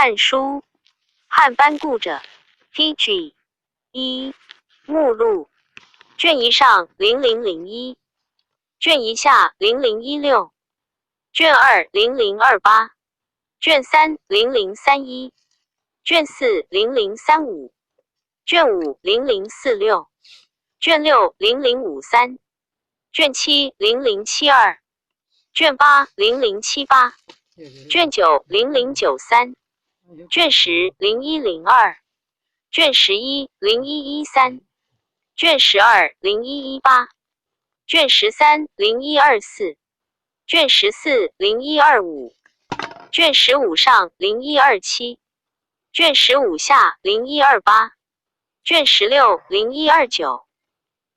漢書漢班固者 PG 一目錄卷一上0001，卷一下0016，卷二0028，卷三0031，卷四0035，卷五0046，卷六0053，卷七0072，卷八0078，卷九0093，卷十0102，卷11 0113，卷12 0118，卷13 0124，卷14 0125，卷15上0127，卷15下0128，卷16 0129，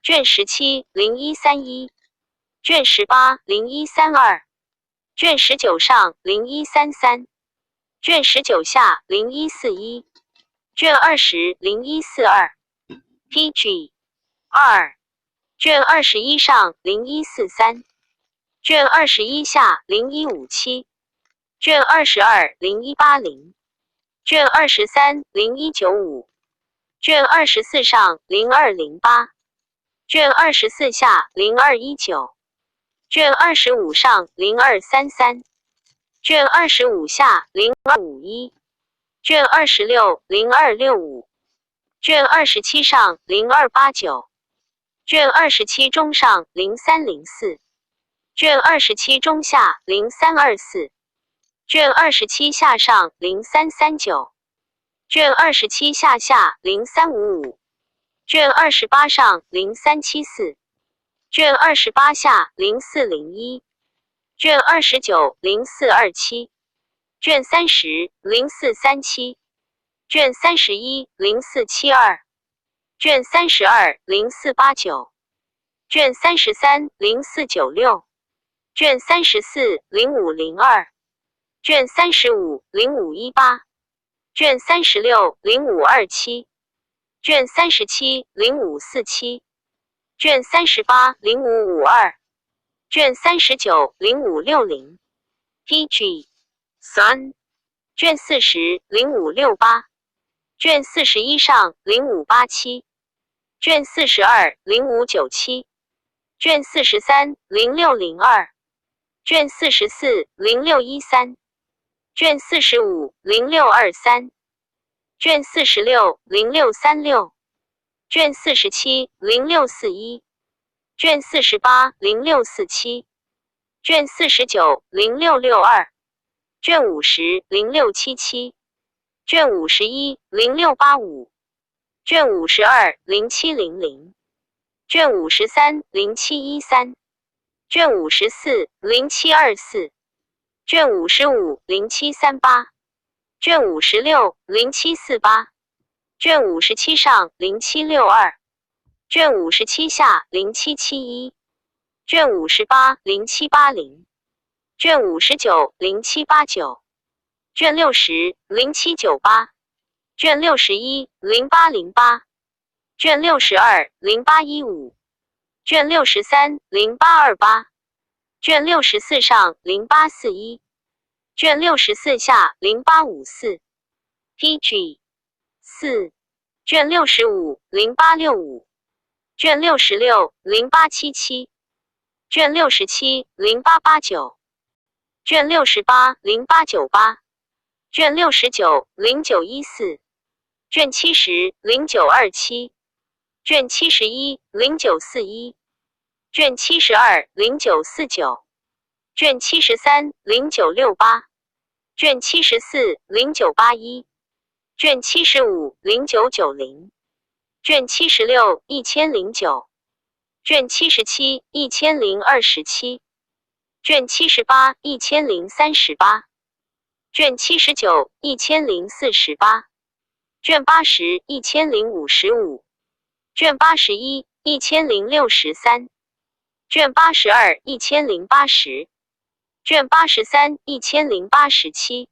卷17 0131，卷18 0132，卷19上0133，卷19下0141，卷20 0142，PG 二，卷21上0143，卷21下0157，卷22 0180，卷23 0195，卷24上0208，卷24下0219，卷25上0233，卷25下0251，卷26 0265，卷27上0289，卷27中上0304，卷27中下0324，卷27下上0339，卷27下下0355，卷28上0374，卷28下0401，卷29 0427，卷30 0437，卷31 0472，卷32 0489，卷33 0496，卷34 0502，卷35 0518，卷36 0527，卷37 0547，卷38 0552，卷39 0560，PG 三，卷40 0568，卷41上0587，卷42 0597，卷43 0602，卷44 0613，卷45 0623，卷46 0636，卷47 0641，卷48 0647，卷49 0662，卷50 0677，卷51 0685，卷52 0700，卷53 0713，卷54 0724，卷55 0738，卷56 0748，卷57上0762，卷57下0771，卷58 0780，卷59 0789，卷60 0798，卷61 0808，卷62 0815，卷63 0828，卷64上0841，卷64下0854，PG 四，卷65 0865，卷66 0877，卷67 0889，卷68 0898，卷69 0914，卷70 0927，卷71 0941，卷72 0949，卷73 0968，卷74 0981，卷75 0990，卷76 1009，卷77 1027，卷78 1038，卷79 1048，卷80 1055，卷81 1063，卷82 1080，卷83 1087，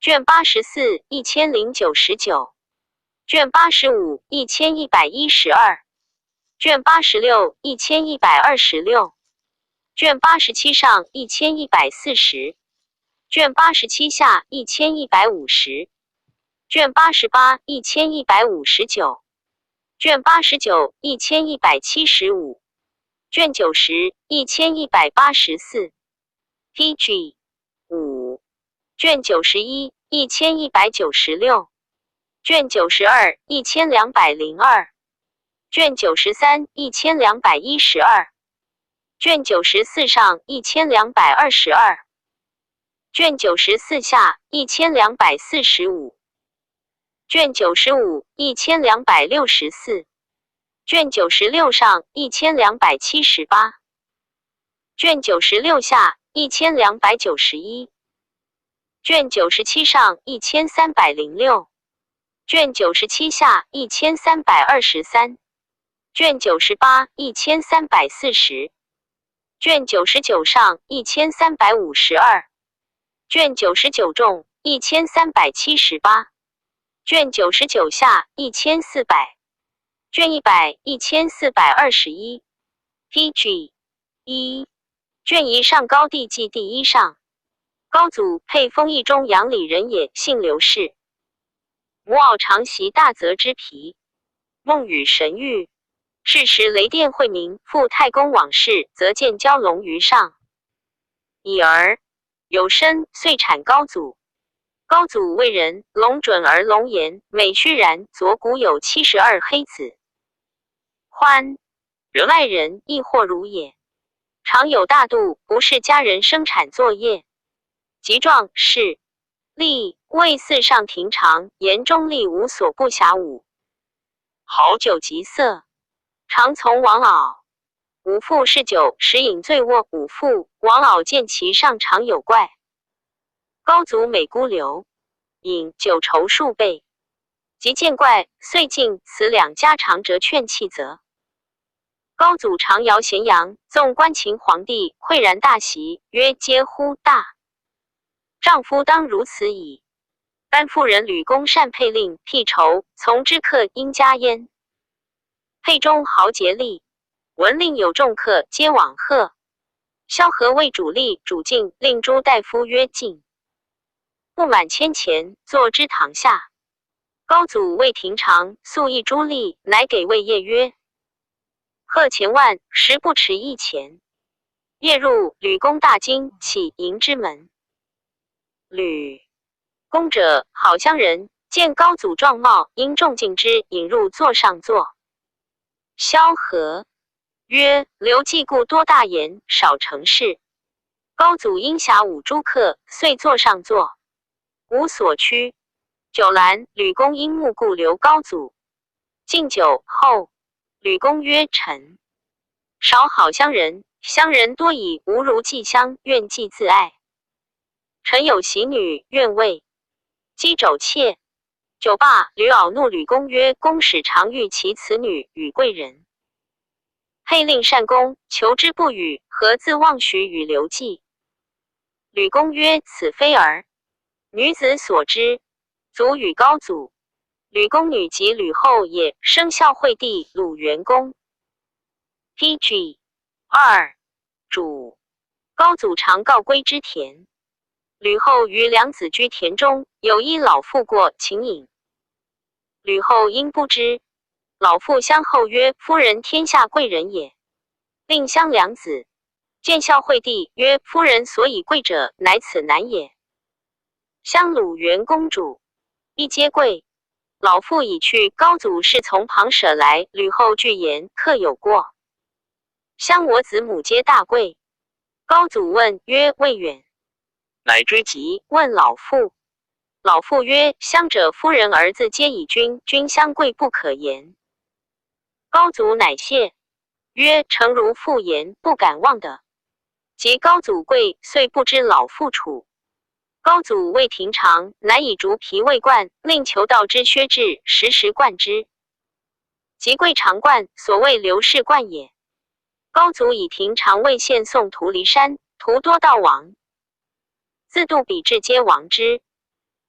卷84 1099，卷85 1112，卷86 1126，卷87上1140，卷87下1150。卷88，1159。卷89，1175。卷90，1184。PG 5。卷91，1196。卷92，1202。卷93，1212。卷94上，1222。卷94下，1245。卷95，1264。卷96上，1278。卷96下，1291。卷97上，1306。卷97下，1323。卷98，1340。卷99上，1352。卷99中，1378。卷99下，1400。卷100，1421。PG 1。卷一上高帝纪第一上。高祖沛丰邑中阳里人也，姓刘氏。母媪常习大泽之皮，梦与神遇。是时雷电晦明，复太公往事，则见蛟龙于上。已而有身，遂产高祖。高祖为人，龙准而龙颜，美须髯，左骨有72黑子。欢，外人亦或如也。常有大度，不是家人生产作业。及壮士，立位四上庭长，言中立无所不暇武。好酒极色，常从王敖。五父嗜酒，时饮醉卧。五父王敖见其上常有怪。高祖每孤留，饮酒酬数倍。及见怪，遂进此两家常折劝弃责。高祖常遥咸阳，纵观秦皇帝，喟然大喜，曰：“嗟乎大丈夫当如此矣。”班夫人吕公善配令辟仇，从之客应加焉。沛中豪杰立，闻令有众客，皆往贺。萧何谓主力、主敬，令诸大夫曰：“进。”不满千钱，坐之堂下。高祖谓廷常，素一诸吏，乃给魏业曰：“贺钱万，实不持一钱。”夜入吕公大惊，起迎之门。吕公者，好乡人，见高祖状貌，因众敬之，引入座上坐。萧何曰：“刘季故多大言，少成事。”高祖因暇五诸客，遂坐上坐，无所趋。酒阑，吕公因目故留高祖。敬酒后，吕公曰：“臣少好乡人，乡人多以无如寄乡，愿寄自爱。臣有喜女，愿为姬肘妾。”酒罢，吕媪怒吕公曰：“公使常欲其此女与贵人。”沛令善公，求之不与，何自妄许与刘季？吕公曰：“此非儿女子所知。”祖与高祖。吕公女及吕后也，生孝惠帝鲁元公。PG 2主高祖常告归之田。吕后于两子居田中，有一老妇过，请饮。吕后因不知。老妇相后曰：“夫人天下贵人也。”令相两子见孝惠帝曰：“夫人所以贵者，乃此男也。”相鲁元公主一皆贵。老妇已去，高祖是从旁舍来。吕后具言，客有过。相我子母皆大贵。高祖问曰：“未远。”乃追及问老妇。老妇曰：“相者夫人儿子皆以君，君相贵不可言。”高祖乃谢曰：“诚如妇言，不敢忘的。”及高祖贵，遂不知老妇处。高祖谓廷常，乃以竹皮为冠，令求道之薛志时时冠之。及贵常冠，所谓刘氏冠也。高祖以廷常为献送图离山，图多道亡，自度比至皆亡之。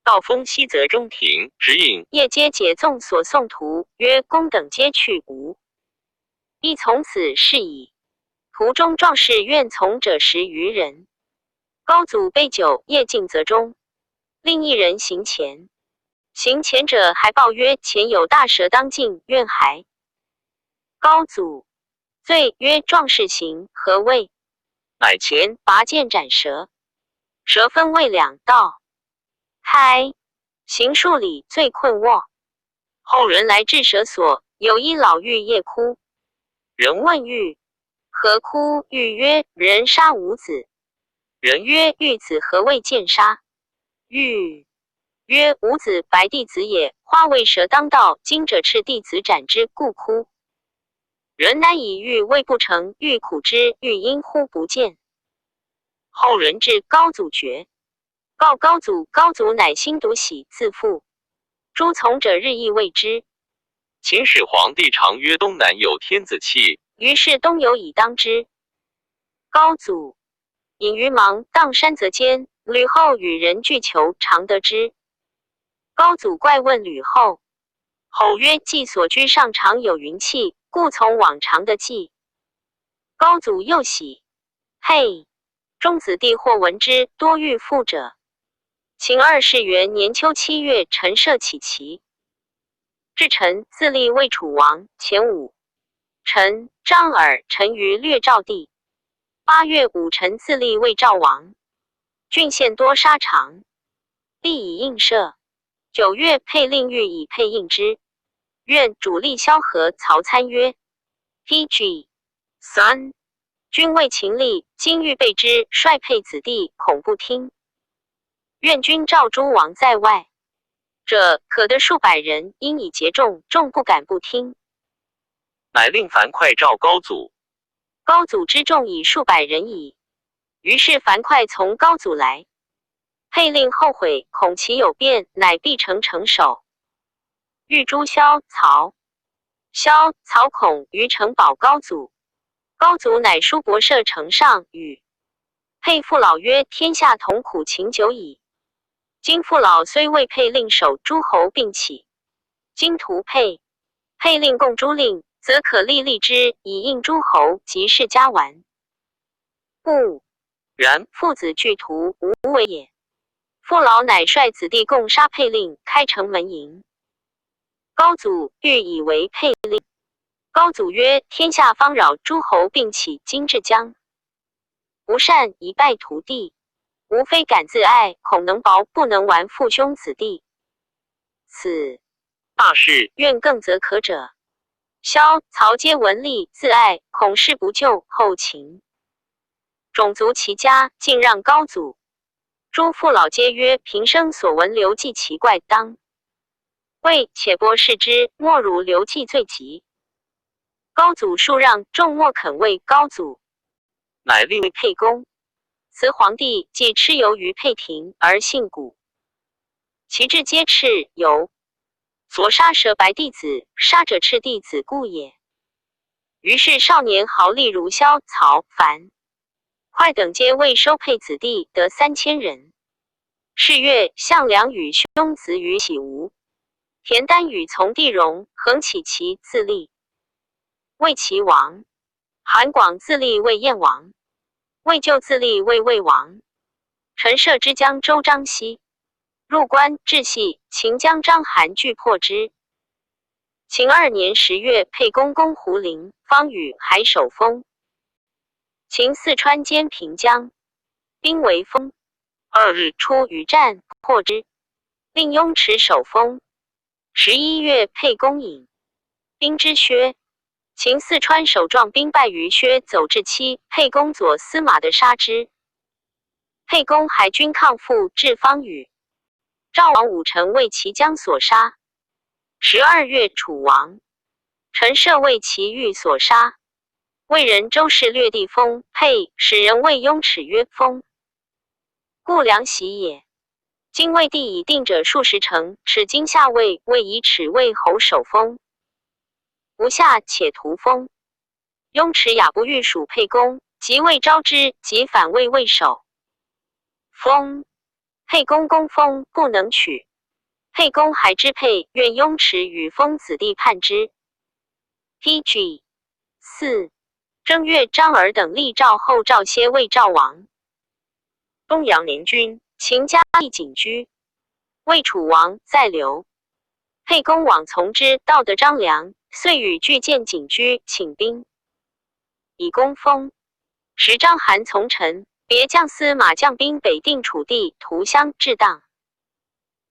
道封西泽中庭，指引夜皆解纵所送图，曰：“公等皆去无。”亦从此事矣。途中壮士愿从者十余人。高祖备酒，夜进泽中，另一人行前。行前者還報曰：前有大蛇當徑，願還。高祖醉曰：壯士行何謂？乃前拔劍斬蛇，蛇分為兩道，開行數里，最困臥。後人人來至蛇所，有一老嫗夜哭。人問嫗何哭？嫗曰：人殺吾子。人曰：嫗子何為見殺？嫗曰：吾子白帝子也，花為蛇當道，今者赤帝子斬之，故哭。人乃以嫗謂不成，嫗苦之，嫗因忽不見。後人至高祖覺，告高祖，高祖乃心獨喜，自負。諸從者日益畏之。秦始皇帝常曰東南有天子氣，於是東有以當之。高祖隱於芒砀山澤間，呂後與人俱求，常得之。高祖怪問呂後，後曰：季所居上常有雲氣，故從往常得季。高祖又喜，嘿，眾子弟或聞之，多欲附者。秦二世元年秋7月，陳涉起齊。至陳自立為楚王，前五陳張耳、陳餘掠趙地。8月，武臣自立為趙王。郡縣多沙長，吏以應赦。9月，沛令欲以沛應之。願主力蕭何、曹參曰：P.G. 3，君為秦吏，今欲備之，率沛子弟，恐不聽。願君召諸王在外者，可得數百人，應以結眾，眾不敢不聽。乃令樊噲召高祖。高祖知眾以數百人矣。於是樊噲從高祖來，沛令後悔，恐其有變，乃閉城城守。欲誅蕭曹，蕭曹恐於城保高祖。高祖乃書帛設城上，與沛父老曰：天下同苦秦久矣。今父老雖為沛令守，諸侯並起。今屠沛，沛令共諸令，則可立立之，以應諸侯，即是家完。不然，父子俱屠，無為也。父老乃率子弟共殺沛令，開城門迎。高祖欲以為沛令。高祖曰：天下方擾，諸侯並起，今至將，吾善一敗塗地。吾非敢自愛，恐能保不能完父兄子弟。此大事願更則可者。蕭曹皆聞利自愛，恐事不就後秦。種族其家，盡讓高祖。諸父老皆曰：平生所聞劉季奇怪，當為且播視之，莫如劉季最急。高祖數讓，眾莫肯為高祖。乃令為沛公。辭皇帝，既蚩尤於沛亭，而姓古。其志皆蚩尤。所殺蛇白帝子，殺者赤帝子故也。於是少年豪力如蕭曹樊噲等，皆為收沛子弟，得3000人。是月，項梁與兄子羽起吳。田單與從弟戎恆起齊自立為齊王，韓廣自立為燕王，魏咎自立為魏王。陳涉之江州張西入關，至細，秦將章邯拒破之。秦2年10月，沛公攻胡陵，方宇還守封。秦四川兼平江，兵圍封。 2日出與戰，破之。令雍齒守封。11月，沛公隱，兵之薛。秦四川守壯兵敗於薛，走至期，沛公左司馬的殺之。沛公還軍抗父至方宇。趙王武臣為齊將所殺。12月，楚王陳涉為齊豫所殺。魏人周氏略地封沛，使人謂雍齒曰封，故梁喜也。今魏地已定者數十城，始今下魏，魏以齿魏侯守封。吾下且圖封。雍齒雅不欲屬沛公，即魏招之，即反魏魏守。封沛公公封不能取。沛公還之沛，願雍齒與封子弟叛之。P.G. 4正月，張耳等立趙後趙歇為趙王。東陽寧君秦嘉義景居。魏楚王在刘。沛公往从之，盗得张良，遂与拒见景驹，请兵，以功封。时章邯从臣，别将司马将兵北定楚地，屠襄至荡。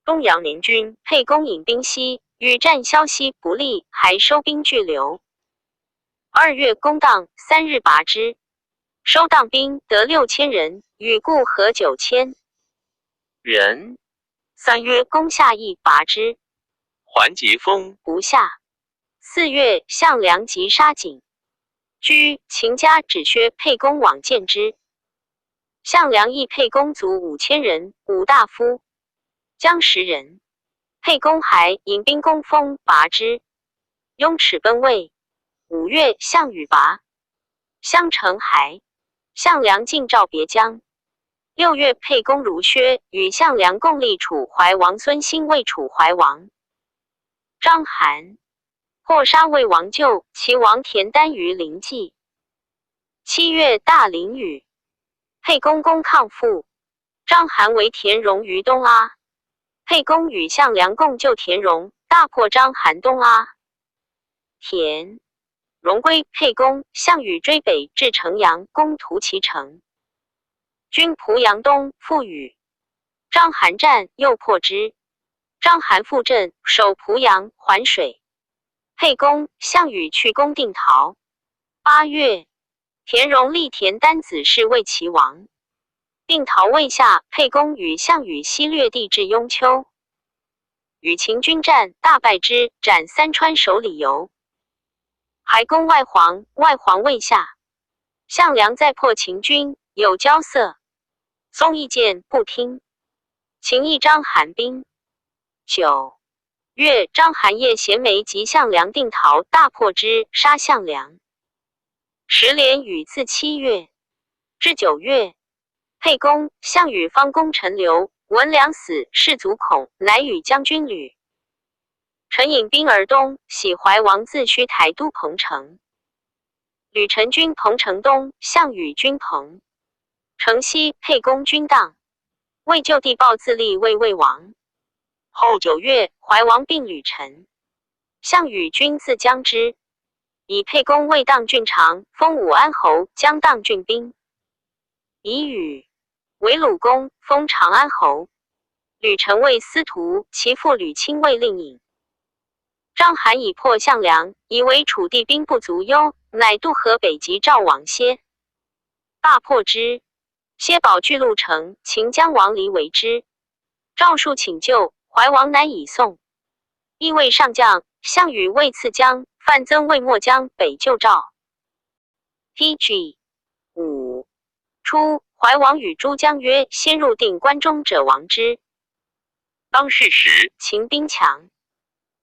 东阳宁军，沛公引兵西，与战消息不利，还收兵拒留。2月攻荡，3日拔之。收荡兵得6000人，与固合9000人。3月攻下邑，拔之。桓急封不下。4月，项梁击杀景驹，秦家止薛沛公往见之。项梁亦沛公卒5000人，五大夫将10人。沛公还，引兵攻封，拔之。雍齿奔魏。5月，项羽拔襄城还。项梁进召别将。6月，沛公如薛与项梁共立楚怀王孙兴为楚怀王。章邯破杀魏王咎，齐王田丹于临济。7月，大淋雨。沛公攻亢父。章邯为田荣于东阿。沛公与项梁共救田荣，大破章邯东阿。田荣归沛公，项羽追北至城阳，攻屠其城。军濮阳东，复与章邯战，又破之。章邯复阵，守濮阳、环水。沛公、项羽去攻定陶。8月，田荣立田丹子氏为齐王。定陶未下，沛公与项羽西掠地至雍丘，与秦军战，大败之，斩三川守李由。还攻外黄，外黄未下。项梁再破秦军，有交色。宗义谏不听。秦亦章邯兵。9月，章邯夜衔枚及项梁定陶，大破之，杀项梁。时连雨自7月至9月，沛公、项羽方攻陈留，闻梁死，士卒恐，乃与将军吕陈引兵而东，徙怀王自须台都彭城。吕陈军彭城东，项羽军彭城西，沛公军荡。魏就地豹自立为魏王。后9月，怀王并吕陈，项羽军自将之，以沛公为荡郡长，封武安侯，将荡郡兵。以羽为鲁公，封长安侯。吕陈为司徒，其父吕钦为令尹。章邯以破项梁，以为楚地兵不足忧，乃渡河北击赵王歇，大破之。歇保巨鹿城，秦将王离为之。赵数请救，怀王乃以送。亦谓上将，项羽为次将，范增为末将，北救赵。P.G. 5初，怀王与诸将曰：“先入定关中者亡之。”当是时，秦兵强，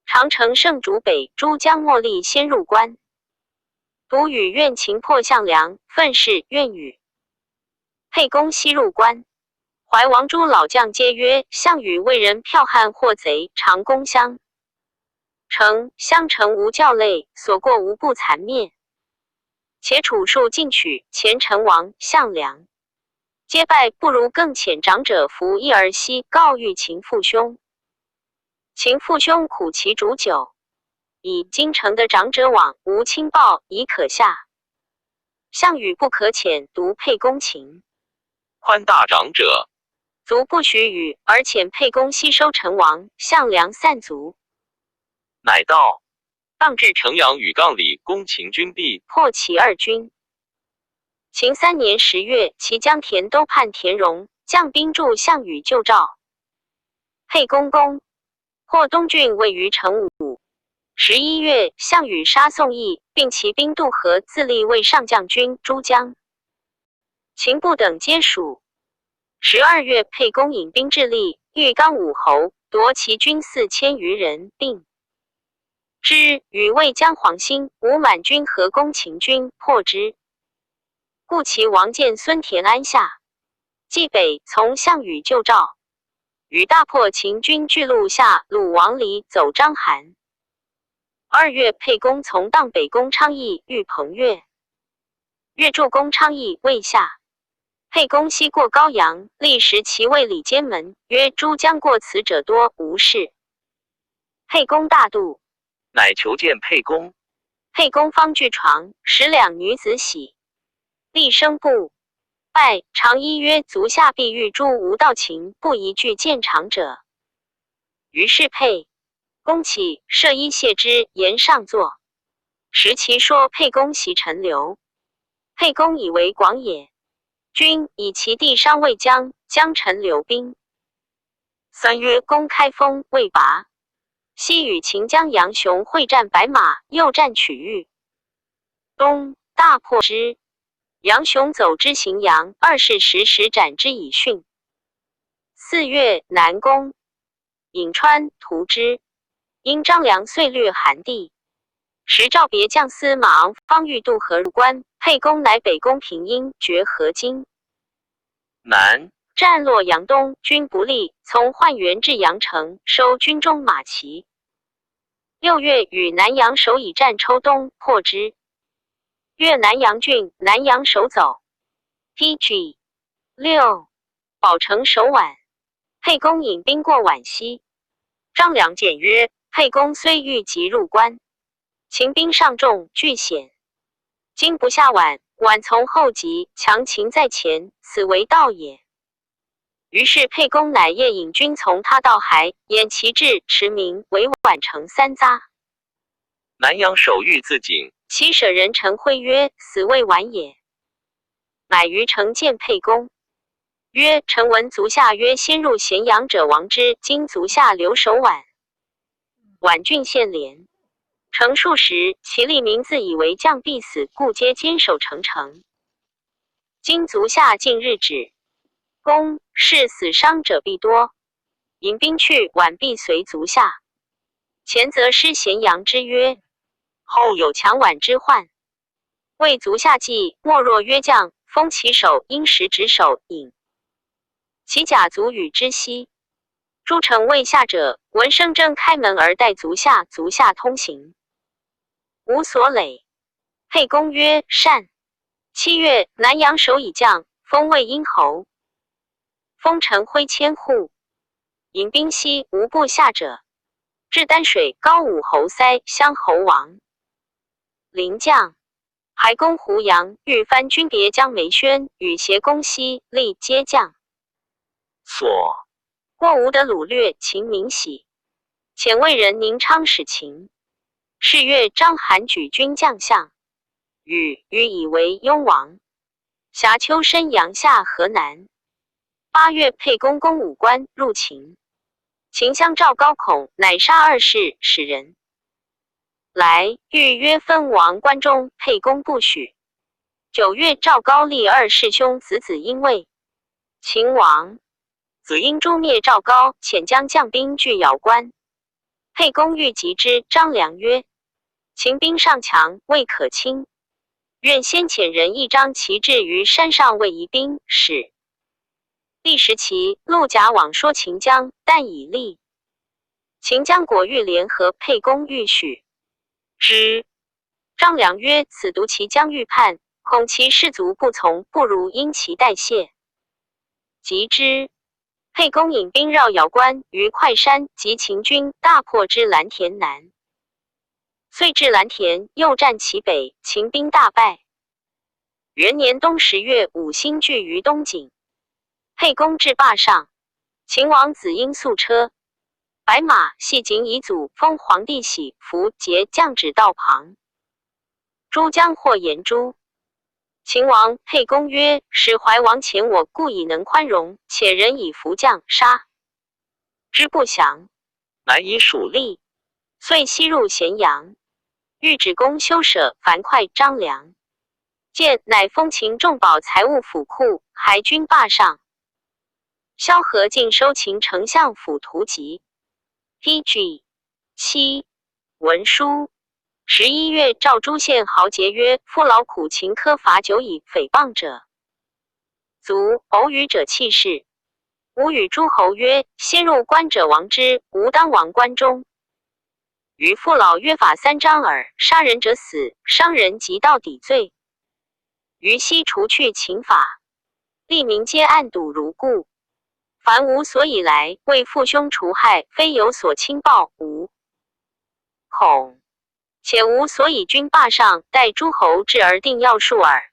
长城胜主北，诸将莫力先入关。独与愿秦破项梁，愤世愿与。沛公西入关，怀王诸老将皆曰：“项羽为人剽悍或贼，常攻襄城，襄城无教类，所过无不残灭。且楚数进取，前陈王、项梁皆败，不如更遣长者服一而西，告谕秦父兄。秦父兄苦其主久，以京城的长者往，无亲报，已可下。项羽不可遣，独沛公秦。宽大长者，卒不许与，而遣沛公西收陈王、项梁散卒。乃到，当至城阳与杠里，攻秦军毕，破其二军。秦3年10月，齐将田都叛田荣，将兵助项羽救赵。沛公攻破东郡，位于成武。11月，项羽杀宋义，并骑兵渡河，自立为上将军、诸将。秦部等皆属。12月，沛公引兵至利，欲刚武侯，夺其军4000余人，并之与魏将黄兴、吴满军合攻秦军，破之。故其王见孙田安下，冀北从项羽救赵，与大破秦军巨鹿下，鲁王离走章邯。2月，沛公从荡北攻昌邑，遇彭越。越助攻昌邑，未下。沛公西过高阳，立时其尉李监门，曰：“诸将过此者多，无事。”沛公大怒，乃求见沛公。沛公方具床，使两女子洗，厉声不拜。长揖曰：“足下必欲诛无道秦，不宜拒见长者。”于是沛公起，设揖谢之，言上座。时其说沛公袭陈留，沛公以为广也。君以其地商魏将，将陈留兵。3月，攻开封，未拔。西与秦将杨雄会战白马，又战曲玉。冬，大破之。杨雄走之荥阳，二世时时斩之以训。4月，南攻颍川，屠之。因张良遂掠韩地。时赵别将司马昂方欲渡河入关，沛公乃北攻平阴，绝河津。南战洛阳东，军不利，从焕元至阳城，收军中马骑。6月，与南阳守以战抽东，破之。越南阳郡，南阳守走。P.G. 6，宝成守宛，沛公引兵过宛西。张良谏曰：“沛公虽欲急入关，秦兵尚众，惧险。今不下宛，宛从后急，强秦在前，此为道也。”于是沛公乃夜引军从他到海，掩其至，驰名为宛城三匝。南阳守御自警，其舍人陈辉曰：“死未晚也。”乃于城见沛公，曰：“臣闻足下曰：先入咸阳者亡之，今足下留守宛。宛郡县连。城数十，其吏民自以为将必死，故皆坚守城城。今足下近日止，公是死伤者必多。引兵去，宛必随足下。前则失咸阳之约，后有强宛之患。为足下计，莫若约将，封其首，因时执守引。其甲卒与之息。诸城未下者，闻声争开门而待足下，足下通行，无所累。”沛公曰：“善。”7月，南阳守以将，封魏婴侯，封陈辉千户。引兵西，无不下者。至丹水，高武侯塞乡侯王。临将还攻胡杨，欲藩军别将梅轩与协攻西，立皆将。所过吴的掳掠，秦明喜。遣魏人宁昌使秦。是月，章邯举军将相，与以为雍王。辖丘申阳下河南。8月，沛公攻武关，入秦。秦相赵高恐，乃杀二世，使人来欲约分王关中，沛公不许。9月，赵高立二世兄子子婴位。秦王子婴诛灭赵高，遣将将兵拒姚关。沛公欲击之，张良曰：“秦兵尚强，未可轻。愿先遣人一张旗帜于山上，为疑兵。”使立时其陆贾往说秦将，但以利。秦将果欲联合，沛公欲许之。张良曰：“此独其将欲叛，恐其士卒不从，不如因其代谢。”及之。沛公引兵绕姚关，于快山及秦军，大破之蓝田南。遂至蓝田，又战其北，秦兵大败。元年冬10月，五星聚于东井。沛公至霸上，秦王子婴素车白马，系锦以阻，封皇帝玺符节降旨道旁。诸将或言诸秦王。沛公曰：“使怀王遣我，故以能宽容，且人以服将杀之不降，乃以属吏。”遂西入咸阳，欲止公修舍樊哙、张良。见，乃封秦重宝财物府库，还军霸上。萧何尽收秦丞相府图籍。P.G. 7文书。11月，赵诸县豪杰曰：“父劳苦秦苛罚久矣，诽谤者卒，偶语者弃市。”吾与诸侯曰：“先入关者亡之，吾当亡关中。”于父老约法三章耳：杀人者死，伤人及盗抵罪。于西除去秦法。吏民皆按堵如故。凡无所以来，为父兄除害，非有所轻暴，吾恐。且无所以君霸上，待诸侯至而定要数耳。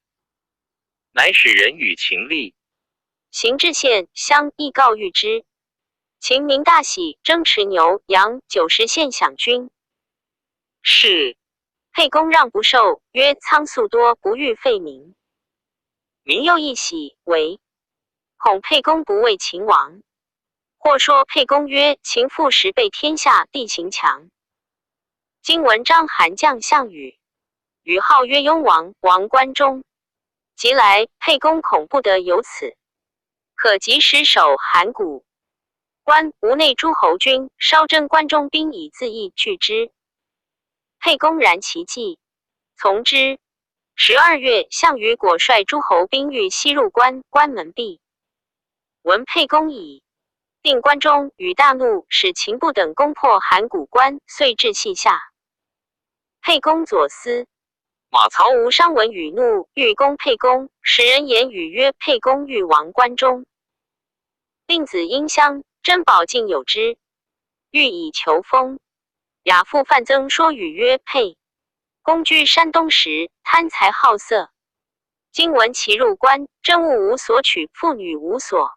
乃使人与秦立。行至县，乡亦告谕之。秦民大喜，征驰牛羊90献享君。是。沛公让不受，曰：仓粟多，不欲废民。民又一喜，为恐沛公不畏秦王。或说沛公曰：秦父十倍天下，地形强。今闻章邯将项羽，羽号曰雍王，王关中。及来，沛公恐不得有此，可及时守函谷关，吴内诸侯军稍征关中兵以自缢拒之。沛公然其计，从之。12月，项羽果率诸侯兵欲西入关，关门闭。闻沛公已定关中，羽大怒，使秦部等攻破函谷关，遂至稷下。沛公左司马曹无伤闻羽怒，欲攻沛公，使人言羽曰：沛公欲亡关中，令子婴相珍宝尽有之，欲以求封。亚父范增说羽曰：沛公居山东时，贪财好色。今闻其入关，珍物无所取，妇女无所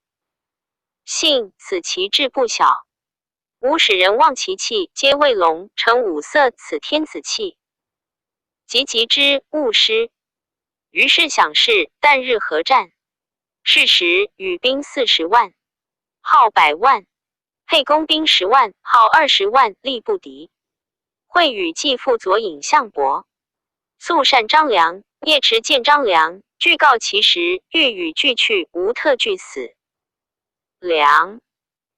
幸，此其志不小。吾使人望其气，皆谓龙成五色，此天子气。及及之，勿失。于是想事，旦日合战。是时，羽兵40万，号百万；沛公兵10万，号20万，力不敌。会与继父左尹项伯，素善张良，夜持见张良，具告其实，欲与俱去，无特惧死。良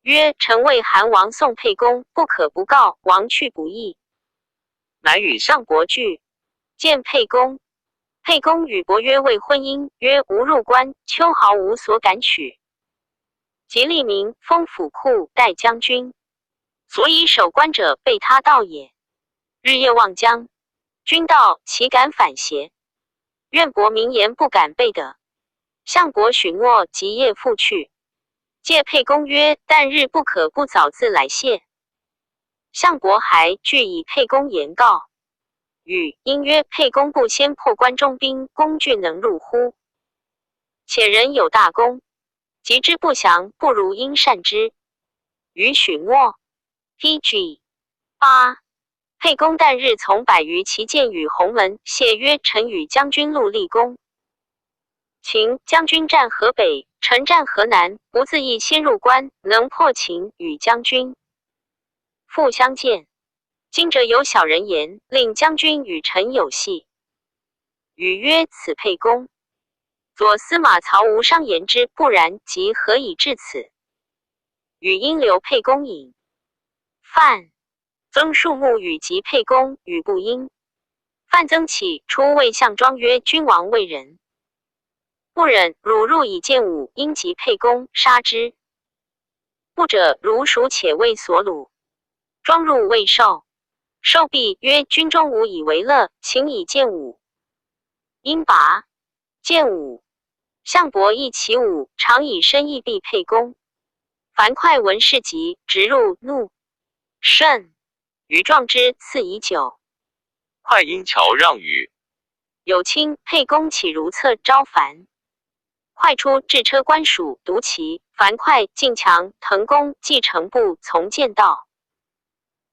曰：臣为韩王送沛公，不可不告，王去不义。乃与项伯聚，见沛公。沛公与伯曰：未婚姻，曰：吾入关，秋毫无所敢取。即立民封府库代将军，所以守关者被他盗也。日夜望江，君道岂敢反邪？愿伯明言不敢背的。项伯许诺，即夜复去。借沛公曰：旦日不可不早自来谢。项伯还具以沛公言告。与应曰：沛公不先破关中兵，公郡能入乎？且人有大功，及之不降，不如应善之。与许诺。P.G. 8。沛公旦日从百余骑见与鸿门，谢曰：臣与将军戮立功。秦将军战河北，臣战河南，不自意先入关，能破秦与将军。复相见。今者有小人言，令将军与臣有隙。语曰：此沛公。左司马曹无伤言之，不然，即何以至此？与应留沛公饮范增数目与及沛公，与不应。范增起出谓项庄曰：君王为人，不忍辱入以见武，应及沛公，杀之。不者，如鼠且为所虏。庄入未受，受毕曰：军中无以为乐，请以见武。应拔见武。项伯亦其武，常以身亦避沛公。樊哙闻是疾，直入怒甚。余壮之，赐以酒。快因桥让与。有亲沛公起如厕招樊。快出至车官属独骑。樊哙进强腾弓继承部从见道。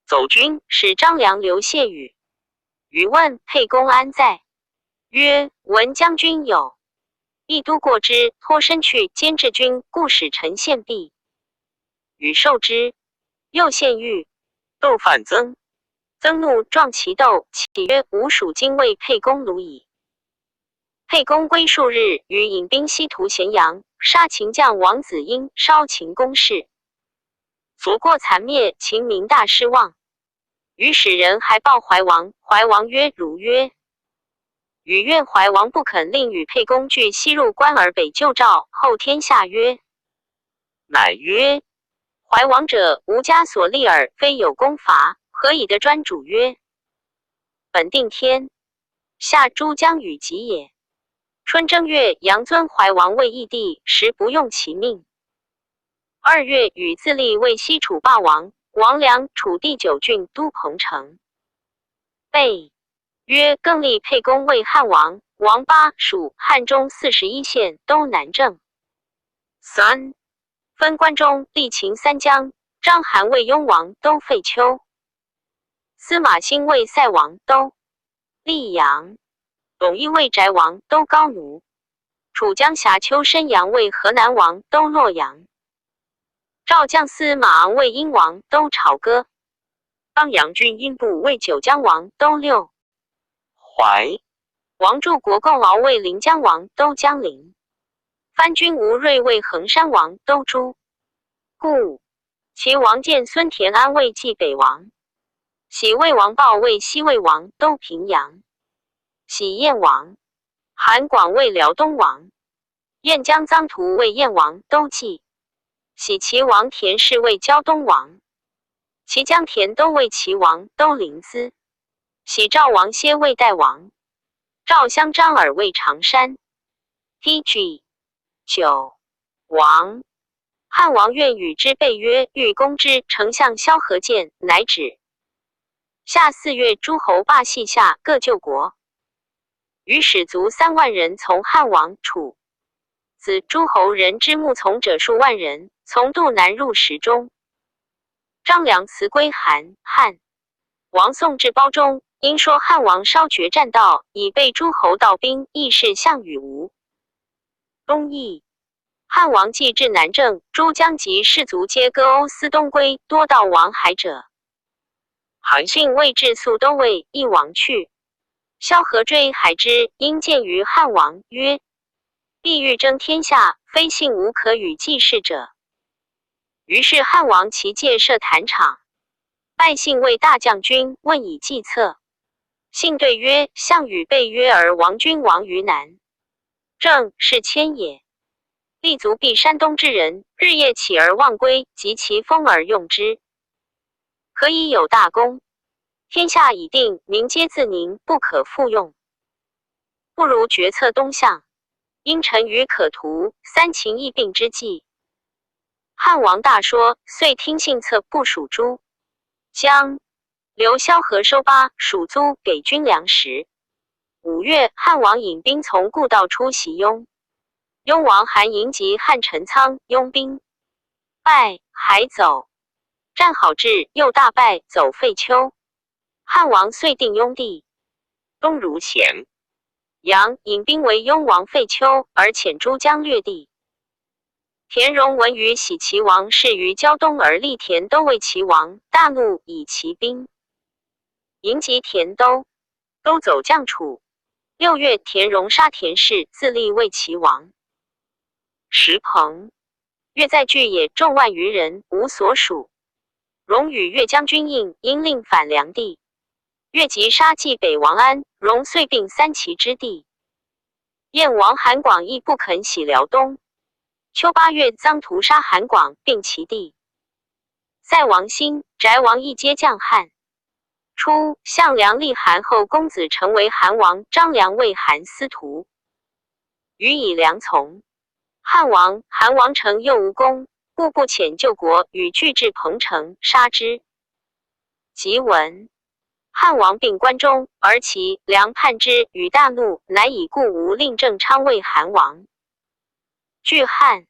走军使张良留谢羽。羽问沛公安在？曰：闻将军有一都过之，脱身去监制军，故使臣献璧。羽受之，又献玉。斗范增，增怒撞其斗，起曰：吾属今为沛公虏矣。沛公归数日，与引兵西屠咸阳，杀秦将王子婴，烧秦宫室，所过残灭，秦民大失望。于使人还报怀王，怀王曰：如曰。与愿怀王不肯令与沛公俱西入关而北救赵，后天下曰。乃曰：怀王者，吾家所立耳，非有功伐，何以得专主曰？本定天下诸将与己也。春正月，楊尊懷王為義帝，時不用其命。二月，禹自立為西楚霸王，王良楚第九郡都彭城。备曰更立沛公為漢王，王八属漢中41縣都南鄭。三分關中，立秦三江。章邯為雍王，都廢丘。司馬欣為塞王，都溧陽。董翳為翟王，都高奴。楚江瑕丘申陽為河南王，都洛陽。趙將司馬昂為殷王，都朝歌。當陽君英布為九江王，都六淮。王柱國共敖為臨江王，都江陵。藩君吳瑞為衡山王，都諸。故齊王建孫田安為濟北王，徙魏王豹為西魏王，都平陽。徙燕王韓廣為遼東王，燕將臧荼為燕王，都濟。徙齊王田氏為膠東王，齊將田都為齊王，都臨淄。徙趙王歇為代王，趙襄張耳為常山。T.G. 九王。漢王願與之備曰：欲攻之，丞相蕭何見，乃止。夏四月，諸侯罷西夏，各就國。於使卒3萬人從漢王楚。子諸侯人之牧從者數萬人，從渡南入石中。張良辭歸韓漢。王送至褒中，因說漢王稍絕戰道，以備諸侯道兵，亦是項羽無。東邑。漢王既至南鄭，諸將及士卒皆歌甌思東歸，多到王海者。韓信未至宿都尉，亦亡去。蕭何追海之，因見於漢王，曰：必欲爭天下，非信無可與濟事者。於是漢王齊借設壇場，拜信為大將軍，問以計策。信對曰：項羽被約而亡君亡於南，正是謙也。立足避山東之人，日夜起而忘歸，及其風而用之，可以有大功。天下已定，民皆自寧，不可復用。不如決策東向，因臣與可圖，三秦亦并之計。漢王大說，遂聽信策，部署諸將，留蕭何收巴蜀租，給軍糧食。5月，漢王引兵從故道出襲雍。雍王韓迎及漢陳倉，雍兵敗，還走。戰好至，又大敗，走廢丘。漢王遂定雍地。東如咸陽引兵圍雍王廢丘，而遣諸將掠地。田榮聞於喜齊王事於膠東而立田都為齊王，大怒，以其兵迎擊田都，都走將楚。6月，田榮殺田氏，自立為齊王。石彭越在巨野，眾萬餘人，無所屬。榮與越將軍應，因令反梁地。越即殺濟北王安，榮遂并三齊之地。燕王韓廣亦不肯徙遼東。秋8月，臧屠殺韓廣，並其弟。塞王興、翟王亦皆降漢。初，項梁立韓後公子成為韓王，張良為韓司徒，予以梁從。漢王、韓王成又無功，故不遣救國，與拒至彭城，殺之。即聞漢王并關中，而齊梁叛之，與大怒，乃以故吳令鄭昌為韓王。拒漢，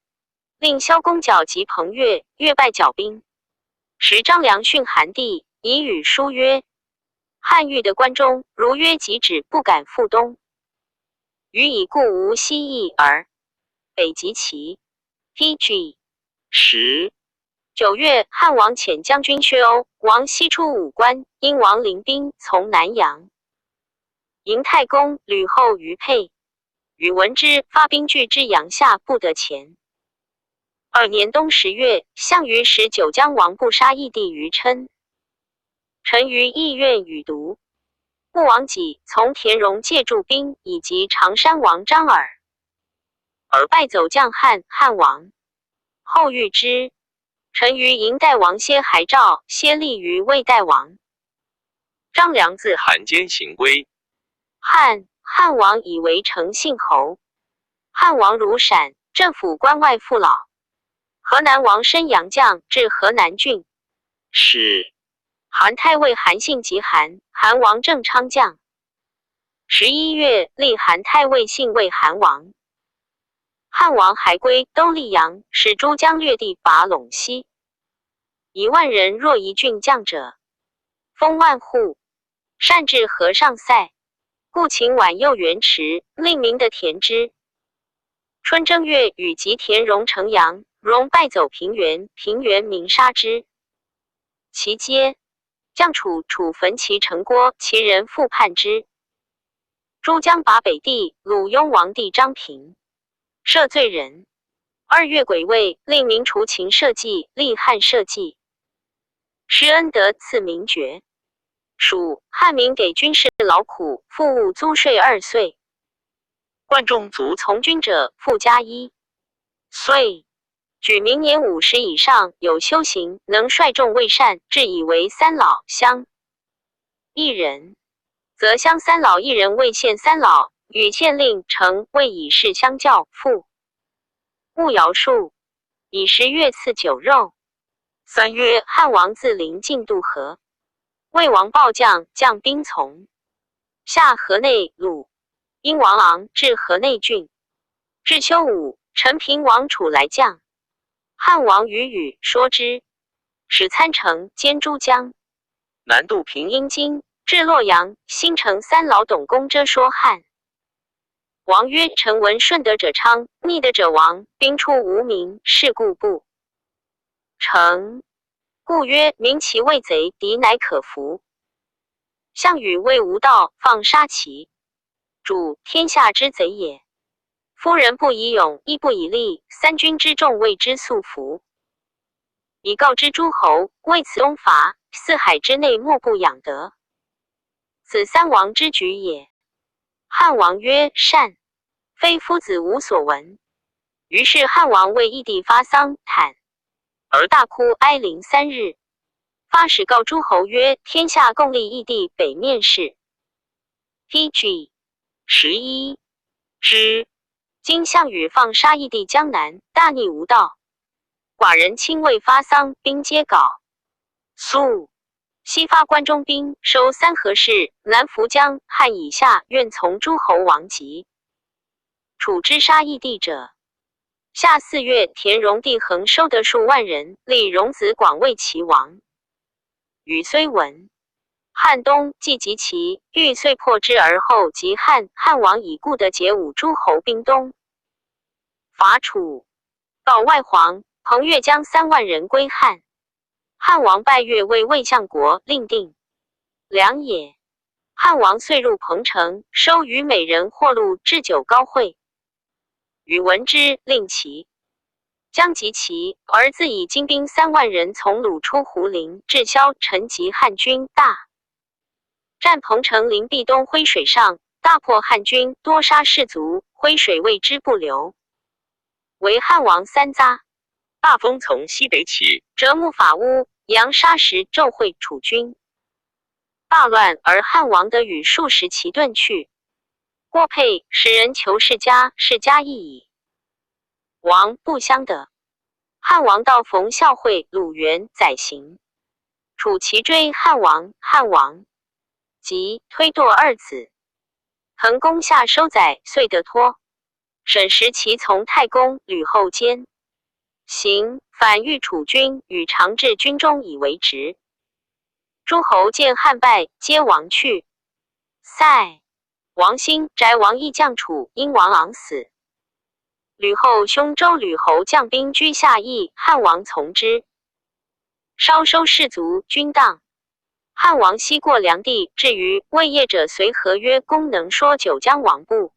令蕭公角及彭越，越敗繳兵。時張良訓韓帝，以與書曰：漢欲得關中，如約即止，不敢復東。予以故吳西邑而北及齊。P.G. 10 9月，漢王遣將軍薛歐王西出武關，因王臨兵從南陽，迎太公呂後於沛。宇文之發兵拒之陽夏，不得前。2年冬10月，項羽使九江王不殺義弟於琛。臣於意願與毒。穆王己從田榮借助兵，以及常山王張耳，而敗走將漢漢王。後遇之，臣於迎代王歇還趙，歇立於魏代王。張良自韓兼行歸。漢漢王以為成信侯。漢王如陕鎮撫關外父老。河南王申陽將至河南郡。是韓太尉韓信及韓，韓王鄭昌將。11月，立韓太尉信為韓王。漢王還歸都溧陽，使諸將略地拔隴西。1萬人若一郡將者，封萬戶。善治河上塞，故秦宛右元池，令民得田之。春正月，禹及田荣城陽，榮敗走平原，平原民殺之。其階將楚，楚焚其城郭，其人復叛之。諸將拔北地，魯雍王弟張平，赦罪人。2月癸未，令民除秦社稷，立漢社稷。施恩德賜民爵。蜀漢民給軍事勞苦，賦物租稅2歲。關中卒從軍者，復加1歲。舉民年50以上，有修行，能率眾為善，至以為三老鄉一人，則鄉三老一人為縣三老，與縣令丞尉以事相較，賦物徭數，以10月賜酒肉。3月，漢王自臨晉渡河，魏王豹將將兵從下河內魯，殷王昂至河內郡，至修武，陳平王楚來將。漢王與與說之，使參丞兼諸將。南渡平陰津，至洛陽，新城三老董公遮說漢。王曰：臣聞順德者昌，逆德者亡。兵出無名，是故不成。故曰：民其為賊，敵乃可服。項羽謂無道，放殺其主，天下之賊也。夫人不以勇，亦不以力，三軍之眾謂之素服。以告之諸侯，為此東伐，四海之內莫不仰德。此三王之舉也。漢王曰：善。非夫子無所聞。於是漢王為義弟發喪，坦而大哭哀臨3日。發使告諸侯曰：天下共立義帝北面事。P.G. 11之。今項羽放殺義帝江南，大逆無道。寡人親為發喪，兵皆告蘇。西發關中兵，收三河氏，南扶江，漢以下，願從諸侯王籍。楚之殺義帝者。夏4月，田榮帝恆收得數萬人，立榮子廣為齊王。禹雖聞，漢東既及齊，欲遂破之而後及漢。漢王以故得解五諸侯兵東伐楚，告外黃。彭越將3萬人歸漢。漢王拜越為魏相國，令定梁也。漢王遂入彭城，收虞美人獲祿置酒高會。禹聞之，令其將及齊，而自以精兵3萬人從魯出胡陵，至蕭陳及漢軍，大戰彭城靈璧東睢水上，大破漢軍，多殺士卒，睢水為之不流。為漢王三匝。大風從西北起，折木法烏，揚沙石驟會楚軍，大亂，而漢王得與數十騎遁去。過沛，使人求士家，士家亦矣。王不相得。漢王道逢孝惠、魯元載行，楚騎追漢王，漢王急推墮二子，滕公下收載，遂得脫。審時其從太公呂後間行，反遇楚軍，與長治軍中以為直。諸侯見漢敗，皆亡去。塞王興、翟王義將楚，因王昂死。呂後兄周呂侯將兵居下邑，漢王從之，稍收士卒軍蕩。漢王西過梁地，至於魏業者隨和曰：公能說九江王不？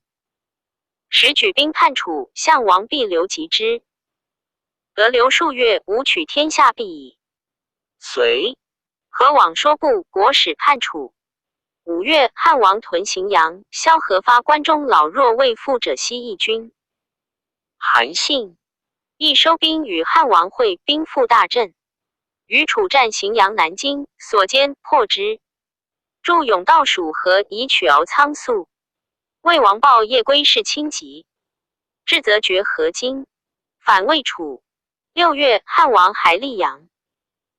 時舉兵叛楚，項王必留及之。得留數月，吾取天下必矣。隋何往說不，國使叛楚。5月，漢王屯荥陽，蕭何發關中老弱未附者西義軍。韓信亦收兵與漢王會，兵復大振，與楚戰荥陽南京，所兼破之。築甬道蜀河，以取敖倉粟。魏王豹夜歸事輕疾。至则绝河津，反魏楚。六月，汉王还溧阳。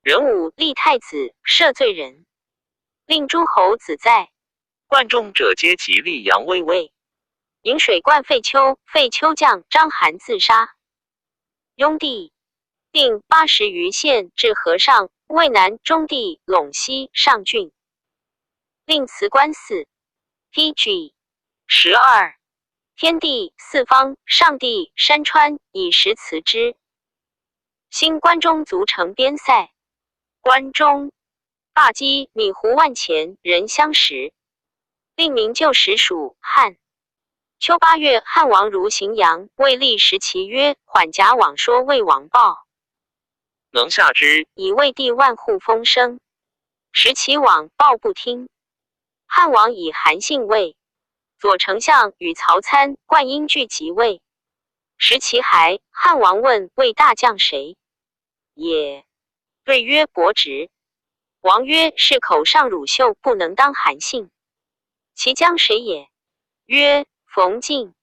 壬午，立太子，赦罪人，令诸侯子在。贯众者皆及溧阳卫尉。引水灌废丘，废丘将章邯自杀。雍帝定80余县，至河上、渭南、中地、陇西、上郡。令辞官寺。P.G. 12，天地四方、上帝、山川，以时辞之。新关中卒成边塞。关中罢击米斛万钱，人相食。令名旧时属汉。秋8月，汉王如荥阳，魏立时其曰：“缓假往说魏王豹，能下之，以魏地万户风声。时其往，豹不听。汉王以韩信魏左丞相与曹参、灌婴俱即位。时其还，汉王问魏大将谁也？对曰：伯直。王曰：是口上乳臭，不能当韩信。其将谁也？曰：冯敬。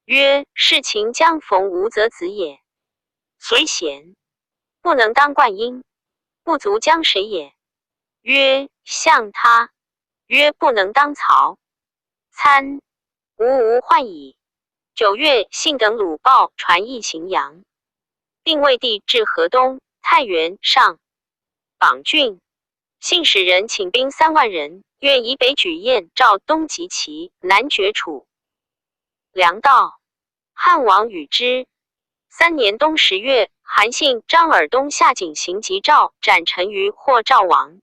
曰：是秦将冯无泽子也。虽贤，不能当灌婴。不足将谁也？曰：相他。曰：不能当曹参。吾无患矣。9月，信等鲁豹传议荥阳，并魏帝至河东、太原、上榜郡。信使人请兵3万人，愿以北举燕赵，东击齐，南绝楚。梁道，汉王与之。3年冬10月，韩信、张耳东下井行及赵，斩陈余，获赵王。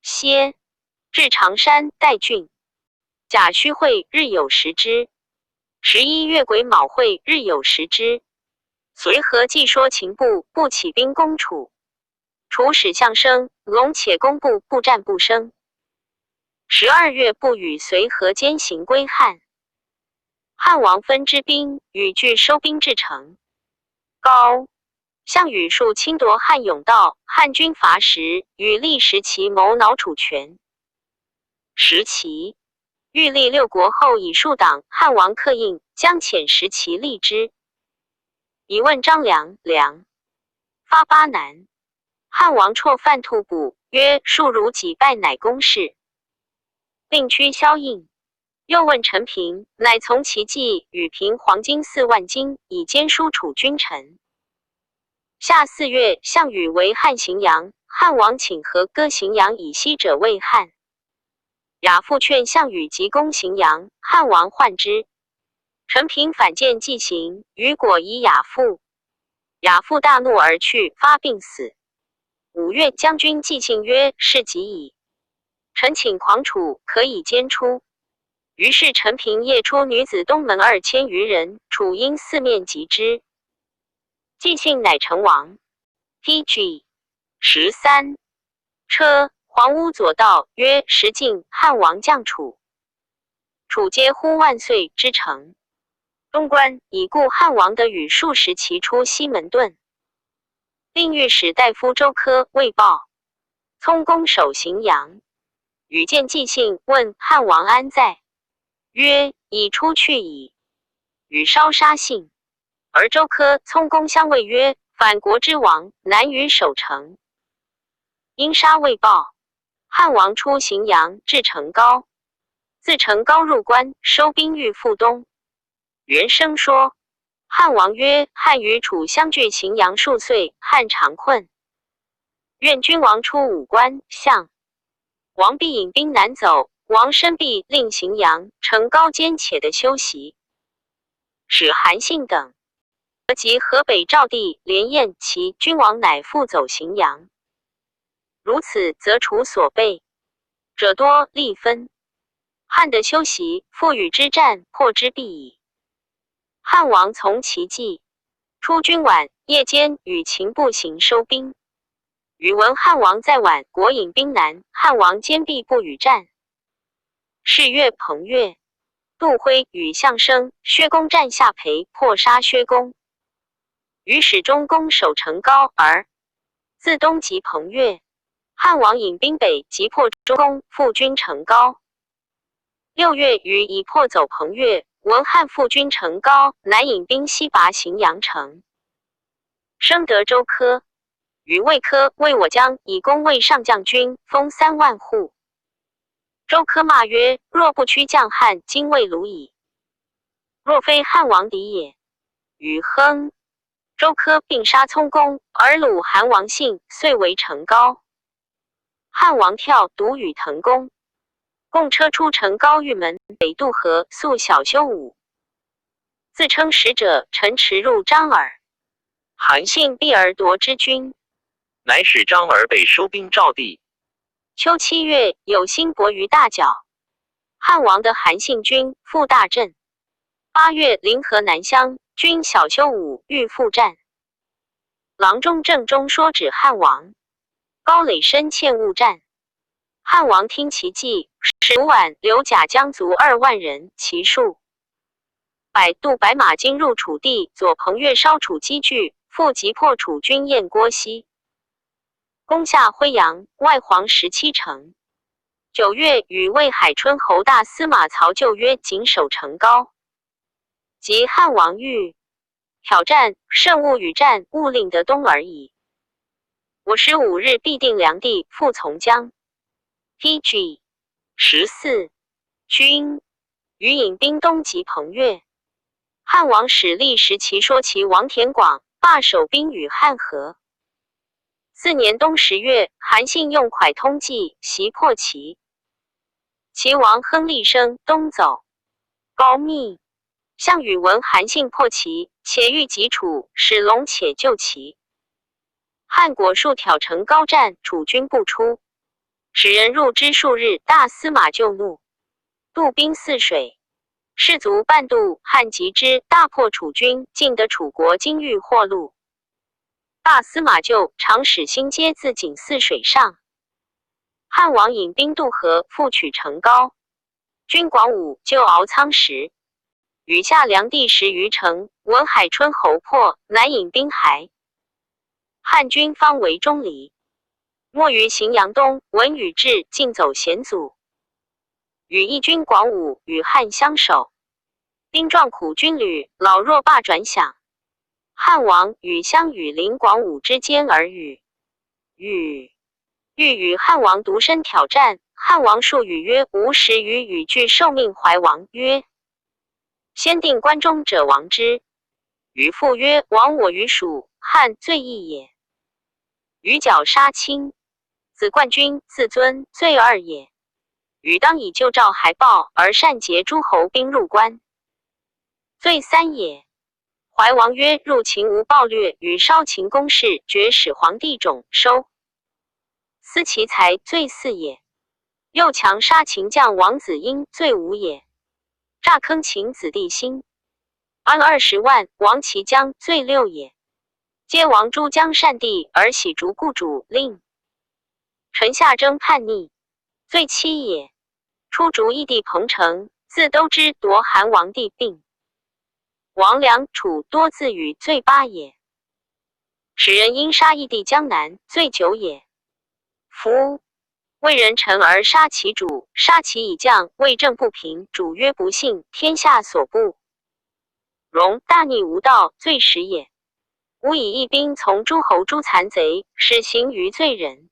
歇，至常山代郡。甲戌会日有食之。11月癸卯会日有食之。随和既说秦部不起兵攻楚，楚使相生、龙且攻部不战不生。12月，不与随和兼行归汉。汉王分之兵，与俱收兵至城。高项羽数侵夺汉甬道，汉军伐时，与立时其谋挠楚权。时齐欲立六国后，以数党，汉王刻印，将遣时齐立之。以问张良，良发巴南。汉王辍范吐哺曰：“庶如己败，乃公事。”令驱萧应。又问陈平，乃从其计，与平黄金4万斤，以监书楚君臣。夏4月，项羽为汉荥阳，汉王请和割荥阳以西者为汉。亚父劝项羽急攻荥阳，汉王患之。陈平反见计行，雨果以亚父。亚父大怒而去，发病死。5月，将军纪信曰：“事急矣，臣请狂楚，可以兼出。”于是陈平夜出女子东门2000余人，楚因四面击之。纪信乃成王。P.G. 13车黄屋左道曰石敬，汉王将楚，楚皆呼万岁之城。东关已故汉王的与数十骑出西门盾。令御史大夫周科未报，聪公守荥阳，与见纪信，问汉王安在？曰：已出去矣。与烧杀信，而周科、聪公相谓曰：反国之王，难于守城。因杀未报。汉王出荥阳，至成皋，自成皋入关，收兵欲复东。袁生说，汉王曰：汉与楚相距荥阳数岁，汉常困，愿君王出武关，相王必引兵南走。王身必令荥阳、成皋间且的休息。使韩信等及河北赵地连燕齐君王，乃复走荥阳。如此，则楚所备者多，利分。汉的休息，复与之战，破之必矣。汉王从其计，出军宛，夜间与秦部行收兵。宇闻汉王在宛，国引兵南，汉王坚壁不与战。是月彭越，杜辉与项生、薛公战下邳，破杀薛公。于使中公守成皋而自东及彭越。汉王引兵北，击破中公，复军成皋。6月，于以破走彭越，闻汉复军成皋，乃引兵西拔荥阳城。生得周苛，与魏科为我将以功位上将军，封3万户。周苛骂曰：“若不屈将汉，今未虏矣。若非汉王敌也。”与亨。周苛并杀聪公，而虏韩王信，遂为成皋。汉王跳独与滕公共车出成皋玉门，北渡河，宿小修武。自称使者，陈驰入张耳。韩信避而夺之军，乃使张耳北收兵赵地。秋7月，有辛伯于大角。汉王的韩信军复大阵。8月，临河南乡军小修武欲复战。郎中郑中说止汉王，高垒身欠勿战。汉王听其计，使吴婉、刘贾将卒2万人，其数百渡白马津入楚地，左彭越烧楚积聚，复击破楚军燕郭西，攻下辉阳、外黄17城。9月，与魏海春侯大司马曹就约，谨守成皋。及汉王欲挑战，胜勿与战，勿令得东而已。我15日必定梁地，复从江。P.G. 14军于引兵东击彭越。汉王使立时其说其王田广罢守兵与汉和。4年冬10月，韩信用蒯通计袭破齐。齐王亨利生东走。高密项羽闻韩信破齐，且欲及楚，使龙且救齐。汉果数挑城高战，楚军不出，使人入之数日，大司马就怒，渡兵泗水，士卒半渡，汉及之，大破楚军，尽得楚国金玉货禄。大司马就常使新阶自井泗水上。汉王引兵渡河，复取成皋。军广武救敖仓时，与下梁地十余城。闻海春侯破，乃引兵还。汉军方为钟离。莫于荥阳东，闻禹至，尽走险阻。与义军广武与汉相守，兵壮苦军旅，老弱罢转饷。汉王与相与临广武之间而语。禹欲与汉王独身挑战，汉王数语曰：“吾时与禹俱受命。”怀王曰：“先定关中者王之。”禹复曰：“亡我于蜀，汉罪义也。”禹绞杀卿，子冠军自尊罪二也。禹当以旧赵还报而善结诸侯兵入关，罪三也。怀王曰：“入秦无暴掠，与烧秦宫室，绝始皇帝种收，私其财，罪四也。又强杀秦将王子婴，罪五也。诈坑秦子弟心，安20万，亡其将，罪六也。皆王诸将善地而喜逐故主令，臣下争叛逆，罪七也。出逐义帝彭城，自都之夺韩王帝病。王梁楚多自与，罪八也。使人因杀义帝江南，罪九也。夫为人臣而杀其主，杀其以将，为政不平，主曰不信，天下所不容，大逆无道，罪十也。吾以一兵从诸侯诸残贼，使行于罪人。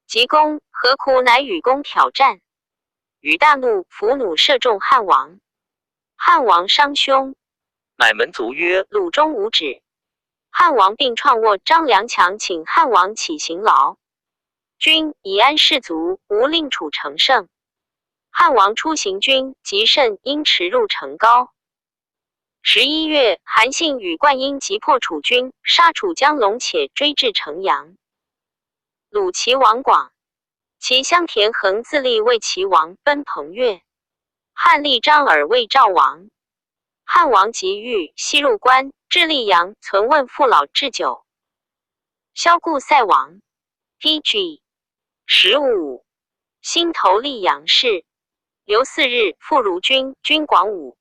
及公何苦？乃与公挑战。禹大怒，俘弩射中汉王。汉王伤胸，乃门卒曰：“ 鲁中无止。”汉王并创卧张良强请汉王起行劳。君以安士卒，无令楚成胜。汉王出行军，及甚，因驰入成皋。11月，韩信与灌婴击破楚军，杀楚将龙且追至城阳。鲁齐王广，其相田横自立为齐王，奔彭越。汉立张耳为赵王。汉王即欲西入关，至溧阳，存问父老置酒。萧顾塞王。P.G. 15，新投溧阳市，留4日，复如军，军广武。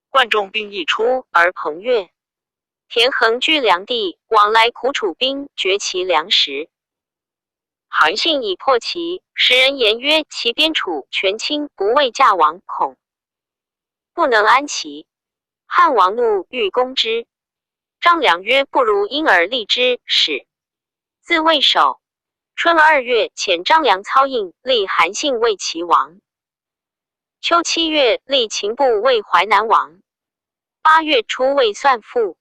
关中兵一出，而彭越。田横居梁地，往来苦楚兵，绝其粮食。韩信以破齐，时人言曰：“其边楚，权倾，不畏驾王，恐。”不能安齐。漢王怒，欲攻之。張良曰：“不如因而立之。”始自魏首。春二月，遣張良操印，立韓信為齊王。秋七月，立秦布為淮南王。8月初，魏算復。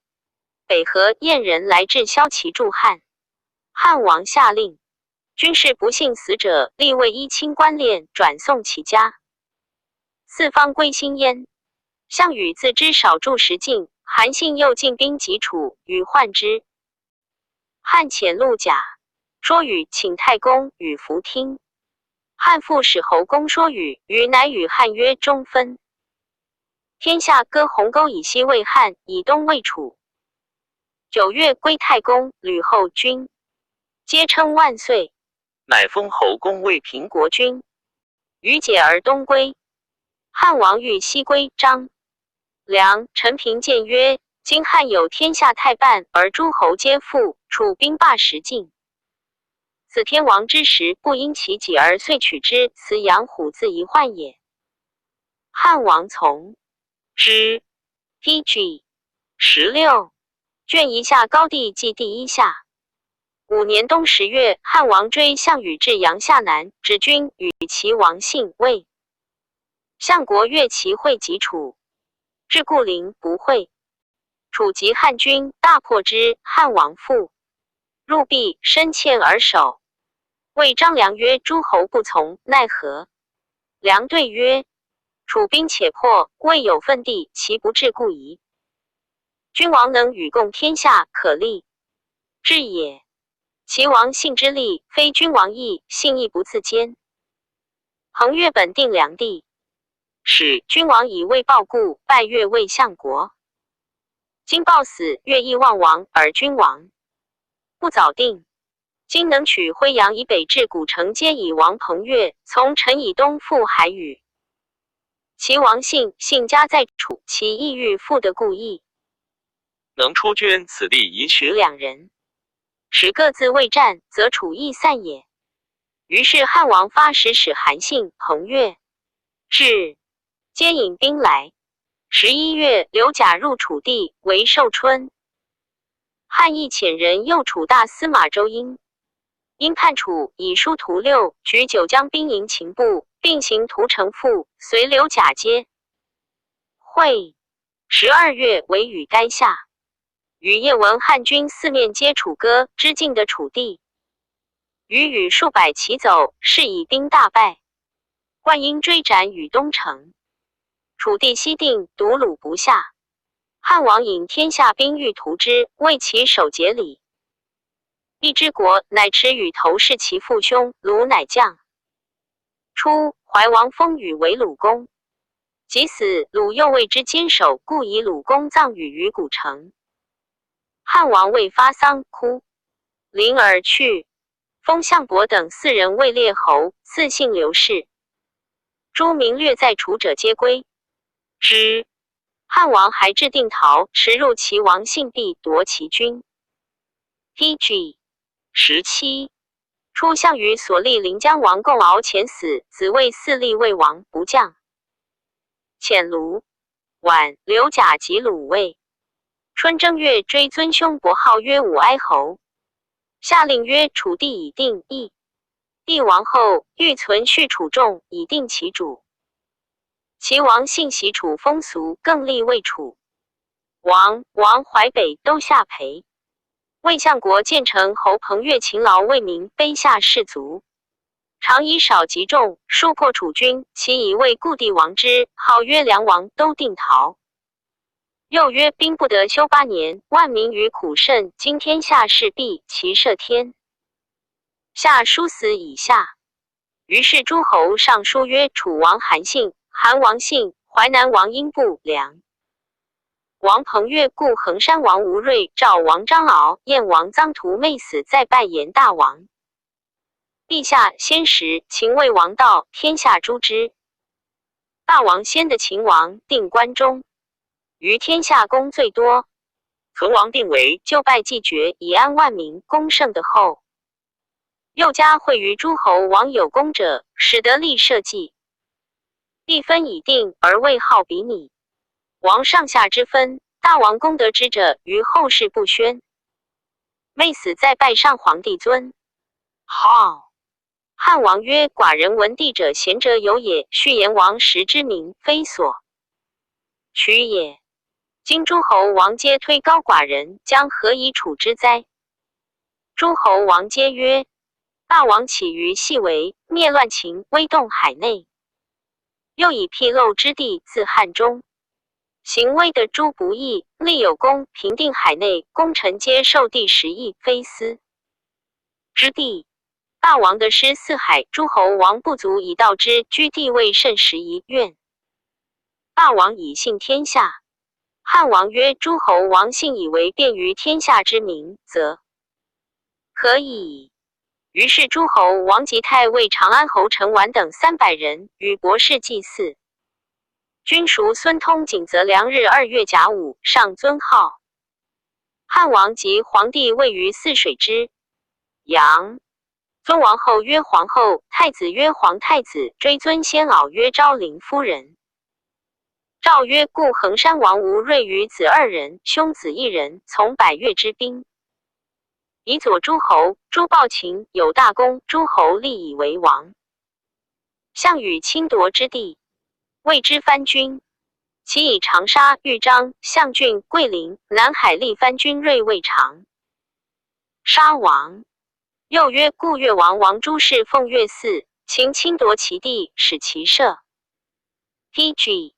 北河燕人來至驍其助漢。漢王下令，軍士不幸死者，立為依親關鏈，轉送其家。四方歸心焉。項羽自知少助時進，韓信又進兵擊楚，羽患之。漢遣陸賈說與，請太公與弗聽。漢復使侯公說與，羽乃與漢約中分。天下割鴻溝以西為漢，以東為楚。9月歸太公、呂後君，皆稱萬歲。乃封侯公為平國君。羽解而東歸。漢王欲西歸，張良、陳平諫曰：“今漢有天下泰半，而諸侯皆附，楚兵霸十境。此天王之時，不因其己而遂取之，此養虎自遺患也。”漢王從之。P.G. 16卷一下高帝紀第一下。5年冬10月，漢王追項羽至陽夏南，止軍與齊王信魏。相國越齊會及楚，至固陵不會。楚及漢軍，大破之。漢王復入壁，身堑而守。謂張良曰：“諸侯不從，奈何？”良對曰：“楚兵且破，未有分地，其不至故矣。君王能與共天下，可立志也。齊王信之力，非君王意，信亦不自堅。彭越本定梁地，始君王以魏報故，拜越為相國。今報死，越亦望王，而君王不早定。今能取睢陽以北至古城，皆以王彭越；從陳以東復海宇。齊王信，信家在楚，其意欲復得故意。能出捐此地以取兩人，使各自為戰，則楚亦散也。於是漢王發使使韓信、彭越至，皆引兵來。11月，劉賈入楚地，為壽春。漢亦遣人誘楚大司馬周嬰，嬰叛楚，以書屠六，舉九江兵迎秦部，並行屠城賦，隨劉賈皆會。12月，為羽垓下。羽夜聞漢軍四面皆楚歌，知進得楚地。羽與數百騎走，是以兵大敗。灌嬰追斬羽東城。楚地西定，獨虜不下。漢王引天下兵欲屠之，為其守節禮。荔枝國乃持羽頭事其父兄，魯乃將。初，懷王封羽為魯公。及死，魯又為之堅守，故以魯公葬羽於古城。漢王為發喪，哭，臨而去。封項伯等四人為列侯，賜姓劉氏。諸民掠在楚者皆歸之。漢王還至定陶，馳入齊王信壁，奪其軍。P.G. 17初，項羽所立臨江王共敖遣死，子魏嗣立魏王，不將。遣盧宛、劉賈及魯衛。春正月，追尊兄伯號曰武哀侯。下令曰：楚地已定，義帝王後，欲存續楚眾，以定其主。齊王信習楚風俗，更立魏楚王。王淮北都下邳。魏相國建成侯彭越勤勞為民，卑下士卒，常以少擊眾，數破楚軍。其以為故地王之，號曰梁王，都定陶。又曰：兵不得修8年，萬民於苦甚。今天下事畢，其赦天下殊死以下。於是諸侯上書曰：楚王韓信、韓王信、淮南王英布、梁王彭越、故衡山王吳芮、趙王張敖、燕王臧荼昧死在拜言大王。陛下先時，秦魏王道，天下誅之。大王先的秦王定關中，於天下功最多。存王定為就拜祭爵，以安萬民。功勝的後，又加惠於諸侯王有功者，使得立社稷。地分已定，而位號比擬。王上下之分，大王功德之者，于后世不宣。未死再拜上皇帝尊。号汉王曰：“寡人闻帝者贤者有也。叙言王时之名，非所取也。今诸侯王皆推高寡人，将何以处之哉？”诸侯王皆曰：“大王起于细微，灭乱秦，威动海内。又以僻陋之地自汉中，行威的诸不义，立有功，平定海内，功臣皆受地10邑，非私之地。大王的师四海，诸侯王不足以道之，居地位甚时宜愿。大王以信天下。”汉王曰：“诸侯王信以为便于天下之民，则可以。”于是诸侯王及太尉长安侯陈完等300人与博士祭祀。君叔孙通景泽良日二月甲午，上尊号。汉王及皇帝位于泗水之阳。尊王后曰皇后，太子曰皇太子，追尊先媪曰昭陵夫人。诏曰：故衡山王吴瑞与子二人，兄子一人，从百越之兵，以佐诸侯。诸暴秦有大功，诸侯立以为王。项羽侵夺之地，谓之藩军。其以长沙、豫章、象郡、桂林、南海立藩军，锐未长沙王。又曰：故越王王朱氏奉越祀，秦侵夺其地，使其社。P.G.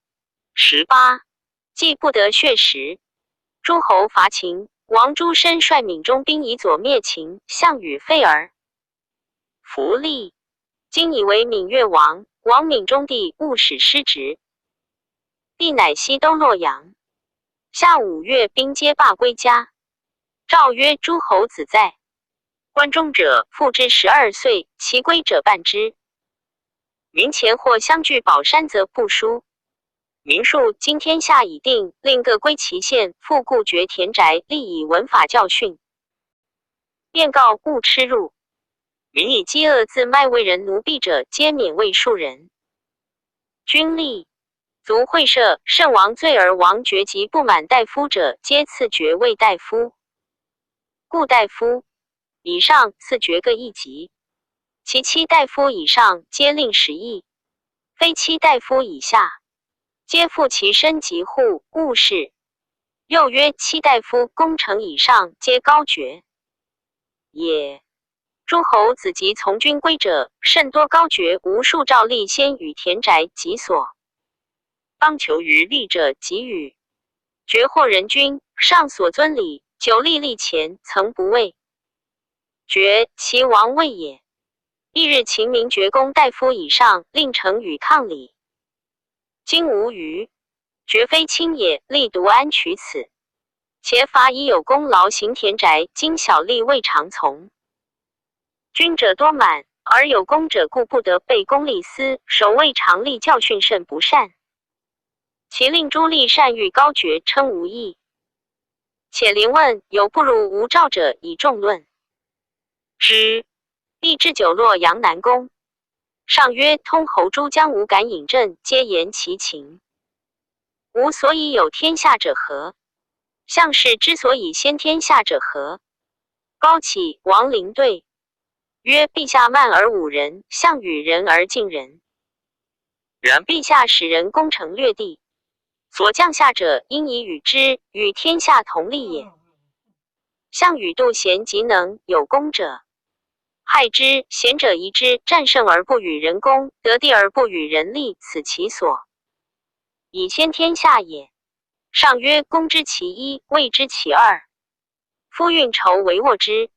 18，既不得血食。诸侯伐秦，王朱身率闽中兵以左灭秦，项羽废而复立。今以为闽越王，王闽中帝勿使失职。帝乃西都洛阳。夏五月，兵皆罢归家。诏曰：诸侯子在关中者，复之12岁，其归者半之。民前或相聚宝山，则不书。民庶今天下已定，令各归其县，复固绝田宅，立以文法教训。便告勿吃入。民以饥饿自卖为人奴婢者，皆免为庶人。君立族会社，圣王罪而王爵及不满大夫者，皆赐爵位大夫。故大夫以上赐爵各一级，其妻大夫以上皆令10邑，非妻大夫以下，皆复其身及户务事。又曰：七大夫功成以上，皆高爵也。诸侯子及从军归者，甚多高爵，无数诏立先与田宅及所邦求于利者，给予爵或人君上所尊礼，久立立前，曾不畏爵，其王位也。翌日，秦明爵公大夫以上，令成与抗礼。今无虞，爵非卿也，立独安取此。且法已有功劳行田宅，今小吏未尝从。君者多满，而有功者故不得被公立司，守卫常立教训甚不善。其令诸吏善欲高爵，称无益。且临问有不如无诏者，以众论之。帝至久洛阳南宫。上曰：通侯诸将无敢引阵，皆言其情。吾所以有天下者何？项氏之所以先天下者何？高起，王陵对曰：陛下慢而侮人，项羽仁而敬人。然陛下使人攻城略地，所将下者，应以与之，与天下同利也。项羽度贤及能，有功者害之，贤者疑之，战胜而不与人攻，得地而不与人利，此其所以先天下也。上曰：公知其一，未知其二。夫运筹帷幄之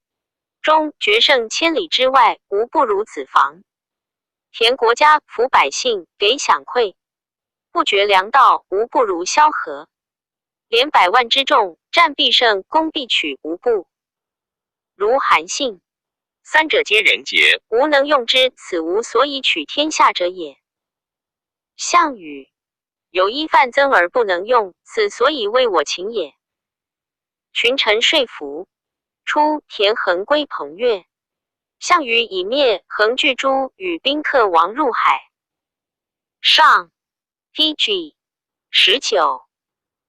中，决胜千里之外，无不如子房。田国家，抚百姓，给饷馈，不绝粮道，无不如萧何。连百万之众，战必胜，攻必取，无不如韩信。三者皆人杰，无能用之，此无所以取天下者也。项羽有一范增而不能用，此所以为我秦也。群臣说服。初，田横归彭越，项羽以灭横拒诸与宾客王入海。上 P.G. 19。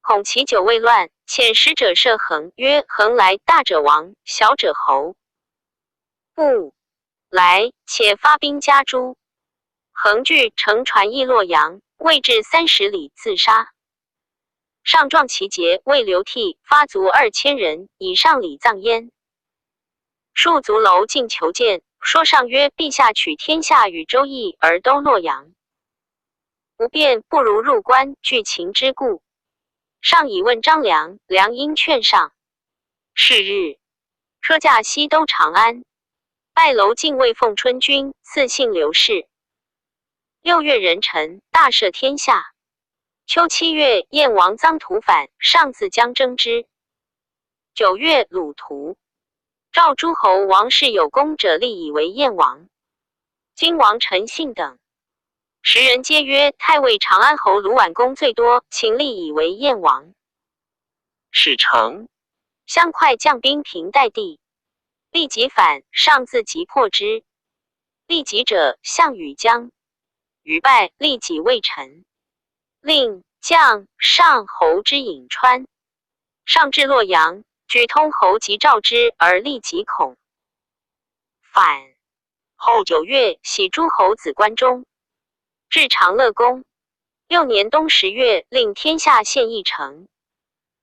恐其久未亂，遣使者射衡，曰：衡來，大者王，小者侯。不來，且發兵加誅。衡懼，乘船詣洛陽，未至30里，自殺。上壯其節，為流涕，發卒2000人，以上禮葬焉。戍卒樓進求見，說上曰：陛下取天下與周易而都洛陽，不便，不如入關，懼秦之故。上以問張良，良因勸上。是日，車駕西都長安，拜樓進為奉春君，賜姓劉氏。6月壬辰，大赦天下。秋7月，燕王臧荼反，上自將征之。9月，虜屠。趙諸侯王室有功者，立以為燕王。荊王陳信等時人皆曰：太尉長安侯盧綰功最多，請立以為燕王。始成。襄噲將兵平代地，酈己反，上自擊破之。酈己者，項羽將。羽敗，酈己為臣。令將上侯之颍川。上至洛陽，舉通侯及召之，而酈己恐。反。後9月，徙諸侯子關中，至長樂宮。6年冬10月，令天下縣邑成。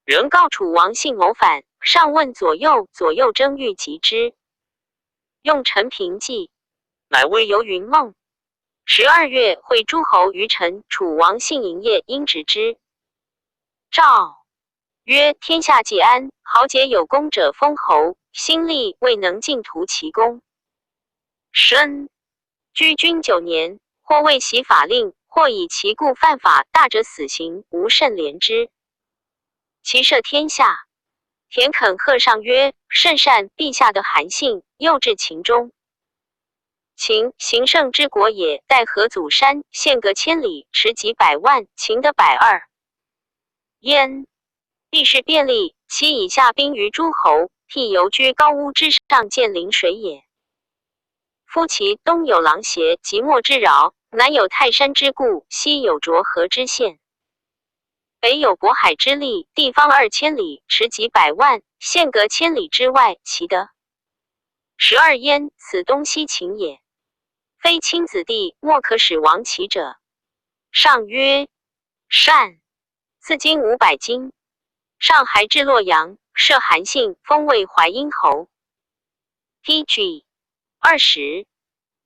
仍告楚王信謀反，上問左右，左右爭欲擊之。用陳平計，乃為游雲夢。12月，會諸侯於陳，楚王信營業，應直之。詔曰：天下既安，豪傑有功者封侯，興利未能盡圖其功。申居君9年，或未習法令，或以其故犯法，大者死刑，無甚憐之。其赦天下。田肯賀上曰：甚善，陛下的韓信，又至秦中。秦行勝之國也，帶河祖山，縣隔千里，池幾百萬，秦得百二。焉地勢便利，其以下兵於諸侯，辟游居高屋之上，見臨水也。夫其東有琅邪、即墨之饒，南有泰山之固，西有濁河之陷，北有渤海之利，地方2000里，池幾百萬，縣隔千里之外，其得十二焉，此東西秦也。非親子弟，莫可使亡齊者。上曰：善。賜金500斤。上還至洛陽，赦韓信，封為淮陰侯。P.G. 20。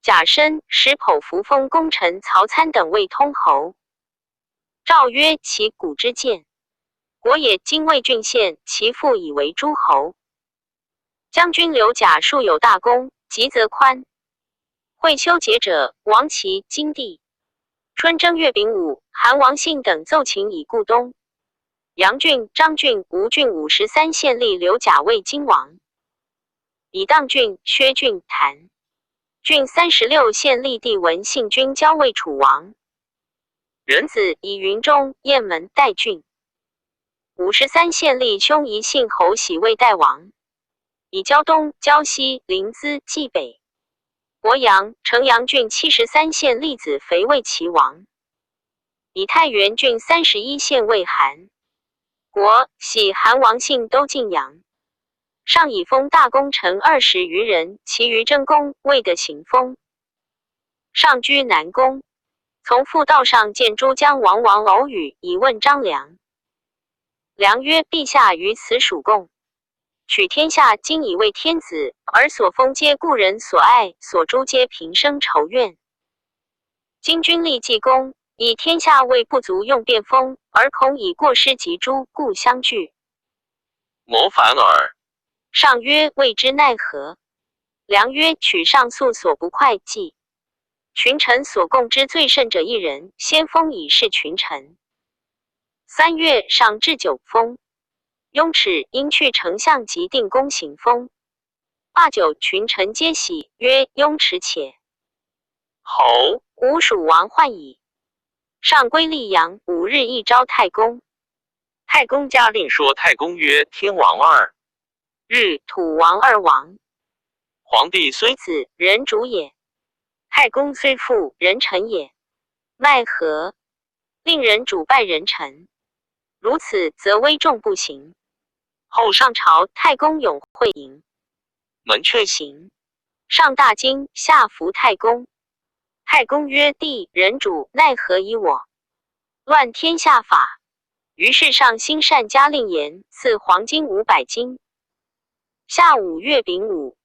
甲申，使剖扶風功臣曹參等為通侯。詔曰：其古之建國也，今為郡縣，其父以為諸侯。將軍劉贾素有大功，吉則寬。會修節者，王齊金帝。春正月丙午，韓王信等奏請以故東。楊郡、張郡、吳郡53縣立劉贾為荊王。以砀郡、薛郡、譚郡36縣立帝文信君交為楚王。壬子，以雲中、雁門、代郡53縣立兄夷信侯喜為代王。以膠東、膠西、臨淄、濟北、鄱陽、城陽郡73縣立子肥為齊王。以太原郡31縣為韓國，徙韓王信都晉陽。上以封大功臣20餘人，其餘爭功，未得行封。上居南宮，從復道上見諸將王王偶語，以問張良。良曰：陛下於此屬共取天下，今已為天子，而所封皆故人所愛，所誅皆平生仇怨。今君立紀功，以天下未不足用便封，而恐以過失及誅，故相拒。謀反耳。上曰：謂之奈何？良曰：取上素所不快計，群臣所共之最甚者一人，先封以示群臣。3月，上置酒封。雍齒因去丞相及定公行封。罷酒，群臣皆喜，曰：雍齒且侯。吾蜀王患矣。上歸溧陽，5日一召太公。太公家令說太公曰：天王二日，土王二王。皇帝雖子，人主也；太公雖父，人臣也。奈何？令人主拜人臣。如此，则危重不行。后上朝，太公永会迎门阙行。上大惊，下服太公。太公曰：“帝人主奈何以我乱天下法？”于是上兴善加令言，赐黄金500斤。下5月丙午，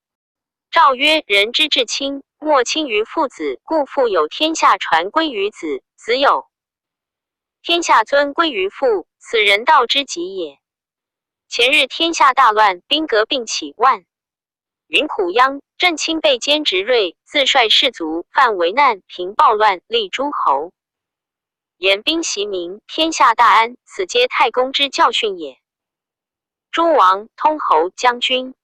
诏曰：“人之至亲，莫亲于父子，故父有天下传归于子，子有天下尊归于父，此人道之极也。”前日天下大乱，兵革并起，万民苦殃。朕亲被监执锐，自率士卒，犯危难，平暴乱，立诸侯，演兵袭民，天下大安。此皆太公之教训也。诸王、通侯、将军、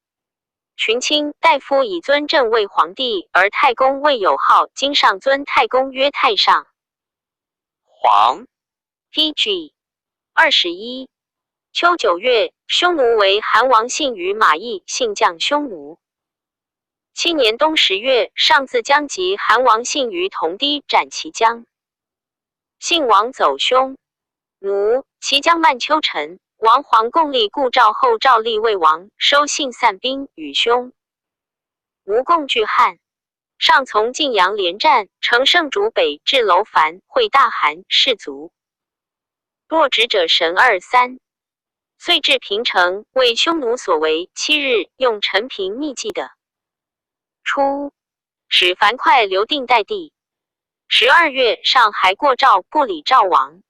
群卿、大夫以尊朕为皇帝，而太公未有号。今上尊太公曰太上皇。 P.G. 21。秋9月，匈奴为韩王信与马邑，信将匈奴。7年冬10月，上自将及韩王信于铜堤，斩其将。信王走匈奴，其将曼丘臣。王黄共立故赵后赵立魏王，收信散兵与匈奴共拒汉。上从晋阳连战，乘胜逐北，至楼烦，会大汗士卒。落职者神二三。遂至平城，为匈奴所围。7日，用陈平密计的。初，使樊哙、刘定代帝。12月，上还过赵，不理赵王。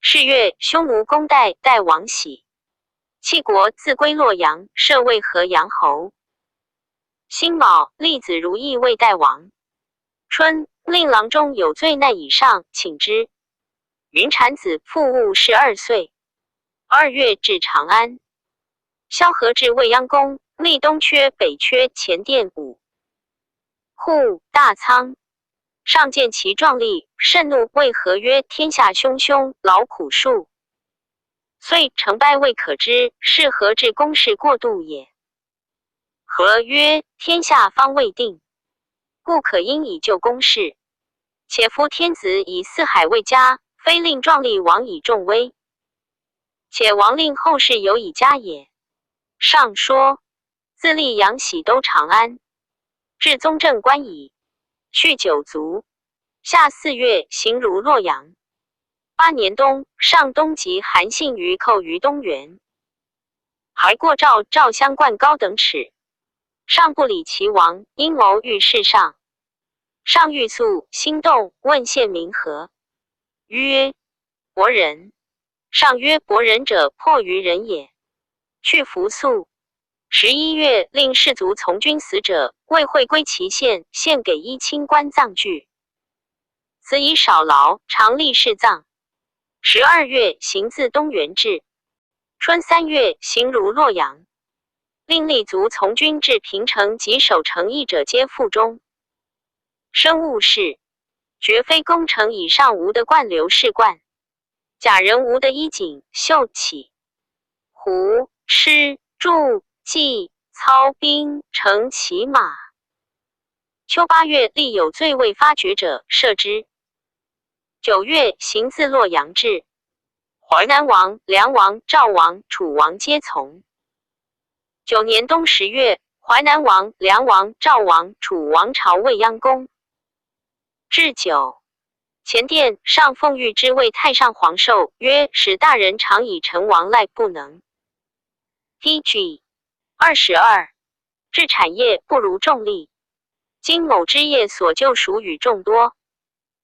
是月，匈奴攻代，代王喜，弃国，自归洛阳，设魏河阳侯。辛卯，立子如意为代王。春，令郎中有罪难以上，请之。云产子，父戊12岁。2月，至长安。萧何至未央宫，立东阙、北阙、前殿五户大仓。上见其壮丽，甚怒，谓何曰：“天下汹汹，劳苦数遂成败未可知，是何至公事过度也？何曰：“天下方未定，故可因以就公事。且夫天子以四海为家，非令壮丽王以众威，且王令后世有以家也。”上说，自立杨喜都长安，至宗正官矣。续九族。夏4月，行如洛阳。8年冬，上东及韩信于寇于东原，还过赵，赵相冠高等尺。上不理其王，阴谋欲事上。上欲速，心动，问县名何？曰：伯仁。上曰：伯仁者，破于人也。去服宿。11月，令士卒从军死者，未会归其县，献给一清官葬具。此以少劳，常立事葬。12月，行自东原至。春3月，行如洛阳。令立卒从军至平城及守城役者皆赴中。生物事，绝非攻城以上无的贯流士冠。假人无的衣锦绣起。胡吃住骑操兵乘骑马。秋8月，立有罪未发觉者，赦之。9月，行自洛阳至。淮南王、梁王、赵王、楚王皆从。9年冬10月，淮南王、梁王、赵王、楚王朝未央宫。置酒。前殿上奉御之为太上皇授，曰：“使大人常以臣王赖不能。” P.G. 22。置产业不如重利。今某之业所救赎与众多，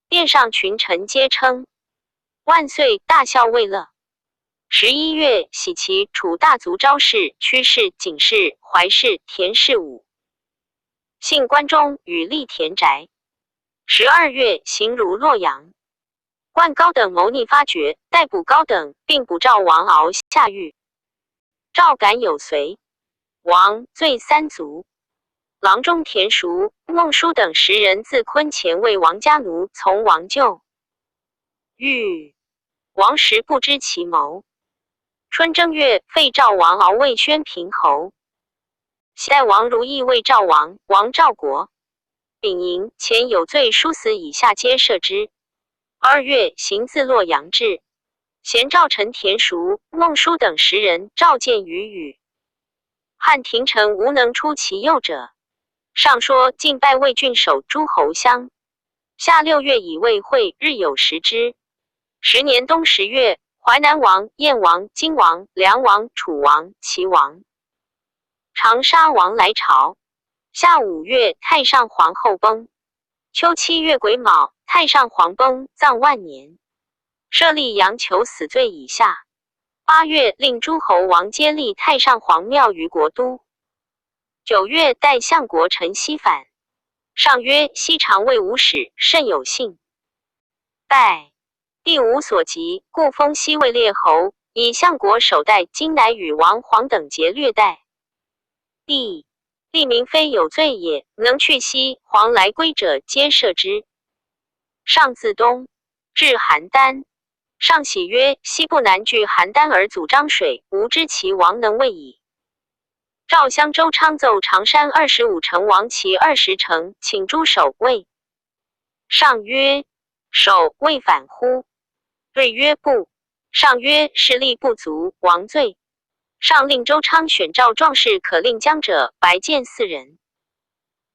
殿上群臣皆称万岁，大笑为乐。11月，喜其楚大族昭氏、屈氏、景氏、怀氏、田氏五姓关中与立田宅。12月，行如洛阳。冠高等谋逆发觉，逮捕高等，并捕赵王敖下狱。赵感有随，王罪三族。郎中田叔、孟叔等10人自昆前为王家奴，从王就狱。王时不知其谋。春正月，废赵王敖为宣平侯，代王如意为赵王，王赵国。丙寅，前有罪书死以下皆赦之。2月，行自洛阳至。咸赵臣田叔、孟叔等10人召见于宇。汉廷臣无能出其右者。上说晋拜魏郡守诸侯相。夏6月以魏会日有食之。10年冬10月，淮南王、燕王、荆王、梁王、楚王、齐王、长沙王来朝。夏5月，太上皇后崩。秋7月癸卯，太上皇崩，葬万年。设立阳求死罪以下。8月，令诸侯王皆立太上皇庙于国都。9月，代相国陈豨反。上曰：豨常为吾使，甚有幸。拜帝无所及，故封豨为列侯，以相国守代。今乃与王黄等节略代。帝帝明非有罪也，能去西黄来归者，皆赦之。上自东至邯郸。上喜曰：昔不难据邯郸而阻漳水，吾知其王能为矣。赵襄周昌奏常山25城王齐20城，请诸守魏。上曰：守未反乎？对曰：不。上曰：势力不足，王罪。上令周昌选召壮士可令将者，白见四人。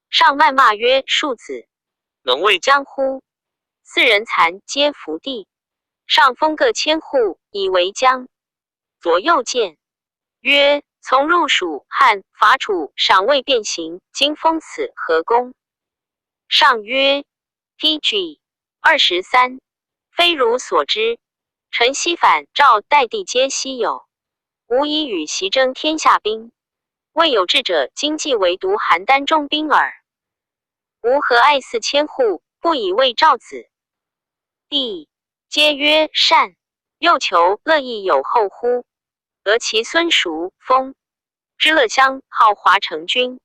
上谩骂曰：庶子能为将乎？四人残，皆伏地。上封各千户，以为将。左右谏曰：从入蜀汉，伐楚，赏未变形，今封此何功？上曰：PG 23，非汝所知。臣西反赵代帝皆稀有，吾以与习征天下兵。未有志者，今既为独邯郸中兵耳。吾何爱4000户，不以为赵子？帝皆曰善。又求乐亦有后乎？得其孙叔，封知乐乡，号华成君。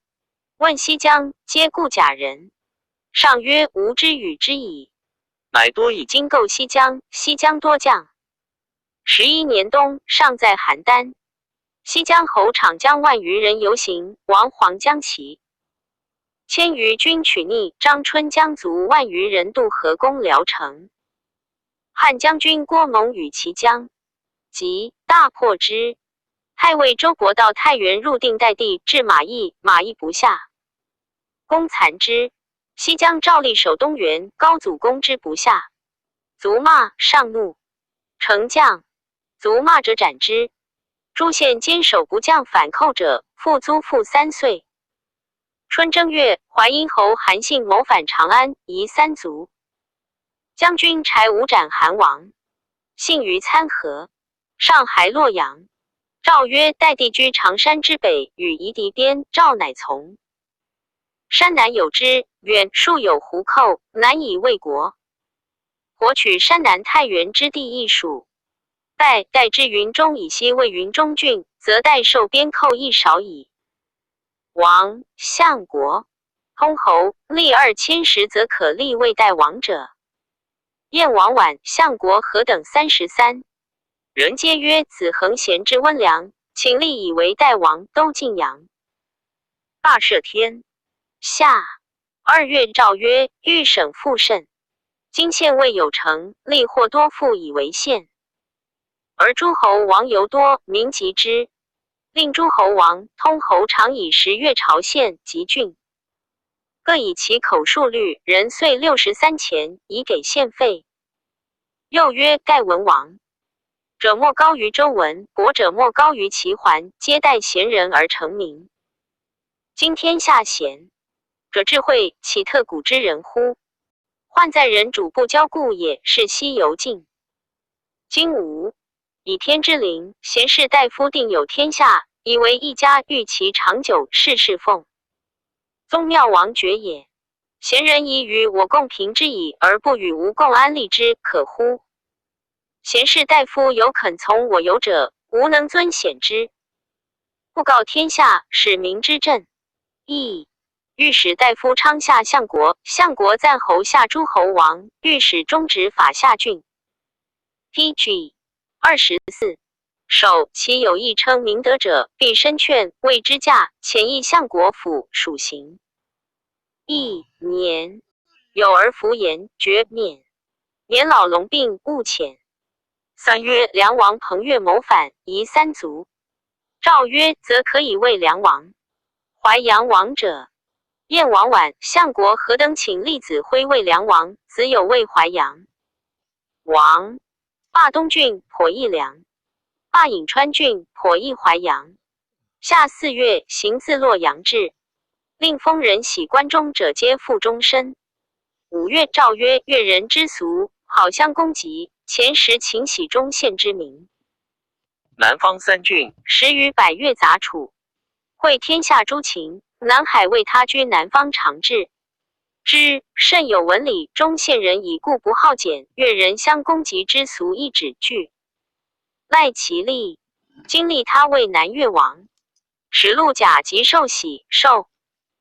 问西江，皆故贾人。上曰：吾之与之矣。乃多以今构西江，西江多将。11年冬，上在邯郸。西江侯场将万余人游行，王黄将齐千余军取逆。张春将卒万余人渡河攻聊城。汉将军郭蒙与其将，即大破之。太尉周勃到太原入定代地，至马邑，马邑不下，攻残之。西江赵立守东原，高祖攻之不下，卒骂上怒，乘将卒骂者斩之。诸县坚守不将反寇者，复租赋3岁。春正月，淮阴侯韩信谋反长安，夷三族。将军柴武斩韩王，信于参合。上还洛阳。诏曰：代帝居常山之北，与夷狄边。赵乃从。山南有之，远数有胡寇，难以卫国。火取山南太原之地亦属。代代之云中以西为云中郡，则代受边寇亦少矣。王相国通侯立2000石，则可立魏代王者。燕王绾、相国何等33人，皆曰：子恒贤之温良，请立以为代王。都晋阳。大赦天。夏2月，诏曰：豫省复甚。今县未有成，立或多赋以为县。而诸侯王尤多，民疾之。令诸侯王、通侯常以10月朝县及郡，各以其口数率，人岁63钱，以给县费。又曰：盖文王者莫高于周文，伯者莫高于齐桓，皆待贤人而成名。今天下贤者智慧，岂特古之人乎？患在人主不交故也，是西游尽。今吾以天之灵，贤士大夫定有天下，以为一家欲其长久，事事奉。宗庙王爵也。贤人宜与我共平之矣，而不与吾共安立之，可乎？贤士大夫有肯从我游者，吾能尊显之。布告天下，使民之政。义御史大夫昌下相国，相国赞侯下诸侯王，御史中执法下郡。PG 24。首其有意称明德者，必申劝谓之驾，遣诣相国府属行。一年，有儿服言，绝免。年老聋病，勿遣。3月，梁王彭越谋反，夷三族。诏曰：则可以为梁王。淮阳王者，燕王绾、相国何等请立子辉为梁王，子有为淮阳王。罢东郡，颇邑梁；罢颍川郡，颇邑淮阳。夏四月，行自洛阳至，令封人喜关中者，皆复终身。5月，诏曰：越人之俗，好相攻击。前时请徙中县之名。南方三郡，十余百越杂处，会天下诸秦。南海为他居南方长治。之甚有文理，中县人以故不好简，越人相攻击之俗亦止惧。赖其立，今立他为南越王。使陆贾及受玺受，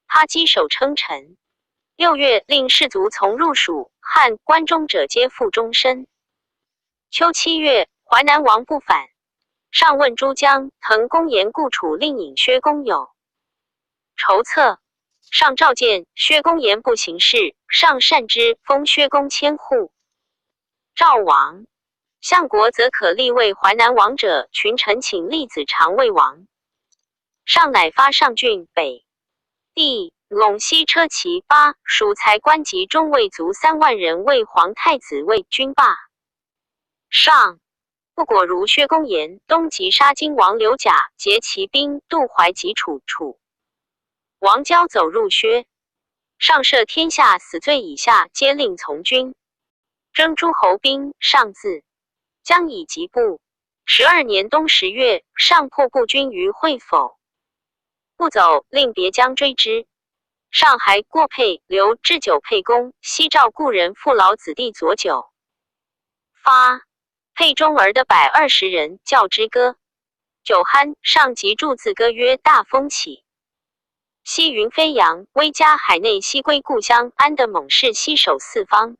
他稽首称臣。6月，令士卒从入蜀汉关中者，皆复终身。秋7月，淮南王不反。上问诸将，滕公言故楚令尹薛公有筹策。上召见薛公言不行事，上善之，封薛公千户。赵王相国则可立为淮南王者，群臣请立子长为王。上乃发上郡北地陇西车骑八属才官及中尉卒3万人为皇太子卫军罢。上不果如薛公言，东击杀荆王刘贾，劫其兵，渡淮及楚楚。王交走入薛，上赦天下死罪以下，皆令从军。征诸侯兵，上自将以及部。12年冬10月，上破故军于会否，不走，令别将追之。上还过沛，留置酒沛公，西召故人父老子弟佐酒。发沛中儿的120人，教之歌。酒酣，上即著自歌曰：大风起。兮云飞扬，威加海内，兮归故乡。安得猛士兮守四方。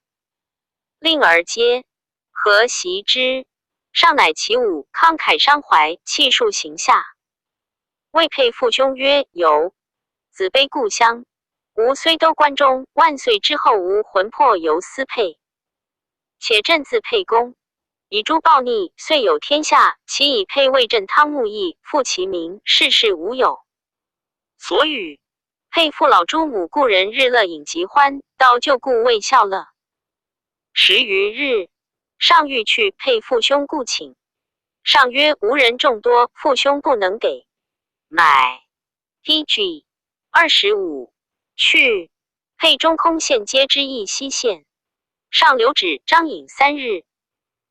令儿皆何习之？上乃起舞，慷慨伤怀，泣数行下。谓沛父兄曰：有子悲故乡，吾虽都关中，万岁之后，吾魂魄犹思沛。且朕自沛公，以诸暴逆，遂有天下。其以沛为朕汤沐邑，复其名，世事无有所与。沛父老诸母故人日乐饮极欢，到旧故未笑乐。十余日，上欲去，沛父兄故请。上曰：吾人众多，父兄不能给。乃 P.G. 25去，沛中空县皆之邑西县。上留旨张饮3日。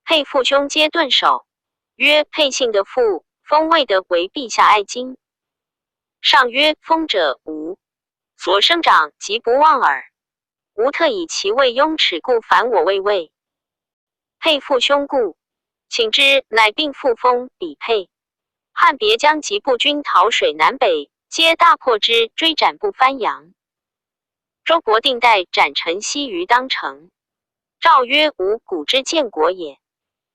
沛父兄皆顿首，曰：沛姓的父，封魏的为陛下爱卿。上曰：封者吾所生长，即不忘耳。吾特以其位庸耻故，反我位位。沛父兄故，请之，乃并复封比沛。汉别将及步军讨水南北，皆大破之，追斩不翻阳。周国定代斩陈豨于当城。诏曰：吾古之建国也。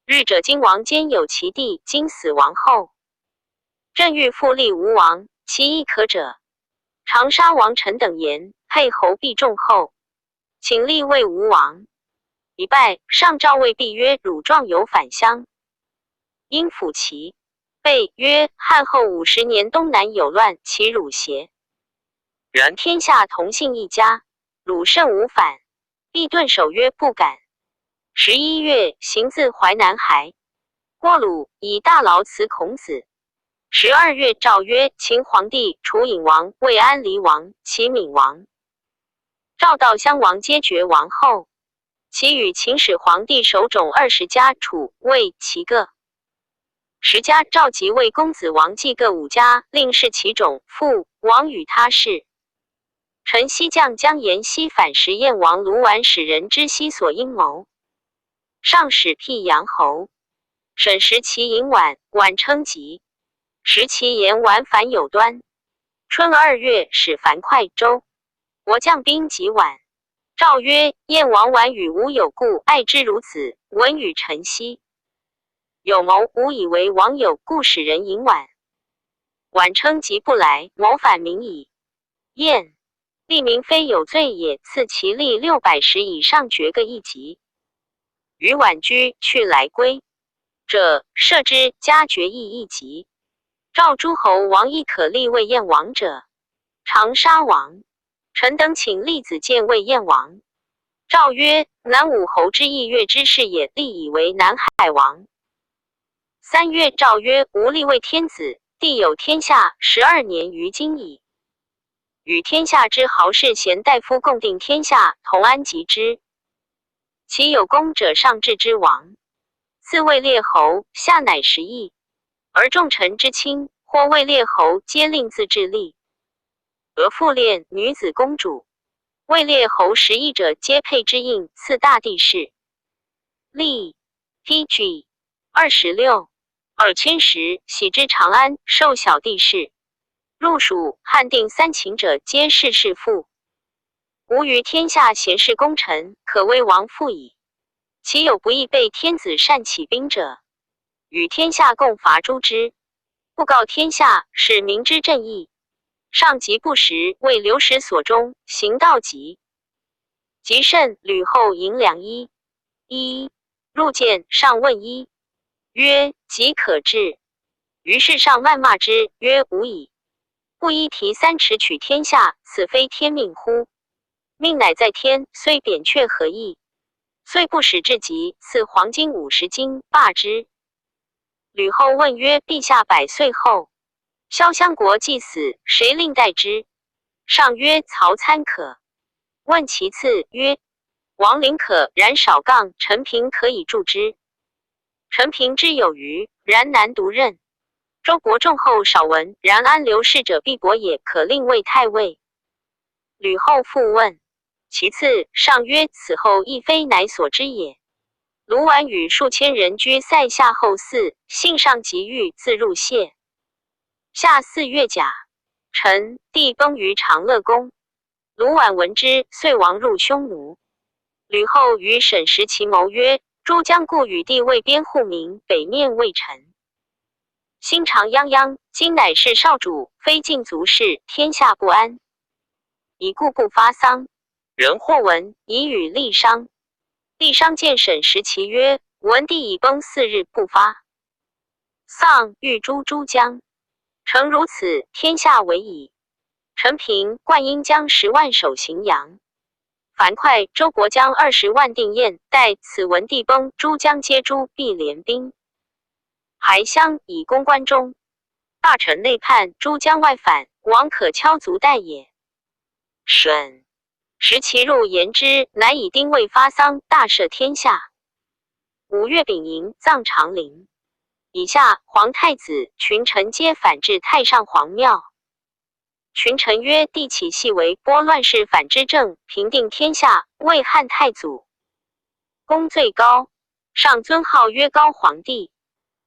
日者今王兼有其弟，今死亡后，朕欲复立吴王，其亦可者。长沙王臣等言，沛侯必重厚，请立为吴王。一拜，上诏谓毕曰：汝壮有返乡，应抚其。备曰：汉后50年，东南有乱，其汝邪？然天下同姓一家，汝甚无反。毕顿首曰：不敢。11月，行自淮南还。过鲁，以大牢辞孔子。12月，诏曰：秦皇帝、楚隐王、魏安离王、齐闵王、赵悼襄王皆绝王后。其与秦始皇帝首冢20家，楚、魏、齐各10家。赵即魏公子王继各五家，令谥其种父王与他氏。陈豨将姜延熙反时，燕王卢绾使人知悉所阴谋，上使辟阳侯。审时其饮碗，碗称疾。时其言丸反有端。春2月，使樊哙州，国将兵及宛。诏曰：燕王绾与吾有故，爱之如子。闻与陈豨有谋，吾以为王有故，使人迎宛。宛称疾不来，谋反民矣。燕立民非有罪也，赐其吏610以上爵各一级。与宛居去来归。者，赦之，加爵邑一级。赵诸侯王亦可立魏燕王者，长沙王。臣等请立子建魏燕王。诏曰：南武侯之邑越之士也，立以为南海王。3月，诏曰：吾立为天子，帝有天下12年于今矣。与天下之豪士贤大夫共定天下，同安及之。其有功者，上至之王。自魏列侯，下乃食邑。而众臣之亲，或魏列侯，皆令自治立。俄复恋女子公主。魏列侯食邑者，皆配之印，赐大帝室。立 PG 26。2010，徙之长安，授小帝室。入蜀，汉定三秦者，皆是世父。吾于天下贤士功臣，可谓王父矣。其有不义被天子擅起兵者，与天下共伐诛之，布告天下，使民知正义。上疾不食，为流矢所终，行道疾。疾甚，吕后迎良医。医入见，上问医曰：“疾可治。”于是上谩骂之曰：“无已。布衣提3尺取天下，此非天命乎？命乃在天，虽扁鹊何益？”遂不使至疾，赐黄金50斤，罢之。吕后问曰：“陛下百岁后，萧襄国既死，谁令代之？”上曰：“曹参可。”问其次曰：“王陵可，然少杠，陈平可以助之。陈平之有余，然难独任。周伯仲后少闻，然安刘氏者必伯也，可令为太尉。”吕后复问其次，上曰：“此后亦非乃所知也。”卢绾与数千人居塞下后寺，幸上即欲自入谢。夏4月甲辰，帝崩于长乐宫。卢绾闻之，遂亡入匈奴。吕后与审食其谋曰：“诸将故与帝位边护民，北面魏臣。心肠泱泱，今乃是少主，非晋族士，天下不安。以故不发丧。”人或闻，以与郦商。郦商见审食其曰：“闻帝已崩4日不发丧，欲诛诸将。诚如此，天下危矣。”陈平、灌婴将10万守荥阳。樊哙、周勃将20万定燕。待此闻帝崩，诸将皆诛，必联兵。还乡以攻关中。大臣内叛，诸将外反，王可敲足待也。审时其入言之，乃以丁未发丧，大赦天下。5月丙寅，葬长陵。以下皇太子群臣皆反至太上皇庙。群臣曰：“帝岂系为拨乱世反之政，平定天下，魏汉太祖，功最高，上尊号曰高皇帝。”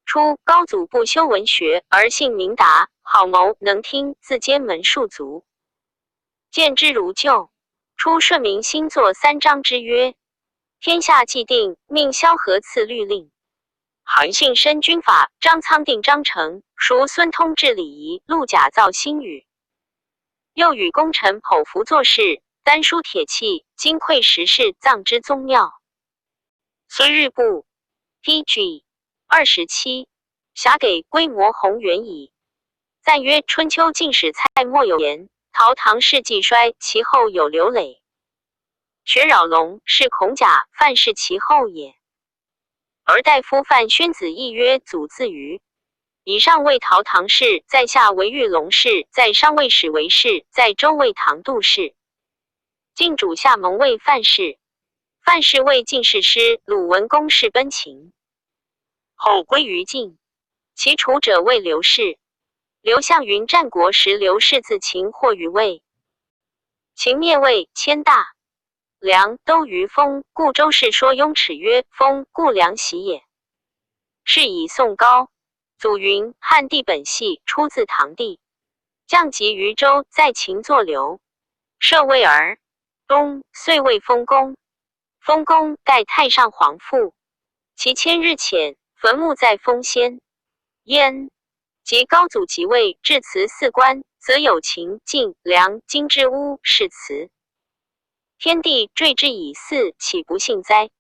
初，高祖不修文学，而性明达，好谋能听，自监门庶族，见之如旧。初，顺民新作三章之约，天下既定，命萧何赐律令。韩信申军法，张苍定章程，叔孙通治礼仪，陆贾造新语。又与功臣剖符作事，丹书铁器，金匮石室，葬之宗庙。孙日部 P.G. 27，辖给规模宏远矣。赞曰：春秋晋史蔡莫有言，陶唐氏既衰，其后有刘累。薛扰龙是孔甲，范氏其后也。而大夫范宣子亦曰：祖自虞。以上为陶唐氏，在下为玉龙氏，在上为史为氏，在周为唐杜氏。晋主下蒙为范氏，范氏为晋士师，鲁文公氏奔秦，后归于晋。其楚者为刘氏。刘向云战国时，刘氏自秦获于魏，秦灭魏，迁大梁，都于封，故周氏说雍齿曰：“封，故梁喜也。”是以宋高祖云：汉帝本系出自唐帝，降级于周，在秦作刘，设魏儿。东，遂为封公。封公盖太上皇父，其迁日浅，坟墓在封仙。焉及高祖即位，至慈寺官，则有秦、晋、梁、金之巫，是祠。天地坠之以祀，岂不幸哉？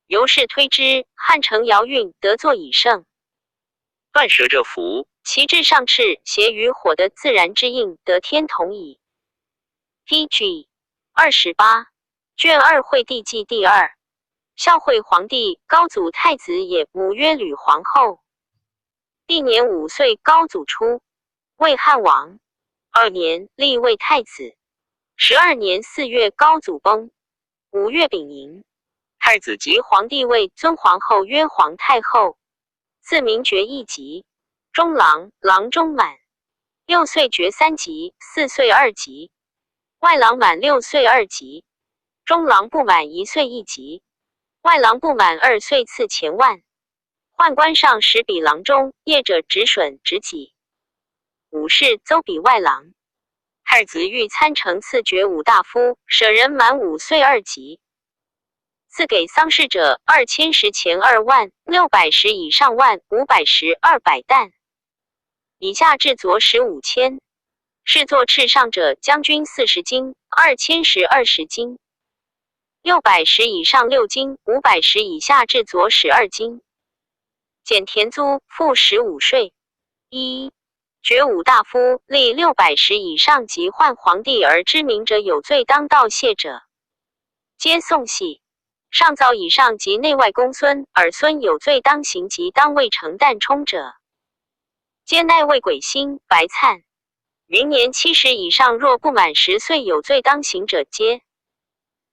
由是推之，汉承尧运得作以胜。断舌者服。其志上赤，邪于火的自然之应，得天同矣。P.G. 28卷二惠帝纪第二。孝惠皇帝，高祖太子也，母曰吕皇后。帝年5岁，高祖出，魏汉王。2年，立魏太子。12年4月，高祖崩。5月丙寅，太子即皇帝位，尊皇后曰皇太后，赐名爵一级。中郎，郎中满6岁爵3级，4岁2级。外郎满6岁2级，中郎不满1岁1级，外郎不满2岁赐钱万。宦官上使比郎中，谒者执损执己。武士邹比外郎。太子欲参丞赐爵五大夫，舍人满5岁2级。赐给丧事者2000石钱2万，600石以上万，500石200担。以下至左使5000。是作赤上者，将军40斤，2000石20斤。600石以上6斤，500石以下至左使2斤。减田租，赋15税。一爵五大夫，立600石以上及宦皇帝而知名者有罪当道谢者，皆送系。上造以上及内外公孙、儿孙有罪当刑及当位承担充者，皆奈为鬼星白灿。明年70以上若不满10岁有罪当刑者，皆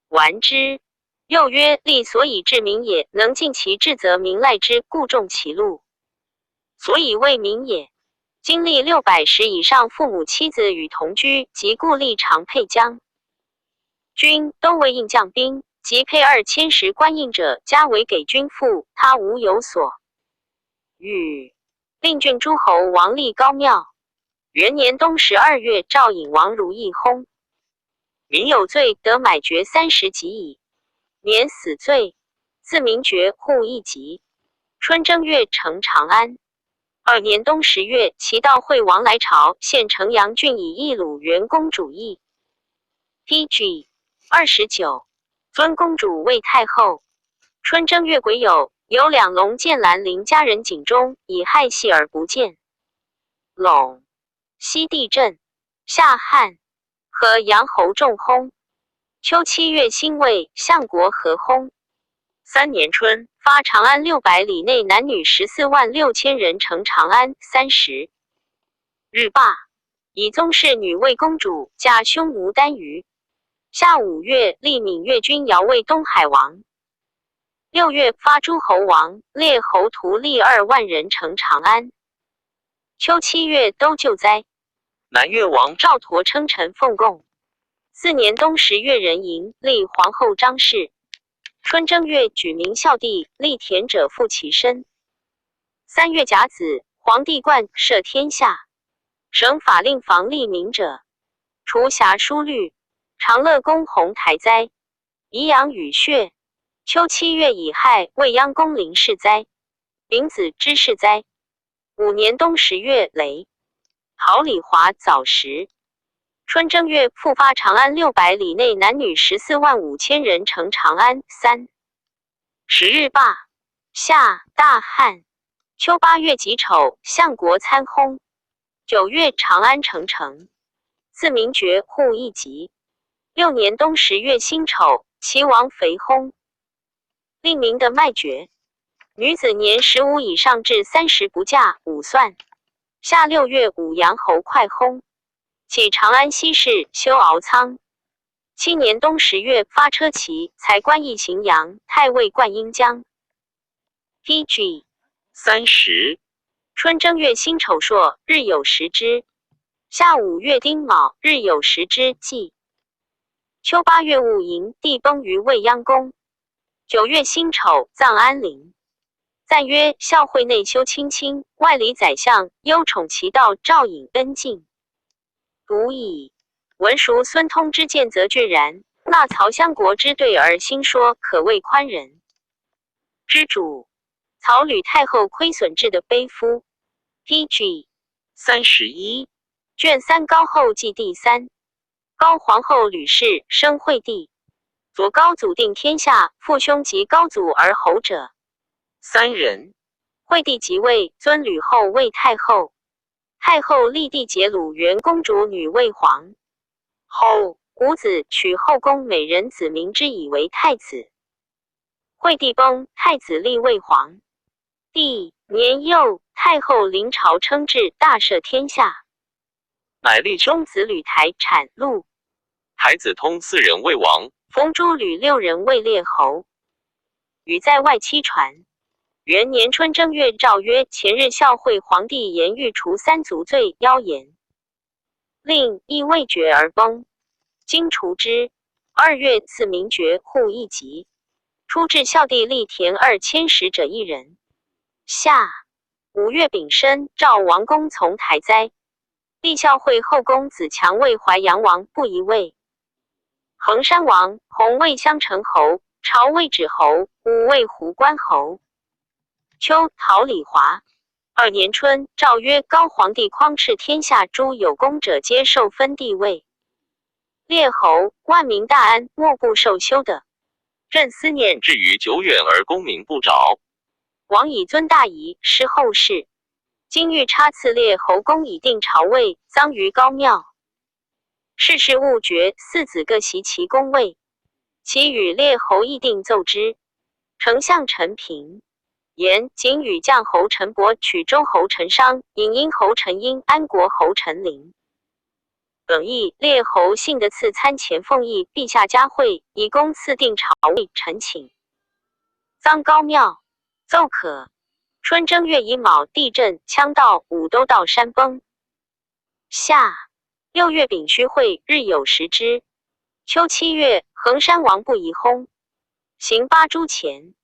完之。又曰：吏所以治民也，能尽其职则民赖之，故重其禄，所以为民也。经历600石以上父母妻子与同居及故吏常配将军，都为应将兵及配2000石官印者，加为给军赋，他无有所与。令郡诸侯王立高庙。元年冬12月，赵隐王如意薨。民有罪得买爵30级矣，免死罪，赐名爵户一级。春正月，成长安。2年冬10月，齐悼惠王来朝，献城阳郡以义鲁元公主义。P.G. 29，尊公主为太后。春正月癸酉，有两龙见兰陵家人井中，以害戏而不见。陇西地震，夏旱，和阳侯仲薨。秋7月辛未，相国何薨。3年春，发长安600里内男女14万6000人乘长安30日罢，以宗室女为公主，嫁匈奴单于。夏5月，立闽越军姚魏东海王。6月，发诸侯王、列侯图立2万人乘长安。秋7月，都救灾。南越王赵佗称臣奉贡。4年冬10月，壬寅，立皇后张氏。春正月，举明孝帝，立田者复其身。3月甲子，皇帝冠，赦天下。省法令防吏民者，除辖书律。长乐宫洪台灾，宜阳雨雪。秋7月乙亥，未央宫临氏灾，丙子知事灾。5年冬10月，雷。陶李华早时。春正月，复发长安600里内男女14万5000人乘长安30日罢。夏大旱。秋8月己丑，相国参薨。9月，长安城成，赐名爵户一级。6年冬10月辛丑，齐王肥薨。令名的麦爵。女子年15以上至30不嫁，五算。夏6月，武阳侯快薨。起长安西市，修敖仓。7年冬10月，发车骑，才官驿荥阳，太尉冠英江。P.G. 30。春正月辛丑朔，日有食之。夏5月丁卯，日有食之，祭。秋8月戊寅，帝崩于未央宫。9月辛丑，葬安陵。赞曰：孝惠内修亲亲，外礼宰相，优宠其道，赵隐恩进。独矣。文叔孙通之见则决然，纳曹襄国之对而兴说，可谓宽仁之主。曹吕太后亏损制的悲夫。P.G. 31。卷三高后记第三。高皇后吕氏，生惠帝。左高祖定天下，父兄及高祖而侯者三人。惠帝即位，尊吕后为太后。太后立弟节鲁元公主女为皇后。五子，娶后宫美人子明之以为太子。惠帝崩，太子立为皇帝。年幼，太后临朝称制，大赦天下。乃立中子吕台产禄，太子通四人为王，封诸吕六人为列侯。与在外戚传。元年春正月，诏曰：前日孝惠皇帝言欲除三族罪，妖言，令亦未决而崩。今除之。2月，赐名爵户一级。出至孝帝立田2000石者一人。夏5月丙申，赵王公从台哉。立孝惠后公子强为淮阳王，不宜位。衡山王、弘为襄城侯，朝魏止侯，武为胡关侯。秋，陶李华。二年春，诏曰：高皇帝匡敕天下诸有功者，皆受分地位。列侯，万民大安，莫不受修的。朕思念至于久远而功名不着。王以尊大仪，施后事。今欲差赐列侯公以定朝位，臧于高庙。世事务决，四子各袭其宫位。其与列侯议定奏之。丞相陈平言，景与将侯陈伯取州侯陈商、颍阴侯陈婴、安国侯陈琳。耿义列侯幸得赐参前奉议，陛下嘉惠，以功赐定朝位，臣请。臧高庙奏可。春正月乙卯，地震，羌道、武都道山崩。夏6月丙戌会，日有食之。秋7月，衡山王不宜薨，行八铢钱。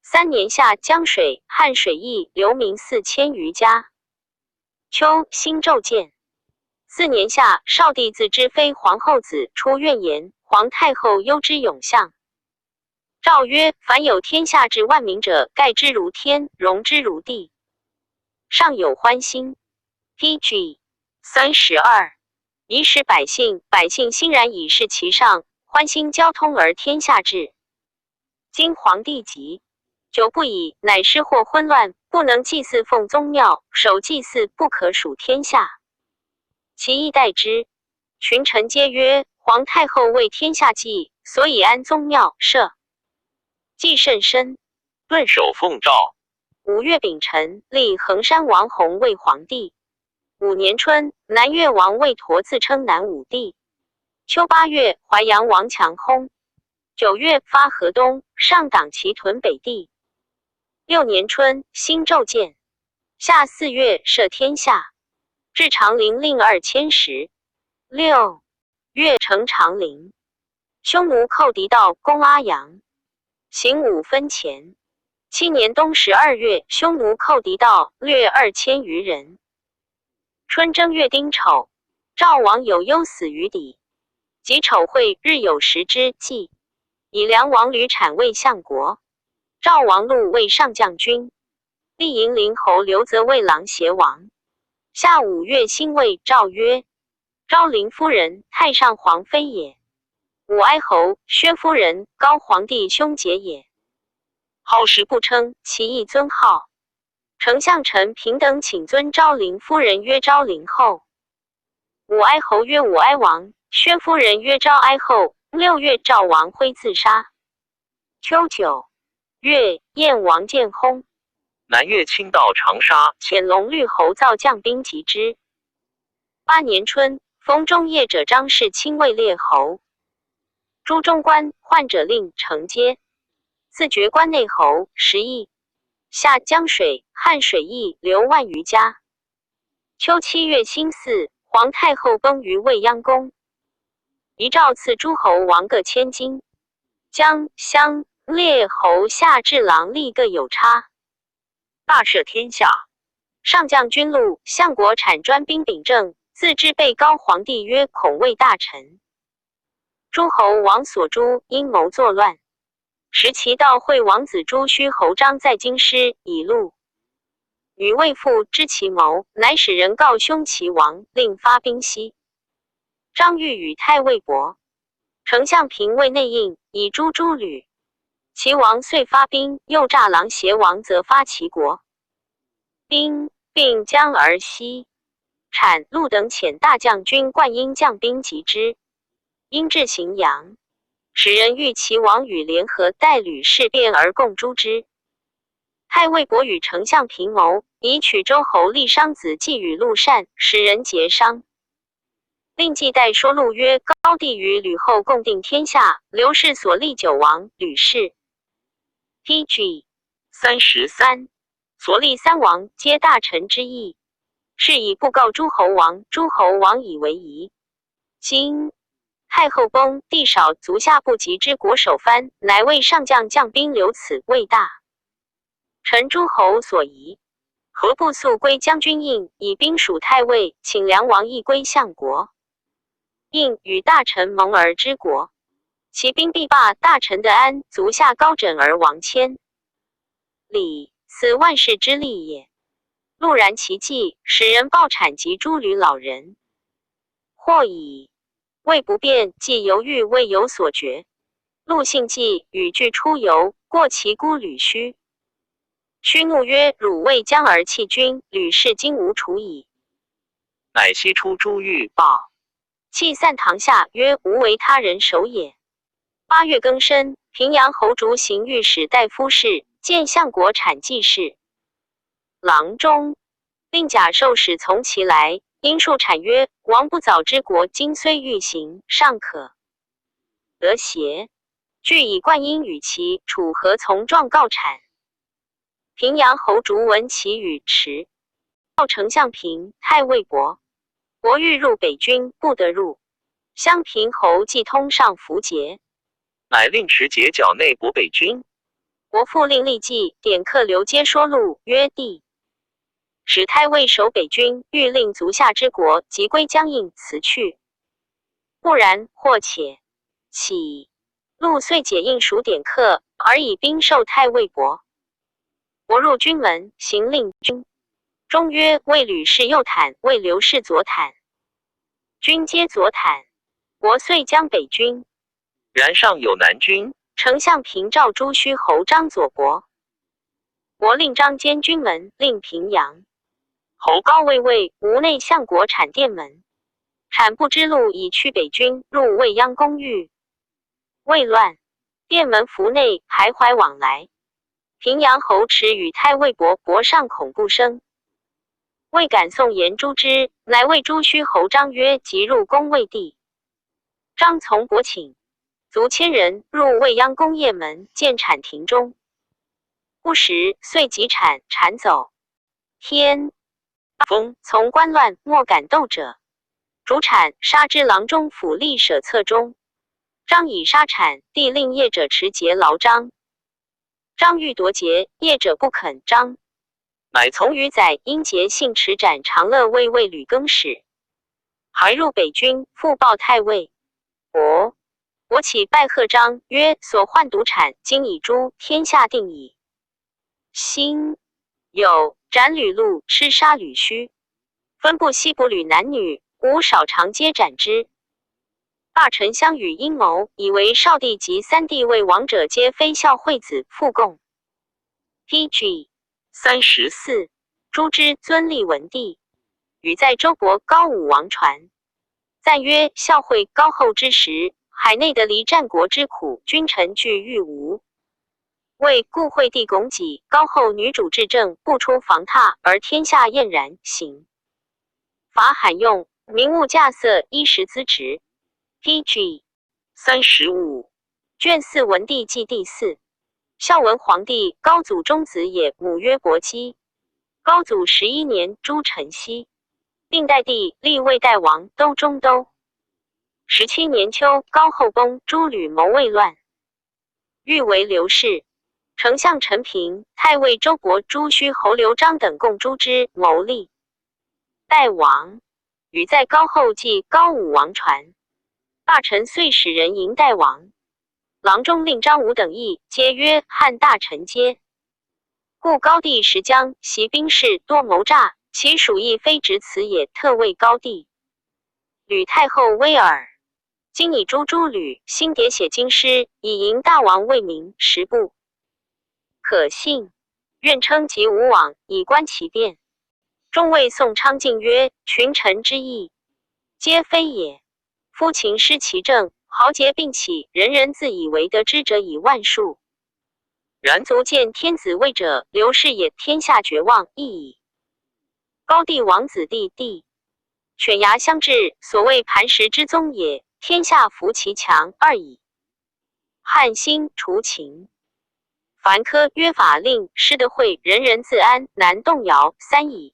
3年夏，江水、汉水邑流民4000余家。秋，星骤见。4年夏，少帝自知非皇后子，出怨言，皇太后忧之永相。诏曰：凡有天下治万民者，盖之如天，容之如地。上有欢心。P.G. 32，以使百姓，百姓欣然以事其上，欢心交通而天下治。今皇帝即久不已，乃失或昏乱，不能祭祀奉宗庙，守祭祀不可属天下。其意待之。群臣皆曰：皇太后为天下计，所以安宗庙社。计甚深，顿首奉诏。5月丙辰，立衡山王弘为皇帝。五年春，南越王魏陀自称南武帝。秋8月，淮阳王强薨。9月，发河东，上党其屯北地。六年春，新骤见。夏4月，赦天下，置长陵令2000石。6月，成长陵。匈奴寇狄道，攻阿阳。行5分钱。7年冬12月，匈奴寇狄道，掠2000余人。春正月丁丑，赵王有忧死于底。己丑会，日有食之，祭。以梁王吕产为相国，赵王禄为上将军，立银陵侯刘泽为琅邪王。夏5月辛未，诏曰：昭陵夫人，太上皇妃也。武哀侯薛夫人，高皇帝兄姐也。号时不称，其意尊号。丞相陈平等请尊昭陵夫人曰昭陵后。武哀侯曰武哀王，薛夫人曰昭哀后。6月，赵王辉自杀。秋9月，燕王建薨。南越亲到长沙，遣龙绿侯造将兵击之。8年春，封中业者张氏亲卫列侯。诸中官患者令承接，自爵关内侯十邑。下江水、汉水邑流万余家。秋7月辛巳，皇太后崩于未央宫。遗诏赐诸侯王各千金。江襄列侯下至郎吏各有差。大赦天下。上将军禄相国产专兵秉政，自知被高皇帝曰孔魏大臣。诸侯王所诛，阴谋作乱。时其道惠王子朱虚侯章在京师，以禄。女未父知其谋，乃使人告兄齐王，令发兵西。张玉与太尉伯、丞相平卫内应，以誅诸吕。齐王遂发兵，诱诈狼邪王，则发齐国兵，并将而西。产陆等遣大将军灌婴将兵击之，婴至荥阳，使人欲齐王与联合代吕事变而共诛之。太尉伯与丞相平谋，以取州侯郦商子季与陆善，使人结商。令季代说陆曰：“高帝与吕后共定天下，刘氏所立九王，吕氏。P.G. 33，所立三王，皆大臣之意。是以不告诸侯王，诸侯王以为疑。今太后崩，地少，足下不及之国守藩，乃为上将将兵留此，为大臣诸侯所疑。何不速归将军印，以兵属太尉，请梁王亦归相国。印与大臣盟而知国，其兵必罢大臣的安，足下高枕而亡千里，此万世之利也。陆然其计，使人报产及诸吕老人。或以位不变，既犹豫未有所决。陆信计与俱出游，过其孤吕须。须怒曰：“汝未将而弃君，吕氏今无处矣。”乃西出诸狱报，弃散堂下曰：“无为他人守也。”8月庚申，平阳侯竹行御史大夫事，见相国产记事。郎中令贾寿使从其来，因述产曰：“王不早之国，今虽欲行，尚可得邪？”俱以灌婴与其楚何从状告产。平阳侯竹闻其语，迟。告丞相平、太尉伯。伯欲入北军，不得入。襄平侯既通上符节，乃令持节剿内伯北军。伯父令立即点客刘阶说路曰：“帝使太尉守北军，欲令足下之国即归江应，辞去。不然，或且起。”陆遂解印属典客，而以兵授太尉伯。伯入军门，行令军。中曰：“为吕氏右袒，为刘氏左袒。”军皆左袒。伯遂将北军。然尚有南军。丞相平赵朱虚侯张左伯。伯令张监军门，令平阳侯高卫尉吴内相国产殿门。产不知路，以去北军，入未央宫狱。未乱，殿门府内徘徊往来。平阳侯持与太尉伯，伯尚恐不生，未敢送言诛之，乃谓朱虚侯张曰：“即入宫魏帝。”张从伯请，卒千人入未央宫掖门，见产庭中。不时，遂即产，产走。天风从官乱，莫敢斗者。主产杀之郎中府吏舍侧中。张以杀产，帝令业者持节劳张。张欲夺节，业者不肯。张乃从于载因节信持斩长乐卫尉吕更使，还入北军，复报太尉。伯伯起拜贺张曰：“所患独产，今已诛，天下定矣。”辛酉，斩吕禄，吃杀吕须，分部西部吕男女，无少长皆斩之。大臣相与阴谋，以为少帝及三帝为王者，皆非孝惠子，复贡。P.G. 34，诛之。尊立文帝，与在周国高武王传，赞曰：“孝惠高后之时，海内得离战国之苦，君臣俱欲无。为故惠帝拱己，高后女主治政，不出房榻，而天下晏然。行法罕用，民物稼穑，衣食资植。”P.G. 35，卷四文帝纪第四。孝文皇帝高祖中子也，母曰伯姬。高祖11年，诛陈豨，并代帝，立魏代王，都中都。17年秋，高后崩，诸吕谋魏乱，欲为刘氏。丞相陈平、太尉周勃、朱虚侯刘璋等共诛之，谋立代王。与在高后继高武王传。大臣遂使人迎代王。郎中令张武等议，皆曰：“汉大臣皆故高帝时将袭兵士多谋诈，其属亦非执此也。”特谓高帝。吕太后威尔。今以誅诸吕，兴迭写京师，以迎大王为名，实不可信。愿称疾吾往，以观其变。中尉宋昌进曰：“群臣之意，皆非也。夫秦失其政，豪杰并起，人人自以为得之者以万数。然足见天子位者，刘氏也。天下绝望，亦矣。高帝王子弟弟，犬牙相制，所谓磐石之宗也。天下服其强二矣。汉兴除秦，凡科约法令，施德惠，人人自安，难动摇三矣。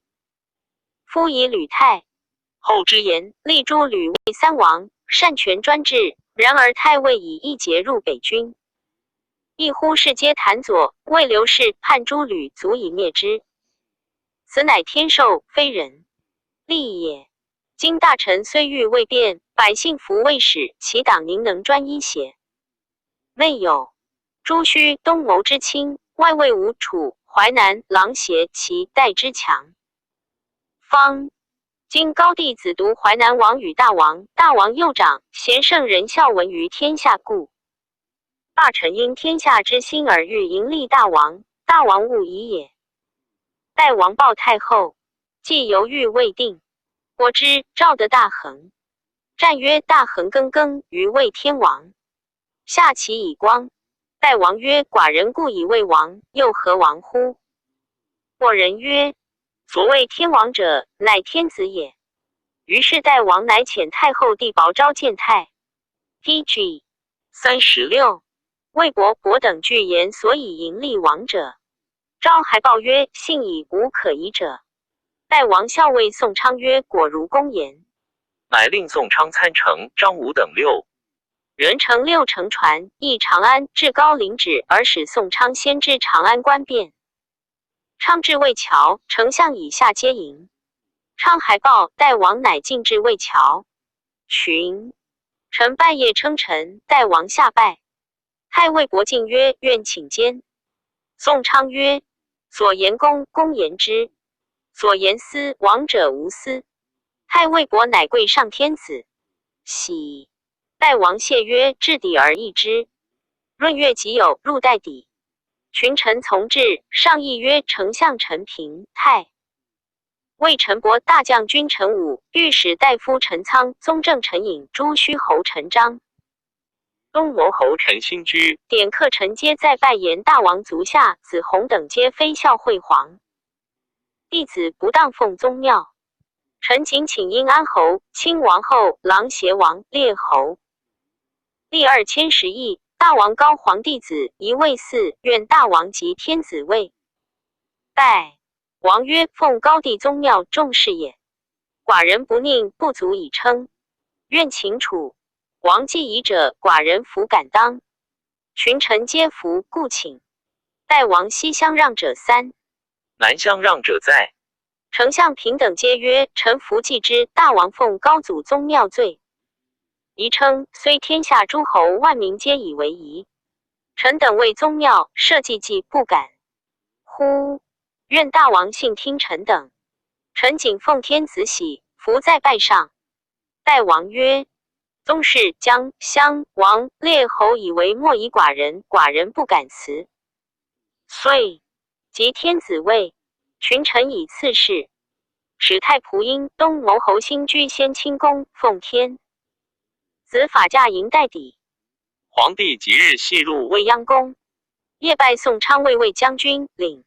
夫以吕太后之言，立诸吕为三王，擅权专制。然而太尉以一节入北军，一呼士皆弹左，魏刘氏叛诸吕，足以灭之。此乃天授，非人力也。今大臣虽欲未变，百姓服未始，其党宁能专一邪？内有朱虚东牟之亲，外魏吴楚淮南琅邪齐代之强。方今高帝子独淮南王与大王，大王又长，贤圣仁孝闻于天下故。大臣因天下之心而欲迎立大王，大王勿疑也。代王报太后，既犹豫未定。我知赵得大衡，战曰：“大衡耿耿于魏天王，下其以光。”代王曰：“寡人故以为王，又何王乎？”我人曰：“所谓天王者，乃天子也。”于是代王乃遣太后弟薄召见太。P.G. 36，魏国伯等具言所以迎立王者，昭还报曰：“信以无可疑者。”代王校尉宋昌曰：“果如公言。”乃令宋昌参乘张武等六人乘六乘船，诣长安，至高陵止，而使宋昌先知长安官变。昌至渭桥，丞相以下皆迎。昌还报，代王乃进至渭桥。群臣拜谒称臣，代王下拜。太尉伯敬曰：“愿请监。”宋昌曰：“所言公，公言之；所言私，王者无私。”太尉伯乃跪上天子，喜。代王谢曰：“至底而议之。”闰月己酉，入代邸。群臣从至，上议曰：“丞相陈平、太尉陈伯、大将军陈武、御史大夫陈仓、宗正陈颖、朱虚侯陈章、东牟侯陈兴居、典客陈皆在拜言大王足下，子弘等皆非孝惠皇。弟子不当奉宗庙。臣谨请英安侯、亲王后、琅邪王、列侯，立2010亿。大王高皇帝子一位嗣，愿大王即天子位。代王曰：“奉高帝宗庙重事也，寡人不佞，不足以称。愿秦楚王既疑者，寡人弗敢当。群臣皆服，故请。代王西相让者三，南相让者在。丞相平等皆曰：“臣服既知大王奉高祖宗庙罪。”宜称虽天下诸侯万民皆以为宜，臣等为宗庙社稷计不敢。呼！愿大王信听臣等。臣谨奉天子玺，伏在拜上。代王曰：“宗室将相王列侯以为莫以寡人，寡人不敢辞。”遂即天子位，群臣以赐事。使太仆婴东牟侯兴居先清宫，奉天子法驾迎代邸。皇帝即日系入未央宫，夜拜宋昌卫卫将军，领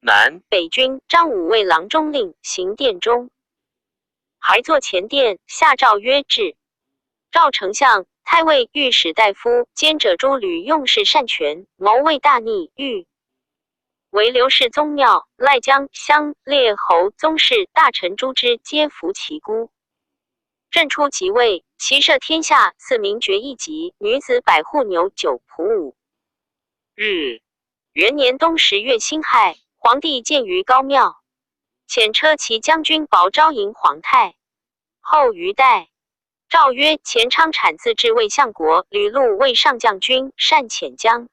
南北军张武卫郎中令，行殿中，还坐前殿，下诏曰：“制赵丞相、太尉、御史大夫兼者诸吕用事擅权，谋为大逆，欲为刘氏宗庙，赖将相列侯宗室大臣诸之，皆服其孤。朕初即位，其赦天下，赐名爵一级，女子百户牛九仆五。日元年冬10月辛亥，皇帝见于高庙，遣车骑将军薄招迎皇太后于代。诏曰：前昌产自治魏相国，吕禄为上将军，善遣将。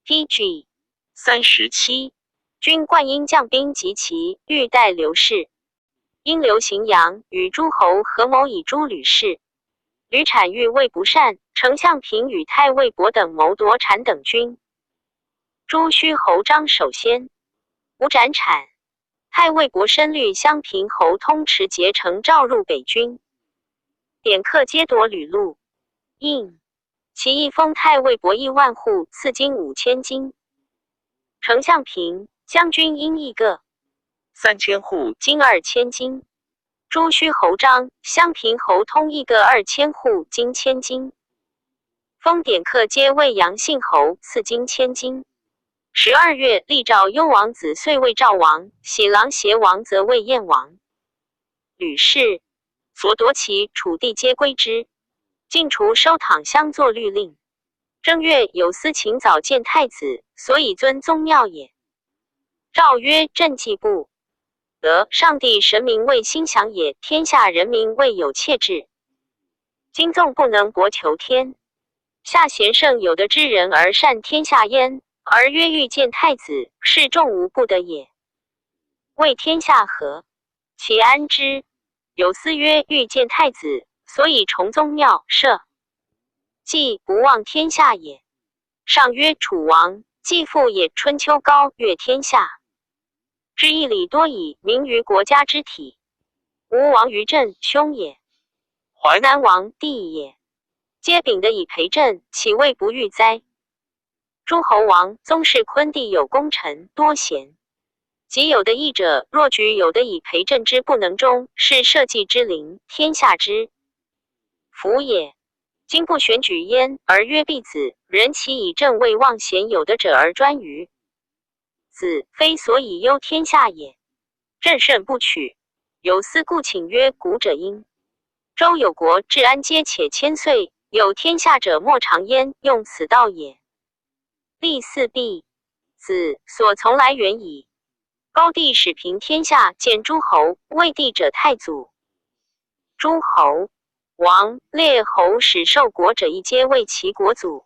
P.G. 37，军冠英将兵及其欲代刘氏，因刘行阳与诸侯合谋以诛吕氏。吕产欲魏不善，丞相平与太尉伯等谋夺产等军。朱虚侯张首先，吴斩产。太尉伯申律襄平侯通持结成召入北军，典客皆夺吕禄。应其一封太尉伯邑万户，赐金5000金。丞相平将军应一个 3000户，金2000金。朱虚侯张襄平侯通一个2000户，金1000金。封典客皆为阳信侯，赐金1000金。12月，立赵幽王子遂为赵王，喜郎邪王则为燕王。吕氏所夺其楚地皆归之。晋除收躺相作律令。正月，有司请早见太子，所以尊宗庙也。诏曰：朕既不得，上帝神明为心想也，天下人民未有切志。今纵不能博求天下贤圣有德之人而善天下焉，而曰欲见太子，是众无不得也。为天下和，其安之？有司曰：欲见太子，所以崇宗庙社稷，不忘天下也。上曰：楚王既父也，春秋高乐天下。知义理多矣，明于国家之体。吴王于朕兄也，淮南王弟也。皆秉的以陪朕，岂谓不欲哉？诸侯王宗室昆弟有功臣多贤，及有的义者，若举有的以陪朕之不能终，是社稷之灵，天下之福也。今不选举焉，而曰必子，人其以朕为望贤有德者而专于子，非所以忧天下也。朕甚不取。有司故请曰：古者应周有国，治安皆且千岁，有天下者莫长焉，用此道也。立四弼子所从来远矣。高帝始平天下，见诸侯，魏帝者太祖。诸侯王列侯始受国者，亦皆为其国祖。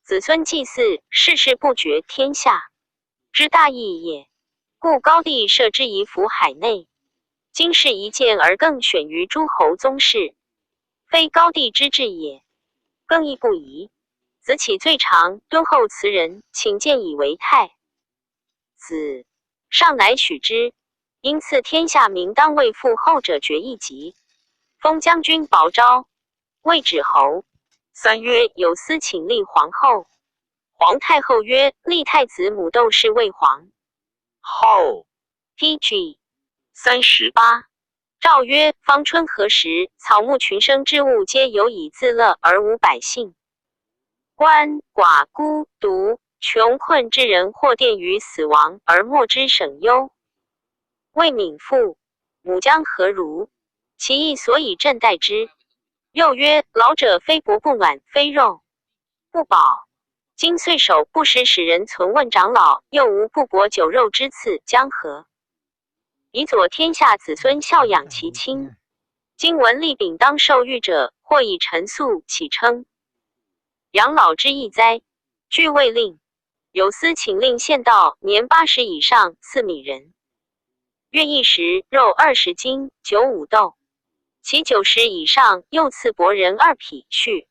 子孙祭祀，世世不绝，天下之大义也。故高帝设之以辅海内。今世一见而更选于诸侯宗室，非高帝之治也。更亦不疑。子启最长，敦厚慈人，请见以为太子。上乃许之。因赐天下民当为父后者爵一级，封将军保昭，魏止侯。3月，有司请立皇后。皇太后曰：立太子母窦氏为皇后。 P.G. 38。诏曰：方春何时，草木群生之物皆有以自乐，而无百姓。鳏寡孤独穷困之人，或奠于死亡，而莫之省忧。未敏父母将何如？其意所以朕待之。又曰：老者非薄不暖，非肉不饱。今岁首不时使人存问长老，又无不薄酒肉之赐，将何？以佐天下子孙孝养其亲。今闻立秉当受御者，或以陈粟启称养老之意哉？具未令。有司请令县道年80以上赐米人，月一食肉20斤，酒5斗。其90以上又赐帛人2匹，续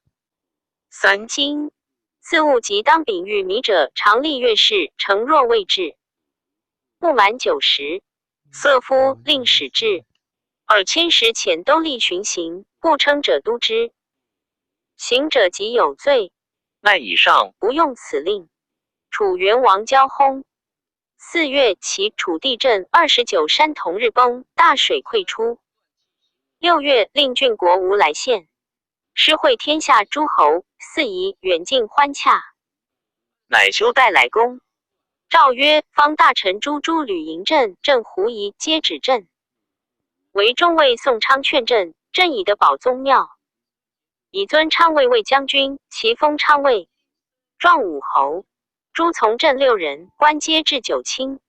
3 金。赐物及当秉玉米者，常立月事，诚若未至，不满90，色夫令使至。2000时遣都吏巡行，不称者都之。行者即有罪，奈以上不用此令。楚元王交薨。4月，齐楚地震，29山同日崩，大水溃出。6月，令郡国吴来县，施会天下诸侯，四夷远近欢洽。乃修代来公。诏曰：方大臣诸诸吕营镇、镇胡夷皆指朕。为中尉宋昌劝朕，朕以的保宗庙，以尊昌卫卫将军，其封昌卫壮武侯。诸从镇六人，官阶至九卿。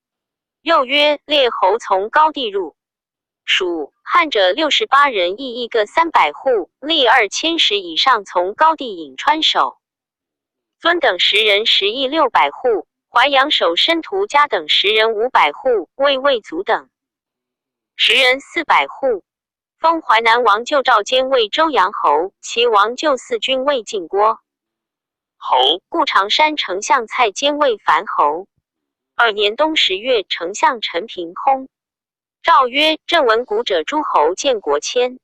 又曰：列侯从高帝入蜀汉者68人，邑一个300户，历2000石以上从高帝颍川守尊等十人10邑600户，淮阳守申屠嘉等十人500户，魏魏祖等十人400户。封淮南王舅赵坚为周阳侯，齐王舅四军为晋郭侯。故常山丞相蔡坚为樊侯。二年冬十月，丞相陈平薨。诏曰：朕闻古者诸侯建国千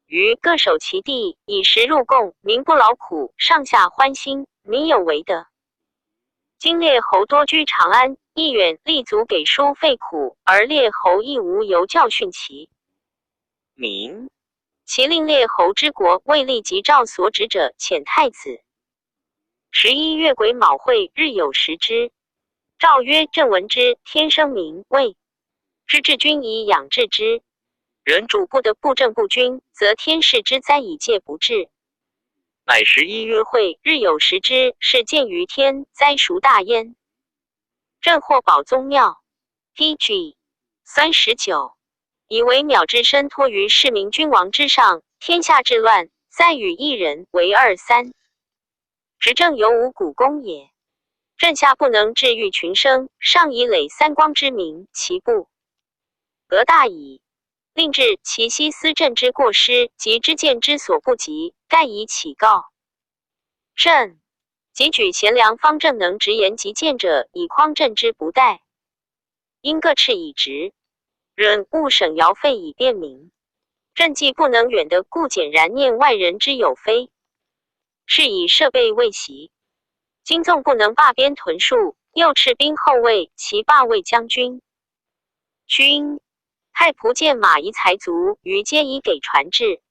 余，各守其地，以食入贡，民不劳苦，上下欢心，民有为的。今列侯多居长安，亦远立足给书费苦，而列侯亦无由教训其民。其令列侯之国，未立即诏所指者，遣太子。11月癸卯会，日有食之。诏曰：朕闻之，天生民谓之治君以养治之。人主不得不正不君，则天视之灾以戒不至。乃十一月会，日有食之，是见于天，灾孰大焉？朕获宝宗庙。P.G. 39，以为渺之身托于市民君王之上，天下治乱，在与一人为二三。执政犹无古功也。朕下不能治欲群生，上以累三光之名，其不得大矣。令制其西思朕之过失及之见之所不及，盖以启告。朕即举贤良方正能直言极谏者，以匡朕之不殆。应各斥以直，忍勿省徭费以便民。朕既不能远的，故简然念外人之有非，是以设备未习。今纵不能罢边屯戍，又斥兵后卫，其罢卫将军。军太仆见马夷才足，余皆以给传制。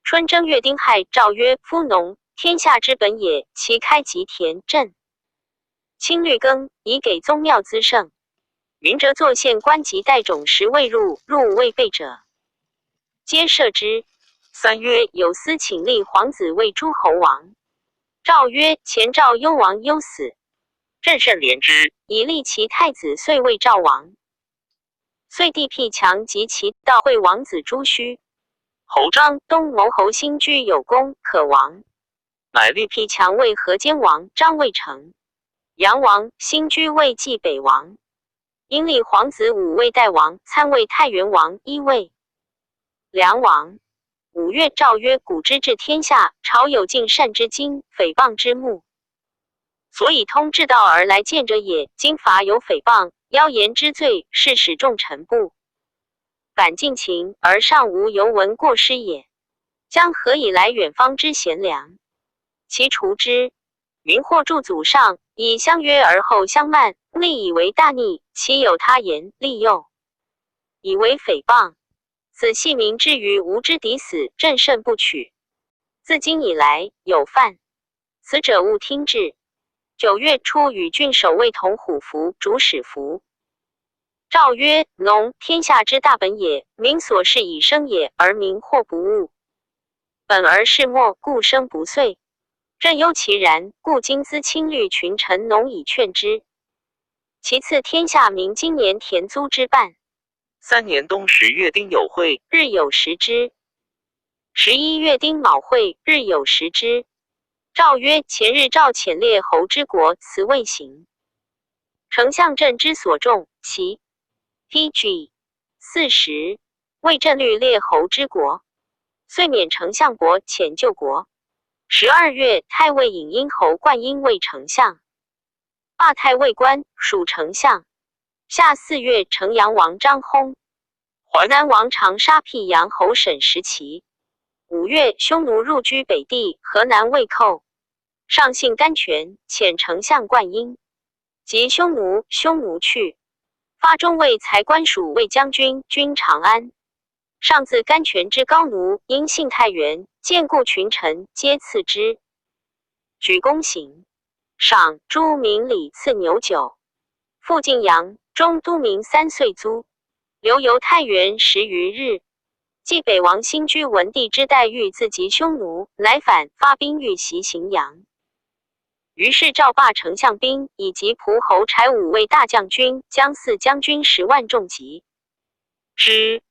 春正月丁亥，诏曰：夫农，天下之本也，其开吉田镇，青绿耕，以给宗庙资盛。明哲作县官及带种时未入，入未备者，皆赦之。3月，有司请立皇子为诸侯王。诏曰：前赵幽王忧死，朕甚怜之，以立其太子遂为赵王。遂帝辟强及其道惠王子朱虚。侯张东牟侯新居有功，可亡。乃立辟强为河间王，张卫成阳王，新居为济北王。因立皇子武为代王，参为太原王，一位梁王。5月，诏曰：古之治天下，朝有尽善之经，诽谤之目，所以通治道而来见者也。今伐有诽谤、妖言之罪，是使众臣不敢进情，而上无由闻过失也。将何以来远方之贤良？其除之。民或助祖上，以相约而后相慢，立以为大逆，其有他言，利诱以为诽谤。此系民之于无知抵死，朕甚不取。自今以来，有犯此者，勿听制。9月初，与郡守卫同虎符、主使符。诏曰：农，天下之大本也，民所事以生也，而民或不务。本而事末，故生不遂。朕忧其然，故今咨清律群臣农以劝之。其次，天下民今年田租之半。3年冬十月丁酉会，日有食之。11月丁卯会，日有食之。诏曰：前日诏遣列侯之国，辞未行。丞相朕之所重，其 P.G. 40，为朕虑列侯之国，遂免丞相伯，遣救国。12月，太尉尹殷侯冠英为丞相，罢太尉官，属丞相。夏四月，城阳王张薨。淮南王长沙辟阳侯沈时齐。5月，匈奴入居北地，河南魏寇。上幸甘泉，遣丞相灌婴及匈奴，匈奴去。发中尉才官属卫将军，军长安。上自甘泉之高奴，因信太原，见故群臣，皆赐之。举公行，赏朱明礼赐牛酒。复晋阳中都民3岁租，留游太原10余日。冀北王新居文帝之代欲自及匈奴，乃反发兵欲袭荥阳。于是诏罢丞相兵，以及蒲侯柴五位大将军、将四将军10万众集之。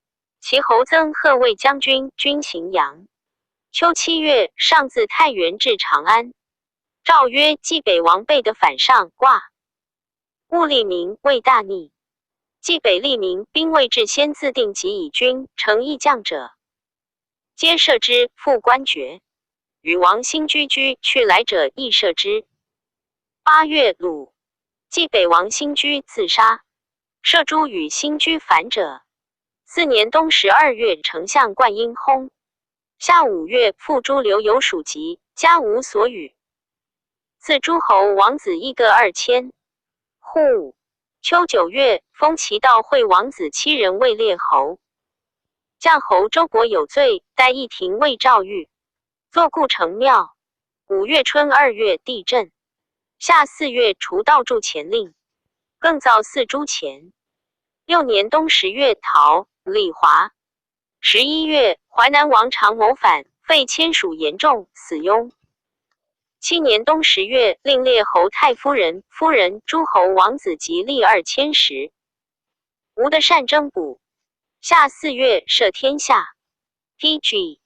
其侯曾贺卫将军，军荥阳。秋7月，上自太原至长安。诏曰：冀北王备的反上卦。勿立名为大逆。冀北吏民兵未至，先自定己以军成义将者，皆赦之，复官爵。与王兴居居去来者亦赦之。8月虏，冀北王兴居自杀，赦诸与兴居反者。4年冬12月，丞相灌婴薨。夏5月，复诸刘有属籍，家无所与。赐诸侯王子异各2000户。秋9月，封齐悼惠王子七人为列侯。绛侯周勃有罪，代义廷尉赵昱，作故城庙。5月春2月地震。夏4月，除道铸钱令，更造四铢钱。6年冬10月，陶李华。11月，淮南王常谋反，废签署严重，死庸。7年冬10月，令列侯太夫人、夫人、诸侯王子及立2000石。吴的善征补。夏4月，赦天下。P.G.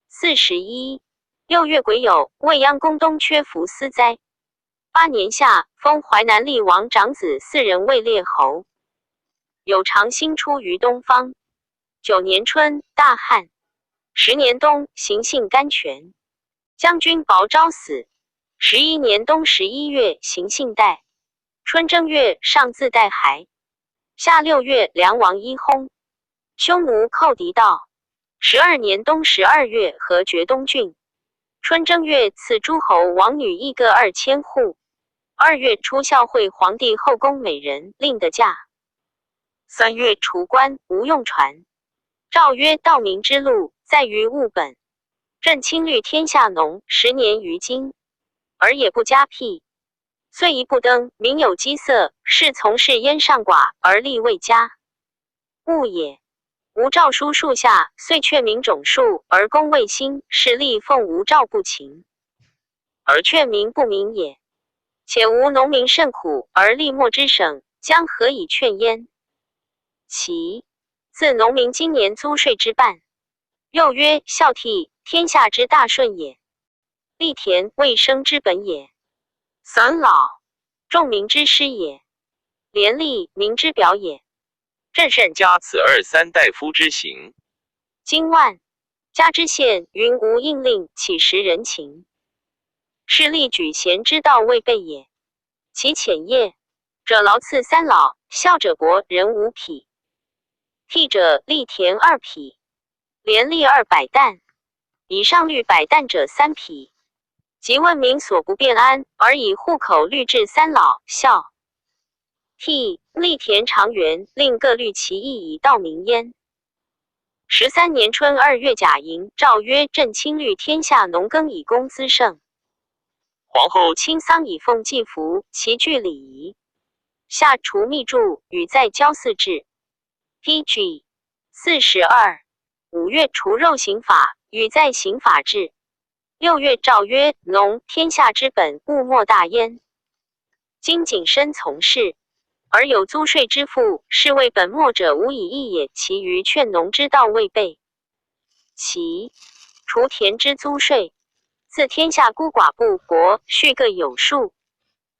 41。6月癸酉，未央宫东阙服司灾。8年夏，封淮南厉王长子四人为列侯。有长星出于东方。9年春，大旱。10年冬，行幸甘泉。将军薄昭死。11年冬11月，行幸代。春正月，上自带孩。夏6月，梁王一薨。匈奴寇狄道。12年冬12月，和决东郡。春正月，赐诸侯王女一各2000户。2月初，孝惠皇帝后宫美人令的驾。3月，除官，吴用传。诏曰：道民之路，在于务本。朕亲虑天下农，10年于今，而也不加辟。岁一不登，民有饥色，是从事焉尚寡，而力未加，误也。吴诏书数下，遂却民种树，而功未兴，是力奉吴诏不勤，而劝民不明也。且吾农民甚苦，而力莫之省，将何以劝焉？其自农民今年租税之半。又曰：孝悌，天下之大顺也；力田，卫生之本也；损老，众民之师也；廉吏，民之表也。朕善加此二三大夫之行。今万家之县云无应令，岂识人情？是力举贤之道未备也。其浅业者劳赐三老，孝者伯人五匹，悌者力田二匹，廉吏200担，以上率百担者三匹。即问民所不便安，而以户口律治三老、孝、悌、力田长垣，令各虑其意以道民焉。13年春2月甲寅，诏曰：朕亲虑天下农耕以供滋盛。皇后亲丧以奉祭服，其具礼仪。下除密注，与在郊祀制。P.G. 42。5月除肉刑法，与在刑法制。6月诏曰：农，天下之本，物莫大焉。今谨身从事，而有租税之负，是谓本末者无以易也。其余劝农之道未备。其除田之租税，自天下孤寡布帛畜各有数。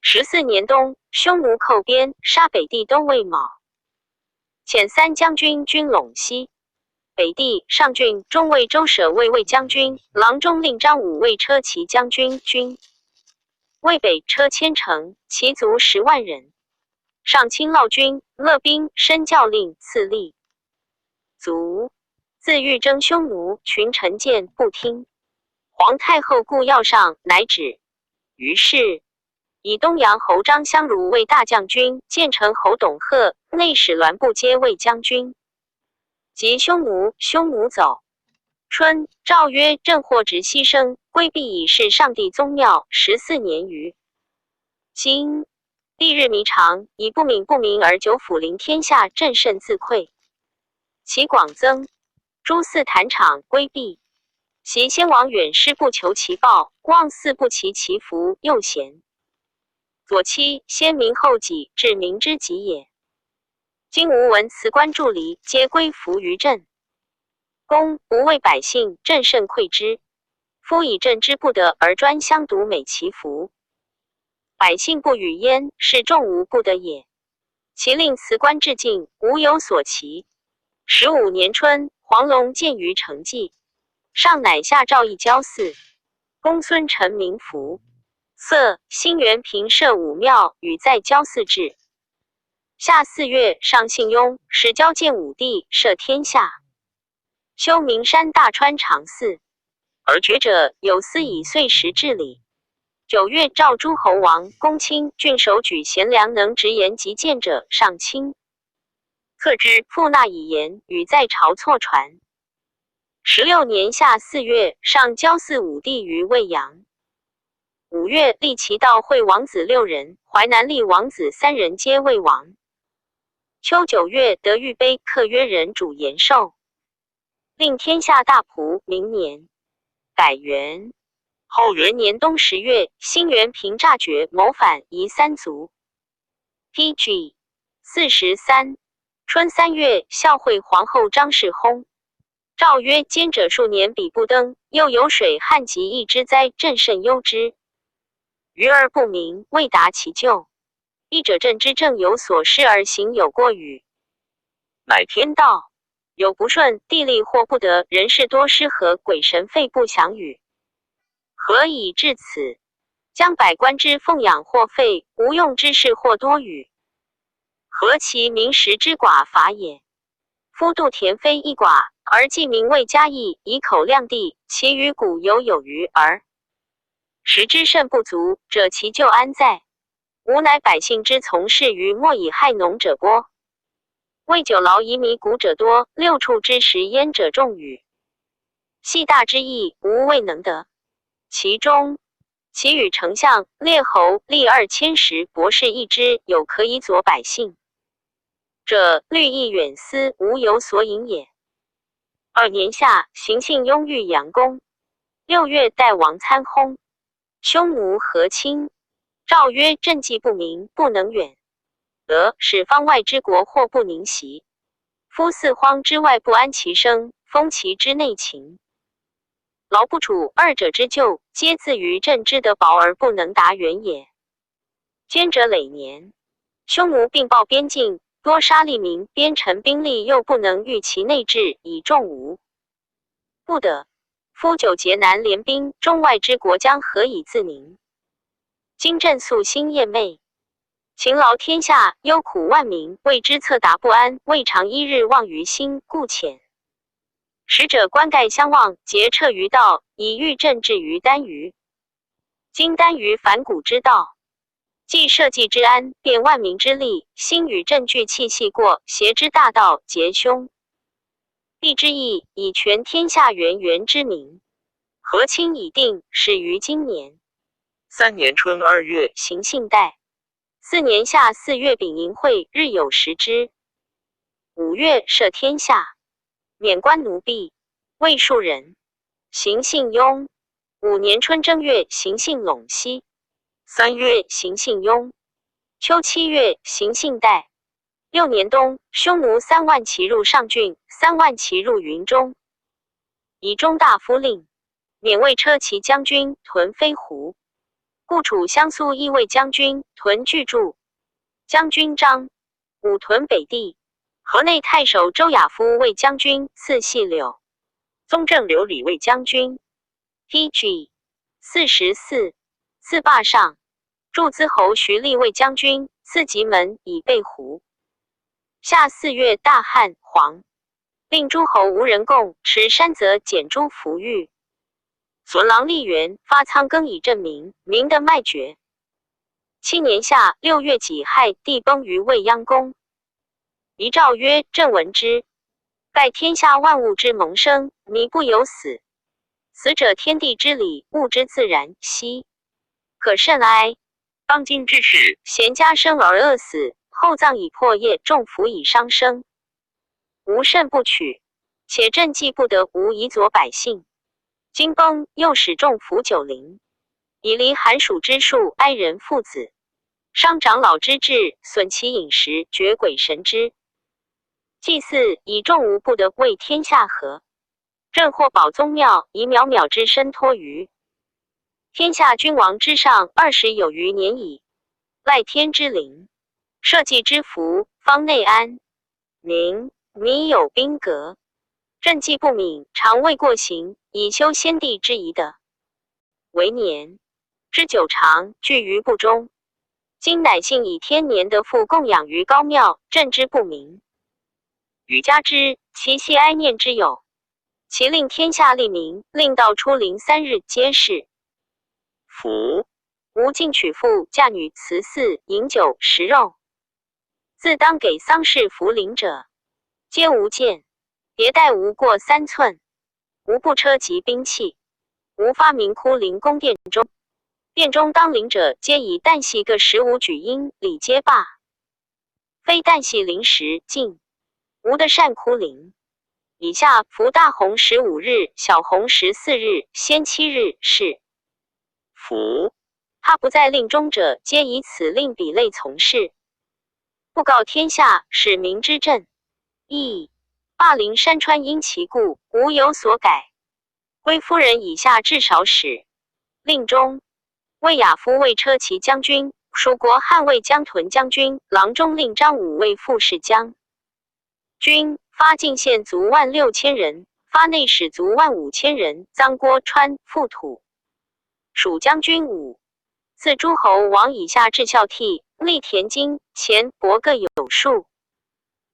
14年冬，匈奴寇边，杀北地都尉卯，遣三将军军陇西。北地上郡中尉周舍卫卫将军、郎中令张武卫车骑将军军。渭北车千乘，骑卒10万人。上卿劳军、乐兵、申教令赐吏。卒。自欲征匈奴，群臣谏不听。皇太后故要上，乃止。于是以东阳侯张相如为大将军，建成侯董贺、内史栾布皆为将军。及匈奴，匈奴走。春，诏曰：朕获直牺牲，归必以事上帝宗庙14年余。今历日弥长，以不敏不明而久抚临天下，朕甚自愧。其广增诸寺坛场归毕。昔先王远师不求其报，望寺不齐其福，又贤。左期先民后己，至民之极也。今吾闻辞官助离，皆归服于朕。公不为百姓，朕甚愧之。夫以朕之不得而专相独美其福，百姓不与焉，是众无不得也。其令辞官致敬，无有所期。15年春，黄龙见于成纪，上乃下诏议郊祀。公孙陈明福色新元平设武庙，与在郊祀制。夏四月，上幸雍，使交建武帝，赦天下。修名山大川长寺。而觉者有司以岁时治理。9月，召诸侯王、公卿、郡守举贤良能直言极谏者上卿。策之。复纳以言，与在朝错传。16年夏四月，上郊祀武帝于未阳。5月，立齐悼惠王子六人，淮南立王子三人，皆魏王。秋9月，得玉碑，刻曰人主延寿，令天下大仆。明年改元。后元年冬10月，新元平诈爵谋反，夷三族。P.G. 43。春3月，孝惠皇后张氏薨。诏曰：奸者数年比不登，又有水旱疾疫之灾，朕甚忧之。余而不明，未达其咎。一者朕之政有所失而行有过与？乃天道有不顺，地利或不得，人事多失和，鬼神废不祥与？何以至此？将百官之奉养或废，无用之事或多与？何其民食之寡乏也！夫度田非一寡，而济民未加役，以口量地，其余谷犹有余而食之甚不足者，其咎安在？吾乃百姓之从事于莫以害农者多，为酒劳以米谷者多，六畜之食焉者众与。系大之义，无未能得。其中，其与丞相、列侯立2000石，博士一之，有可以佐百姓者，虑意远思，无有所隐也。二年夏，行幸雍遇阳公。6月，代王参薨。匈奴和亲。诏曰：政纪不明，不能远。得使方外之国或不宁息。夫四荒之外不安其生，封其之内情。劳不处二者之咎，皆自于朕之德薄而不能达远也。奸者累年，匈奴并报边境，多杀利民，边臣兵力又不能御其内治，以众吴不得。夫久劫难联兵，中外之国将何以自宁？今朕夙兴夜寐，勤劳天下，忧苦万民，为之策达不安，未尝一日忘于心，故遣使者观盖相望，结彻于道，以欲朕至于单于。今单于反古之道，既社稷之安，便万民之利，心与朕俱气系过，挟之大道，结兄弟之义，以全天下源源之民。和亲已定，始于今年。3年春2月，行幸代。4年夏4月丙寅会，日有食之。5月，赦天下，免官奴婢，魏庶人。行幸雍。5年春正月，行幸陇西。3月，行幸雍。秋7月，行幸代。6年冬，匈奴3万骑入上郡，3万骑入云中。以中大夫令，免魏车骑将军，屯飞狐。故楚襄苏翊卫将军，屯巨柱。将军张武屯北地。河内太守周亚夫为将军，赐细柳。宗正刘礼卫将军。P.G. 44，赐霸上。祝资侯徐立卫将军，赐吉门以备胡。夏4月，大旱，黄。令诸侯无人贡，持山泽，减诸服御。损狼立元，发仓庚以振民，民得麦绝。7年夏6月己亥，地崩于未央宫。遗诏曰：朕闻之，盖天下万物之萌生，靡不有死。死者天地之理，物之自然，兮可甚哀。当今之事，贤家生而恶死，厚葬以破业，重服以伤生，无甚不取。且朕既不得无以佐百姓。今崩，又使众服九龄，以离寒暑之术，哀人父子，伤长老之志，损其饮食，绝鬼神之祭祀，以众无不得为天下和。朕或保宗庙，以渺渺之身托于天下君王之上20有余年矣。赖天之灵，社稷之福，方內安寧。靡有兵革，朕既不敏，常為過行，以修先帝之遺德。為年之久長，聚於部中。今乃幸以天年得復供養於高廟，朕之不明。欲加之，其系哀念之有。其令天下利民，令道出靈3日皆是福。吾盡娶婦嫁女辭嗣飲酒食肉，自當給喪事服靈者，皆無見。迭代無過3寸，無不車及兵器。吾發明哭靈宮殿中，殿中當靈者，皆以旦夕各15舉陰，禮皆罷。非旦夕靈時盡，吾得善哭靈。以下服大紅15日，小紅14日，先7日是福。他不在令中者，皆以此令比類從事。布告天下，使民知朕意。霸陵山川因其故，無有所改。歸夫人以下至少使。令中，魏亞夫為車騎將軍，蜀國漢魏江屯將軍，郎中令張武為副使將軍，發進獻卒1.6萬人，發內史卒1.5萬人，臧郭川覆土。蜀將軍武，自諸侯王以下至孝悌，立田金錢帛各有數。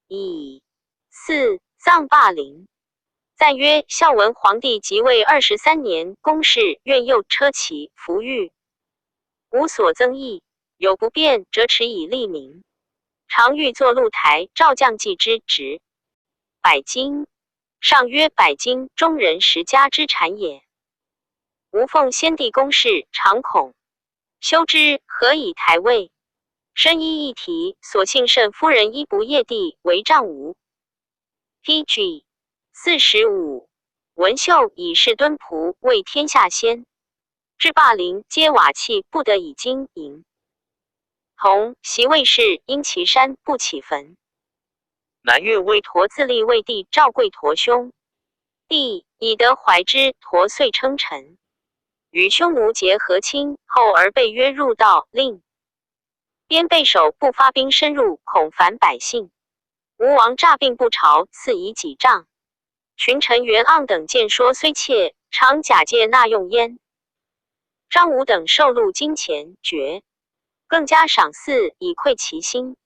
乙巳，葬霸陵。讚曰：孝文皇帝即位23年，宮室苑囿車騎服御，無所增益，有不便，輒敕以利民。常欲作露台，趙將計之值百金。上曰：百金，中人十家之產也。吾奉先帝宮室，常恐修之，何以台位？深衣一體，所幸慎夫人衣不曳地，為丈吾。P.G. 45，文秀以事敦朴，為天下先。至霸陵，皆瓦器，不得以金銀。同襲魏氏，因其山不起墳。南越魏陀自立為帝，趙貴陀兄弟，以德懷之，陀遂稱臣。與匈奴結和親，後而被約入道，令邊備守，不發兵深入，恐煩百姓。吳王詐病不朝，賜以幾杖。群臣袁盎等見說雖切，常假借納用焉。張武等受祿金錢，絕更加賞賜以饋其心。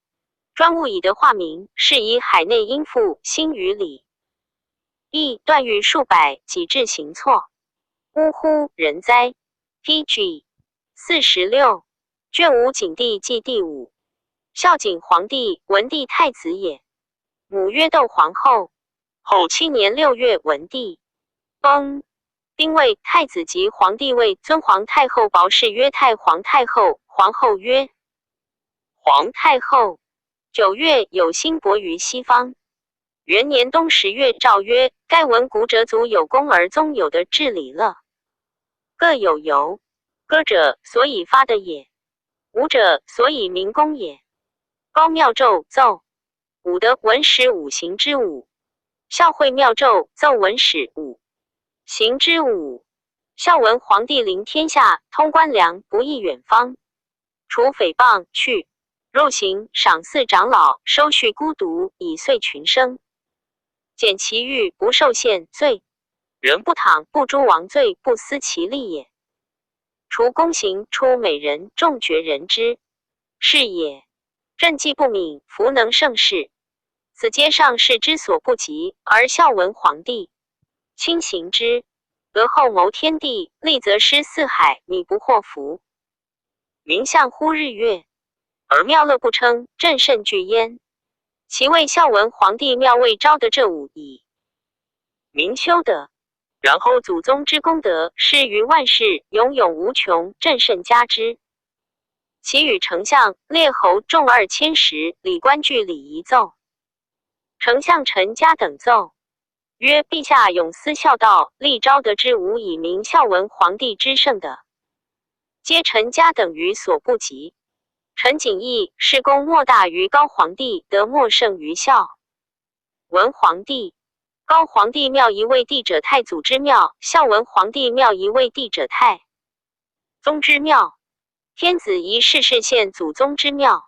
專務以德化民，是以海內應賦興於禮。亦斷獄數百，幾至行錯。嗚呼人哉！P.G. 46，卷五景帝紀第五。孝景皇帝，文帝太子也。母曰竇皇后。後7年6月，文帝崩。丁未，太子即皇帝位，尊皇太后薄氏曰太皇太后，皇后曰皇太后。9月，有辛伯於西方。元年冬10月，詔曰：蓋聞古者祖有功而宗有德，治禮樂各有由。歌者，所以發德也；舞者，所以明功也。高妙咒奏武德文始五行之五。孝惠妙咒奏文始五行之五。孝文皇帝臨天下，通官僚，不異遠方，除誹謗，去肉刑，賞賜長老，收恤孤獨，以遂群生。減其獄，不受限罪，人不躺，不誅王罪，不思其利也。除宮刑，出美人，眾絕人之是也。朕既不敏，弗能勝事。此皆上士之所不及，而孝文皇帝親行之，得後謀天地，利則施四海，米不禍福。民相呼日月，而妙樂不稱，朕甚懼焉。其為孝文皇帝廟未昭德者五矣。明修德，然後祖宗之功德，施於萬世，永永無窮，朕甚嘉之。其與丞相、列侯眾2000石，禮官具禮儀奏。丞相陳家等奏曰：陛下永思孝道，立昭德之五以明孝文皇帝之聖德，皆陳家等於所不及。陳景義事功莫大於高皇帝，德莫勝於孝文皇帝。高皇帝廟一位帝者太祖之廟，孝文皇帝廟一位帝者太宗之廟。天子宜事事獻祖宗之廟。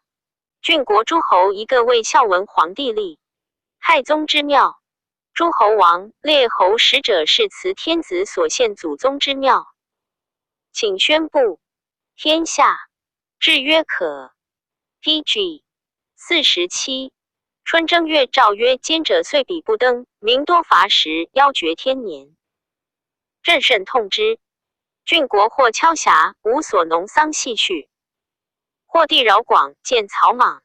郡國諸侯一個為孝文皇帝立太宗之廟。諸侯王、列侯使者誓辭天子所獻祖宗之廟，請宣布天下。制曰可。P.G. 47。春正月，詔曰：奸者歲比不登，民多乏食，夭絕天年。朕甚痛之。郡國或锹狹，無所農桑繫畜；或地饒廣，見草莽，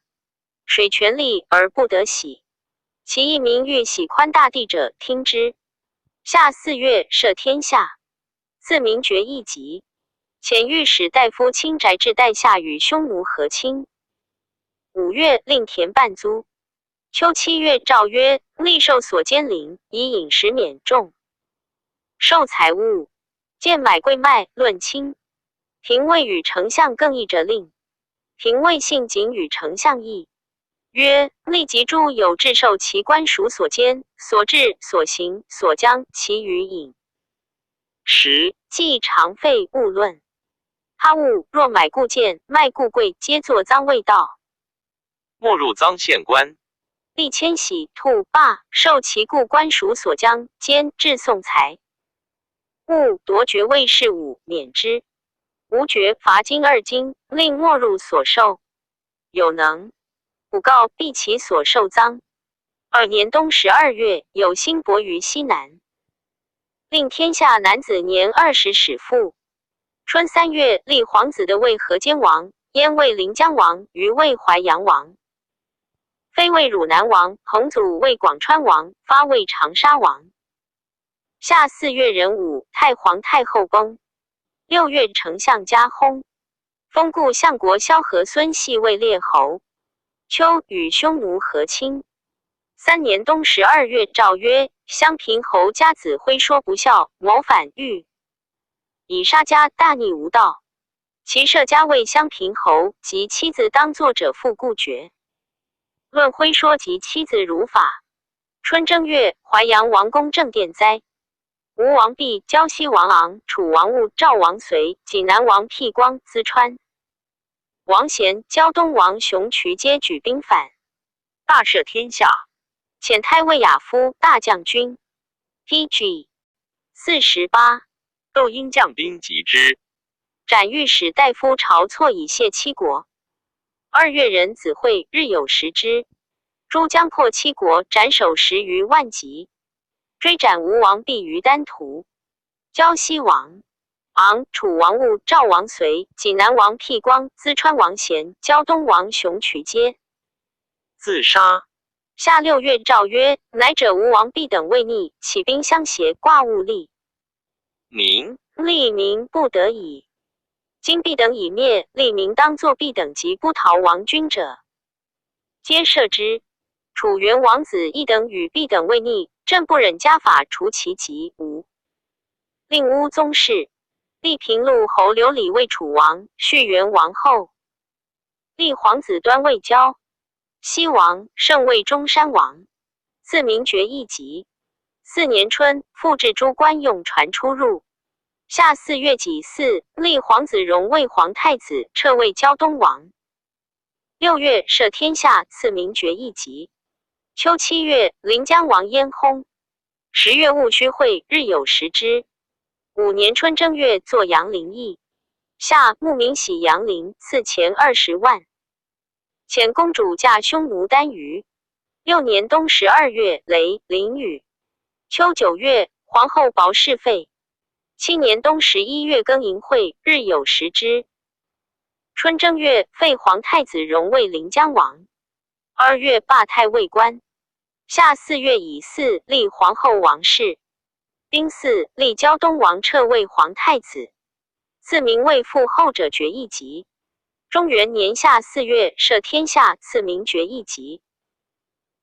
水泉利而不得洗。其一民欲喜寬大地者，聽之。夏四月，赦天下，賜名爵一級。遣御史大夫卿翟至代下與匈奴和親。五月，令田半租。秋七月，詔曰：吏受所監廪，以飲食免重。受財物，見買貴賣，論輕。廷尉與丞相更議者令。廷尉信謹與丞相議，曰：吏及諸有志受其官屬所監、所治、所行、所將，其餘飲食既常廢勿論。他物若買故賤，賣故貴，皆作贓未到。沒入贓縣官。吏遷徙、吐罷，受其故官屬所將、監、治送財物奪爵位士伍，免之。無爵罰金2斤，令沒入所受。有能補告避其所受贓。二年冬十二月，有辛帛於西南。令天下男子年20始賦。春三月，立皇子的為河間王，燕為臨江王，虞為淮陽王，飛為汝南王，彭祖為廣川王，發為長沙王。夏四月壬午，太皇太后崩。六月，丞相加薨，封故相國蕭何孫係為列侯。秋，與匈奴和親。三年冬十二月，詔曰：襄平侯家子徽說不孝，謀反欲以殺家，大逆無道。其設家為襄平侯及妻子當作者復故爵。論徽說及妻子如法。春正月，淮陽王宮正殿災。吳王畢、膠西王昂、楚王務、趙王隨、濟南王闢光、淄川王賢、膠東王熊渠皆舉兵反，大赦天下。遣太尉亞夫大將軍。P.G. 48。竇嬰將兵擊之，斬御史大夫晁錯以謝七國。二月壬子會，日有食之。諸將破七國，斬首十餘萬級。追斬吳王畢於丹徒。膠西王昂、楚王務、趙王隨、濟南王闢光、淄川王賢、膠東王熊渠皆自殺。夏六月，詔曰：乃者吳王畢等為逆，起兵相脅，掛物立民，立民不得已。今畢等已滅，立民當作畢等及不逃亡軍者，皆赦之。楚元王子異等與畢等為逆，朕不忍加法除其籍吳。令烏宗室立平陸侯劉禮為楚王，續元王後。立皇子端為膠西王，勝為中山王，賜名爵一級。四年春，復置諸官用船出入。夏四月己巳，立皇子榮為皇太子，徹為膠東王。六月，赦天下，賜名爵一級。秋七月，臨江王燕薨。10月戊戌會，日有食之。五年春正月，作陽陵邑。夏，牧民喜陽陵，賜錢20萬。遣公主嫁匈奴單於。六年冬十二月，雷淋雨。秋九月，皇后薄氏廢。七年冬11月庚寅會，日有食之。春正月，廢皇太子榮為臨江王。二月，罷太尉官。夏四月乙巳，立皇后王氏。丁巳，立膠東王徹為皇太子，賜名為父後者爵一級。中元年夏四月，赦天下，賜名爵一級。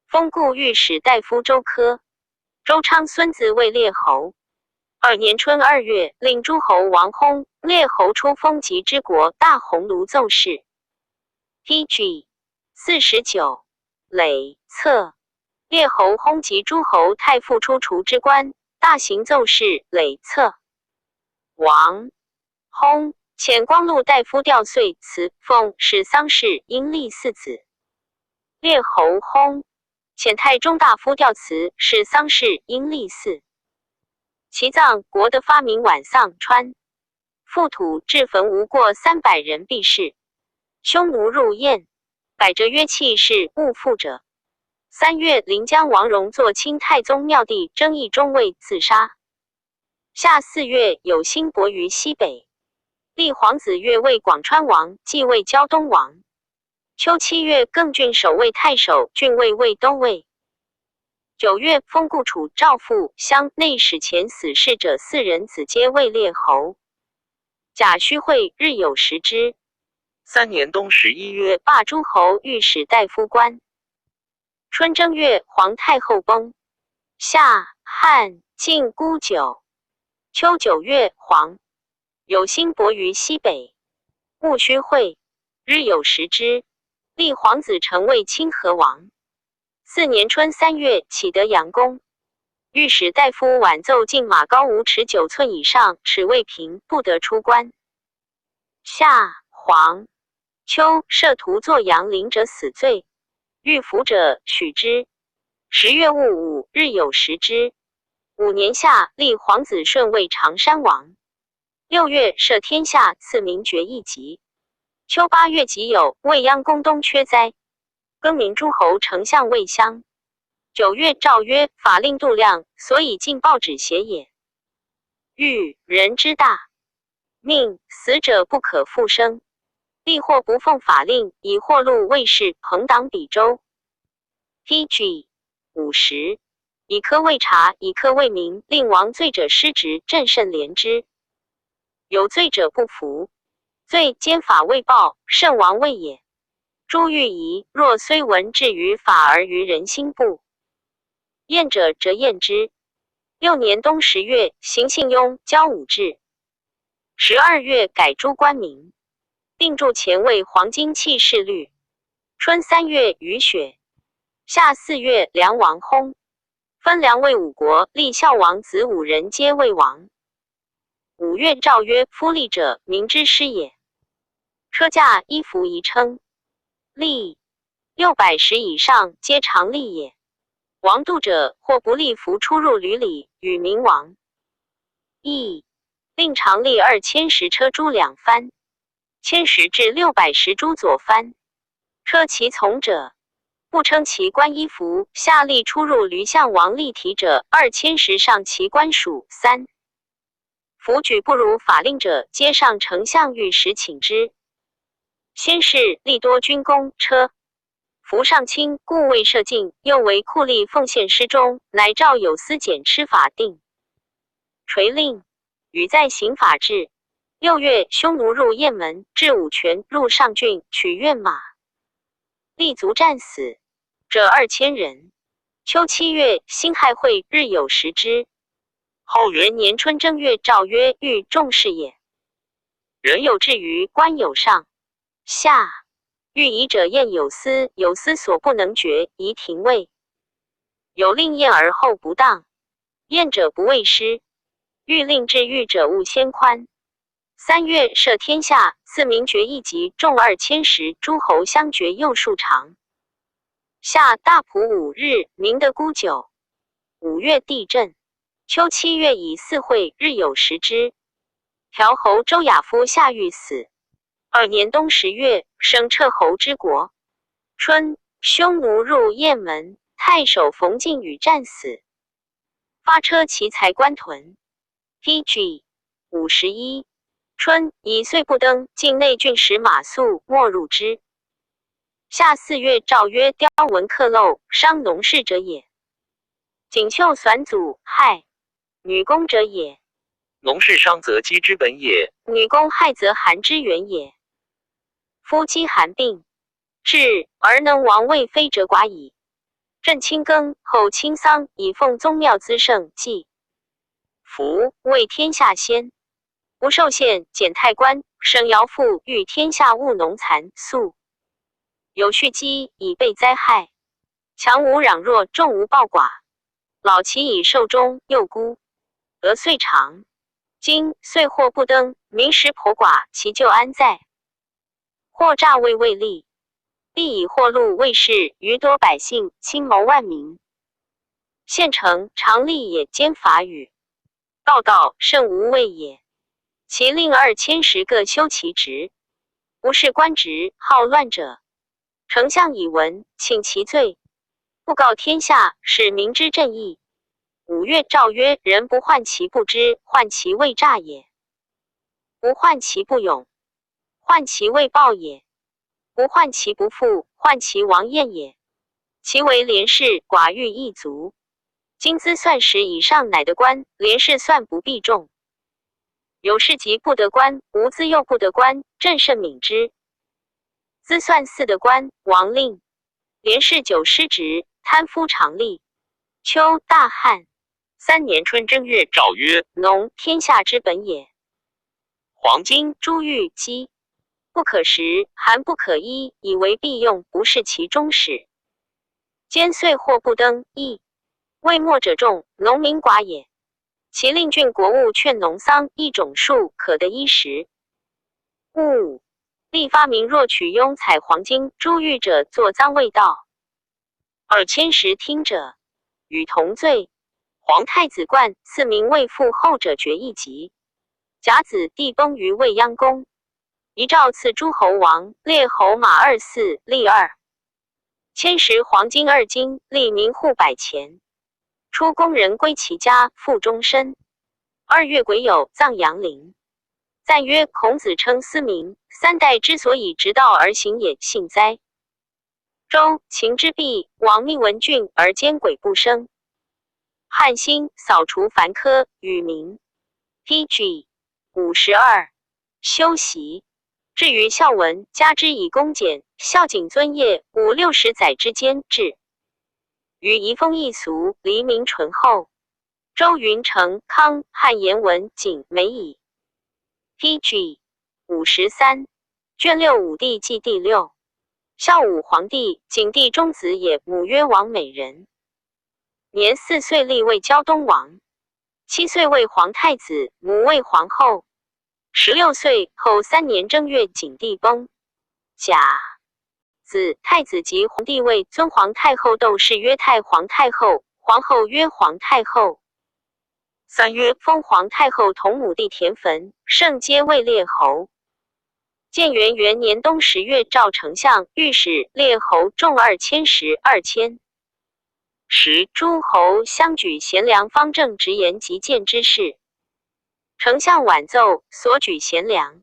封故御史大夫周科。周昌孫子為列侯。二年春二月，令諸侯王薨，列侯出封吉之國，大鴻蘆奏事。P.G. 49。累策列侯薨及諸侯太傅出除之官，大行奏事。累策王薨，遣光禄大夫吊遂辞奉使喪事，應立四子。列侯薨。遣太中大夫吊辞，是丧事，应立祀。其葬国的发明晚丧川，覆土至坟无过300人毕士。匈奴入燕，改折约器是勿复者。3月，临江王荣作清太宗庙弟征议中尉自杀。夏4月，有兴伯于西北，立皇子越为广川王，继位胶东王。秋7月，更郡守卫太守，郡尉卫都尉。9月，封故楚赵父乡内史前死士者四人子皆位列侯。贾诩会日有食之。3年冬11月，罢诸侯御史大夫官。春正月，皇太后崩。夏汉晋孤九。秋9月，黄有兴伯于西北。戊戌会，日有食之。立皇子成为清河王。4年春3月，启德阳宫。御史大夫晚奏进马高5尺9寸以上，尺未平，不得出关。夏黄秋，设徒作阳陵者死罪。欲服者许之。10月戊午，日有食之。5年夏，立皇子顺为常山王。6月，赦天下，赐名爵一级。秋8月己酉，未央宫东缺灾，更名诸侯丞相魏襄。9月，诏曰：法令度量，所以进报纸写也。欲人之大，命死者不可复生。立或不奉法令，以获禄卫士朋党比州。P.G. 50，以科未查，以科未明，令王罪者失职，朕甚怜之。有罪者不服，罪监法未报，圣王未也。诸欲疑，若虽闻至于法而于人心不厌者，则厌之。6年冬10月，行信庸交武志。12月，改诸官名。定铸钱为黄金器饰律。春3月，雨雪。夏4月，梁王薨。分梁魏五国，立孝王子五人皆魏王。5月，诏曰：夫吏者，民之师也。车驾衣服宜称吏600石以上，皆常吏也。王度者，或不立服出入闾里，与民亡。义令常吏2000石车诸两番。千石至600石诸左藩，车其从者，不称其官衣服。下吏出入闾相王立体者，2000石上其官属三。服举不如法令者，皆上丞相御史请之。先是，吏多军功车服上卿，故未设禁，又为酷吏奉献失中，乃诏有司检吃法定。垂令，与在刑法制。6月，匈奴入雁门，至武泉，入上郡，取苑马，立足战死者2000人。秋7月，辛亥会，日有食之。后元年春正月，诏曰：欲重事也。人有志于官有上下，欲疑者验有司，有司所不能决，宜廷尉。有令验而后不当，验者不畏师。欲令治狱者勿先宽。3月，赦天下，赐名爵一级，众2000石，诸侯相爵右庶长。夏大普5日，明德孤九。5月，地震。秋7月，以四会，日有食之。调侯周亚夫下狱死。二年冬10月，升彻侯之国。春，匈奴入雁门，太守冯敬与战死。发车骑才官屯。P.G. 51。春，以岁不登，境内郡使马谡莫入之。夏4月，诏曰：雕文刻镂，伤农事者也；锦绣攒组，害女工者也。农事伤则饥之本也，女工害则寒之源也。夫饥寒病至而能亡位非者寡矣。朕亲耕，后亲丧，以奉宗庙资盛祭福，为天下先。吴寿县简太官，省姚父欲天下务农残粟，有蓄积以备灾害。强无攘弱，众无暴寡。老其以寿终，幼孤得岁长。今岁或不登，民食颇寡，其咎安在？或诈位未立，必以獲祿為事，愚奪百姓，侵謀萬民。縣丞常吏也兼法語。道道甚無畏也。其令二千石各修其職，不事官職，好亂者。丞相以聞，請其罪，布告天下，使民知朕意。5月，詔曰：人不患其不知，患其未詐也；不患其不勇，患其未報也；不患其不富，患其亡厭也。其為廉士，寡欲一族。今資算十以上乃得官，廉士算不必中。有事即不得官，無資又不得官，朕甚憫之。資算四得官，王令。廉士久失職，貪夫常吏。秋，大旱。三年春正月，詔曰：農，天下之本也。黃金、珠玉、雞不可食，寒不可衣，以為必用，不是其終始。兼歲或不登，義未沒者眾，農民寡也。其令郡國務勸農桑，一種樹可得衣食。五立發明若取庸採黃金、珠玉者，作贓未道。二千石聽者，與同罪。皇太子冠賜名為父後者爵一級。甲子，帝崩於未央宮。遺詔賜諸侯王、列侯馬二駟，利二千石黃金2斤，利民戶100錢。出宮人歸其家，賦終身。2月癸酉，葬陽陵。讚曰：孔子稱斯民，三代之所以直道而行也，幸哉！周秦之弊，王命文俊而奸詭不生。漢興掃除繁苛，與民。P.G. 52，修習。至於孝文，加之以恭儉，孝謹尊業，五六十載之間至。於移風易俗，黎民淳厚。周雲成、康、漢言文、景、美矣。P.G. 53，卷六武帝紀第六。孝武皇帝，景帝中子也，母曰王美人。年4歲立為膠東王，7歲為皇太子，母為皇后。16歲後3年正月，景帝崩。甲子，太子即皇帝位，尊皇太后竇氏曰太皇太后，皇后曰皇太后。3月，封皇太后同母弟田汾，圣皆位列侯。建元元年冬10月，诏丞相、御史、列侯众二千石二千石，诸侯相举贤良方正直言极谏之士。丞相晚奏所举贤良，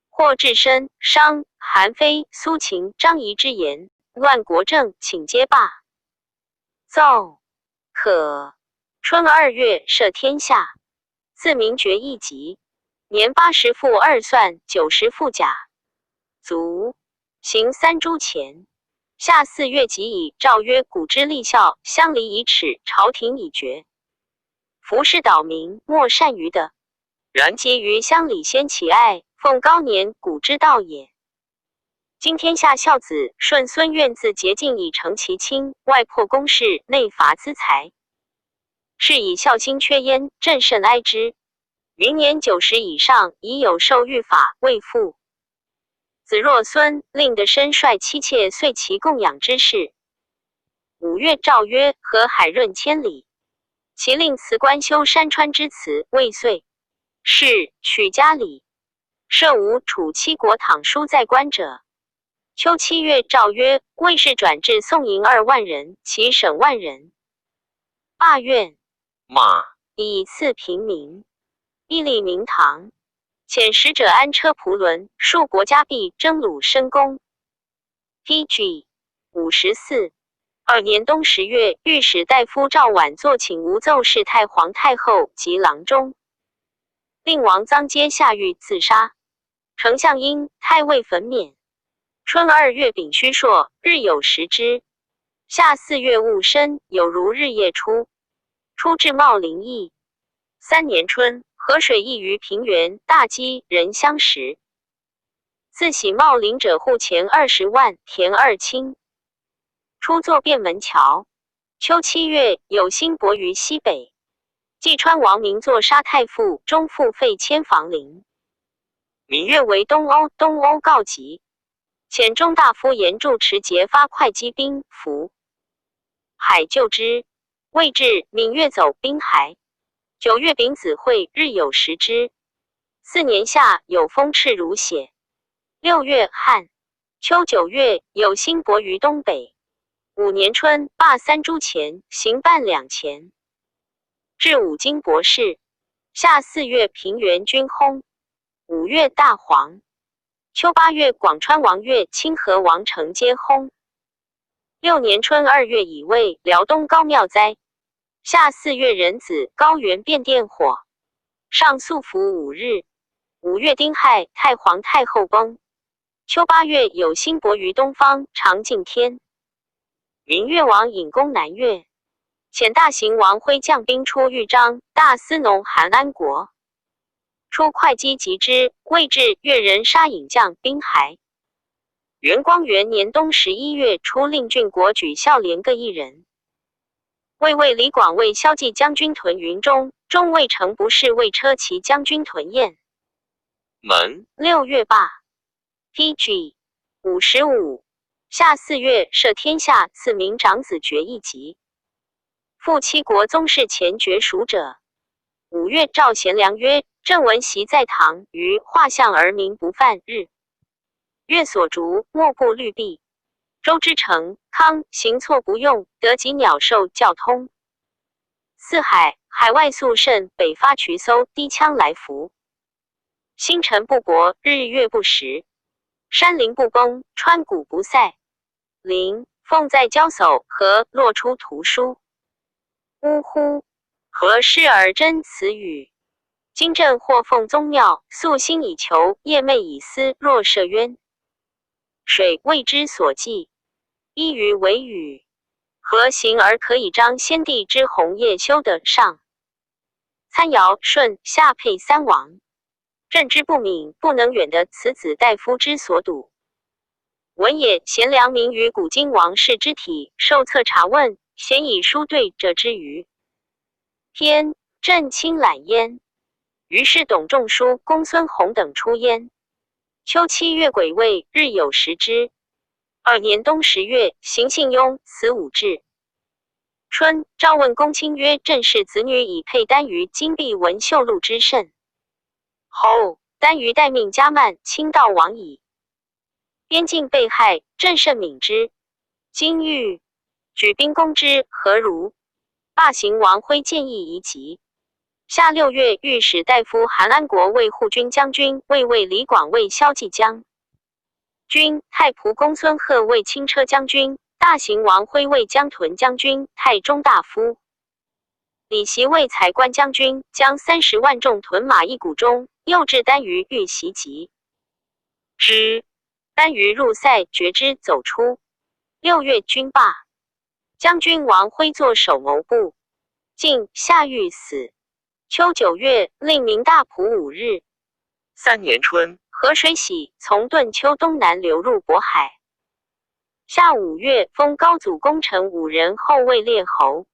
或置身商、韩非、苏秦、张仪之言，乱国政，请皆罢。奏可。春2月，赦天下，赐名爵一级。年80復二算，90復甲，卒，行三銖錢。夏4月己已，詔曰：古之立孝，鄉里以恥，朝廷以決。夫是島民，莫善於的。然及於鄉里先其愛，奉高年，古之道也。今天下孝子順孫願自竭盡以成其親，外破宮室，內伐資財，是以孝心缺焉，朕甚哀之。云年90以上，已有受御法，未復。子若孫令得身率妻妾遂其供養之事。5月，詔曰：河海潤千里。其令辭官修山川之詞，未遂。是取家禮，設吳楚七國躺書在官者。秋7月，詔曰：衛士轉至宋營2萬人，其省萬人。罷院馬以賜平民，屹立明堂。遣使者安車蒲輪，數國家幣征虜深宮。P.G. 54。2年冬10月，御史大夫趙琬作請吳奏事太皇太后及郎中。令王臧皆下獄自殺。丞相嬰太尉焚免。春2月丙戌朔，日有食之。夏4月戊申，有如日夜出。出至茂陵邑。三年春，河水溢於平原，大飢，人相食。自徙茂陵者戶錢20萬，田2頃。初作便門橋。秋7月，有新帛於西北。濟川王明作沙太傅，中復廢遷房陵。明月為東歐，東歐告急。遣中大夫严住持节发会稽兵，俘。海救之。未至，闽越走兵还。九月丙子晦，日有食之。四年夏，有风炽如血。六月旱。秋九月，有星薄于东北。五年春，罢三铢钱，行半两钱。至五经博士。夏四月，平原君薨。五月，大蝗。秋八月，广川王岳、清河王承皆薨。六年春二月乙未，辽东高庙灾。夏四月壬子，高原变电火。上素服5日。五月丁亥，太皇太后崩。秋八月，有星薄于东方，常敬天。云越王引攻南越，遣大行王辉将兵出豫章，大司农韩安国出会稽击之，未至，越人杀尹将，兵还。元光元年冬11月，出令郡国举孝廉各一人。魏魏李广为骁骑将军屯云中，中尉程不识为车骑将军屯雁门。六月罢。P.G. 55。夏四月，赦天下，赐名长子爵一级。复七国宗室前爵属者。五月，赵贤良曰：“朕闻习在堂，于画像而民不犯日。月所逐，莫不律弊。周之成康行错不用，得及鸟兽教通。四海海外肃慎，北发渠搜，低羌来服。星辰不薄，日月不食，山林不崩，川谷不塞。林凤在交叟，和落出图书。呜呼！何事而真此语？今朕或奉宗庙，素心以求，夜寐以思，若涉渊。水谓之所寄，依于为语。何行而可以彰先帝之宏业修得上？参尧舜下配三王，朕之不敏，不能远得此子大夫之所睹。文也，贤良明于古今王室之体，受策查问，咸以书对者之余。天，朕亲览焉。于是董仲舒、公孙弘等出焉。秋七月癸未，日有食之。二年冬10月，行信庸辞武志。春，诏问公卿曰：“朕氏子女以配单于金碧文绣禄之甚。”侯单于待命加曼，亲道亡矣。边境被害，朕甚悯之。今欲举兵攻之，何如？罢行王辉建议宜急。夏六月，御史大夫韩安国为护军将军，卫尉李广为骁骑将军，太仆公孙贺为轻车将军，大行王辉为江屯将军、太中大夫。李袭为才官将军，将30万众屯马邑谷中，又至单于欲袭击之，单于入塞，绝之，走出。六月，军罢。将军王辉作守谋部，晋下狱死。秋九月，令明大普5日。三年春，河水喜，从顿丘东南流入渤海。夏五月，封高祖功臣五人后位列侯。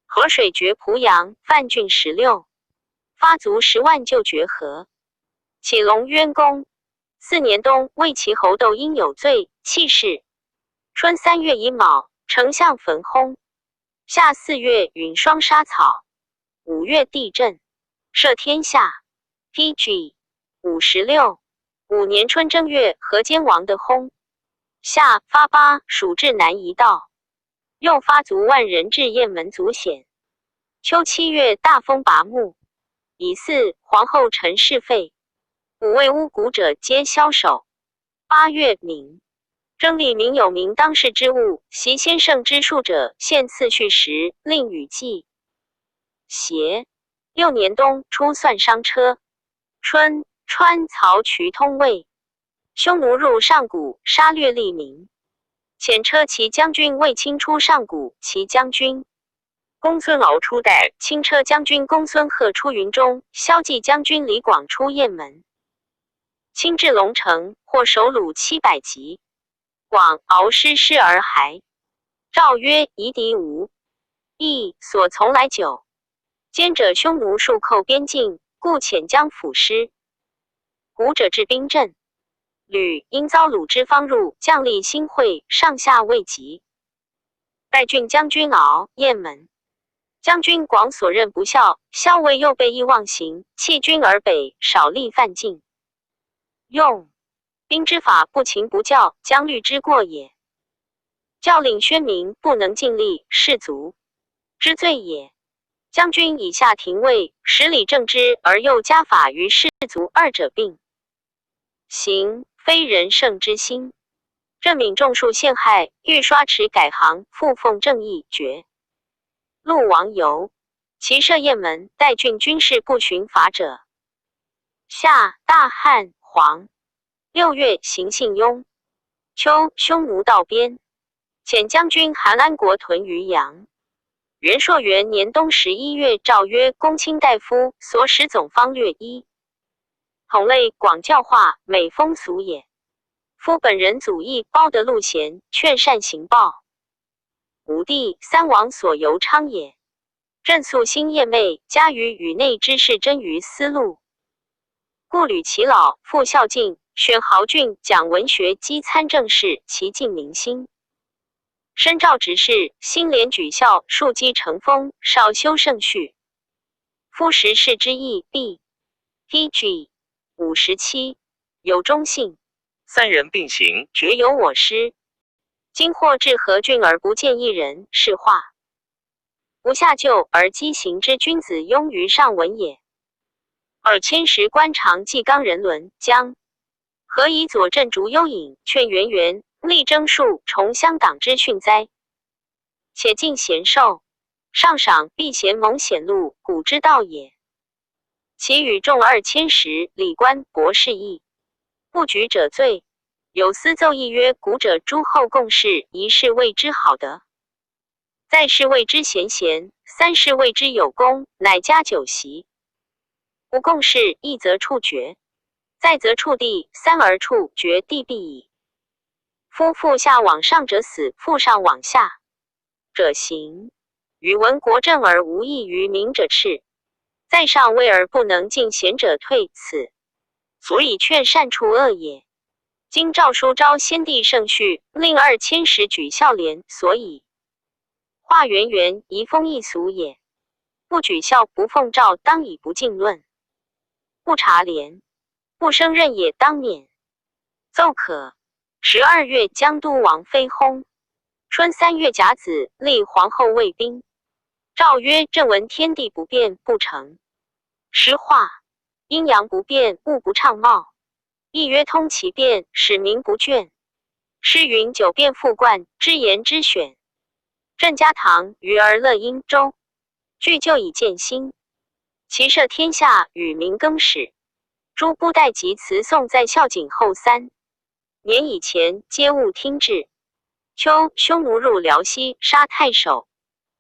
河水决濮阳，范郡16，发卒10万救决河。启龙渊公四年冬，魏齐侯窦婴有罪，弃市。春三月乙卯，丞相焚薨。夏四月，陨霜沙草。五月地震，赦天下。P.G. 56。五年春正月，河间王的薨。夏发巴蜀至南夷道，又发卒万人至雁门阻险。秋七月，大风拔木。乙巳，皇后陈氏废。五位巫蛊者皆枭首。八月，明征立民有名当世之物，习先圣之术者，限次序时，令与记。协六年冬，出算商车。春，川曹渠通渭，匈奴入上谷，杀掠利民。遣车骑将军卫青出上谷，骑将军公孙敖出代，轻车将军公孙贺出云中，骁骑将军李广出雁门。亲至龙城，获首虏700级。广敖失失而还。诏曰：夷狄无义所从来久。兼者匈奴数寇边境，故遣将抚师。古者治兵阵。吕因遭虏之方入，将吏兴会，上下未及。代郡将军敖雁门将军广所任不效，校尉又被意忘行，弃军而北，少力犯境。用兵之法不勤不教，将律之过也。教令宣明不能尽力，士卒之罪也。将军以下廷尉，十里正之而又加法于士卒二者并行，非人圣之心。朕悯众庶陷害，欲刷齿改行，复奉正义，决。陆王游，其设雁门，代郡军事不循法者。夏，大旱，黄。6月，行信雍。秋，匈奴到边。遣将军韩安国屯于阳。元朔元年冬11月，诏曰：公卿大夫所使总方略一。统类广教化，美风俗也。夫本人祖义包得路贤，劝善行报。武帝三王所由昌也。朕素心夜寐，加于宇内之事，真于思路。故履其老，复孝敬，选豪俊，讲文学，积参政事，其尽民心。身诏执事，兴廉举孝，庶几成风，少修圣序。夫时事之义，必 P.G. 57有忠信，三人并行，绝有我师。今或至何郡而不见一人，是化不下就而畸形之君子庸于上文也。二千石官常纪纲人伦将何以左镇逐幽隐，劝源源力征数重乡党之训哉？且尽贤寿，上赏必贤蒙显露，古之道也。其与众二千石礼官博士议，不举者罪。有司奏议曰：古者诸侯共事，一事谓之好德，在世谓之贤贤，三世谓之有功，乃加酒席。不共事，一则处决，再则处地，三而处决地必矣。夫腹下往上者死，腹上往下者行。与闻国政而无益于民者斥，在上位而不能尽贤者退，此所以劝善处恶也。今诏书昭先帝圣序，令二千石举孝廉，所以化元元移风易俗也。不举孝不奉诏，当以不敬论；不察廉，不升任也，当免。奏可。12月，江都王妃薨。春3月甲子，立皇后卫兵。诏曰：朕闻天地不变，不成诗化；阴阳不变，物不畅茂。亦曰通其变，使民不倦。诗云：九变复贯，之言之选。朕家堂于而乐殷周，具旧以见新。其摄天下，与民更始。诸布袋及词颂在孝景后3年以前，皆勿听制。秋，匈奴入辽西，杀太守。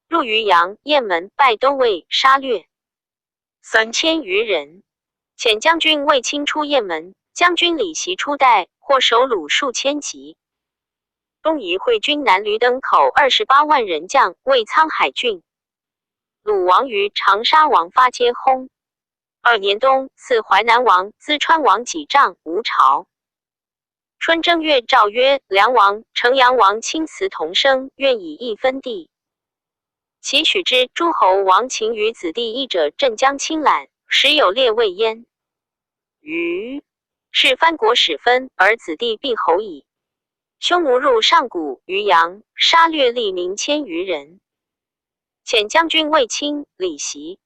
入渔阳、雁门，拜都尉，杀掠3000余人。遣将军卫青出雁门，将军李袭出代，获首虏数千级。东夷会军南驴登口28万人将，为沧海郡。鲁王于长沙王发皆薨。二年冬，赐淮南王、淄川王几帐，吴朝。春正月，诏曰：梁王、城阳王亲慈同生，愿以一分地。其许之诸侯王秦与子弟义者，镇将亲览，时有列位焉。于是藩国始分，而子弟必侯矣。匈奴入上谷、渔阳，杀掠利民千余人。遣将军卫青、李袭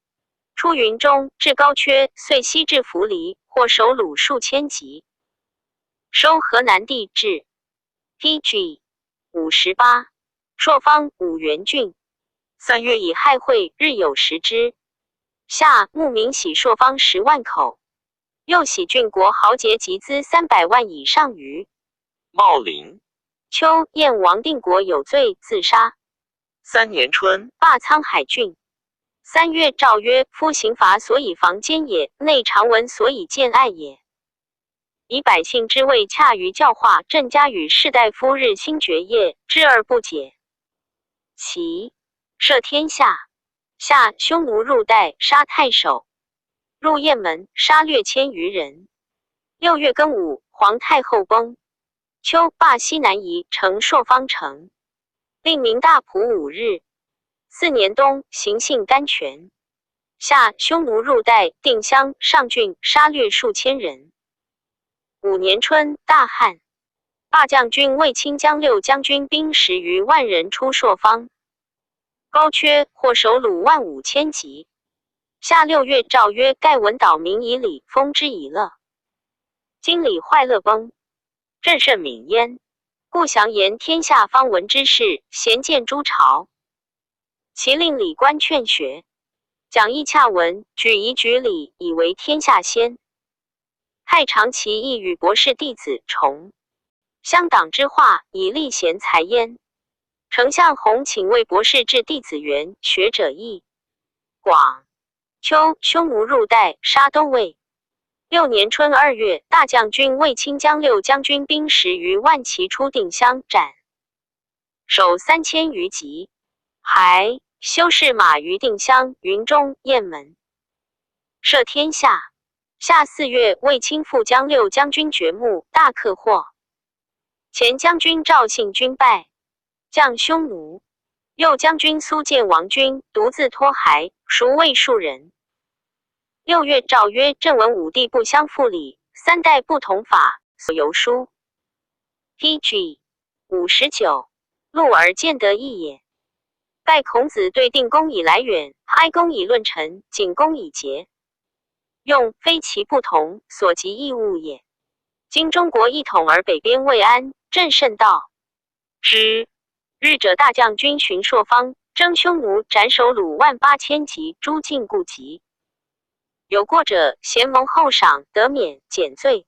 出云中，至高阙，遂西至扶犁，获首虏数千级。收河南地志，P.G. 58，朔方五原郡。3月以亥会，日有食之。夏，牧民喜朔方10万口，又喜郡国豪杰集资300万以上余。茂陵。秋，燕王定国有罪，自杀。3年春，罢沧海郡。3月，诏曰：夫刑罚所以防奸也，内常闻所以见爱也。以百姓之谓恰于教化，朕家与士大夫日新绝业，知而不解。齐赦天下。夏，匈奴入代，杀太守。入雁门，杀掠千余人。六月庚午，皇太后崩。秋，罢西南夷，成朔方城。令明大普5日。四年冬，行幸甘泉。夏，匈奴入代定襄、上郡，杀掠数千人。五年春，大旱。罢将军卫青将六将军兵10余万人出朔方。高阙获首虏1.5万骑。夏六月，诏曰：盖闻岛民以礼，封之以乐。今礼坏乐崩，朕甚悯焉。故详言天下方闻之事，咸见诸朝。其令礼官劝学，讲义洽文，举仪举礼，以为天下先。太常其意与博士弟子重乡党之化，以立贤才焉。丞相弘请为博士置弟子园，学者益广。秋，匈奴入代，杀都尉。六年春二月，大将军卫青将六将军兵10余万骑出定襄，斩首3000余级。还修士马于定襄、云中、雁门，赦天下。夏四月，卫青复将六将军掘墓，大克获。前将军赵信军败，将匈奴。右将军苏建王军独自脱骸，赎魏数人。六月，诏曰：朕闻五帝不相复礼，三代不同法，所由书。P.G. 59，录而见得义也。盖孔子对定公以来远，哀公以论臣，景公以节，用非其不同，所及异物也。今中国一统而北边未安，朕甚悼之。日者大将军巡朔方，征匈奴，斩首虏1.8万骑，诛尽故籍。有过者，咸蒙厚赏，得免减罪。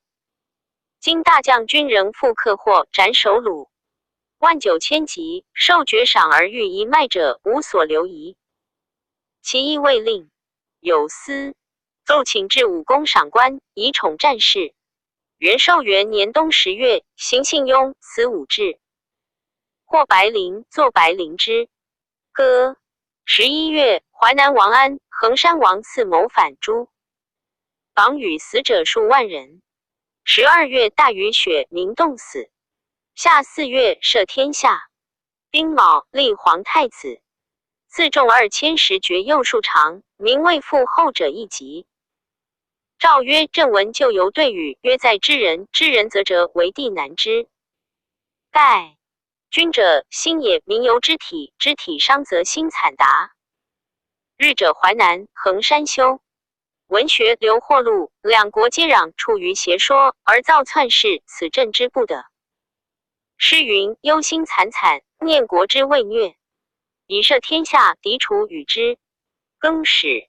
今大将军仍复克获，斩首虏1.9万骑，受爵赏而欲一卖者，无所留遗。其意未令有司，奏请置武功赏官，以宠战士。元寿元年冬10月，行幸雍，辞武志。获白灵，作白灵之歌。11月，淮南王安、衡山王赐谋反诛，榜与死者数万人。12月，大雨雪，民冻死。夏四月，赦天下。丁卯，立皇太子，赐众2000石，爵右庶长，名位父后者一级。诏曰：朕闻旧游对语，曰在知人，知人则者为帝难知。盖君者心也，民由肢体，肢体伤则心惨达。日者淮南衡山修文学刘获禄两国接壤，处于邪说而造篡世，此朕之不得。诗云：忧心惨惨，念国之未虐，以赦天下，敌楚与之。更始，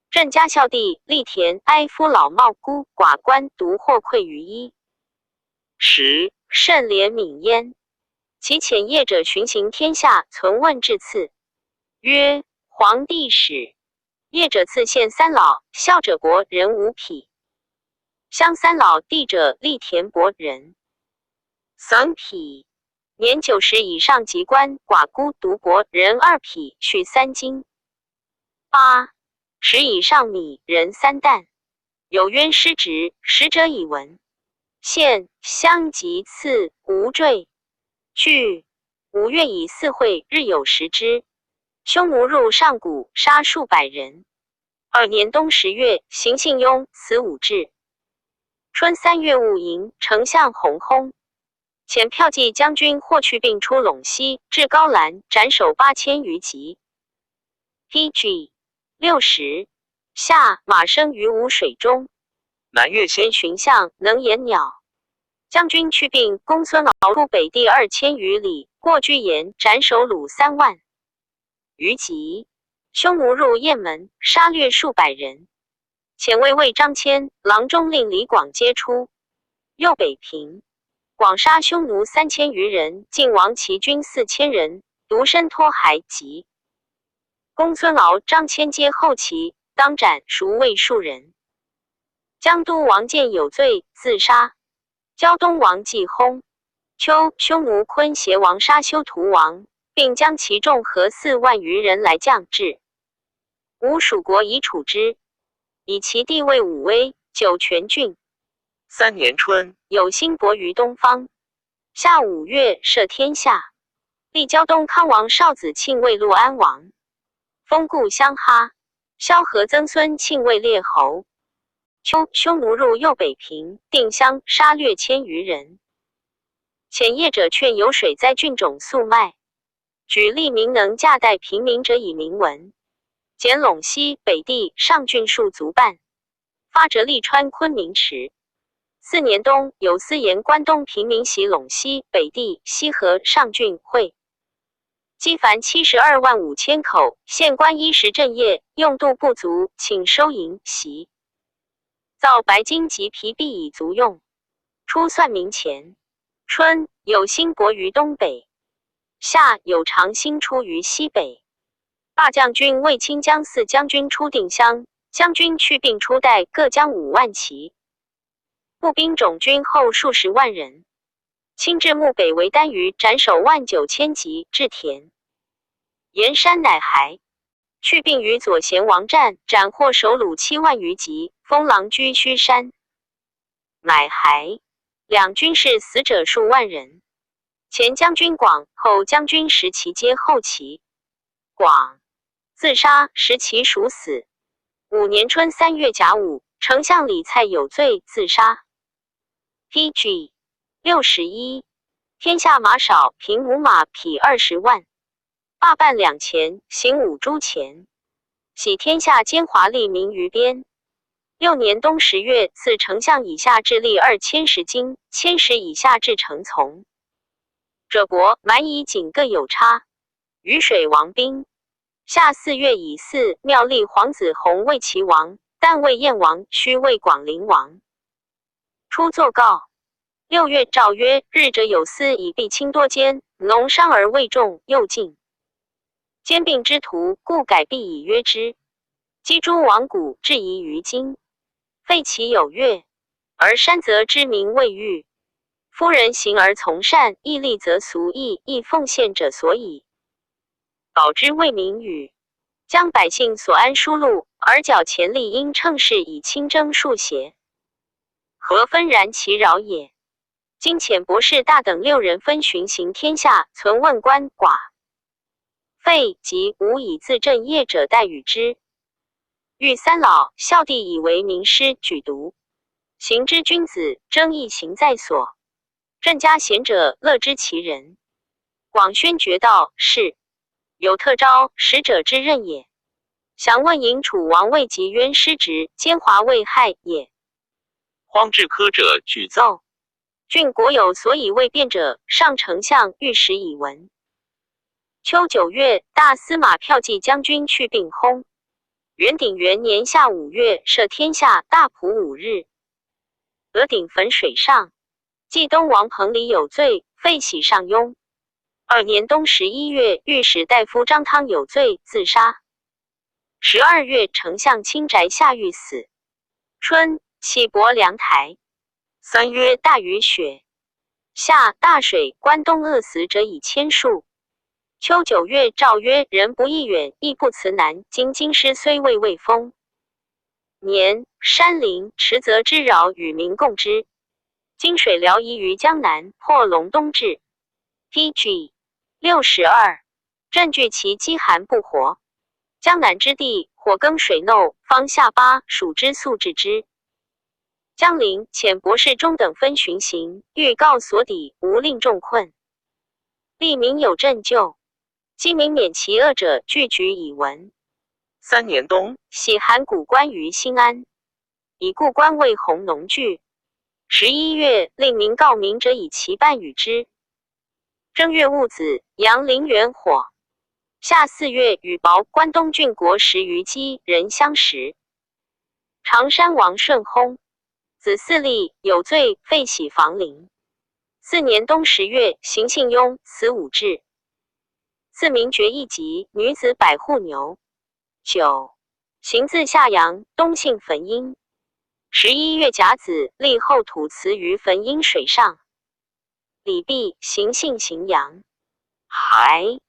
朕嘉孝帝立田哀夫老茂孤寡官独获馈于一时，甚怜悯焉。其遣谒者巡行天下，存问至赐，曰：皇帝使。谒者赐献三老，孝者伯人五匹。乡三老弟者立田伯人三匹。年90以上及官寡孤独伯人二匹，续3斤。8石以上米人3担。有冤失职，使者以闻。县乡级赐无赘。据五月以四会，日有食之。匈奴入上谷，杀数百人。二年冬10月，行幸雍，辞武志。春三月戊寅，丞相弘薨。遣骠骑将军霍去病出陇西，至皋兰，斩首8000余级。P.G. 60。夏，马生于武水中。南越先寻象，能言鸟。将军去病，公孙敖出北地2000余里，过居延，斩首虏3万余级。匈奴入雁门，杀掠数百人。遣卫尉张骞、郎中令李广皆出。右北平，广杀匈奴3000余人，尽亡其军4000人，独身脱骸及。公孙敖、张骞皆后齐，当斩赎卫数人。江都王建有罪，自杀。胶东王继薨。秋，匈奴昆邪王杀休屠王，并将其众合4万余人来降至吴蜀国以处之，以其地位武威、酒泉郡。三年春，有星薄於東方。夏五月，赦天下。立膠東康王少子慶為潞安王，封故鄉哈。蕭何曾孫慶為列侯。秋，匈奴入右北平、定襄，殺掠千餘人。遣業者勸有水災郡種粟麥，舉吏民能價代貧民者以銘文。減隴西北地上郡戍卒半，發謫利川昆明池。四年冬，有司言關東平民徙隴西北地西河上郡會，積凡72萬5千口。縣官衣食賑業，用度不足，請收銀息，造白金及皮幣以足用。初算民錢。春，有星薄於東北。夏，有長星出於西北。大將軍衛青將四將軍出定襄，將軍去病出帶各將5萬騎，步兵種軍後數十萬人。親至漠北為單於，斬首1萬9千級，置田。鹽山乃還。去病與左賢王戰，斬獲首虜7萬餘級，封狼居胥山。乃還。兩軍士死者數萬人。前將軍廣、後將軍石齊皆後齊。廣自殺，石齊屬死。五年春三月甲午，丞相李蔡有罪，自殺。P.G. 61，天下馬少，平五馬匹20萬，罷半兩錢，行五銖錢。徙天下奸猾吏民於邊。六年冬十月，賜丞相以下置吏2010斤，千石以下置丞從。者國蠻夷錦各有差。渝水王兵。夏四月乙巳，廟立皇子弘為齊王，旦為燕王，須為廣陵王。初作誥。六月，詔曰：日者有司以避輕多奸，農商而未重，又進兼並之徒，故改幣以約之。擊諸王鼓，質疑於今。廢其有樂，而山澤之民未愈。夫人行而從善，義利則俗義，亦奉獻者所以。保之為民與，將百姓所安書祿，而繳錢吏應乘勢以輕征數邪？何紛然其擾也？今遣博士大等六人分巡行天下，存問鰥寡廢及無以自振業者，待與之。欲三老，孝弟以為名師，舉讀行之君子，爭一行在所。振家賢者，樂知其人。廣宣覺道是有特招使者之任也。詳問嬴楚王未及冤失職，奸猾未害也。荒治科者舉奏。郡國有所以未變者，上丞相御史以聞。秋九月，大司馬驃騎將軍去病薨。元鼎元年夏五月，赦天下，大普五日。額頂汾水上。冀東王彭蠡有罪，廢徙上庸。二年冬11月，御史大夫張湯有罪，自殺。12月，丞相卿翟下獄死。春，起伯梁台。3月，大雨雪。夏，大水，關東餓死者以千數。秋九月，詔曰：人不義遠，義不辭難。今京師雖未未封。年，山陵池澤之擾與民共之。今水遼移於江南，破隆冬至。P.G. 62，朕懼其飢寒不活。江南之地，火耕水耨，方下巴蜀之粟治之。江陵遣博士中等分巡行，欲告所抵，無令眾困。吏民有赈救，飢民免其厄者，具舉以聞。三年冬，徙函谷關於新安，以故官為弘農具。11月，令民告民者以其半與之。正月戊子，陽陵源火。夏四月，雨雹，關東郡國十餘畿，人相食。常山王順薨，子嗣立，有罪，廢徙房陵。四年冬10月，邢信庸死武志。賜名爵一級，女子百戶牛。九，行自下陽，東幸汾陰。11月甲子，立后土祠於汾陰水上。禮畢，行幸荥陽。還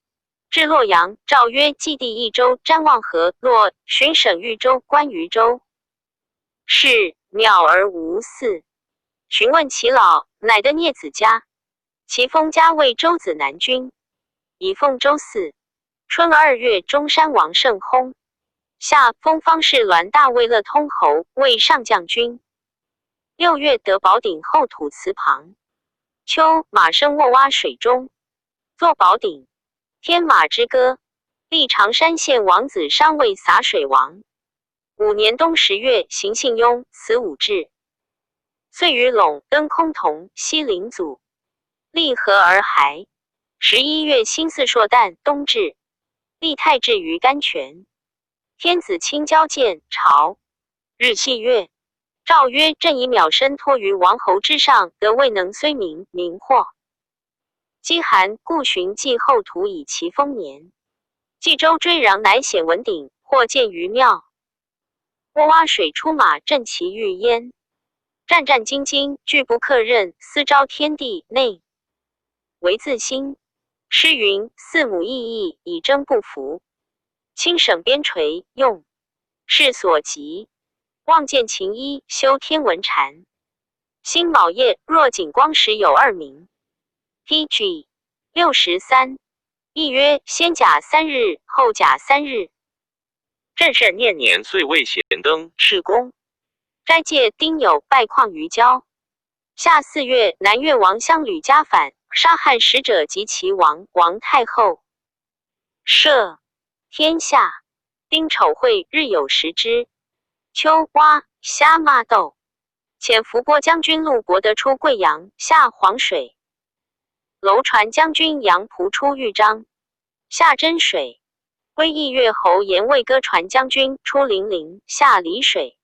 至洛陽，詔曰：冀地益州、瞻望河洛、巡省豫州、關渝州。是廟而無寺。询问其老，乃得聂子家。其封家为周子南君，以奉周祀。春二月，中山王胜薨。夏，封方士栾大卫乐通侯，为上将军。六月，得宝鼎后土祠旁。秋，马生卧蛙水中，作宝鼎。天马之歌。立常山县王子商为洒水王。五年冬十月，行信庸，辞武志。遂于陇登崆峒，西陵祖。立和而还。11月辛巳朔旦，冬至。立太治于甘泉。天子亲交见朝。日气月。诏曰：朕以渺身托于王侯之上，得未能虽明，民惑。饥寒，故寻祭后土以其丰年。冀州追壤，乃显文鼎，或见于庙。沃蛙水出马，震其玉焉。战战兢兢，拒不克任，斯昭天地内。为自新。诗云：四母异义，以征不服。清省边陲，用事所及。望见秦医，修天文禅。辛卯夜，若景光时有二名。P.G. 63。一曰：先甲三日，后甲三日。朕善念年岁未咸登始公。斋戒丁酉，拜旷于郊。夏四月，南越王相吕家反，杀汉使者及其王、王太后。赦天下。丁丑会，日有食之。秋，蛙、虾、马豆。遣伏波将军陆伯德出贵阳，下黄水。楼船将军杨仆出豫章，下真水。归义越侯延魏歌传将军出零陵，下澧水。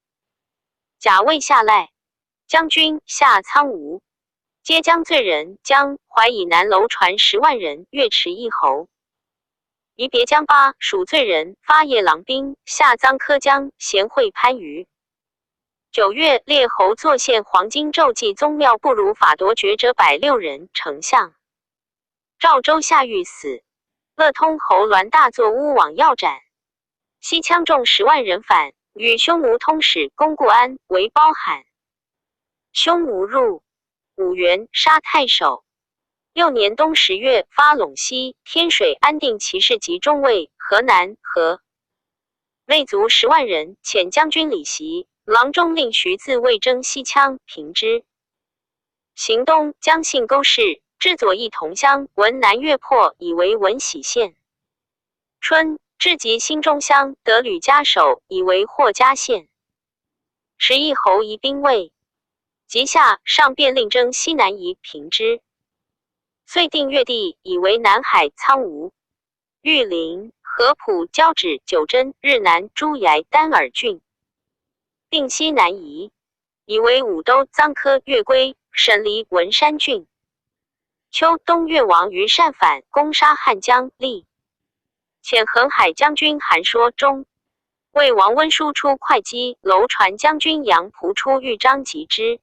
贾魏下赖将军下苍梧。皆将罪人江淮以南楼船10万人，岳池一侯。宜别江巴蜀罪人发夜郎兵下臧柯江，贤惠番禺。9月，列侯作献黄金咒祭宗庙不如法夺爵者百六人，丞相。赵州下狱死。乐通侯栾大作乌网要斩。西羌众10万人反，与匈奴通使公固安为包罕。匈奴入五原，杀太守。六年冬十月，发陇西、天水、安定骑士及中尉、河南和内卒十万人，遣将军李袭、郎中令徐自卫征西羌，平之。行东江信沟氏，至左翼同乡，闻南越破，以为闻喜县。春，至吉新中乡，得吕家守，以为获嘉县。池邑侯仪兵卫。及夏，上便令征西南夷，平之。遂定越地，以为南海、苍梧、玉林、合浦、交趾、九真、日南、朱崖、丹耳郡。定西南夷，以为武都、臧柯、越归、沈黎、文山郡。秋，东越王于善反，攻杀汉江，立。遣横海将军韩说中，魏王温书出会稽，楼船将军杨仆出豫章及之。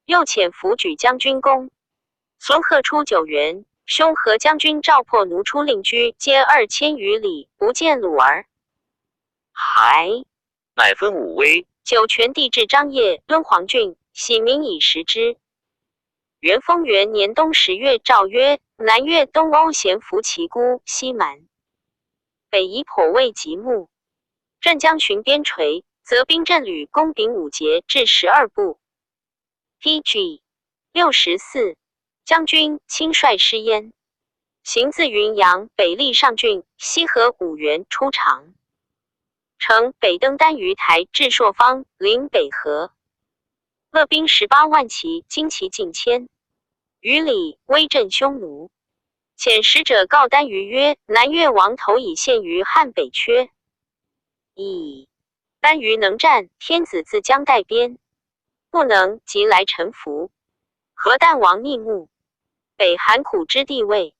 又遣辅举将军公孙贺出九原，兄何将军赵破奴出令居，皆2000余里，不见鲁儿。还乃分武威。酒泉地至张掖、敦煌郡，喜民以食之。元丰元年冬十月，诏曰：南越东欧咸服其孤，西蛮北夷颇为极目。镇江巡边陲，则兵镇旅攻秉五节至12部。P.G. 64。将军亲率师焉，行自云阳北历上郡，西河五原出长城，北登单于台，至朔方，临北河。乐兵18万骑，精骑近千。于里威震匈奴。遣使者告单于曰：“南越王头已献于汉北阙。已。单于能战，天子自将带边；不能，即来臣服。”何旦王逆目，北韩苦之地位，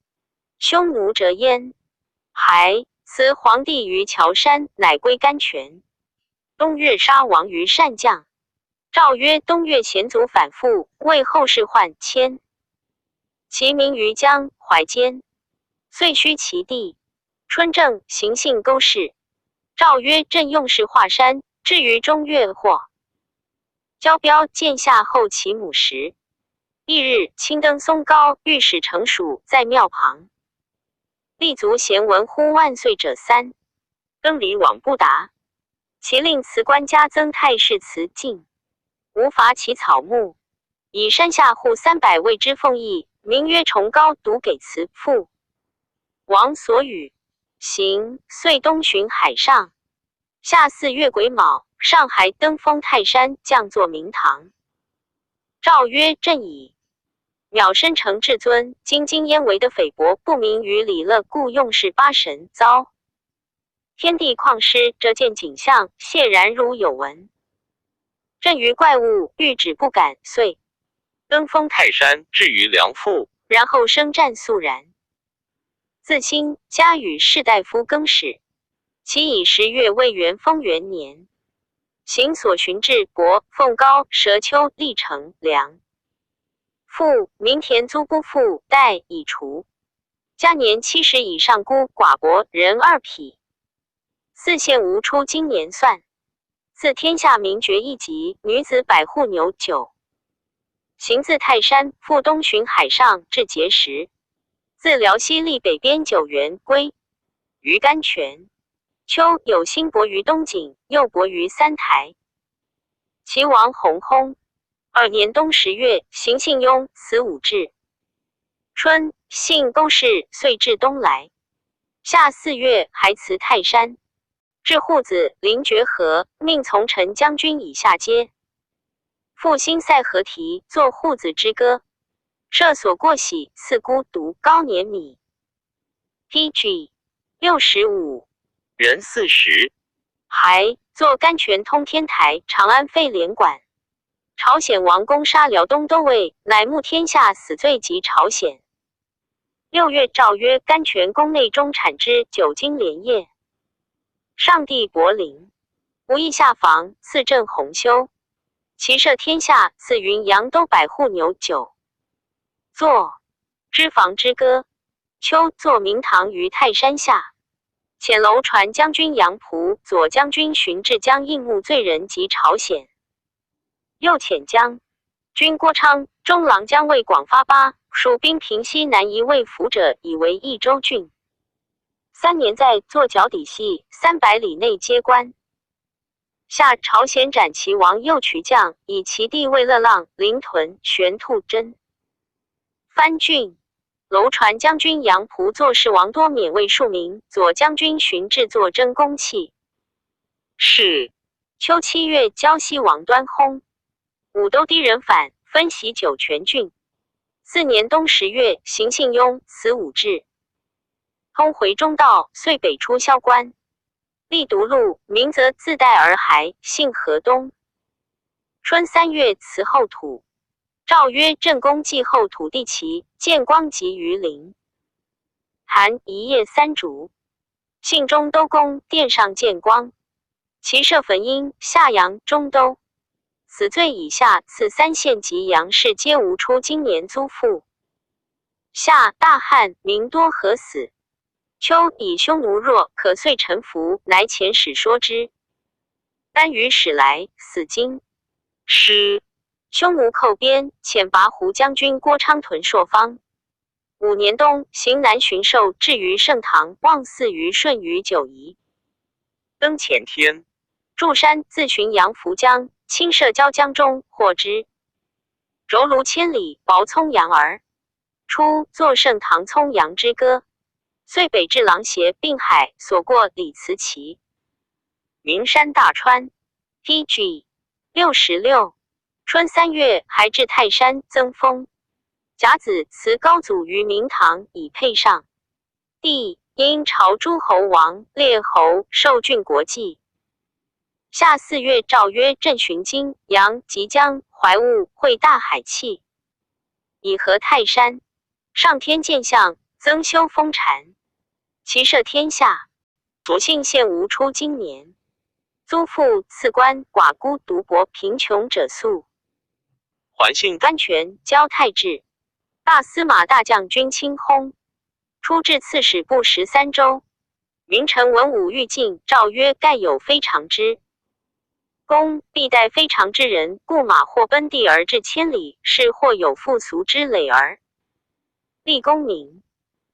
匈奴折焉。还辞皇帝于乔山，乃归甘泉。东越杀王于善将。诏曰：东越贤祖反复，为后世患迁。其名于江淮间，遂虚其地。春正，行信沟氏。诏曰：朕用事华山，至于中越或。交標見下後其母時。翌日，親登嵩高，御史成屬在廟旁。立足賢聞呼萬歲者三。更禮往不答。其令辭官加增太師祠敬，無伐其草木，以山下戶300為之奉邑，名曰崇高，獨給祠父。王所與行，遂東巡海上。夏四月癸卯，上還登封泰山，降座明堂。詔曰：朕已。渺身成至尊，津津焉为的菲薄，不明于理乐，故用事八神遭。天地旷失，这见景象，谢然如有闻。朕于怪物，欲止不敢，遂登封泰山，至于梁父，然后生战肃然。自兴家与士大夫更始，其以10月为元丰元年。行所寻至博凤高蛇丘历城梁。父民田租不付贷已除，加年70以上孤寡薄人二匹。四县无出今年算。自天下民绝一级女子百户牛九。行自泰山，赴东巡海上，至碣石。自辽西历北边九原归于甘泉。秋有新伯于东景，又伯于三台。齐王弘薨。2年冬10月，行信庸辞武志。春，信公事，遂至东来。夏4月，还辞泰山。至户子临觉河，命从臣将军以下阶。复兴塞河堤，作户子之歌。设所过喜，赐孤独高年米。P.G. 65 人40，还作甘泉通天台，长安废连馆。朝鲜王攻杀辽东都尉，乃慕天下死罪及朝鲜。6月，诏曰：甘泉宫内中产之九金莲叶。上帝柏林，无意下房，赐镇洪修。其摄天下，赐云阳都百户牛九。作知房之歌。秋，作明堂于泰山下。遣楼传将军杨仆、左将军荀志将应募罪人及朝鲜。右遣将军郭昌、中郎将魏广发巴蜀兵平西南夷魏府者，以为益州郡。3年，在坐脚底西300里内接关。夏，朝鲜斩齐王右渠将，以其弟魏乐浪、临屯玄兔真。藩郡楼传将军杨仆作事王多免为庶民，左将军荀志作征公器。是秋7月，胶西王端薨。武都低人反，分袭酒泉郡。4年冬10月，行信庸辞武志，通回中道，遂北出萧关，立独路，名则自带而还，姓河东。春3月，辞后土。诏曰：镇公继后土地齐，见光及于陵。韩一叶三竹，信中都公殿上见光，其设坟阴下阳中都。死罪以下，赐三县及杨氏皆无出今年租赋。夏大旱，民多渴死。秋以匈奴弱，可遂臣服，乃遣使说之。单于使来，死惊。师匈奴寇边，遣拔胡将军郭昌屯朔方。5年冬，行南巡狩，至于盛唐，望寺于顺于九夷。登前天，筑山自浔阳涪江。亲涉交江中，获之。踅庐千里，薄葱阳儿。初，作盛唐葱阳之歌。遂北至琅邪、并海，所过李慈齐。名山大川。P.G. 66。春3月，还至泰山，增封。甲子，辞高祖于明堂，以配上。帝因朝诸侯王、列侯受郡国祭。夏4月，诏曰：镇巡荆阳、及江、淮务，会大海气，以和泰山。上天见象，增修封禅，其摄天下。所幸县无出今年。租赋赐官寡孤独薄贫穷者粟。还姓甘泉交太治。大司马大将军卿薨。出至刺史部13州。名臣文武欲进，诏曰：盖有非常之。公必待非常之人，故马或奔地而至千里，是或有负俗之累耳。立功名，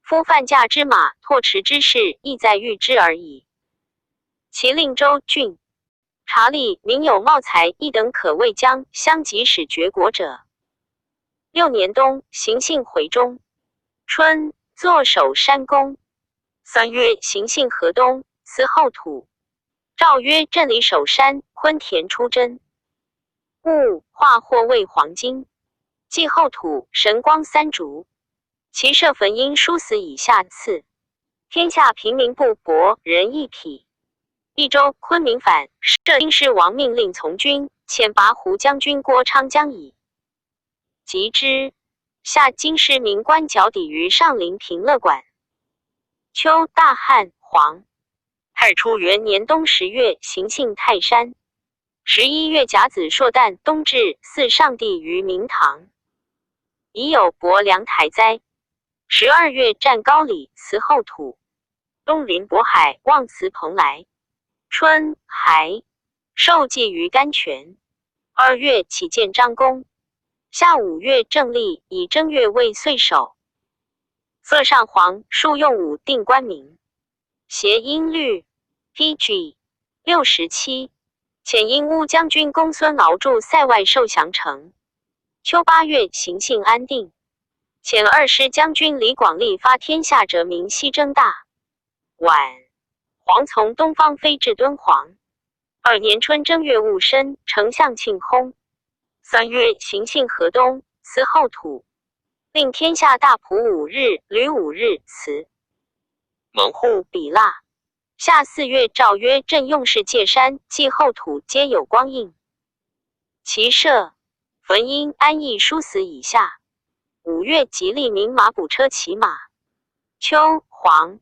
夫犯驾之马，拓驰之士，亦在御之而已。其令州郡察吏民有茂才一等可谓将相及使绝国者。六年冬，行幸回中。春，坐守山公。三月，行幸河东，辞后土。诏曰：镇里守山，昆田出征。戊，化或为黄金。祭后土，神光三烛。其设坟因殊死以下赐。天下平民不薄人一匹。益州昆明反，设京师王命令从军，遣跋扈将军郭昌将以及之。下京师民官脚底于上林平乐馆。秋，大旱，黄。太初元年冬10月，行幸泰山。11月甲子朔旦，冬至，祀上帝于明堂。已有伯梁台哉。12月，战高丽，辞后土。东临渤海，望辞蓬莱。春，还受祭于甘泉。二月，起见张公。夏五月，正历以正月为岁首。色上黄，数用五定官名。谐音律。P.G. 67。遣英乌将军公孙敖驻塞外受降城。秋八月，行幸安定。遣二师将军李广利发天下者民西征大宛。黄从东方飞至敦煌。二年春正月戊申，丞相庆薨。三月，行幸河东，辞后土。令天下大仆5日，吕5日，辞。门户比腊。夏四月，诏曰：朕用事界山，祭后土，皆有光应。其设坟阴安邑殊死以下。五月，吉利民马补车骑马。秋，黄。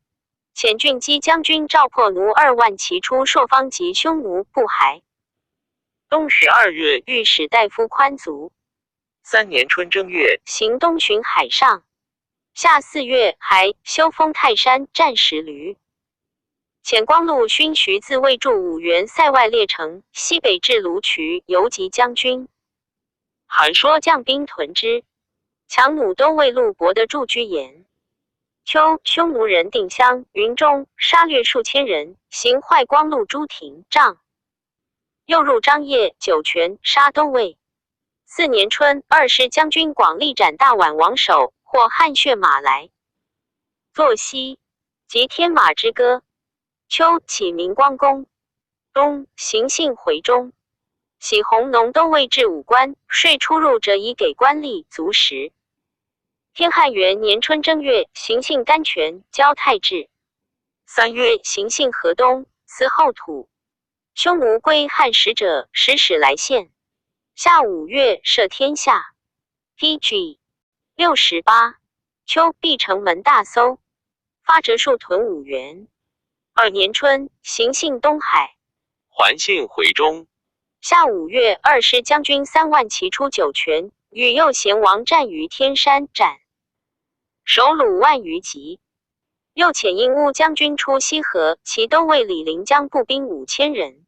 遣郡击将军赵破奴2万骑出朔方及匈奴不还。冬12月，御史大夫宽卒。三年春正月，行东巡海上。夏四月，还修封泰山，战时驴。遣光禄勋徐自卫驻五原塞外列城，西北至卢渠，游击将军。韩说将兵屯之，强弩都尉陆伯的驻居延。秋，匈奴人定襄、云中，杀掠数千人，行坏光禄诸亭帐。又入张掖、酒泉，杀都尉。四年春，二师将军广利斩大宛王首，获汗血马来。坐西，即天马之歌。秋，起明光宫。冬，行幸回中。喜弘农都尉至武官，税出入者以给官吏足食。天汉元年春正月，行幸甘泉，交太治。三月，行幸河东，辞后土。匈奴归汉使者，使使来献。夏五月，赦天下。P.G. 68。秋，闭城门大搜，发折数屯五原。二年春，行幸东海。还幸回中。夏五月，二师将军3万骑出酒泉，与右贤王战于天山，斩首虏万余级。又遣英乌将军出西河，其都尉李临将步兵5000人，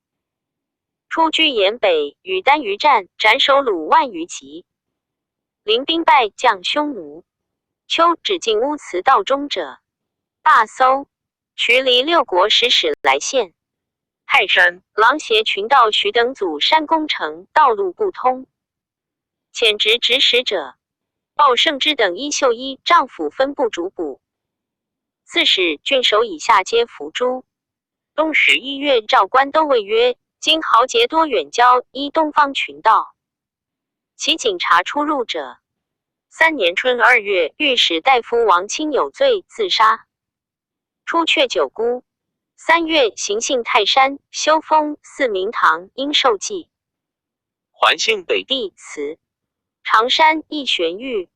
出居延北，与单于战，斩首虏万余级。临兵败，将匈奴。秋，止进乌茨道中者，大搜。渠离六国使使来献。泰山狼邪群盗徐等阻山攻城，道路不通。遣直指使者，报圣之等衣绣衣丈夫分部主捕。刺史、郡守以下皆伏诛。冬11月，赵官都尉曰：今豪杰多远交，依东方群盗，其警察出入者。三年春二月，御史大夫王钦有罪，自杀。出阙九姑。三月，行幸泰山，修封寺明堂，应受祭。还幸北地祠。常山一玄玉。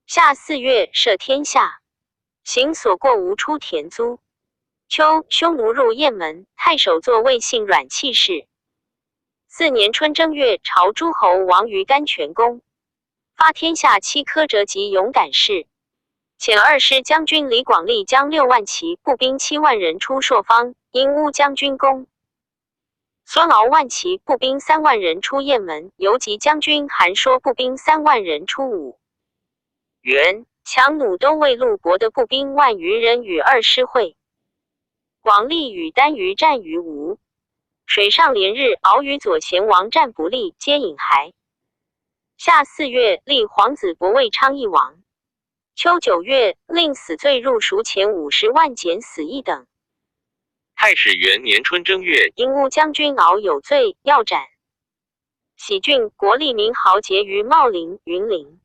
夏四月，赦天下。行所过无出田租。秋，匈奴入雁门，太守作魏姓阮弃事。四年春正月，朝诸侯王于甘泉宫，发天下七科者及勇敢士。遣二师将军李广利将6万骑步兵7万人出朔方，因乌将军攻。孙敖万骑步兵3万人出雁门，游击将军韩说步兵3万人出武原，强弩都尉陆伯的步兵万余人与二师会。广利与单于战于吴，水上连日，敖与左贤王战不利，皆引骸。夏四月，立皇子伯为昌邑王。秋九月，令死罪入赎钱50万，减死一等。太始元年春正月，因乌将军敖有罪，要斩。喜郡国立民豪杰于茂陵、云林。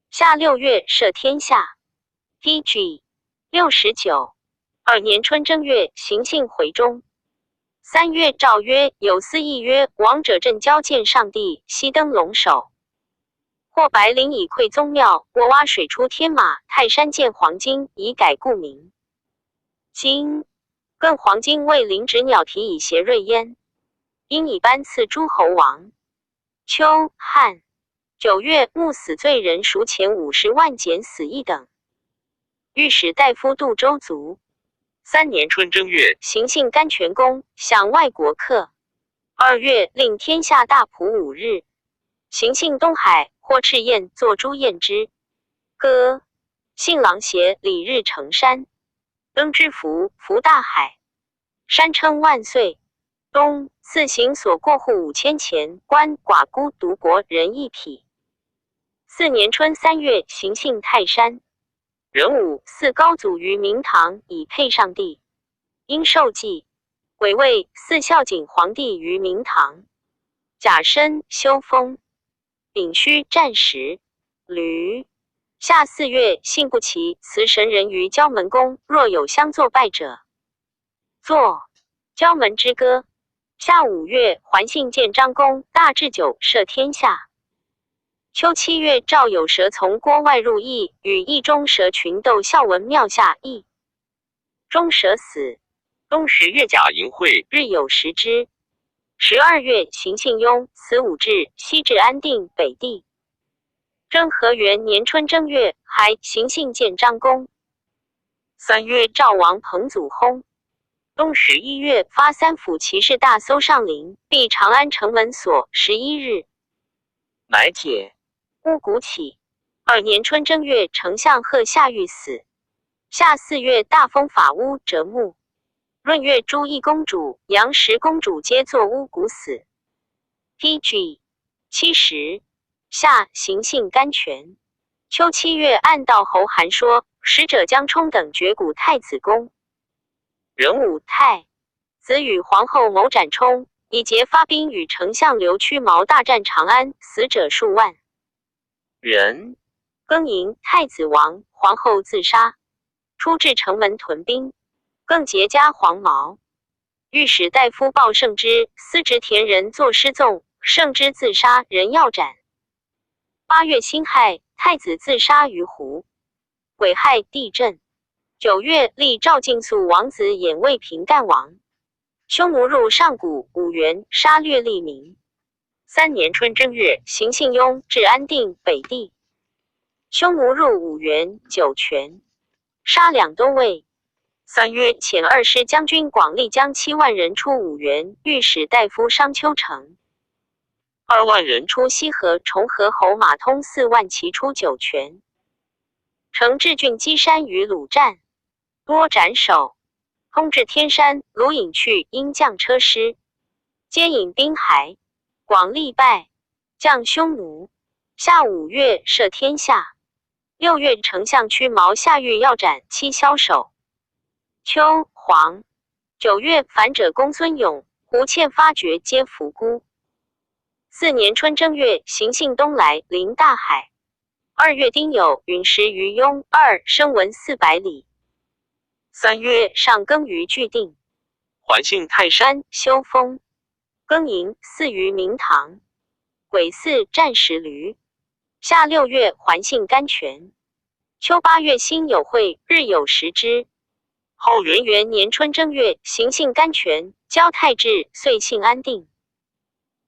夏六月，赦天下。P.G. 69。二年春正月，行幸回中。三月，诏曰：有司议曰：王者镇交见上帝，西登龙首。获白灵以馈宗庙，沃洼水出天马，泰山见黄金，以改故名。今更黄金为灵止鸟蹄以协瑞焉，应以班赐诸侯王。秋汉九月，募死罪人赎钱50万，减死一等。御史大夫杜周卒。三年春正月，行幸甘泉宫，享外国客。二月，令天下大普五日。行幸东海，获赤燕，作诸燕之歌。信郎协李日成山，登之福，福大海。山称万岁。冬，赐行所过户5000钱，官寡孤独薄人一匹。四年春三月，行幸泰山。壬午，祀高祖于明堂，以配上帝。应受祭。癸未，祀孝景皇帝于明堂。甲申，修封。丙戌，战时。驴。夏四月，幸不齐，辞神人于郊门宫，若有相作拜者，作郊门之歌。夏五月，还幸建章宫，大置酒，赦天下。秋七月，赵有蛇从郭外入邑，与邑中蛇群斗，孝文庙下邑中蛇死。冬十月，甲寅会，日有食之。12月，行幸雍，辞武志，西至安定北地。征和元年春正月，还行幸建章宫。三月，赵王彭祖薨。冬十一月，发三府骑士大搜上林，闭长安城门锁。11日，乃解。巫蛊起。二年春正月，丞相贺下狱死。夏四月，大封法巫折木。闰月，朱义公主、杨石公主皆作巫蛊死。P.G. 70。夏，行幸甘泉。秋七月，按道侯韩说，使者江充等掘古太子宫。壬午，太子与皇后谋斩充，以节发兵与丞相刘屈毛大战长安，死者数万人。庚寅，太子亡，皇后自杀，出至城门屯兵。更结加黄毛。御史大夫鲍胜之司职田人作诗纵，胜之自杀，人要斩。八月辛亥，太子自杀于湖。癸亥，地震。九月，立赵敬肃王子衍为平干王。匈奴入上谷、五原，杀掠利民。三年春正月，行幸雍，至安定北地。匈奴入五原、酒泉，杀两都尉。三月，遣二师将军广利将7万人出五原，御史大夫商丘成 2万人出西河，重合侯马通4万骑出酒泉。承至郡稽山与鲁战，多斩首。通至天山，鲁隐去，因将车师，皆引兵还。广利败，将匈奴。夏五月，赦天下。六月，丞相屈毛下狱要斩，七枭首。秋黄九月，反者公孙勇、胡倩发觉，皆伏孤。四年春正月，行幸东来，临大海。二月丁酉，陨石于雍二，声闻400里。三月，上耕于巨定，还幸泰山，修封。庚寅，祀于明堂。癸巳，战时驴。夏六月，还幸甘泉。秋八月，辛酉会，日有食之。后元元年春正月，行幸甘泉，交太治，遂幸安定。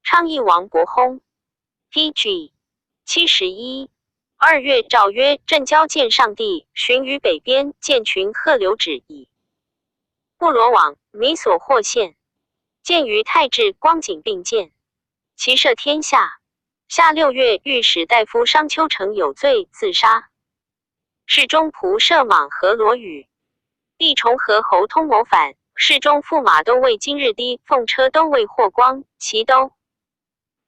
昌邑王伯薨。P.G. 71。二月，诏曰：镇交见上帝，巡于北边，见群鹤流止矣。布罗网，米所获县。鉴于太治光景并见，其赦天下。夏六月，御史大夫商丘成有罪，自杀。侍中仆射莽和罗宇，帝重和侯通谋反。侍中驸马都尉今日低奉车都尉霍光，齐都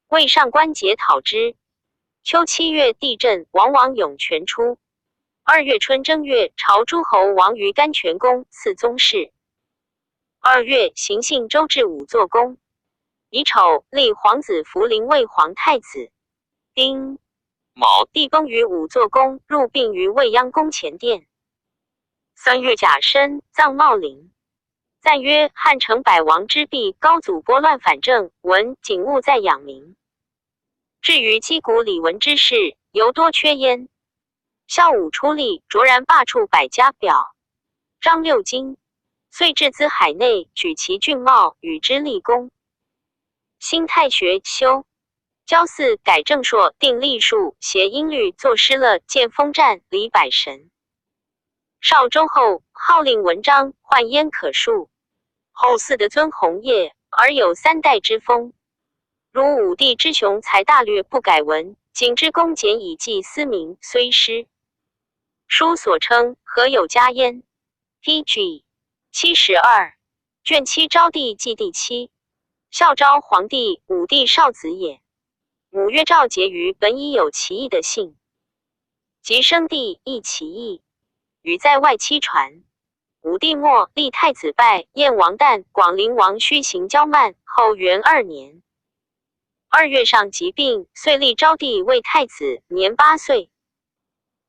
尉上官桀讨之。秋七月，地震，王王涌泉出。二月春正月，朝诸侯王于甘泉宫，赐宗室。二月，行幸周至武作公。乙丑，立皇子福临为皇太子。丁卯，帝崩于武作宫，入殡于未央宫前殿。三月甲申，葬茂陵。赞曰：汉成百王之弊，高祖拨乱反正，文景务在养民。至于击鼓李文之事，犹多缺焉。孝武出力，卓然罢黜百家，表章六经，遂置资海内，举其俊貌，与之立功。新太学修。郊祀改正朔，定历数，协音律，作诗乐，建封禅，礼百神。少周后，号令文章，宦焉可数。后嗣的尊弘业，而有三代之风。如武帝之雄才大略不改文，景之恭俭以记思明，虽失。书所称何有加焉？P.G. 72卷七昭帝纪第七。孝昭皇帝，武帝少子也。五月赵婕妤本已有其意的姓，及生帝亦其意，与在外戚传。武帝末，立太子拜燕王旦、广陵王须行骄慢。后元二年二月上疾病，遂立昭帝为太子，年8岁。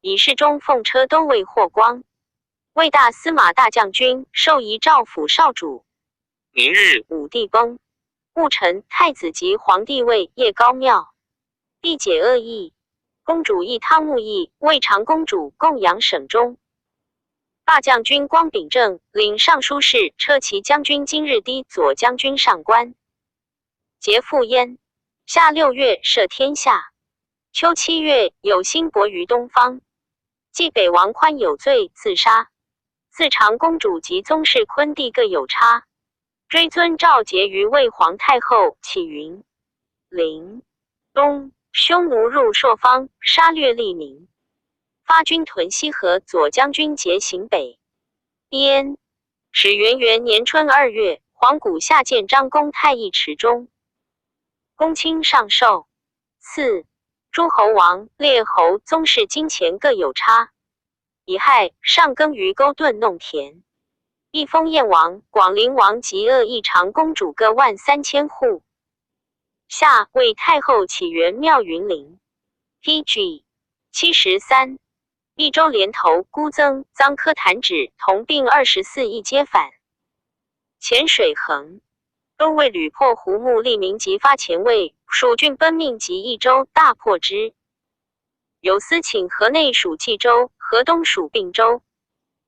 以侍中奉车都尉霍光为大司马大将军，授遗诏府少主。明日，武帝崩，戊辰，太子即皇帝位，谒高庙。帝解恶意，公主义汤沐邑魏长公主供养省中。大将军光秉正领尚书事车骑将军今日低左将军上官节复焉。夏六月，赦天下。秋七月，有辛伯于东方。济北王宽有罪，自杀。自长公主及宗室昆弟各有差。追尊赵婕妤为皇太后，启云陵。冬，匈奴入朔方，杀掠利民。发军屯西河，左将军节行北边。始元元年春二月，黄谷下见张公太尉池中，公卿上寿。赐诸侯王、列侯、宗室金钱各有差。乙亥，上耕于沟顿弄田。一封燕王、广陵王及恶义长公主各1.3万户。下为太后起元庙云林。P.G. 73。益州连头孤增臧科弹指同并24亿皆反。浅水衡都尉吕破胡穆立民及发前卫蜀郡奔命及益州，大破之。有司请河内属冀州，河东属并州。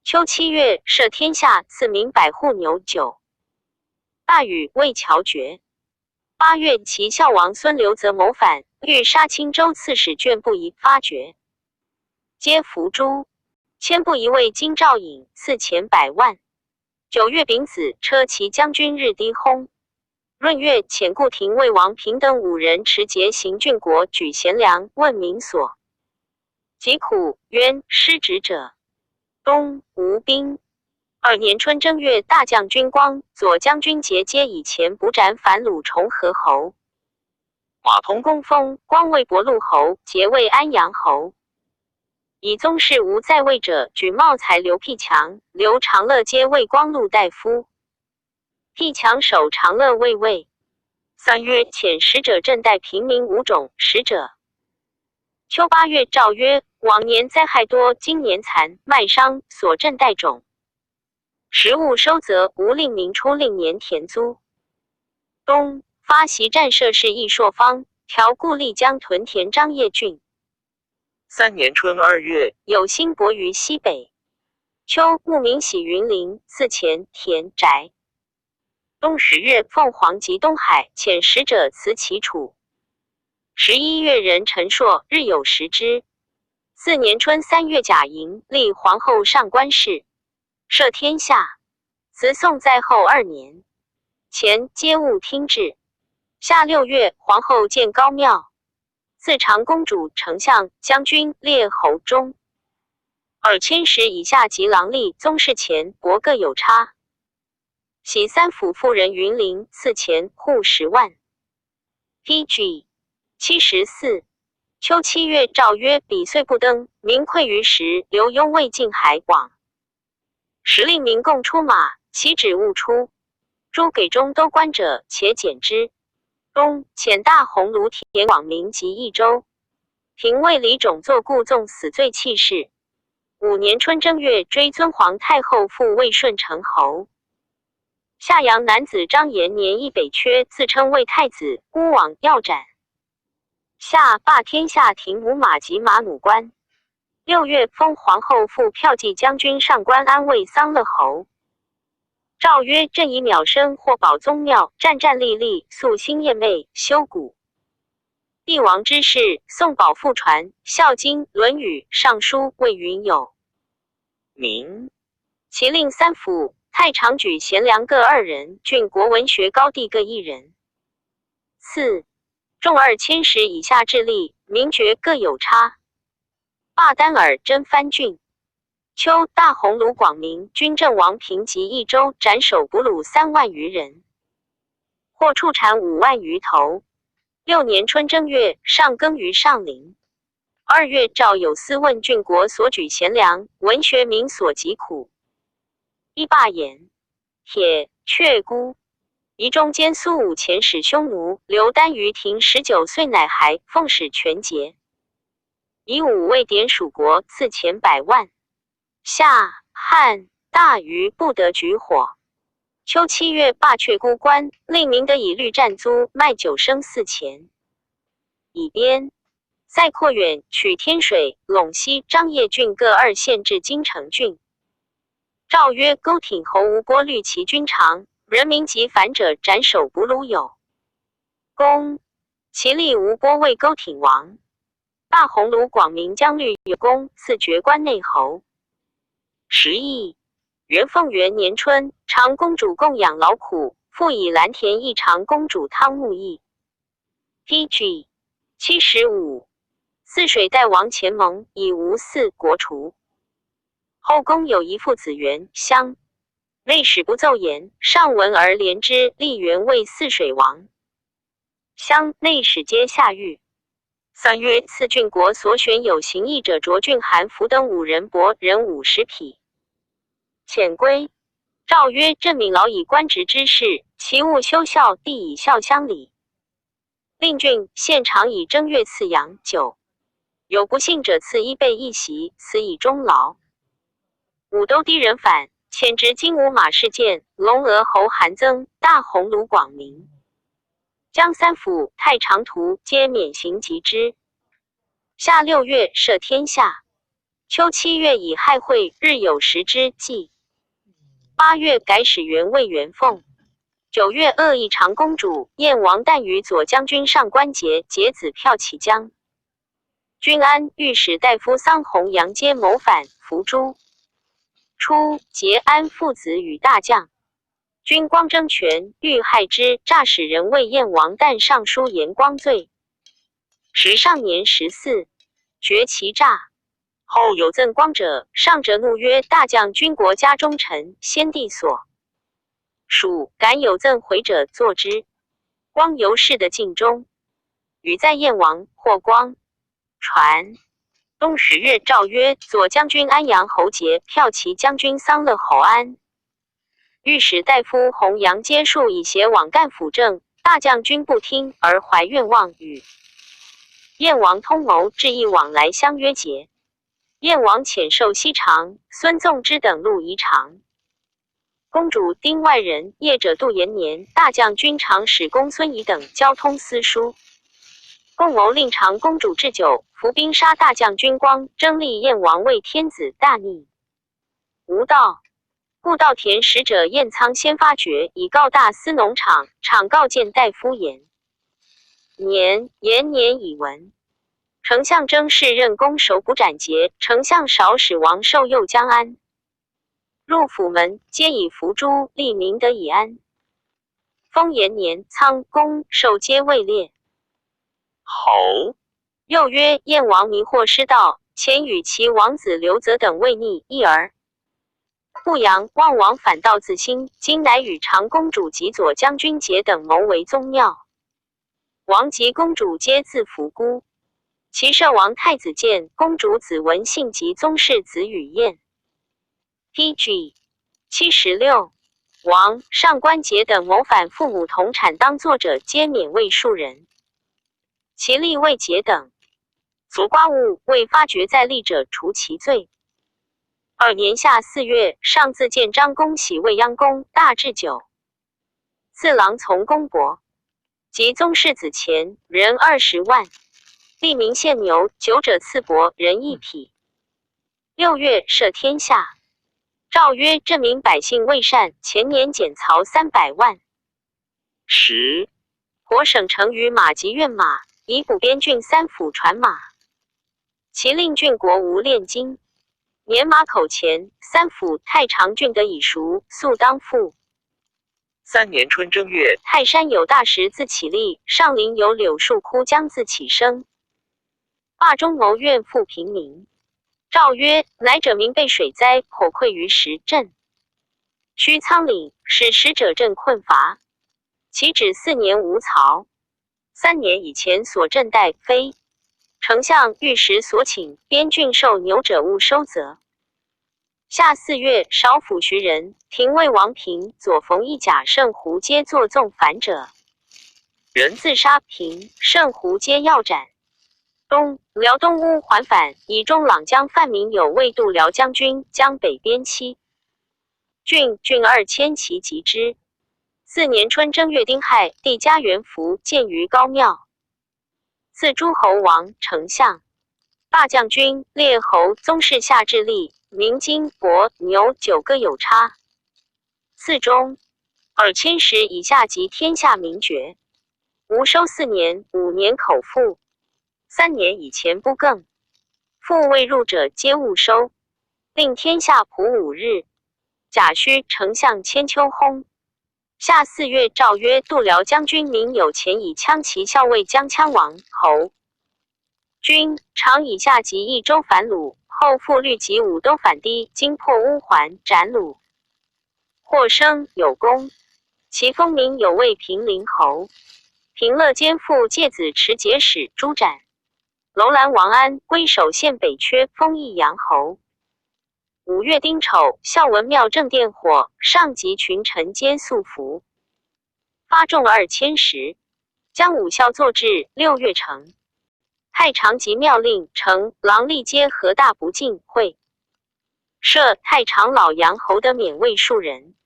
秋七月，赦天下，赐民百户牛九。大禹魏乔绝。八月，齐孝王孙刘泽谋反，欲杀青州刺史卷不疑，发觉。皆伏诛。千不一位金兆尹，赐钱100万。九月丙子，车骑将军日低薨。闰月，遣顾廷魏王平等五人持节行郡国，举贤良，问民所疾苦，冤失职者。冬，无兵。二年春正月，大将军光、左将军节皆以钱补斩反鲁重合侯。马通公封光为博陆侯，节为安阳侯。以宗室无在位者，举茂才刘辟强、刘长乐皆为光禄大夫。辟强守长乐卫尉。三月，遣使者镇待平民五种使者。秋八月，诏曰：往年灾害多，今年蚕麦商所镇带种，食物收则无令民出令年田租。冬，发习战设事义朔方，调故丽江屯田张掖郡。三年春二月，有辛伯于西北。秋，牧民喜云林，赐钱田宅。冬十月，凤凰及东海，遣使者辞其楚。11月，壬辰朔，日有食之。四年春三月，甲寅，立皇后上官氏，赦天下。辞宋在后二年。前皆勿听制。夏六月，皇后建高庙，赐长公主、丞相、将军、列侯中二千石以下及郎吏、宗室钱帛各有差。徙三府夫人云林，赐钱户10万。P.G. 74。秋七月，诏曰：彼岁不登，民匮于食，刘墉未进海广。时令民共出马，其止勿出。诸给中都官者，且减之。冬，遣大鸿胪田广明及益州。廷尉李种作故纵死罪弃市。五年春正月，追尊皇太后父魏顺成侯。夏阳男子张延年亦北阙，自称魏太子，孤往要斩。夏罢天下停五马及马弩官。六月，封皇后父骠骑将军上官安为桑乐侯。诏曰：朕以秒生或保宗庙，战战栗栗，夙兴夜寐，修古。帝王之事，宋宝复传，《孝经》《论语》《尚书》魏云有名。其令三府太常举贤良各二人，郡国文学高第各一人。四众二千石以下置吏，民爵各有差。罢丹耳真藩郡。秋，大鸿胪广明军阵王平及益州，斩首俘虏3万余人，获畜产5万余头。六年春正月，上耕于上林。二月，诏有司问郡国所举贤良，文学民所疾苦。一罢言，铁却孤。宜中间苏武遣使匈奴刘丹于庭19岁乃孩，奉使全节。以武卫典属国，赐钱100万。夏汉大禹不得举火。秋七月，罢却孤官，令民得以律占租卖9升4钱。以边塞扩远，取天水、陇西、张掖郡各二县至金城郡。诏曰：勾挺侯吴郭虑其军长，人民及反者斩首俘虏有功。其立吴郭为勾挺王。大鸿胪广明将律有功，赐爵关内侯。十亿。元凤元年春，长公主供养劳苦，复以蓝田一长公主汤沐邑。P.G. 75。泗水代王钱蒙以吴四国除。后宫有一父子元相，内史不奏言，上闻而怜之，立元为泗水王。相内史皆下狱。三月，赐郡国所选有行义者卓俊韩福等五人，帛人50匹。遣归。诏曰：朕敏劳以官职之事，其务修孝，弟以孝乡里。令郡县常以正月赐羊酒，有不幸者赐衣被一席，此以终劳。武都低人反，遣执金吾马事件龙额侯韩增、大鸿胪广明，将三府太常图皆免刑及之。夏六月，赦天下。秋七月，以亥会日有食之祭。八月，改使元魏元凤。九月，恶意长公主燕王旦与左将军上官桀结子骠骑将军安御史大夫桑弘羊皆谋反，伏诛。初，桀安父子与大将军光争权，欲害之，诈使人为燕王旦上书言光罪。时上年14，决其诈。后有赠光者，上者怒曰：“大将军国家忠臣，先帝所属，敢有赠回者，坐之。”光由是的尽忠，与在燕王霍光传。冬十月，诏曰：左将军安阳侯杰、骠骑将军桑乐侯安、御史大夫弘阳皆数以携往干辅政，大将军不听而怀怨望与燕王通谋，致意往来相约结。燕王遣授西长孙纵之等路宜长。公主丁外人业者杜延年、大将军长史公孙仪等交通私书，共谋令长公主置酒，伏兵杀大将军光，争立燕王为天子，大逆无道。故稻田使者晏仓先发觉，以告大司农场，场告谏大夫言年，延年以闻。丞相征士任公守不斩节，丞相少使王寿右江安入府门，皆以伏诛，立民得以安。封延年、仓、公、寿皆位列。侯。又曰：燕王迷惑失道，遣与其王子刘泽等为逆一儿。濮阳望王反道自兴，今乃与长公主及左将军节等谋为宗庙。王及公主皆自服孤。其摄王太子建、公主子文信及宗室子羽燕。P.G. 76。王、上官桀等谋反父母同产当作者，皆免位数人。其立位桀等，卒瓜物未发觉在立者，除其罪。二年夏四月，上自建章公徙未央宫，大置酒。四郎从公伯及宗室子钱人20万，立民献牛，九者赐帛人一匹。六月，赦天下。诏曰：镇民百姓未善，前年减曹300万。十火省城于马及院马，以补边郡三府传马。其令郡国无炼金。年马口前，三府太常郡得以赎，速当复。三年春正月，泰山有大石自起立，上林有柳树枯将自起生。罢中谋怨复平民。诏曰：乃者民被水灾，颇溃于时镇。须仓廪，使使者镇困乏。其止4年无曹。3年以前所镇待非。丞相御史所请，边郡受牛者勿收责。夏四月，少府徐人廷尉王平、左冯翊贾胜胡皆作纵反者。人自杀，平、胜胡皆要斩。冬，辽东乌桓反，以中朗将范明友为度辽将军，江北边七郡，郡2000骑击之。四年春正月丁亥，帝家元服，建于高庙。赐诸侯王、丞相、大将军、列侯、宗室下置吏、明金、帛、牛九个有差。赐中2000石以下及天下民爵。吴收四年、五年口赋。3年以前不更。复未入者皆勿收。令天下仆5日。甲戌，丞相千秋薨。夏四月，诏曰：度辽将军明有前以羌骑校尉将羌王侯军长以下及益州反虏，后复律及武都反堤，今破乌桓，斩虏。获生有功，其封名有为平陵侯。平乐间复介子持节使朱斩。楼兰王安归守县北阙，封益阳侯。五月丁丑，孝文庙正殿火，上级群臣皆素服，发众2000石，将武校作制。六月成。太常及庙令丞郎吏皆何大不敬会。设太长老杨侯的免位数人。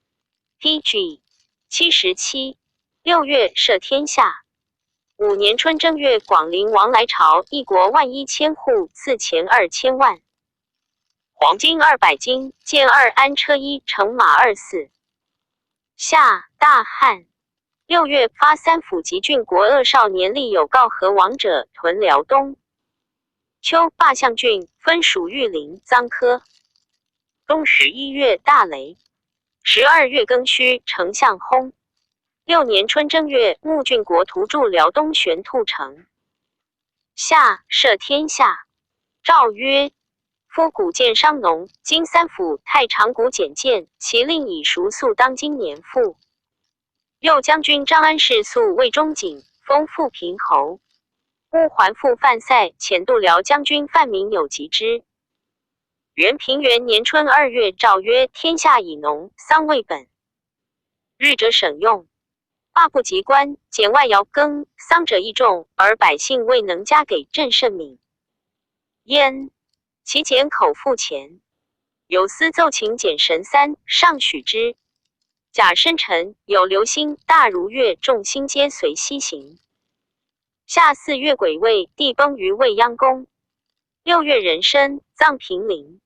P.G. 77。六月，赦天下。五年春正月，广陵王来朝，一国1.1万户，赐钱2000万。黄金200斤，建二安车一，乘马二驷。夏，大旱。六月，发三府及郡国恶少年吏有告和王者，屯辽东。秋，罢相郡，分属玉林、臧科。冬11月，大雷。12月庚戌，丞相薨。六年春正月，穆郡国屠筑辽东玄菟城。夏，赦天下。诏曰：夫谷贱伤农，今三府太常谷减贱，其令以赎粟当今年赋。右将军张安世素魏忠景，封富平侯。乌桓复范赛，遣度辽将军范明友及之。元平元年春二月，诏曰：天下以农桑为本，日者省用。罢不及官，减外徭耕桑者益众，而百姓未能加给朕甚悯。焉。其减口赋钱，有司奏请减神三，上许之。甲申辰，有流星大如月，众星皆随西行。夏四月癸未，帝崩于未央宫。六月壬申，葬平陵。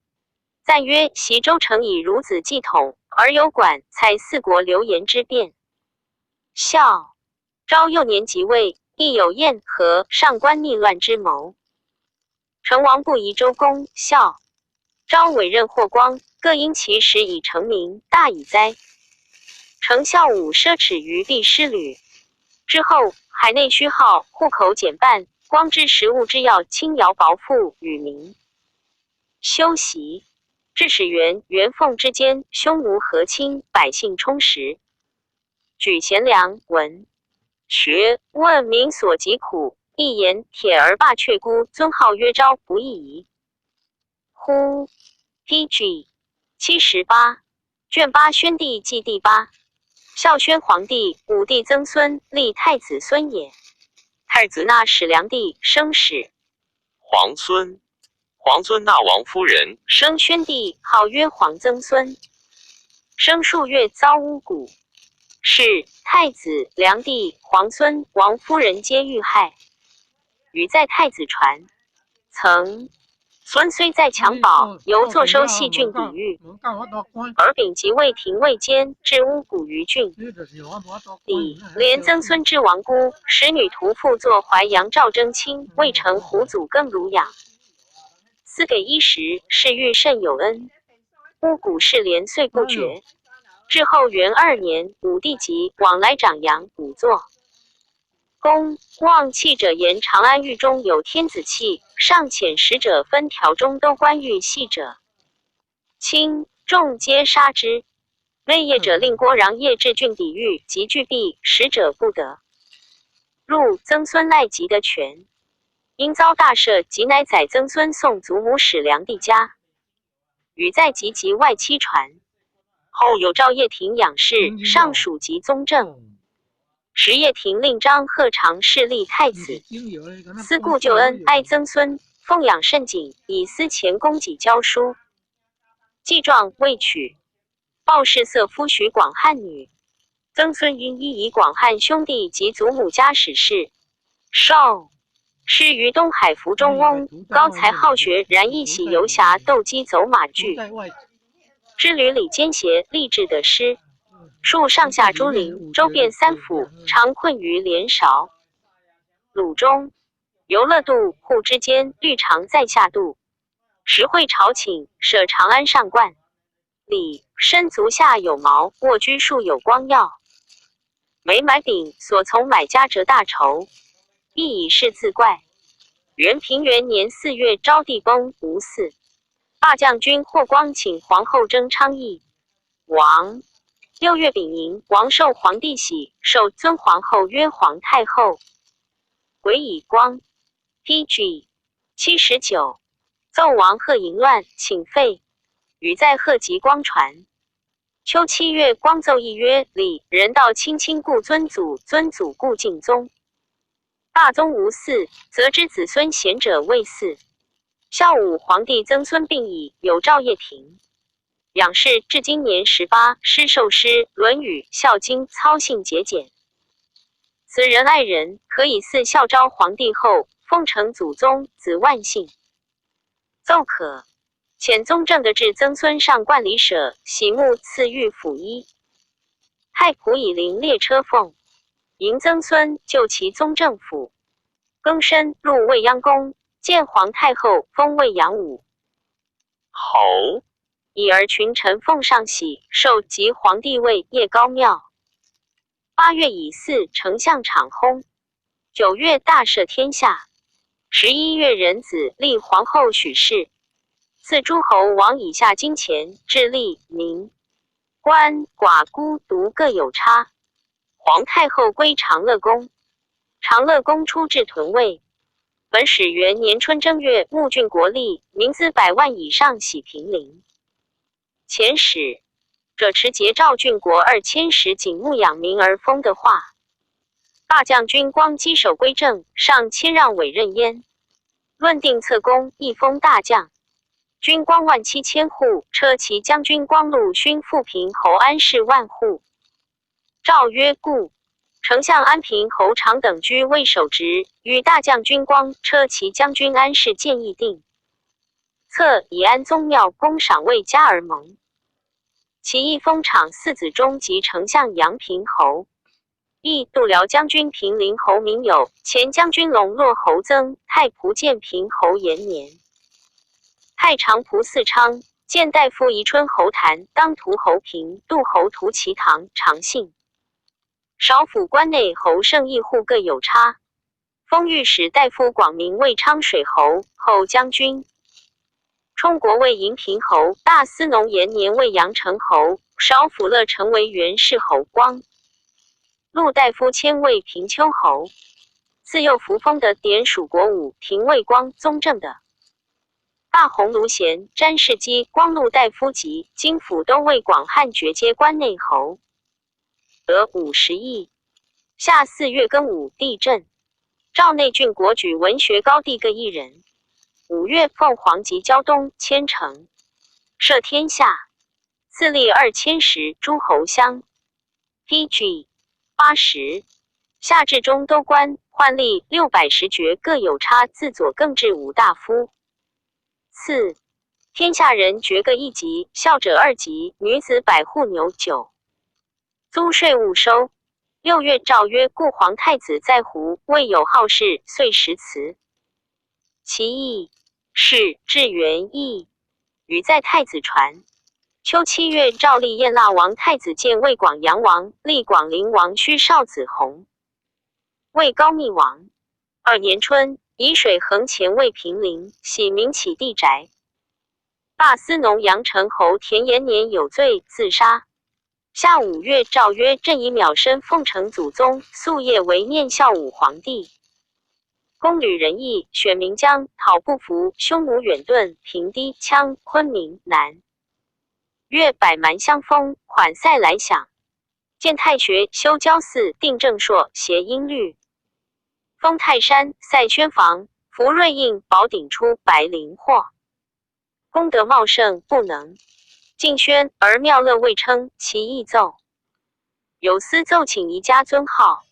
赞曰：习周成以孺子继统，而有管蔡四国流言之变。孝昭幼年即位，亦有燕和上官逆乱之谋。成王不疑周公，孝昭委任霍光，各因其时已成名，大矣哉。成孝武奢侈于帝师旅之后，海内虚耗，户口减半。光知食物之要，轻徭薄赋，与民休息。至始元元凤之间，匈奴和亲，百姓充实。举贤良文学，问民所疾苦，一言铁而罢却孤，尊号曰昭，不亦宜乎？P.G. 78卷八宣帝纪第八。孝宣皇帝，武帝曾孙，立太子孙也。太子纳史良娣，生史皇孙。皇孙纳王夫人，生宣帝，号曰皇曾孙。生数月，遭巫蛊。是太子、良娣、皇孙、王夫人皆遇害。与在太子传，曾孙虽在襁褓，犹坐收细菌抵御。而丙即位廷尉监，置巫蛊于郡。李连曾孙之王姑，使女屠妇作淮阳赵征亲，未成胡祖更乳养。私给衣食，是遇甚有恩。巫蛊事连岁不绝。至后元二年，武帝即往来长阳仵作。公望气者言长安狱中有天子气，上遣使者分条中都官狱系者，轻重皆杀之。内业者令郭穰业至郡抵御，及拒毙，使者不得入。曾孙赖吉的权，因遭大赦，即乃载曾孙送祖母史良娣家，与在吉及外戚传。后有赵掖庭养士，上属及宗正。时掖庭令张贺常侍立太子，思故旧恩，哀曾孙，奉养甚谨，以司前供给教书。既状未娶，报氏色夫许广汉女。曾孙因一以广汉兄弟及祖母家史事。少师于东海福中翁，高才好学，然亦喜游侠斗鸡走马具。之旅里间邪励志的诗。数上下诸陵，周遍三府，常困于连韶。鲁中游乐渡户之间，律常在下渡。时会朝请，舍长安上观。李身足下有毛，卧居树有光耀。每买饼，所从买家折大酬，亦以是自怪。元平元年四月，昭帝崩，无嗣。大将军霍光请皇后征昌邑王。六月丙寅，王受皇帝玺，授尊皇后曰皇太后。癸以光。P.G. 79，奏王贺淫乱，请废。与在贺及光传。秋七月，光奏议曰：礼人道亲亲故尊祖，尊祖故敬宗。大宗无嗣，则之子孙贤者未嗣。孝武皇帝曾孙病已，有赵掖庭。养士至今年18，师授诗《论语》《孝经》，操性节俭。此人爱人，可以嗣孝昭皇帝后，奉承祖宗，子万幸。奏可。遣宗正的至曾孙上冠礼舍，喜木赐御府衣。太仆以灵列车奉迎曾孙，就其宗正府。庚申，入未央宫，见皇太后，封魏阳武侯。已而群臣奉上玺，授即皇帝位，谒高庙。八月乙巳，丞相场薨。九月，大赦天下。11月壬子，立皇后许氏。赐诸侯王以下金钱，置吏、民、官、寡、孤、独各有差。皇太后归长乐宫。长乐宫出至屯卫。本始元年春正月，穆郡国立，民资百万以上，徙平陵。遣使者持节赵郡国2000石景牧养民而封的话。大将军光稽守归正，上谦让委任焉。论定策功，一封大将军光17000户，车骑将军光禄勋富平侯安氏万户。诏曰：故丞相安平侯常等居未守职，与大将军光、车骑将军安氏建议定。策以安宗庙公赏位加而蒙。其一封场四子中及丞相阳平侯，亦度辽将军平陵侯明友，前将军龙洛侯曾，太仆建平侯延年，太常仆寺昌，谏大夫宜春侯谭、当涂侯平、杜侯屠其堂、长信。少府关内侯胜义户各有差。封御史大夫广明为昌水侯、后将军。充国为银平侯，大司农延年为阳城侯，少府乐成为元氏侯光。陆大夫迁为平丘侯。自幼扶封的典属国武廷尉光宗正的。大鸿胪贤詹事机光禄大夫及京府都尉广汉爵阶关内侯，得50亿。夏四月庚午，地震。赵内郡国举文学高第各一人。五月，凤凰及胶东千城，赦天下，赐吏2000石，诸侯乡。P.G. 80。夏至中都官宦吏610爵各有差，自左更至五大夫。赐天下人爵各一级，孝者二级，女子百户牛九。租税务收。六月，诏曰：故皇太子在胡，未有好事，遂食辞。其意是至元义，与在太子传。秋七月，诏立燕剌王太子建为广阳王，立广陵王虚少子弘为高密王。二年春，以水衡前为平陵，徙民起地宅。大司农阳城侯田延年有罪，自杀。夏五月，诏曰：朕以渺身奉承祖宗，夙夜为念孝武皇帝。宫旅仁义，选名将，讨不服，匈奴远遁，平氐、羌、昆明、南。越百蛮相封，款塞来享。建太学，修郊寺，定正朔，协音律。封泰山，赛宣房，福瑞应，宝鼎出，白灵祸。功德茂盛，不能敬宣，而妙乐未称，其意奏。有司奏请宜加尊号。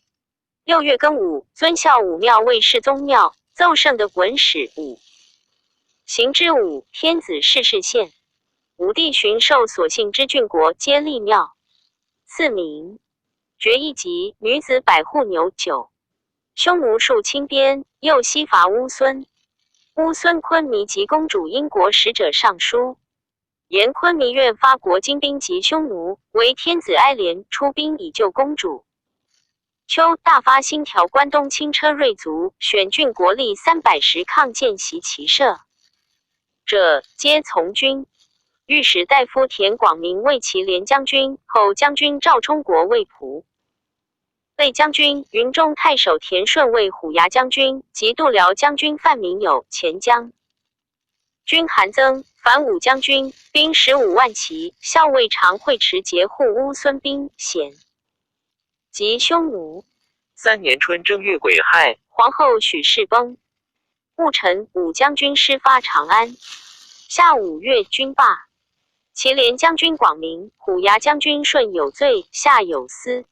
六月庚午，尊孝武庙为世宗庙，奏圣的文史武。行之武，天子世世宪。武帝巡狩所幸之郡国，皆立庙。赐名。爵一级，女子百户牛九。匈奴数轻边，又西伐乌孙。乌孙昆弥及公主英国使者上书，言昆弥愿发国精兵及匈奴，为天子哀怜，出兵以救公主。秋，大发新条关东轻车锐卒，选郡国力310抗见袭骑射者，皆从军。御史大夫田广明为其连将军，后将军赵充国为仆。备将军云中太守田顺为虎牙将军，及度辽将军范明友前将军韩增，凡武将军，兵15万骑，校尉常惠持节护乌孙兵险及匈奴。三年春正月癸亥，皇后许氏崩。戊辰，武将军师发长安。夏五月，军罢。祁连将军广明、虎牙将军顺有罪，下有司，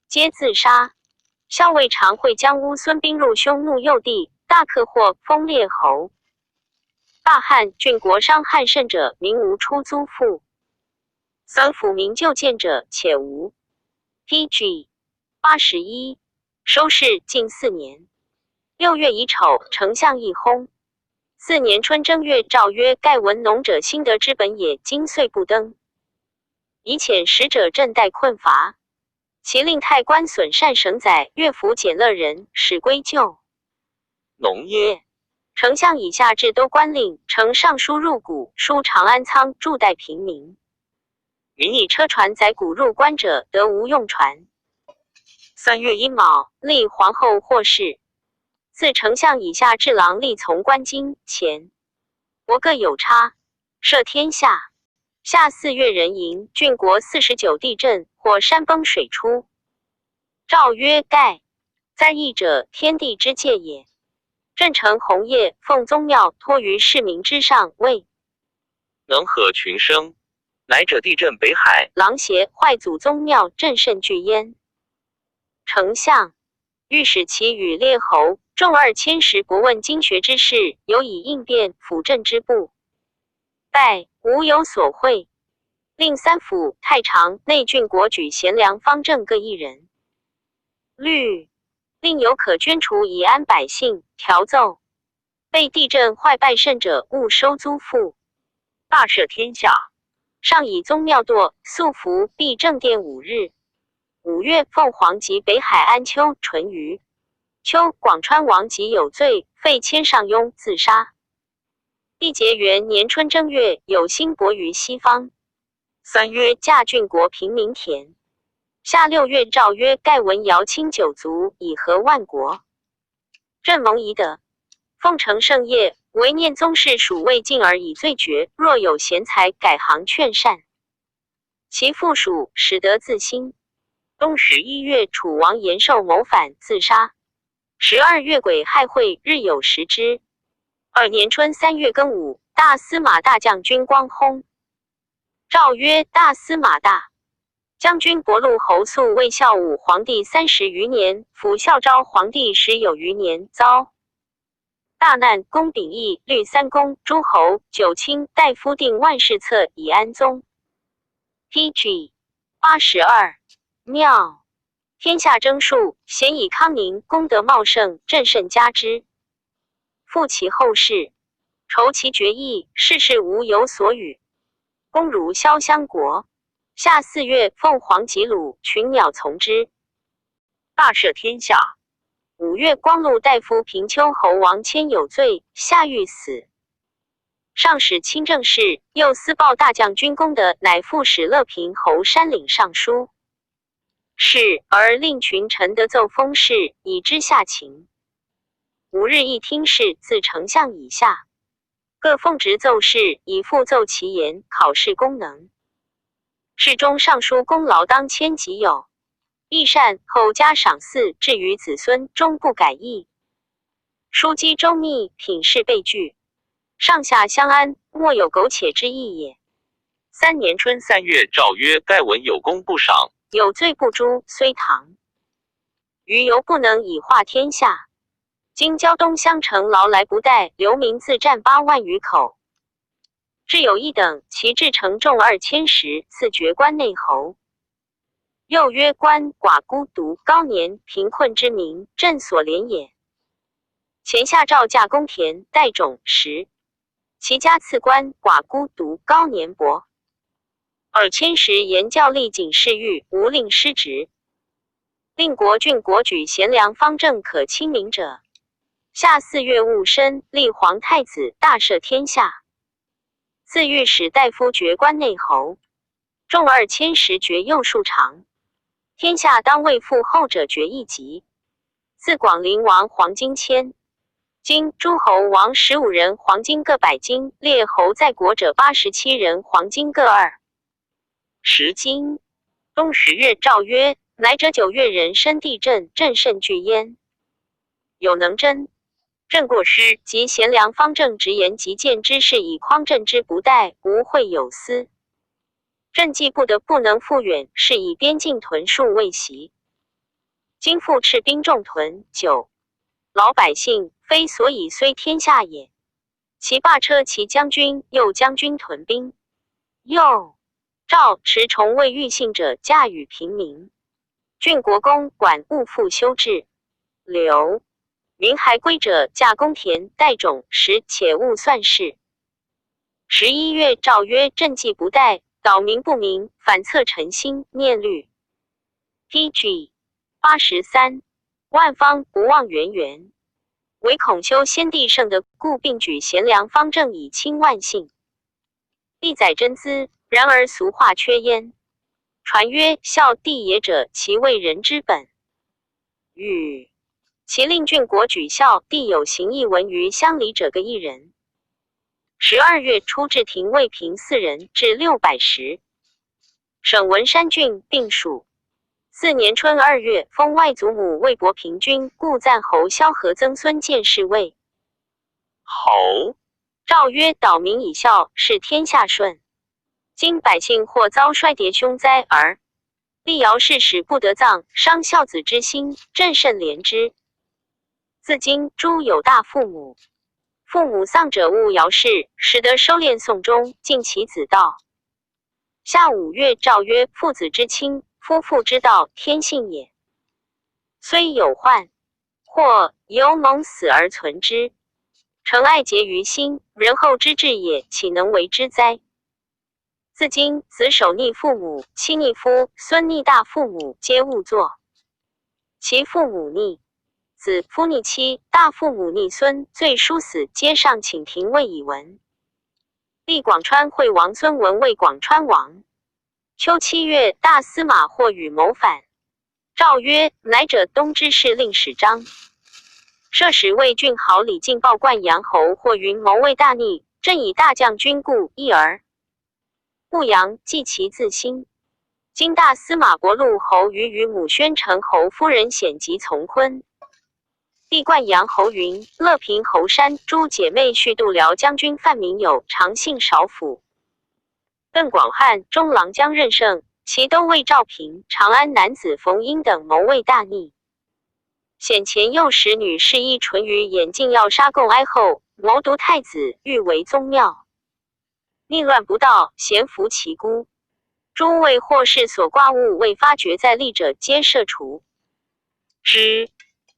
皆自杀。校尉常会将乌孙兵入匈奴右地，大克获，封列侯。大汉郡国伤汉甚者，民无出租赋。三府民就见者，且无。P.G. 81，收事近四年。六月乙丑，丞相亦薨。四年春正月，诏曰：盖闻农者兴德之本也，今岁不登，以遣使者赈贷困乏。其令太官损善省宰乐府简乐人，使归就农业。丞相以下至都官令，呈尚书入谷，书长安仓，助贷平民。民以车船载谷入关者，得无用船。三月乙卯，立皇后霍氏。自丞相以下至郎吏从官金钱，国各有差，赦天下。夏四月壬寅，郡国49地震，或山崩水出。诏曰：盖在义者，天地之界也。朕承红叶，奉宗庙，托于市民之上，谓能和群生。乃者地震北海，狼邪坏祖宗庙，朕甚惧焉。丞相欲使其与列侯众2000石，不问经学之事，有以应变辅政之部。拜无有所会。令三府、太常、内郡国举贤良方正各一人。律令有可捐除以安百姓。调奏被地震坏败甚者，勿收租赋。大赦天下。上以宗庙堕，素服闭正殿5日。5月，凤凰及北海安丘淳于。秋，广川王及有罪，废迁上庸，自杀。缔结元年春正月，有星泊于西方。3月，驾郡国平民田。夏6月，诏曰：盖闻姚卿九族，以和万国。朕蒙遗德，奉承圣业，唯念宗室属未尽而以罪绝。若有贤才，改行劝善，其附属使得自新。冬11月，楚王延寿谋反，自杀。12月癸亥会，日有食之。二年春3月庚午，大司马大将军光薨。诏曰：大司马大将军博陆侯肃为孝武皇帝30余年，辅孝昭皇帝十有余年，遭大难，公秉义，律三公、诸侯、九卿、大夫定万事策以安宗。P.G. 82庙，天下征数，咸以康宁功德茂盛，朕甚嘉之。复其后事，筹其决议，世事无有所与。公如潇湘国。夏4月，凤凰及鲁，群鸟从之。大赦天下。5月，光禄大夫平丘侯王谦有罪，下狱死。上使清政事，右司报大将军功德，乃副使乐平侯山岭尚书。是而令群臣得奏封事，以知下情。5日一听事，自丞相以下，各奉职奏事，以复奏其言，考试功能。侍中尚书功劳当千己有，义善后加赏赐，至于子孙，终不改易。书机周密，品事备具，上下相安，莫有苟且之意也。三年春3月，诏曰：盖闻有功不赏，有罪不诛，虽唐余犹不能以化天下。今胶东乡城劳来不待，流民自占8万余口。至有一等，其制成重2000石，赐爵关内侯。又曰：鳏寡孤独高年贫困之民，朕所怜也。前下诏价公田带种食，其家赐鳏寡孤独高年帛2000石，言教吏警侍御，无令失职。令国郡国举贤良方正可亲民者。夏4月戊申，立皇太子，大赦天下。赐御史大夫爵关内侯，重二千石爵右庶长。天下当位父后者爵一级。自广陵王黄金千金，诸侯王15人，黄金各100斤；列侯在国者87人，黄金各20斤。冬10月，诏曰：来者9月人生地震，震甚惧焉。有能真。朕过失及贤良方正直言极谏之士，以匡朕之不殆，无会有司。朕既不得不能复远，是以边境屯戍未习。今复斥兵众屯九，老百姓非所以虽天下也。其罢车骑将军、右将军屯兵。又诏持重未遇信者，嫁与平民。郡国公管物复修治。刘民还归者，价公田带种食，且勿算事。11月，诏曰：朕既不待，岛民不明，反侧臣心，念虑。P.G. 83，万方不忘源源，唯恐修先帝圣德，故并举贤良方正以亲万幸。历载真资，然而俗话缺焉。传曰：孝弟也者，其为人之本。与其令郡国举孝弟有行义闻于乡里者各一人。12月初至廷尉平四人，至600石。省文山郡并属。四年春2月，封外祖母魏博平君，故赞侯萧何曾孙见侍卫侯。诏曰：岛民以孝，是天下顺。今百姓或遭衰跌凶灾而立尧氏使不得葬，伤孝子之心，朕甚怜之。自今诸有大父母，父母丧者勿尧氏，使得收敛送终，尽其子道。夏5月，诏曰：父子之亲，夫妇之道，天性也。虽有患，或犹蒙死而存之。诚愛結於心，仁厚之至也，豈能為之哉？自今子首逆父母，妻逆夫，孫逆大父母，皆勿作。其父母逆子，夫逆妻，大父母逆孫，罪殊死，皆上請廷尉以聞。立廣川惠王孫文為廣川王。秋7月，大司馬霍與謀反。詔曰：乃者東知事令史章。設使魏郡侯李靖報灌陽侯霍雲謀為大逆，朕以大將軍故一兒。牧羊記其自新。今大司馬博陸侯於與母宣城侯夫人顯及從坤。帝灌陽侯雲、樂平侯山諸姐妹婿度遼將軍范明友長信少府。鄧廣漢、中郎將任勝、騎都尉趙平、長安男子馮英等謀為大逆。顯前右使女士依淳於眼鏡要殺共哀後，謀毒太子，欲為宗廟。逆亂不道，咸服其辜。諸位霍氏所掛物未發覺在立者，皆赦除。之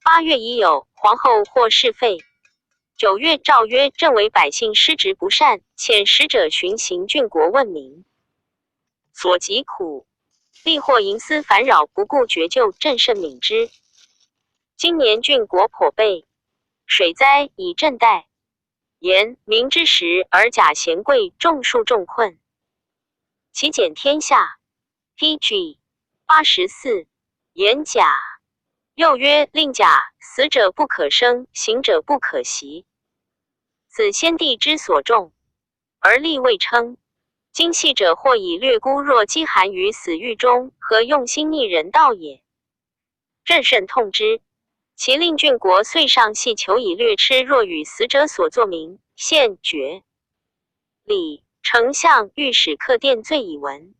8月已有皇后霍氏廢。9月詔曰：朕為百姓失職不善，遣使者巡行郡國問民所疾苦，歷獲營私煩擾，不顧絕救，朕甚憫之。今年郡國頗備水災，以朕待。言明之時，而假賢貴，眾庶眾困，其檢天下。P.G. 84言甲。又曰：令甲，死者不可生，行者不可習。此先帝之所重，而立未稱。今細者或以略孤若飢寒於死獄中，何用心逆人道也？朕甚痛之。其令郡國遂上細求以略笞若與死者所作名，現決。禮丞相御史客殿罪以聞。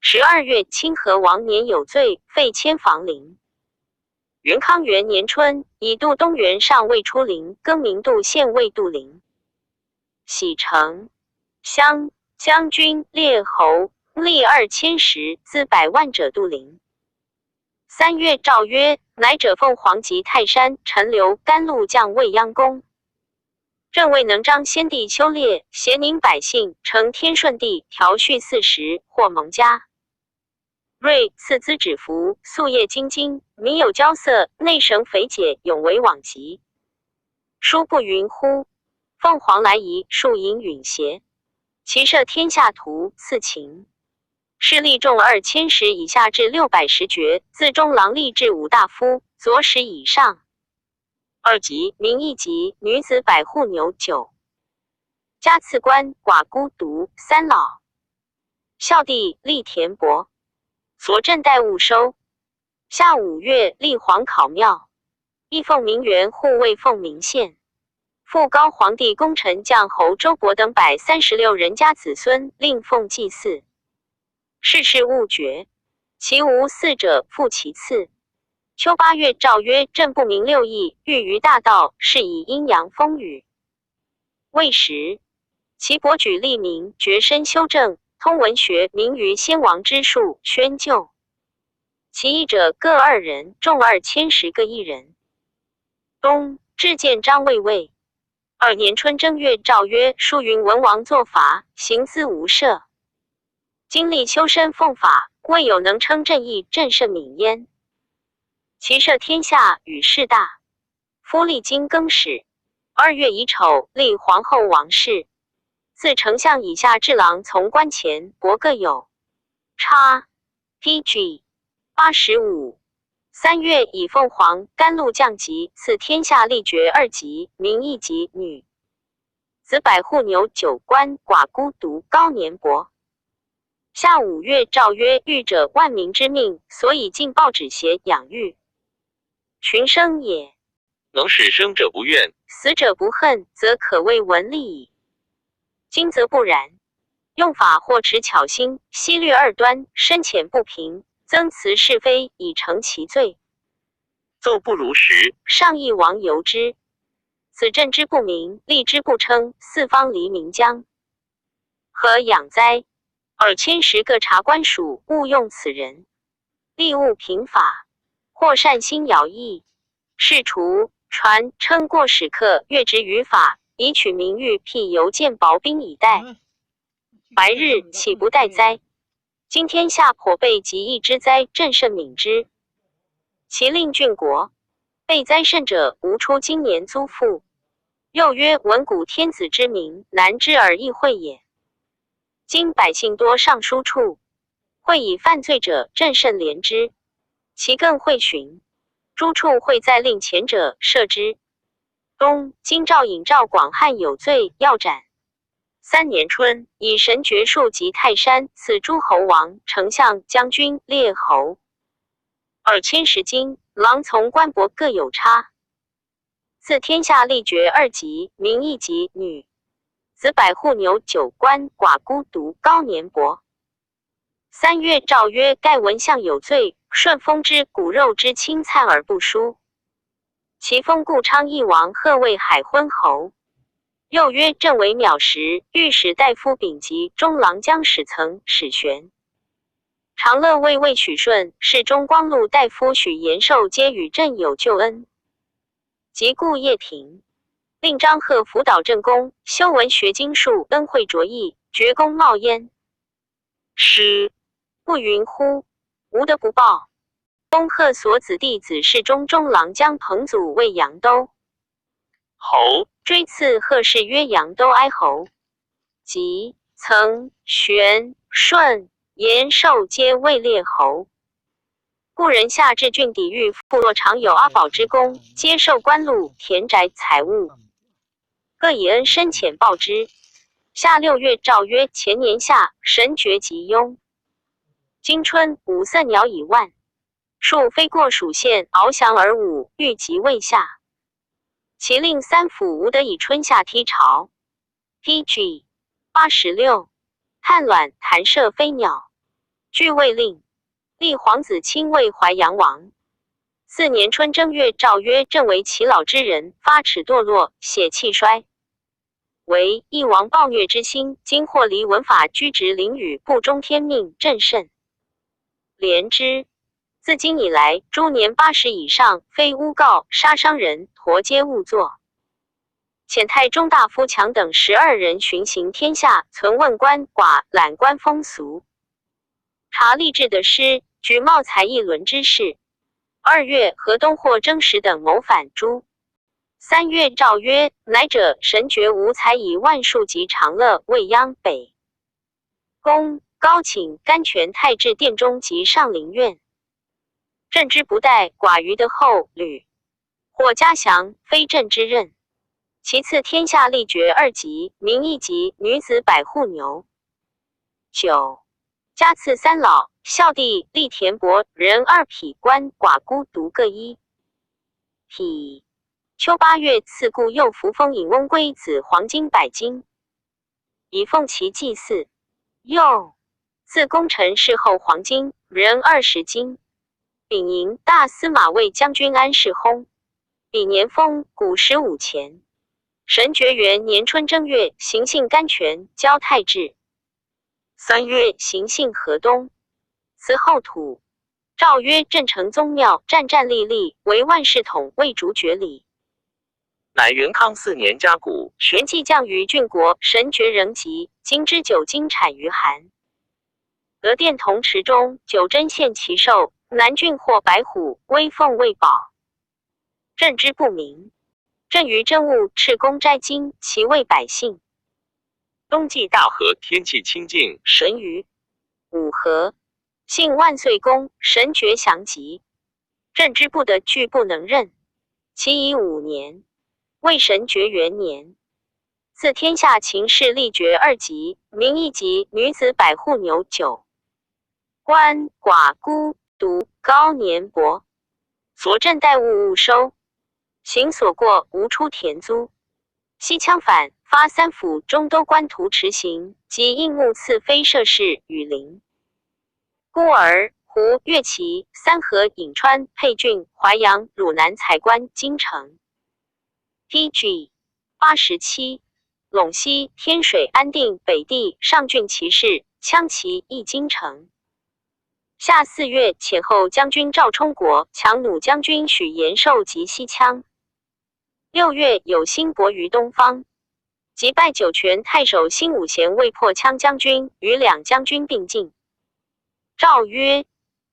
12月，清河王年有罪，廢遷房陵。元康元年春，以度東原上尉出陵，更名度縣尉杜陵。喜成鄉將軍列侯立2000石，資百萬者杜陵。3月，詔曰：乃者鳳凰及泰山陳留甘露將未央宮。朕未能彰先帝修烈，咸寧百姓，承天順帝調蓄40，獲蒙嘉。睿賜資指符，夙夜精金，民有交色，內省匪解，永為罔極。書不云乎？鳳凰來儀，數隱允邪？其設天下圖，賜秦。士吏重2000石以下至600石爵，自中郎吏至五大夫，左使以上。二級民一級，女子百戶牛九。加賜官寡孤獨三老。孝帝立田伯，所鎮代勿收。夏5月，立皇考廟，邑鳳鳴園護衛鳳鳴縣。復高皇帝功臣將侯周勃等136人家子孫，令奉祭祀。世事勿決，其無嗣者，復其次。秋8月，詔曰：朕不明六艺，欲於大道，是以陰陽風雨。未時，其伯舉立民，決身修正，通文學，明於先王之術，宣就。其義者各二人，眾2000石各一人。冬，至建章衛尉。二年春正月，詔曰：書云文王作法，行資無赦。經歷修身奉法，未有能稱朕意，朕甚憫焉。其赦天下與士大夫歷經更始。2月乙丑，立皇后王氏。自丞相以下至郎從官前伯各有差。P.G. 85。3月，以鳳凰甘露降級，賜天下立爵二級，民一級女。子百戶牛九官寡孤獨高年伯。夏5月，詔曰：育者萬民之命，所以進報紙協養育群生也。能使生者不怨，死者不恨，則可謂文吏矣。今則不然。用法或持巧心，悉略二端，深淺不平，增辭是非，以成其罪。奏不如實，上意王由之。此政之不明，吏之不稱，四方黎民將何養哉？2000石各察官署，勿用此人。吏勿平法，或善心徭役，是除傳稱過使客，越職於法，以取名誉辟邮件薄兵以待。白日岂不待哉？今天下颇备极易之灾，朕甚悯之。其令郡国备灾甚者，无出今年租赋。又曰：闻古天子之名，难知而易讳也。今百姓多上书处，会以犯罪者，朕甚怜之。其更会寻诸处会在令前者赦之。冬，今赵颖、赵广汉有罪，要斩。三年春，以神爵数及泰山，赐诸侯王、丞相、将军、列侯2010斤。郎从官伯各有差。赐天下立爵二级，名一级女子百户牛九官寡孤独高年伯。三月，诏曰：盖闻相有罪，顺风之骨肉之清灿而不疏。其封故昌邑王贺为海昏侯。又曰：朕为渺时，御史大夫丙吉、中郎将史曾、史玄、长乐卫尉许顺、侍中光禄大夫许延寿皆与朕有旧恩。及故掖庭，令张贺辅导正宫，修文学经术，恩惠卓异，厥功茂焉。诗不云乎？无德不报。恭贺所子弟子侍中中郎将彭祖为阳都侯，追赐贺氏曰阳都哀侯。及曾、玄、顺、延寿皆位列侯。故人下至郡抵御部落，常有阿保之功，皆受官禄、田宅、财物，各以恩深浅报之。夏六月，诏曰：前年夏，神爵及雍。今春，五色鸟以万数飞过蜀县，翱翔而舞，欲及未下。其令三府无得以春夏踢巢。P.G. 86，探卵弹射飞鸟。据魏令，立皇子卿为淮阳王。四年春正月，诏曰：朕为其老之人，发齿堕落，血气衰。为义王暴虐之心，今获离文法居职囹圄，不忠天命，朕甚怜之。自今以来，诸年80以上，非诬告、杀伤人，陀皆勿作。遣太中大夫强等12人巡行天下，存问官寡懒官风俗，查吏治的师，举茂才一轮之事。二月，河东获征使等谋反诛。三月，诏曰：乃者神爵无才以万数及长乐、未央、北宫，高请甘泉太治殿中及上林苑。朕之不待，寡于的后吕或嘉祥，非朕之任。其次，天下立爵二级，名一级女子百户牛九，加赐三老孝弟立田伯人二匹官寡孤独各一匹。秋八月，赐故右扶风尹翁归子黄金100斤，以奉其祭祀。又赐功臣事后黄金人20斤。丙寅，大司马卫将军安世薨。彼年封谷15钱。神爵元年春正月，行幸甘泉，交太治。三月，行幸河东，辞后土。诏曰：镇成宗庙，战战栗栗，为万世统，为主爵礼。乃元康四年加古。旋即降于郡国，神爵仍急。今之九金产于韩。俄殿铜池中，九真献其兽。南郡获白虎，威凤未保。朕之不明。朕于政务赤公斋经，其为百姓。冬季大和，天气清净。神于五合，幸万岁公，神爵祥吉。朕之不得，拒不能任。其以五年，为神爵元年，赐天下秦氏立爵二级，名一级女子百户牛九官寡孤独高年伯，所镇代物勿收，行所过无出田租。西羌反，发三府中都官图持行及应募赐非设事羽林。孤儿胡越齐三河颍川沛郡淮阳汝南才官京城。P.G. 87，陇西天水安定北地上郡骑士羌骑亦京城。夏四月，遣后将军赵充国、强弩将军许延寿及西羌。六月，有兴伯于东方。及拜酒泉太守辛武贤为破羌将军，与两将军并进。诏曰：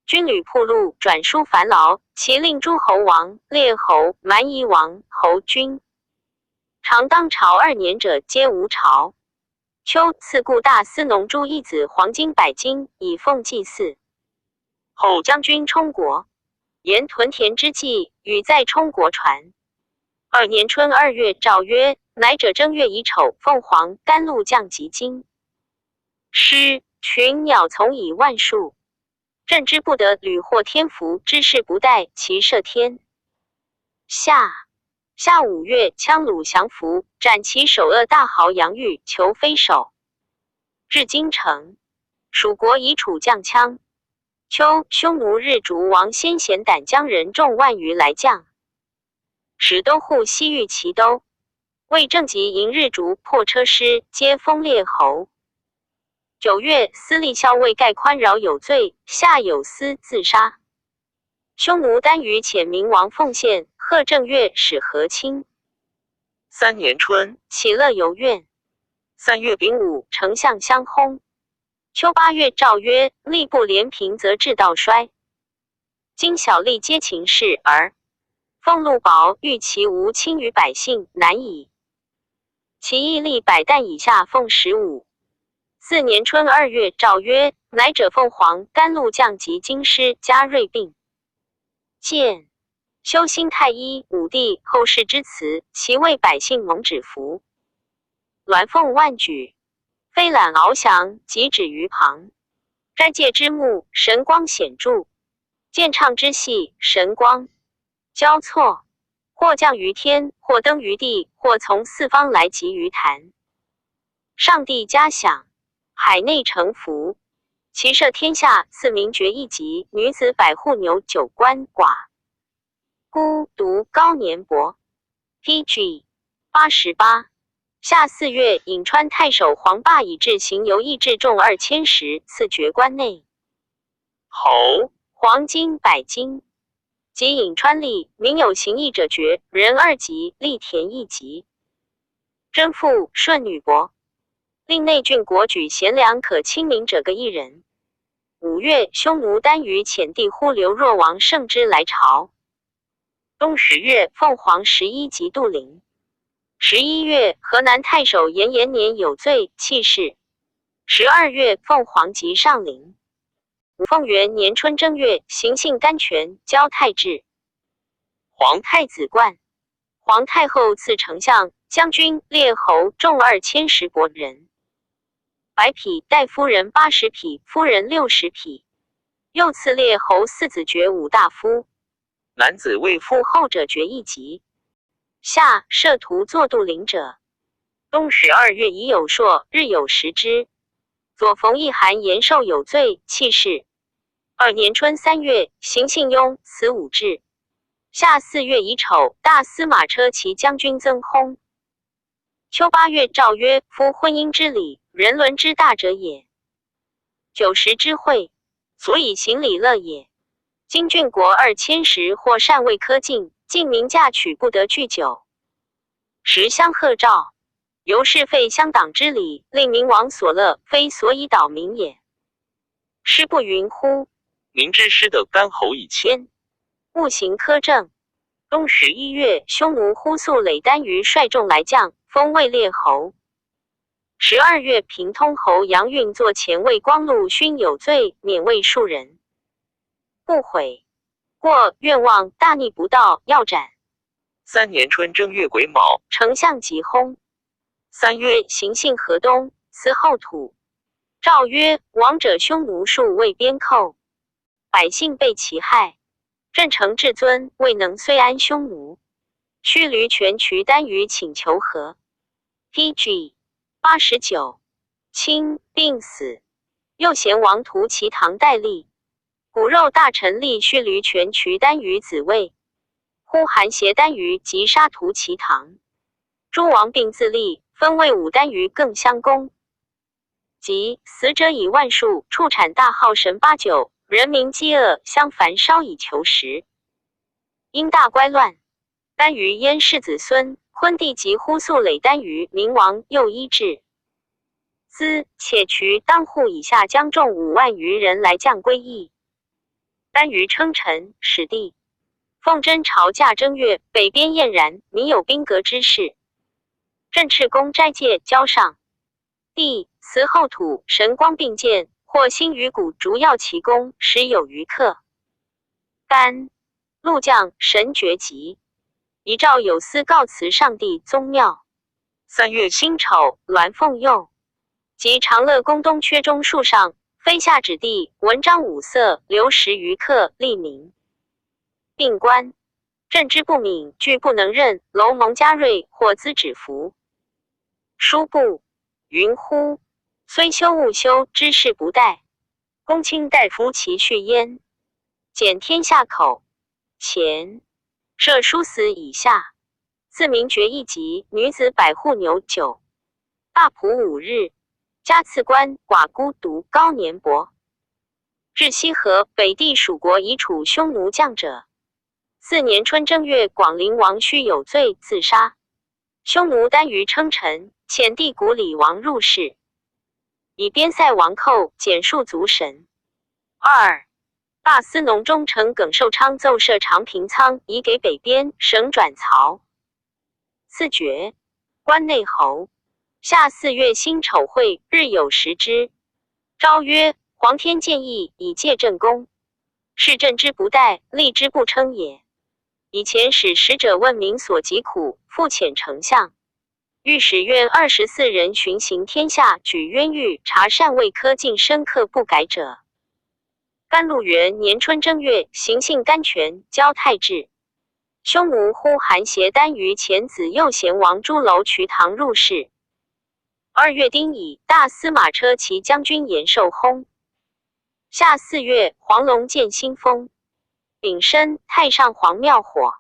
军旅铺路，转输烦劳，其令诸侯王、列侯、蛮夷王、侯君，常当朝2年者，皆无朝。秋，赐故大司农朱一子黄金100斤，以奉祭祀。后将军充国，沿屯田之计，与在充国传。二年春二月，诏曰：乃者正月乙丑，凤凰甘露降及京。师群鸟从以万数。朕之不得屡获天福，之事不待，其赦天。夏夏5月，羌虏降服，斩其首恶大豪杨玉，求飞首。至京城，蜀国以楚将羌。秋，匈奴日逐王先贤胆将人众万余来将，使都护西域齐都。魏正吉迎日逐破车师，皆封列侯。9月，司隶校尉盖宽饶有罪，下有司自杀。匈奴单于遣明王奉献，贺正月使和亲。三年春，起乐游苑。3月丙午，丞相相薨。秋8月，诏曰：吏不廉平，则治道衰。今小吏皆勤事而俸禄薄，欲其无轻于百姓，难矣。其役吏百担以下，俸15。四年春二月，诏曰：乃者凤凰甘露降及京师，加锐病。见修新太一武帝后世之词，其为百姓蒙止福。鸾凤万举，飞览翱翔，疾止于旁。斋戒之目，神光显著；见唱之戏，神光交错。或降于天，或登于地，或从四方来集于坛。上帝嘉响，海内成福。其赦天下，赐民爵一级，女子百户牛九官寡孤独高年伯。P.G. 88。夏4月，颍川太守黄霸以至行游邑至众2000石，赐爵关内侯，黄金100斤。及颍川吏，民有行义者爵人二级，吏田一级。贞父顺女伯。令内郡国举贤良可亲民者各一人。5月，匈奴单于遣帝呼刘若王胜之来朝。冬10月，凤凰十一级杜陵。11月，河南太守严延年有罪，弃市。12月，凤凰及上陵。凤元年春正月，行幸甘泉，交太治。皇太子冠。皇太后赐丞相、将军、列侯众2000石伯人。百匹，大夫人80匹，夫人60匹。又赐列侯四子爵五大夫。男子为夫，后者爵一级。下设图作杜陵者。冬十二月乙酉朔，日有食之。左冯翊韩延寿有罪，弃市。二年春三月，行幸雍，辞武志。夏4月乙丑，大司马车骑将军曾薨。秋8月，诏曰：夫婚姻之礼，人伦之大者也。酒食之会，所以行礼乐也。今郡国2000石或禅位科进，进民嫁娶不得聚酒。时相贺诏，由是废乡党之礼，令民王所乐，非所以导民也。师不云乎？明之师的干侯以谦，勿行苛政。冬11月，匈奴呼素垒单于率众来将，封魏列侯。12月，平通侯杨运作前魏光禄勋有罪，免位数人。不悔过，愿望大逆不道，要斩。三年春正月癸卯，丞相即薨。三月，行幸河东，辞后土。诏曰：亡者匈奴数未边寇，百姓被其害。朕承至尊，未能遂安匈奴。须驴泉渠单于请求和。P.G. 89，卿病死。右贤王屠其唐代立。骨肉大臣立须驴泉渠单于子位。呼韩邪单于及杀屠其唐。诸王并自立，分魏武单于更相公。及死者以万数，畜产大号神八九，人民饥饿，相烦烧以求食。因大乖乱。单于燕氏子孙，昆弟及呼素垒单于明王又一至。司且渠当户以下将众5万余人来降归义。单于称臣，始帝。奉真朝驾正月，北边燕然，民有兵革之事。镇赤公斋戒交上。帝辞后土，神光并见，或兴于谷，逐要其功，时有余客。甘露降神绝吉，遗诏有司告辞上帝宗庙。3月辛丑，鸾凤佑。及长乐宫东阙中树上，飞下指地，文章五色，留10余克，立名。病官，朕之不敏，拒不能任。楼蒙嘉瑞，或资止服。书部云乎？虽修勿修，之事不殆。公卿大夫其序焉。检天下口。前设书死以下。自名爵一级，女子百户牛九。大普5日。加赐官寡孤独高年伯。至西河北地蜀国以处匈奴将者。4年春正月，广陵王须有罪自杀。匈奴单于称臣，遣帝古里王入室，以边塞王寇减数族神。二大司农中丞耿寿昌奏设长平仓，以给北边省转漕。赐爵关内侯。夏4月辛丑会，日有食之。诏曰：皇天见义，以戒朕功，是朕之不待，立之不称也。以前使使者问民所疾苦，复遣丞相、御史院24人巡行天下，举冤狱，查禅位科进深刻不改者。甘露元年春正月，行幸甘泉，交太治。匈奴呼韩邪单于遣子右贤王朱楼瞿塘入室。2月丁乙，大司马车骑将军延寿薨。夏四月，黄龙见新风。丙申，太上皇庙火。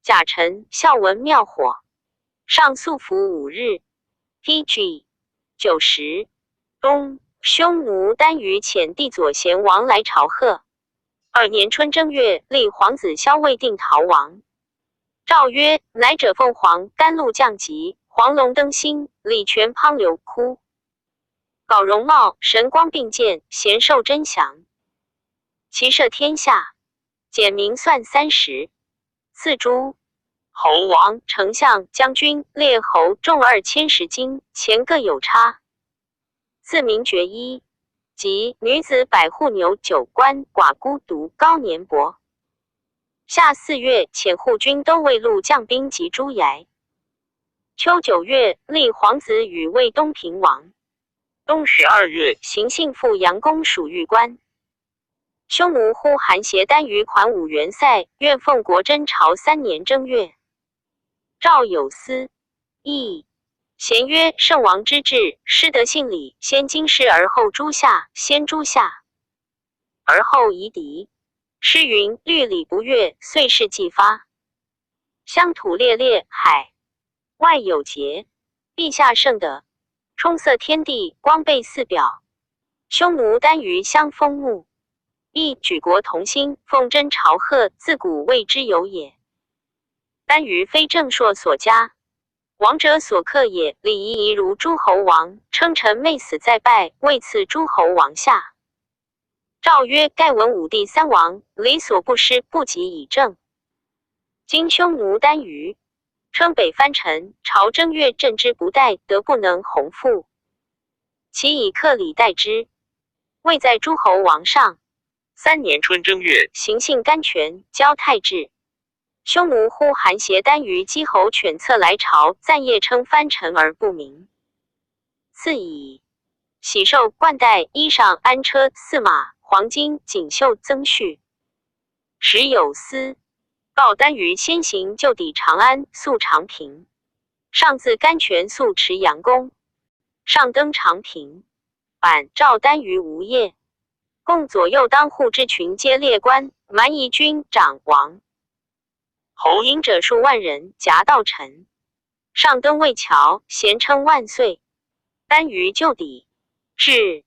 甲辰，孝文庙火。上素服5日。P.G. 90。冬，匈奴单于遣帝左贤王来朝贺。2年春正月，立皇子萧魏定陶王。诏曰：乃者凤凰甘露降吉。黄龙登星，礼泉滂流哭。杲容貌，神光并见，贤寿真祥。其摄天下，简明算30。赐诸侯王、丞相、将军、列侯众2010金，钱各有差。赐名爵一，及女子百户牛九官寡孤独高年伯。夏四月，遣护军都尉陆将兵及诸崖。秋9月，立皇子与魏东平王。冬12月，行幸赴阳宫属玉官。匈奴呼韩邪单于款武元帅，愿奉国真朝3年正月。赵有司议贤曰：圣王之治，失德信礼，先京师而后诸夏，先诸夏而后夷狄。诗云：律礼不越，岁事既发。乡土烈烈，海外有节。陛下圣德，充塞天地，光被四表。匈奴单于相封墓，亦举国同心，奉真朝贺，自古未之有也。单于非正朔所加，王者所克也。礼仪仪如诸侯王，称臣昧死在拜，位次诸侯王下。诏曰：盖文武帝三王，礼所不施，不及以正。今匈奴单于称北藩臣，朝正月朕之不待，得不能弘复，其以克礼待之，位在诸侯王上。三年春正月，行幸甘泉，交太治。匈奴呼韩邪单于姬侯犬策来朝，赞业称藩臣而不明。赐以喜寿冠带衣裳鞍车驷马黄金锦绣增序。时有司告单于先行就抵长安，宿长平。上自甘泉宿池阳宫，上登长平，版赵单于无业，共左右当户之群皆列官，蛮夷军长王侯迎者数万人，夹道臣。上登渭桥，咸称万岁。单于就抵，至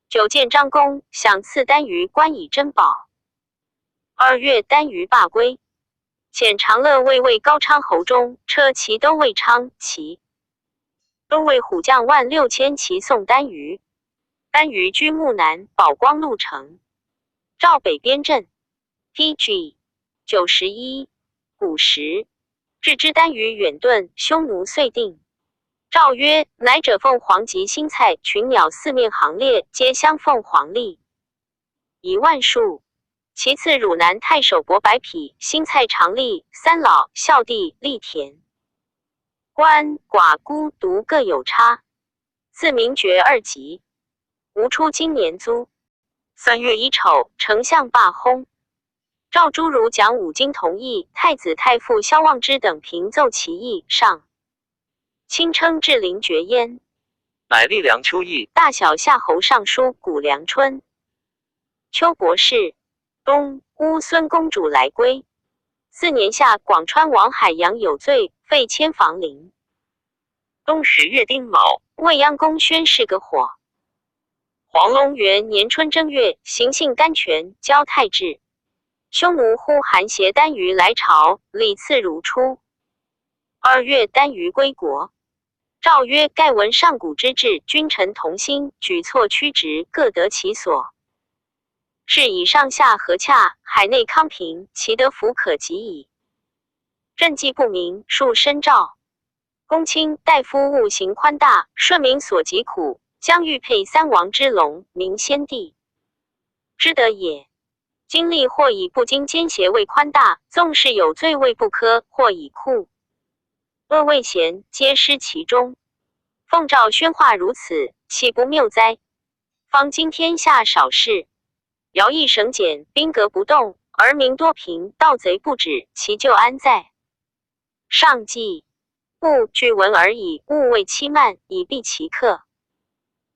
九见张公，想赐单于官以珍宝。2月，单于罢归。遣长乐卫尉高昌侯中车骑都尉昌骑都尉虎将1.6万骑送单于。单于居木南宝光路城，赵北边镇。P.G. 91，古时，置之单于远遁，匈奴遂定。诏曰：乃者凤凰及星菜群鸟四面行列，皆相凤凰立，以万数。其次汝南太守伯白匹，新蔡长吏三老孝弟立田。鳏寡孤独各有差。赐名爵二级。吴出今年租。3月乙丑，丞相罢薨。赵诸儒讲五经同议，太子太傅萧望之等平奏其议上。亲称志陵爵焉。乃立梁丘邑。大小夏侯尚书谷梁春。丘博士。东乌孙公主来归。4年夏，广川王海洋有罪，废迁房陵。冬10月丁卯，未央宫宣誓个火。黄龙元年春正月，行幸甘泉，交太治。匈奴呼韩邪单于来朝，礼赐如初。2月，单于归国。诏曰：盖闻上古之治，君臣同心，举措曲直，各得其所。是以上下和洽，海内康平，其德福可及矣。政绩不明，庶深诏。公卿大夫务行宽大，顺民所疾苦，将欲配三王之龙，明先帝之德也。经历或以不经奸邪为宽大，纵是有罪位不科，或以酷恶未贤，皆失其中。奉诏宣化如此，岂不谬哉？方今天下少事，徭役省俭，兵革不动，而民多贫，盗贼不止，其咎安在？上计不据闻而已，勿为欺慢，以避其客。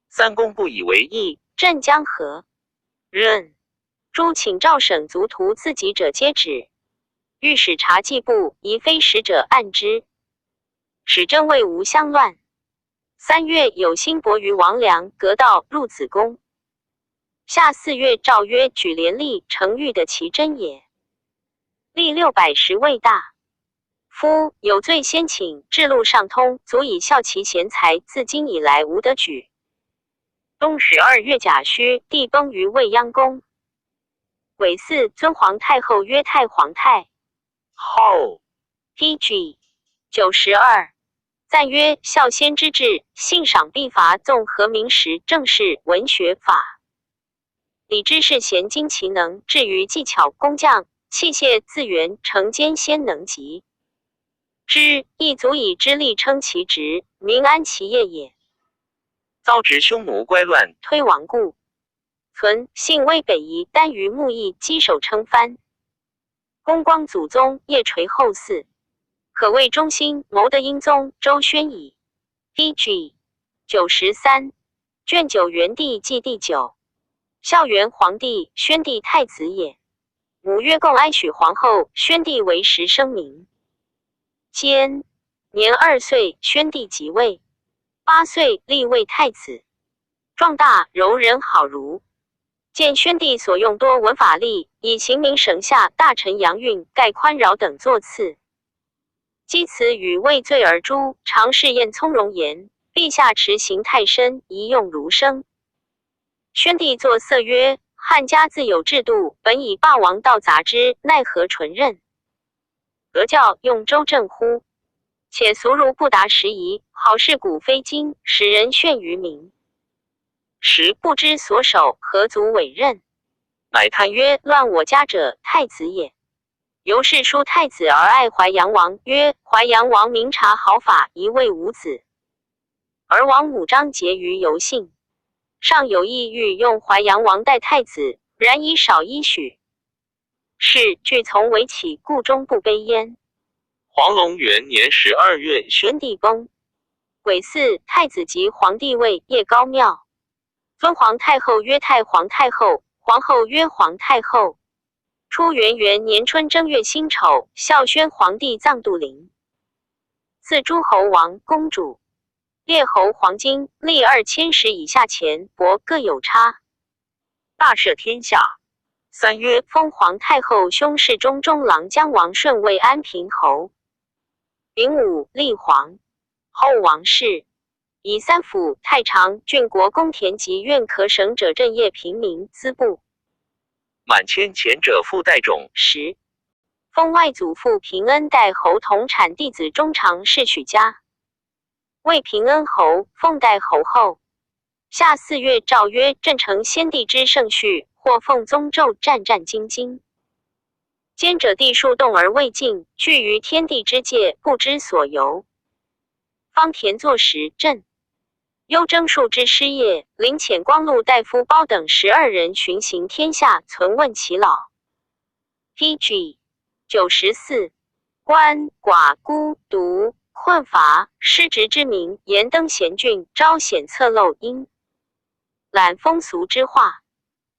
三公不以为意。镇江河润。诸请诏省族徒自己者皆止。御史察计部，疑非实者按之。使正位无相乱。3月，有新伯于王良隔道入子宫。夏4月，诏曰：举廉吏程昱的其真也。历610位大夫，有罪先请，制路上通，足以效其贤才。自今以来，无得举。冬12月甲戌，帝崩于未央宫。癸巳，尊皇太后曰太皇太后。 P.G. 92，赞曰：孝先之治，信赏必罚，纵和明时政事文学法。礼之士贤精其能，至于技巧工匠器械自源，成兼先能及之，亦足以之力称其职，民安其业也。遭执匈奴乖乱，推王故。存信威北夷，单于牧邑，稽首称藩。恭光祖宗，业垂后嗣，可谓忠心，谋得英宗周宣矣。P.G. 93，卷九元帝纪第九。孝元皇帝，宣帝太子也。母曰共哀许皇后，宣帝为时生明。间年2岁，宣帝即位。8岁立为太子。壮大柔仁好儒。见宣帝所用多文法力，以刑名省下大臣杨运、盖宽饶等作次。讥此与畏罪而诛，常试验从容言：陛下持刑太深，宜用儒生。宣帝作色曰：汉家自有制度，本以霸王道杂之，奈何纯任？何教用周正乎？且俗儒不达时宜，好事古非今，使人炫于民。时不知所守，何足委任？乃叹曰：乱我家者，太子也。由是书太子而爱淮阳王，曰：淮阳王明察好法，一位无子，而王母张结于游幸，上有意欲用淮阳王代太子，然以少一许。是俱从为起，故终不卑焉。黄龙元年12月，宣帝崩。癸巳，太子即皇帝位，谒高庙。尊皇太后曰太皇太后，皇后曰皇太后。初元元年春正月辛丑，孝宣皇帝葬杜陵。赐诸侯王、公主、列侯黄金历2000石以下钱帛各有差。大赦天下。3月，封皇太后兄侍中中郎将王顺为安平侯。丙午，立皇后王氏，以三府、太常、郡国公田及院可省者镇业平民资部。满迁前者附带种。十，封外祖父平恩代侯同产弟子中常侍许家，为平恩侯，奉代侯后。夏4月，诏曰：朕承先帝之圣绪，或奉宗胄，战战兢兢。奸者地数动而未尽，惧于天地之界，不知所由。方田作时，朕忧征戍之失业，临遣光禄大夫包等12人巡行天下，存问其老。P.G. 94，鳏寡孤独困乏失职之民，严登贤俊，昭显侧漏音，览风俗之化。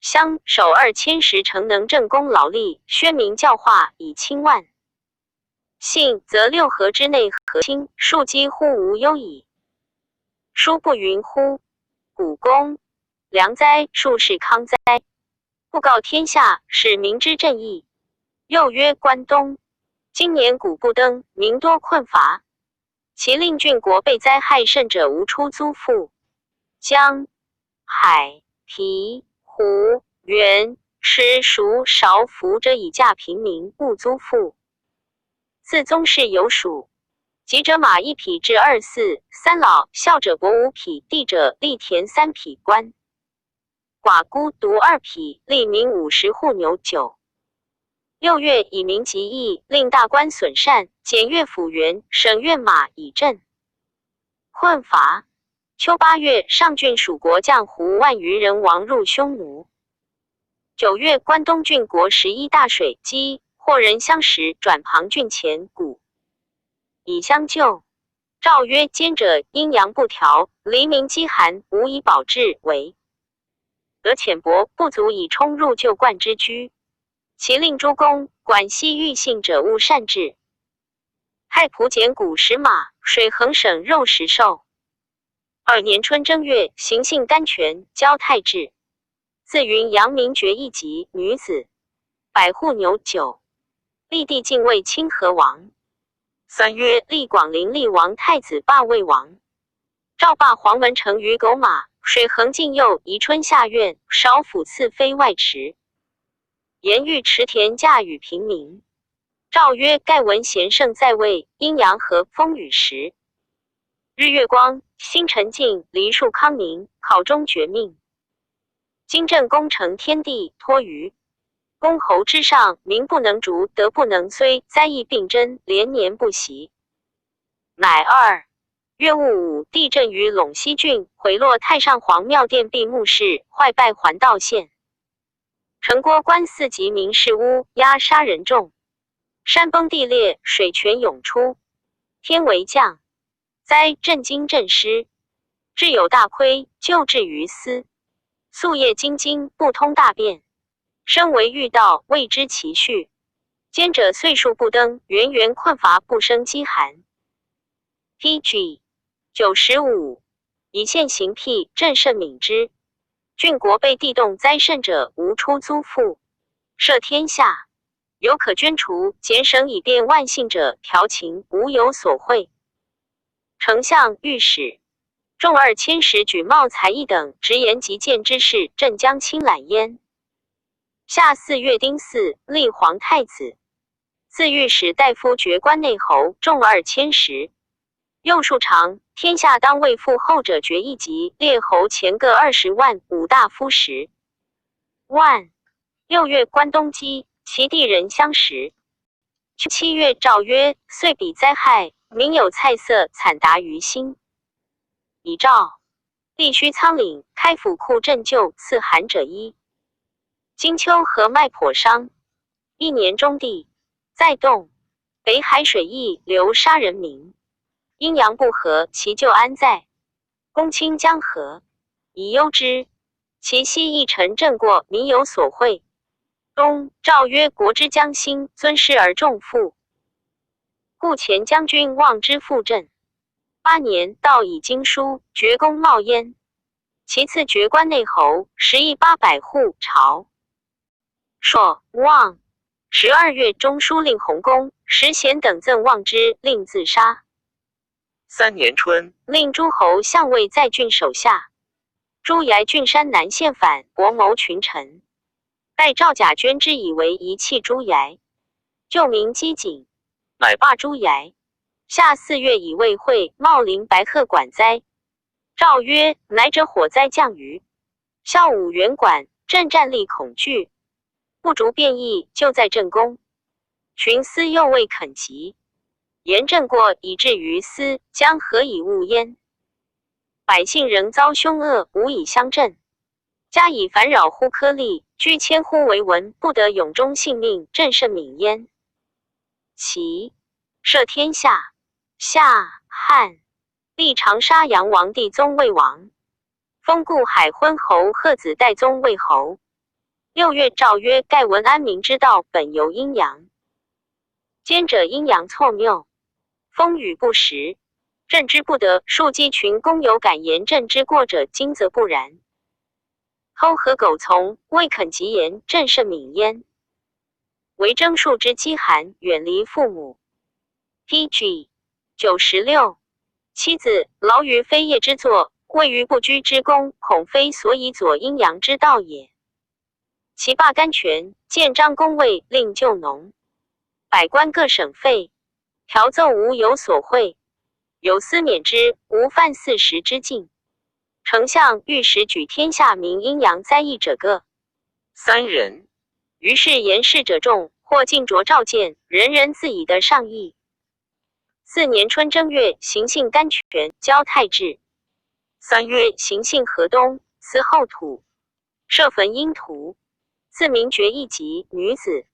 乡守2000石，诚能政功劳力，宣明教化以轻万。幸则六合之内和亲，庶几乎无忧矣。书不云乎？古公良哉，庶是康哉！布告天下，使民知正义。又曰关东，今年谷不登，民多困乏。其令郡国被灾害甚者，无出租赋。江、海、皮、湖、原、池、熟、韶、福者以价平民，勿租赋。自宗室有属，及者马一匹至二驷，三老孝者帛五匹，弟者力田三匹官。寡孤独二匹，利民50户牛九。6月，以民疾疫，令大官损善，检阅府员，省院马以赈困乏。秋8月，上郡属国将胡万余人亡入匈奴。9月，关东郡国十一大水，饥，或人相食，转旁郡前谷以相救。诏曰：奸者阴阳不调，黎民饥寒，无以保质，为得浅薄，不足以充入旧惯之居。其令诸公管西欲信者，勿擅治。太仆减谷10马，水衡省肉食兽。2年春正月，行幸甘泉，交太治。自云阳明爵一级女子，百户牛九。立帝晋魏清河王。3月，立广陵厉王太子霸魏王。赵霸黄门成于狗马，水衡晋右宜春下院，少府赐妃外池。言欲池田嫁与平民。诏曰：盖闻贤圣在位，阴阳和，风雨时，日月光，星辰尽，梨树康宁，考终绝命。今朕功成天地，托于公侯之上，民不能逐，德不能摧，灾异并真，连年不息。乃2月戊午，地震于陇西郡，毁落太上皇庙殿壁墓室，坏败环道县。城郭关四级民事屋，压杀人众，山崩地裂，水泉涌出，天为降灾，震惊震失，至有大亏，救治于斯。夙夜精精，不通大便，生为欲道，未知其序。奸者岁数不登，源源困乏，不生饥寒。P.G. 95，以现行辟，朕甚悯之。郡国被地动灾甚者，无出租赋。赦天下，有可捐除减省以便万幸者，调情无有所惠。丞相、御史众2000石举茂才艺等直言极谏之士，朕将亲览焉。夏4月丁巳，立皇太子，自御史大夫爵关内侯，众二千石。右庶长，天下当位父后者爵一级，列侯前各20万，五大夫10万。6月，关东饥，其地人相食。7月，诏曰：岁比灾害，民有菜色，惨达于心。以诏，必须仓廪，开府库赈救，赐寒者衣。金秋禾麦颇伤，一年中地再动，北海水溢，流沙人民。阴阳不和，其咎安在？公卿江河，以忧之。其西一臣正过，民有所惠。冬，诏曰：国之将兴，尊师而重父。故前将军望之复朕。8年，道以经书，爵公茂焉。其次爵关内侯，食邑800户。朝。朔望12月，中书令洪公、石显等赠望之，令自杀。三年春，令诸侯相位在郡守下。朱崖郡山南县反，国谋群臣。待赵贾捐之以为遗弃朱崖，救民饥馑，乃罢朱崖。夏4月，以魏会茂陵白鹤管灾。诏曰：乃者火灾降于孝武元馆，朕战力恐惧，不逐变异，就在朕宫。群司又未肯及，言朕过以至于斯，将何以物焉？百姓仍遭凶恶，无以相振。加以烦扰乎颗粒，居千乎为文，不得永终性命，朕甚悯焉。齐赦天下。夏汉立长沙阳王帝宗魏王，封故海昏侯贺子代宗魏侯。6月，诏曰：盖闻安民之道，本由阴阳。奸者阴阳错谬，风雨不时，朕之不得。庶几群公有敢言朕之过者，今则不然。偷和苟从，未肯及言，朕甚悯焉。为征数之饥寒，远离父母。P.G. 96，妻子劳于非业之作，位于不居之功，恐非所以左阴阳之道也。其罢甘泉，建章宫位，令就农，百官各省费，条奏无有所会，有司免之，无犯四时之禁。丞相御史举天下民阴阳灾异者各三人。于是言事者众，或进着召见，人人自以得上意。四年春正月，行幸甘泉，交太治。3月，行幸河东，辞后土，设坟阴图，赐名爵一级女子，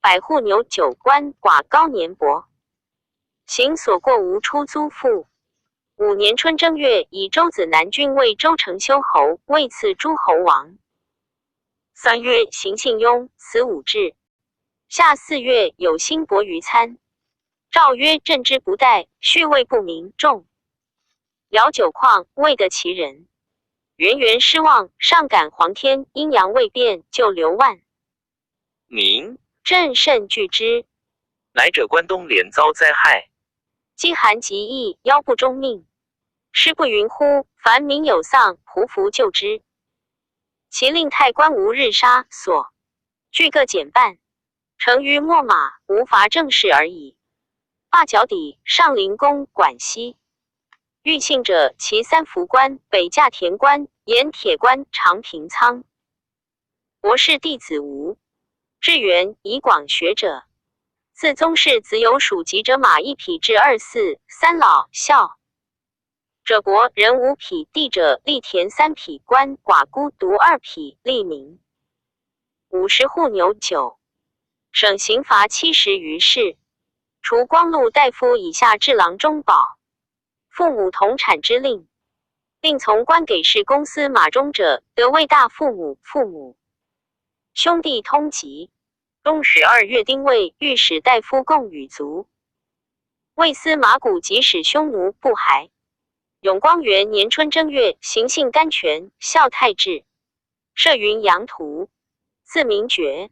百户牛九官寡高年伯。行所过无出租赋。五年春正月，以周子南郡为周成修侯，位次诸侯王。3月，行幸雍，辞武志。夏4月，有辛伯于参。诏曰：朕之不待，序位不明，众辽九矿，未得其人。源源失望，上感皇天，阴阳未变，就刘万明，朕甚惧之。来者关东连遭灾害，饥寒极疫，夭不终命。师不云乎？凡民有丧，匍匐救之。其令太官无日杀所，俱各减半。成于秣马，无伐政事而已。罢脚底，上灵公管西。欲信者，其三福关、北驾田关、盐铁关、长平仓。博士弟子吴志远以广学者，自宗室子有属籍者马一匹至二四三老孝者伯人五匹，地者立田三匹，官寡孤独二匹，立民50户牛九，省刑罚70余事。除光禄大夫以下至郎中保，父母同产之令，令从官给事公司马中者，得位大父母、父母、兄弟通籍。冬12月丁未，御史大夫共与卒。魏司马古即使匈奴不还。永光元年春正月，行幸甘泉，孝太治，设云阳图，赐名爵，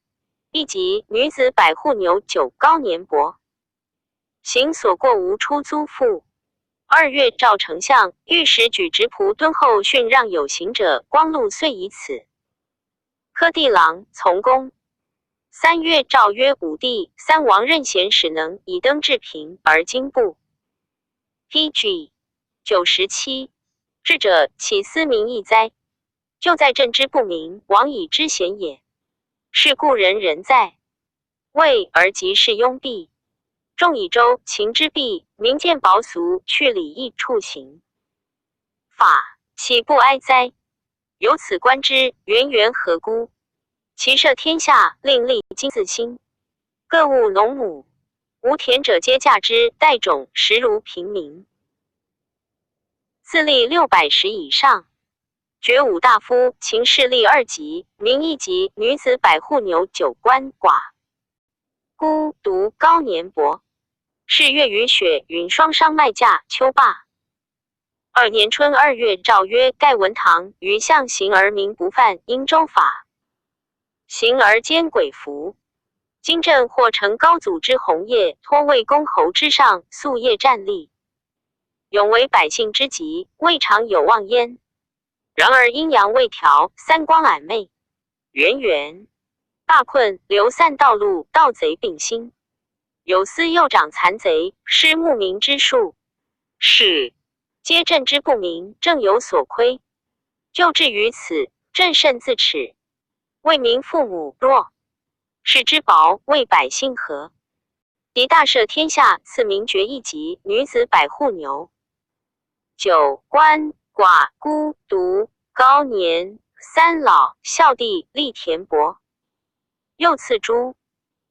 一级女子百户牛九高年伯。行所过无出租赋。2月，赵丞相御史举直仆敦厚训让有行者，光禄遂以此。科第郎从公。3月，诏曰：武帝三王任贤使能以登治平而今不。P.G. 97，智者岂思民意哉？就在朕之不明，王以知贤也。是故人人在位而及是拥蔽。众以周秦之弊，民见薄俗，去礼义处刑法，岂不哀哉？由此观之，源源何辜？其赦天下，令历经自新，各务农亩，无田者皆价之，带种，实如平民。自立600石以上，爵五大夫，秦氏立二级，民一级，女子百户牛九官寡。孤独高年伯，是月雨雪云霜伤麦价秋罢。二年春二月，诏曰：盖文堂于象行而民不犯，殷周法。行而兼鬼服。今朕或承高祖之宏业，托魏公侯之上，夙夜战栗，勇为百姓之急，未尝有忘焉。然而阴阳未调，三光谙昧，源源大困，流散道路，盗贼并兴。有司又长残贼，施牧民之术，是皆朕之不明，正有所亏。就至于此，朕甚自耻。为民父母弱，世之薄，为百姓和。敌大赦天下，赐民爵一级，女子百户牛。九鳏寡孤独高年三老孝弟立田伯。又赐诸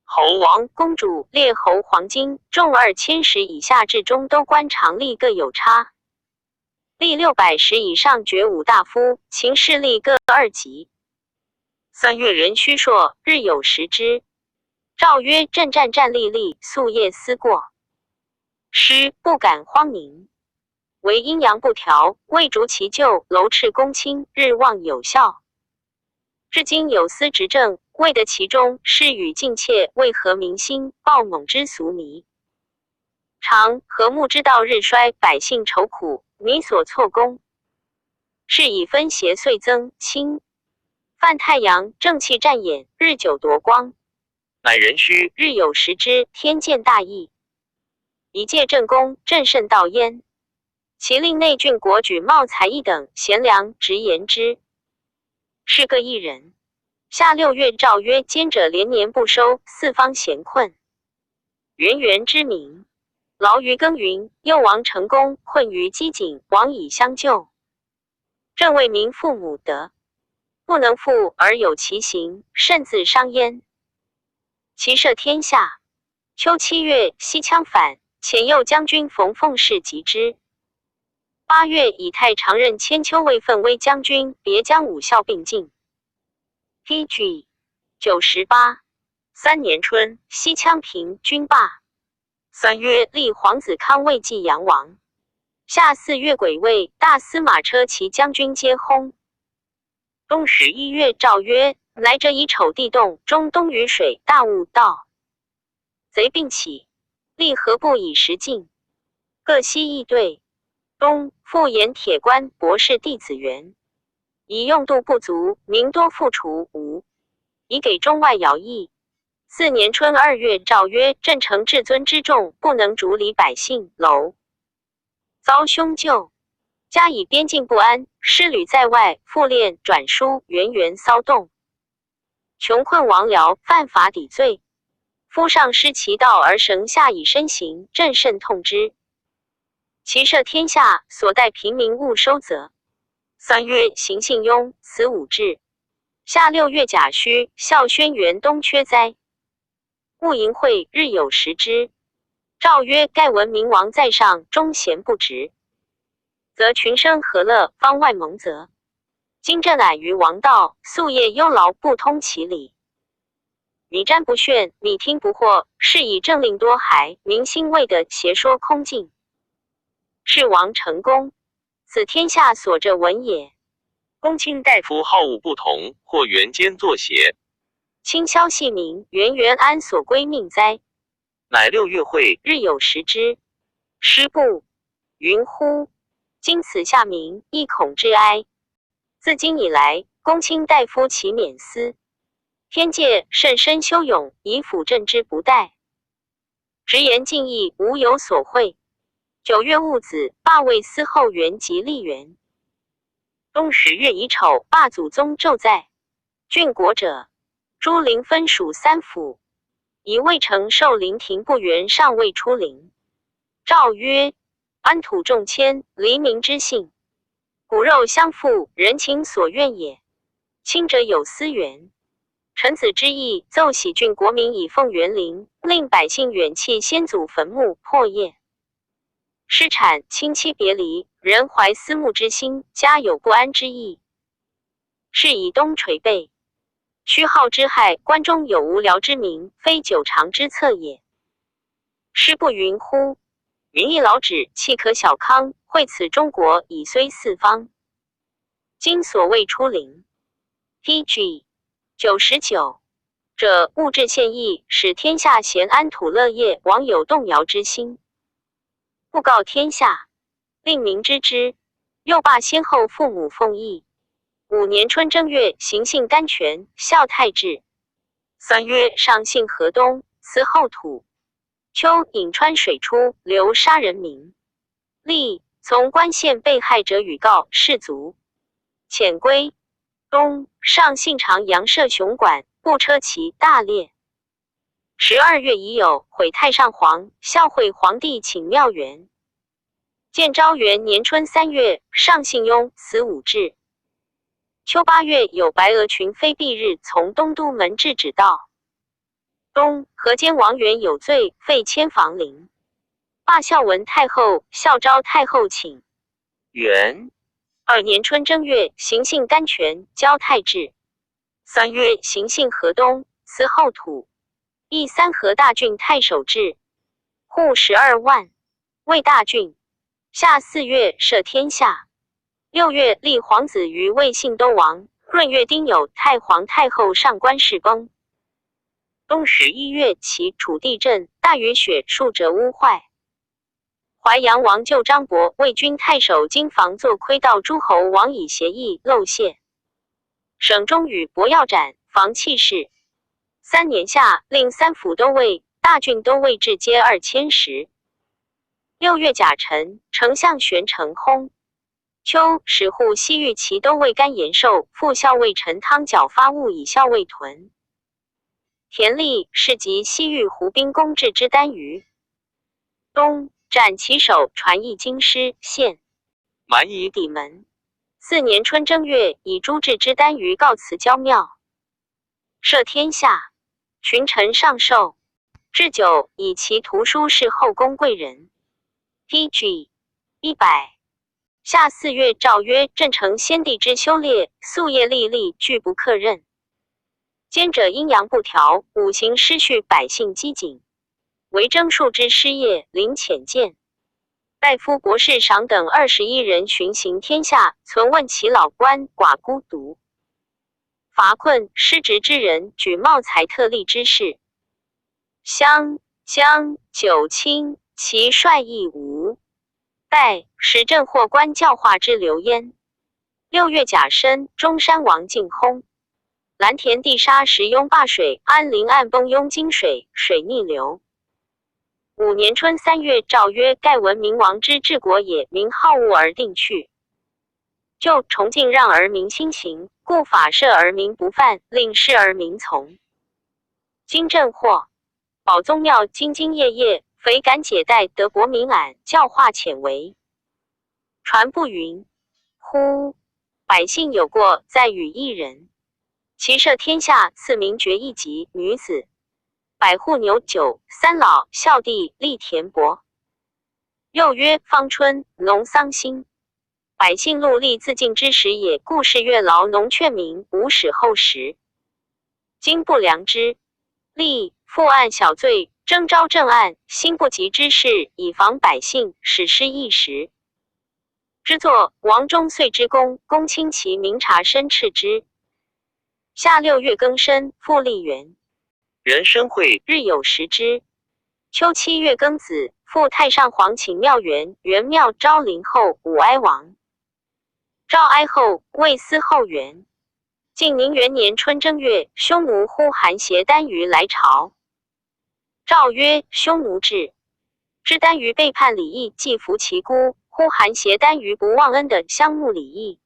侯王公主列侯黄金重2000石以下至中都官长吏各有差。吏600石以上爵五大夫，秦氏吏各二级。3月壬戌朔，日有食之。诏曰：朕战战栗栗，夙夜思过，师不敢荒宁。惟阴阳不调，未逐其咎，楼赤公卿，日望有效。至今有司执政，未得其中，是与境切，为何民心，暴猛之俗靡。常和睦之道日衰，百姓愁苦，民所错功。是以分邪岁增轻。犯太阳，正气战掩，日久夺光。乃壬戌，日有食之，天见大义。以借正宫，朕甚道焉。其令内郡国举茂才一等贤良直言之，是个一人。夏六月，诏曰：奸者连年不收，四方咸困。源源之民，劳于耕耘，又王成功，困于饥馑，王以相救。朕为民父母德，不能复而有其行，甚自伤焉。其赦天下。秋七月，西羌反，遣右将军冯奉世击之。8月，以太常任千秋尉奋威将军，别将武校并进。P.G. 98 3年春，西羌平，军罢。3月，立皇子康为济阳王。夏4月癸未，大司马车骑将军皆薨。冬十一月，诏曰：来者以丑地动，中东雨水，大雾道，贼并起，立何不以时进？各西议对。东复盐铁官博士弟子员，以用度不足，民多负除无，以给中外徭役。4年春2月，诏曰：朕承至尊之重，不能主理百姓，楼遭凶咎，加以边境不安，师旅在外，复练转书，源源骚动，穷困亡僚，犯法抵罪，夫上失其道而绳下以身行，朕甚痛之。其赦天下，所待平民勿收责。3月，行信庸，此五志。夏6月甲戌，孝宣元冬缺灾。戊寅会，日有食之。诏曰：盖闻明王在上，忠贤不直，则群生和乐，方外蒙泽。今朕迨于王道，夙夜忧劳，不通其理。米占不炫，米听不惑，是以政令多骸，民心未得，邪说空尽。是王成功，此天下所着闻也。公卿大夫好恶不同，或缘奸作邪。卿消细民，源源安所归命哉？乃六月会，日有食之。师不云乎？今此下民，亦恐之哀。自今以来，公卿大夫其免思。天界甚深修勇，以辅朕之不殆。直言进义，无有所讳。9月戊子，罢魏司后元及立元。冬十月乙丑，罢祖宗胄在。郡国者，诸陵分属三府，以未成受陵亭不原，尚未出陵。诏曰：安土重迁，黎民之幸，骨肉相附，人情所愿也。亲者有私怨，臣子之意，奏喜郡国民以奉元灵，令百姓远弃先祖坟墓，破业。失产，亲戚别离，人怀思慕之心，家有不安之意。是以东垂背，虚耗之害，关中有无聊之民，非久长之策也。师不云乎？民亦老止，岂可小康？惠此中国，以绥四方。今所谓出陵。P.G. 99者，务置县邑，使天下咸安土乐业，罔有动摇之心。布告天下，令民知之。又罢先后父母奉议。五年春正月，行幸甘泉，孝太治。3月，上幸河东，辞后土。秋，颍川水出，流杀人民。历从关县被害者与告士卒。遣归。冬，上幸长阳设雄馆，步车骑大猎。12月乙酉，毁太上皇，孝惠皇帝请庙元。建昭元年春三月，上幸雍，辞武志。秋8月，有白鹅群飞蔽日，从东都门至指道。冬，河间王元有罪，废迁房陵。罢孝文太后，孝昭太后请元 2年春正月，行幸甘泉，交太治。3月，行幸河东，辞后土。议三河大郡太守制，户12万，魏大郡。夏4月，赦天下。6月，立皇子于魏信都王。闰月丁酉，太皇太后上官氏崩。冬11月，齐楚地震，大雨雪，数者屋坏。淮阳王救张伯，魏军太守金房作窥道诸侯王以协议漏泄。省中与伯要斩，防弃市。3年夏，令三府都尉、大郡都尉制皆2000石。6月甲辰，丞相玄成薨。秋，使护西域骑都尉甘延寿、副校尉陈汤缴发物以校尉屯。田利是及西域胡兵攻至之单于。冬，斩其首，传译京师县蛮夷底门。四年春正月，以诸至之单于告辞郊庙，赦天下。群臣上寿。置酒，以其图书是后宫贵人。P.G. 100。夏4月，诏曰：朕承先帝之修烈，夙夜历历，拒不克任。奸者阴阳不调，五行失序，百姓饥馑，为征数之失业，临浅见。大夫博士赏等21人巡行天下，存问其老鳏寡孤独，乏困失职之人，举茂才特立之士。湘江九卿，其帅亦无。代使镇霍官教化之流焉。6月甲申，中山王敬薨。蓝田地沙石拥坝水，安陵岸崩拥金水，水逆流。五年春三月，诏曰：盖闻明王之治国也，民好恶而定去。就崇敬让而民心行，故法赦而民不犯，令事而民从。金正获宝宗庙兢兢业业，匪敢解带得伯民谙，教化浅为。传不云。呼！百姓有过，在与一人。其赦天下，赐名爵一级女子，百户牛九三老孝弟立田伯。又曰：芳春，农桑兴，百姓戮力自尽之时也。故事月劳农劝民，无使后时。今不良之，立复案小罪，征召正案，心不及之事，以防百姓，使失一时。之作王忠遂之功，公卿其明察申斥之。夏6月庚申，复立元。人参会日有食之。秋7月庚子，复太上皇请庙元，元庙昭灵后，武哀王。昭哀后，魏司后元。晋宁元年春正月，匈奴呼韩邪单于来朝。诏曰：匈奴至，知单于背叛礼义，既服其孤，呼韩邪单于不忘恩的相慕礼义，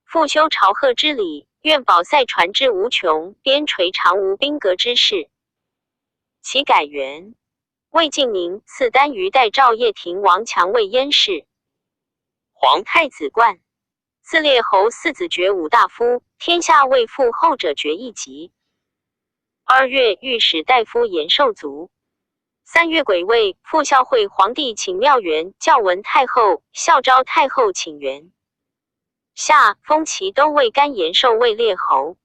复修朝贺之礼，愿保塞传之无穷，边陲常无兵革之事。其改元。魏晋宁赐单于代赵掖庭王强为燕氏。皇太子冠，赐列侯四子爵五大夫，天下未复后者爵一级。2月，御史大夫延寿卒。3月癸未，复孝惠皇帝请庙元，教文太后、孝昭太后请元。夏，封齐都尉甘延寿为列侯，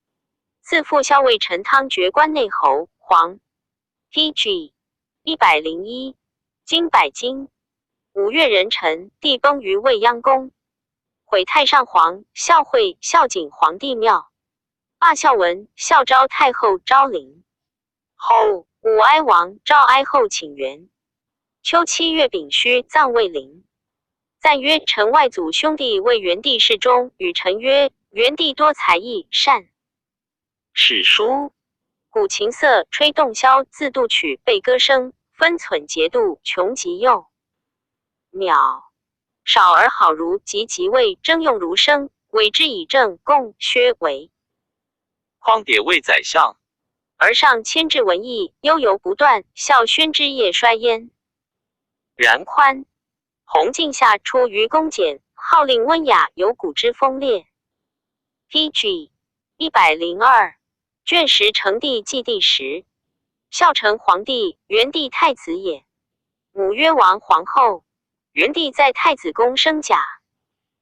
自副校尉陈汤爵关内侯。皇 P.G. 101，金百金。5月壬辰，帝崩于未央宫，毁太上皇、孝惠、孝景皇帝庙。罢孝文，孝昭太后昭陵。后武哀王赵哀后请元。秋七月丙戌，葬魏陵。赞曰：臣外祖兄弟为元帝侍中，与臣曰：元帝多才艺，善史书。鼓琴瑟，吹洞箫，自度曲，备歌声，分寸节度，穷极幼。渺少而好儒，及即位，征用儒生，委之以政，贡削为。匡典为宰相。而上牵制文艺，悠游不断，孝宣之业衰焉。然宽弘敬下出于恭俭，号令温雅，有古之风烈。P.G. 102卷十成帝纪第十，孝成皇帝，元帝太子也。母曰王皇后。元帝在太子宫生甲，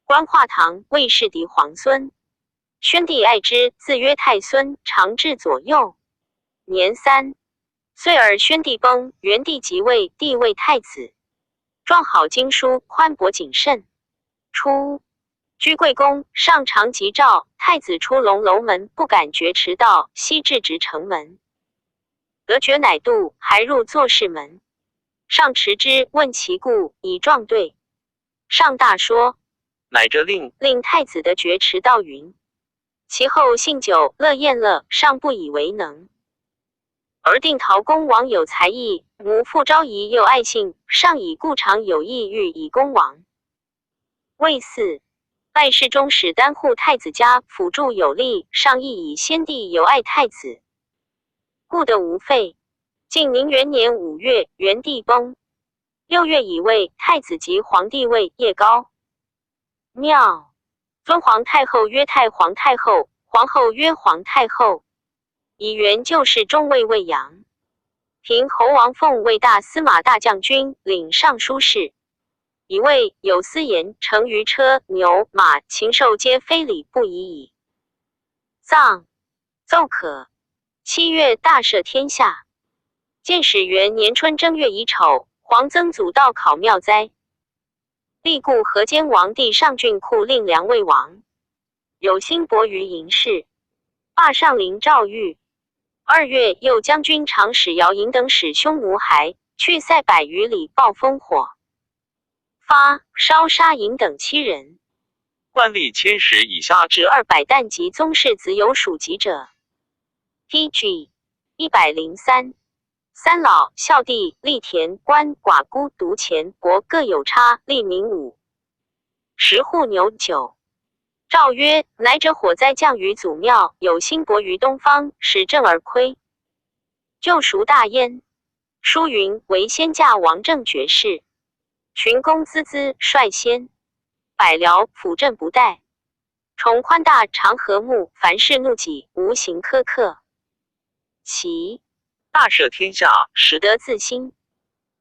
官画堂卫士嫡皇孙。宣帝爱之，自曰太孙，常至左右。年3岁而宣帝崩，元帝即位，帝位太子。状好经书，宽博谨慎。初，居贵宫，上常吉兆，太子出龙楼门，不敢绝迟到，西至直城门，得绝乃渡，还入坐室门。上持之，问其故，以状对。上大说，乃着令令太子得绝迟到云。其后信酒乐宴乐，尚不以为能。而定陶公王有才艺，母复昭仪又爱信，上以故常有意欲以攻王。魏嗣拜侍中使丹护太子家，辅助有力，上亦以先帝有爱太子，故得无废。晋宁元年5月，元帝崩。6月乙未，太子即皇帝位，业高。庙尊皇太后曰太皇太后，皇后曰皇太后。以元旧事中尉魏阳。平侯王凤为大司马大将军，领尚书事。以为有司言，乘于车牛马禽兽皆非礼，不已矣。葬奏可。7月，大赦天下。建始元年春正月乙丑，皇曾祖道考庙哉。立故河间王帝上郡库令梁魏王，有兴伯于营事，罢上林赵玉。2月，右将军长史姚颖等使匈奴还，去塞百余里，暴风火，发烧杀颖等七人。官吏千石以下至200担及宗室子有属籍者。P.G. 103。三老孝弟立田官寡孤独钱帛各有差，立民五十户牛九。诏曰：来者火灾降于祖庙，有兴伯于东方，使正而亏。救赎大焉。书云：为先驾王正爵士，群公孜孜率先，百僚辅政不怠，崇宽大常和睦，凡事怒己，无形苛刻。其大赦天下，使得自新。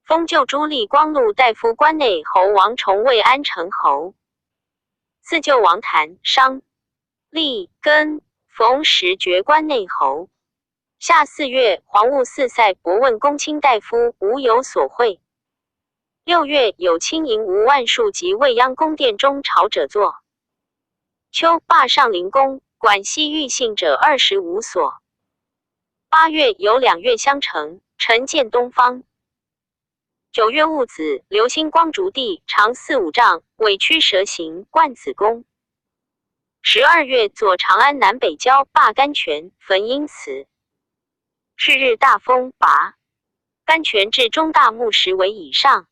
封旧诸立光禄大夫关内侯王崇为安成侯。自救王谭商立根冯时爵关内侯。夏4月，黄务四塞伯问公卿大夫，无有所会。6月，有轻盈吴万数及未央宫殿中朝者作。秋，罢上林宫，管西域信者25所。8月，有两月相承，臣见东方。9月戊子，流星光烛地，长四五丈，尾曲蛇形，冠子宫。12月，左长安南北郊罢甘泉，焚阴祠。是日大风拔，甘泉至中大木十围以上。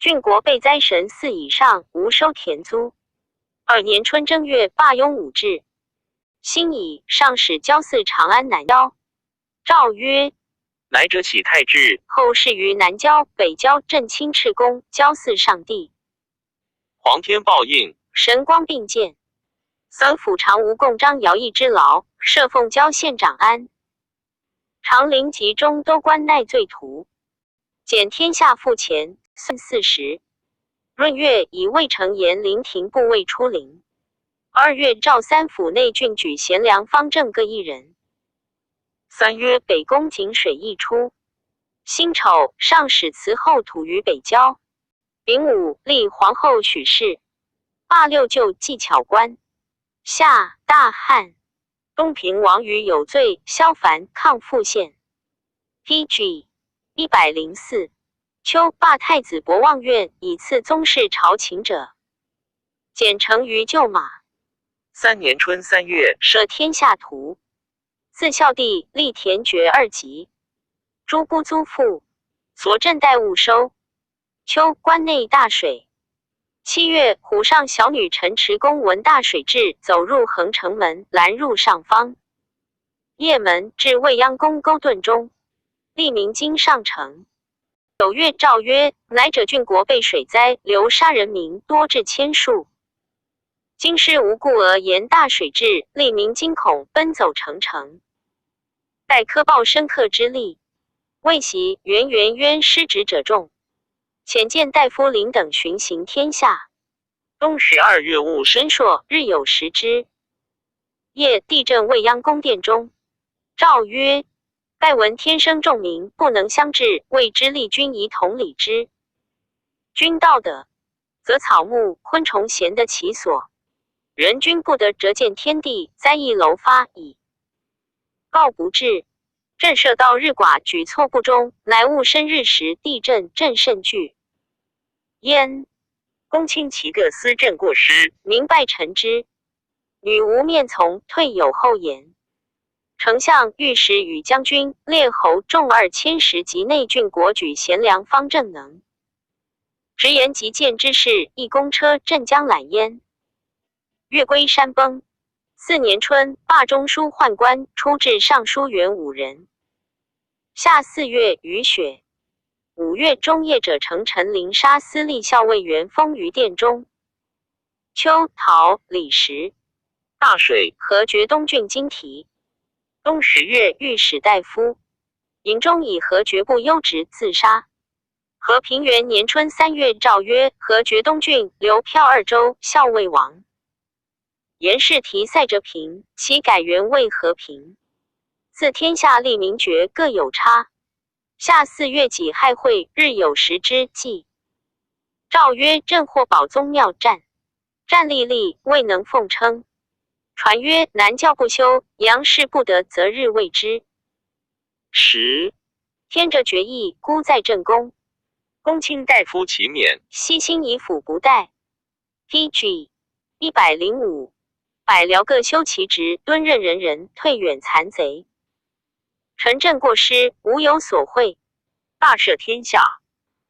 郡国备灾神寺以上，无收田租。二年春正月，罢雍武制。辛乙，上使交寺长安南郊。诏曰：来者启太治。后事于南郊、北郊镇清赤宫，交祀上帝。皇天报应，神光并见。三府常无贡张徭役之劳，设奉郊县长安。长陵集中都关奈罪徒，减天下赋钱算40。闰月，以魏成延陵亭部尉出陵。2月，赵三府内郡举贤良方正各一人。3月，北宫井水溢出。辛丑，上使祠后土于北郊。丙午，立皇后许氏。罢六旧技巧官。夏，大旱。東平王於有罪，蕭凡抗復獻。P.G. 104。秋，罷太子博望院，以賜宗室朝請者。簡成於舊馬。三年春三月，赦天下徒。嗣孝帝立田爵二級。諸姑租賦，所賑代物收。秋，關內大水。7月，虎上小女陳池公聞大水至，走入橫城門，攔入上方掖門，至未央宮溝頓中，立明經上城。9月，詔曰：乃者郡國被水災，流沙人民多至千數。京師無故訛言大水至，吏民驚恐，奔走成城。待科報深刻之例，未習元元冤失職者眾。遣諫大夫林等巡行天下。冬12月戊申朔，日有食之。夜，地震未央宮殿中。詔曰：蓋聞天生眾民不能相治，謂之立君以統理之。君道德，則草木昆蟲咸得其所；人君不得，則見天地，災異樓發矣。告不至。震攝到日寡，舉措不中，乃戊申日食地震，震甚巨。焉公卿其各司政過失，民拜臣之。女無面從，退有後言。丞相、御史與將軍、列侯眾2000石及內郡國舉賢良方正能。直言極諫之士，一公車鎮江攬焉。月龜山崩。四年春，罷中書宦官，出至尚書員五人。夏4月，雨雪。5月中夜者成陳靈殺司隶校尉元封於殿中。秋，桃李時，大水，何絕東郡金堤。冬10月，御史大夫尹中以何絕不優職自殺。和平元年春三月，詔曰：何絕東郡劉票二州校尉王。嚴氏提賽哲平，其改元為和平。自天下立民爵各有差。夏4月己亥晦，日有食之祭。詔曰：朕獲保宗廟戰，戰歷歷未能奉称。傳曰：南教不修，楊氏不得，則日未之。十天者決議，孤在正宮。公卿大夫其免。西卿以辅不貸。P.G. 105。百僚各修其職，敦任人人，退遠殘賊。臣朕過失，無有所悔。大赦天下。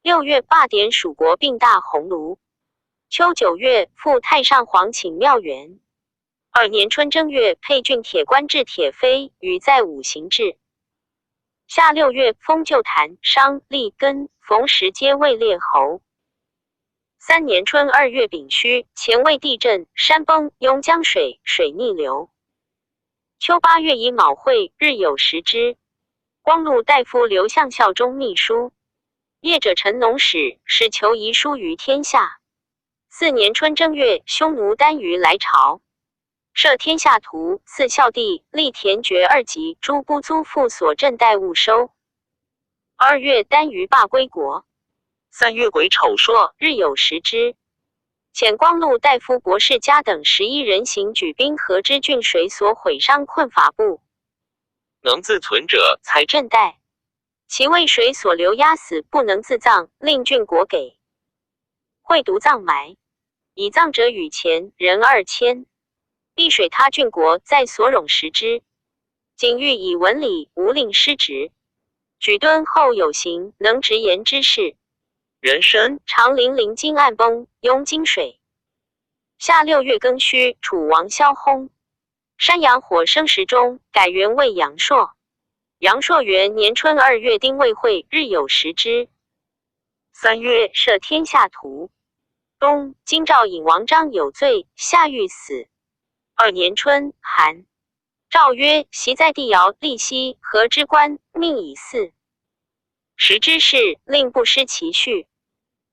6月，罷典屬國，並大鴻蘆。秋9月，復太上皇請妙元。二年春正月，沛郡鐵官至鐵飛，與在五行制。夏6月，封舊壇、商、立根、馮時皆位列侯。三年春2月丙戌，前魏地震，山崩，邕江水，水逆流。秋8月乙卯晦，日有食之。光禄大夫劉向效忠秘書。業者陳農使，使求遺書於天下。四年春正月，匈奴單於來朝，赦天下徒，賜孝帝，立田爵二級，諸姑租賦所賑代物收。2月，單於罷歸國。3月癸丑朔，日有食之。遣光禄大夫博士家等11人行舉兵河之郡水所毀傷困乏部。能自存者，財政貸。其為水所流壓死，不能自葬，令郡國給。會獨葬埋，以葬者與錢人2000。碧水他郡國在所冗食之。景玉以文禮，無令失職。舉敦厚有行，能直言之事。人参長陵臨津岸崩，邕金水。夏6月庚戌，楚王萧薨。山陽火生時中，改元為陽朔。陽朔元年春2月丁未晦，日有食之。3月，赦天下徒。冬，京兆尹王章有罪，下狱死。二年春，寒。詔曰：昔在帝尧立西河之官，命以祀。时之事，令不失其序。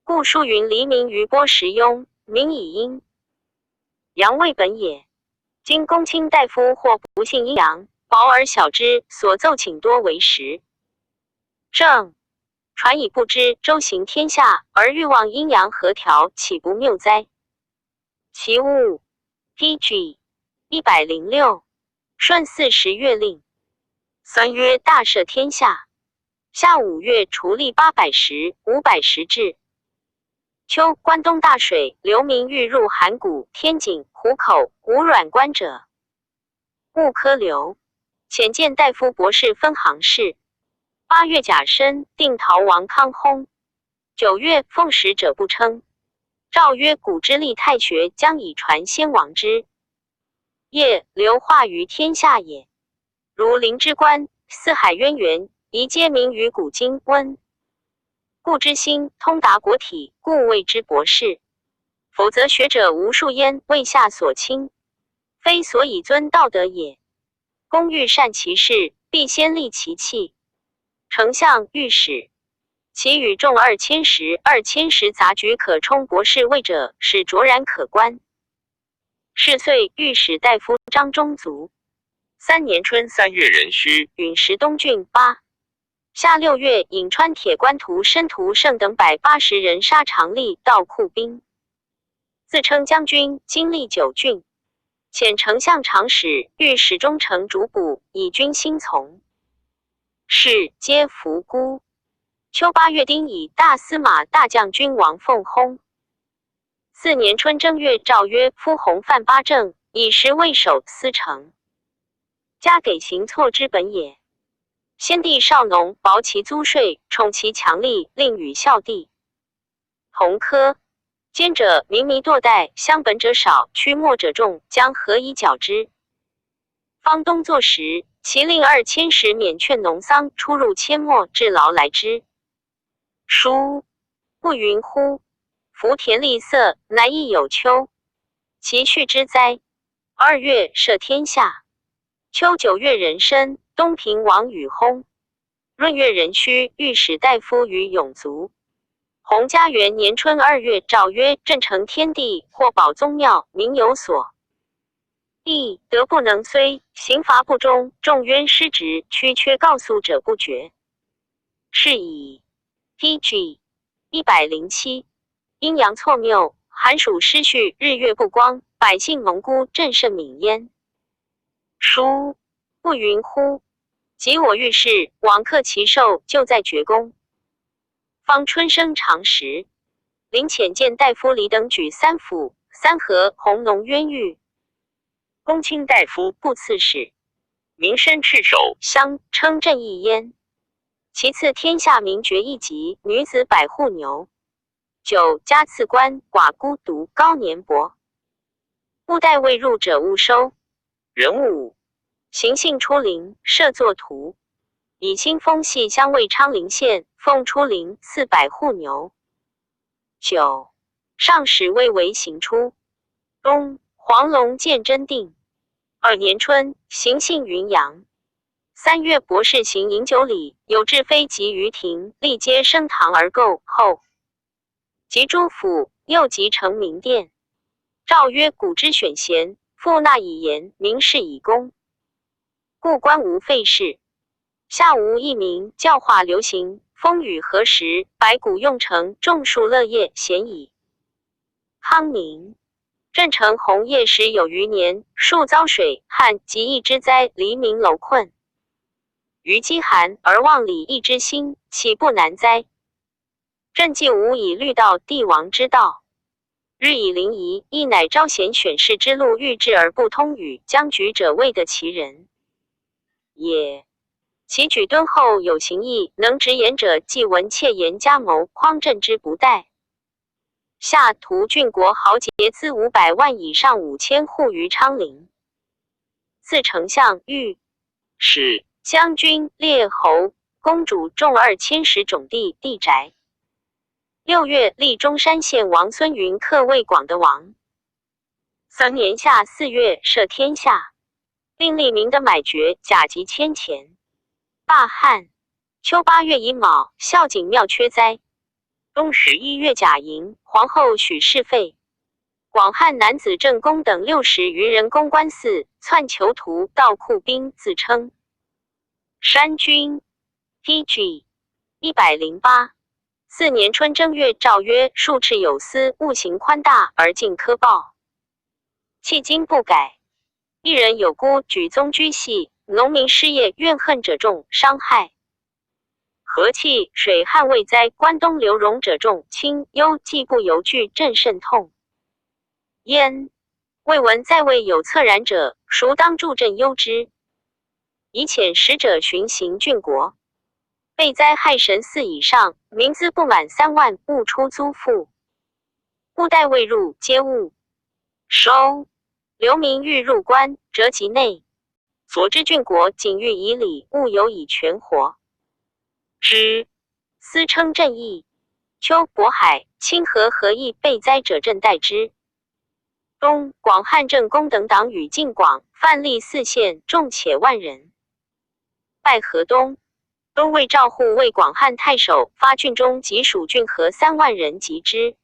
故书云黎民于波时庸，民以阴阳为本也。今公卿大夫或不信阴阳，薄而小之，所奏请多为实。正传以不知周行天下，而欲望阴阳和调，岂不谬哉？其物。P.G. 106。顺四10月令。3月大赦天下。夏5月除吏810，510至。秋，关东大水，流民欲入函谷、天井、湖口，无软关者，勿科留。遣谏大夫博士分行事。8月甲申，定陶王康薨。9月，奉使者不称。诏曰：古之立太学，将以传先王之业，流化于天下也。如临之官，四海渊源，宜皆明于古今温。故知心通达国体，故谓之博士。否则学者无数焉，为下所轻，非所以尊道德也。公欲善其事，必先利其器。丞相、御史，其与众二千石，二千石杂举可充博士位者，使卓然可观。是岁，御史大夫张忠卒。3年春3月壬戌，允时东郡八。夏6月，颍川铁官徒申屠胜等180人杀长吏盗库兵，自称将军，经历九郡。遣丞相长史、御史中丞主簿，以军心从。是皆伏孤。秋8月丁乙，大司马大将军王凤薨。四年春正月，诏曰：夫洪范八政，以时为守司成，加给行错之本也。先帝少农，薄其租税，宠其强力，令与孝弟同科。奸者民靡堕怠，相本者少，屈没者众，将何以矫之？方东作时，其令二千石免劝农桑，出入阡陌，至劳来之。书不云乎？福田丽色，乃亦有秋。其序之哉？2月，赦天下。秋9月壬申，东平王禹薨。闰月壬戌，御史大夫于永卒。洪嘉元年春2月，诏曰：朕承天地，或保宗庙，民有所义，德不能摧，刑罚不忠，众冤失职，屈缺告诉者不绝。是以。P.G. 107，阴阳错谬，寒暑失序，日月不光，百姓蒙孤，朕甚悯焉。书不云乎？及我遇事，罔克其寿，就在绝宫。方春生长时，临遣谏大夫李等举三府、三河、弘农冤狱。公卿大夫布刺史，民身赤手相称朕意焉。其次，天下民绝一级，女子百户牛。九加赐官，寡孤独高年伯。物代未入者勿收。人物行幸出灵，设作图。以新丰系乡卫昌陵县，奉出灵400户牛。九上使未为行出。冬，黄龙鉴真定。二年春，行幸云阳。3月，博士行饮酒礼，有志非及于庭，历皆升堂而构后。及诸府，又及成明殿。诏曰：古之选贤，复纳以言，民事以公。故官无废事。下无一民，教化流行，风雨何时？百谷用成，众树乐业，咸矣。康宁，镇成红叶时有余年，数遭水旱及疫之灾，黎民楼困。于饥寒而忘礼义之心，岂不难哉？朕既无以虑道帝王之道，日以临仪，亦乃招贤选士之路，欲治而不通语，将举者未得其人也。其举敦厚有行义，能直言者，既闻窃言加谋，匡朕之不殆。下图郡国豪杰资500万以上5000户于昌陵。自丞相、御史、将军、列侯、公主众2000石种地地宅。6月，立中山县王孙云克为广德王。3年夏4月，赦天下，令立明的买爵，甲级千钱。罢汉。秋8月乙卯，孝景庙缺灾。冬11月甲寅，皇后许氏废。广汉男子郑公等60余人攻关寺，窜囚徒，盗库兵，自称山君。P.G. 108。四年春正月，诏曰：术赤有司，物行宽大而尽苛暴，迄今不改。一人有孤，举宗居系，农民失业，怨恨者众，伤害。和气水旱未灾，关东流荣者众，亲忧既不由惧，朕甚痛。焉未闻在位有恻然者，孰当助朕忧之？以遣使者巡行郡国，被灾害神寺以上，民资不满3万，勿出租赋。布袋未入，皆勿收。流民欲入关，折其内。所知郡国仅欲以礼，勿有以权活。之司称朕意。秋，渤海、清河合邑被灾者，朕代之。冬，广汉郑公等党与晋广、范蠡四县众且万人。拜河东。都尉赵护为广汉太守，发郡中及属郡河3万人集之，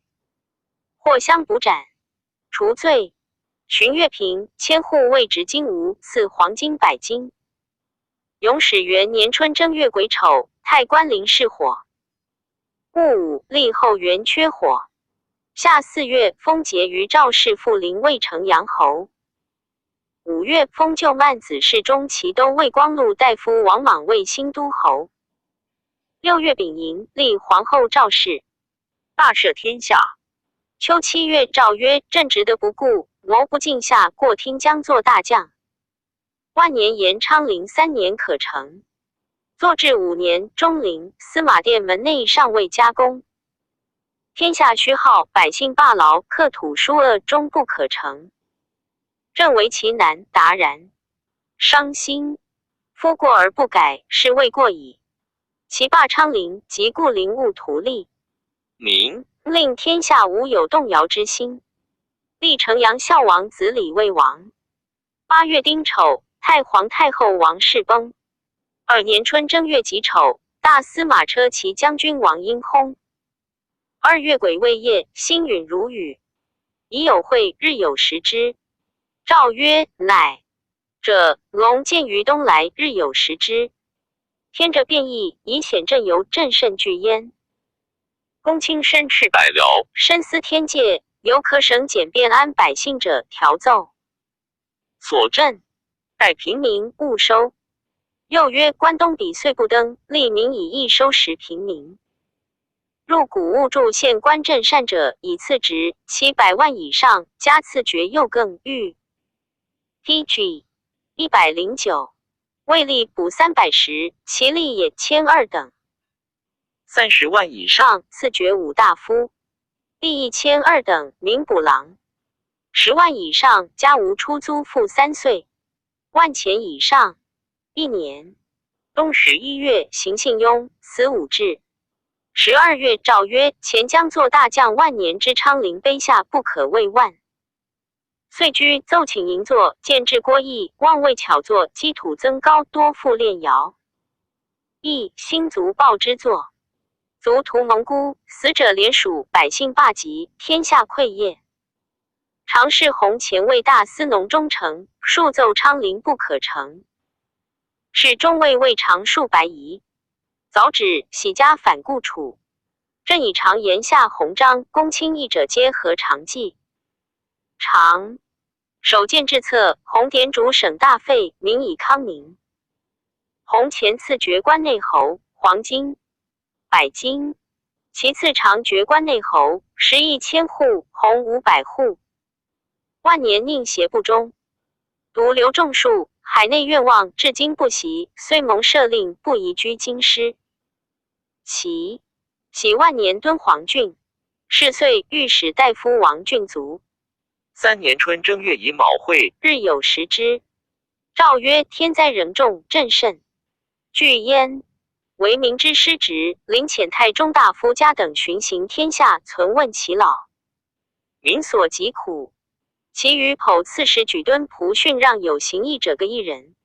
或相捕斩，除罪。荀月平千户卫执金吾，赐黄金100斤。永始元年春正月癸丑，太关陵失火。戊午，立后元缺火。夏四月，封婕妤赵氏父临卫城阳侯。5月，封舅曼子侍中齐都尉光禄大夫王莽为新都侯。6月丙寅，立皇后赵氏，大赦天下。秋7月，诏曰：朕职得不顾，谋不尽下，过听将作大将。万年言昌龄3年可成。作至5年，中陵司马殿门内尚未加工。天下虚耗，百姓罢劳，刻土书恶，终不可成。朕为其难，达然伤心。夫过而不改，是谓过矣。其罢昌龄，即故陵勿图利，明令天下无有动摇之心。立城阳孝王子李魏王。8月丁丑，太皇太后王氏崩。2年春正月己丑，大司马车骑将军王殷薨。2月癸未夜，星陨如雨。已有会，日有食之。诏曰：乃者龙见于东来，日有食之。天者变异，以显朕由朕甚惧焉。公卿申斥百僚，深思天界，有可省简便安百姓者，调奏所朕，待平民勿收。又曰：关东比岁不登，利民以义收拾平民。入古物助县官镇善者，以赐职，其百万以上，加赐爵又更御。P.G. 109，魏吏补310，其吏也1200等。 30万以上，上赐爵五大夫，吏1200等，民补郎。10万以上，家无出租赋3岁；万钱以上，一年。冬11月，行信庸，死武志。12月，诏曰：前将作大将万年之昌龄卑下，不可谓万。遂居奏请营作，建制郭邑，望为巧作，积土增高，多复炼窑。亦新族报之作，族屠蒙孤，死者连属，百姓罢籍，天下溃业。常侍弘前卫大司农忠诚，数奏昌龄不可成。是中尉未尝数白夷，早止喜家反故处。朕以常言下弘章，公卿议者皆合常计。常首建制策，弘典主省大费，民以康宁。弘前赐爵关内侯，黄金100斤；其次常爵关内侯，食1000户，红500户。万年宁邪不忠，独留众数，海内愿望至今不息。虽蒙赦令，不宜居京师。其喜万年敦煌郡，是岁御史大夫王俊卒。 3年春正月乙卯会，日有食之。诏曰：天灾仍重，朕甚惧焉。为民之失职，临遣太中大夫家等巡行天下，存问其老，民所疾苦。其余剖刺史举敦仆训让有行义者各一人。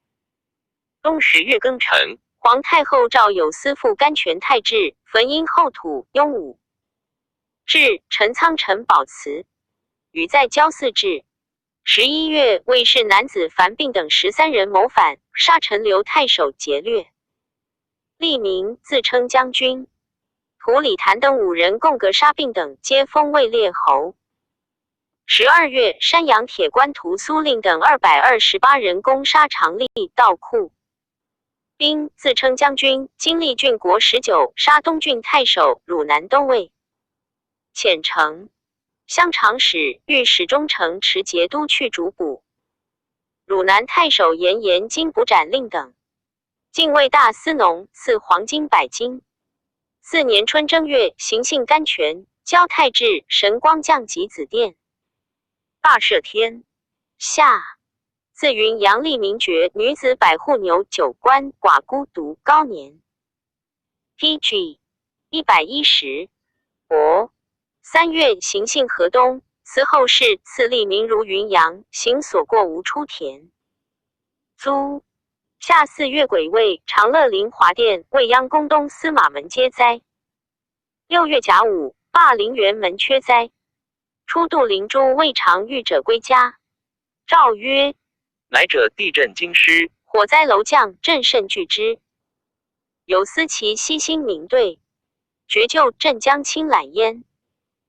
冬10月庚辰，皇太后诏有司复甘泉太治，焚殷后土，雍武。至陈仓陈宝祠。与在郊祀至。11月，卫氏男子樊病等13人谋反，杀陈留太守劫掠。立明自称将军。胡李谭等五人共格杀病等，皆封位列侯。12月，山阳铁官徒苏令等228人攻杀长吏盗库。兵自称将军，经历郡国19，杀东郡太守、汝南都尉。遣城乡长史、御史中丞持节都去主捕。汝南太守严颜金补斩令等。晋魏大司农，赐黄金100斤。四年春正月，行幸甘泉，交太治神光降及子殿。大赦天下，自云阳立名爵，女子百户牛九官寡孤独高年。P.G. 110。伯3月，行幸河东，辞后事，赐立名如云阳，行所过无出田。租夏四月癸未，长乐临华殿未央宫东司马门皆灾。6月甲午，罢陵园门缺灾。初度灵珠未尝遇者归家。诏曰：乃者地震惊师，火灾楼降，震甚惧之。有司其悉心明对，绝救镇江青览焉。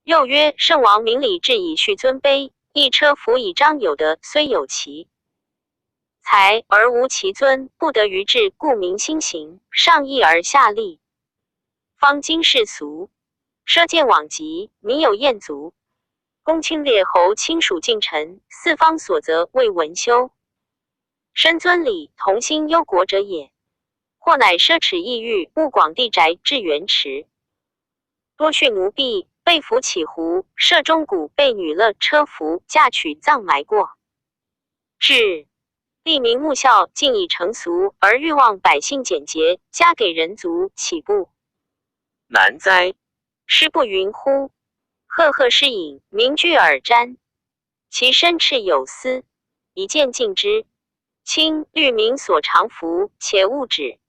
又曰：圣王明礼制以序尊卑，一车服以彰有德，虽有其才而无其尊，不得于治，故民心行，上义而下利。方今世俗，奢见罔极，民有厌足。公卿列侯亲属近臣，四方所责为文修，身尊礼，同心忧国者也。或乃奢侈逸欲，务广地宅，置园池，多畜奴婢，被服起胡，设钟鼓，备女乐，车服，嫁娶葬埋过。至吏民慕孝，尽以成俗，而欲望百姓简洁，加给人族，岂不难哉？师不云乎？赫赫诗饮，名具耳瞻。其身赤有司，一见尽之。青绿民所常服，且勿止。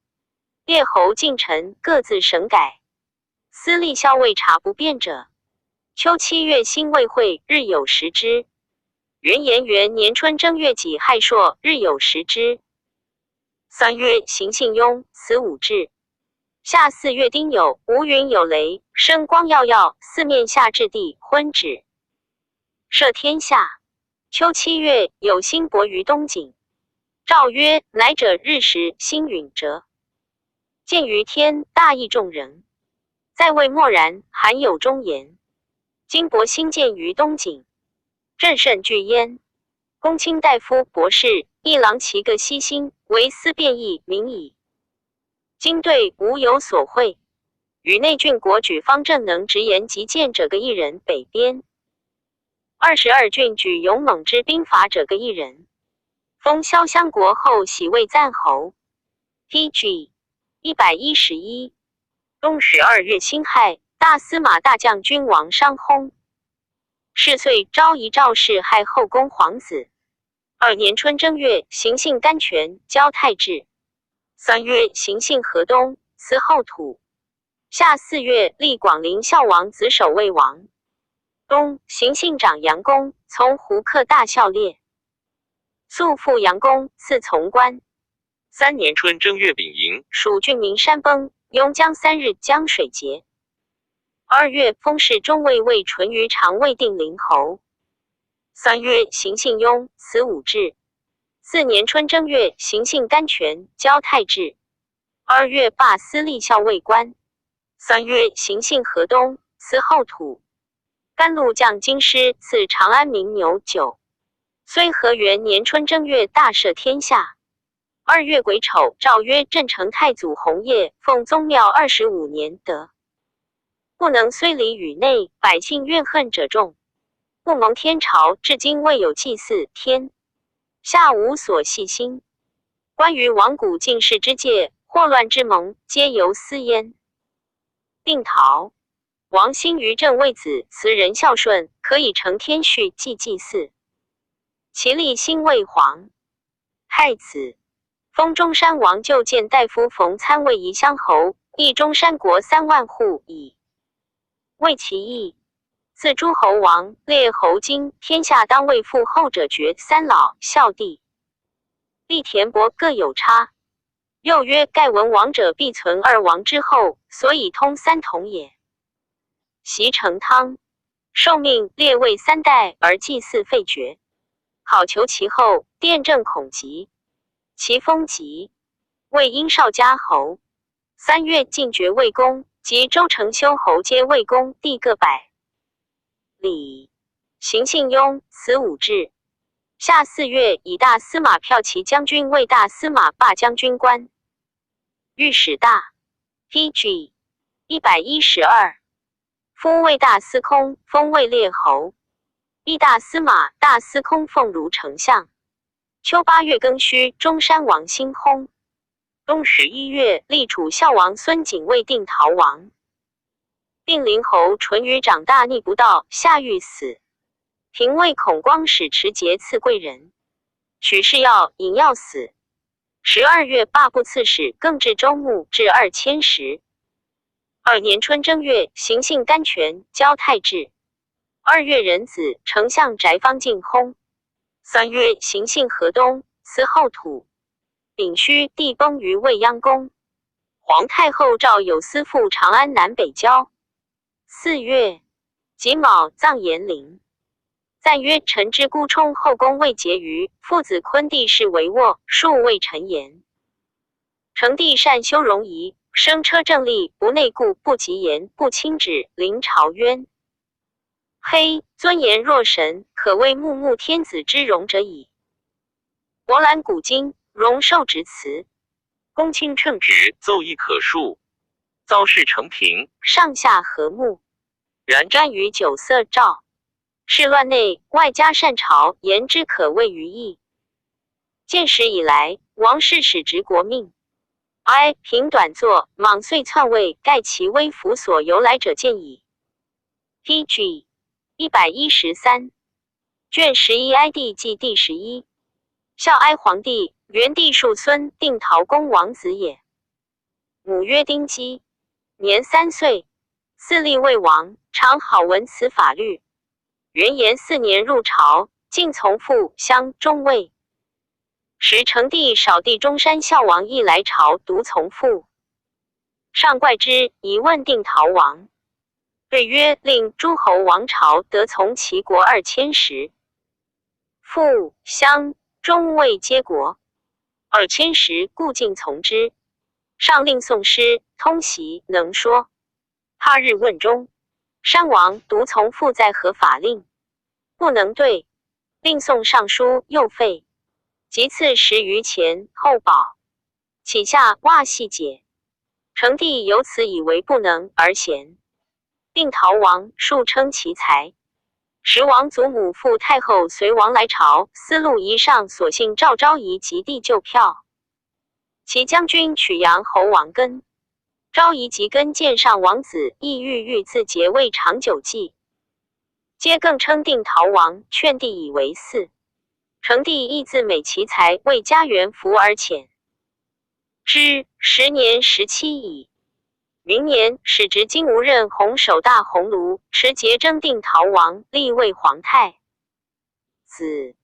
列侯近臣各自省改。司隶校尉察不便者。秋七月辛未会，日有食之。元延元年春正月己亥朔，日有食之。3月，行幸雍，辞武志。夏四月丁酉，无云有雷，生光耀耀，四面下至地，昏止。赦天下。秋七月，有星薄于东景。诏曰：乃者日食星陨者，见于天，大义众人。在位默然，罕有忠言。金帛星见于东景，朕甚惧焉。公卿大夫博士一郎其个悉心，为思变异民矣。今对无有所会，与内郡国举方正能直言极谏者各一人，北边22郡举勇猛之兵法者各一人。封萧襄国后喜位赞侯。P.G. 111。冬12月辛亥，大司马大将军王商薨。是岁，昭仪赵氏害后宫皇子。二年春正月，行幸甘泉，交太治。3月，行幸河东，辞后土。夏四月，立广陵孝王子守卫王。冬，行幸长杨公，从胡克大孝烈。肃复杨公，赐从官。三年春正月丙寅，蜀郡名山崩，邕江3日，江水竭。2月，封侍中尉魏淳于长魏定陵侯。三月，行幸雍，辞武志。四年春正月，行幸甘泉，交太治。2月，罢司隶校尉官。三月，行幸河东，辞后土。甘露将京师，赐长安民牛酒。绥和元年春正月，大赦天下。二月癸丑，诏曰：镇成太祖弘业，奉宗庙25年得。不能虽礼宇内，百姓怨恨者众。不蒙天朝，至今未有祭祀天下无所系心。关于亡古进士之界，祸乱之盟，皆由斯焉。定陶王兴于正为子，慈仁孝顺，可以承天序祭祭祀。其立兴魏皇太子，封中山王就见大夫冯参为宜乡侯，邑中山国3万户以为其邑。自诸侯王列侯经，天下当位父后者爵三老孝弟，立田伯各有差。又曰：盖文王者必存二王之后，所以通三统也。袭成汤，受命列位三代而祭祀废绝。考求其后，殿正孔吉，其封吉，为殷少家侯。3月进爵魏公及周成修侯皆魏公地各百里。行信雍，辞武志。夏4月，以大司马骠骑将军为大司马罢将军官。御史大，P.G. 112。夫魏大司空，封魏列侯。议大司马、大司空奉如丞相。秋8月庚戌，中山王兴薨。冬11月，立楚孝王孙景为定陶王。定陵侯淳于长大逆不道，下狱死。廷尉孔光使持节赐贵人，许氏药饮药死。12月，罢部刺史，更置州牧，至2000石。二年春正月，行幸甘泉，交太治。2月壬子，丞相翟方进薨。3月，行幸河东，辞后土。丙戌，帝崩于未央宫。皇太后诏有司赴长安南北郊。4月己卯，葬延陵。赞曰：臣之孤冲后宫未结余，父子昆弟是为卧，数未臣言。成帝善修容仪，升车正立，不内顾，不及言，不亲旨，临朝渊。黑尊严若神，可谓穆穆天子之容者矣。博览古今，容受直辞，公卿称旨，奏议可恕，遭事成平，上下和睦。然专于酒色诏。事乱内外加善朝，言之可谓于义。建始以来，王室始执国命。哀平短作，莽遂篡位，盖其威福所由来者见矣。P.G. 113卷十一哀帝纪第11。孝哀皇帝，元帝庶孙，定陶公王子也。母曰丁姬，年3岁，嗣立魏王，常好文辞法律。元延四年入朝，进从父相中尉。时成帝少帝中山孝王亦来朝，独从父。上怪之，以问定陶王。对曰：令诸侯王朝得从其国2000石，父相中尉皆国二千石，故尽从之。上令诵诗，通习能说。他日问中。山王独从父在何法令，不能对，令送尚书又废。即赐十余钱厚宝，启下袜细解。成帝由此以为不能而贤。定陶王数称其才。时王祖母父太后随王来朝，司录仪上所幸赵昭仪及帝旧票。其将军曲阳侯王根。昭仪及根见上王子，亦欲欲自节为长久计，皆更称定陶王，劝帝以为嗣。成帝亦自美其才，为家园福而遣之。时年17矣。明年，始执金吾任弘守大鸿胪，持节征定陶王，立为皇太子。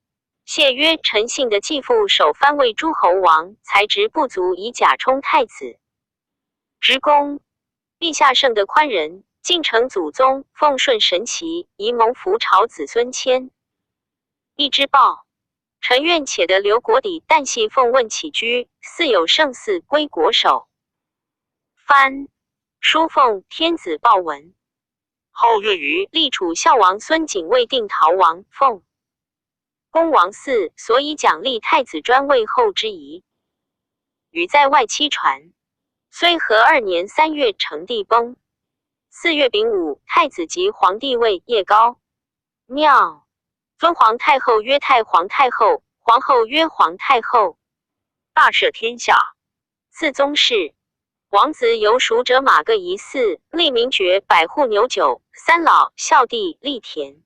谢曰：臣信的继父首藩位诸侯王，才职不足以假充太子。职公，陛下圣德宽仁，敬承祖宗，奉顺神奇，宜蒙福朝子孙谦。一之报，臣愿且得留国底，但系奉问起居，似有圣嗣归国守。藩书奉天子报文。号月余，立楚孝王孙景为定陶王，奉公王嗣，所以奖励太子专位后之仪。与在外戚传。虽和2年3月，成帝崩。4月丙午，太子即皇帝位，业高庙。尊皇太后曰太皇太后，皇后曰皇太后。大赦天下。赐宗室。王子有属者马各一寺，立名爵百户牛九，三老孝弟立田。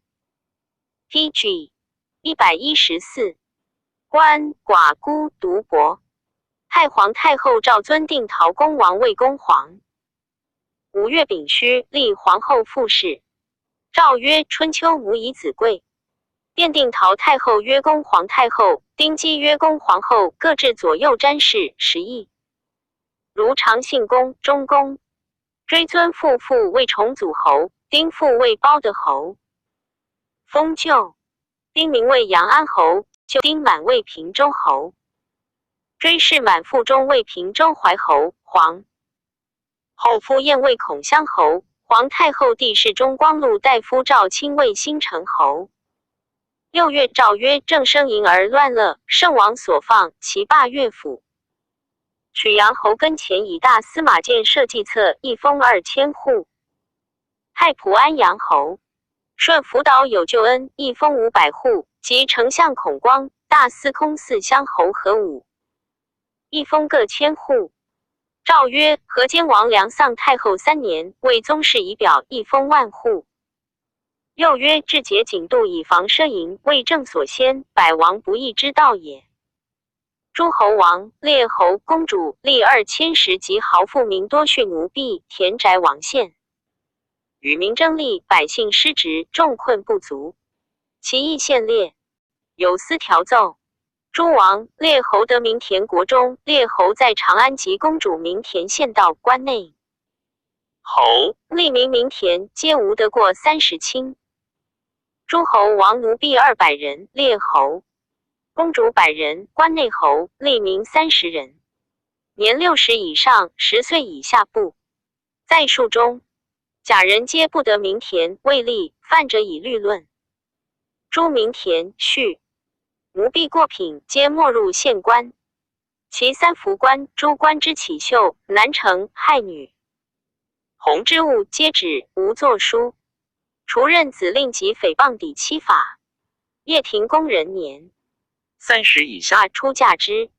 P.G. 114。鳏寡孤独薄。太皇太后诏尊定陶公王为恭皇。5月丙戌，立皇后傅氏。诏曰：春秋母以子贵。奠定陶太后曰恭皇太后，丁姬曰恭皇后，各置左右詹事十邑。如长信公、中公，追尊父父为崇祖侯，丁父为包德侯。封舅丁明为阳安侯，舅丁满为平州侯。追谥满腹中为平州怀侯。皇后夫燕为孔襄侯。皇太后帝室中光禄大夫赵卿为新城侯。6月，诏曰：郑声淫而乱乐，圣王所放，其罢乐府。曲阳侯跟前以大司马监设计策，一封2000户。太仆安阳侯顺辅导有救恩，一封500户。及丞相孔光、大司空四乡侯何武，一封各千户。诏曰：河间王梁丧太后3年，为宗室仪表，一封万户。又曰：制节谨度以防奢淫，为政所先，百王不义之道也。诸侯王、列侯、公主立2000石及豪富民多蓄奴婢、田宅王县，与民争利，百姓失职，众困不足。其意宪列，有司条奏。诸王、列侯得名田国中，列侯在长安及公主名田县道关内。侯立民名田，皆无得过30顷。诸侯王奴婢200人，列侯、公主百人，关内侯立民30人，年60以上，10岁以下不在数中。假人皆不得名田，未立犯者以律论。诸名田序奴婢过品，皆没入县官。其三服官诸官之乞秀、男成、害女、红之物，皆止，无作书。除任子令及诽谤抵七法。掖庭宫人年 30以下出嫁之。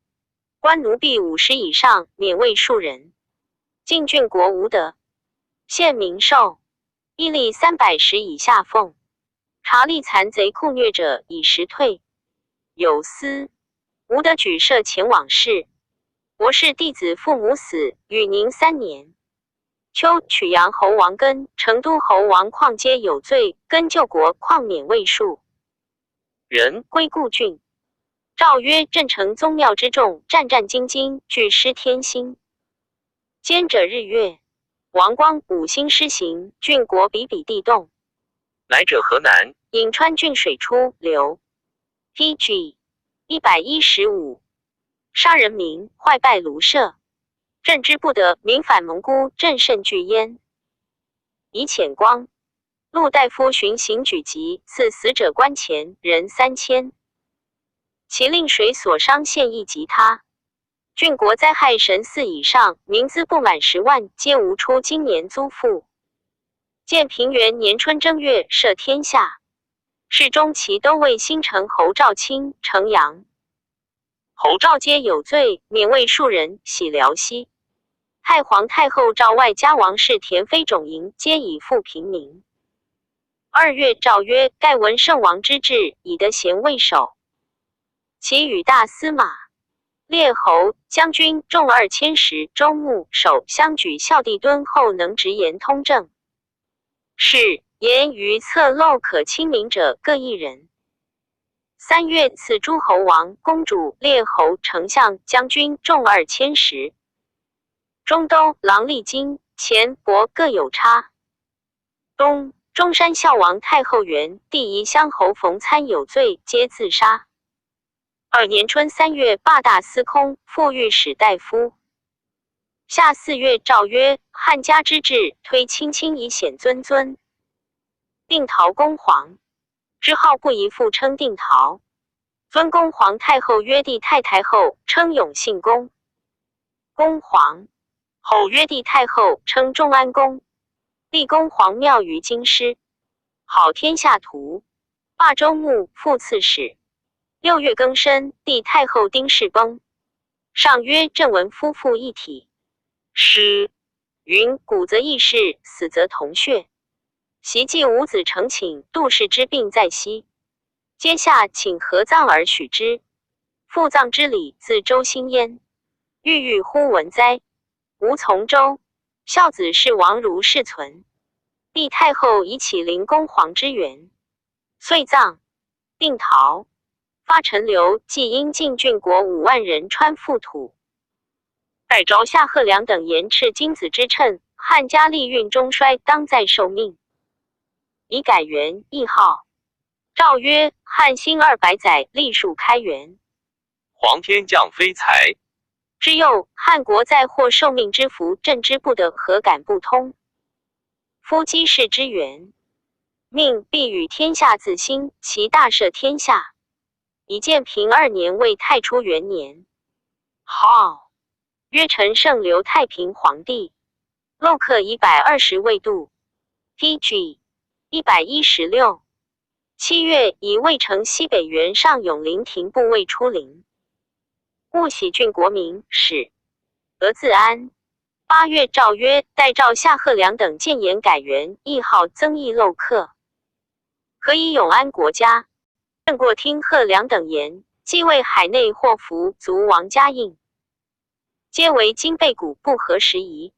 官奴婢50以上，免位数人。晋郡国无德。县民受役吏300石以下俸。查吏残贼酷虐者，以实退。有司无得举设前往事。博士弟子父母死，与宁3年。秋，曲阳侯王根、成都侯王旷皆有罪，根救国，旷免位数。人归故郡。诏曰：镇城宗庙之众，战战兢兢，俱失天心。奸者日月，王光五星施行，郡国比比地动。来者河南。颍川郡水出流。P.G. 115，杀人民，坏败庐舍。朕之不得，民反蒙孤，朕甚惧焉。以遣光陆大夫巡行举疾，赐死者官钱人3000。其令水所伤县邑及他。郡国灾害神寺以上，民资不满10万，皆无出今年租赋。建平元年春正月，赦天下。侍中骑都尉新城侯赵卿、城阳侯赵皆有罪，免位数人，徙辽西。太皇太后诏外家王室田妃种营，皆以复平民。2月，诏曰：盖闻圣王之治，以得贤为首。其与大司马、列侯、将军众2000石，州牧守相举孝弟敦厚，能直言通政。是言于侧漏可亲民者各一人。3月，赐诸侯王、公主、列侯、丞相、将军众2000石。中都郎历经钱帛各有差。冬，中山孝王太后元帝宜乡侯冯参有罪，皆自杀。2年春3月，罢大司空，复御史大夫。夏4月，诏曰：汉家之治，推亲亲以显尊尊。定陶公皇之号不宜复称定陶。尊恭皇太后曰帝太太后，称永信公。恭皇后曰帝太后，称中安公。立恭皇庙于京师。好天下图。罢州牧，副刺史。6月庚申，帝太后丁氏崩。上曰：朕闻夫妇一体。诗云：古则异事，死则同穴。袭继五子成寝，杜氏之病在膝，阶下请合葬而许之。复葬之礼，自周兴焉。郁郁乎文哉！吾从周孝子是王如是存。帝太后以启灵公皇之源，遂葬。定陶发陈留，既因晋郡国5万人川覆土。代昭夏贺良等言斥金子之称，汉家利运中衰，当在受命。以改元，谥号。诏曰：汉兴200载，历数开元。皇天降飞才。之右，汉国在获受命之福，朕之不得，何敢不通？夫积世之源，命必与天下自兴，其大赦天下。以建平二年为太初元年。号曰陈胜刘太平皇帝。漏刻120未度。P.G. 116。7月，以魏城西北原上永陵亭部卫出陵。戊喜郡国民始俄自安。8月，诏曰：待诏下贺良等谏言改元，谥号增邑漏刻，可以永安国家。朕过听贺良等言，既为海内祸福，足王家应，皆为金背骨，不合时宜。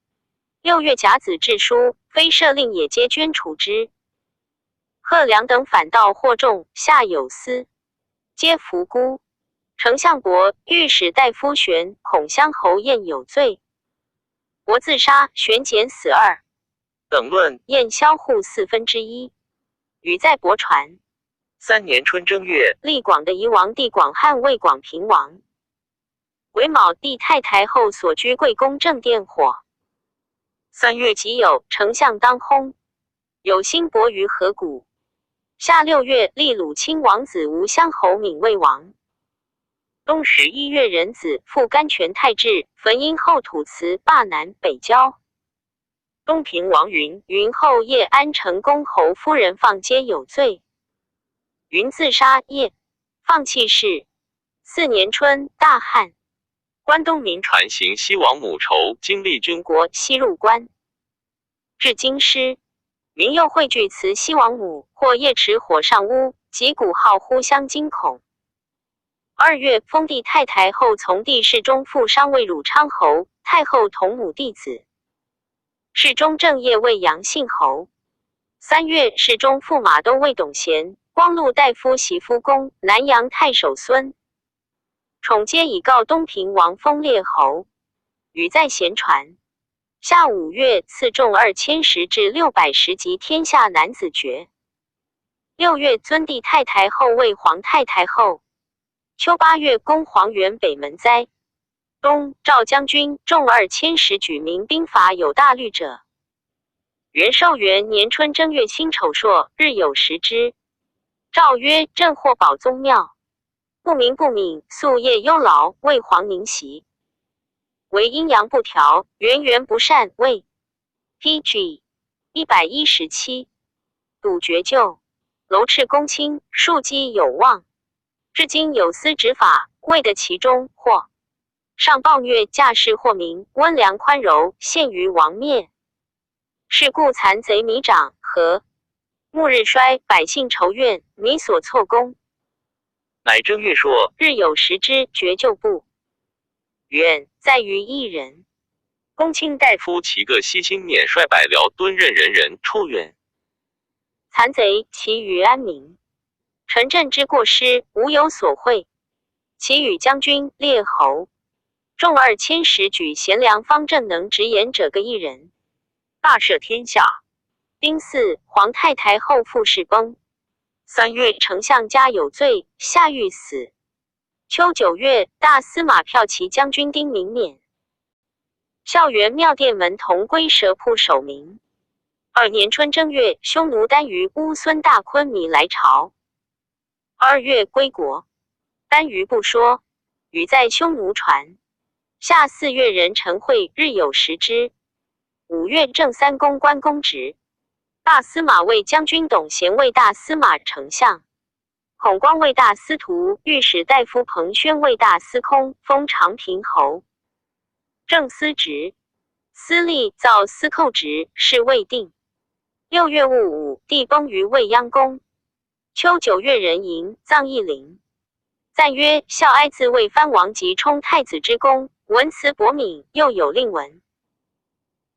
6月甲子致书，非赦令也，皆捐除之。贺良等反盗获众，下有司，皆伏孤。丞相伯、御史大夫玄、孔乡侯晏有罪，伯自杀，玄减死二。等论晏销户1/4。语在伯传。三年春正月，立广的夷王帝广汉为广平王。癸卯，帝太太后所居贵宫正殿火。 3月己酉，丞相当薨。有辛伯于河谷。夏6月，立鲁亲王子吴襄侯敏为王。冬11月壬子，复甘泉太治，汾阴后土祠，罢南北郊。东平王云，云后夜安成公侯夫人放皆有罪。云自杀，夜放弃世。四年春，大旱。关东民传行西王母仇，经历军国西入关，至京师，民又汇聚祠西王母，或夜持火上屋，击鼓号呼相惊恐。2月，封帝太太后从弟侍中富商为汝昌侯，太后同母弟子。侍中正业为阳信侯。3月，侍中驸马都尉董贤、光禄大夫袭夫公、南阳太守孙宠皆以告东平王封列侯。语在闲传。夏5月，赐众2000石至600石及天下男子爵。6月，尊帝太太后为皇太太后。秋8月，攻黄原北门灾。冬，赵将军众2000石举民兵法有大律者。元寿元年春正月辛丑朔，日有食之。诏曰：朕获宝宗庙，不明不敏，夙夜忧劳，为皇宁息。为阴阳不调，元元不善，为 P.G. 117。笃绝旧，楼赤公卿，庶几有望。至今有司执法，未得其中或上暴虐，驾势祸民，温良宽柔，陷于亡灭。是故残贼靡长和暮日衰，百姓仇怨，民所错功。乃正月朔，日有食之，绝旧部。远在于一人。公卿大夫齐个西兴免率百僚敦任人人出远。残贼其余安民。臣朕之过失，无有所讳。其与将军、列侯众2000石举贤良方正能直言者各一人。大赦天下。丁巳，皇太太后复事崩。 3月，丞相家有罪，下狱死。秋9月，大司马骠骑将军丁明免。校园庙殿门同归蛇铺守明。二年春正月，匈奴单于乌孙大昆弥来朝。2月归国，单于不说，语在匈奴传。夏4月，人臣会，日有食之。5月，正三公官公职。大司马卫将军董贤为大司马丞相，孔光为大司徒，御史大夫彭宣为大司空，封长平侯。正司职，司隶造司寇职，事未定。6月戊午，帝崩于未央宫。秋9月，壬寅，葬义陵。赞曰：孝哀自魏藩王及充太子之功，文辞博敏，又有令文。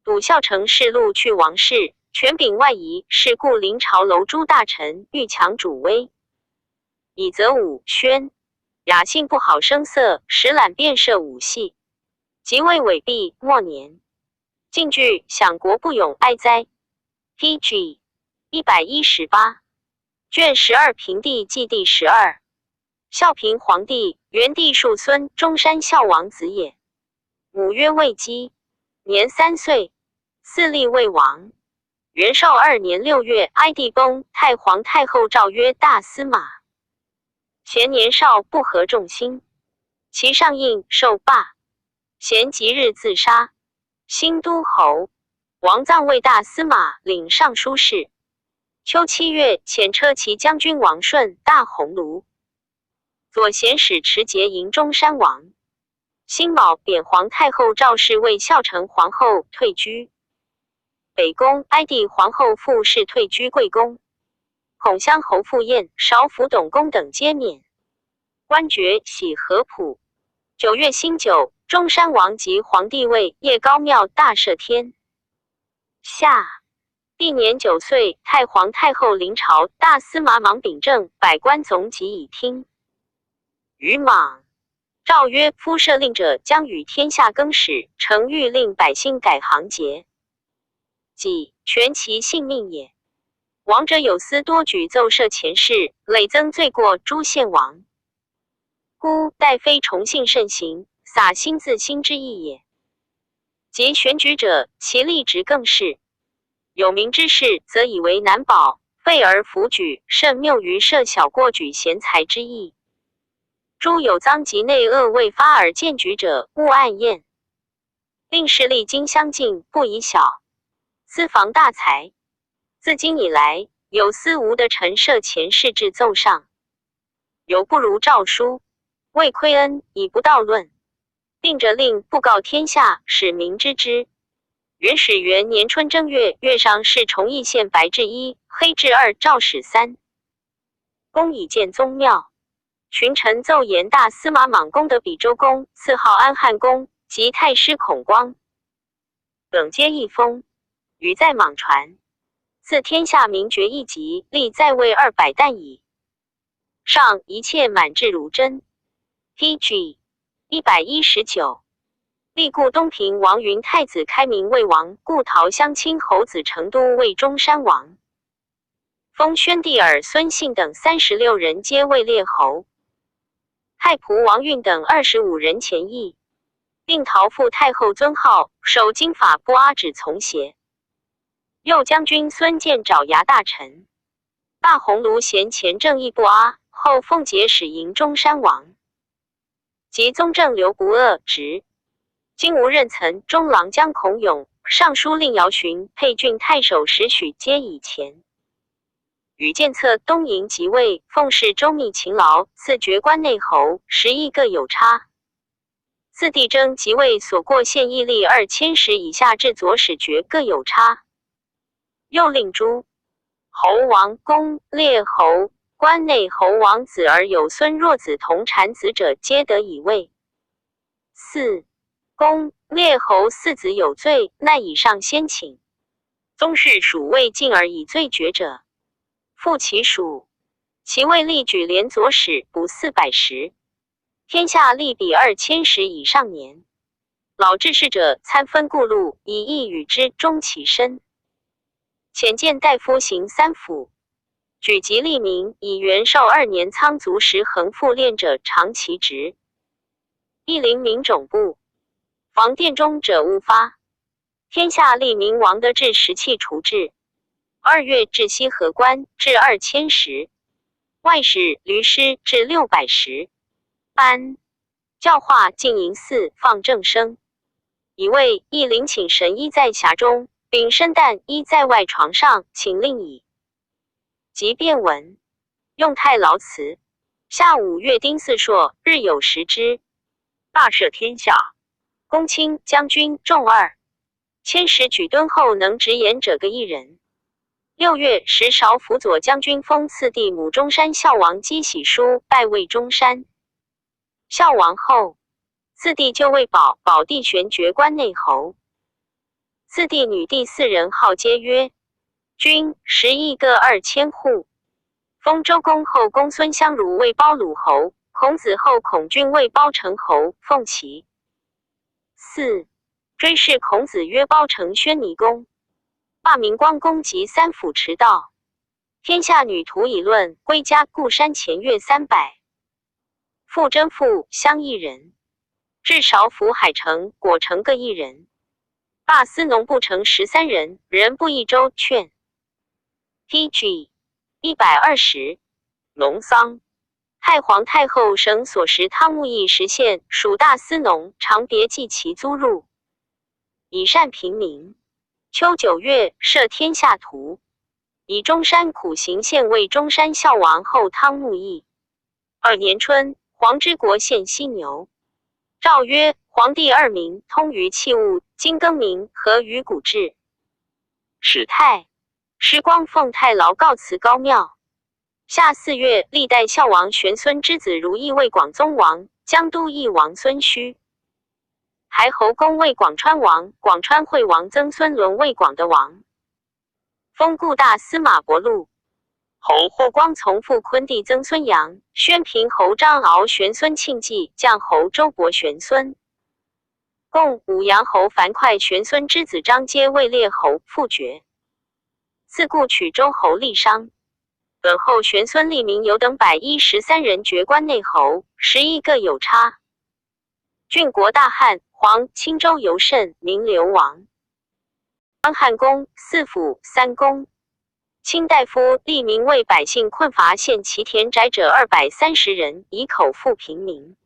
笃孝成氏禄去王室，权柄外移，是故临朝楼诸大臣欲强主威。以则武宣雅兴不好声色，实懒便设武戏。即位伪币末年，进具享国不永哀哉。P.G. 118。卷十二平帝纪第十二。孝平皇帝，元帝庶孙，中山孝王子也。母曰魏姬，年三岁，嗣立魏王。元绍二年六月，哀帝崩，太皇太后诏曰：大司马。贤年少，不合众心，其上应受罢。贤即日自杀。新都侯王臧为大司马，领尚书事。秋七月，遣车骑将军王顺大鸿胪。左贤使持节迎中山王。辛卯，贬皇太后赵氏为孝成皇后，退居北宫。哀帝皇后傅氏退居贵宫。孔襄侯傅晏、少府董公等皆免。官爵喜合浦。九月辛酉，中山王即皇帝位，谒高庙大赦天下。帝年九岁，太皇太后临朝，大司马莽秉政，百官总集以听。于莽诏曰：夫设令者，将与天下更始，诚欲令百姓改行节，己全其性命也。王者有司多举奏设前事，累增罪过诸献王。孤待非重信慎行，洒心自新之意也。及选举者，其吏职更是。有名之士，则以为难保，废而弗举，甚谬于设小过举贤才之意。诸有赃及内恶未发而荐举者，勿按验。令士历经相近，不以小，私防大财。自今以来，有司无得陈设前事至奏上，有不如诏书，为亏恩，以不道论。定者令布告天下，使民知之。元始元年春正月，月上是崇义县白至一，黑至二，赵始三。公以建宗庙，群臣奏言大司马莽功德比周公，赐号安汉公，及太师孔光等皆一封，语在莽传。自天下民决一级，立在位二百担矣。上一切满志如真。P.G. 119。立故东平王云太子开明魏王，故陶乡亲侯子成都为中山王。封宣帝儿孙信等36人皆位列侯。太仆王运等25人前议，并陶复太后尊号，守金法不阿止从邪。右将军孙建爪牙大臣，大鸿胪衔前正义不阿，后奉节使迎中山王。及宗正刘不恶职。今无任曾中郎将孔勇、尚书令姚循、沛郡太守石许皆以前。与建策东营即位，奉事周密勤劳，赐爵关内侯，十邑各有差。四弟征即位所过县邑吏2000石以下至左使爵各有差。又令诸侯王公列侯关内侯王子儿有孙若子同产子者，皆得以位。四公列侯四子有罪，乃以上先请。宗室属未进而以罪决者，复其属。其位例举连左使补400石。天下利比2000石以上年。老治事者参分顾禄，以义与之，终其身。遣谏大夫行三府，举吉利民，以元绍二年仓卒时恒复练者长其职。义陵民种部。防殿中者勿发。天下利民王德至石器除制。二月至西河关至2000石。外史驴师至600石。班教化净营寺放正生。以为义陵请神医在匣中，丙申旦医在外床上，请令矣。即变文用太劳辞。下午月丁巳朔，日有食之。大赦天下。公卿将军众2000石举敦厚能直言者各一人。六月，时少辅佐将军封赐弟母中山孝王姬喜书拜为中山孝王后。四弟就位保保弟玄爵关内侯。四弟女弟四人号皆曰君，十邑各2000户。封周公后公孙相如为包鲁侯，孔子后孔君为包成侯，奉齐。四追谥孔子曰包成宣尼公，罢明光公及三府持道。天下女徒以论归家故山前月300。傅征父乡一人，至少府海城、果城各一人。罢司农部丞13人，人不一州劝。P.G. 120，农桑。太皇太后省所食汤沐邑实县属大司农，常别计其租入，以善平民。秋9月，设天下图，以中山苦行县为中山孝王后汤沐邑。二年春，黄之国献犀牛。诏曰：皇帝二明通于器物，今更名合于古制。始太时光奉太牢告辞高庙。夏4月，历代孝王玄孙之子如意为广宗王，江都邑王孙胥。台侯公为广川王，广川惠王曾孙伦为广德王。封故大司马伯禄。侯霍光从父昆弟曾孙阳，宣平侯张敖玄孙庆忌，绛侯周勃玄孙。共武阳侯樊哙玄孙之子张皆位列侯，复爵。自故曲周侯立商。本后玄孙立明有等113人爵关内侯，11个有差。郡国大汉，黄青州尤甚，名流王。安汉公四府三公。卿大夫立民为百姓困乏献其田宅者230人，以口腹平民。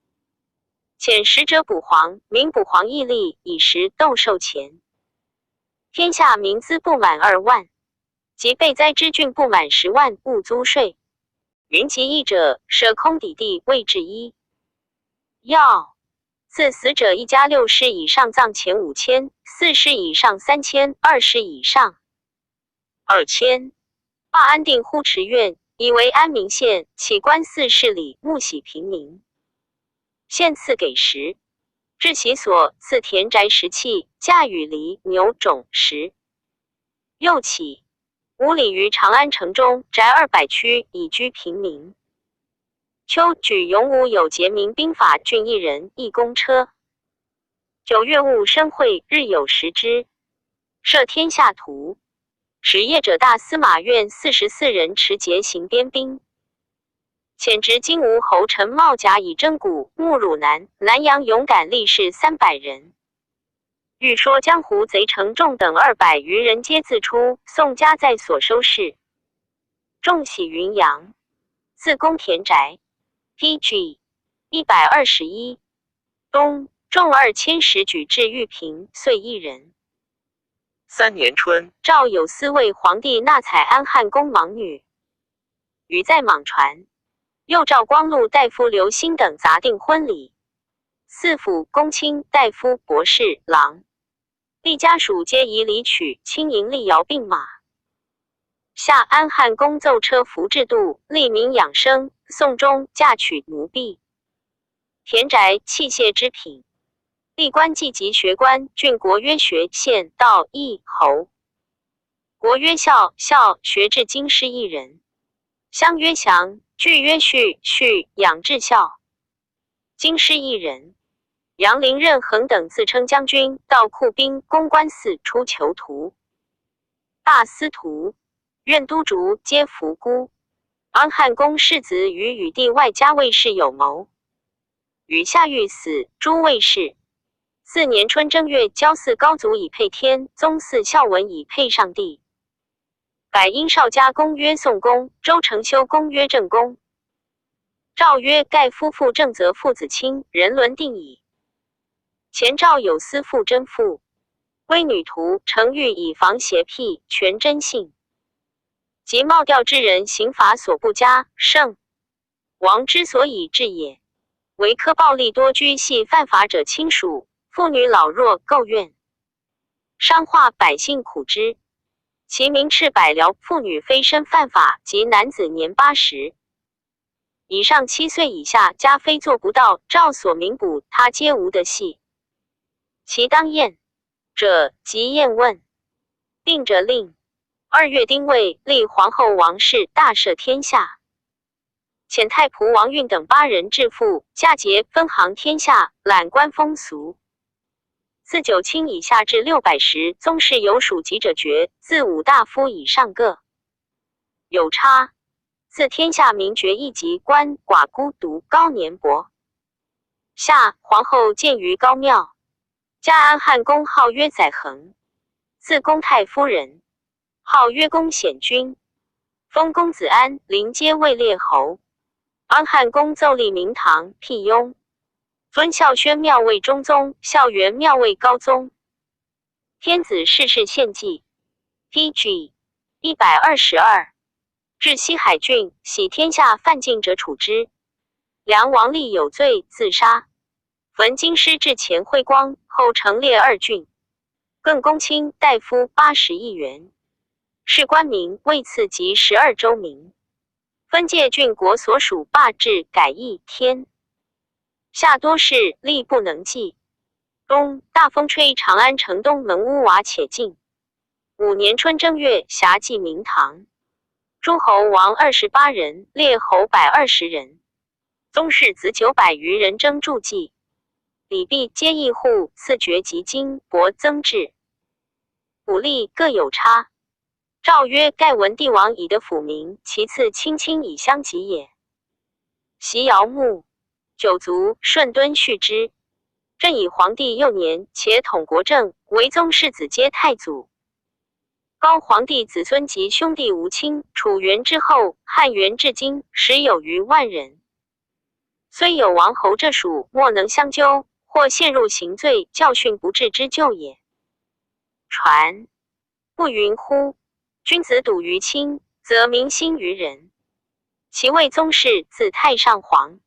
遣使者补黄，民补黄义利，以食豆售钱。天下民资不满2万。及被灾之郡不满10万，勿租税。民其义者，舍空底地位置一。要赐死者一家六世以上葬钱5000，四世以上3000，二世以上 2000。罢安定呼池院，以为安民县，起官四市里，募喜平民。县赐给食，治其所赐田宅食器，嫁与犁牛种食。又起。五里于长安城中，宅200区，以居平民。秋，举勇武有节民兵法郡一人，一公车。9月戊申会，日有食之。设天下图。始业者大司马院44人持节行边兵。遣执金吾侯陈茂甲以征古慕汝南、南阳勇敢力士300人。欲说江湖贼程仲等200余人皆自出，宋家在所收拾。众喜云阳，自宫田宅。P.G. 121。冬，众2000石举至玉屏，遂一人。三年春，赵有司为皇帝纳采安汉公莽女，与在莽传。又召光禄大夫刘兴等杂定婚礼。四府公卿大夫博士郎，历家属皆以礼娶，亲迎立摇并马。下安汉公奏车服制度，利民养生。宋中嫁娶奴婢，田宅器械之品。历官祭及学官，郡国曰学县道邑侯。国曰孝孝学至京师一人。乡曰祥，郡曰序序养至孝。京师一人。杨林任恒等自称将军，到库兵公关寺出囚徒。大司徒、院都竹皆服孤。安汉公世子与禹帝外家卫氏有谋，禹下狱死，诸卫氏。四年春正月，交祀高祖以配天，宗祀孝文以配上帝。改殷少家公曰宋公，周成修公曰正公。诏曰：盖夫妇正则父子亲，人伦定矣。前赵有司父真父，归女徒程昱以防邪僻，全真信。及冒调之人，刑法所不加。圣王之所以治也，为苛暴力多居系犯法者亲属、妇女老弱构怨，伤化百姓苦之。其名斥百僚妇女非身犯法及男子年80以上7岁以下，加非做不到，照所明补，他皆无得系。其当验者，即验问，定者令。2月丁未，立皇后王氏，大赦天下。遣太仆王运等八人致富，嫁节分行天下，览官风俗。自九卿以下至600石，宗室有属籍者爵，自五大夫以上各。有差。自天下名爵一级官寡孤独高年伯。夏皇后建于高庙。嘉安汉公号曰载衡，字公太夫人，号曰公显君，封公子安临阶位列侯。安汉公奏立明堂辟雍，尊孝宣庙为中宗，孝元庙为高宗。天子逝世献祭。P.G. 122。至西海郡，喜天下犯境者处之。梁王立有罪，自杀。焚京师至前辉光，后成列二郡。更公卿大夫80亿元。是官名位次及12州名。分界郡国所属罢置改易天。下多事，力不能济。冬，大风吹长安城东门屋瓦且尽。5年春正月，辖祭明堂。诸侯王28人，列侯120人，宗室子900余人争助祭。礼毕，皆议户赐爵及金帛增至。武力各有差。诏曰：盖闻帝王以德抚民，其次亲亲以相及也。袭尧墓，九族顺敦续之。朕以皇帝幼年，且统国政，为宗室子皆太祖。高皇帝子孙及兄弟无亲，楚元之后，汉元至今，实有逾万人。虽有王侯这属，莫能相纠，或陷入刑罪，教训不治之咎也。传不云乎？君子笃于亲，则民心于仁。其位宗室自太上皇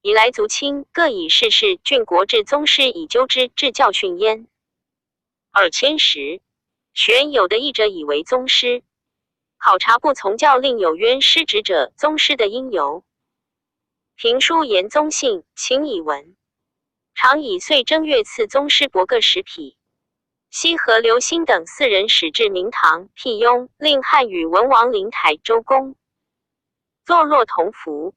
以来，族亲各以事事郡国至宗室以纠之，至教训焉。2010。选有的译者以为宗师，考察不从教令有冤失职者，宗师的因由。评书言宗姓，请以文。常以岁正月赐宗师帛各10匹。西河刘兴等四人使至明堂，辟雍，令汉语文王灵台周公，坐落同福。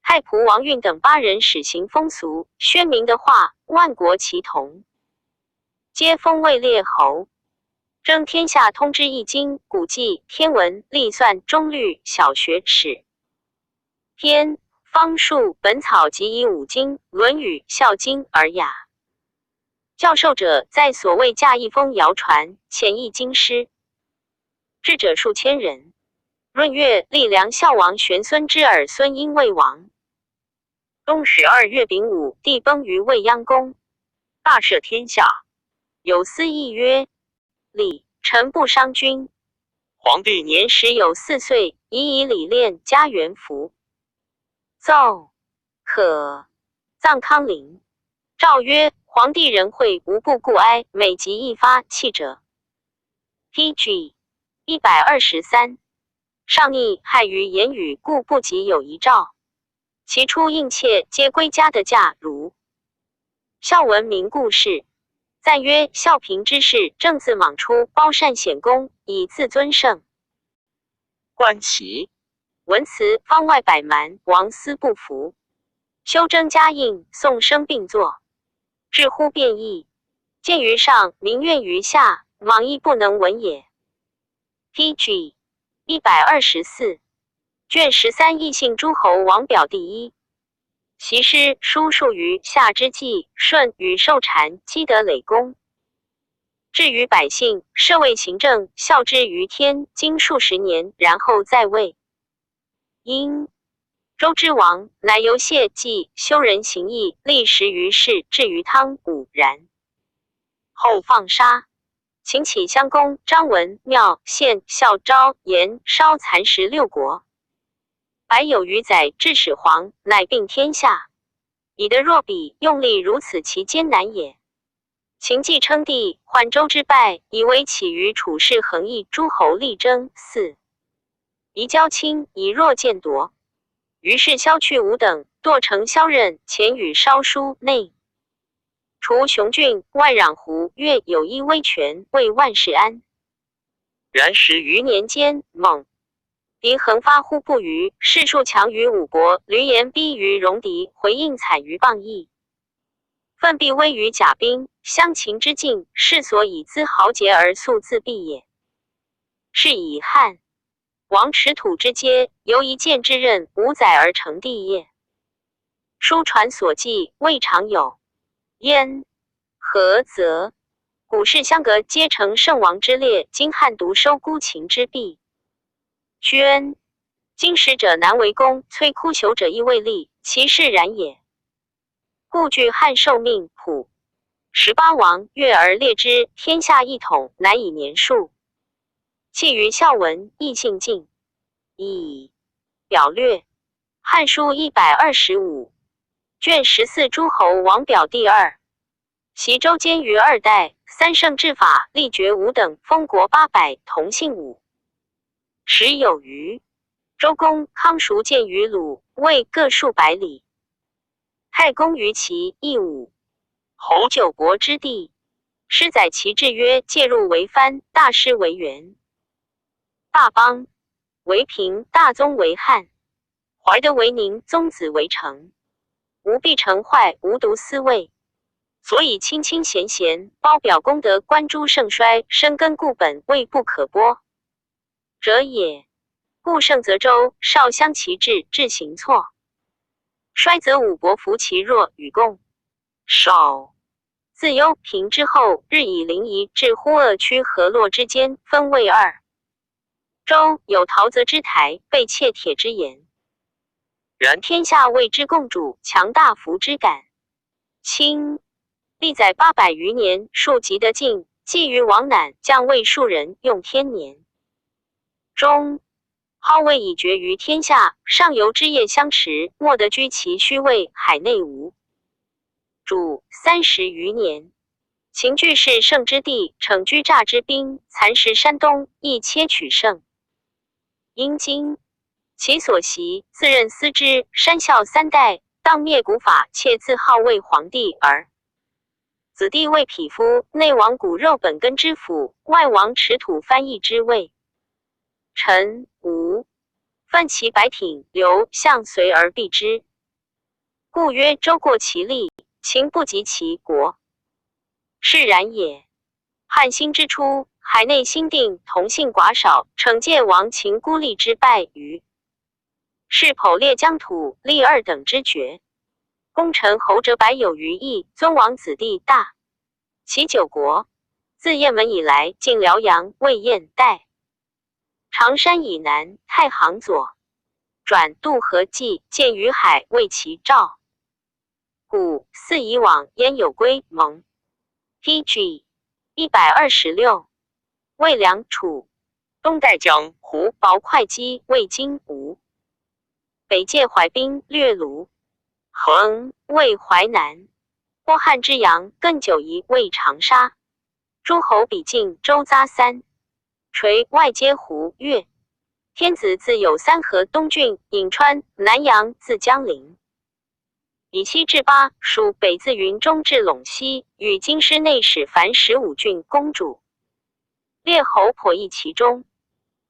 太仆王运等八人使行风俗，宣明的话，万国齐同，皆封位列侯。征天下通之易经、古纪、天文、历算、钟律、小学、史、天、方术、本草及以五经、论语、孝经、尔雅。教授者在所谓驾一封谣传，遣译经师，智者数千人。闰月，立梁孝王玄孙之儿孙婴魏王。冬12月丙午，帝崩于未央宫，大赦天下。有司议曰：礼，臣不伤君。皇帝年时有4岁，已以礼练家元服。奏可葬康陵。诏曰：皇帝仁惠，无不顾哀，每及一发泣者。P.G. 123。上逆害于言语，故不及有一诏。其初应妾皆归家的驾如。孝文明故事。赞曰：孝平之事，正自莽出，包善显功，以自尊圣。观其文辞方外百蛮，王思不服。修征嘉应，宋生并作，至乎变异。见于上，民怨于下，莽亦不能闻也。P.G. 124卷13异姓诸侯王表第一。其师书数于夏之际，舜与受禅，积德累功。至于百姓，设位行政，孝之于天，经数十年，然后在位。殷周之王，乃由谢季修仁行义，历时于世，至于汤武然。后放杀。秦起襄公、张文、庙、献、孝、昭、严、烧蚕食六国。百有余载，至始皇，乃并天下。以德若彼，用力如此，其艰难也。秦既称帝，患周之败，以为起于处士横议，诸侯力争。四夷交亲，以弱见夺。于是削去五等，堕成萧任，遣与烧书内。除雄峻，外壤胡越有一威权，为万世安。然时余年间，猛敌横发乎不虞，士数强于五国。闾阎逼于戎狄，回应惨于傍邑。奋臂威于甲兵，相秦之境，是所以资豪杰而速自毙也。是以汉王持土之阶，犹一剑之刃，五载而成帝业。书传所记，未尝有。焉何则？古世相隔，皆成圣王之列；今汉独收孤秦之弊。捐今使者难为功，摧枯朽者亦未立，其事然也。故据汉受命谱18王月而列之，天下一统，难以年数。弃于孝文，异姓敬。以表略，《汉书》125卷14诸侯王表第二。习周监于二代，三圣治法，立爵五等，封国800，同姓五十有余。周公康叔建于鲁，魏各数百里。太公于齐亦五侯九国之地。师载其志曰：介入为藩，大师为元，大邦为平，大宗为汉，怀德为宁，宗子为成。无必成坏，无独思位。所以亲亲贤贤，褒表功德，观诸盛衰，生根固本，未不可拨者也。故盛则周，少相其志，志行错；衰则五国服其弱，与共守。自幽平之后，日以临沂至呼鄂区河洛之间，分为二。周有陶泽之台，备切铁之言。然天下谓之共主，强大福之感。清历载800余年，数极得尽，寄于王赧，降位数人，用天年。中号位已绝于天下，上游之业相持，莫得居其虚位，海内无主30余年。秦据是胜之地，逞居诈之兵，蚕食山东，亦切取胜。阴经其所习，自任司之山孝三代，当灭古法，窃自号为皇帝而子弟为匹夫，内王骨肉本根之府，外王持土翻译之位。陈、吴奋其百挺，刘向随而避之。故曰：周过其力，秦不及其国，是然也。汉兴之初，海内兴定，同姓寡少，惩戒亡秦孤立之败于是剖裂疆土，立二等之爵。功臣侯者百有余邑，尊王子弟大。其九国，自雁门以来，晋辽阳、魏燕、代、常山以南，太行左，转渡河济，见于海，为其赵。古四以往焉有归蒙。P.G. 126，魏梁楚东代江湖薄会稽魏荆吴，北界淮滨略卢衡魏淮南，波汉之阳更久夷魏长沙，诸侯比晋周匝三垂外接胡越，天子自有三河东郡颍川南阳自江陵。以西至巴蜀，北自云中至陇西，与京师内史凡15郡公主。列侯颇异其中，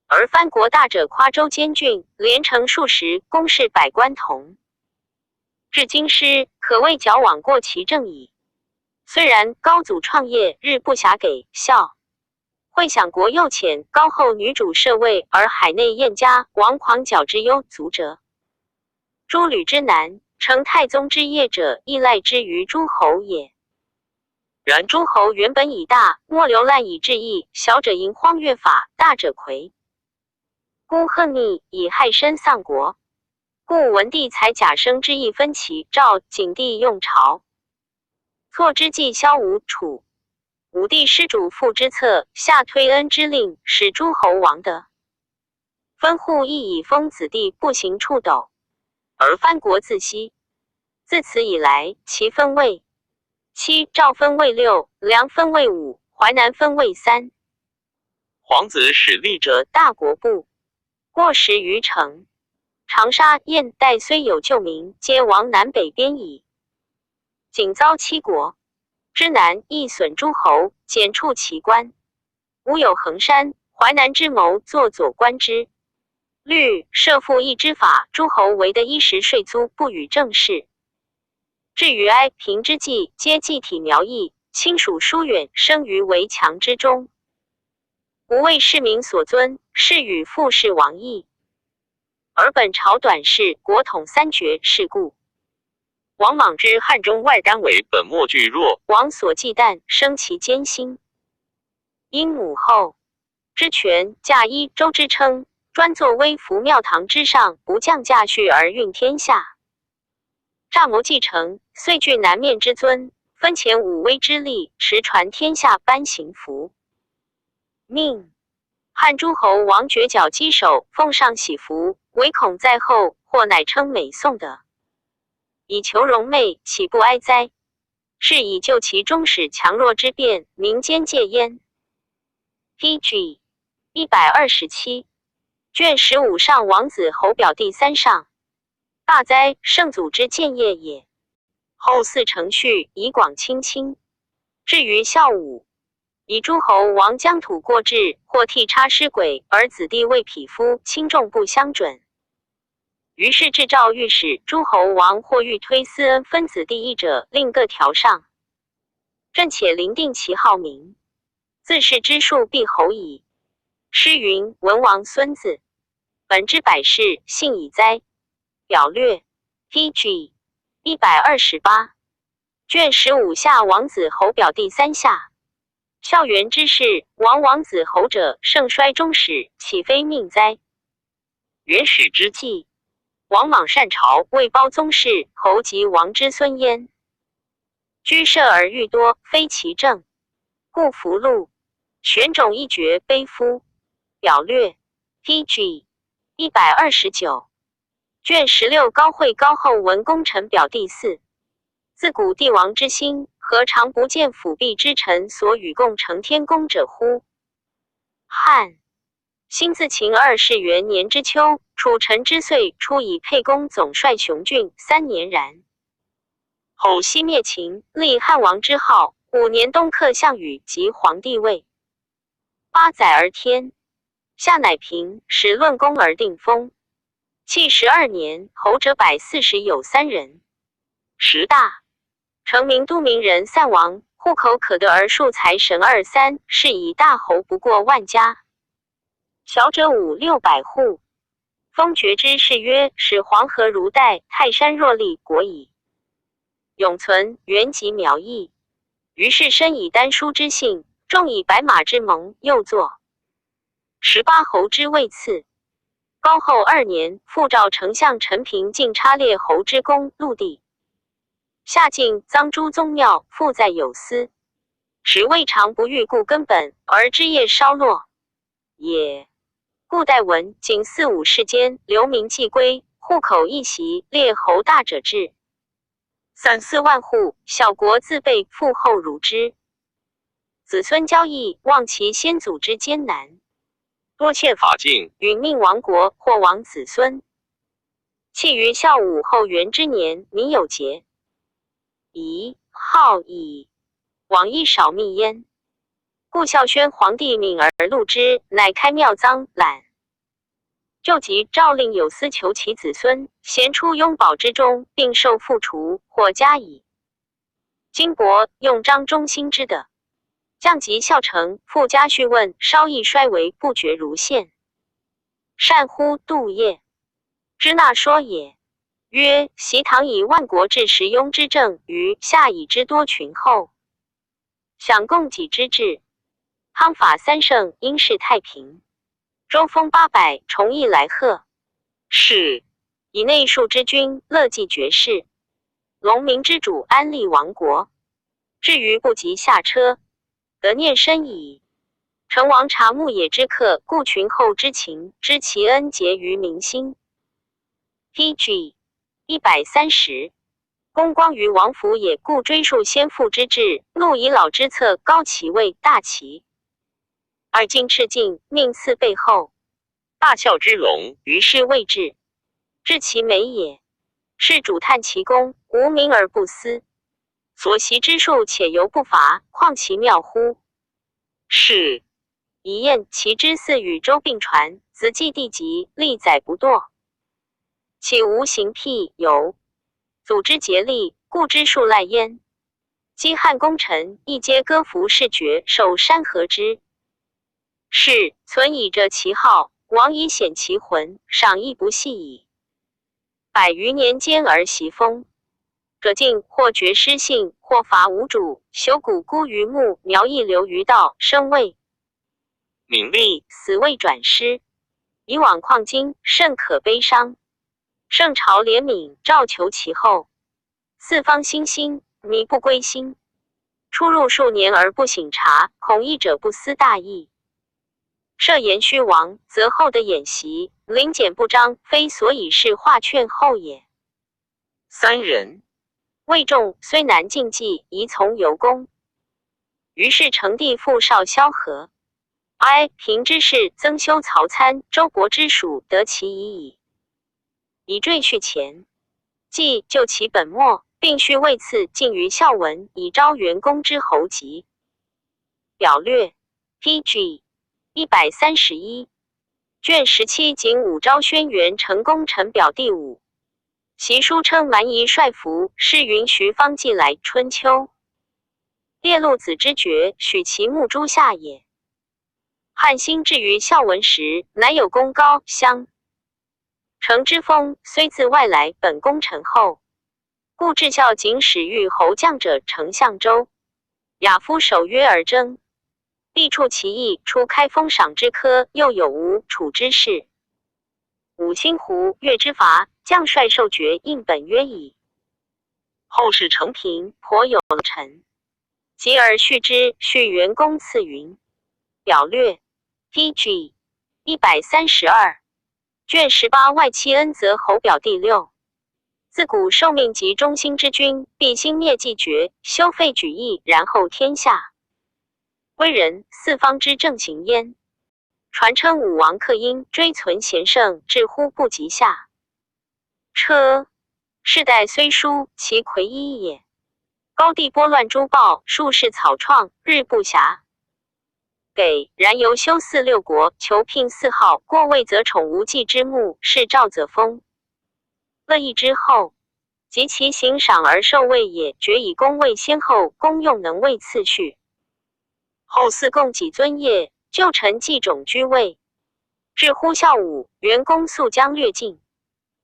而藩国大者夸州兼郡，连城数十，公事百官同。至京师，可谓矫枉过其政矣。虽然高祖创业，日不暇给孝。会享国又遣高后女主设位，而海内燕家王狂矫之忧足者。诸吕之难，成太宗之业者，亦赖之于诸侯也。然诸侯原本以大，莫流滥以治义；小者迎荒越法，大者魁。孤横逆，以害身丧国。故文帝才假生之意分齐赵，景帝用朝错之计，萧吴楚。武帝施主父之策，下推恩之令，使诸侯王得分户，亦以封子弟，不行处斗，而藩国自息。自此以来，其分位七，赵分位六，梁分位五，淮南分位三。皇子使立者大国不过10余城。长沙、燕、代虽有旧名，皆亡南北边矣。仅遭七国之难，亦损诸侯，减黜其官。吾有衡山、淮南之谋，作左官之律，设赋役之法，诸侯为的衣食税租，不与政事。至于哀平之际，皆济体苗裔，亲属疏远，生于围墙之中。无为士民所尊，是与傅氏王异。而本朝短视，国统三绝，是故。王莽之汉中外丹为本末具弱，王所忌惮，生其奸心。因母后之权，驾一州之称，专坐微服庙堂之上，不降驾序而运天下。诈谋继承，遂据南面之尊，分遣武威之力，持传天下颁行符。命汉诸侯王绝角稽首，奉上玺符，唯恐在后，或乃称美颂的，以求荣媚，岂不哀哉？是以就其终始强弱之变，民间戒焉。P.G. 127卷15上王子侯表第三上。大哉，圣祖之建业也！后嗣承续，以广卿卿。至于孝武，以诸侯王疆土过制，或替差尸鬼，而子弟为匹夫，轻重不相准。于是制诏御史诸侯王或欲推私恩分子弟义者，另各条上。朕且临定其号名，自是之数必侯矣。诗云：文王孙子，本之百世，幸矣哉！表略 P.G. 128卷15下王子侯表第三下。孝元之世，王王子侯者，盛衰终始，岂非命哉？元始之际，王莽善朝，未包宗室，侯及王之孙焉。居舍而欲多，非其政，故福禄玄种一绝悲夫。表略 P.G. 129卷16高惠高后文功臣表第四。自古帝王之心，何尝不见辅弼之臣所与共成天功者乎？汉兴自秦二世元年之秋，楚臣之岁，初以沛公总帅雄峻，3年然。后西灭秦，立汉王之号。5年冬克项羽，即皇帝位。8载而天下乃平，始论功而定封。弃12年，侯者百四十有三人。十大成名都名人散亡，户口可得而数财神二三，是以大侯不过万家，小者五六百户。封爵之士曰：使黄河如带，泰山若立，国矣。永存，原籍苗裔。于是身以丹书之信，众以白马之盟，又作18侯之位次。高后二年，复召丞相陈平进差列侯之功，陆地。下晋臧诸宗庙，复在有司，实未尝不欲固根本，而枝叶稍落也。故代闻仅四五世间，留名寄归，户口一席，列侯大者至三四万户，小国自备，富厚如之。子孙交易，望其先祖之艰难，多欠法禁，允命亡国，或亡子孙。弃于孝武后元之年，民有节。夷好矣，往亦少密焉。故孝宣皇帝敏而禄之，乃开庙臧览。就及诏令有司求其子孙，咸出拥保之中，并受复除或加以金帛，用张中兴之的。降及孝成，复加叙问，稍一衰微，不绝如线。善乎杜业，之纳说也。曰：习唐以万国治时庸之政，于夏以之多群后，享共己之治。汤法三圣，应是太平。周封800，重议来贺。是以内庶之君，乐济绝世。龙明之主，安立王国。至于不及下车，得念深矣。成王察牧野之客，顾群后之情，知其恩结于民心。P.G. 130，公光于王府也，故追溯先父之志，怒以老之策，高其位，大其而今赤尽，命赐背后大孝之龙，于是未至，至其美也。是主叹其功，无名而不思。所习之术，且犹不乏，况其妙乎？是以验其之四与周并传，子继地级，历载不堕。岂无形辟有组织竭力，故之数赖焉。积汉功臣，亦皆歌服视觉，受山河之。是存以着其号，亡以显其魂，赏亦不细矣。百余年间而袭封者尽，或绝失信，或伐无主，朽骨孤于墓，苗裔流于道，生未名利，死未转失。以往况今，甚可悲伤。圣朝怜悯，诏求其后。四方欣欣，靡不归心。出入数年而不省察，恐议者不思大义。设言虚王，则后的演习，临简不彰，非所以是化劝后也。三人。魏仲虽难尽计，宜从尤公。于是成帝复少萧何。哀平之事，增修曹参、周勃之属，得其已矣。以赘婿前，既就其本末，并续位次，尽于孝文，以昭元公之侯疾。表略 P.G. 131卷17，景武昭宣元成功臣表第五。习书称蛮夷帅服，诗云徐方纪来春秋。列陆子之爵，许其穆诸下也。汉兴至于孝文时，乃有功高乡。成之风虽自外来，本功臣后，故至孝景始遇侯将者，丞相周。亚夫守约而争。必处其意，出开封赏之科，又有吴楚之事。五星胡越之伐，将帅受爵，应本约矣。后世成平颇有臣，及而续之，续元公赐云。表略 P.G. 132卷18外戚恩泽侯表第六。自古受命及中兴之君，必兴灭继绝，修废举义，然后天下。归人四方之正行焉。传称武王克殷，追存贤圣，至乎不及下。车世代虽疏，其魁一也。高地拨乱诸暴，术士草创，日不暇。给然由修四六国，求聘四号，过位则宠无忌之墓，是赵则封。乐毅之后，及其行赏而受位也，决以功位先后，功用能位次序。后四供给尊业，旧臣继种居位。至乎孝武，元公肃将略尽。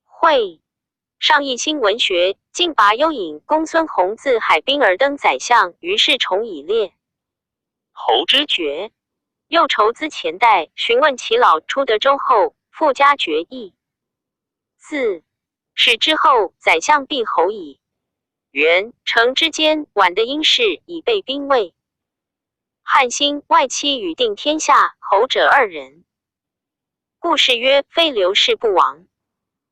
会上一新文学，晋拔幽隐。公孙弘自海滨而登宰相，于是崇以列侯之爵。又筹资钱袋，询问其老，出德州后，复加爵邑。四始之后，宰相必侯矣。元成之间，晚的殷氏已被兵卫。汉兴外戚与定天下侯者二人。故事曰：非刘氏不亡。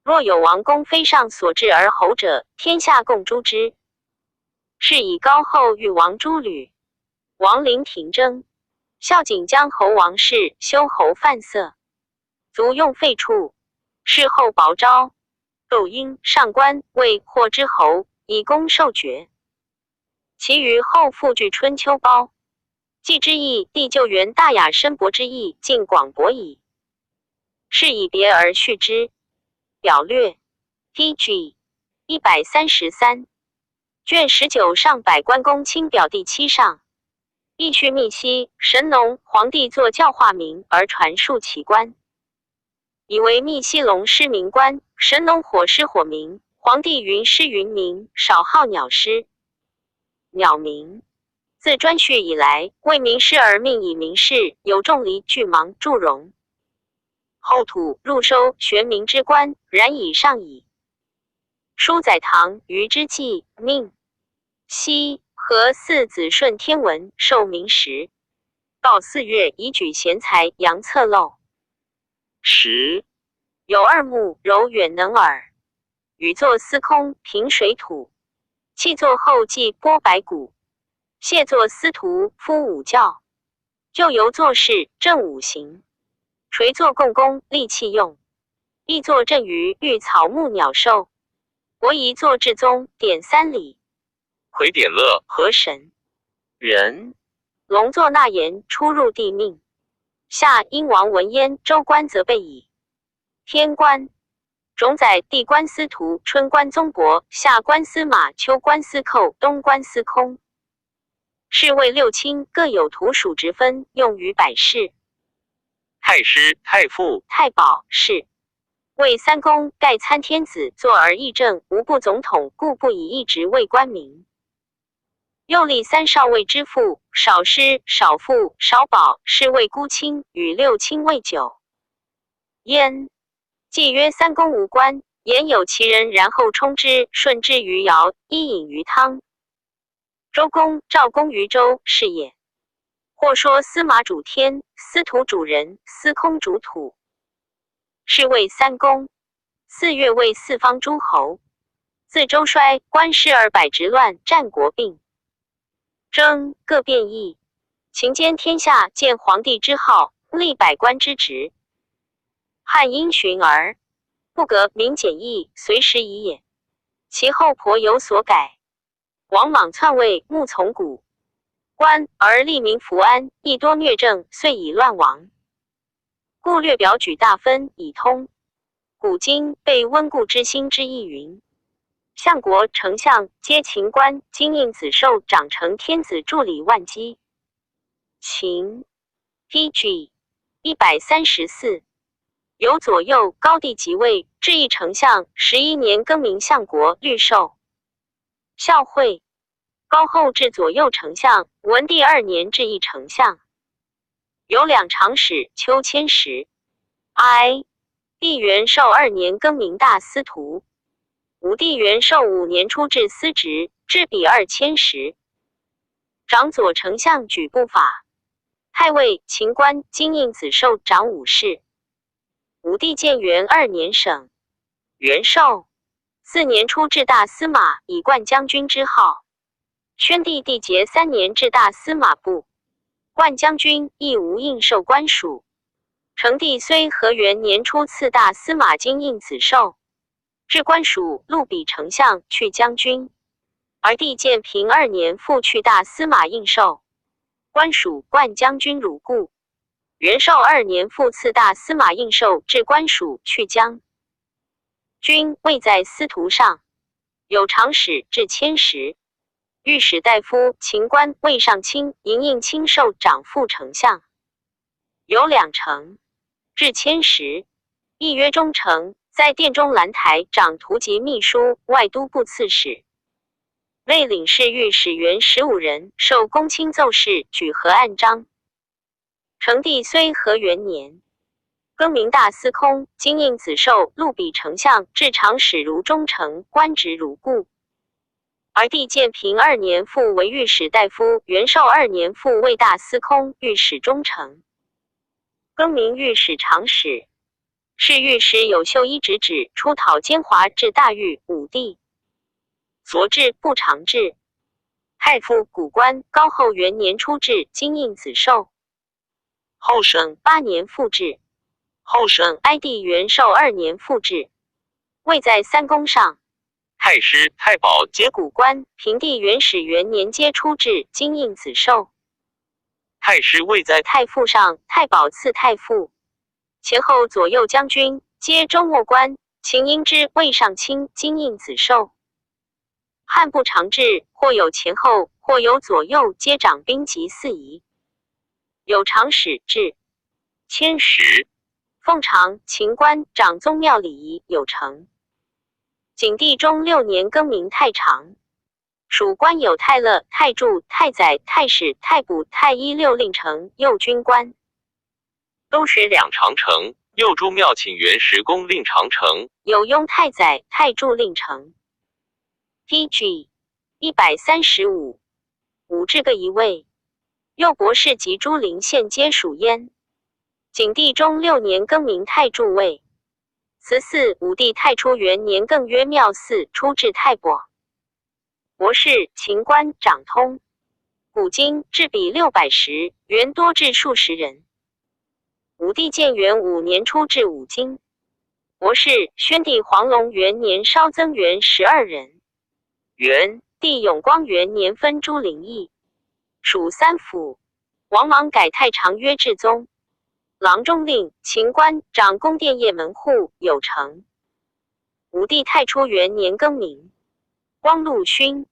若有王公非上所至而侯者，天下共诛之。是以高后欲王诸吕，王陵廷争。孝景将侯王室，修侯范色，卒用废处。事后薄昭、窦婴上官为霍之侯，以功受爵。其余后复据春秋包。季之意，帝救援大雅深博之意，尽广博矣。是以别而序之。表略 P.G. 133卷19上百官公卿表第七上。义序密西神农皇帝作教化名而传述其官，以为密西龙师名官，神农火师火名，皇帝云师云名，少号鸟师。鸟名。自颛顼以来，为名师而命以名士，有仲离、句芒、祝融。后土入收玄冥之官，然以上矣。书载唐虞之际，命西和四子顺天文，受明时。到4月，以举贤才，扬策漏。十有二目，柔远能耳。禹作司空，平水土。契作后继，拨白骨。谢作司徒，夫五教。就由作事，正五行。垂作共工，利器用。亦作镇鱼，御草木鸟兽。伯夷作至宗，典三礼。魁典乐河神。人。龙作纳言，出入地命。夏殷王闻焉，周官则备矣。天官。冢宰地官司徒，春官宗伯，夏官司马，秋官司寇，冬官司空。是谓六卿各有图属职分，用于百事。太师、太傅、太保是。魏三公盖参天子坐而议政，无不总统，故不以一职为官名。又立三少尉之父，少师、少傅、少保，是谓孤卿，与六卿为九。焉既曰三公无官，言有其人，然后充之，顺之于尧，伊尹于汤。周公、赵公于周是也。或说司马主天，司徒主人，司空主土，是谓三公。四月为四方诸侯。自周衰，官失而百职乱，战国病。征各变异。秦兼天下，建皇帝之号，立百官之职。汉因循而不革，名简易，随时已也。其后颇有所改。王莽篡位，穆从古官而立民福安，亦多虐政，遂以乱亡。故略表举大分以通古今，备温故知新之意云。相国、丞相皆秦官，金印子寿长成天子助理万机。秦 P.G. 134，由左右高帝即位，至义丞相，11年更名相国，绿寿。孝惠高后至左右丞相，文帝二年至义丞相。有两长史，秋千石。I 帝元寿二年更名大司徒。武帝元寿五年出至司职，至比2000石。长左丞相举步法，太尉秦官金印子寿长武士。武帝建元二年省元寿四年出至大司马，以冠将军之号。宣帝缔结三年至大司马部，冠将军亦无应受官属。成帝虽和元年初赐大司马金印子寿，至官属禄比丞相去将军，而帝建平二年复去大司马应寿，官属冠将军如故。元寿二年复赐大司马应寿至官属去将军，位在司徒上，有长史至千石。御史大夫秦官魏上卿嬴应亲授长副丞相，有两丞至千石，亦曰中丞，在殿中兰台掌图籍秘书外都部刺史。内领事御史员15人，受公卿奏事，举河按章。成帝虽和元年，更名大司空，金印子寿禄比丞相，至长史如中丞，官职如故。而帝建平二年复为御史大夫，元寿二年复为大司空、御史中丞，更名御史长史。是御史有秀一直指出讨奸猾至大狱。武帝所至不长治。太傅古官高后元年初至金印子寿，后省八年复置。后省哀帝元寿二年复置，位在三公上。太师、太保节古官平帝元始元年皆出至金印子寿。太师位在太傅上，太保赐太傅。前后左右将军皆周末官，秦英之魏上卿金印子寿。汉不常制，或有前后，或有左右，皆掌兵及四夷。有长史至千石。奉常秦官长宗庙礼仪有成。景帝中六年更名太常。属官有太乐、太助、太宰、太史、太卜、太医六令丞、右军官。都学两长城，右诸庙请元时宫令长城。有雍太宰、太助令丞。P.G. 135，武志各一位。右博士及诸陵县皆属焉。景帝中六年更名太助尉。慈寺武帝太初元年更曰庙寺，出至太伯。博士秦官长通。古今制比600石，原多至数十人。武帝建元五年初至五经。博士宣帝黄龙元年稍增员12人。元帝永光元年分诸陵邑，属三府。王莽改太常曰至宗。郎中令秦官掌宫殿掖门户有成。武帝太初元年更名光禄勋，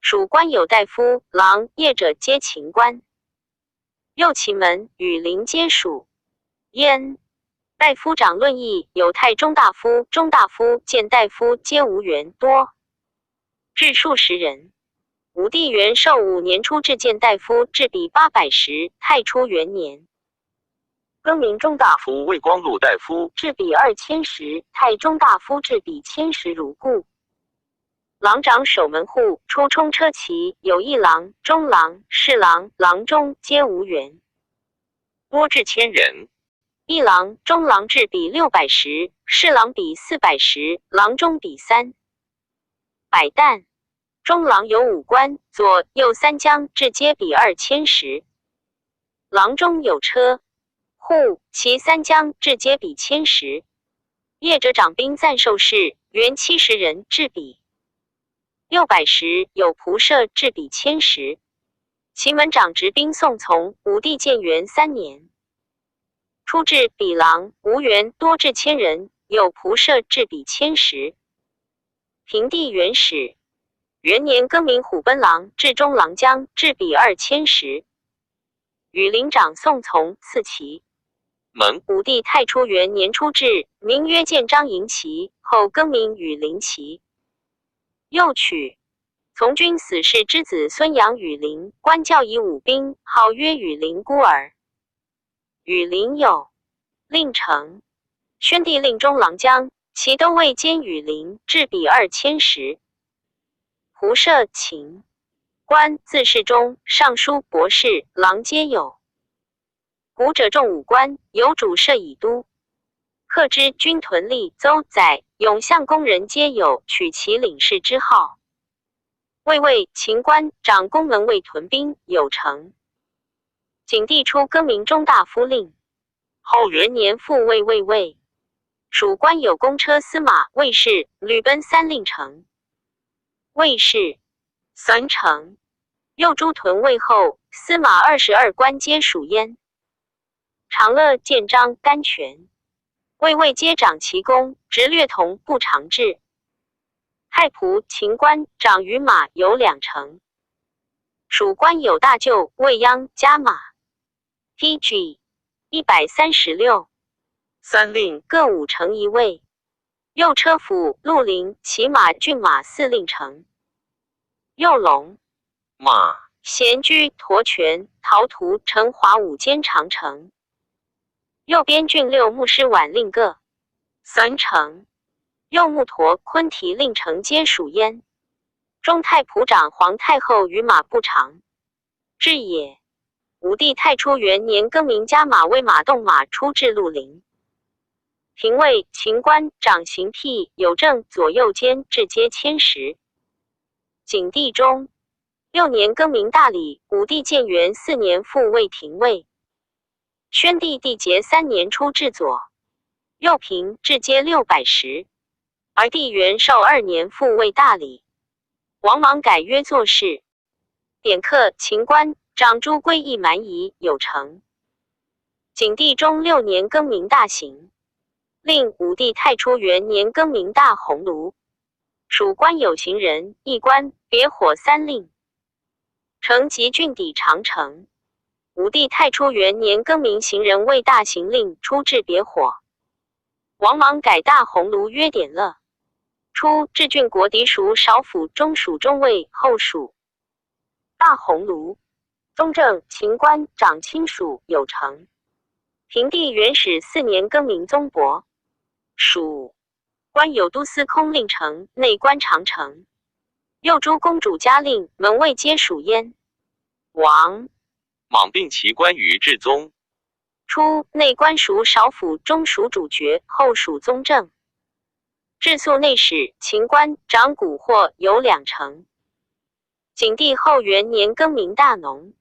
属官有大夫、郎、谒者皆秦官。右奇门、羽林皆属。焉。大夫长论议有太中大夫、中大夫、谏大夫皆无员多，至数十人。武帝元寿五年初至谏大夫，至比810。太初元年，更名中大夫魏光禄大夫，至比2000石。太中大夫至比千石如故。郎长守门户，出冲车骑有一郎、中郎、侍郎、郎中，皆无员，多至千人。一郎、中郎制比610，侍郎比410，郎中比300担。中郎有五官，左右三将至皆比2000石。郎中有车户，其三将至皆比千石。业者长兵赞授士，原70人，制比610，有仆射制比千石。其门长执兵送从。武帝建元三年。初至比郎吴元多至千人，有仆射至比千石。平帝元始元年更名虎贲郎，至中郎将，至比2000石。羽林长宋从赐骑。蒙武帝太初元年初置，名曰建章营骑，后更名羽林骑。又取从军死士之子孙养羽林，官教以武兵，号曰羽林孤儿。羽林有令成，宣帝令中郎将，其都尉兼羽林，制比2000石。胡射秦官自侍中、尚书、博士、郎皆有。古者重武官，有主设以都。克之军屯吏、邹宰、永相公人皆有取其领事之号。卫尉、秦官掌宫门卫屯兵有成。景帝初更名中大夫令，后元年复位卫尉。属官有公车司马、卫士、吕奔三令丞。卫士三城，右诸屯卫后、司马22官皆属焉。长乐、建章、甘泉、卫尉皆长其功，职略同不常制。太仆、秦官长于马有两成。属官有大舅、未央、加马。P.G. 136，三令各五城一位。右车府、绿林、骑马、骏马四令丞。右龙马闲居、驼泉、陶图、成华五间长城。右边郡六牧师宛令各三城。右木陀、昆提令城皆属焉。中太仆长皇太后与马步长至也。武帝太初元年更名加马为马洞马出至绿林。廷尉、秦官长行辟有正左右监制皆千石。景帝中六年更名大理。武帝建元四年复位廷尉。宣帝缔结三年初至左右平制皆610。而帝元寿二年复位大理。王莽改曰作事。典客秦官长朱归义蛮夷有成。景帝中六年更名大行。令武帝太初元年更名大鸿胪。属官有行人、一官、别火三令。成吉郡抵长城。武帝太初元年更名行人为大行令，出至别火。王莽改大鸿胪曰典乐。初，至郡国嫡属少府中属中尉，后属大鸿胪。宗正、秦官长亲属有成。平帝元始四年更名宗伯。属官有都司空令丞、内官长城。右诸公主家令、门卫皆属焉。王莽并其官于至宗。初，内官属少府中属主角，后属宗正。治粟内史、秦官长蛊惑有两成。景帝后元年更名大农。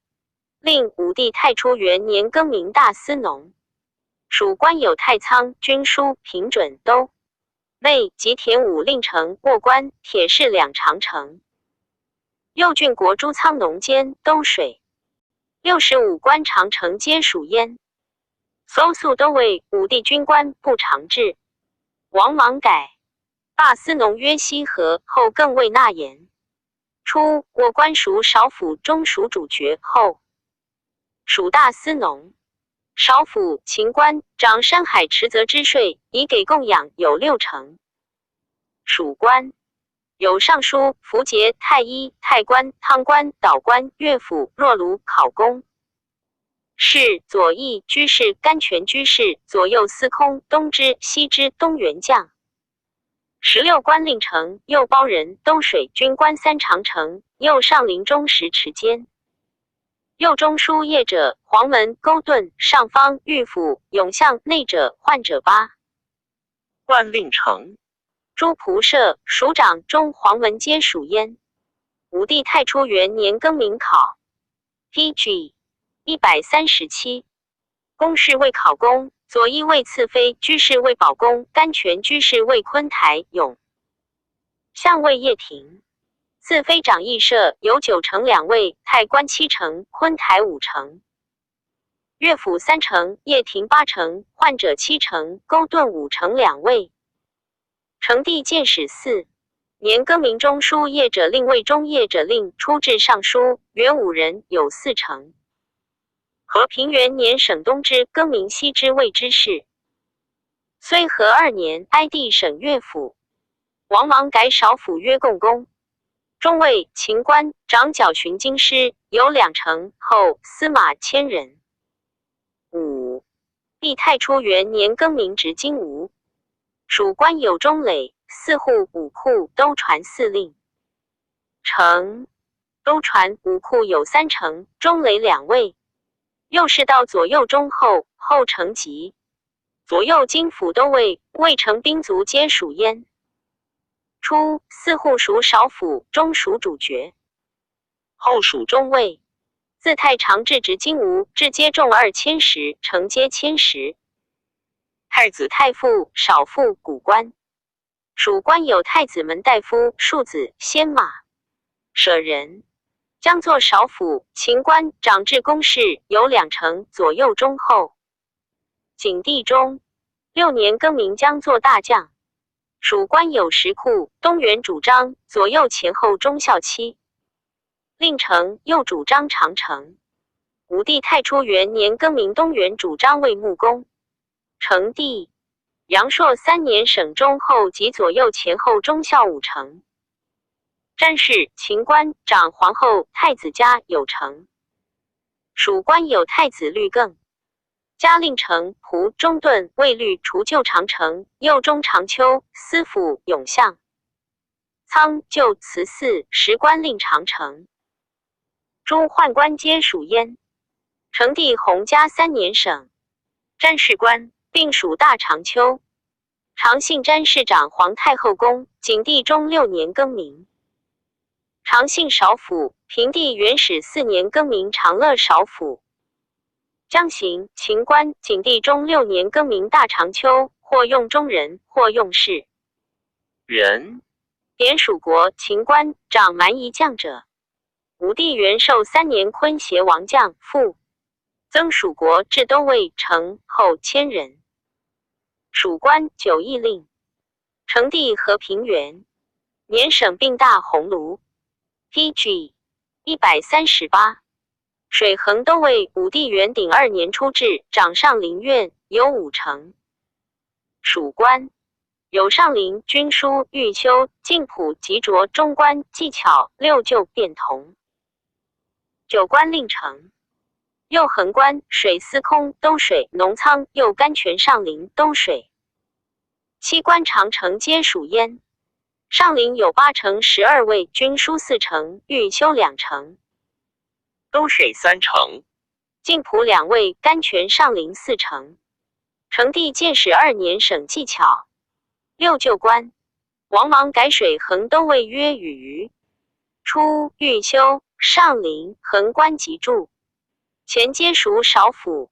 令武帝太初元年更名大司农。属官有太仓、军书、平准都尉及田武令丞、卧官、铁士两长城。右郡国诸仓农监都水65关长城皆属焉。搜素都尉武帝军官不常制。王莽改大司农曰西河，后更为纳言。初，我官属少府中属主角，后属大司农。少府秦官掌山海池泽之税，以给供养有六成。属官有尚书、符节、太医、太官、汤官、导官、乐府、若卢、考功。是左翼居士、甘泉居士、左右司空、东知、西知、东元将。16关令丞、右褒人、都水军官三长城、右上林中石持监。右中书谒者、黄门、勾顿、上方、御府、永相、内者、患者八。万令丞。诸仆射、署长、中黄门皆属焉。武帝太初元年更名考。P.G. 137。公事魏考功，左翼卫赐妃，居士魏宝公，甘泉居士魏坤台永。相魏掖庭。赐妃长议舍有九成两位，太官七成，昆台五成，乐府三成，掖庭八成，患者七成，勾顿五成两位。成帝建始四年更名中书谒者令魏中谒者令出至尚书，元五人有四成。和平元年省东知更名西知魏之事。绥和二年哀帝省乐府，王莽改少府曰共工。中尉秦官长缴巡京师有两成后司马千人。五帝太初元年更名执金吾，属官有中垒、四户、五库都传四令。城都传五库有三成，中垒两位。右侍到左右中后，后成级。左右京府都尉、卫城兵卒皆属焉。初，四户属少府，中属主角，后属中尉。自太常至执金吾，至接众2000石，承接千石。太子太傅、少傅、古官。属官有太子门大夫、庶子、先马、舍人。将作少府、秦官、长治公事有两成，左右中后。景帝中六年更名将作大将。属官有石库、东园主张，左右前后忠孝七。令丞右主张长城。武帝太初元年更名东园主张为穆公。成帝阳朔三年省中后及左右前后忠孝五成。詹事秦官长皇后太子家有成。属官有太子律更。嘉令丞、蒲中顿、卫律除旧长城、右中长秋、司府、永相、仓旧慈寺、石官令长城。诸宦官皆属焉。成帝弘嘉三年省詹事官，并属大长秋。长信詹事长皇太后宫，景帝中六年更名。长信少府，平帝元始四年更名长乐少府。江行秦官，景帝中六年更名大长秋，或用中人，或用士人。典属国秦官，长蛮夷将者。武帝元寿三年，昆协王将复增属国至都尉城后千人。属官九邑令。成帝和平元年省并大鸿胪。P.G. 138。水衡都尉武帝元鼎二年出置，掌上林院有五成。属官有上林、军书、御修、进普、吉卓、中官、技巧、六旧、变同。九官令丞。右横官、水司空、都水、农仓、右甘泉上林、都水。七官长城皆属焉。上林有八成12位，军书四成，御修两成。都水三成，进普两位，甘泉上林四成。成帝建始二年省技巧。六旧官，王莽改水衡都尉曰禹虞。初，御修、上林、横官及柱，前皆属少府。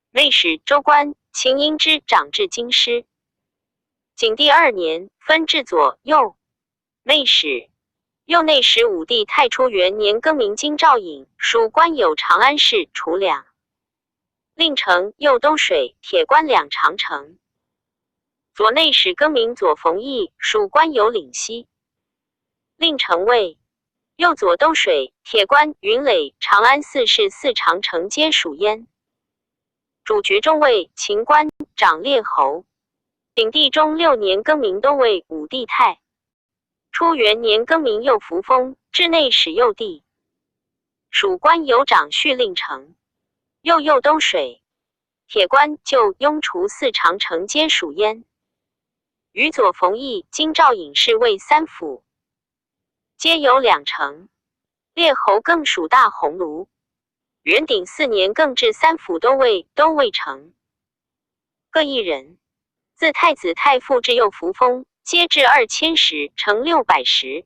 内史州官秦英之长治京师。景帝二年，分治左右内史。右内史武帝太初元年更名京兆尹，属官有长安市储粮。令丞右都水铁关两长城。左内史更名左冯翊，属官有领西。令丞尉右左都水铁关云垒长安四市四长城皆属焉。主角中尉秦官长列侯。景帝中六年更名都尉武帝泰。初元年更名右扶风，至内史右帝。属官有长叙令丞，右右都水。铁官就雍除四长城皆属焉。于左冯翊、京兆尹侍卫三府，皆有两城。列侯更属大鸿胪。元鼎四年更置三府都尉、都尉丞，各一人。自太子太傅至右扶风，皆置2000石，乘600石。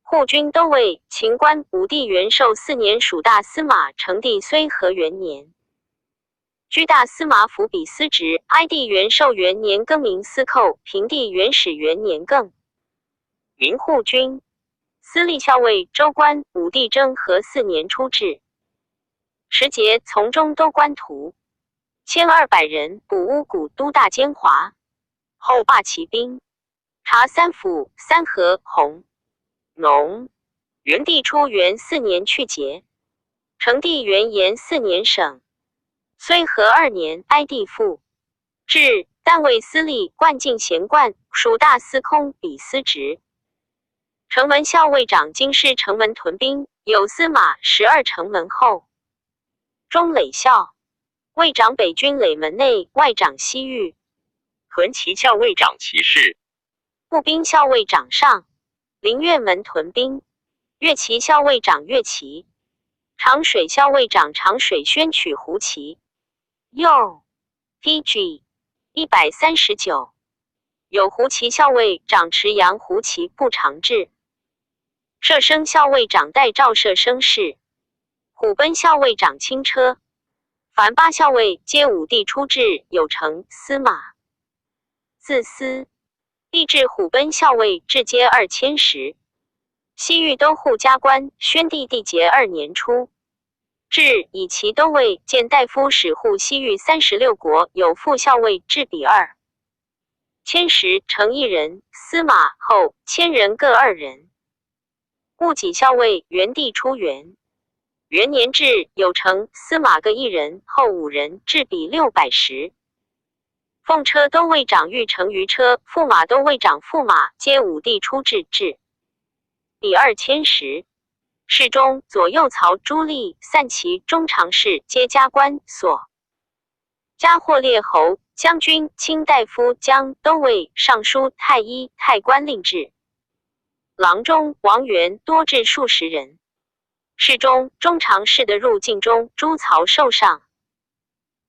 护军都尉秦官武帝元寿四年属大司马，成帝睢和元年。居大司马府比司职，哀帝元寿元年更名司寇，平帝元始元年更名护军。司隶校尉州官武帝征和四年初置。持节从中都官徒1200人，捕乌古都大监华，后罢其兵。查三府、三河、弘、农。元帝初元四年去节，成帝元延四年省。睢和二年，哀帝复置，但为司隶冠进贤冠，属大司空比司职。城门校尉长京师城门屯兵，有司马12城门后。中垒校尉长北军垒门内，外长西域。屯骑校尉长骑士。步兵校尉长上灵岳门屯兵。乐骑校尉长乐骑。长水校尉长长水宣取胡骑。右 P.G. 139有胡骑校尉长池阳胡骑部长制。射生校尉长代赵射生事。虎贲校尉长轻车。凡八校尉皆武帝初置，有成司马。自司帝置虎贲校尉，至阶2000石。西域都护加官，宣帝缔结二年初，至以其都尉见大夫使护西域36国，有副校尉制比2000石，乘一人，司马后千人各二人。戊己校尉元帝初元元年制有成司马各一人，后五人，制比600石。奉车都尉长御乘舆车，驸马都尉长驸马，皆武帝初置制。比2000石，侍中、左右曹诸吏、散骑中常侍皆加官所。加获列侯、将军、卿大夫、将都尉、尚书、太医、太官令制。郎中王元多至数十人。侍中、中常侍的入境中诸曹受上。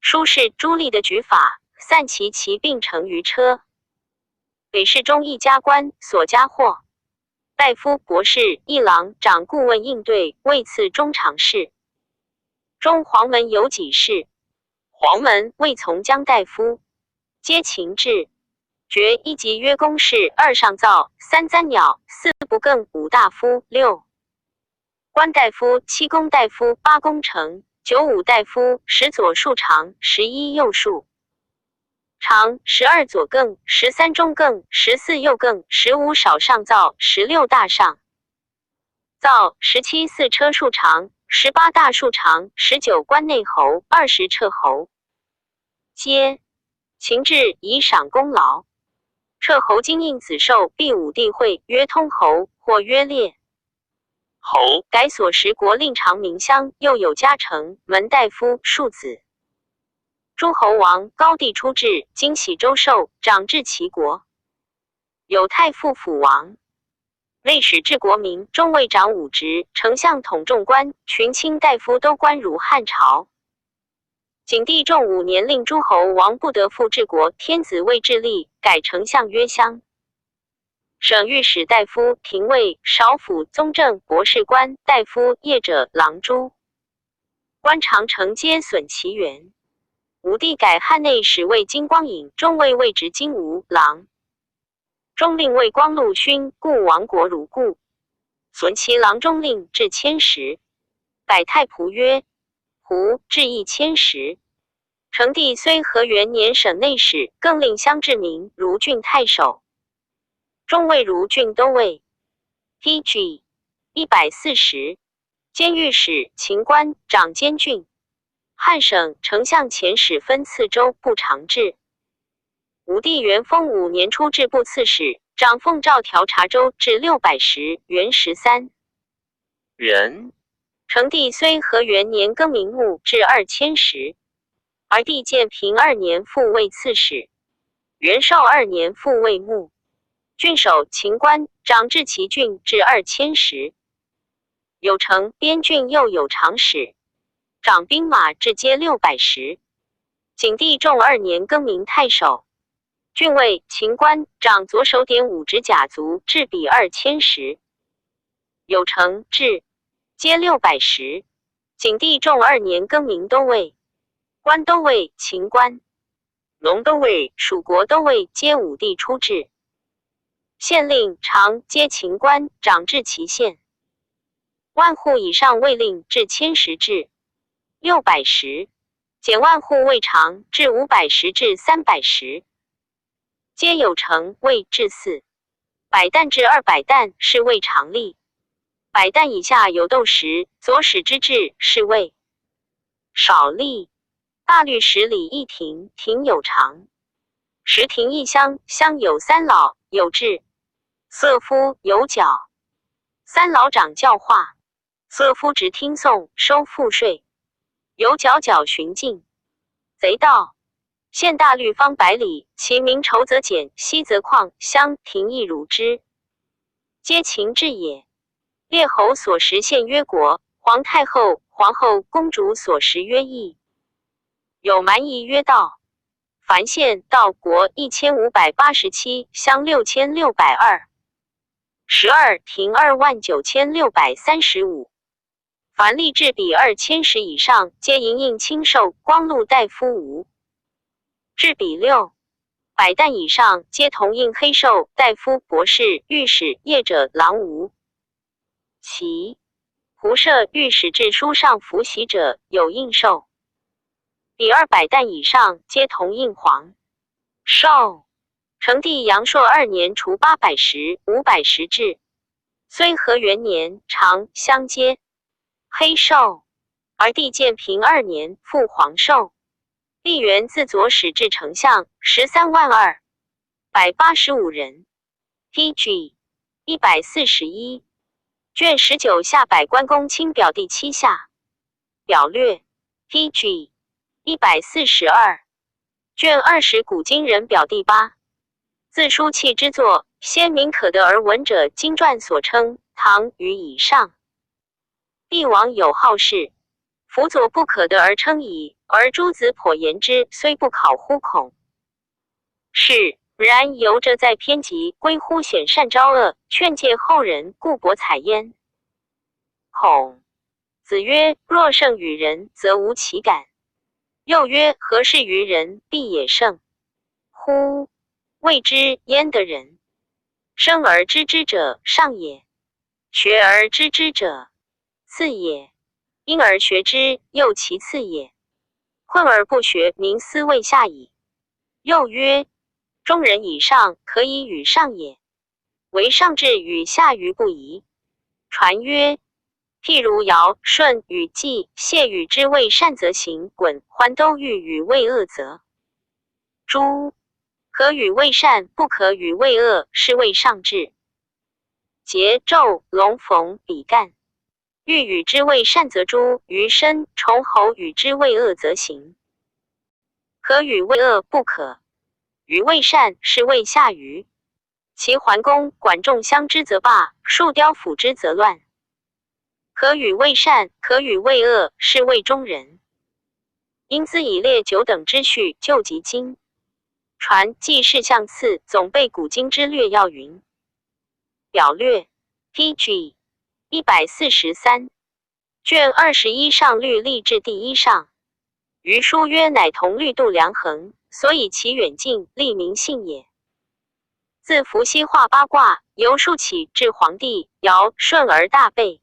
书事诸吏的举法，散骑骑并乘于车。给事中一加官所加获。大夫、博士、议郎、长顾问应对，位次中常侍。中黄门有几事？黄门未从江大夫，皆秦制。爵一级曰公事，二上造，三簪鸟，四不更，五大夫，六官大夫，七公大夫，八公丞，九五大夫，十左庶长，11右庶长，12左更，13中更，14右更，15少上造，16大上造，17四车庶长，18大庶长，19关内侯，20彻侯。皆秦制以赏功劳。彻侯金印子寿必武帝会曰通侯，或曰列侯。改所食国令长明乡，又有加成门大夫庶子。诸侯王高帝初置，今喜周寿，长治齐国。有太傅辅王，内史治国民，中尉长武职，丞相统众官，群卿大夫都官如汉朝。景帝重五年，令诸侯王不得复治国，天子位置立，改丞相曰相。省御史大夫、廷尉、少府、宗正、博士官、大夫、业者、郎诸官长城皆损其源。武帝改汉内史为金光隐，中尉位职金吾郎，中令魏光禄勋，故亡国如故。损其郎中令至千石，改太仆曰胡，至1000石。成帝虽和元年省内史，更令相志明如郡太守，中尉如郡都尉。P.G. 140，监御史、秦官、长监郡。汉省丞相遣使分赐州部长制。武帝元丰五年初置部刺史，掌奉诏调查州至600石，元13人。成帝绥和元年更名牧至2000石，而帝建平二年复位刺史，元绍二年复位牧。郡守秦官长治其郡至2000石。有成边郡又有长史，掌兵马至皆600石。景帝重二年更名太守，郡尉秦官长左手典武指甲卒至比2000石。有成至皆600石。景帝重二年更名都尉，关都尉秦官，农都尉、蜀国都尉皆武帝初置。县令常皆秦官，长治其县。万户以上卫令至千石至600石，减万户卫长至500石至300石。皆有城卫至400担至200担是谓常例。百担以下有斗石，左使之制是谓少吏。大律十里一亭，亭有长；十亭一乡，乡有三老，有志。色夫有角，三老长教化，色夫执听讼，收赋税。有角角巡境。贼盗。县大律方百里，其民稠则简，稀则旷，乡亭亦如之，皆秦制也。列侯所食县曰国，皇太后、皇后、公主所食曰邑。有蛮夷曰道。凡县道国1587，乡6602，12亭29635。凡吏至比2000石以上，皆银印亲授，光禄大夫无。至比600担以上，皆铜印黑绶，大夫、博士、御史、谒者、郎无。其胡设御史制书上符玺者，有印绶。比200担以上，皆铜印黄绶。成帝阳朔二年除800石、500石制。绥和元年，长相接黑绶。而帝建平二年复黄绶。历元自左使至丞相13万285人。P.G. 141。卷19下百官公卿表第七下表略 P.G. 142。卷20古今人表第八。自书契之作，先民可得而闻者，经传所称唐虞以上。帝王有好事，辅佐不可得而称矣，而诸子颇言之，虽不考乎孔。是然犹者在篇籍，归乎显善昭恶，劝诫后人，故博采焉。孔子曰：若圣与人，则无其感。又曰：何事于人，必也圣乎？谓之焉得仁。生而知之者，上也；学而知之者，次也；因而学之，又其次也。困而不学，民斯谓下矣。又曰：中人以上，可以与上也；惟上智与下愚不移。传曰：譬如尧、舜、禹、稷、谢与之为善则行，鲧、桓都欲与为恶则诛。可与为善，不可与为恶，是谓上智。桀、纣、龙、冯、比干，欲与之为善则诛，于申、崇侯与之为恶则行。可与为恶，不可与为善，是谓下愚。齐桓公管仲相之则霸，竖雕辅之则乱。可与为善，可与为恶，是谓中人。因兹以列九等之序，救及今。传记事项次总备古今之略要云。表略 P.G. 143卷21上律历至第一上。余书曰：乃同律度量衡，所以其远近，立民信也。自伏羲画八卦，由数起至黄帝、尧、舜而大备。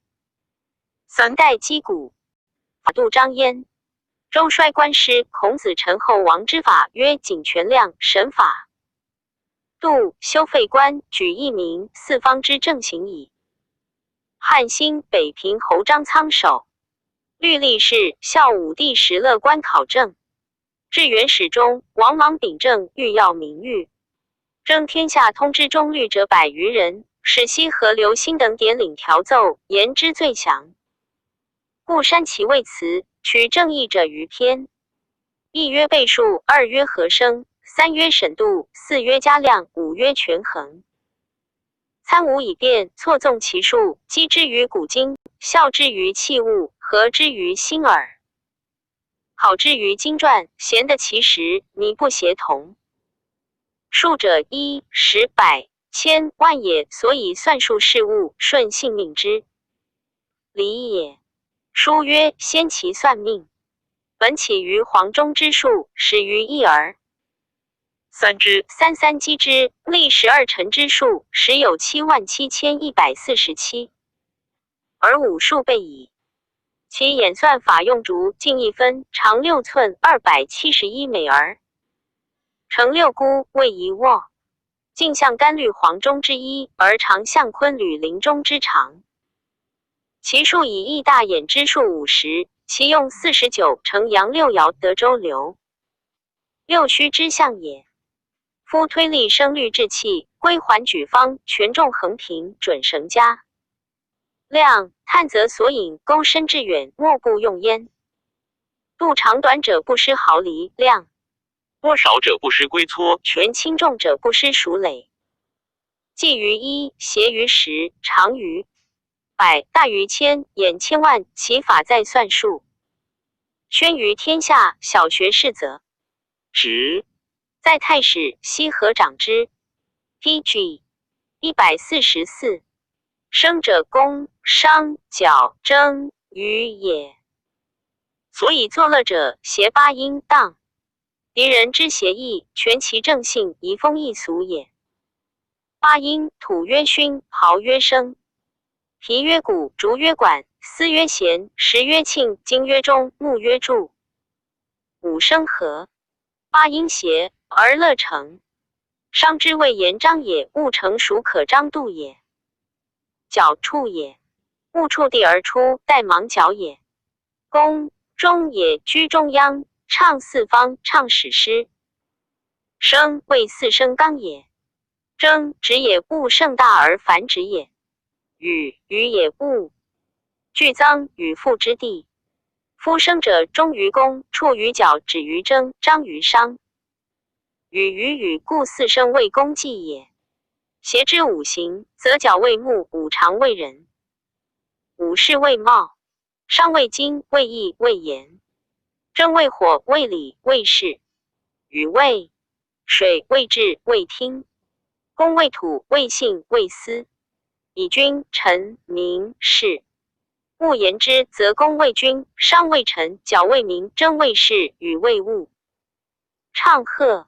三代击鼓，法度张焉。周衰官师孔子陈后王之法曰井泉量神法。度修废官，举一民四方之正行矣。汉兴北平侯张苍守。律历是孝武帝时乐官考证。至元始中，王莽秉政，欲要民欲，征天下通知中律者百余人，使西河刘兴等点领条奏，言之最详。故删其谓辞，取正义者于篇。一曰倍数，二曰和声，三曰审度，四曰加量，五曰权衡。参伍以辨，错综其数，稽之于古今，效之于器物，合之于心耳。考之于经传，咸得其实，靡不协同。数者，一、十、百、千、万也，所以算数事物，顺性命之理也。书曰：先其算命，本起于黄钟之术，始于一儿。三之三三积之，历12辰之数，实有77,147，而五数备矣。其演算法用竹径一分，长6寸271每儿，成六孤为一握，径象干律黄钟之一，而长象坤履林中之长。其数以易大衍之数50，其用49乘阳六爻得周流。六虚之象也。夫推力声律制器，归还举方，权重衡平，准绳加。量探则索引，钩深致远，莫不用焉。度长短者不失毫厘，量多少者不失龟撮，权轻重者不失数累。计于一，协于十，长于百，大于千，衍千万，其法在算术。宣于天下，小学士则直在太史，羲和长之。P.G. 144。生者宫、商、角、征、羽也。所以作乐者，谐八音当。敌人之邪意，全其正性，移风易俗也。八音：土曰巽，刨曰生，皮曰鼓，竹曰管，丝曰弦，石曰磬，金曰钟，木曰柱。五声和，八音谐而乐成。商之谓言章也，物成孰可张度也。角处也，物触地而出，带芒角也。宫中也，居中央，唱四方，唱史诗。声谓四声纲也。征直也，物盛大而繁殖也。羽羽也，物具臧与父之地。夫生者，终于宫，处于角，止于征，张于商。与与与，故四声谓公计也。邪之五行，则角为木，五常为人，五事为貌，商为金，为义，为言，征为火，为礼，为事，禹为水，为治，为听，宫为土，为信，为思，以君臣民士。物言之，则宫为君，商为臣，角为民，征为士，禹为物。唱和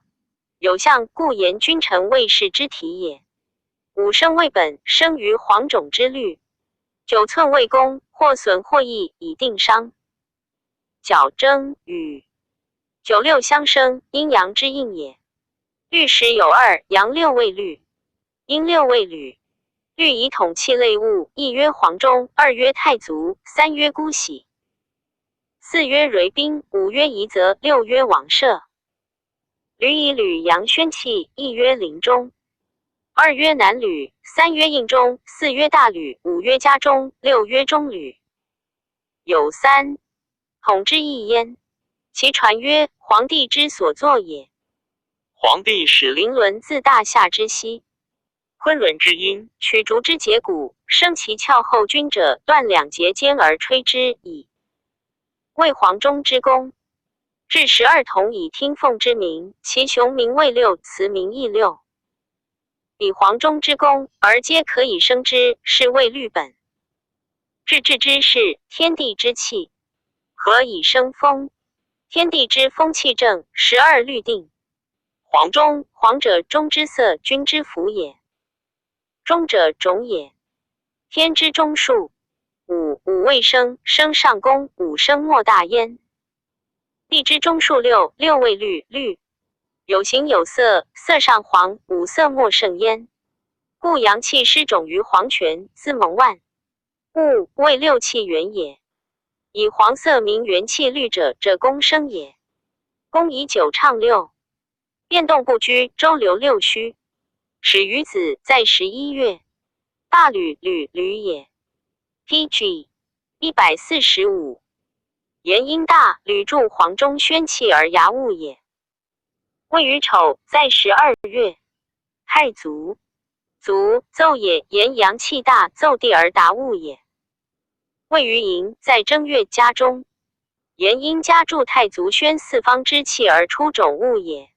有象，故言君臣卫士之体也。五声为本，生于黄种之律。9寸为公，或损或益，以定商。角征羽，九六相生，阴阳之应也。律时有二，阳六为律，阴六为履。律以统气类物，一曰黄钟，二曰太足，三曰姑洗，四曰蕤宾，五曰夷则，六曰王舍。履以履阳宣气，一曰临终。二曰南履，三曰应中，四曰大履，五曰家中，六曰中履。有三统之意焉。其传曰：黄帝之所作也。黄帝始灵轮自大夏之西，昆仑之阴，取竹之节骨，生其窍后君者，断两节间而吹之矣。为黄钟之功。至12铜以听凤之鸣，其雄名为六，雌名亦六。以黄钟之功，而皆可以生之，是谓律本。至治之事，天地之气，何以生风？天地之风气正，十二律定。黄钟，黄者钟之色，君之福也。中者种也，天之中数。五五未生，生上宫，五生莫大焉。地之中数六，六位律，律有形有色，色上黄，五色莫盛焉。故阳气失种于黄泉，自蒙万物，谓六气源也。以黃色名元氣律者，者公生也。公以九暢六，變動不居，周流六虛。始於子，在11月。大呂呂呂也。P.G. 145。言陰大，呂助黃中宣氣而睚物也。位於丑，在12月。太祖，祖奏也，言陽氣大，奏地而達物也。位於寅，在正月家中。言陰家助太祖宣四方之氣而出種物也。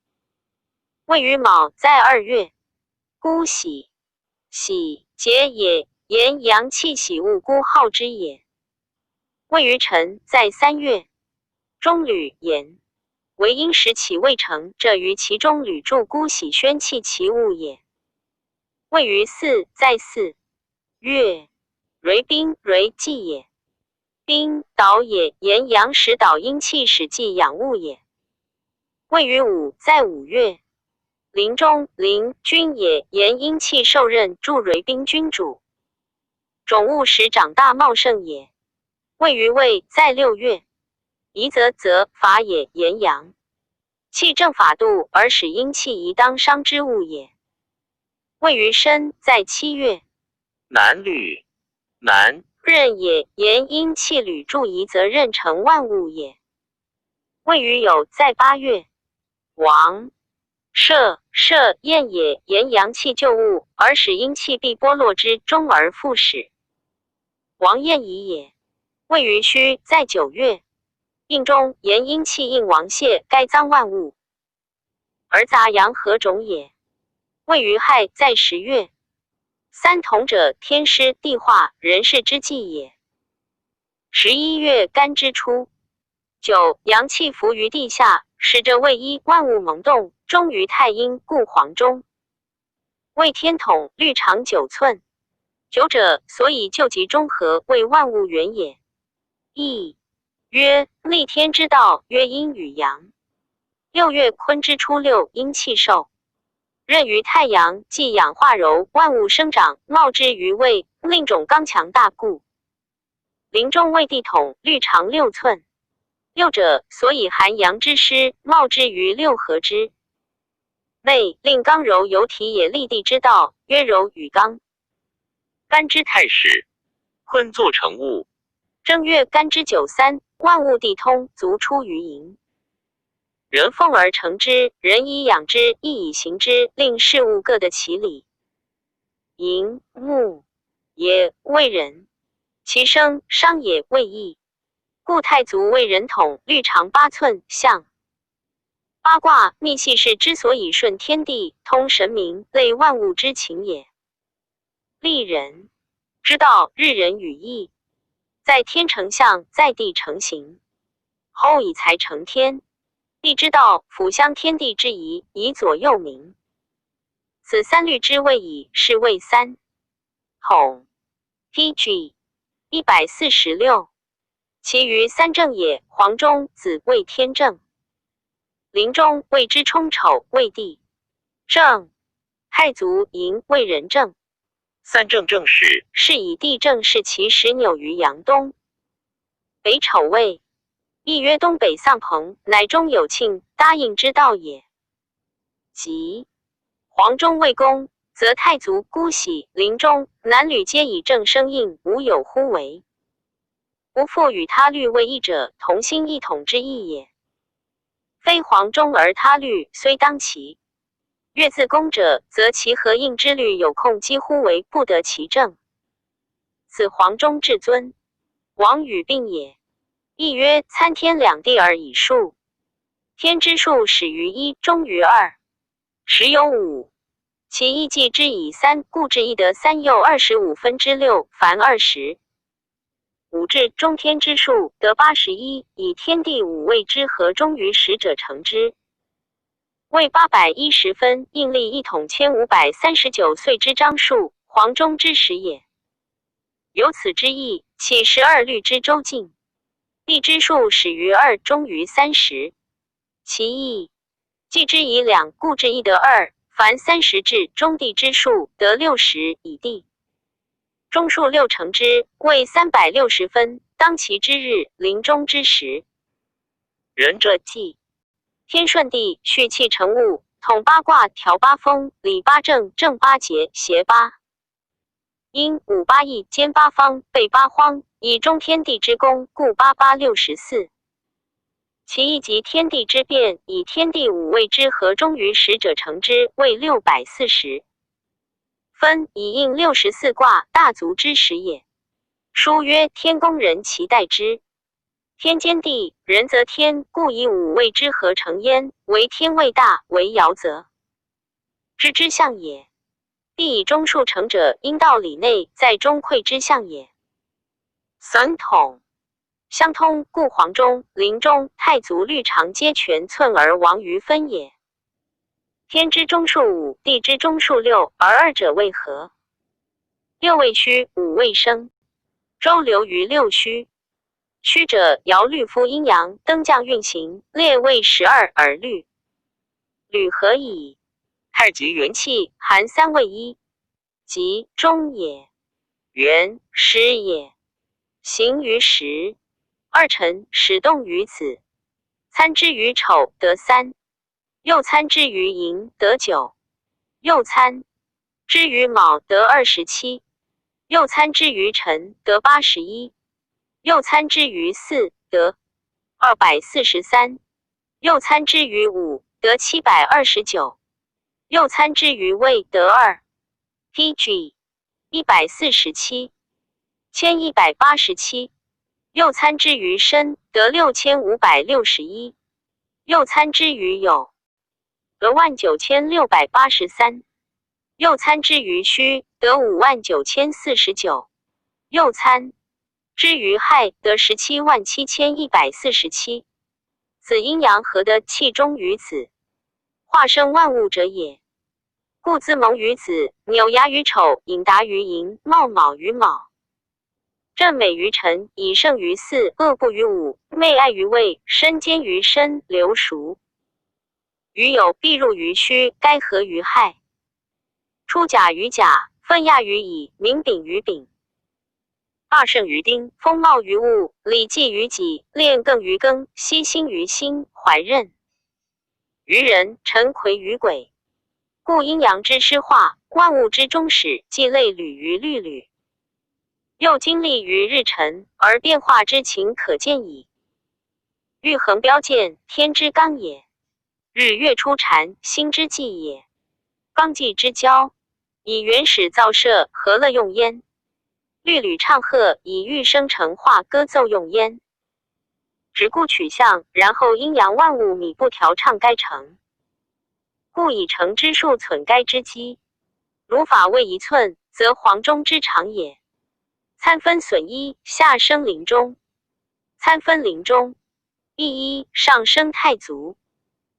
位於卯，在2月。姑喜，喜節也，言陽氣喜物，孤號之也。位於辰，在3月。中呂言為陰時起未成，者於其中呂助姑喜宣氣其物也。位於巳，在4月。蕤賓，蕤季也。賓導也，言陽時導陰氣，使季養物也。位於午，在5月。臨中，臨君也，言陰氣受任，助蕤賓君主。種物使長大茂盛也。位於未，在6月。夷則則法也，言陽氣正法度，而使陰氣宜當傷之物也。位於申，在7月。南呂，南任也，言陰氣履助夷則任成萬物也。位於酉，在8月。王射射燕也，言陽氣救物，而使陰氣必剝落之，終而復始。王燕矣也。位於戌，在9月。應中，言陰氣應王謝，該臧萬物，而雜陽何種也。位於亥，在10月。三統者，天師、地化、人事之際也。11月干之初。九，陽氣浮於地下，使者為一，萬物萌動，終於太陰，故黃中。為天統，律長9寸。九者，所以救急中和，為萬物源也。易曰：立天之道，曰陰與陽。6月坤之初六，陰氣受。任於太陽，既養化柔，萬物生長，茂之於未，令種剛強大故。臨終為地統，律長6寸。六者，所以含陽之師，茂之於六合之內，令剛柔有體也。立地之道，曰柔與剛。干之太始，坤作成物。正月干之九三，萬物地通，足出於營。人奉而成之，人以養之，亦以行之，令事物各得其理。寅木也，謂人，其生商也，謂義。故太祖為人統，律長8寸，象八卦秘系是之所以順天地、通神明、類萬物之情也。立人之道，日人與義，在天成象，在地成形，後以才成天。地之道，輔相天地之宜，以左右民。此三律之謂矣，是謂三統。P.G. 146。其餘三正也。黃中子謂天正，臨終謂之衝丑，謂地正。太祖寅謂人正。三正正始，是以地正是其始扭於陽東。北丑未，亦曰東北喪朋，乃中有慶，答應之道也。即黃中為公，則太祖姑喜臨終男女皆以正生應，無有忽為。無復與他律為異者，同心一統之意也。非黃中而他律雖當其。越自公者，則其合應之律有空，幾乎為不得其正。此黃中至尊，王與病也。亦曰參天兩地而以數。天之數始於一，終於二，時有五。其意計之以三，故至一得三又6/25，凡25至中天之數得81，以天地五位之和終於十者成之。為810分，應歷一統1539歲之張數，黃中之始也。由此之意，起12律之周徑。地之數始於二，終於30。其意計之以兩，故至一得二，凡30至中地之數得60，以地中數六成之，為360分。当其之日，临终之时。仁者纪，天顺帝蓄气成物，统八卦，调八风，理八政，正八节，协八阴，五八义，兼八方，备八荒，以终天地之功，故八八六十四。其意即天地之变，以天地五位之和终于时者成之，谓640。分以应64卦大足之时也。书曰：天公人其待之。天兼地，人则天，故以五位之和成焉。为天位大，为爻则知之象也。必以中数成者，应道理内，在中馈之象也。三统相通，故黄钟、灵钟、太足律常皆全寸而亡于分也。天之中数五，地之中数六，而二者为合？六位虚，五位生。周流于六虚。虚者，爻律夫阴阳，登降运行，列位12而律。履何以？太极元气含三位一，即中也，元始也。行于时，二辰始动于子，参之于丑得三，又参之于寅得九，又参之于卯得27，又参之于辰得81。又参之于巳得243，又参之于午得729，又参之于未得二，P.G. 147，1187，又参之于申得6561，又参之于酉得19683，又参之于戌得59049，又参之于亥得177147。子阴阳合得气终于子，化生万物者也。故自蒙于子，扭牙于丑，隐达于寅，冒卯于卯，正美于辰，以胜于巳，恶不于午，昧爱于未，身兼于申，流熟于酉，必入于戌，该合于亥。出甲于甲，奋亚于乙，明丙于丙。二圣于丁，风貌于戊，礼记于己，练艮于庚，悉心于辛，怀壬于壬，辰癸于癸。故阴阳之师化，万物之终始，既类履于律吕，又经历于日辰，而变化之情可见矣。玉衡标见，天之刚也；日月出缠，星之纪也。纲纪之交，以原始造设，何乐用焉？律吕唱和，以欲生成化歌奏用焉。只顾取象，然后阴阳万物米不调畅该成。故以成之数存该之基。如法为一寸，则黄钟之长也。参分损一，下生临终；参分临终，一一上升太足。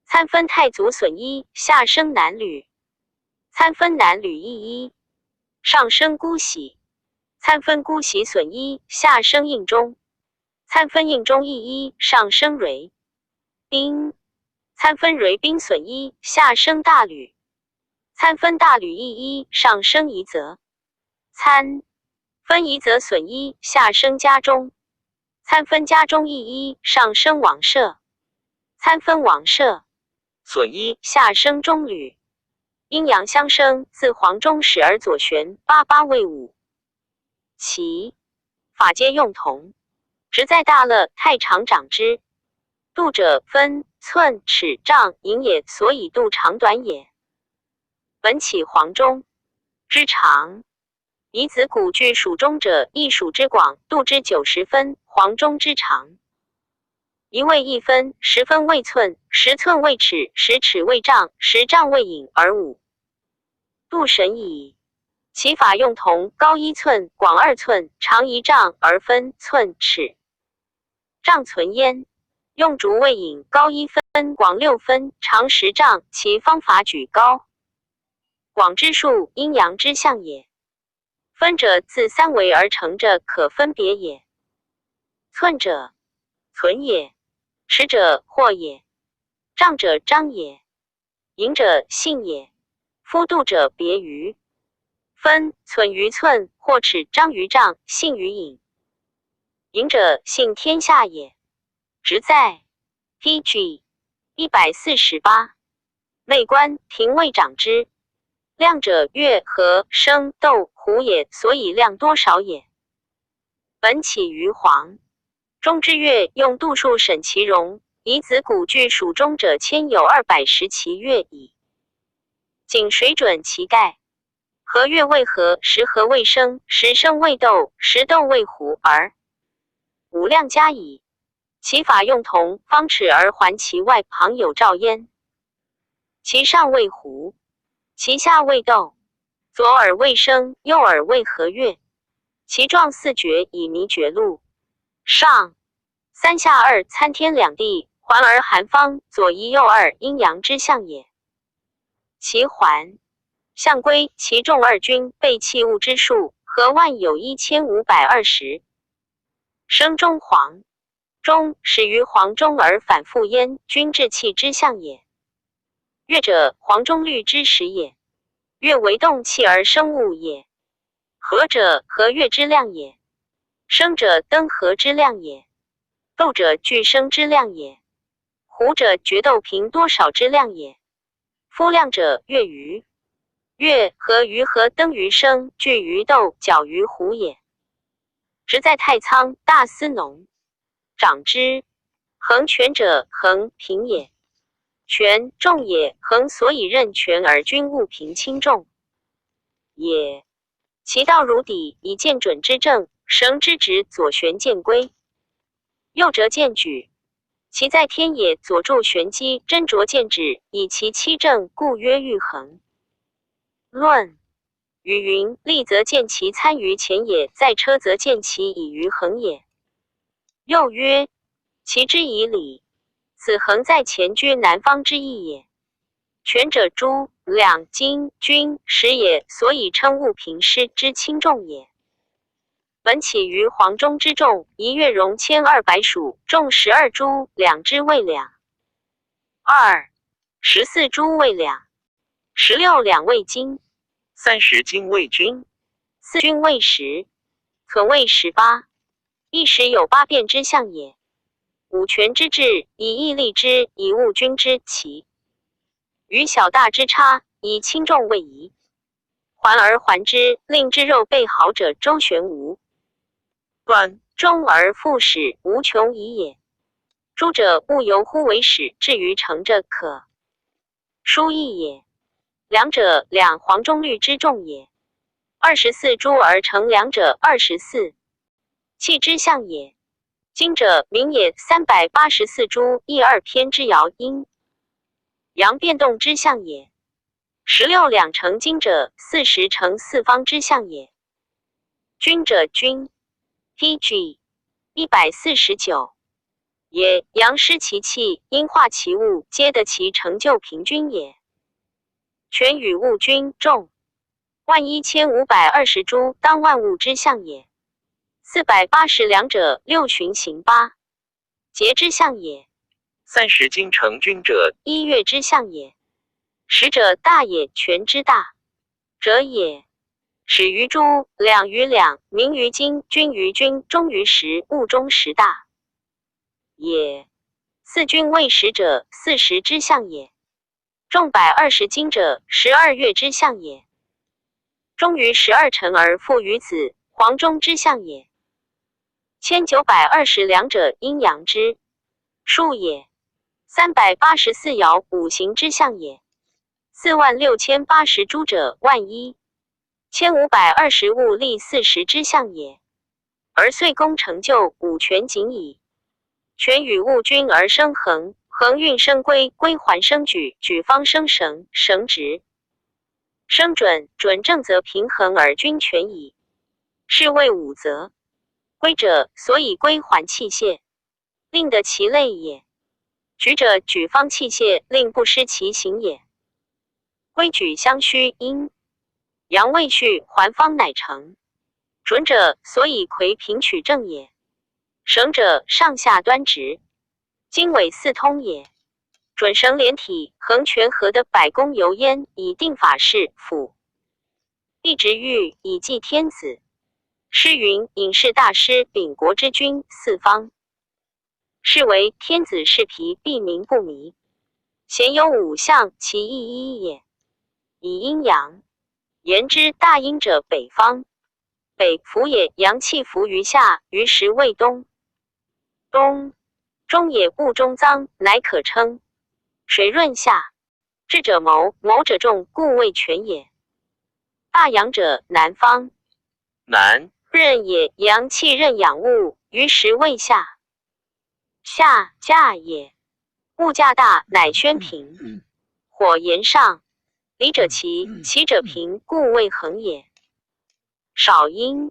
参分太足损一，下生男女。参分男女一一，上升姑喜。参分姑喜损一，下生应中；参分应中一一，上生蕤宾。参分蕤宾损一，下生大吕；参分大吕一一，上生夷则。参分夷则损一，下生家中；参分家中一一，上生王舍；参分王舍损一，下生中吕。阴阳相生，自黄钟始而左旋，八八为五。其法皆用同，直在大乐太常长之。度者，分寸尺丈盈也，所以度长短也。本起黄钟之长，以子古具属中者，亦属之广，度之90分，黄钟之长。一位一分，10分为寸，10寸为尺，10尺为丈，10丈为影而五。度神矣。其法用同，高1寸，广2寸，长1丈而分寸尺丈存焉。用竹为影，高1分，广6分，长10丈。其方法举高广之数，阴阳之象也。分者，自三维而成者，可分别也。寸者，存也；尺者，或也；丈者，张也；盈者，信也。夫度者，别于分，寸于寸，或尺，张于丈，信于影。盈者，信天下也。直在 P.G. 148。内官廷尉长之。量者，月和升斗斛也，所以量多少也。本起于黄中之月，用度数审其容，以子古具属中者，千有210其月矣。井水准其盖。何月谓和？时和谓升？时升谓斗？时斗谓斛？而五量加矣。其法用铜方尺而环其外，旁有罩焉。其上谓斛，其下谓斗。左耳谓升，右耳谓和月。其状似爵，以弥绝路。上三下二，参天两地，环而含方，左一右二，阴阳之象也。其环象龟，其重二钧，备器物之数，合万有1520。生中黄中，始于黄中而反复焉，君至气之象也。月者，黄钟律之始也。月为动气而生物也。和者，和月之量也。升者，登和之量也。斗者，俱生之量也。斛者，决斗平多少之量也。夫量者，月余。月和于和登于升，聚于斗，角于斛也。直在太仓，大司农。长之。衡权者，衡平也。权重也，衡所以任权而君物平轻重也。其道如砥，以见准之正，绳之直，左旋见规，右折见举。其在天也，左柱玄机，斟酌见指，以其七正，故曰玉衡。论语云：立则见其参于前也，在车则见其以于衡也。又曰：其之以礼，此衡在前居南方之意也。权者，诸两斤军实也，所以称物平师之轻重也。本起于黄钟之重，一月容1200数，重12铢，两之谓两。二14铢为两，16两为斤，30斤为均，4均为十，寸为18，一时有八变之象也。五权之治，以义立之，以物均之，其与小大之差，以轻重为宜。环而环之，令之肉备好者，周旋无端终而复始，无穷已也。诸者，物由乎为始，至于成者，可书义也。两者，两黄钟律之重也。24铢而成两者，24气之象也。今者，名也。384铢，亦二篇之爻，阴阳变动之象也。16两成金者，40乘四方之象也。君者，君。P.G. 149也。阳失其气，阴化其物，皆得其成就平均也。权与物均重11520铢，当万物之象也。480两者，六旬行八节之象也。 30斤成均者，一月之象也。十者，大也，权之大者也。始于诸，两于两，名于斤，均于均，终于十，物中十大也。四均为十者，四十之象也。重120斤者，12月之象也。终于12辰而复于子，黄钟之象也。1920两者，阴阳之数也。384爻，五行之象也。46080铢者，11520物立四时之象也。而遂功成就，五权仅矣。权与物均而生衡，衡运生规，规环生矩，矩方生绳，绳直生准，准正则平衡而均权矣。是谓五则。规者，所以归还器械，令得其类也；矩者，举方器械，令不失其形也。规矩相须，阴阳未序，环方乃成。准者，所以魁平取正也；绳者，上下端直，经纬四通也。准绳连体，衡权合的百工游焉，以定法事府。地直玉，以祭天子。诗云：隐士大师，秉国之君，四方。是为天子视皮，必民不迷。贤有五象，其意一也。以阴阳言之，大阴者北方，北伏也，阳气浮于下，于时谓东。东中也，物中脏，乃可称。水润下，智者谋，谋者众，故谓权也。大阳者南方，南任也，阳气任养物，于时谓下。下价也，物价大，乃宣平。火炎上，离者齐，齐者平，故谓恒也。少阴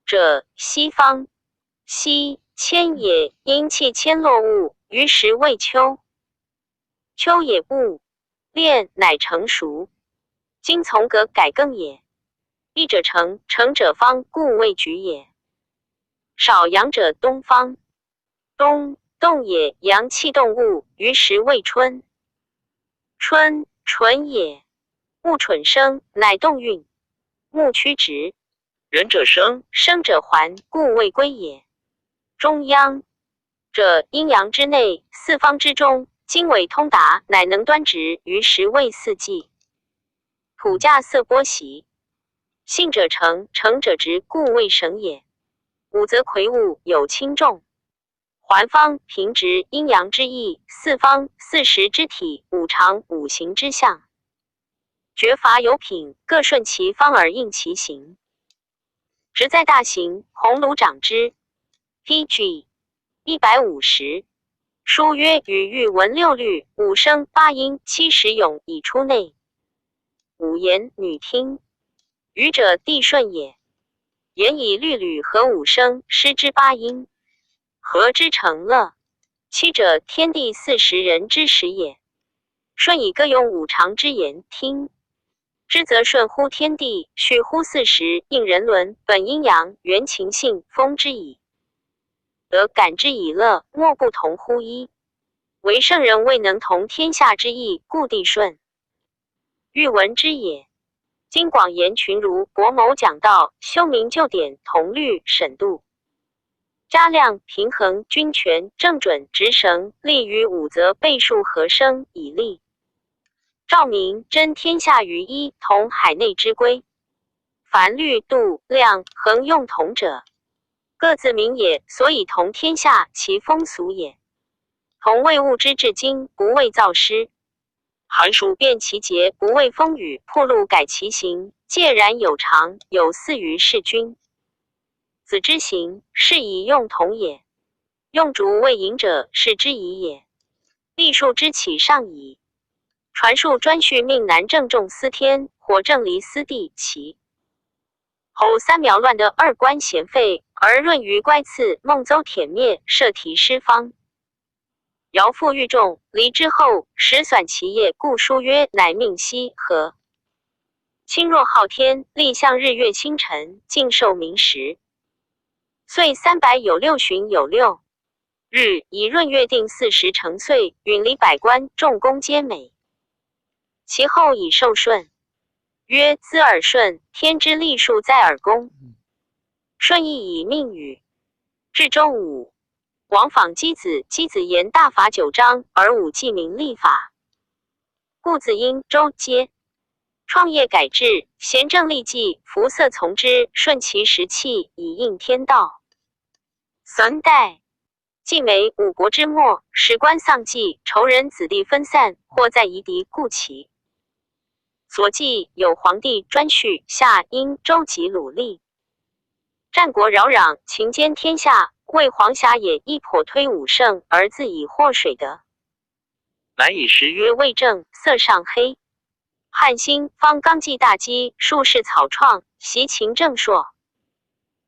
者西方，西谦也，阴气迁落物，于时谓秋。秋也物炼，乃成熟。今从革改更也。一者成，成者方，故谓举也。少阳者东方，东动也，阳气动物，于时谓春。春纯也，物蠢生，乃动运。木曲直，仁者生，生者还，故谓归也。中央者阴阳之内，四方之中，经纬通达，乃能端直，于时谓四季。土架色波袭，信者诚，诚者直，故谓省也。五则魁梧，有轻重。环方平直，阴阳之意；四方四时之体，五常五行之象。绝伐有品，各顺其方而应其形。直在大行，鸿胪长之。P.G. 150。书曰：禹欲闻六律，五声八音，七十咏以出内。五言女听。禹者帝舜也。言以律吕合五声，诗之八音，和之成乐。七者天地四时人之时也。舜以歌咏五常之言听之，则顺乎天地，序乎四时，应人伦，本阴阳，原情性，风之矣。得感之以乐，莫不同乎一。惟圣人未能同天下之意，故帝舜欲闻之也。今广言群儒，博谋讲道，修明旧典，同律审度，加量平衡均权正准直绳，立于五则倍数和声以立。照明真天下于一，同海内之规。凡律度量衡用同者，各自明也，所以同天下，其风俗也。同谓物之至精，不为造湿。寒暑变其节，不畏风雨；曝露改其形，介然有常，有似于事君。子之行，是以用同也。用竹为饮者，是之宜也。立数之起上矣。传述颛顼命南郑仲司天，火正离司地齐。侯三苗乱的二官贤废，而润于乖赐孟邹殄灭，设提师方。尧复欲众离之后，始损其业，故书曰：乃命羲和。卿若昊天，立向日月星辰，尽受明时。岁300有六旬有6日，以闰月定四时成岁，允礼百官，众功皆美。其后以受舜，曰：兹尔舜，天之历数在尔宫。舜亦以命禹。至周武王访箕子，箕子言大法九章，而武记明立法。故子殷周皆创业改制，贤政立纪，服色从之，顺其时气，以应天道。三代季梅五国之末，史官丧祭，仇人子弟分散，或在夷狄，故其所记有黄帝、颛顼、夏、殷、周及鲁厉。战国扰攘，秦兼天下，为黄瑕也亦颇推武圣，而自以获水得。乃以时曰魏正，色尚黑。汉兴方刚继大基，术士草创，习秦正朔。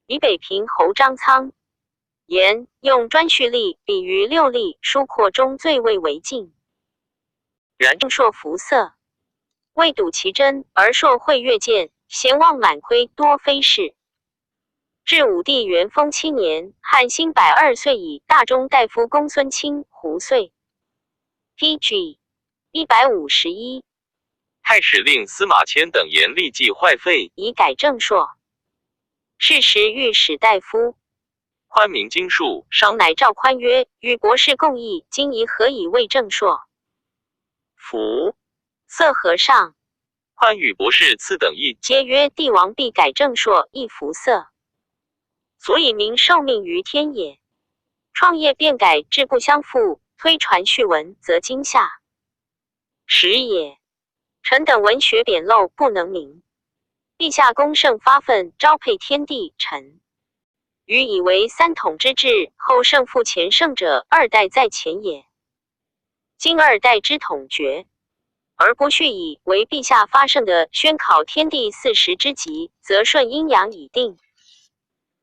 以北平侯张苍言用颛顼历，比于六历，书括中最未为尽。然正朔服色，未睹其真，而朔会月见，贤望满窥，多非是。至武帝元丰7年，汉兴120岁矣。大中大夫公孙卿胡岁。P.G. 151。太史令司马迁等言历记坏废，以改正朔。是时御史大夫宽明经术，爽乃召宽曰：“与博士共议，今宜何以为正朔？”服色和尚。宽与博士次等议，皆曰：“帝王必改正朔，亦服色，所以民受命于天也。创业变改，志不相符，推传序文，则惊吓时也。臣等文学贬陋，不能明。陛下功圣发奋，昭配天地，臣愚以为三统之治，后圣复前圣者，二代在前也。今二代之统绝，而不续以为陛下发圣的宣考天地四时之极，则顺阴阳以定。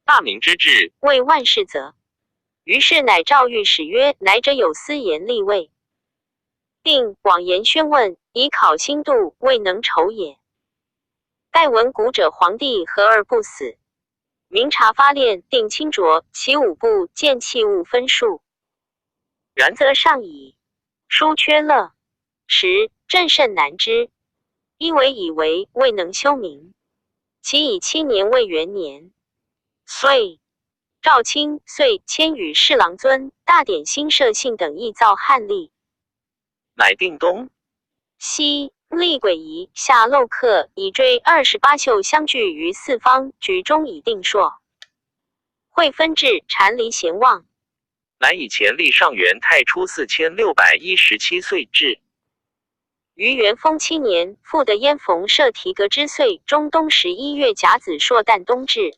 大明之治，为万世则。于是乃诏御史曰：“乃者有司言立位，并广言宣问，以考星度，未能酬也。盖闻古者皇帝何而不死？明察发练，定清浊，其五步见器物分数，然则上矣。书缺乐，时朕甚难知。一为以为未能修明，其以7年为元年，岁。赵卿遂迁与侍郎尊大典新设信等亦造汉历。乃定东西立轨仪下漏刻，以追28宿相聚于四方，举中以定朔。会分治禅离贤望，乃以前历上元太初4617岁至。于元丰7年，复得燕冯设提阁之岁，中冬11月甲子朔旦冬至。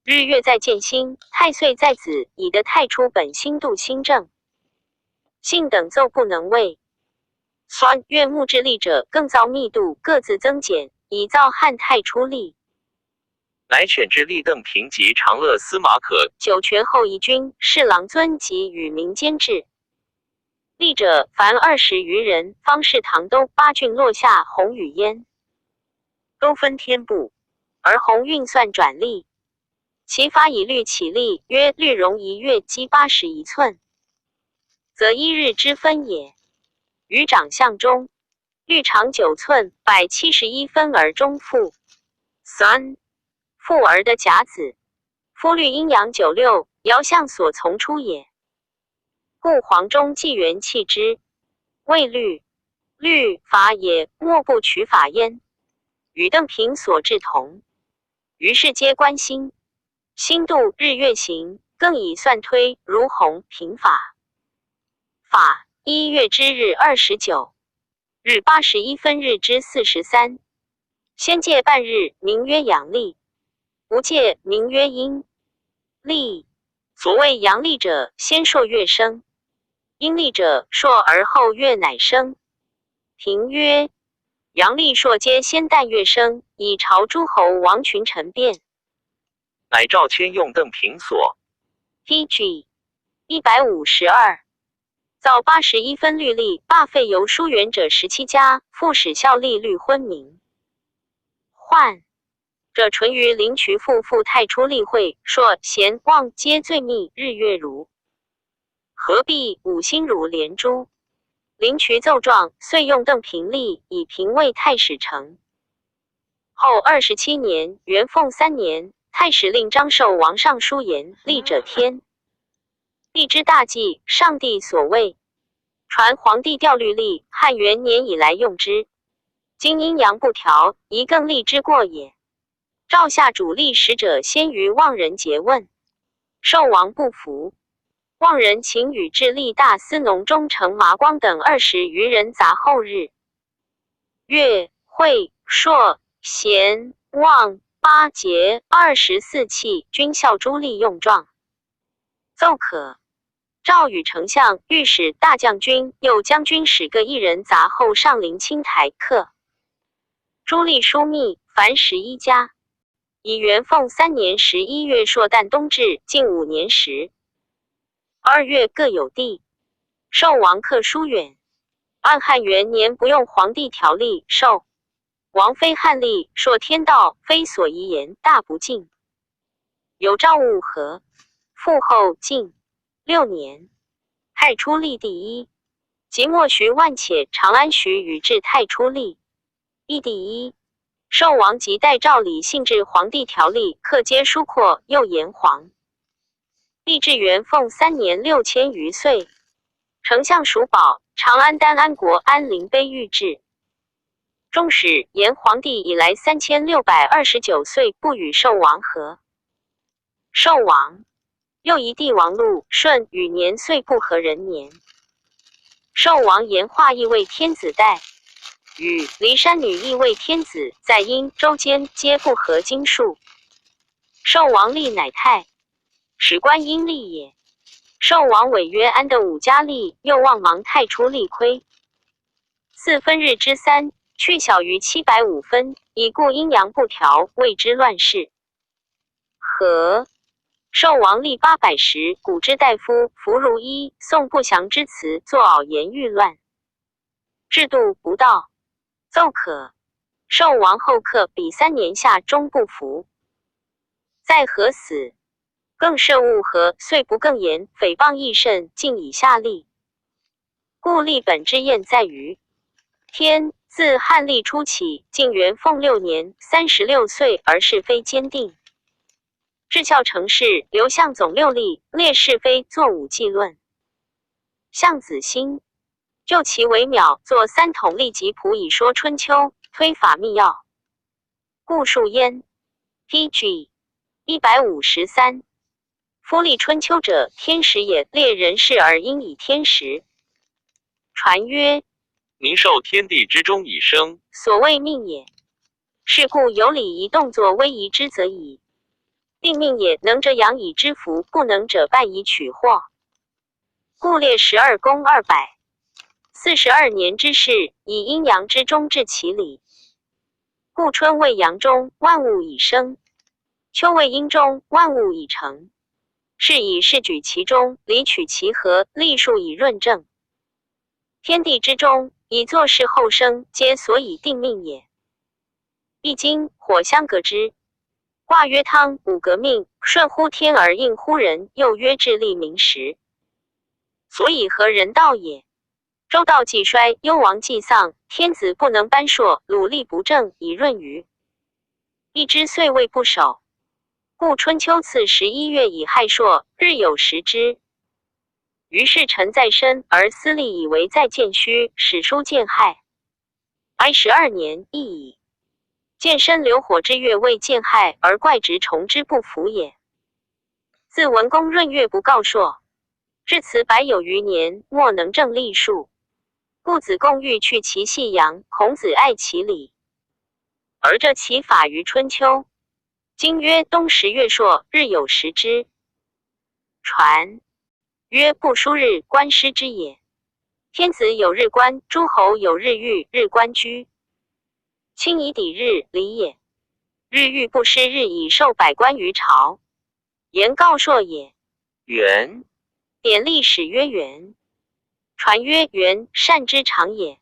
日月在建星，太岁在子，以得太初本星度星正。信等奏不能为。酸月木之力者，更造密度，各自增减，以造汉太初历。乃选之立邓平及长乐司马可酒泉后夷军侍郎尊及与民间制。立者凡20余人，方士唐都八郡落下红与燕，都分天部，而鸿运算转历。其法以律起历，曰律容一月积81寸，则一日之分也。于长相中，律长9寸，百71分而中复三复儿的甲子，夫律阴阳九六，爻象所从出也。故黄钟纪元弃之，谓律律法也，莫不取法焉。与邓平所至同，于是皆观星。星度日月行，更以算推如洪平法。法一月之日29日81分日之43，先借半日，名曰阳历；无借，名曰阴历。所谓阳历者，先朔月生；阴历者，朔而后月乃生。平曰：阳历朔皆先旦月生，以朝诸侯王群臣变。乃赵迁用邓平所。 P.G. 152，造81分律历，罢废由疏远者17家，复使效力律昏明。患者淳于灵渠父父太初立会，朔贤望皆最密，日月如何必五星如连珠。灵渠奏状，遂用邓平历以平魏太史成。后27年，元凤3年，太史令张寿王上书言：立者天地之大计，上帝所为。传皇帝调律历，汉元年以来用之。今阴阳不调，宜更立之过也。诏下主立使者先于望人诘问，寿王不服。望人请与智力大司农中丞麻光等20余人杂后日。月、会、朔、咸、望八节24气均效诸利用状。奏可。赵与丞相、御史、大将军、右将军使各一人杂后上临清台客。诸吏枢密凡11家。以元凤3年11月朔旦冬至，近5年12月各有地。寿王克疏远。按汉元年不用皇帝条例，寿王非汉历，朔天道，非所宜言，大不敬。有诏物和，复后晋6年，太初历第一。即墨徐万且长安徐与至太初历，亦第一。寿王即代诏李信制皇帝条例，克皆书阔，又炎黄。帝至元凤3年6000余岁。丞相叔宝，长安丹安国安陵碑御制。中史言皇帝以来3629岁，不与寿王和。寿王又疑帝王禄顺与年岁不合人年。寿王言化亦为天子代，与骊山女亦为天子，在殷周间皆不合经术。寿王立乃太，史官应立也。寿王违约安的五家立，又望芒太初立亏。四分日之三，去小于705分，以故阴阳不调，谓之乱世。和寿王立810，古之大夫弗如一宋不祥之词，作袄言欲乱，制度不道。奏可。寿王后克比3年夏终不服，在何死？更涉物和，遂不更言，诽谤亦甚，竟以下吏。故立本之验在于天。自汉历初起，晋元凤6年，36岁而是非坚定。至孝成事，刘向总六例，列是非，作五纪论。向子兴就其为邈，作三统历集谱以说春秋，推法密要。故述焉。P.G. 153。夫立春秋者，天时也；列人事而应以天时。传曰：宁受天地之中以生，所谓命也。是故有礼仪动作威仪之则矣。定命也，能者养以知福，不能者败以取祸。故列12宫242年之事，以阴阳之中治其理。故春为阳中，万物以生；秋为阴中，万物以成。是以事举其中，理取其和，立数以润正。天地之中，以作事后生，皆所以定命也。易经火相隔之，卦曰汤，五革命，顺乎天而应乎人，又曰至立明时，所以合人道也。周道既衰，幽王既丧，天子不能颁朔，鲁立不正，以润于一之岁位不守。故春秋次11月以亥朔，日有食之。于是臣在身而思立以为在建虚，史书见亥。哀12年，亦矣。见身流火之月未见亥，而怪直虫之不服也。自文公闰月不告朔，至此百有余年，莫能正历数。故子贡欲去其细阳，孔子爱其礼，而这其法于春秋。今曰冬10月朔，日有食之。传曰不书日，官师之也。天子有日官，诸侯有日御，日官居。亲以抵日，礼也。日欲不失日以受百官于朝，言告朔也。元典历史曰元。传曰元，善之长也。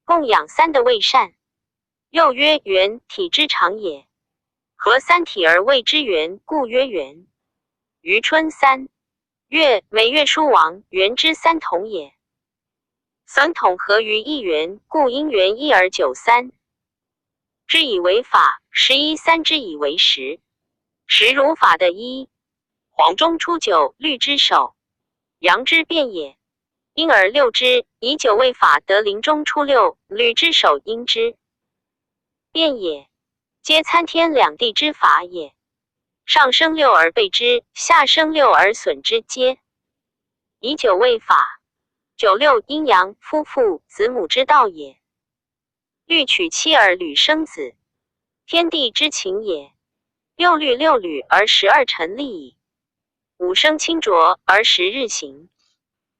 供养三的谓善。又曰元，体之长也。合三体而谓之圆，故曰元。于春3月，每月书王，元之三统也。三统合于一元，故因元一而九三。之以为法，11三之以为时。时如法的一。黄中初九，律之首，阳之变也。因而六之，以九为法，得临中初六，履之首，阴之变也。皆参天两地之法也。上生六而备之，下生六而损之，皆以九为法。九六阴阳夫妇子母之道也。律取妻而履生子，天地之情也。六律六履而12辰立矣。五生清浊而十日行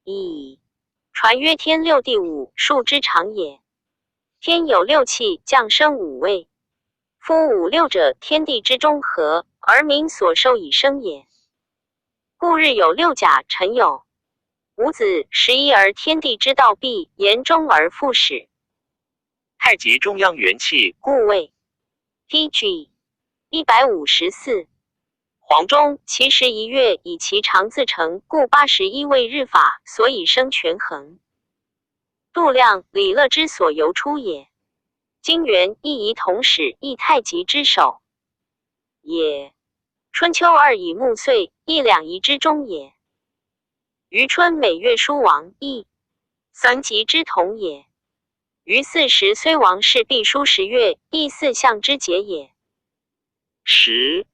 矣。传曰天六地五，数之长也。天有六气，降生五位。夫五六者，天地之中和，而民所受以生也。故日有六甲，辰有五子，十一而天地之道毕，言终而复始。太极中央元气，故谓 P.G. 154。黄中其实一月以其长自成，故81位日法，所以生权衡。度量礼乐之所由出也。今元亦宜同始，亦太极之首也。春秋二以暮岁，亦两仪之中也。余春每月书王，亦三极之同也。余四时虽亡事必书十月，亦四象之节也。十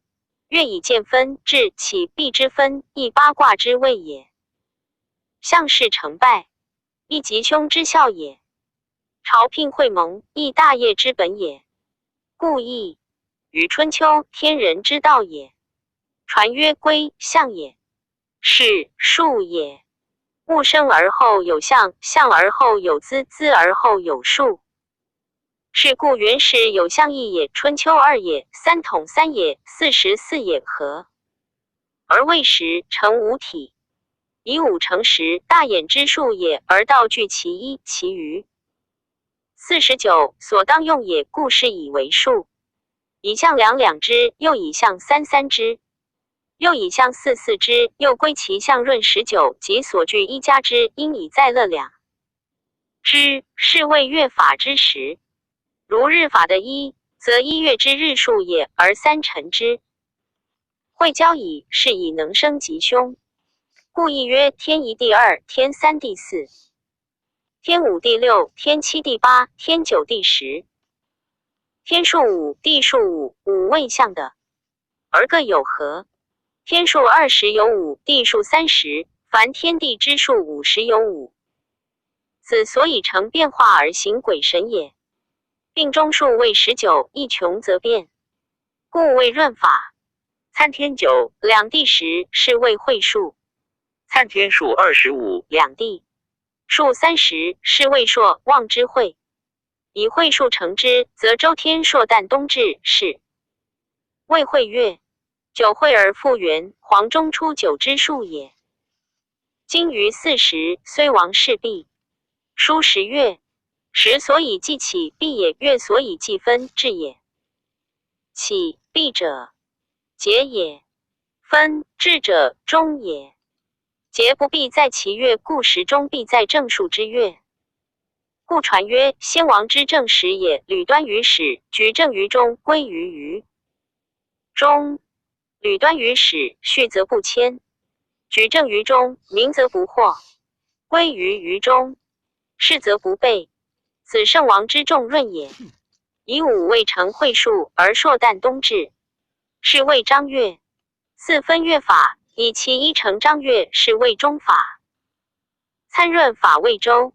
月以见分，至起必之分，亦八卦之谓也。象事成败，亦吉凶之效也。朝聘会盟，亦大业之本也。故易与春秋天人之道也。传曰归象也，是数也。物生而后有象，象而后有资，资而后有数。是故原始有象一也，春秋二也，三统三也，四时四也和。而未时成五体，以五成十，大衍之数也，而道具其一，其余49所当用也，故是以为数。以象两两之，又以象三三之，又以象四四之，又归其象闰19，及所具一家之，应以在乐两之，是谓月法之时。如日法的一，则一月之日数也，而三辰之。会交矣，是以能生吉凶。故亦曰天一地二，天三地四，天五地六，天七地八，天九地十。天数五，地数五，五位相的，而各有合。天数20有五，地数30，凡天地之数50有五。此所以成变化而行鬼神也。并中数为19，一穷则变，故谓闰法。参天九，两地十，是谓会数。参天数25，两地数30，是谓朔望之会。以会数成之，则周天朔旦冬至，是谓会月。九会而复圆，黄中出九之数也。今于40，虽亡事毕。书十月。时所以记起毕也，月所以记分至也。起毕者，节也；分至者，终也。节不必在其月，故时终必在正数之月。故传曰：先王之政时也，履端于始，举正于中，归于于中。履端于始，序则不迁；举正于中，明则不惑；归于于中，是则不悖。此圣王之重润也。以五位成会数而朔旦冬至，是谓张月。四分月法，以其一成张月，是谓中法。参闰法谓周。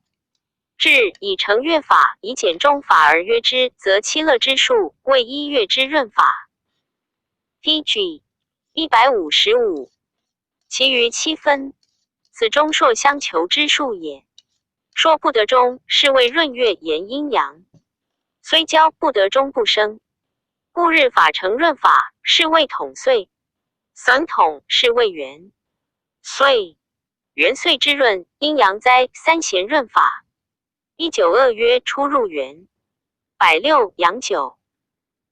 至以成月法，以简中法而约之，则七乐之数为一月之闰法。P.G. 155，其余七分，此中朔相求之数也。朔不得中，是谓闰月言阴阳。虽交不得中不生，故日法成闰法，是谓统岁。三统是谓元岁。元岁之闰，阴阳哉三弦闰法。一九二曰出入元，百六阳九，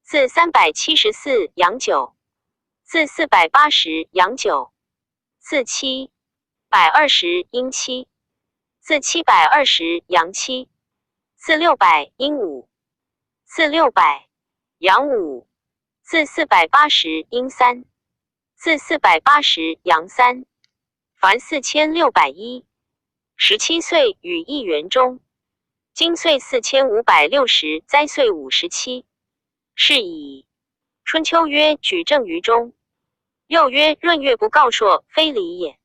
自374阳九，自480阳九，自720阴七。自720阳七，自600阴五，自600阳五，自480阴三，自480阳三，凡4610。17岁与一元中，今岁4560，灾岁57。是以春秋曰举正于中，又曰闰月不告朔，非礼也。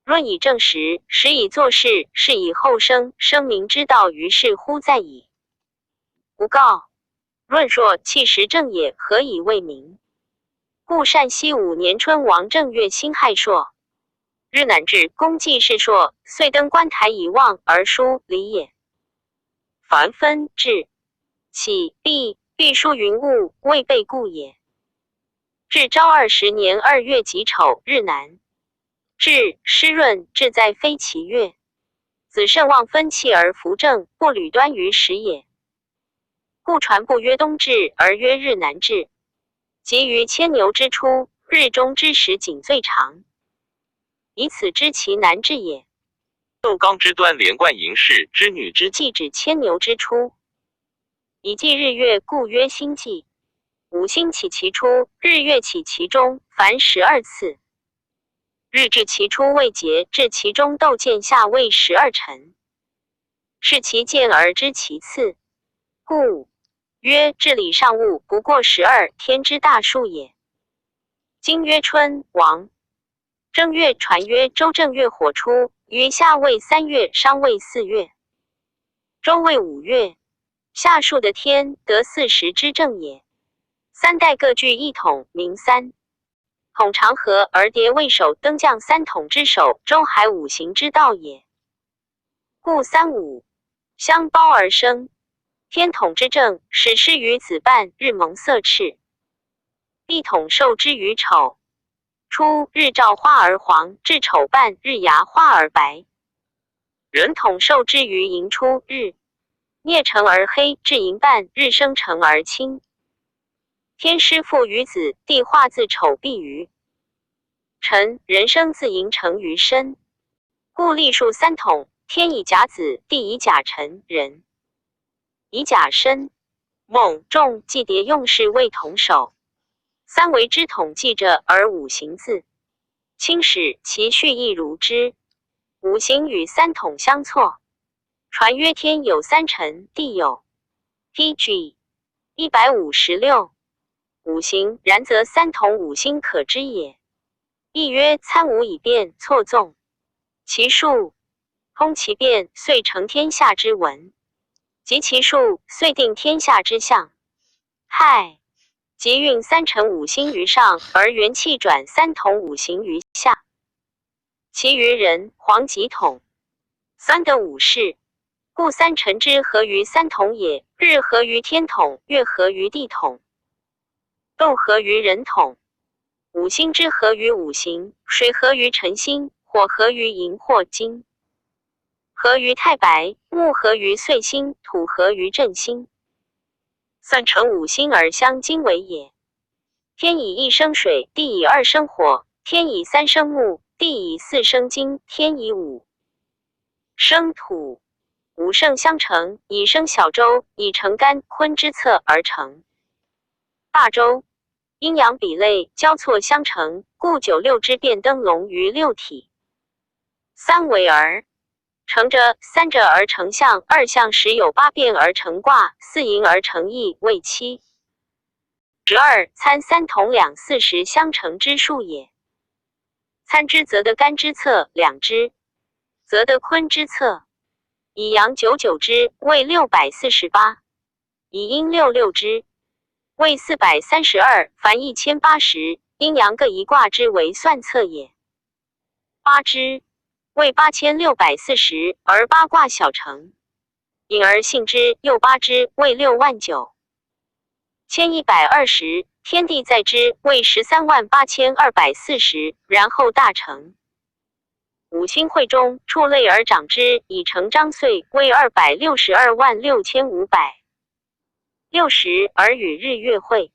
闰以正时，时以作事，事以后生，生民之道于是乎在矣。不告。闰朔气时正也，何以为民？故单熙五年春王正月辛亥朔，日南至，公祭是朔，遂登观台以望而书礼也。凡分至起毕，必书云雾，未备故也。至昭20年2月己丑，日南。至湿润，志在非其月。子甚望分气而扶正，不履端于时也。故传不曰冬至，而曰日南至。即于牵牛之初，日中之时仅最长，以此知其南至也。窦刚之端连贯嬴氏之女之，即指牵牛之初。以記日月，故曰星記。五星起其初，日月起其中，凡12次。日至其初未竭，至其中斗見下為12辰。視其見而知其次，故曰至理上物不過十二，天之大數也。今曰春王。正月傳曰周正月火出，於夏謂三月，商謂四月，周謂五月。下數的天得四時之正也。三代各具一統，名三統長河而迭為首，登降三統之首，周海五行之道也。故三五相包而生。天統之正，始施於子半，日蒙色赤；地統受之於丑。初，日照花而黃，至丑半，日芽花而白。人統受之於寅初，日聶成而黑，至寅半，日生成而青。天師父於子，地化自丑毕於辰，人生自寅成於申。故歷數三統，天以甲子，地以甲辰，人以甲申。孟仲祭迭用事為統首。三為之統計者，而五行字。清史其序亦如之。五行與三統相錯。傳曰天有三辰，地有 P.G. 156。五行，然則三統五星可知也。亦曰參五以變錯綜其數，通其變，遂成天下之文；集其數，遂定天下之象。亥，即運三辰五星於上，而元氣轉三統五行於下。其餘人黃己統，三得五事，故三辰之合於三統也。日合於天統，月合於地統，斗合於人統。五星之合於五行，水合於辰星，火合於寅或金，合於太白，木合於歲星，土合於震星。三成五星而相經緯也。天以一生水，地以二生火，天以三生木，地以四生金，天以五生土。五聖相成，以生小周，以成干坤之策而成大周。陰陽比類交錯相成，故九六之變燈籠於六體。三維而成者，三者而成象，二象十有八變而成卦，四營而成易，為七十二參三統兩四時相成之數也。參之則得干之策兩之，則得坤之策。以陽九九之，為648；以陰六六之，為432。凡1080，陰陽各一卦之為算策也。八之為8640，而八卦小成。引而信之，又八之，為69120。天地在之，為138240，然後大成。五星會中，畜類而長之，以成張歲，為2626560，而與日月會。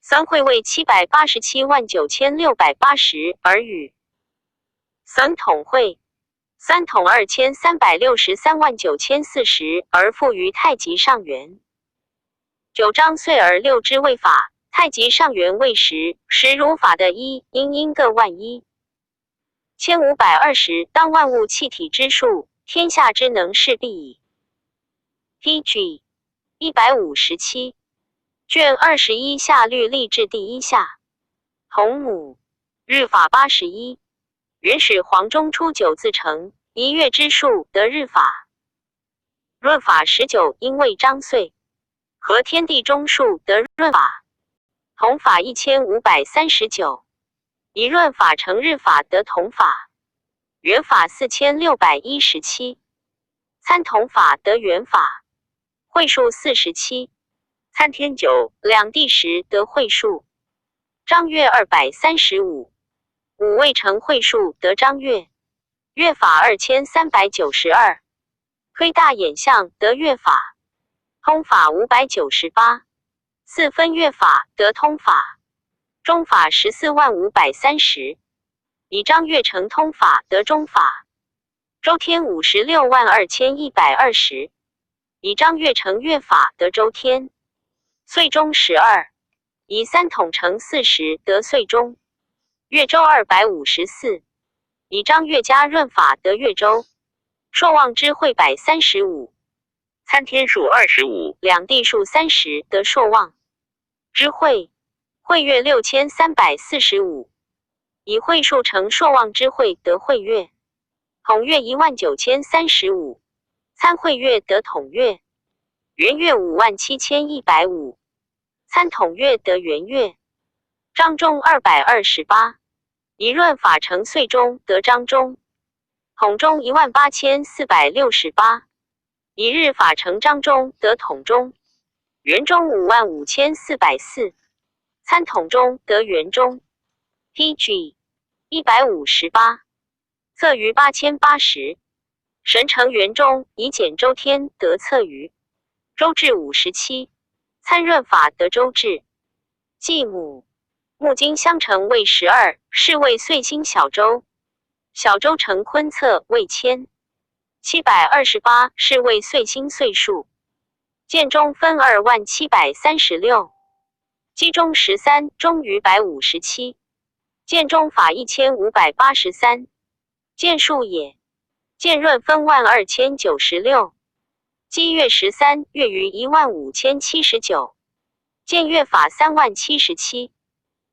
三會為7879680，而與三統會。三統23639040，而復於太極上元。九張歲而六之為法，太極上元為十，十如法的一，陰陰各11520，當萬物氣體之數，天下之能事必矣。P.G. 157卷21下律歷至第一下。同母日法81，元始皇中初九自成，一月之數得日法。閏法19，因為張歲，合天地中數得閏法。同法1539。以閏法成日法得同法，元法4617，參同法得元法，會數47，參天九兩地時得會數，張月235，五未成會數得張月，月法2392，推大演象得月法，通法598，四分月法得通法。中法140530，以張月成通法得中法。周天562120，以章月乘月法得周天。岁中12，以三统乘40得岁中。月周254，以章月加闰法得月周。朔望之会135，参天数25，两地数30得朔望之会，会月6345，以会数乘朔望之会得会月，统月19035，参会月得统月，元月57150，参统月得元月。章中228，以闰法乘岁中得章中，统中18468，以日法乘章中得统中，元中55440，参统中得元中。P.G. 158，测余8080，神成元中以减周天得测余，周至57，参闰法得周至。继母木金相乘为12，是谓岁星小周。小周成坤测为1728，是谓岁星岁数。建中分20736，基中13，中余157。建中法1583，建数也。建闰分12096，基月13，月余15079。建月法30077，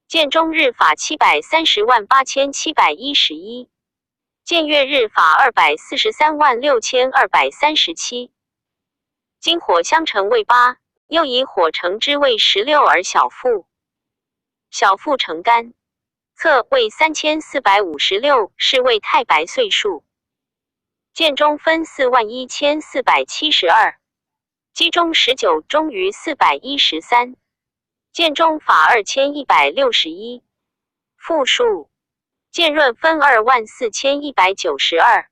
建中日法7308711，建月日法2436237。金火相乘为八，又以火乘之为16而小腹，小腹成干，测为3456，是谓太白岁数。建中分41472，基中19，中余413。建中法2161，复数。建闰分24192，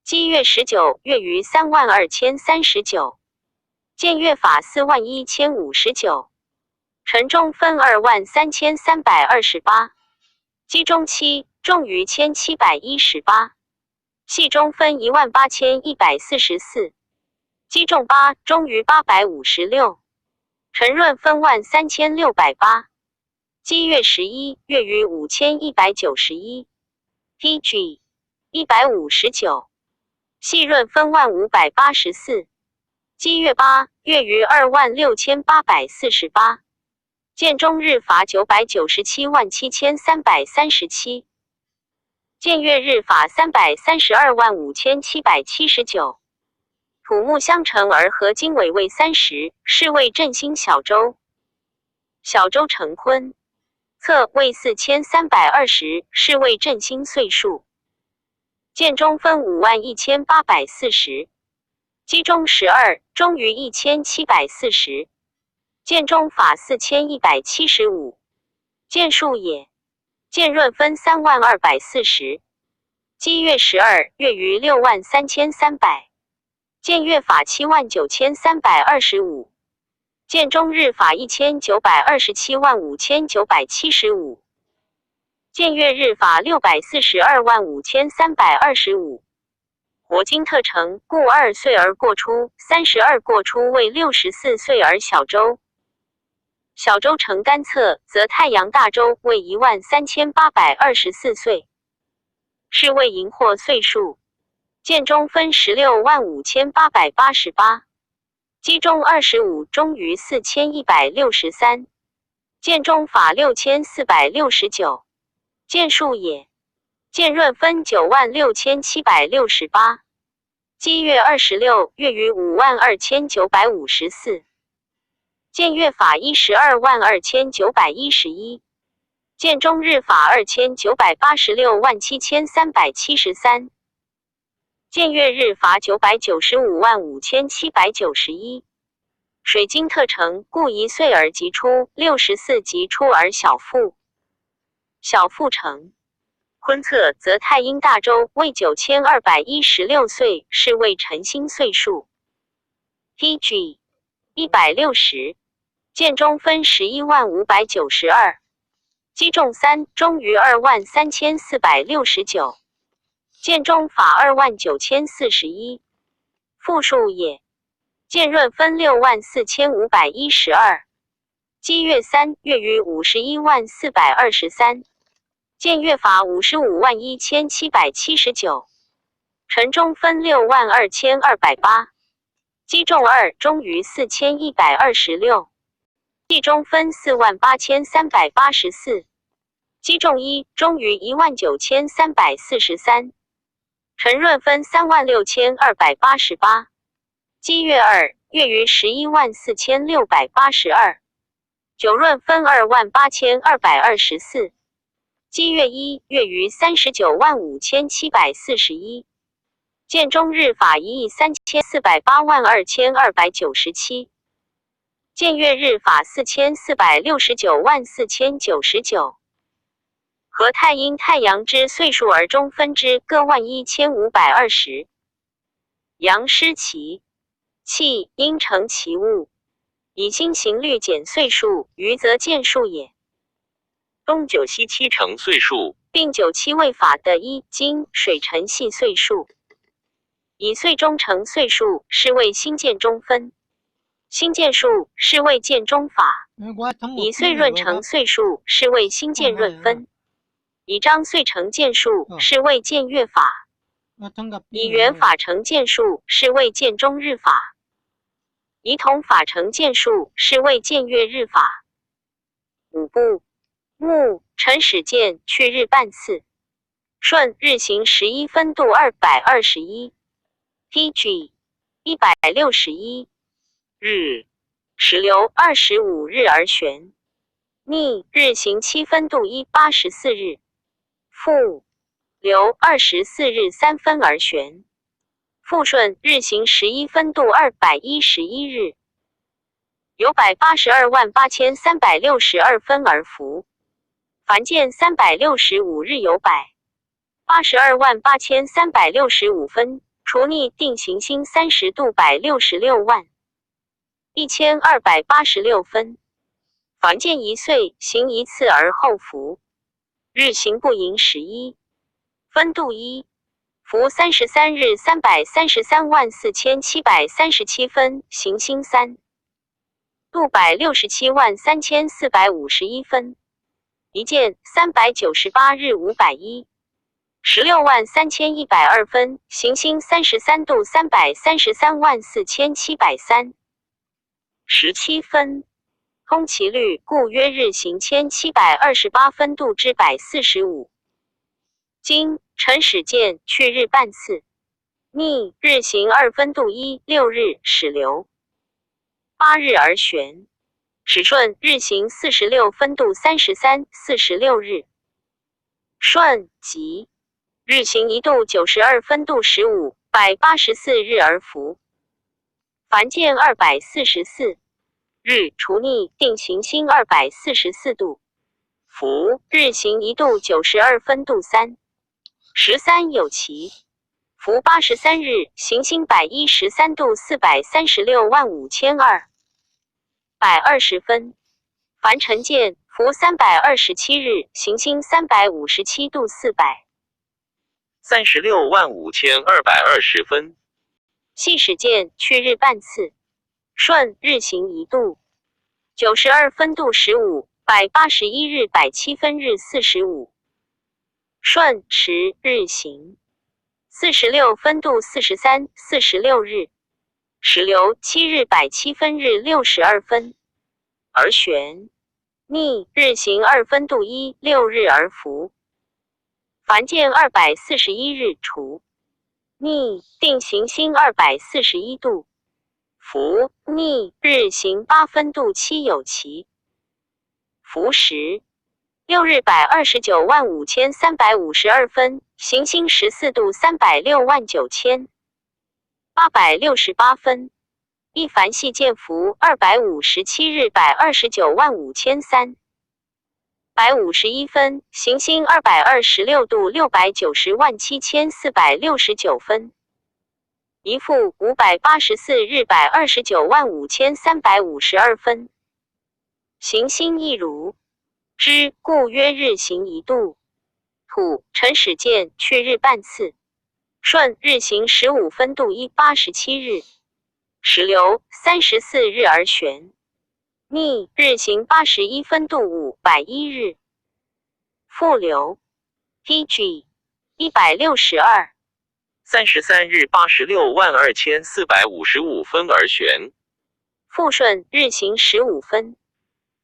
基月19，月余32039。建月法41059，辰中分23328，基中7，中余1718。系中分18144，基中8，中余856。辰闰分13680，基月11，月余5191。P.G. 159，系闰分10584，基月8，月余26848。建中日法9977337，建月日法3325779。土木相乘而合经纬为30，是谓振兴小周。小周成坤，测为4320，是谓振兴岁数。建中分51840，基中12，中余1740。建中法4175，建数也。建闰分30240，基月12，月余63300。建月法79325，建中日法19275975，建月日法6425325。火金特成，故2岁而过出，32过出为64岁而小周。小周成干测，则太阳大周为13824岁，是谓荧惑岁数。建中分165888，基中25，中余4163。建中法6469，建数也。建闰分96768，基月26，月余52954。建月法122911，建中日法29867373。建月日法9955791。水金特成，故1岁而即出，64即出而小腹。小腹成坤测，则太阴大周为9216岁，是谓辰星岁数。P.G. 160，建中分110592，基中3，中余23469。建中法29041，复数也。建閏分64,512。积月三月余510,423。建月法551,779。辰中分62,280。积仲二中余4,126。季中分48,384。积仲一中余19,343。辰閏分36,288。积月二月余114,682。九閏分28,224。积月一月余395,741。建中日法134,082,297。建月日法44,694,099。合太阴太阳之岁数而中分之，各11,520。阳失其气，应成其物，以星行律减岁数，余则见数也。东九西七成岁数，并九七位法的一金水辰系岁数，以岁中成岁数，是谓星见中分。星见数是谓见中法，以岁閏成岁数，是谓星见閏分。以张岁成见数，是谓见月法；以元法成见数，是谓见中日法；以统法成见数，是谓见月日法。五部木辰始见去日半次，顺日行11分度221，P.G. 161日，始流25日而旋，逆日行7分度184日。复流24日3分而旋，复顺日行11分度211日，有1,828,362分而复。凡见365日有1,828,365分，除逆定行星30度1,661,286分。凡见一岁行一次而后复。日行不盈11分度一，伏33日3,334,737分，行星3度1,673,451分。一见398日516.63102分，行星33度3,334,703 17分。通其律，故曰日行1728分度之145。今辰始见去日半次，逆日行2分度一六日始流8日而旋，始顺日行46分度33 46日，顺吉日行1度92分度15 184日而复。凡见244日除逆定行星244度，伏日行1度92分度3 13有奇，伏83日行星113度4,365,220分。凡辰见伏327日行星357度400 365,220分。系始见去日半次。顺日行1度92分度15 181日107分日45。顺时日行46分度43 46日，始流7日107分日62分而旋，逆日行2分度一六日而复。凡见241日除逆定行星241度。伏逆日行8分度七有奇，伏时6日1,295,352分，行星14度3,069,868分。一凡系见伏257日1,295,351分，行星226度6,907,469分。一负584日1,295,352分，行星亦如之，故曰日行1度。土辰始见去日半次，顺日行15分度一87日，始流34日而旋。逆日行81分度501日。复流。P.G. 162。33日862,455分而旋。复顺日行15分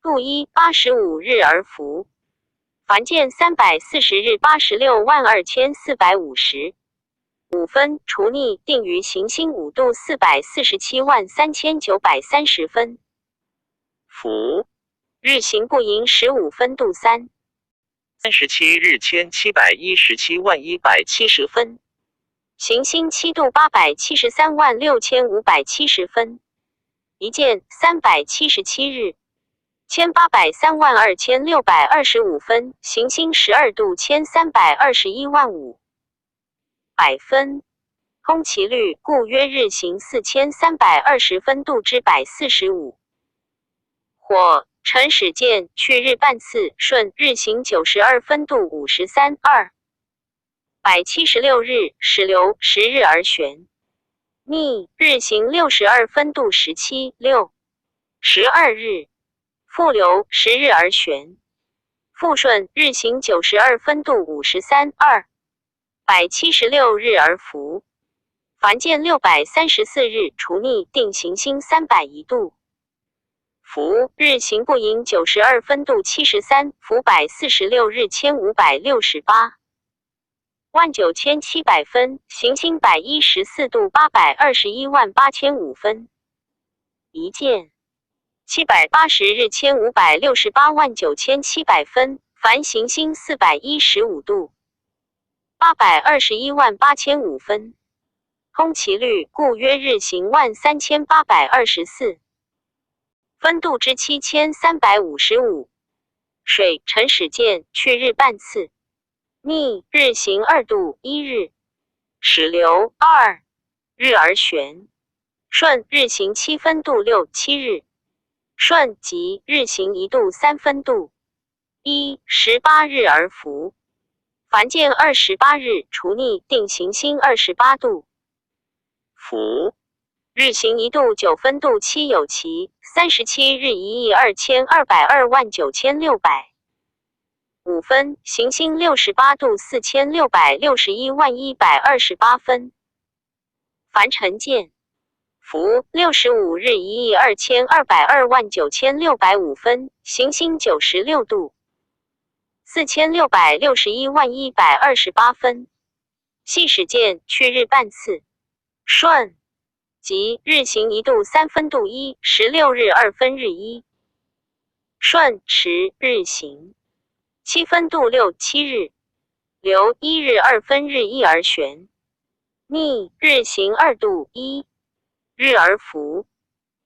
度1，85日而复。凡见340日862,455分，除逆定于行星5度4,473,930分。福日行不盈15分度3。37日17,170,170 分。行星7度8,736,570分。一见377日，18,032,625分。行星12度13,210,500分。通其律，故曰日行4320分度之百四十五。火辰始见去日半次，顺日行92分度53 2。176日始流10日而旋。逆日行62分度17 6。12日复流十日而旋。复顺日行92分度53 2。176日而复。凡见634日除逆定行星301度。福日行不盈92分度73，复146日15,689,700分，行星114度8,218,500分。一见780日15,689,700分，凡行星415度8,218,500分。通其律，故曰日行13,824分度之7355。水辰始见去日半次，逆日行2度1日，始流2日而旋。顺日行7分度6 7日，顺即日行1度3分度1 18日而复。凡见28日除逆定行星28度。福日行1度9分度7有奇，37日122,229,605分，行星68度46,610,128分。凡尘见福65日122,229,605分，行星96度46,610,128分。系始见去日半次，顺即日行1度3分度1，16日2分日1。顺驰日行7分度6 7日，流1日2分日1而旋。逆日行2度1日而复。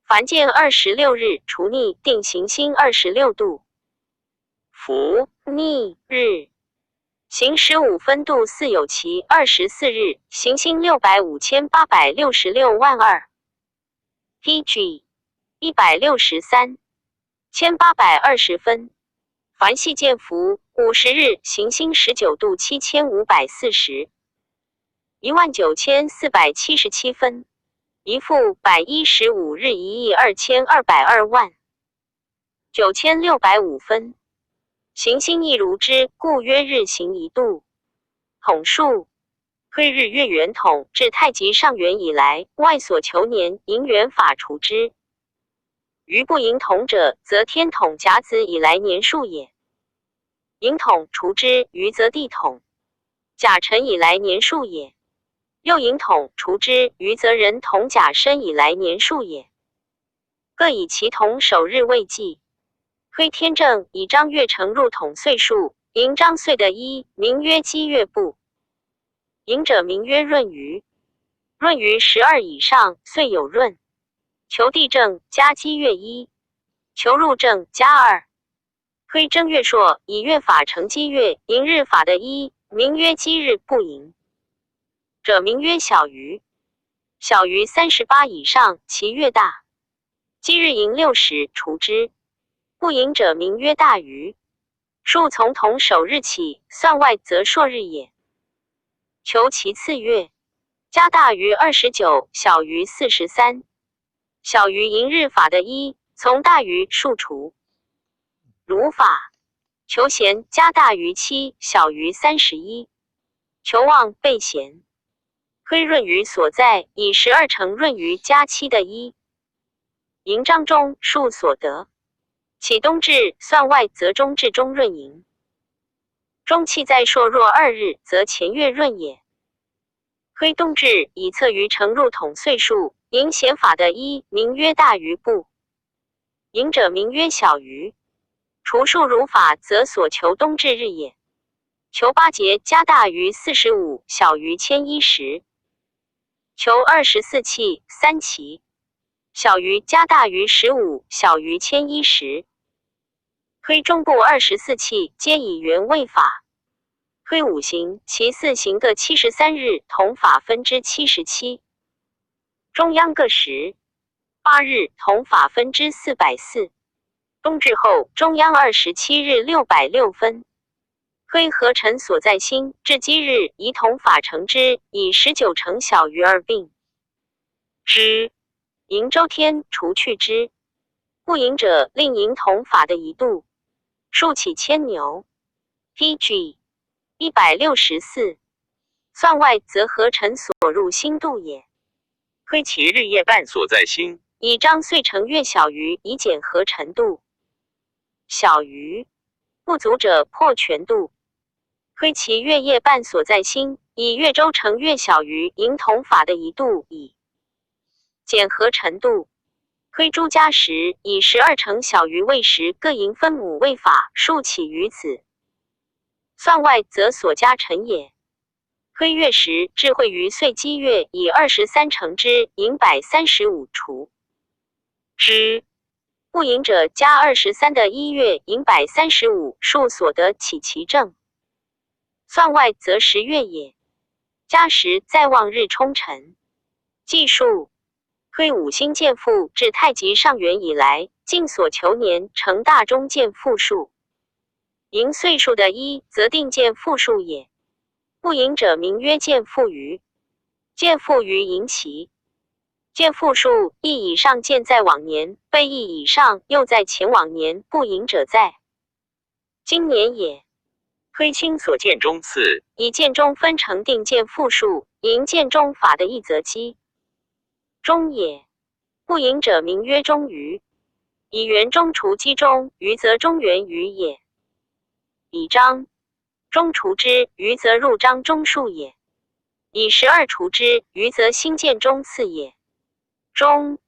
凡见26日除逆定行星26度。福逆日行15分度4有奇，24日行星605,866.2万。P.G. 163 1820分。凡系见福50日行星19度7540 19,477分。一复115日122,202,9605分。行星亦如之，故曰日行1度。统数推日月圆统至太极上元以来，外所求年盈元法除之。余不盈统者，则天统甲子以来年数也。盈统除之，余则地统甲辰以来年数也。又盈统除之，余则人统甲申以来年数也。各以其统首日为计。推天正以张月成入统岁数，盈张岁的一，名曰积月部。盈者名曰闰余，闰余12以上，岁有闰。求地正加积月一，求入正加二。推正月朔以月法成积月，盈日法的一，名曰积日不盈。者名曰小余，小于38以上，其月大。积日盈60，除之。不盈者名曰大余。数从同首日起算外，则朔日也。求其次月，加大于29，小于43。小于寅日法的一，从大于数除。如法，求闲加大于7，小于31。求旺备闲。推闰余所在，以12乘闰余加七的一。寅章中数所得。起冬至算外，则中至中闰寅。中气在朔若2日，则前月闰也。推冬至以测于成入统岁数，寅显法的一，名曰大于不。寅者名曰小于。除数如法，则所求冬至日也。求八节加大于45，小于1010。求24气三奇，小于加大于15，小于1010。推中部24气皆以元位法。推五行，其四行各73日，同法分之77。中央各18日，同法分之440。冬至后，中央27日606分。推合辰所在星至基日，以同法乘之，以19乘小于二并之。寅周天除去之。不盈者，令寅同法的一度。数起牵牛。P.G. 164。算外则合辰所入星度也。推其日夜半所在星，以张岁成月小于，以减合辰度。小于不足者破全度。推其月夜半所在星，以月周成月小于寅同法的一度，以减合辰度。推诸加时，以12乘小于未时各寅分母位法数起于此。算外则所加辰也。推月时，智慧于岁积月，以23乘之，寅135除之。不盈者加23的一月，寅135数所得起其正。算外则十月也。加时在望日冲辰。计数。推五星见负至太极上元以来，尽所求年成大中见负数。盈岁数的一，则定见负数也。不盈者名曰见负余。见负余盈其。见负数一以上见在往年，被一以上又在前往年，不盈者在今年也。推星所见中次，以见中分成定见负数，盈见中法的一则积中也。不盈者名曰中余。以元中除积中，余则中元余也。以章中除之，余则入章中数也。以12除之，余则新建中次也。中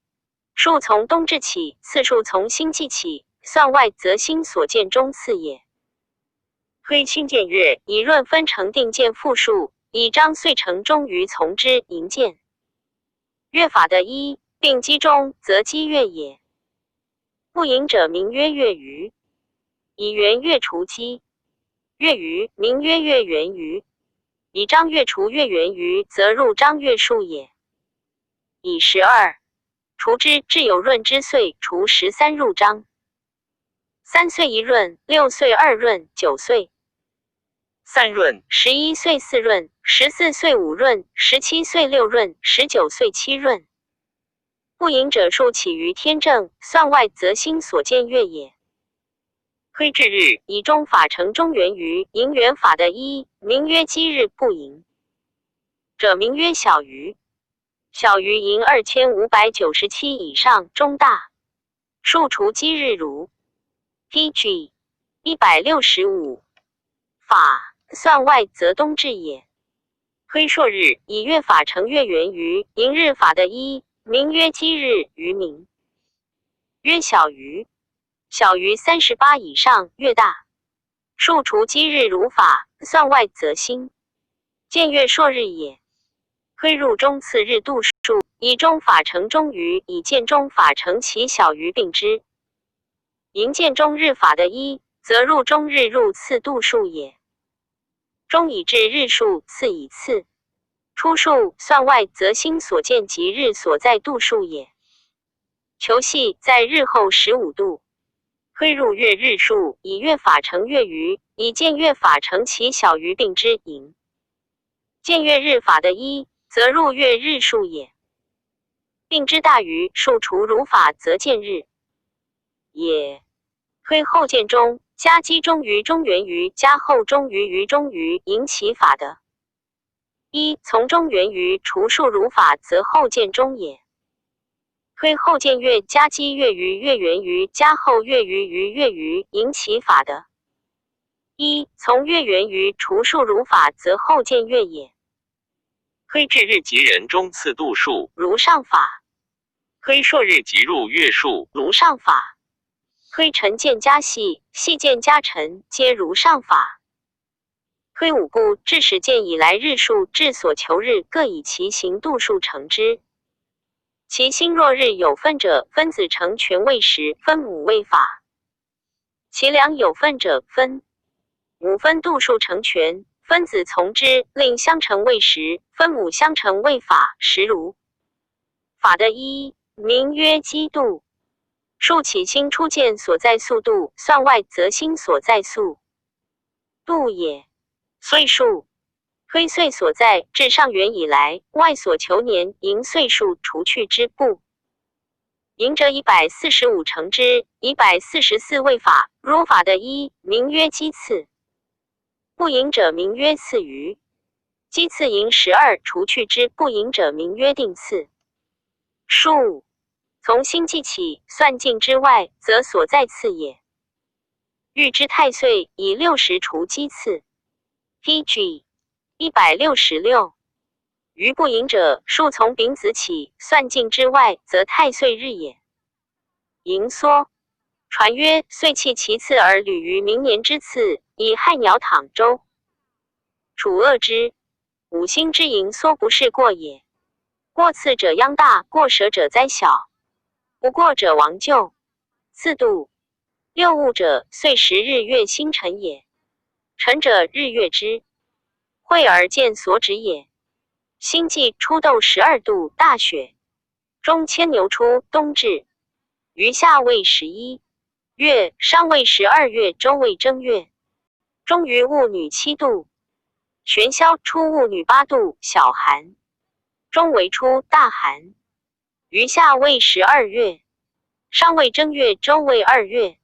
数从冬至起，次数从星际起，算外则星所见中次也。推星见月，以闰分成定见复数，以章岁成中余从之营建。月法的一并积中，则积月也。不盈者名曰月余。以元月除积，月余名曰月圆余。以张月除月圆余，则入张月数也。以12除之，至有闰之岁，除13入张。3岁一闰，6岁二闰，9岁三闰，11岁四闰，14岁五闰，17岁六闰，19岁七闰。不盈者数起于天正，算外则星所见月也。推至日，以中法成中元余，盈元法的一，名曰积日不盈者，名曰小余。小于盈2597以上中大。数除积日如 P.G. 165。法算外则冬至也。推朔日，以月法成月圆余，盈日法的一，名曰积日余名曰小于。小于38以上越大。数除积日如法，算外则星见月朔日也。推入中次日度数，以中法成中余，以见中法成其小于并之。盈见中日法的一，则入中日入次度数也。中以至日数，次以次出数，算外则星所见即日所在度数也。求系在日后15度。推入月日数，以月法成月余，以见月法成其小于并之盈。见月日法的一，则入月日数也。并知大余数除如法，则见日也。推后见中加基中余中元余加后中余余中余引起法的。一从中元余除数如法，则后见中也。推后见月加基月余月元余加后月余余月余引起法的。一从月元余除数如法，则后见月也。推至日及人中次度数如上法。推朔日及入月数如上法。推辰见加夕，夕见加辰，皆如上法。推五步至始见以来日数至所求日，各以其行度数乘之。其星若日有分者，分子成全位时，分母位法；其两有分者，分母分度数成全，分子从之，令相乘位时，分母相乘位法，实如法的一，名曰基度。数起星初见所在速度，算外则星所在速度也。岁数推岁所在至上元以来，外所求年盈岁数除去之不盈者145乘之，144位法。如法的一，名曰基次；不盈者名曰次余。基次盈12除去之不盈者名曰定次。数从星计起，算尽之外，则所在次也。欲知太岁，以60除基次。P.G. 166。余不盈者，数从丙子起，算尽之外，则太岁日也。盈缩传曰：岁弃其次而履于明年之次，以害鸟躺舟。楚恶之。五星之盈缩不是过也。过次者殃大，过舍者灾小。不过者亡咎。次度六物者，岁时日月星辰也。辰者，日月之会而见所指也。星际初斗12度，大雪。中牵牛出，冬至。余下未11月，上未12月，周未正月。中于戊女7度。玄霄出戊女8度，小寒。中为初，大寒。余下未12月，上未正月，周未2月。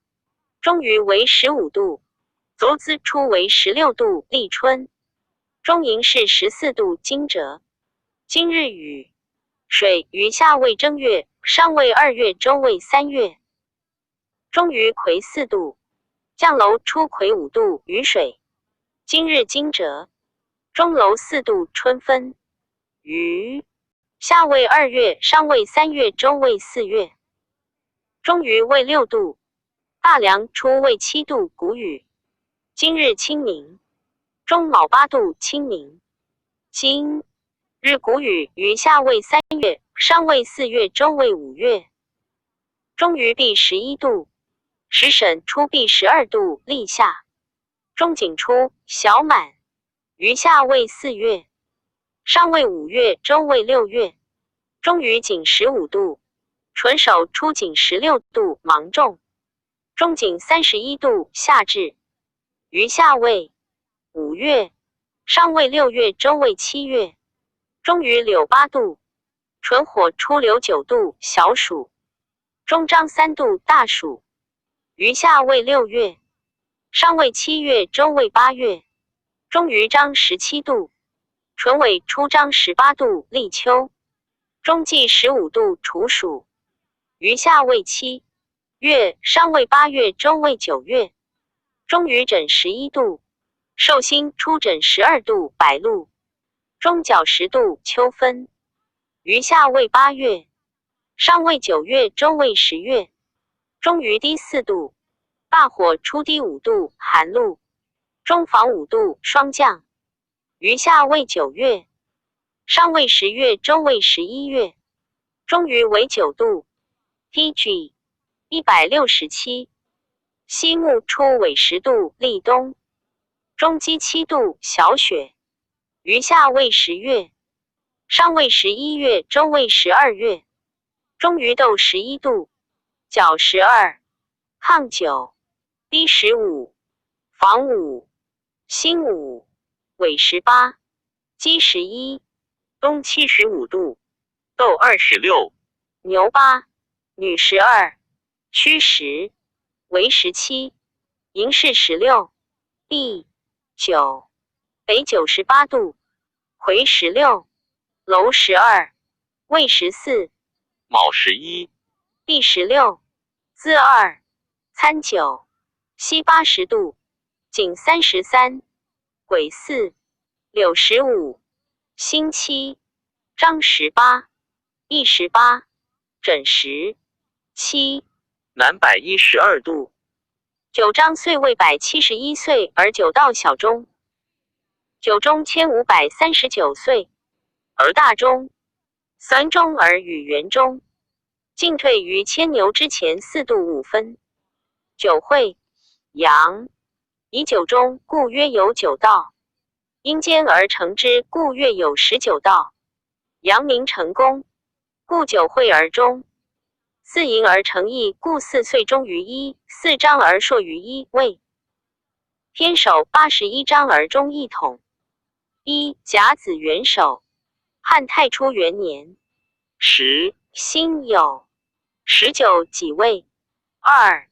中余为15度。足资初为16度，立春。中寅是14度，惊蛰。今日雨水余下未正月，上未2月，周未3月。中余癸4度，降楼初癸5度，雨水。今日惊蛰。中楼4度，春分。余下未2月，上未3月，周未4月。中余未6度，大梁初未7度，谷雨。今日清明，中卯8度，清明。今日谷雨，余下未3月，上未4月，周未5月。中余毕11度，时申初毕12度，立夏。中景初，小满。余下未4月，上未5月，周未6月。中余景15度，纯手初景16度，芒种。中景31度，夏至。余下未5月，上未6月，周未7月。中余柳8度，纯火初柳9度，小暑。中张3度，大暑。余下未6月，上未7月，周未8月。中余张17度，纯尾初张18度，立秋。中季15度，处暑。余下未7月，上未8月，周未9月。中余枕11度，寿星初枕12度，白露。中角10度，秋分。余下未8月，上未9月，周未10月。中余低4度，大火初低5度，寒露。中房5度，霜降。余下未9月，上未10月，周未11月。中余为9度。P.G. 167。西木初尾10度，立冬。中积7度，小雪。余下未10月，上未11月，周未12月。中余斗11度，角12，亢9，低15，房5，辛5，尾18，鸡11，冬75度，斗26。牛八，女12，戌10，为17，寅巳16，地九，北98度，癸16，楼12，未14，卯11，地16，子2，参9，西80度，井33，癸4，柳15，辛7，张18，乙18，准十，七，南112度。九章岁未171岁而九道小中，九中1539岁而大中，三中而与元中，进退于牵牛之前4度5分。九会阳，以九中，故曰有九道；阴间而成之，故月有19道。阳明成功，故九会而终。四寅而成义，故4岁终于一；四章而朔于一。位天守81章而终一统。一甲子元首，汉太初元年，十辛酉，19己未，二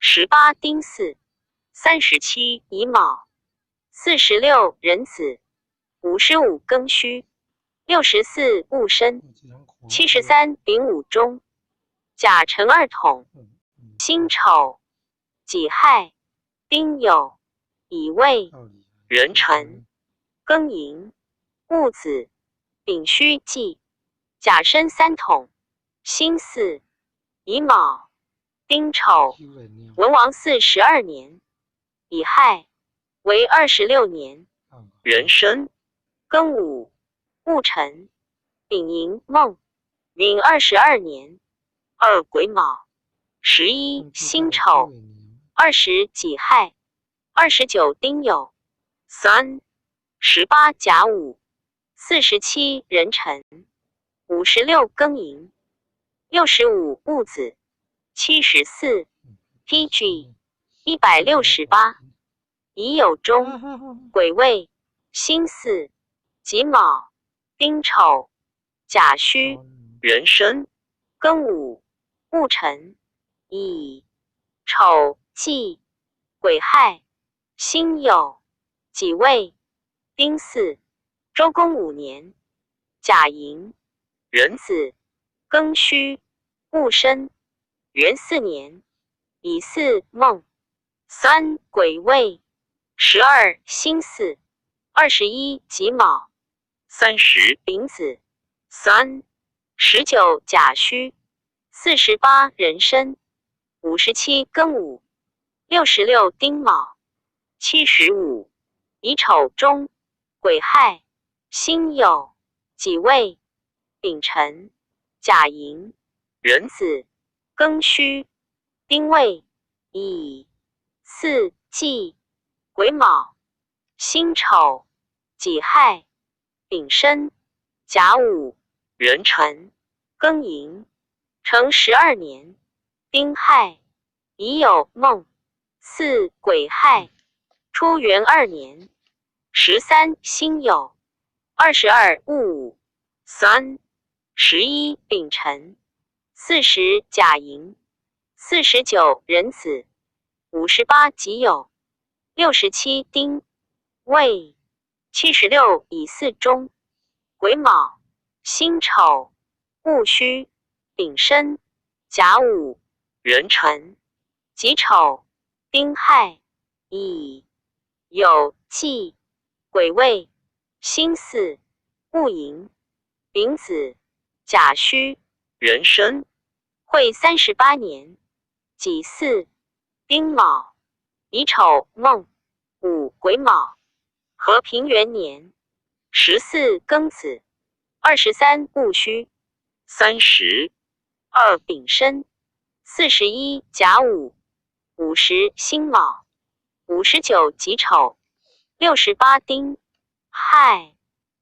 18丁巳，37 乙卯，46壬子，55庚戌，64戊申，73丙午中。甲辰二统，辛丑，己亥，丁酉，乙未，壬辰，庚寅，戊子，丙戌季，甲申三统，辛巳，乙卯，丁丑，文王42年，乙亥，为26年，壬申，庚午，戊辰，丙寅孟，丙22年。二癸卯，11辛丑，20己亥，29丁酉，三18甲午，47壬辰，56庚寅，65戊子，74 PG 168乙酉中，癸未，辛巳，己卯，丁丑，甲戌，壬申，庚午。戊辰，乙丑忌癸亥，辛酉，己未，丁巳，周公五年，甲寅，壬子，庚戌，戊申，元四年，乙巳孟，三癸未，12辛巳，21己卯，30 丙子，三19甲戌。48壬申，57庚午，66丁卯，75 乙丑中，癸亥，辛酉，己未，丙辰，甲寅，壬子，庚戌，丁未，乙巳忌，癸卯，辛丑，己亥，丙申，甲午，壬辰，庚寅。成12年，丁亥，乙酉孟，巳癸亥，初元二年，13辛酉，22戊午，三11丙辰，40甲寅，49壬子，58己酉，67丁未，76乙巳中，癸卯，辛丑，戊戌。丙申，甲午，壬辰，己丑，丁亥，乙酉忌，癸未，辛巳，戊寅，丙子，甲戌，壬申，会38年，己巳，丁卯，乙丑孟，午癸卯，和平元年，14庚子，23戊戌，30 二丙申，41甲午，50辛卯，59己丑，68丁亥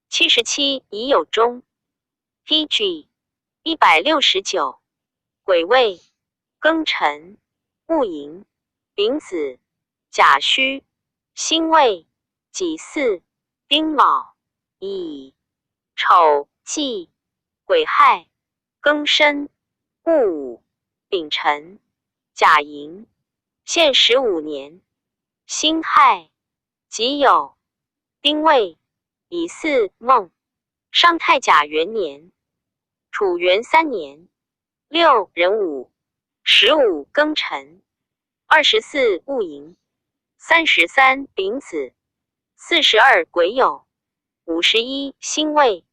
，77乙酉中，PG 169癸未，庚辰，戊寅，丙子，甲戌，辛未，己巳，丁卯，乙丑忌，癸亥，庚申。戊午，丙辰，甲寅，宪15年，辛亥，己酉，丁未，乙巳，孟。上太甲元年，楚元三年，六壬午，15庚辰，24戊寅，33丙子，42癸酉，51辛未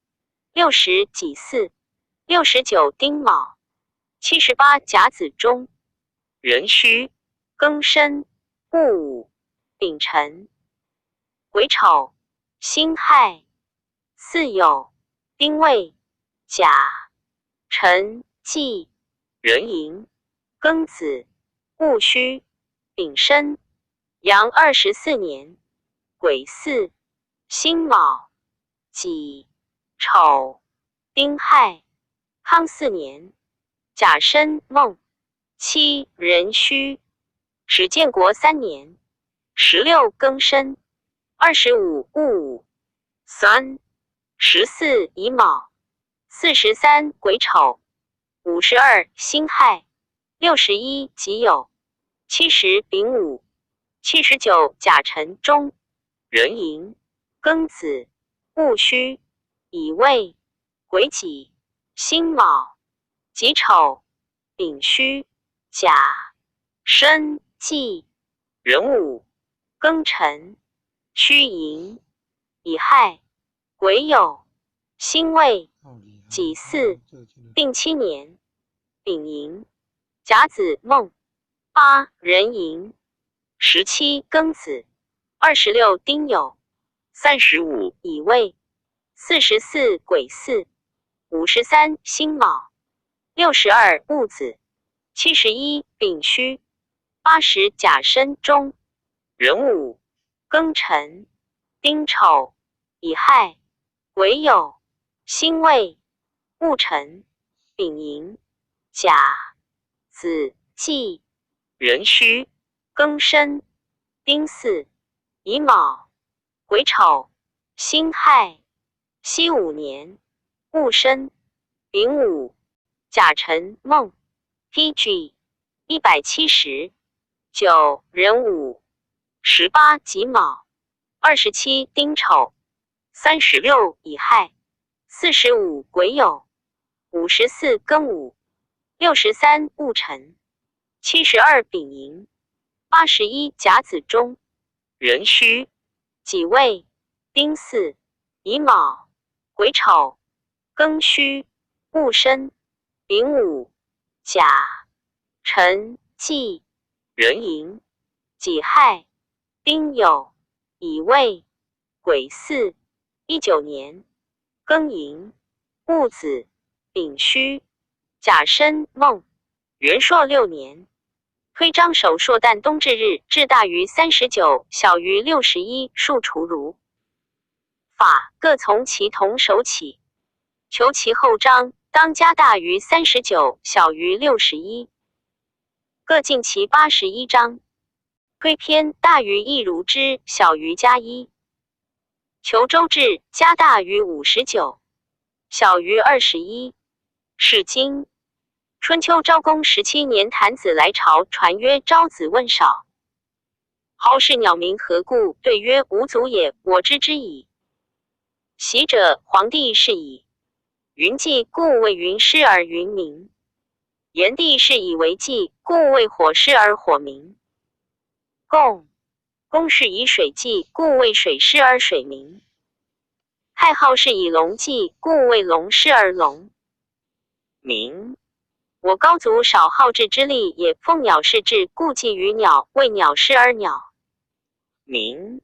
，60己巳，69丁卯，78甲子中，壬戌，庚申，戊午，丙辰，癸丑，辛亥，巳酉，丁未，甲辰，己壬寅，庚子，戊戌，丙申，羊24年，癸巳，辛卯，己丑，丁亥，康4年，甲申，孟，七壬戌，始建国3年，16庚申，25戊午，三14乙卯，43癸丑，52辛亥，61己酉，70丙午，79甲辰中，壬寅，庚子，戊戌，乙未，癸己，辛卯，己丑，丙戌，甲申，己壬午，庚辰，戌寅，乙亥，癸酉，辛未，己巳，定7年，丙寅，甲子，孟，八壬寅，17庚子，26丁酉， 35 乙未，44癸巳，53辛卯，62戊子，71丙戌，80甲申中，壬午，庚辰，丁丑，乙亥，癸酉，辛未，戊辰，丙寅，甲子，己壬戌，庚申，丁巳，乙卯，癸丑，辛亥，熙5年，戊申，丙午，甲辰，孟，PG 170，九壬午，18己卯，27丁丑，36乙亥，45癸酉，54庚午，63戊辰，72丙寅，81甲子中，壬戌，己未，丁巳，乙卯，癸丑，庚戌，戊申，丙午，甲辰，己壬寅，己亥，丁酉，乙未，癸巳，19年，庚寅，戊子，丙戌，甲申，孟。元朔6年，推张守朔旦冬至日，至大于39，小于61，数除如法，各从其同首起。求其后章，当加大于39，小于61，各进其81章。推偏大于一如之，小于加一。求周至加大于59，小于21。史经。春秋昭公17年，郯子来朝，传曰：“昭子问少，好是鸟鸣何故？”对曰：“吾祖也，我知之矣。”习者，黄帝是矣。云祭，故谓云师而云明；炎帝是以为祭，故谓火师而火明。共公是以水祭，故谓水师而水明。太昊是以龙祭，故谓龙师而龙明。我高祖少好智之力也，奉鸟氏志，故祭于鸟，谓鸟师而鸟明。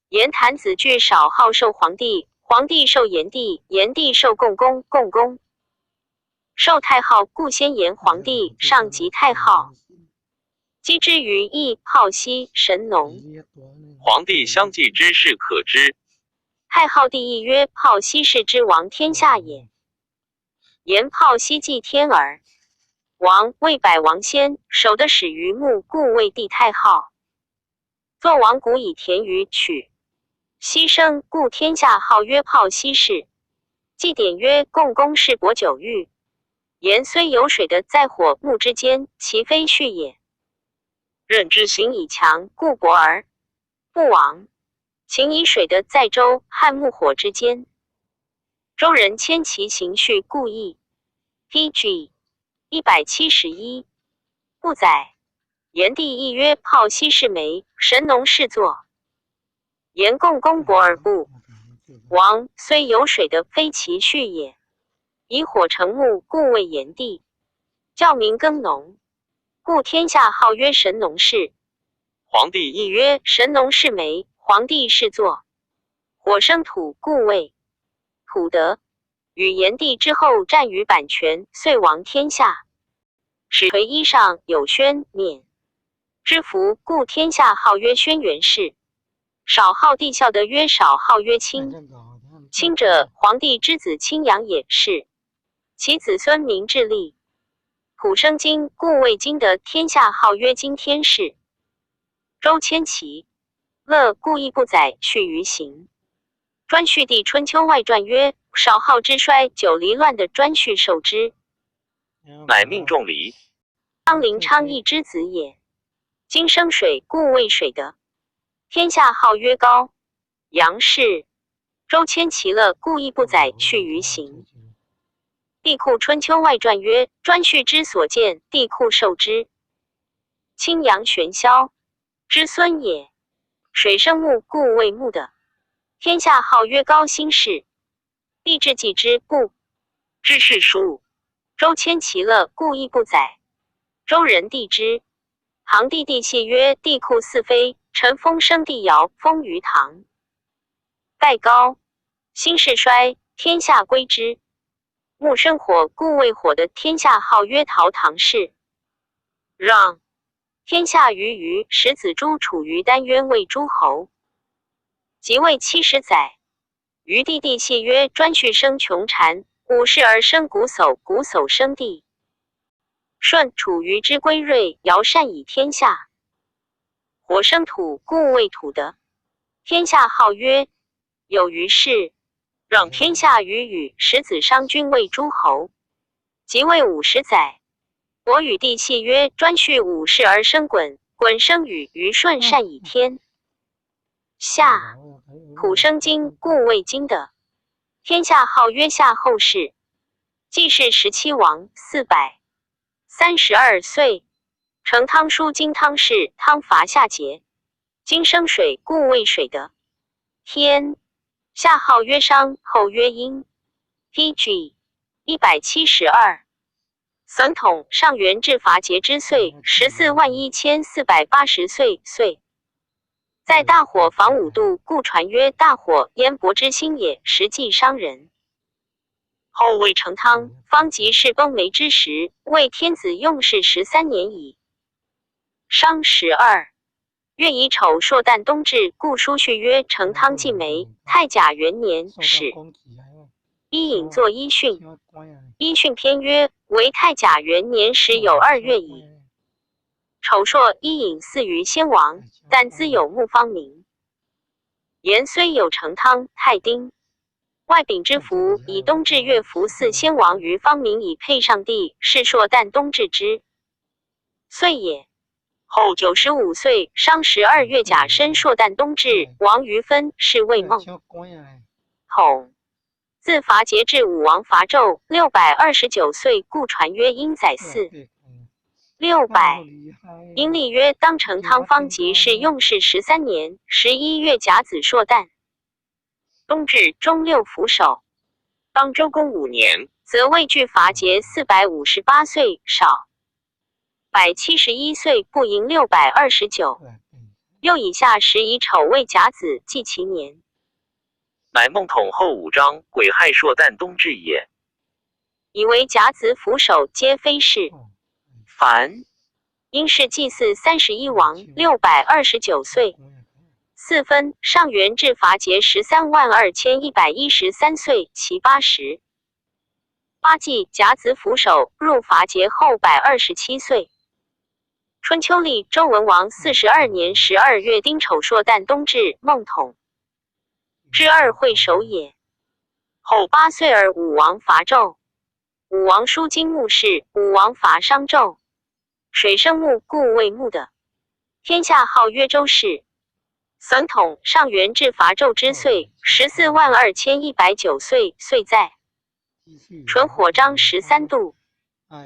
言谭子惧少好受皇帝，皇帝受炎帝，炎帝受共工，共工受太昊，故先言皇帝，上及太昊。击之于义，好西神农。皇帝相继之事可知。太昊帝亦曰：好西氏之王天下也。言好西祭天儿。王为百王先，守的始于木，故谓帝太昊。作王古以田于取牺牲，故天下号曰炮西氏。祭典曰：共工氏伯九玉。言虽有水的在火木之间，其非序也。任之行以强，故国而不亡。秦以水的在周汉木火之间，周人迁其行序，故意。P.G. 171不载。炎帝亦曰：炮西氏梅，神农氏作。言共工伯而不亡，虽有水的，非其序也。以火成木，故谓炎帝。教民耕农，故天下号曰神农氏。黄帝亦曰：神农氏梅，黄帝氏作。火生土，故谓土德。与炎帝之后战于阪泉，遂王天下。始垂衣上有轩冕之服，故天下号曰轩辕氏。少昊帝孝德曰少昊曰卿。卿者，黄帝之子青阳也，是其子孙名智利。土生金，故谓金的天下号曰金天氏。周迁齐乐，故意不载序于行。颛顼帝春秋外传曰：少昊之衰，九黎乱的颛顼受之，乃命仲离。当临昌邑之子也。今生水，故谓水的。天下号曰高阳氏。周迁齐乐，故意不载序于行。帝喾春秋外传曰：颛顼之所见，帝喾受之。青阳玄霄之孙也。水生木，故谓木的。天下号曰高辛氏。帝制纪之不知是书。周迁齐乐，故意不载。周人帝之。唐帝帝系曰：帝喾嗣妃，陈风生帝尧，封于唐。盖高，兴世衰，天下归之。木生火，故谓火的天下号曰陶唐氏。让天下于虞，始子朱处于丹渊为诸侯，即位70载。虞帝帝系曰：颛顼生穷谗，五世而生瞽叟，瞽叟生帝。舜处于之归瑞，尧善以天下。火生土，故谓土的。天下号曰有虞氏。让天下于禹，始子商君为诸侯，即位50载。伯禹帝系曰：颛顼五世而生鲧，鲧生禹，虞舜善以天下。土生金，故谓金的。天下号曰夏后氏。季氏十七王432岁。成汤叔金汤氏，汤伐夏桀。金生水，故谓水的。天下号曰商，后曰殷。P.G. 172。三统上元至伐桀之岁14万1480岁岁。在大火防五度，故传曰大火焉伯之心也，实际伤人。后魏成汤方及是崩梅之时，为天子用事13年矣。商12月乙丑朔旦冬至，故书序曰：成汤季梅，太甲元年始。伊尹作伊训，伊训篇曰：为太甲元年时有2月矣。丑朔，伊尹嗣于先王，但兹有穆方明。言虽有成汤、太丁、外秉之福，以冬至月服祀先王于方明，以配上帝，是朔旦冬至之岁也。后95岁，商12月甲申朔旦冬至，王于分，是谓孟统。自伐桀至武王伐纣，629岁，故传曰殷载嗣。600，阴历曰当成汤方吉是用事13年11月甲子朔旦，冬至中六府首。当周公5年，则魏距伐桀458岁，少171岁，不盈629。又以下时以丑为甲子，记其年。乃孟统后五章，癸亥朔旦冬至也。以为甲子府首，皆非是。凡应是祭祀31王，629岁4分。上元至伐桀13万2113岁，其88纪甲子府首入伐桀后127岁。春秋历周文王42年12月丁丑朔旦冬至，孟统之二会首也。后8岁而武王伐纣。武王书金木氏，武王伐商紂。水生木，故谓木的。天下号曰周氏。三统上元至伐紂之岁，14万2109岁，岁在纯火章13度。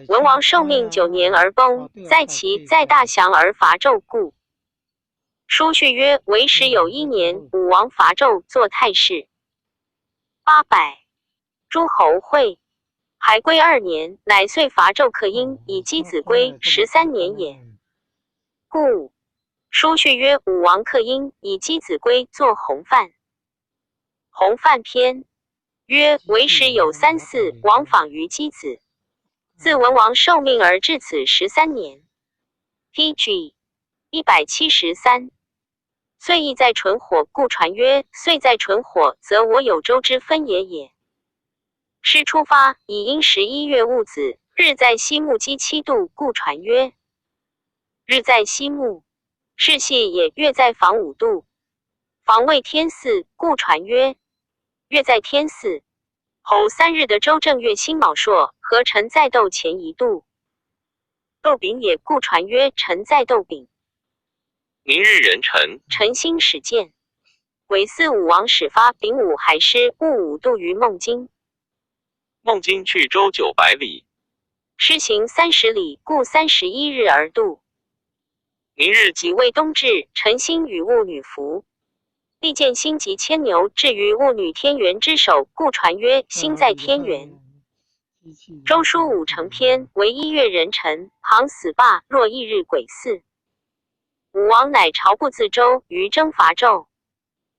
文王寿命9年而崩，在其在大祥而伐紂故。书序曰：为时有一年，武王伐紂，作太室。800，诸侯会。海归二年，乃遂伐紂克殷，以箕子归13年也。故书序曰：武王克殷，以箕子归作洪范。洪范篇曰：为时有三嗣，王访于箕子。自文王受命而至此十三年。P.G. 173。岁亦在纯火，故传曰：岁在纯火，则我有周之分野也。师出发，以阴11月戊子，日在西木积7度，故传曰：日在西木，是系也。月在房5度，房谓天巳，故传曰：月在天巳。侯3日的周正月辛卯朔，和辰在斗前1度。豆丙也，故传曰：辰在豆丙。明日壬辰，辰星始见。癸巳武王始发丙午海师戊午度于孟津。孟津去周900里。师行30里，故31日而渡。明日己未冬至，辰星与戊女服。帝见星及牵牛，至于戊女天元之首，故传曰：星在天元。周书五成篇为1月壬辰，庞死霸，若翌日癸巳。武王乃朝不自周，于征伐紂。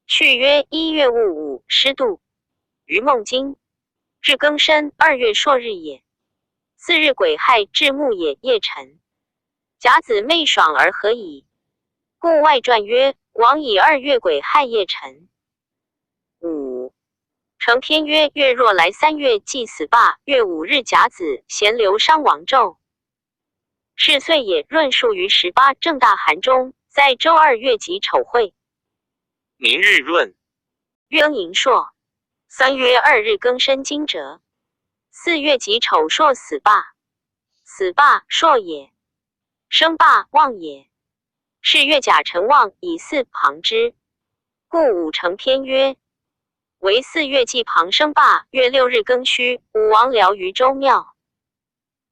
序曰：1月戊午，师渡于孟津。至庚申，2月朔日也。四日癸亥，至暮也。夜辰，甲子昧爽而何矣？故外传曰：王以2月癸亥夜辰。五成篇曰：月若来3月，祭死霸。月5日甲子，咸流商王纣。是岁也。闰数于18正大寒中，在周2月己丑会。明日闰，月庚寅朔。3月2日庚申惊蛰。4月己丑朔死霸。死霸，朔也。生霸，望也。是月甲辰望，以巳旁之。故五成篇曰：为四月既旁生霸。月6日庚戌，武王疗于周庙。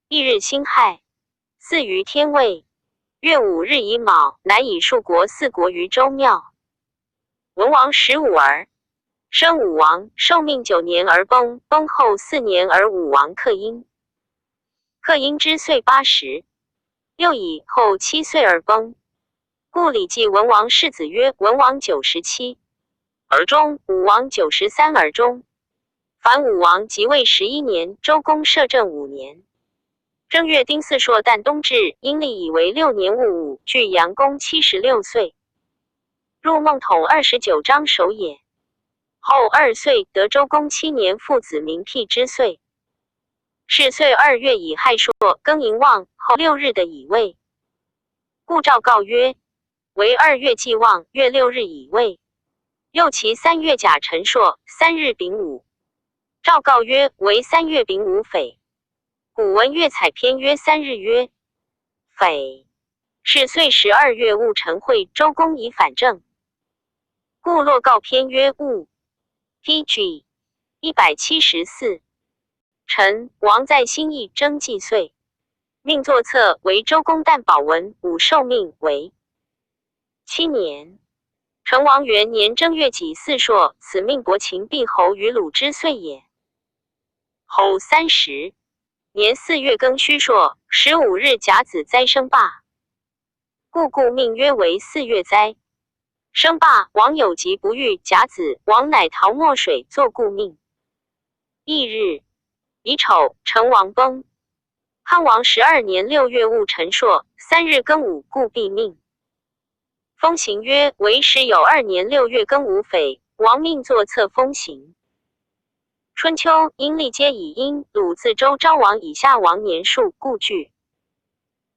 翌日辛亥，祀于天位。月5日乙卯，乃以数国四国于周庙。文王十五儿，生武王，寿命9年而崩，崩后4年而武王克殷。克殷之岁86矣，后7岁而崩。故礼记文王世子曰：文王97而终，武王93而终。凡武王即位11年，周公摄政5年。正月丁巳朔旦冬至，阴历以为6年戊午，距阳公76岁。入孟统29章首也。后2岁得周公7年父子明辟之岁。是岁2月乙亥朔，庚寅望后6日的乙未。故诏告曰：为2月既望，月6日乙未。又其3月甲辰朔，3日丙午。诏告曰：为3月丙午匪。古文乐采篇曰：三日曰匪。是岁12月戊辰会，周公以反正。故洛告篇曰戊。P.G. 174。陈王在新邑征季岁，命作策为周公旦保文武受命为7年。成王元年正月己巳朔，此命伯禽毕侯于鲁之岁也。侯30年4月庚戌朔，15日甲子灾生霸，故命曰为4月灾。生霸，王有疾不愈，甲子，王乃淘墨水作故命。翌日乙丑，成王崩。康王12年6月戊辰朔，3日庚午，故毙命。封行曰：为时有2年6月庚午匪，王命作册封行。春秋阴历皆以殷鲁自周昭王以下王年数故据。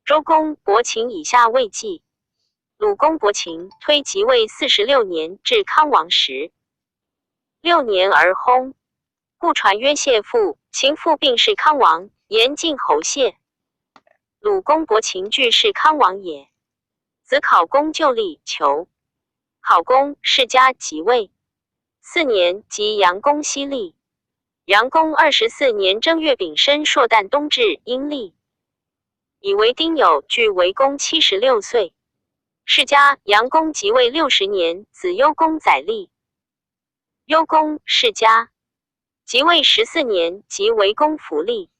周公伯禽以下未记。鲁公伯禽推即位46年，至康王时6年而薨。故传曰谢父，秦父病是康王，言晋侯谢。鲁公伯禽俱是康王也。子考公就立求。考公世家即位四年，即杨公熙立。杨公24年正月丙申朔旦冬至，阴历。以为丁酉，距为公76岁。世家杨公即位60年，子幽公载立。幽公世家即位14年，即为公福立。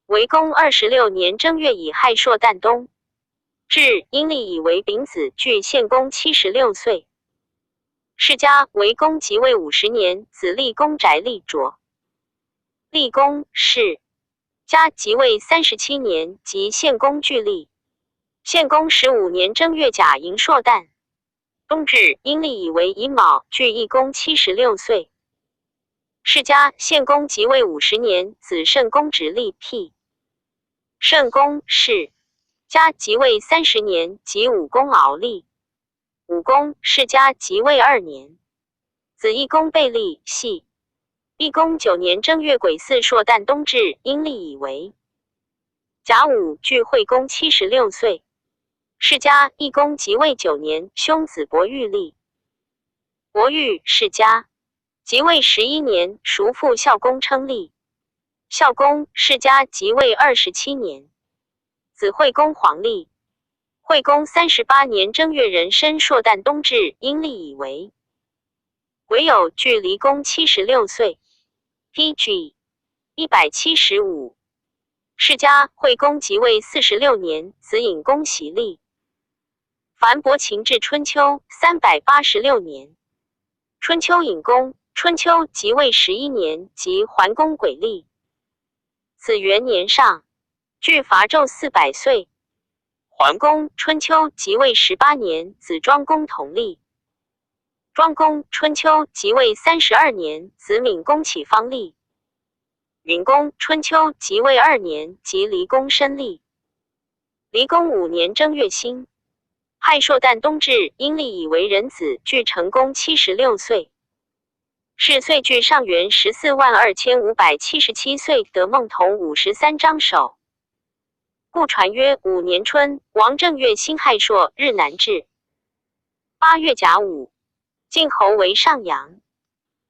为公26年正月乙亥朔旦冬至，阴历以为丙子，距献公76岁。世家为公即位50年，子立公宅立卓。立公世家即位37年，即献公具立。献公15年正月甲寅朔旦冬至，阴历以为乙卯，距懿公76岁。世家献公即位50年，子慎公直立辟。慎公世家即位30年，即武公敖立。武公世家即位2年，子懿公备立系。懿公9年正月癸巳朔旦冬至，阴历以为甲午，距惠公76岁。世家懿公即位9年，兄子伯玉立。伯玉世家即位11年，叔父孝公称立。孝公世家即位27年，子惠公皇立。惠公38年正月壬申朔旦冬至，阴历以为癸酉，距离公76岁。P.G. 175。世家惠公即位46年，子隐公袭立。樊伯禽至春秋386年。春秋隐公，春秋即位11年，即桓公轨立。子元年上，距伐纣400岁。桓公春秋即位18年，子庄公同立。庄公春秋即位32年，子闵公启方立。闵公春秋即位2年，即离公申立。离公5年正月辛亥朔旦冬至，阴历以为壬子，距成公76岁。是岁距上元14万2577岁，得孟同53章首。故传曰：五年春，王正月辛亥朔，日南至。8月甲午，晋侯为上阳。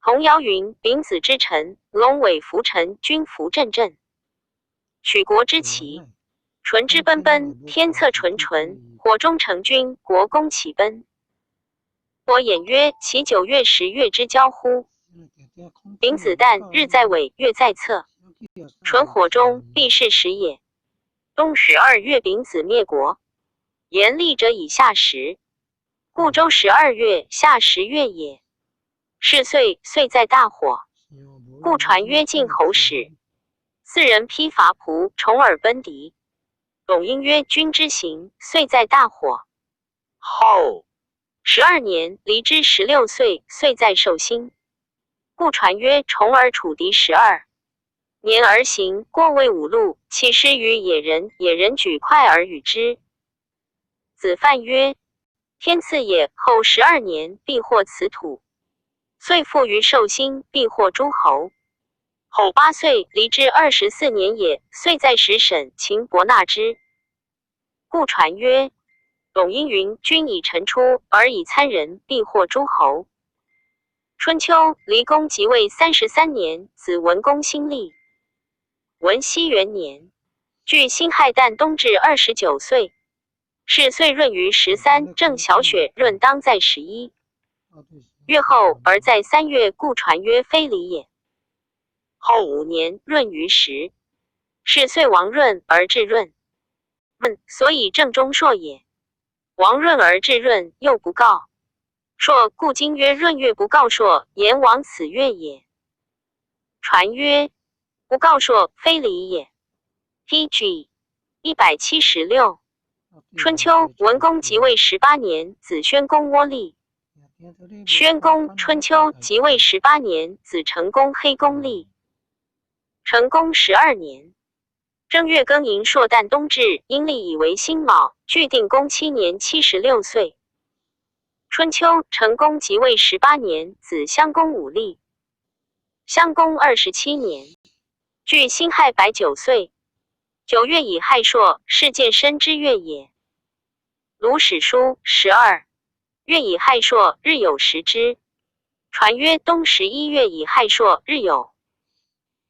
童谣云：丙子之臣，龙尾浮沉，君服阵阵。取国之奇，纯之奔奔，天策纯纯，火中成君，国公其奔。伯言曰：其9月10月之交乎？丙子旦，日在尾，月在侧，纯火中，必是时也。冬十二月丙子灭国，言历者以夏时，故周十二月，夏十月也。是岁，岁在大火，故传曰晋侯始。四人披伐蒲，重耳奔敌。董婴曰：君之行，岁在大火。后12年，离之16岁，岁在寿星。故传曰：重耳处敌12年而行，过魏五路，弃师于野人，野人举筷而与之。子范曰：天赐也，后十二年，必获此土。遂复于寿星，必获诸侯。后8岁，离之24年也，岁在时审，秦伯纳之。故传曰：董婴云：君以臣出而以参人，必获诸侯。春秋，离公即位33年，子文公兴立。文熙元年，距辛亥旦冬至29岁。是岁闰于13，正小雪，闰当在11月后，而在3月，故传曰非礼也。后5年，闰于十，是岁王闰而至闰，闰所以正中朔也。王闰而至闰，又不告朔，故今曰闰月不告朔，言王此月也。传曰：不告朔，非礼也。P.G. 176。春秋，文公即位18年，子宣公窝立。宣公春秋即位十八年，子成公黑公立。成公12年正月庚寅朔旦冬至，阴历以为辛卯，距定公7年，76岁。春秋，成公即位十八年，子襄公武立。襄公27年，距辛亥百九岁。9月乙亥朔，是建身之月也。鲁史书12月乙亥朔，日有食之。传曰：冬11月乙亥朔，日有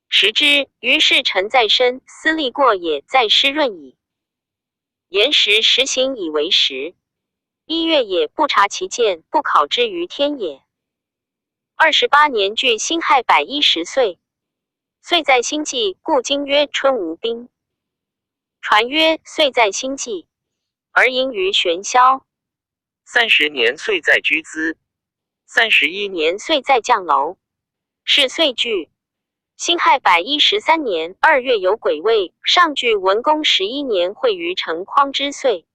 食之。于是臣在身，思利过也，在湿润矣。言时实行以为时。1月也，不察其见，不考之于天也。28年，距辛亥百一十岁。岁在辛季，故经曰春无冰。传曰：岁在辛季，而盈于玄霄。30年，岁在居兹。31 年，岁在降楼。是岁距。辛亥百一十三年二月有癸未，上距文公十一年会于成匡之岁。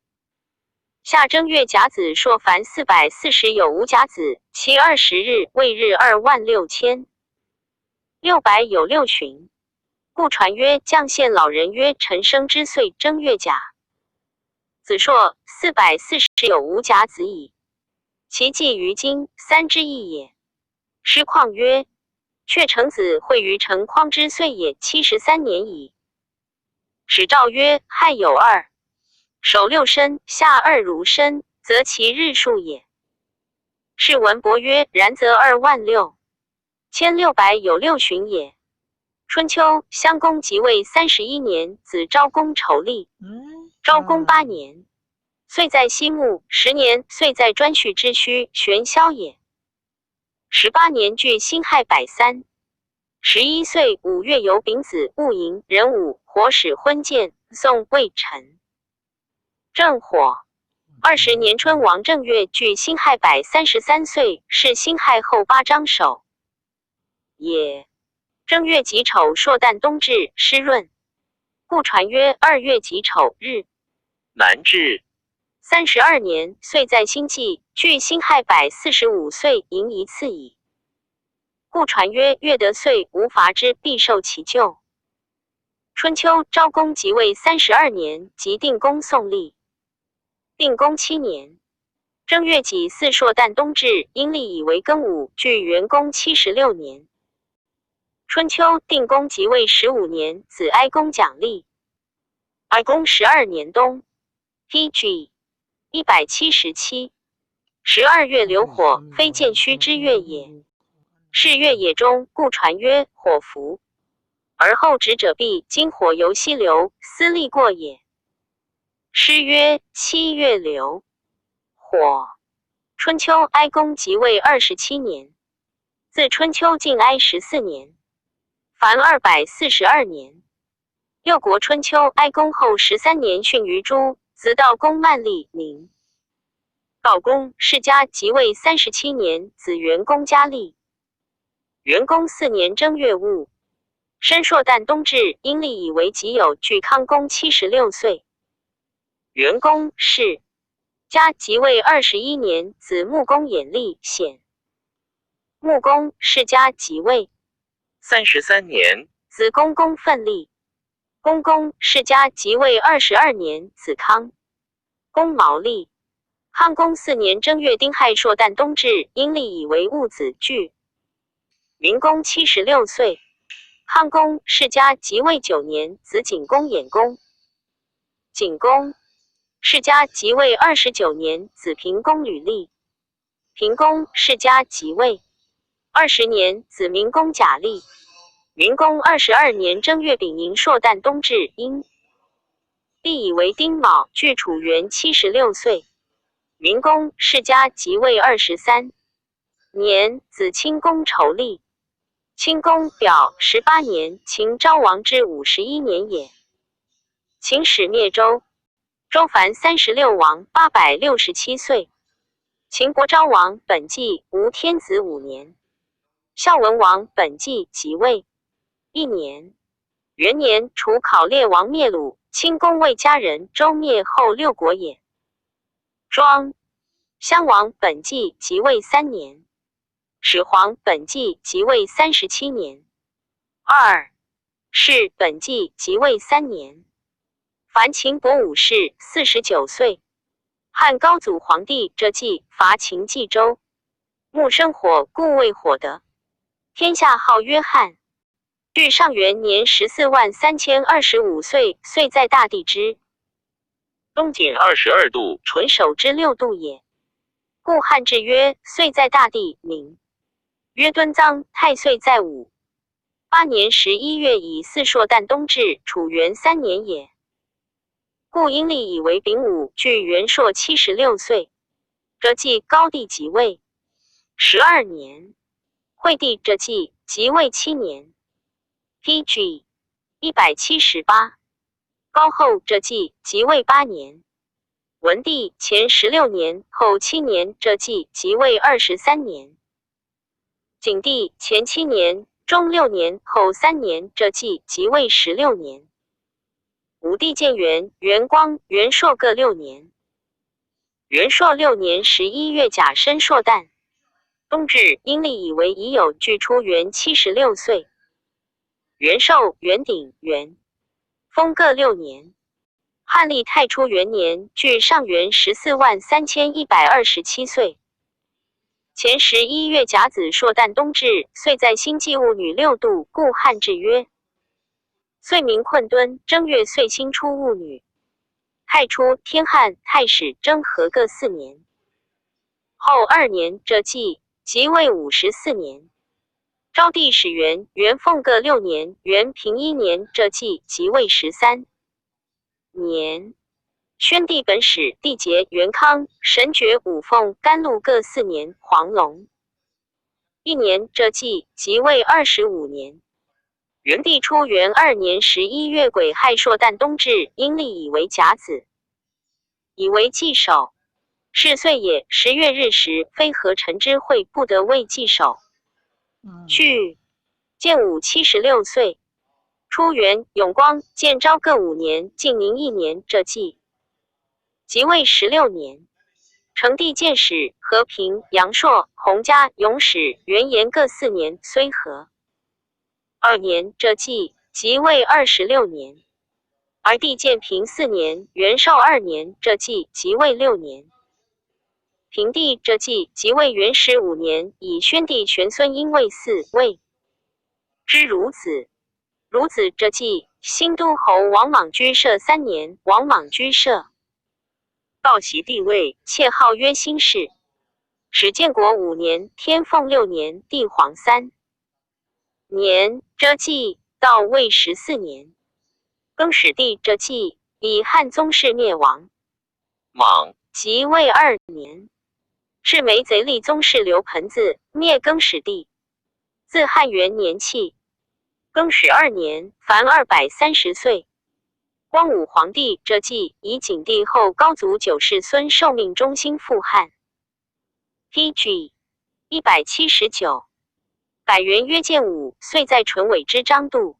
夏正月甲子朔凡440有五甲子，其20日未日26600有六旬。故传曰：绛县老人曰：臣生之岁正月甲子朔440有五甲子矣。其计于今三之一也。师旷曰：阙成子会于成匡之岁也，73年矣。史诏曰：亥有二，首六申，下二如申，则其日数也。是文伯曰：然则26600有六旬也。春秋，襄公即位三十一年，子昭公仇立。昭公八年，岁在西牧；10年，岁在颛顼之墟，玄霄也。18年，距辛亥百三十一岁五月，有丙子，戊寅，壬午，火始昏见，宋未辰。正火。20年春，王正月，距辛亥百三十三岁，是辛亥后八章首也。正月己丑，朔旦冬至，湿润。故传曰：二月己丑日，南至。32年，岁在辛季，距辛亥百四十五岁，盈一次矣。故传曰：月得岁，无伐之，必受其咎。春秋，昭公即位三十二年，即定公宋立。定公七年，正月己巳朔旦冬至，阴历以为庚午，距元公76年。春秋，定公即位15年，子哀公奖立。哀公十二年冬，P.G. 177。12月流火，非建虚之月也。是月也中，故传曰火伏。而后止者必，今火由西流，斯利过也。诗曰：7月流火。春秋，哀公即位27年，自春秋晋哀14年。凡242年。六国春秋，哀公后十三年逊于诸，子悼公曼立宁。悼公世家即位三十七年，子元公嘉立。元公四年正月戊，申朔旦冬至，阴历以为己酉，距康公76岁。元公世家即位21年，子穆公衍立显。穆公世家即位33年，子公公奋立。公公世家即位22年，子康公毛立。康公四年正月丁亥朔旦冬至，阴历以为戊子，距明公76岁。康公世家即位9年，子景公衍公。景公世家即位29年，子平公吕立。平公世家即位20年，子明公贾立。明公22年正月丙寅朔旦冬至，阴历以为丁卯，距楚元76岁。明公世家即位23年，子清公仇立。清公表18年，秦昭王之51年也。秦始灭周，周凡36王867岁。秦国昭王本纪吴天子5年，孝文王本纪即位1年，元年，楚考烈王灭鲁，顷公为家人，周灭后六国也。庄襄王本纪即位3年，始皇本纪即位37年，二世本纪即位三年。凡秦伯五世49岁。汉高祖皇帝这季伐秦冀州，木生火，故谓火德。天下号曰汉。距上元年14万3025岁，岁在大地之东经22度，纯手之6度也。故汉志曰：岁在大地，名曰敦臧。太岁在午。8年11月乙巳朔旦冬至，楚元3年也。故阴历以为丙午，距元朔76岁。这季高帝即位12年，惠帝这季即位7年。P.G. 178，高后这季即位8年，文帝前16年后7年这季即位23年，景帝前7年中6年后3年这季即位16年，武帝建元、元光、元朔各6年，元朔6年11月甲申朔旦，冬至，阴历以为乙酉，距初元76岁。元寿、元鼎、元封各6年。汉历太初元年，距上元14万3127岁。前11月甲子朔旦冬至，岁在辛忌戊女6度，故汉志曰：岁名困敦，正月岁星出戊女。太初，天汉太史征和各4年。后2年，这季即位54年。昭帝始元、元凤各6年，元平1年，这季即位13年。宣帝本始帝节元康神爵五凤甘露各4年，黄龙1年，这季即位25年。元帝初元2年11月癸亥朔旦冬至，阴历以为甲子，以为纪首。是岁也。10月日时，非合臣之会，不得为纪首。去建武76岁，初元、永光、建昭各5年，晋宁1年，这季即位16年。成帝建始、和平、阳朔、洪嘉、永始、元延各4年，虽和2年，这季即位26年。而帝建平4年，元寿2年，这季即位6年。平帝这季即位元始5年，以宣帝玄孙婴位嗣位之孺子。孺子这季，新都侯王莽居摄3年，王莽居摄报袭帝位，妾号曰兴氏。始建国5年，天凤6年，帝皇3年。这季到位14年。更始帝这季，以汉宗室灭亡。莽即位2年，赤眉贼立宗室刘盆子，灭更始帝。自汉元年起，更始2年，凡230岁。光武皇帝这季，以景帝后高祖九世孙受命中兴复汉。P.G. 179，改元曰建武，岁在淳尾之张度。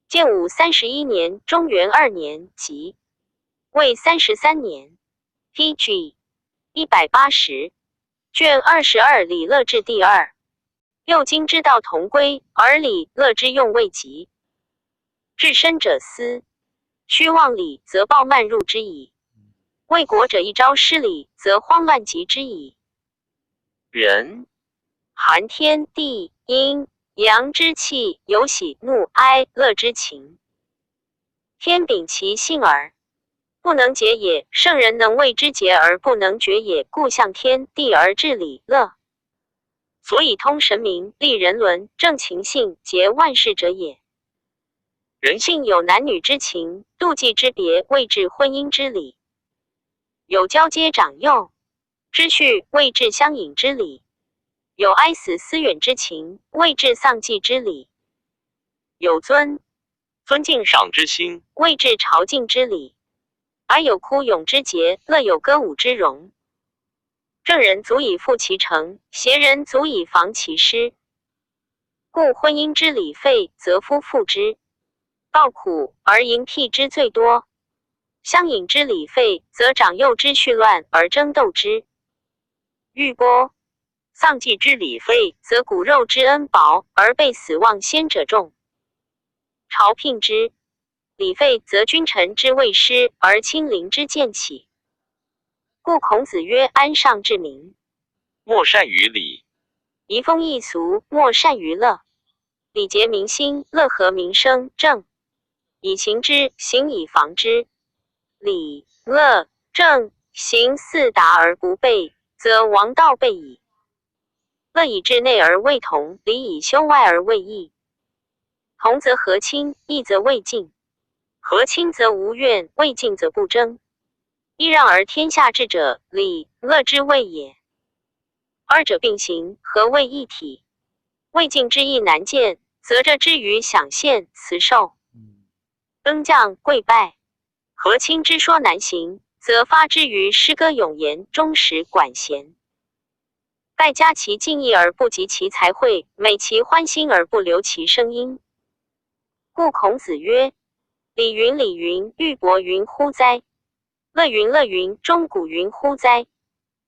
建武31年，中元2年，即位33年。P.G. 180，卷22礼乐志第二。六经之道同归，而礼乐之用未极。治身者思，虚妄礼，则暴慢入之矣；为国者一朝失礼，则慌乱极之矣。人含天地阴阳之气，有喜怒哀乐之情。天秉其性而不能节也，圣人能为之节而不能绝也，故象天地而治礼乐。所以通神明，立人伦，正情性，节万事者也。人性有男女之情，妒忌之别，谓之婚姻之礼；有交接长幼之序，谓之相隐之礼；有哀死思远之情，谓之丧祭之礼；有尊尊敬上之心，谓之朝觐之礼；而有哭咏之节，乐有歌舞之荣。正人足以复其成，邪人足以防其失。故婚姻之礼废，则夫妇之暴苦而淫癖之最多；相隐之礼废，则长幼之序乱而争斗之愈多；丧祭之礼废，则骨肉之恩薄而被死忘先者众。朝聘之礼废，则君臣之位失而亲邻之见起。故孔子曰：“安上治民，莫善于礼。”移风易俗，莫善于乐。礼节民心，乐和民生。政以行之，刑以防之。礼、乐、政、刑四达而不悖，则王道备矣。乐以治内而未同，礼以修外而未异。同则和亲，异则未敬。和亲则无怨，未敬则不争。揖让而天下治者，礼乐之谓也。二者并行，合为一体。未竟之义难见，则这之于想献辞受。登将跪拜，和亲之说难行，则发之于诗歌咏言，忠实管弦。盖加其敬意而不及其才慧，美其欢心而不留其声音。故孔子曰：“礼云礼云，玉帛云乎哉？乐云乐云，钟鼓云乎哉？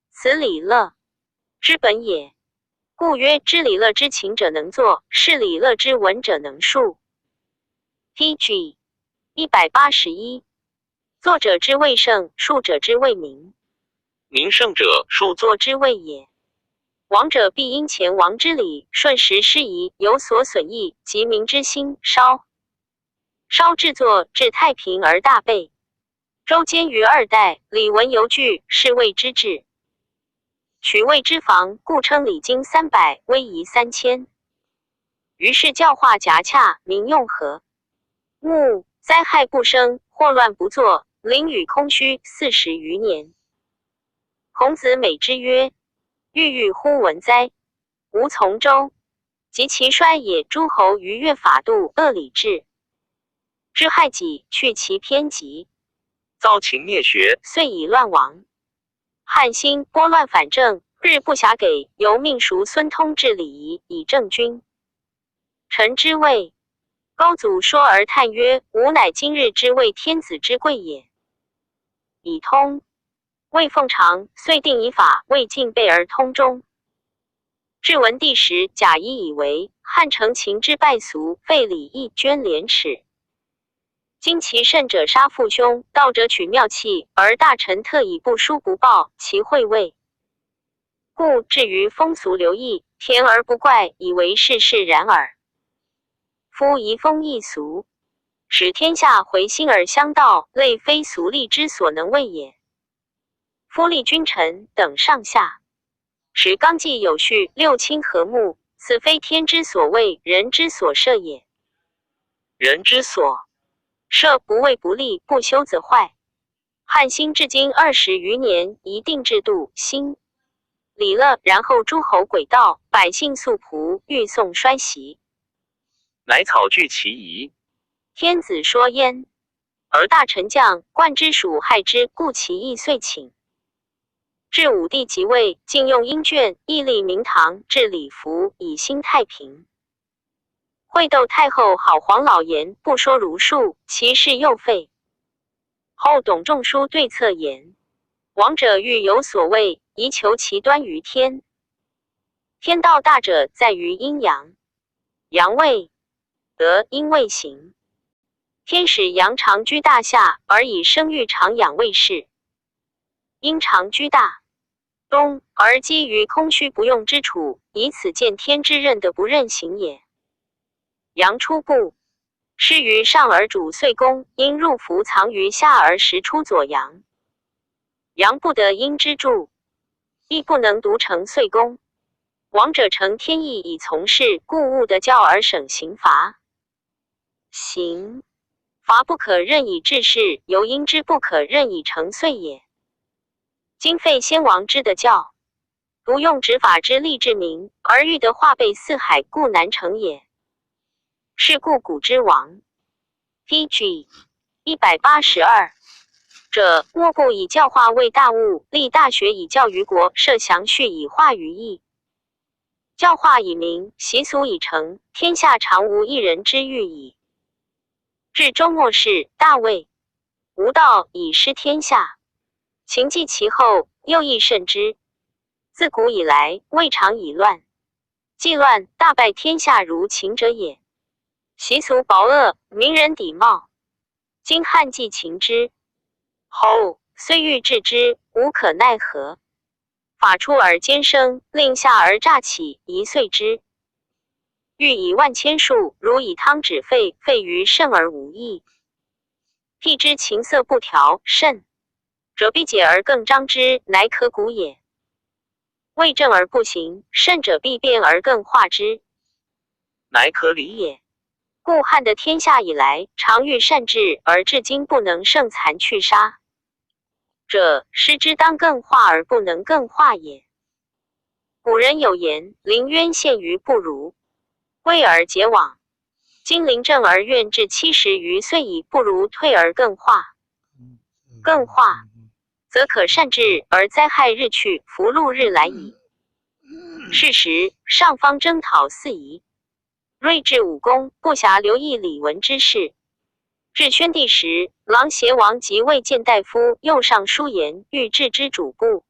此礼乐之本也。故曰：知礼乐之情者能作，是礼乐之文者能述。” P.G. 181，作者之谓圣，述者之谓明。明圣者，述作之谓也。王者必因前王之礼，顺时施宜，有所损益，及民之心。稍稍制作，至太平而大备。周监于二代，礼文犹具，是谓之治。取魏之防，故称礼经300，威仪3000。于是教化夹洽，民用和睦，灾害不生，祸乱不作，囹圄空虚40余年。孔子美之曰：“郁郁乎文哉！吾从周，及其衰也。诸侯逾越法度，恶礼制，之害己，去其偏激，遭秦灭学，遂以乱亡。汉兴，拨乱反正，日不暇给，由命叔孙通治礼仪，以正君。臣之谓。高祖说而叹曰：“吾乃今日之谓天子之贵也。”以通。魏奉常，遂定以法，未尽备而通中。至文帝时，贾谊以为汉承秦之败俗，废礼义，捐廉耻。今其甚者杀父兄，盗者取妙器，而大臣特以不书不报，其惠未？故至于风俗流异，恬而不怪，以为世事然耳。夫移风易俗，使天下回心而相道，类非俗吏之所能为也。夫立君臣等上下，使纲纪有序，六亲和睦，此非天之所为，人之所设也。人之所设，不为不立，不修则坏。汉兴至今20余年，一定制度，兴礼乐，然后诸侯轨道，百姓素朴，欲颂衰习。乃草具其宜。天子说焉，而大臣将冠之属害之，故其意遂寝。至武帝即位，禁用阴卷，议立明堂，制礼服，以兴太平。惠窦太后好黄老言，不说儒术，其事又废。后董仲舒对策言：王者欲有所谓，宜求其端于天。天道大者，在于阴阳。阳谓德，阴谓行。天使阳常居大下，而以生育长养为事。阴常居大东，而积于空虚不用之处，以此见天之任的不任行也。阳出不失于上而主岁宫，阴入伏藏于下而时出左阳。阳不得阴之助，亦不能独成岁宫。王者承天意以从事，故勿得教而省刑罚。刑罚不可任以治世，犹阴之不可任以成岁也。今废先王之的教，独用执法之力治民，而欲得化备四海，故难成也。是故古之王。P.G. 182者，莫不以教化为大务，立大学以教于国，设祥序以化于邑。教化以明，习俗以成，天下常无一人之欲矣。至周末世，大魏，无道以失天下。秦继其后，又亦甚之。自古以来，未尝以乱。既乱，大败天下如秦者也。习俗薄恶，民人抵貌。今汉继秦之后，虽欲治之，无可奈何。法出而奸生，令下而诈起，宜遂之。欲以万千数，如以汤止沸，沸于甚而无益。辟之情色不调，甚者必解而更张之，乃可古也。未正而不行，甚者必变而更化之，乃可理也。故汉得天下以来，常欲善治，而至今不能胜残去杀者，失之当更化而不能更化也。古人有言：“临渊羡鱼不如归而结网。”今临政而愿至70余岁矣，不如退而更化。更化，则可善治，而灾害日去，福禄日来矣。是时，上方征讨四夷。睿智武功，不暇留意礼文之事。至宣帝时，琅邪王即位谏大夫，右尚书言，欲置之主簿。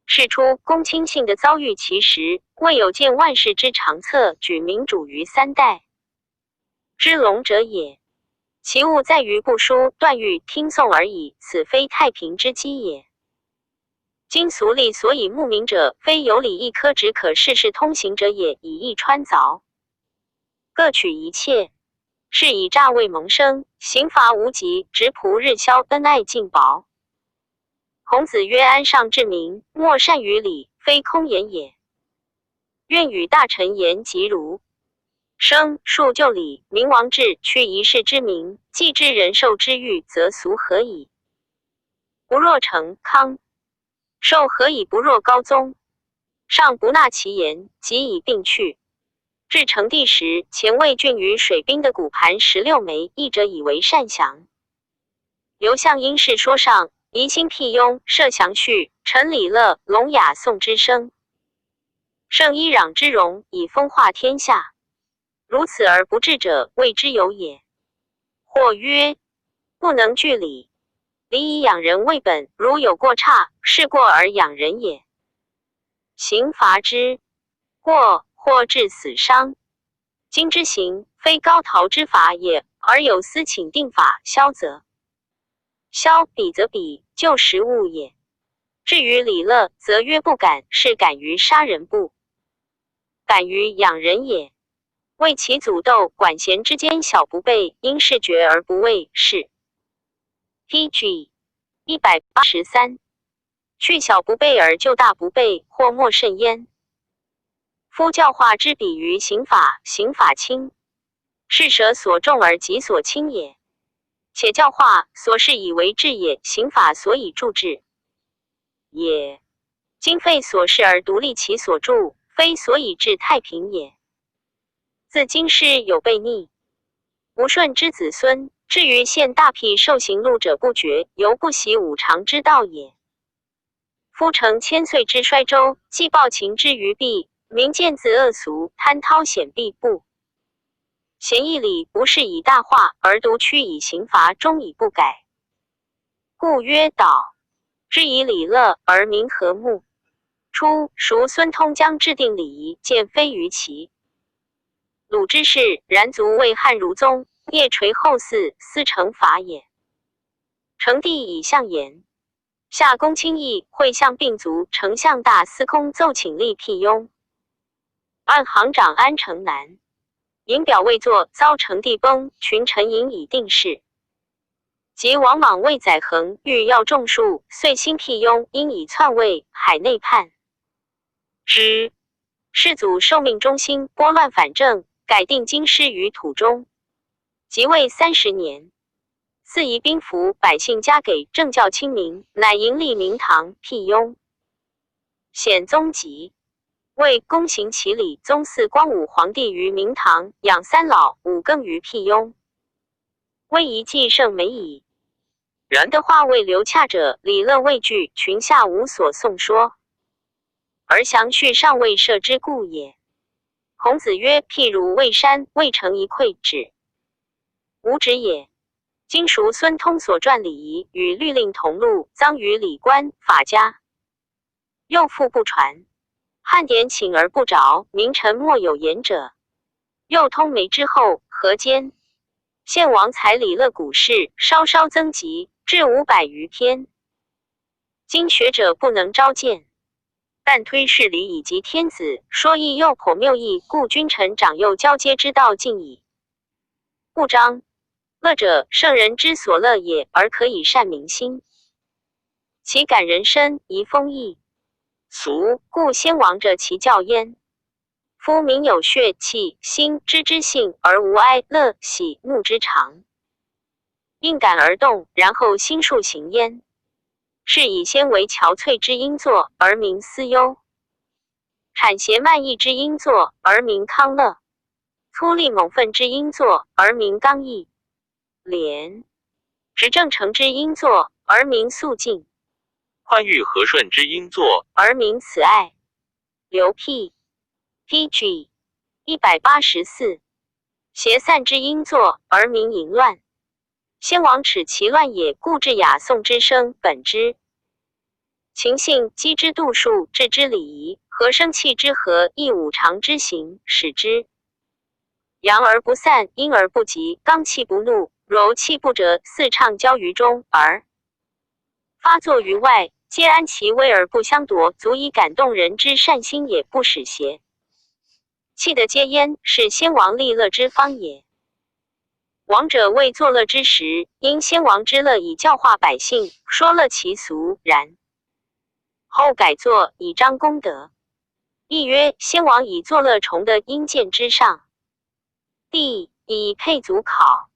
是初，公卿幸的遭遇其时，未有见万世之长策，举民主于三代之隆者也。其务在于不书断狱听讼而已，此非太平之基也。今俗吏所以慕名者，非有礼一科只可事事通行者也，以易穿凿，各取一切，是以诈伪萌生，刑罚无极，直仆日消，恩爱尽薄。孔子曰：“安上治民，莫善于礼，非空言也。愿与大臣言及如生述就礼，明王制，去一世之民，既知人寿之欲，则俗何以不若成康？寿何以不若高宗？上不纳其言，即以病去。”至成帝时，前魏郡于水滨的骨盘16枚，译者以为善降。刘向英世说上，宜兴辟雍，设祥序，陈李乐、聋哑宋之声，圣伊壤之容，以风化天下。如此而不治者，谓之有也。或曰：不能据礼，礼以养人为本，如有过差，是过而养人也。刑罚之过，或致死伤。今之刑，非皋陶之法也，而有司请定法，削则削，比则比，就实物也。至于李乐，则曰不敢，是敢于杀人不敢于养人也。为其祖斗管弦之间小不备，因事决而不畏是。P.G. 183，去小不备而就大不备，或莫甚焉。夫教化之比于刑法，刑法轻，是舍所重而及所轻也。且教化所是以为治也，刑法所以助治也。今废所事而独立其所助，非所以治太平也。自今世有悖逆无顺之子孙，至于现大辟受刑禄者不绝，犹不习五常之道也。夫承千岁之衰周，既暴秦之余弊。民见自恶俗，贪饕显必不贤义礼，不是以大化，而独屈以刑罚，终以不改。故曰导之以礼乐而民和睦。初，叔孙通将制定礼仪，见非于齐鲁之事，然足为汉儒宗，业垂后嗣，斯成法也。成帝以相言，下公卿议会相并卒，丞相大司空奏请立辟雍。按行长安城南，尹表未作，遭成帝崩，群臣引以定事。及王莽为载衡，欲要众数，遂兴辟雍，因以篡位，海内叛之。世祖受命中兴，拨乱反正，改定京师于土中。即位30年，四夷宾服，百姓加给，政教清明，乃迎立明堂辟雍。显宗即为躬行其礼，宗祀光武皇帝于明堂，养三老五更于辟雍。威仪既盛美矣。然的话未留洽者，礼乐未具，群下无所颂说，而详序尚未设之故也。孔子曰：“譬如未山，未成一篑，止无止也。”今叔孙通所撰礼仪，与律令同录，臧于礼官法家，又复不传。汉典请而不着，名臣莫有言者。又通梅之后，河间献王才礼乐古事，稍稍增级，至500余篇。今学者不能召见。但推事理以及天子，说义又颇谬义，故君臣长幼交接之道尽矣。不彰。乐者，圣人之所乐也，而可以善民心。其感人身，移风易俗，故先王者其教焉。夫民有血气心知之性，而无哀乐喜怒之常。应感而动，然后心术行焉。是以先为憔悴之应作，而民思忧；谄邪慢意之应作，而民康乐；粗粝猛愤之应作，而民刚毅；廉直正诚之应作，而民肃静；宽裕和顺之应作，而民慈爱。刘辟 P.G. 184，邪散之应作，而民淫乱。先王耻其乱也，故制雅颂之声本之。情性机之度数，治之礼仪，和声气之和，亦五常之行，使之。阳而不散，阴而不极，刚气不怒，柔气不折，四畅交于中而发作于外，皆安其威而不相夺，足以感动人之善心也，不使邪气的皆焉，是先王立乐之方也。王者为作乐之时，因先王之乐以教化百姓，说乐其俗，然后改作以彰功德。亦曰：先王以作乐崇德阴间之上。帝以配祖考。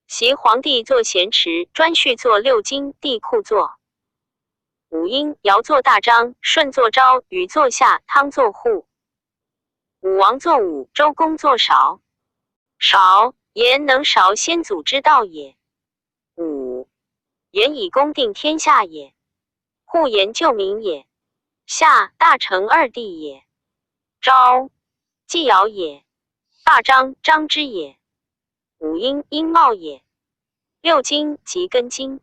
习皇帝作咸池，颛顼作六经，帝喾作五音，尧作大章，舜作昭，禹作夏，汤作户。武王作武，周公作韶。韶言能韶先祖之道也。五言以公定天下也。护言救民也。夏大成二帝也。昭季尧也。大章张之也。五音音貌也。六经即根经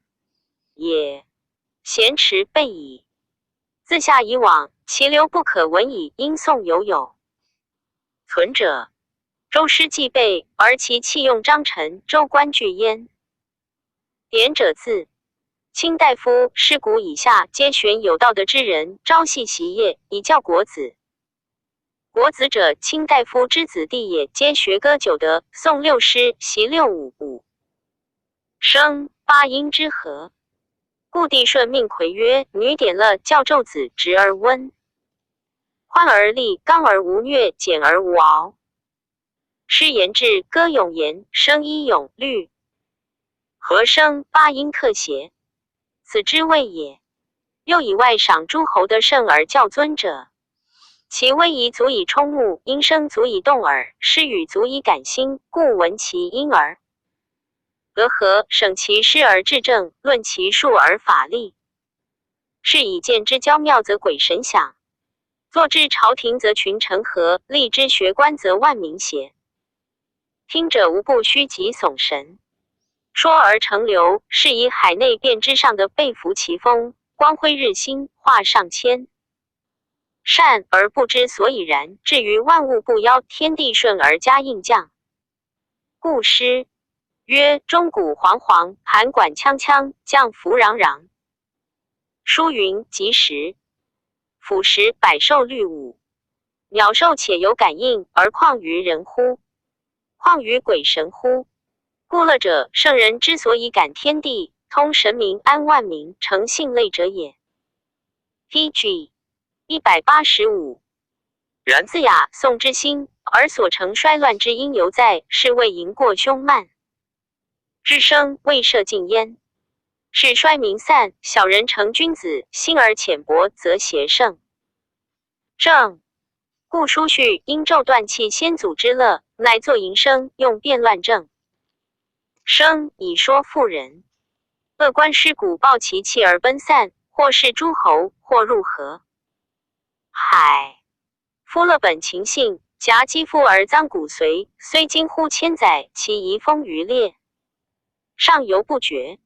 也。咸池备矣。自夏以往，其流不可闻矣。音颂犹有存者。周师既备，而其器用章臣，周官具焉。典者字。卿大夫、师古以下，皆选有道德之人，朝夕习业，以教国子。国子者，卿大夫之子弟也，皆学歌九德，诵六诗，习六武五声八音之和。故帝舜命魁曰：“女典乐，教纣子，直而温，宽而利，刚而无虐，简而无敖。诗言志，歌咏言，声依咏律，和声八音克谐，此之谓也。又以外赏诸侯得胜而教尊者，其威仪足以冲目，音声足以动耳，诗语足以感心，故闻其音而得和，省其师而治政，论其术而法力。是以见之郊庙则鬼神享，坐之朝廷则群臣和，立之学官则万民协。听者无不虚己悚神，说而成流，是以海内遍之上的被服其风，光辉日新，化上千善而不知所以然，至于万物不夭，天地顺而加应降。故诗曰：钟鼓煌煌，函管锵锵，将符攘攘。书云：吉时，俯拾百兽律舞，鸟兽且有感应，而况于人乎？况于鬼神乎？故乐者，圣人之所以感天地、通神明、安万民、成性类者也。P.G. 185。然自雅颂之兴，而所成衰乱之因犹在，是谓淫过凶慢之声，未涉尽焉。是衰民散，小人成君子，心而浅薄，则邪盛。正故书序因咒断弃先祖之乐，乃作淫声，用变乱政。声以说妇人。恶官尸骨抱其气而奔散，或是诸侯，或入河海。夫乐本情性，夹肌肤而脏骨髓，虽经乎千载，其遗风余烈，尚犹不绝。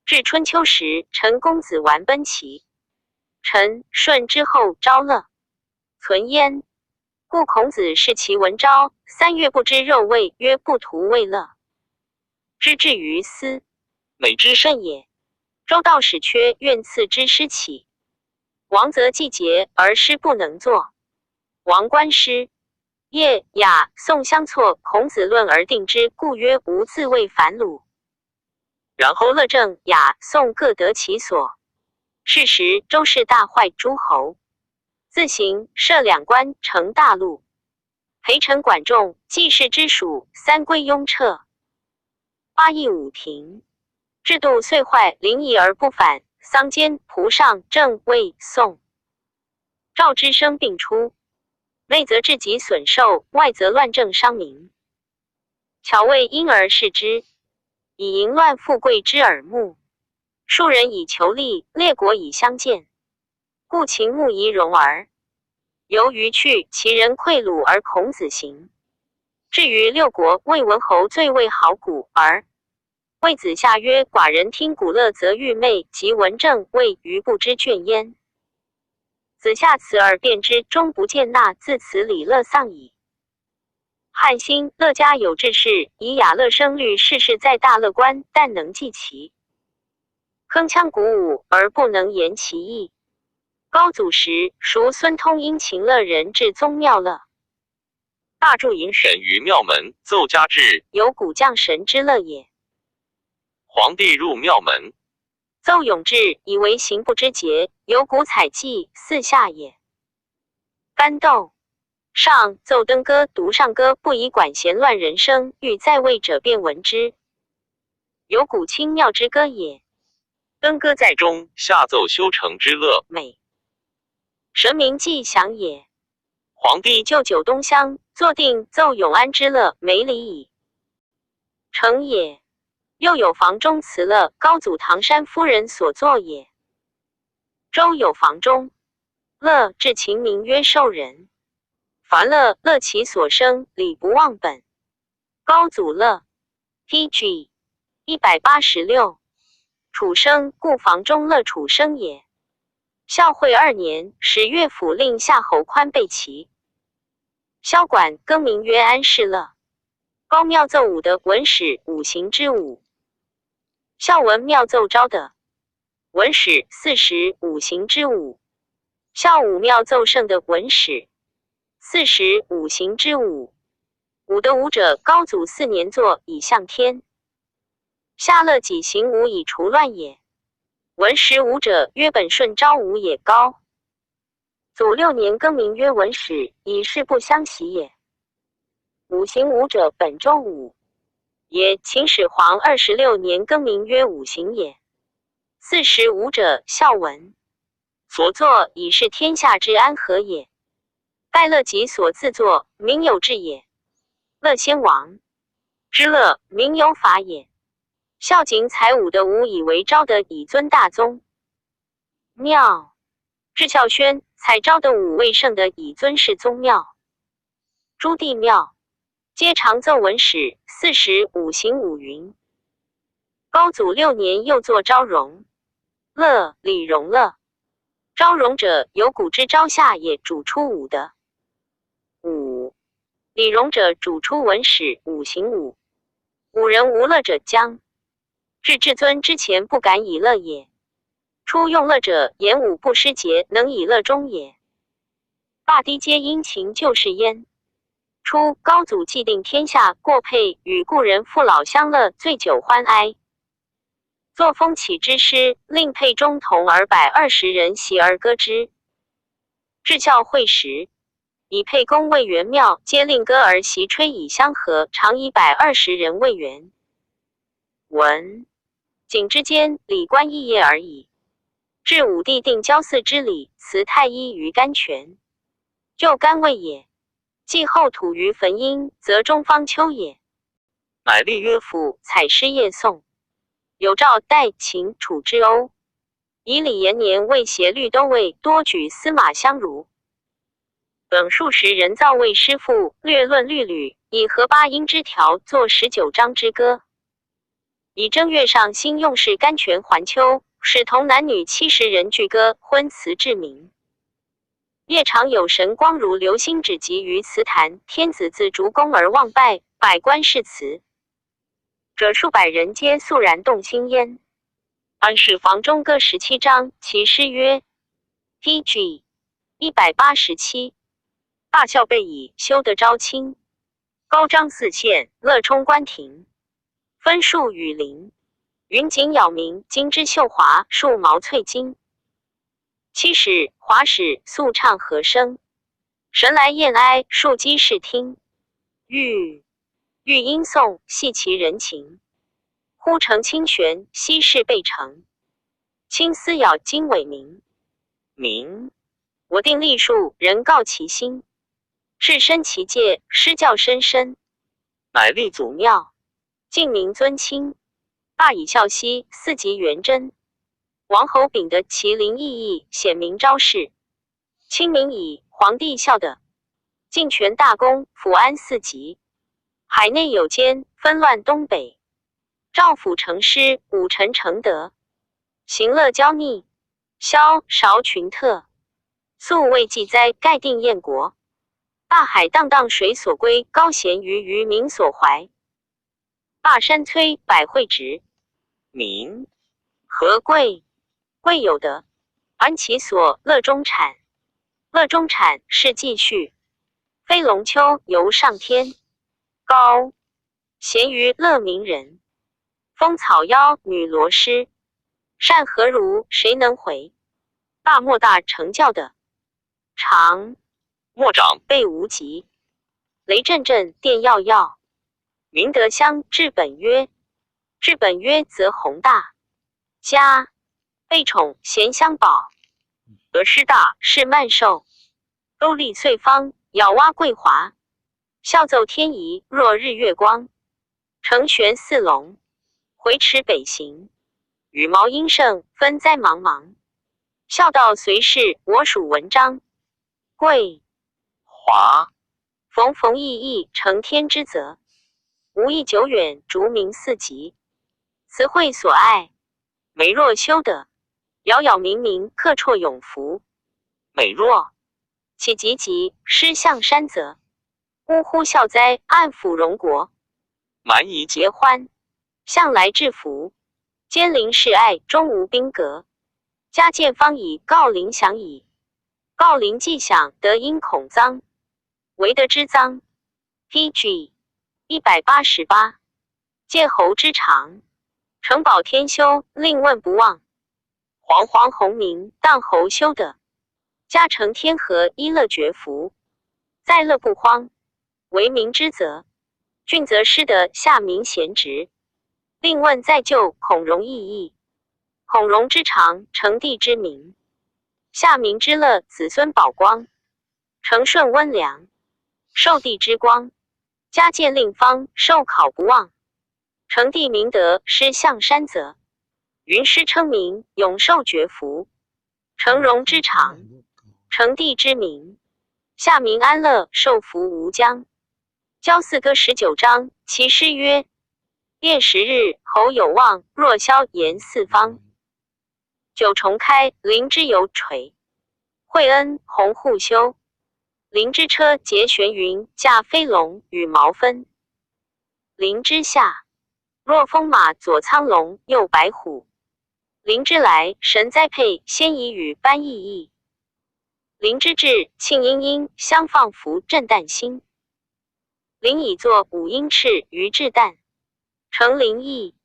至春秋时，陈公子完奔齐，陈舜之后昭乐存焉。故孔子视其文昭，3月不知肉味，曰不图为乐，之至于斯，美之甚也。周道使缺，愿赐之师起。王则季节而师不能作。王观师。叶、雅、宋相错，孔子论而定之，故曰无自谓反鲁。然后侯乐正、雅、宋各得其所。是时，周室大坏，诸侯自行设两官，成大禄。陪臣管仲，季氏之属，三归雍彻。八佾舞停，制度遂坏，临夷而不返。桑间、蒲上、郑、魏、宋、赵之声并出。内则治己损寿，外则乱政伤民。巧谓婴儿视之，以淫乱富贵之耳目。庶人以求利，列国以相见。故秦穆仪容而由于去，其人溃鲁而孔子行。至于六国，魏文侯最为好古而魏子夏曰：“寡人听古乐则欲寐，及闻政魏于不知倦焉。”子夏辞而辩之，终不见纳。自此礼乐丧矣。汉兴，乐家有志士，以雅乐声律，事事在大乐观，但能记其铿锵鼓舞，而不能言其意。高祖时，叔孙通因秦乐人至宗庙乐，大柱迎神于庙门，奏家制，有古将神之乐也。皇帝入庙门，奏永志，以为行不知节，有古采祭四下也。甘豆上奏登歌，独上歌，不以管弦乱人声，欲在位者便闻之。有古清妙之歌也。登歌在中，下奏修成之乐，美神明既祥也。皇帝以旧九东乡，坐定奏永安之乐，没礼矣。成也。又有房中辞乐，高祖唐山夫人所作也。周有房中乐，至秦名曰兽人。凡乐，乐其所生，礼不忘本。高祖乐，P.G. 186。楚生，故房中乐楚生也。孝惠二年，始乐府令夏侯宽被齐。萧管更名曰安世乐。高庙奏武的文史五行之五。孝文庙奏昭的文史45行之五。孝武庙奏圣的文史45行之五。武的武者，高祖四年作以向天。夏乐己行武以除乱也。文史武者，曰本顺昭武也。高祖六年更名曰文史，以事不相袭也。五行武者，本周武也。秦始皇26年更名曰五行也。45者，孝文所作，以示天下之安和也。盖乐己所自作，民有志也。乐先王之乐，民有法也。孝景采武的武以为昭的，以尊大宗庙。至孝宣采昭的武为圣的，以尊世宗庙。诸帝庙皆常奏文史45行五云。高祖六年又作昭容乐，李荣乐。昭容者，有古之昭夏也，主出武的武。李荣者，主出文史五行五。五人无乐者，将至至尊之前，不敢以乐也。初用乐者，言武不失节，能以乐终也。霸低皆因秦旧事焉。初，高祖既定天下，过沛与故人父老相乐，醉酒欢哀。作风起之师，令沛中同而120人习而歌之。至孝会时，以沛公魏元庙，皆令歌而习吹以相和，常以120人为元。文景之间，礼官一业而已。至武帝定郊祀之礼，辞太医于甘泉，就甘位也。继后土于汾阴，则中方丘也。乃立乐府，采诗夜颂。有赵、代、秦、楚之欧。以李延年为协律都尉，多举司马相如等数十人造魏诗赋，略论律吕，以和八音之调，作19章之歌。以正月上新用事甘泉环丘，使童男女70人俱歌，昏辞至明。夜常有神光如流星指集于祠坛，天子自烛宫而望拜，百官视祠者数百人，皆肃然动心焉。安氏房中歌17章，其诗曰：“ PG 187，大孝备矣，修得昭清。高张四县，乐冲关庭。分数雨林，云锦杳冥，金枝秀华，树毛翠金。七使华使素唱和声，神来燕哀，庶几视听。玉玉音颂，系其人情。忽成清玄，稀世备成。青丝咬金伟明，明我定立树，人告其心。置身其界，施教深深。乃立祖庙，敬民尊亲。大以孝熙，四极元贞。王侯秉德，麒麟翼翼，显明昭示。清明以皇帝孝的，尽全大功，抚安四极。海内有间，纷乱东北。赵府成师，武臣承德。行乐交逆，萧韶群特。素未记灾，盖定燕国。大海荡荡水所归，高贤于于民所怀。霸山崔百惠直，民何贵？贵有德，安其所乐中产。乐中产是继续。飞龙丘游上天，高贤于乐民人。风草妖女罗诗，善何如？谁能回？大莫大成教的长莫长备无极，雷震震，电耀耀。明德乡治本曰，治本曰则宏大。家被宠贤相保，得师大是曼寿。勾立岁方，咬蛙桂华。笑奏天仪，若日月光。成玄似龙，回池北行。羽毛英盛，分灾茫茫。孝道随世，我属文章。贵华冯冯异异，承天之泽。无意久远，逐名四极。词汇所爱，美若修德。杳杳冥冥，克绰永福。美若岂急急，失象山泽。呜呼孝哉，暗抚荣国。蛮夷结欢，向来制服。监临示爱，终无兵革。家见方以告灵享矣。告灵既享，得因恐脏，为德之脏。PG 188，介侯之长，承保天修，令问不忘。黄黄鸿明，荡侯修德。家成天和，一乐绝福，在乐不荒，为民之责。俊则失德，下民贤直。令问在就，孔融异义。孔融之长，成帝之明。下民之乐，子孙宝光。承顺温良，受地之光。家见令方，受考不忘。成帝明德，师象山泽。云师称名，永寿绝福。成荣之长，成帝之明。下民安乐，受福无疆。交四歌19章，其诗曰：练十日，侯有望，若萧言四方。九重开，灵之有垂。惠恩洪护修。灵之车结玄云，驾飞龙羽毛分。灵之下，若风马，左苍龙，右白虎。灵之来，神栽配，先以与班意义。灵之至，庆殷殷，相放福震旦星。灵以作五英翅于至旦。成灵意，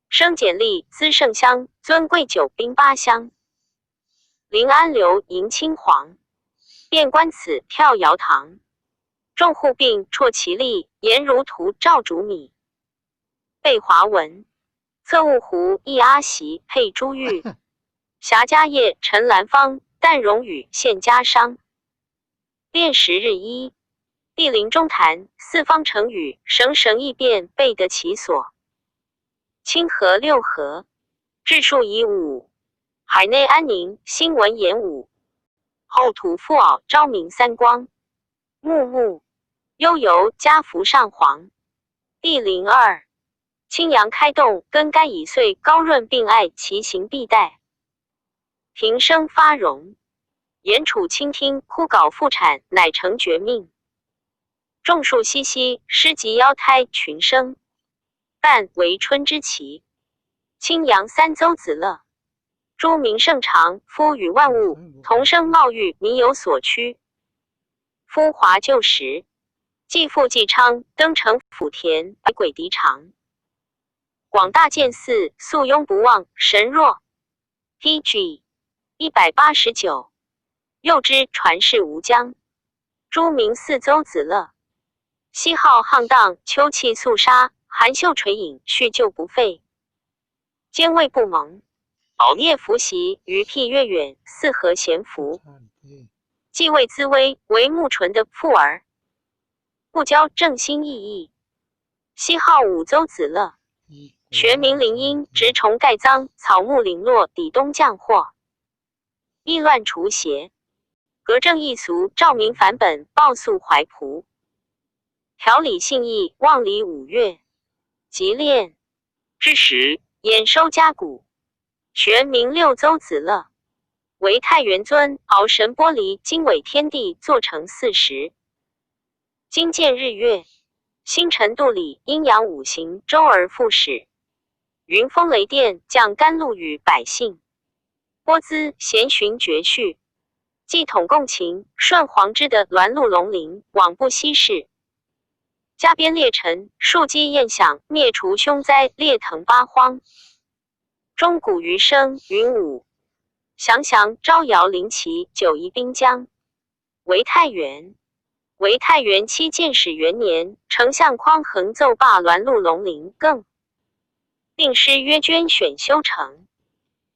生简历，资圣香，尊贵九兵八乡。临安流迎青黄，遍观此跳瑶堂。众护病辍其力，颜如图赵主米。贝华文，侧雾湖一阿席配珠玉。侠家业陈兰芳，旦荣宇现家商。练十日一，地灵中坛，四方成语，绳绳异变，备得其所。清河六合，治数以五。海内安宁，新闻演武。后土复媪，昭明三光。木木悠游，家福上皇。地灵二，青阳开动，根干已碎，高润并爱，其行必殆。平生发荣，言楚倾听，枯槁复产，乃成绝命。众树熙熙，诗集妖胎群生。但为春之奇，青阳三邹子乐。朱明圣常，夫与万物同生茂育，民有所趋。夫华旧时，继父继昌，登城府田，百鬼敌长。广大建寺，素庸不忘神若。P.G. 189，又知传世吴江。朱明四邹子乐，西号沆荡，秋气肃杀，含秀垂影，叙旧不废。坚卫不蒙，敖聂伏袭，于僻越远，四合咸福。继位滋威，为穆纯的父儿。不交正心意义。西号武邹子乐，学名林荫，直虫盖脏，草木零落，抵东降祸，意乱除邪，革正异俗，照明返本，报肃怀仆，调理信义，望礼五岳，吉练之时，演收家谷，学名六邹子乐，为太元尊，敖神玻璃，经纬天地，做成四时，今见日月，星辰度理，阴阳五行，周而复始。云风雷电，降甘露雨百姓。波兹贤寻绝序，继统共情，顺皇之的鸾鹿龙鳞，往不息事。加边列臣，庶几宴享，灭除凶灾，列腾八荒。钟鼓余声，云舞。祥祥招摇灵旗，九夷滨江。为太原。为太元七建始元年，丞相匡衡奏罢鸾鹿龙鳞，更定师曰捐选修成。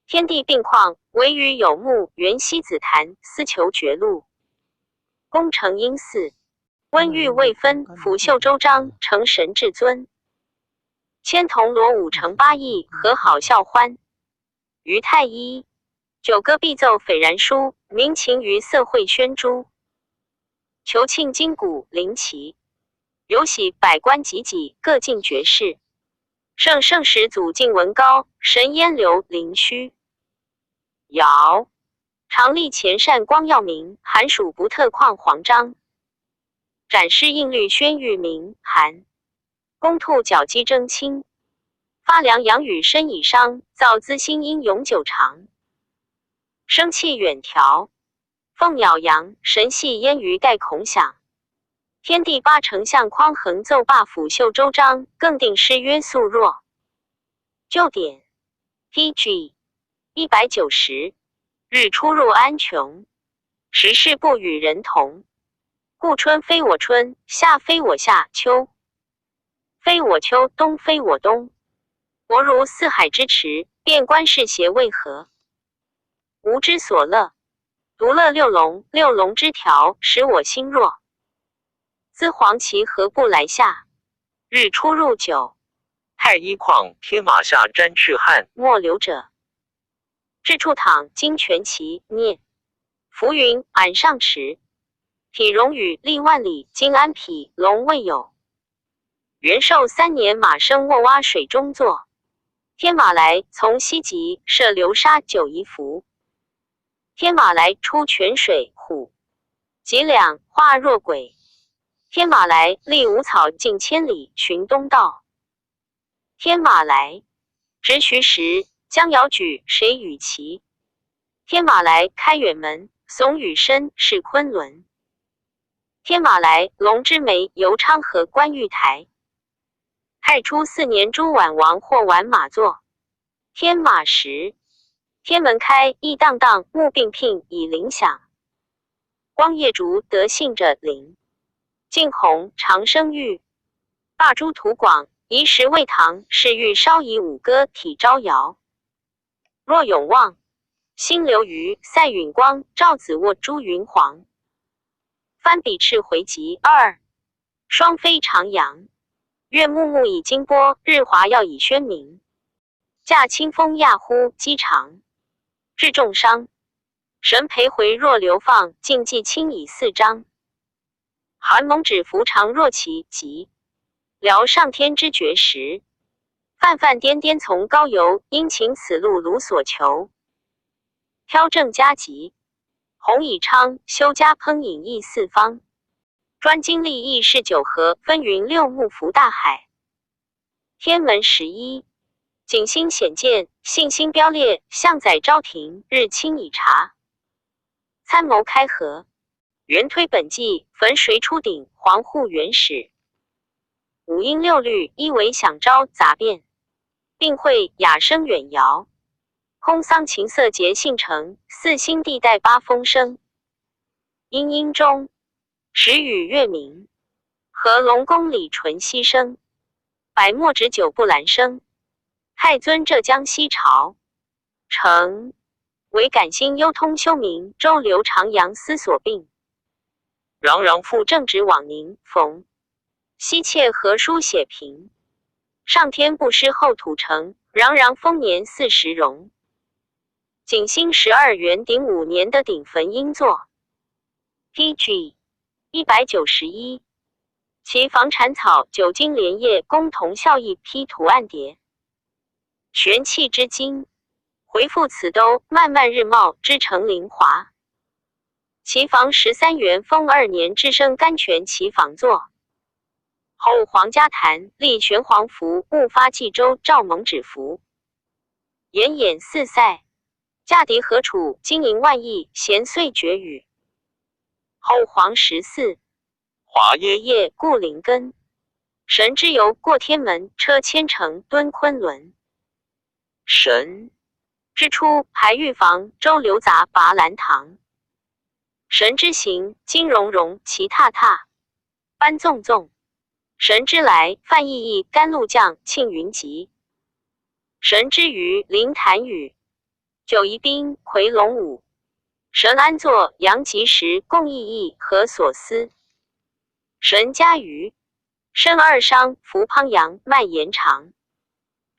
天地并况，惟余有木，元西子坛，思求绝路。功成因寺，温玉未分，辅秀周章，成神至尊。千铜锣五成八亿，和好孝欢。于太医，九歌必奏斐然书，鸣琴于色会宣诸。求庆金鼓灵旗，有喜百官济济，各进爵士。圣圣始祖晋文高，神焉流灵虚。尧常立前善光耀明，寒暑不特旷黄章。展示应律宣谕明韩。公兔角鸡争亲，发凉阳雨身已伤，造资心因永久长。生气远调。凤鸟阳，神系烟鱼盖孔响。天地八丞相匡衡奏罢辅秀周章，更定师曰肃若。旧典 P.G. 190，日出入安穷，时事不与人同。故春非我春，夏非我夏，秋非我秋，冬非我冬。国如四海之池，变观世邪为何？吾之所乐。独乐六龙，六龙之调，使我心弱。兹黄旗何不来下？日出入九。太一矿天马下沾赤汗。莫留者。至处躺金泉旗聂。浮云俺上池。体荣羽历万里，金安匹龙未有。元寿3年，马生卧蛙水中坐。天马来从西极，涉流沙九夷伏。天马来出泉水，虎脊两化若鬼。天马来立五草近千里，寻东道。天马来直徐时，将遥举谁与齐？天马来开远门，怂与身是昆仑。天马来龙之眉，游昌河观玉台。太初四年，朱婉王获完马座。天马时。天门开，意荡荡，目并聘以灵响。光业竹得信者灵。晋弘长生玉，霸诸土广，移时魏唐，是欲稍以五歌体招摇。若永望，新流鱼赛允光，赵子卧朱云黄。翻笔赤回集二，双飞长阳。月暮暮以金波，日华耀以宣明。驾清风亚呼机长。治重伤，神裴回若流放，禁忌轻以四章。韩蒙指服长若其吉，聊上天之绝时。泛泛颠颠从高游，殷勤此路鲁所求。挑正加急，洪以昌修家烹饮意四方，专精立意是九河，分云六木福大海。天门11，景星显见，信心飙烈，向载昭庭，日清以察。参谋开合，元推本纪，焚谁出顶，黄护元始。五音六律，一为响昭杂变，并会雅声远遥。空桑琴瑟结信成，四星地带八风声。阴阴中，时雨月明。和龙宫里纯溪声，百墨止酒不兰声。太尊浙江西朝成为感心幽通修明周刘长阳思所病。攘攘辅正直往宁冯西妾何书写平上天不失后土城，攘攘丰年40荣。景兴12元鼎5年的鼎焚阴座。P.G. 191。其房产草九金莲叶共同效益批图案叠。玄气之精，回复此都漫漫日貌之成灵华。其房13元封2年之生甘泉其房座。后皇家坛立玄黄符，勿发冀州赵蒙旨符。炎演四塞，驾敌何处？经营万亿，咸岁绝语。后皇14，华耶叶固灵根，神之游过天门，车千乘敦昆仑。神之初，排玉房，周刘杂拔兰堂。神之行，金融融，齐踏踏，班纵纵。神之来，范意义，甘露降，庆云集。神之余，临潭雨，九夷兵，夔龙舞。神安坐，阳极时，共意义和所思。神家瑜，身二伤，扶滂阳，脉延长。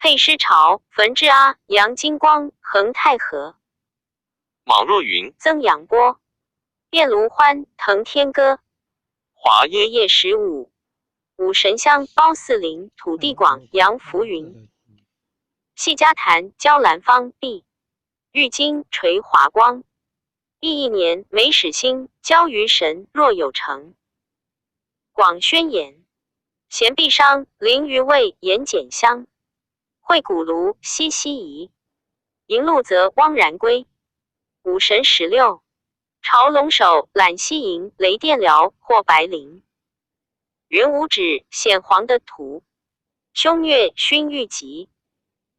佩师朝，焚之阿，杨金光，横太和。莽若云，曾阳波，变卢欢，腾天歌。华耶叶15，五神香，包四邻，土地广，杨浮云。系家坛，焦兰芳，碧玉金垂华光。戊一年，梅始兴，交于神，若有成。广宣言，贤必商，临于魏，严简香。会古炉，西西夷。迎路泽，汪然归。五神16，朝龙首，揽西营，雷电辽，或白灵。元武指，显黄的图。凶虐，熏玉吉。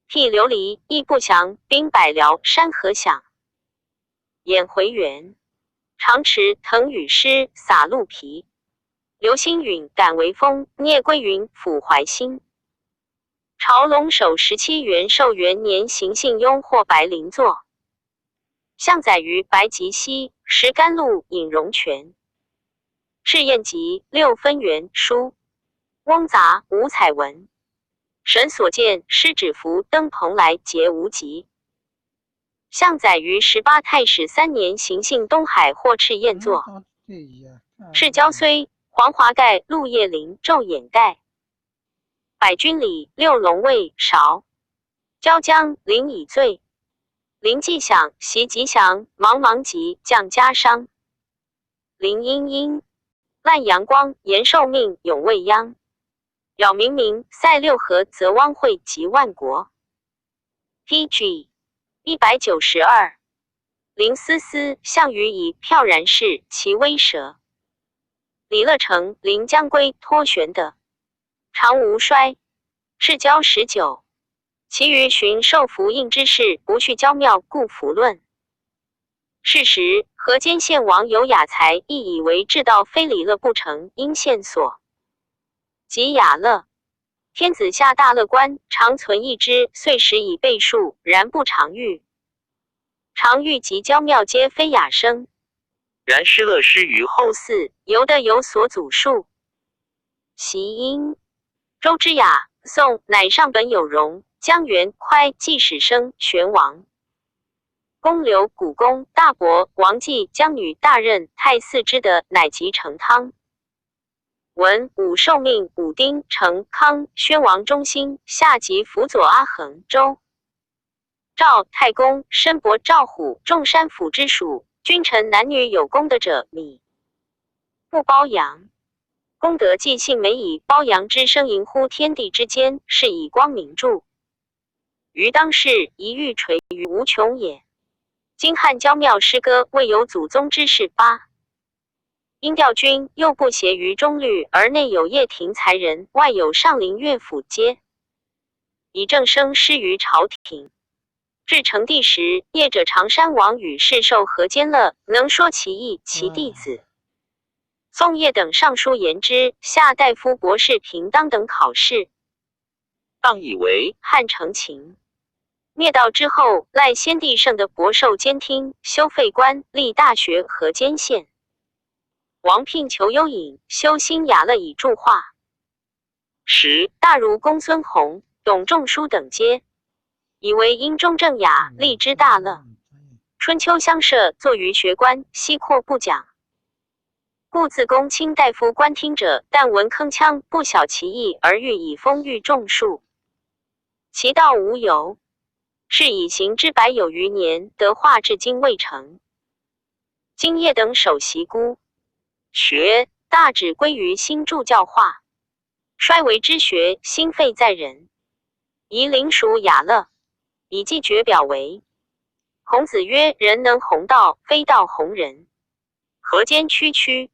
辟琉璃，亦不祥，兵百辽，山河响。演回元，长池腾雨湿，洒鹿皮。流星陨，感为风，聂归云，抚怀心。朝龙首17元寿元年行信雍或白灵座。相载于白吉溪，石甘露饮龙泉。赤焰集六分元书，翁杂五彩文。神所见狮子符登蓬莱结无极。相载于18太始3年行幸东海或赤焰座。赤蛟虽黄华盖鹿叶林昼掩盖。百军里六龙卫韶，椒江临以醉。林继响袭吉祥，茫茫吉降家商。林阴阴烂阳光，延寿命永未央。扰明明塞六合，泽汪惠及万国。P.G. 192。林思思项羽以飘然逝，其威蛇。李乐成临江归托玄德。常无衰，赤交19。其余寻受符应之事，不恤交庙，故符论。是时，河间县王有雅才，亦以为治道非礼乐不成，应线索。及雅乐，天子下大乐官，常存一之，岁时以备数，然不常遇。常遇及交庙，皆非雅声。然失乐失于后嗣，犹得有所祖述。习音。周之雅，宋乃上本有容，江元宽季始生，玄王。公刘古公大伯王继姜女大任太寺之德，乃及成汤。文武受命武丁成康宣王中兴，下及辅佐阿衡周。赵太公申伯赵虎众山府之属，君臣男女有功的者，米不包阳。功德既信美以褒扬之声盈乎天地之间，是以光明著。於當世宜欲垂於無窮也。今漢郊廟詩歌未有祖宗之事八。應調君又不協於中律，而內有掖庭才人，外有上林樂府階，以正聲施於朝廷。至成帝時，業者常山王與世受河間樂，能說其義，其弟子宋曄等上書言之，下大夫博士平當等考試，當以為漢承秦。滅道之後，賴先帝聖德博受監聽，修廢官，立大學河間縣。王聘求幽隱，修新雅樂以助化。十大儒公孫弘、董仲舒等皆以為應中正雅，立之大樂。春秋鄉社作於學官，西擴不講。故自公卿大夫官聽者，但聞鏗鏘，不曉其意，而欲以風喻眾庶，其道無由。是以行之百有餘年，德化至今未成。今葉等首席孤學大旨歸於新著教化，衰微之學，興廢在人。宜靈屬雅樂，以記訣表為。孔子曰：人能弘道，非道弘人。河間區區，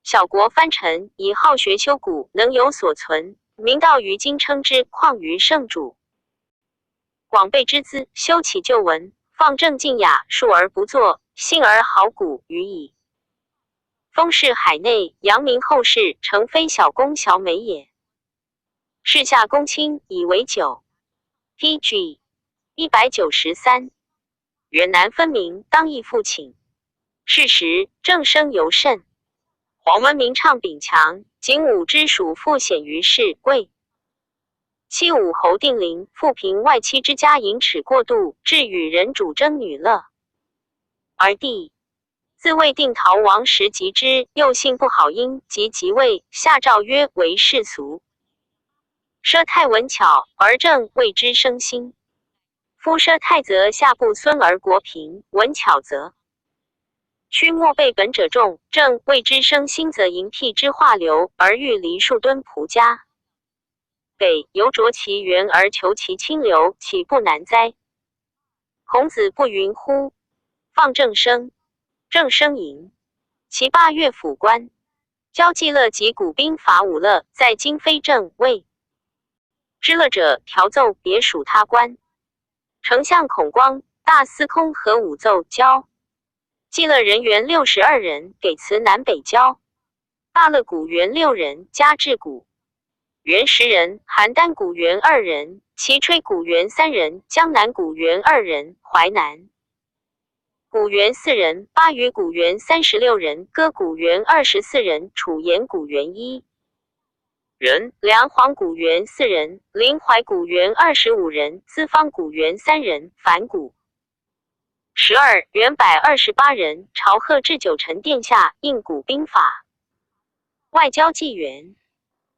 小國藩臣以好學修古，能有所存。明道於今稱之，況於聖主。廣備之資，修啟舊文，放正靜雅，述而不作，信而好古，與矣。封事海內，揚名後世，誠非小功小美也。是下公卿以為久。P.G. 193，遠難分明，當亦復請。是時政聲尤甚。黃文明唱秉強，景武之屬復顯於世，貴。七武侯定陵，富平外戚之家淫侈過度，至與人主爭女樂。而帝自魏定陶王時及之，又性不好音，及即位，下詔曰：為世俗。奢太文巧，而政為之生心。夫奢太則下不孫而國貧，文巧則屈莫備本者眾，政為之生心則淫僻之化流，而欲離數敦仆家。北猶酌其源而求其清流，豈不難哉？孔子不云乎？放正聲，正聲淫。其八樂府官，交際樂及古兵法五樂，在今非正位。知樂者調奏別屬他官。丞相孔光、大司空何武奏交。祭樂人員62人，給辭南北郊。大樂鼓員六人，加制鼓員10人，邯鄲鼓員二人，齊吹鼓員三人，江南鼓員二人，淮南鼓員四人，巴渝鼓員36人，歌鼓員24人，楚言鼓員一人，梁皇鼓員四人，臨淮鼓員25人，資方鼓員三人，凡鼓十二員128人。朝賀至九臣殿下，應古兵法。外交紀員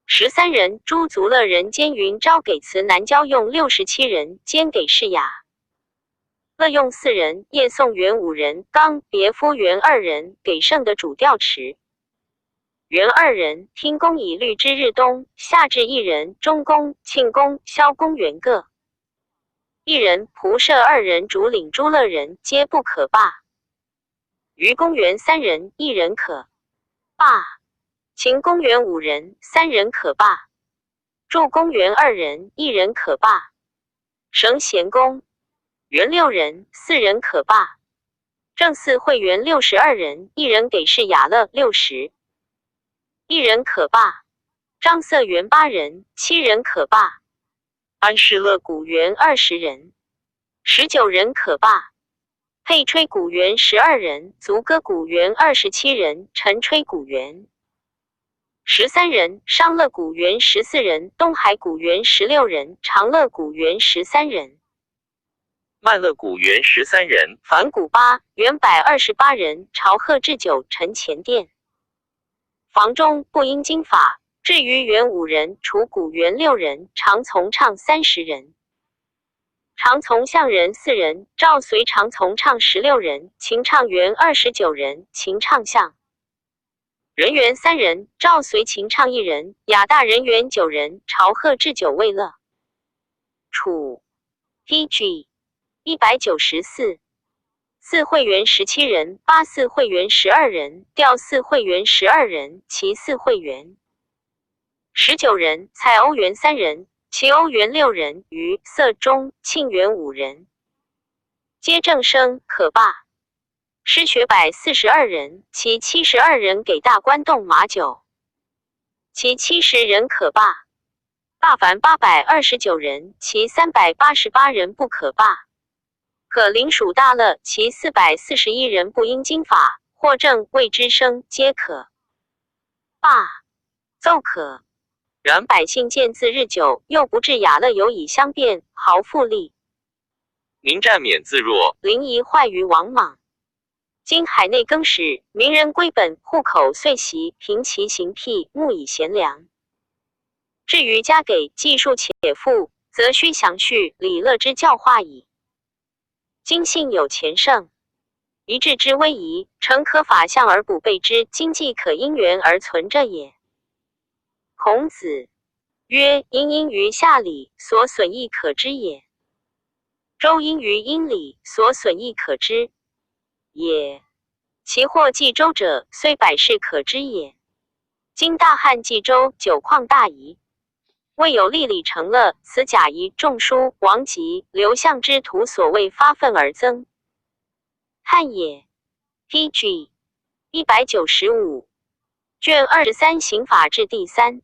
13人，諸族樂人兼雲昭給辭南郊用67人，兼給事雅樂用四人，夜送員五人，剛別夫員二人，給聖的主調持員二人，聽公以律之日東，下至一人，中公、慶公、蕭公員各一人，仆射二人，主領諸樂人，皆不可罷。於公員三人，一人可罷。秦公員五人，三人可罷。助公員二人，一人可罷。绳賢公員六人，四人可罷。正寺會員62人，一人給事雅樂60，一人可罷。張色員八人，七人可罷。安世樂鼓員20人，19人可罷。佩吹鼓員12人，足歌鼓員27人，晨吹鼓員13人，商樂鼓員14人，東海鼓員16人，長樂鼓員13人。曼樂古員13人，凡古八員128人。朝賀置酒，陈前殿。房中不應經法。至於員五人，除古員六人，常從唱30人。常從相人四人，趙隨常從唱16人，秦唱員29人，秦唱相人員三人，趙隨秦唱一人，亞大人員九人。朝賀置酒為樂。楚。PG 194，祀会员17人，八祀会员12人，吊祀会员12人，祈祀会员19人，蔡欧元三人，齐欧元六人，余色中庆元五人，皆正生可罢。失学百42人，其72人给大官动马酒，其70人可罢。罢凡829人，其388人不可罢。可领属大乐，其441人不应经法，或正未知生，皆可罢。奏可。然百姓见自日久，又不至雅乐有以相辩，毫复利。宁战免自若，临夷坏于王莽。今海内更始，民人归本，户口岁习，凭其行僻，牧以贤良。至于加给计数且富，则须详叙礼乐之教化矣。今幸有前圣，一治之威仪，诚可法相而补备之，经济可因缘而存者也。孔子曰：“殷因于夏礼，所损益可知也；周因于殷礼，所损益可知也。其祸济周者，虽百世可知也。今大旱济周，久旷大夷，未有立礼成乐，此贾谊、仲舒、王吉、刘向之徒所谓发愤而增，汉也。” P.G. 195卷23刑法志第三。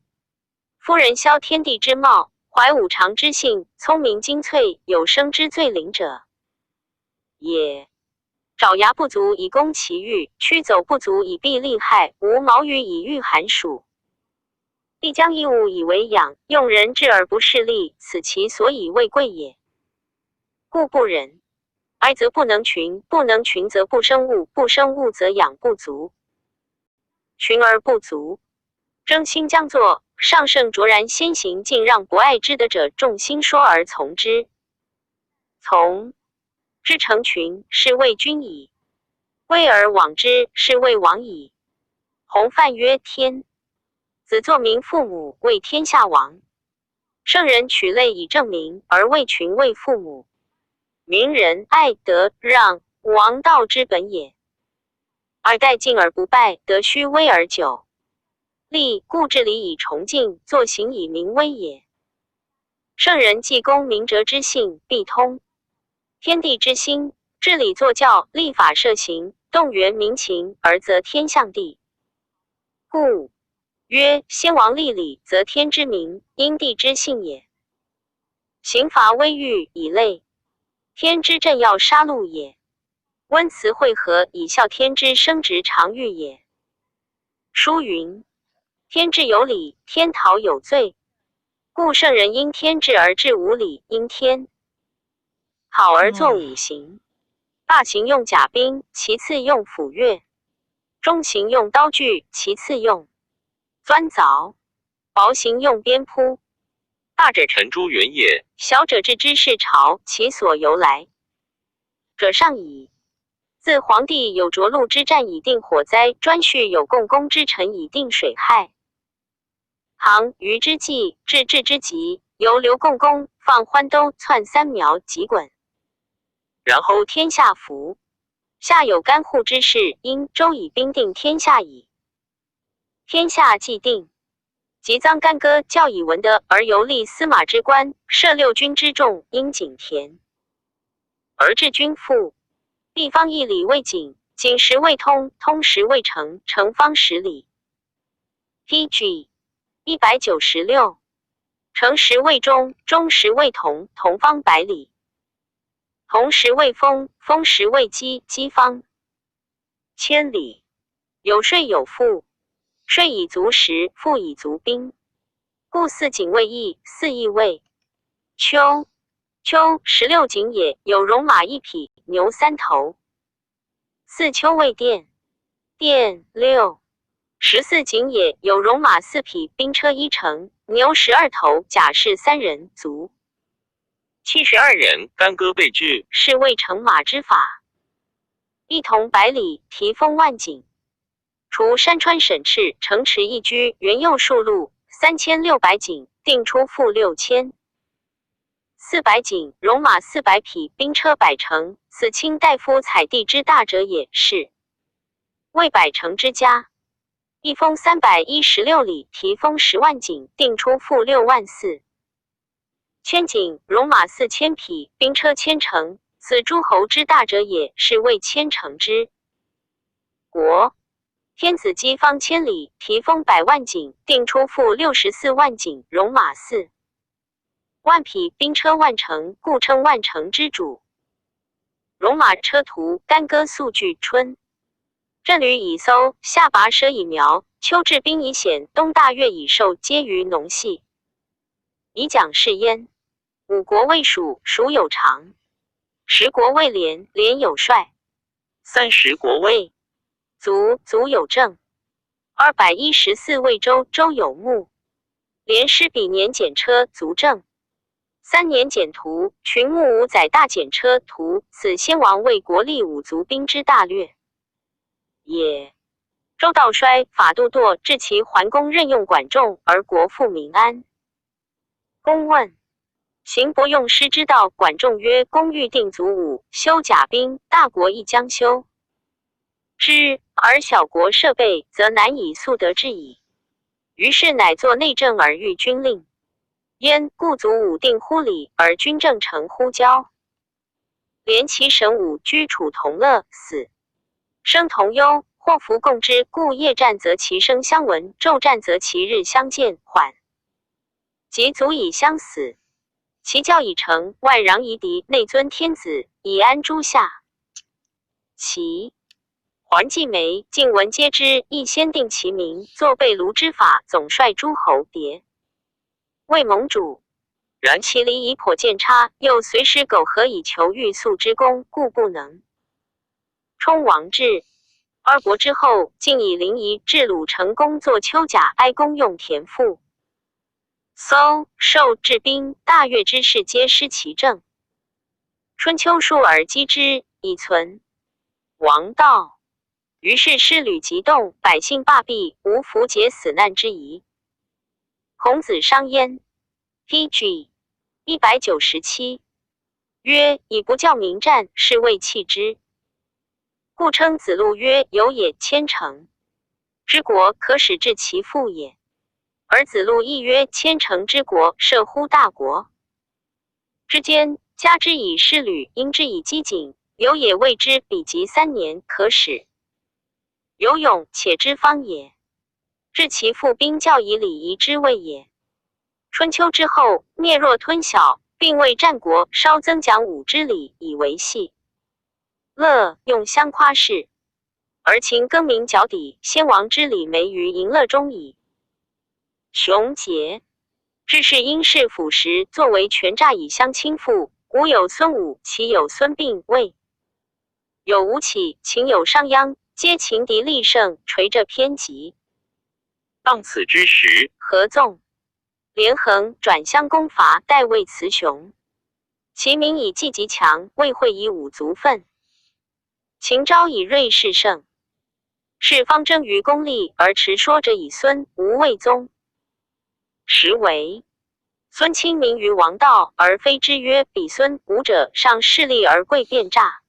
夫人萧天地之貌，怀五常之性，聪明精粹，有生之最灵者也。爪牙不足以攻其欲，驱走不足以避利害，无毛羽以御寒暑。必将一物以为养，用人智而不势利，此其所以为贵也。故不仁。哀则不能群，不能群则不生物，不生物则养不足。群而不足，争兴将作。上圣卓然先行，敬让不爱之德者，众心说而从之。从之成群，是谓君矣；威而往之，是谓王矣。洪范曰：天子作民父母，为天下王。圣人取类以正民，而为群为父母。民仁爱德让，王道之本也。而待进而不败，德须威而久。立故治礼以崇敬，作行以明威也。圣人济公明哲之性，必通天地之心，治理作教，立法设行，动员民情，而则天象地。故曰：先王立礼，则天之明，因地之性也。刑罚威御以类，天之政要杀戮也。温慈惠和以孝天之生殖常欲也。书云：天之有理，天讨有罪。故圣人因天志而治无礼，因天好而作五行。大行用甲兵，其次用斧钺；中行用刀具，其次用钻凿；薄行用鞭扑。大者臣诸原也，小者治之是朝，其所由来者上矣。自黄帝有涿鹿之战以定火灾，颛顼有共工之臣以定水害。唐虞之际，至治之极，由刘共公放欢兜，窜三苗，疾滚。然后天下服。下有干户之事，因周以兵定天下矣。天下既定，即臧干戈，教以文德，而游历司马之官，设六军之众，应井田，而治军赋。地方一里为井，井十未通，通十未成，成方十里。P.G. 196，成十未中，中十未同，同方百里。同时未封，封时未积，积方千里。有税有赋，税以足食，赋以足兵。故四井为邑，四邑为丘。丘16井也，有戎马一匹，牛三头。四丘为殿，殿六14井也，有戎马四匹，兵车一乘，牛12头，甲士三人，卒。 72人，干戈被拒，是谓乘马之法。一同百里，提风万井。除山川沈赤，城池一居，原右数路3600井，定出赋6000。400井，戎马400匹，兵车百乘。此卿大夫采地之大者也。是谓百乘之家。一封316里，提封10万井，定出赋6.4万井，戎马4000匹，兵车千乘。此诸侯之大者也，是谓千乘之国。天子畿方千里，提封百万井，定出赋64万井，戎马4万匹，兵车万乘，故称万乘之主。戎马车图，干戈素具春。振履以搜，夏跋涉以苗，秋治兵以显，冬大月以寿，皆于农系。以讲是焉。五国魏蜀，蜀有常；十国魏连，连有帅；30国魏，族，族有政；214魏州，州有牧。连师比年简车，族政。三年简图，群牧五载大简车图。此先王为国立五族兵之大略也。周道衰，法度堕，至齐桓公任用管仲，而国富民安。公问行伯用师之道，管仲曰：“公欲定卒武，修甲兵，大国亦将修之，而小国设备，则难以速得之矣。”于是乃作内政而御军令。焉故卒武定乎礼，而军政成乎交。连其神武居处同乐，死生同忧，祸福共之，故夜战则其声相闻，昼战则其日相见，缓即足以相死。其教已成，外攘夷狄，内尊天子，以安诸夏。齐桓季眉，尽闻皆知，亦先定其名，作备卢之法，总率诸侯别。为盟主。然其礼以颇见差，又随时苟合以求欲速之功，故不能。充王至二国之后，竟以临沂至鲁成公作丘甲，哀公用田赋。搜受治兵，大乐之事，皆失其政。春秋述而击之，以存王道。于是师旅急动，百姓罢弊，无弗解死难之疑。孔子伤焉。P.G. 197曰：以不教民战，是谓弃之。故称子路曰：有也千乘之国，可使治其父也。而子路亦曰：千乘之国，涉乎大国之间，加之以师旅，应之以饥馑，有也谓之比及3年，可使有勇且知方也。治其父兵教以礼仪之谓也。春秋之后，灭弱吞小，并为战国稍增讲武之礼，以为戏乐，用相夸饰。而秦更名角底，先王之礼没于淫乐中矣。熊杰，治世因事腐蚀，作为权诈以相倾覆。古有孙武，齐有孙膑，魏有吴起，秦有商鞅，皆情敌力胜，垂着偏激。当此之时，合纵连横，转相攻伐，代魏雌雄。其民以技极强，魏惠以武足奋。秦昭以锐势胜，是方争于功利，而持说者以孙吴魏宗。实为孙亲民于王道，而非之曰比孙武者，尚势利而贵变诈。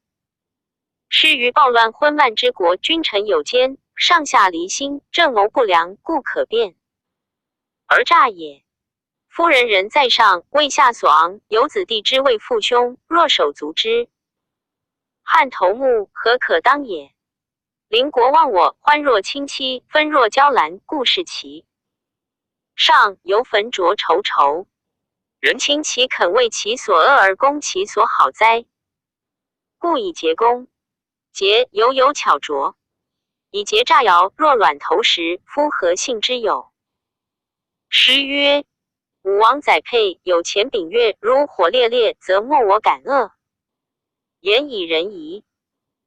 失于暴乱昏慢之国，君臣有间，上下离心，政谋不良，故可变而诈也。夫人人在上，为下所昂，有子弟之谓父兄，若手足之，汉头目，何可当也？邻国忘我，欢若亲戚，分若娇兰，故事其上犹焚灼愁愁。人情岂肯为其所恶而攻其所好哉？故以节攻，节犹有巧拙，以节诈谣，若卵投石，夫何信之有？诗曰：武王载沛，有钱秉月，如火烈烈，则莫我敢恶。言以仁义，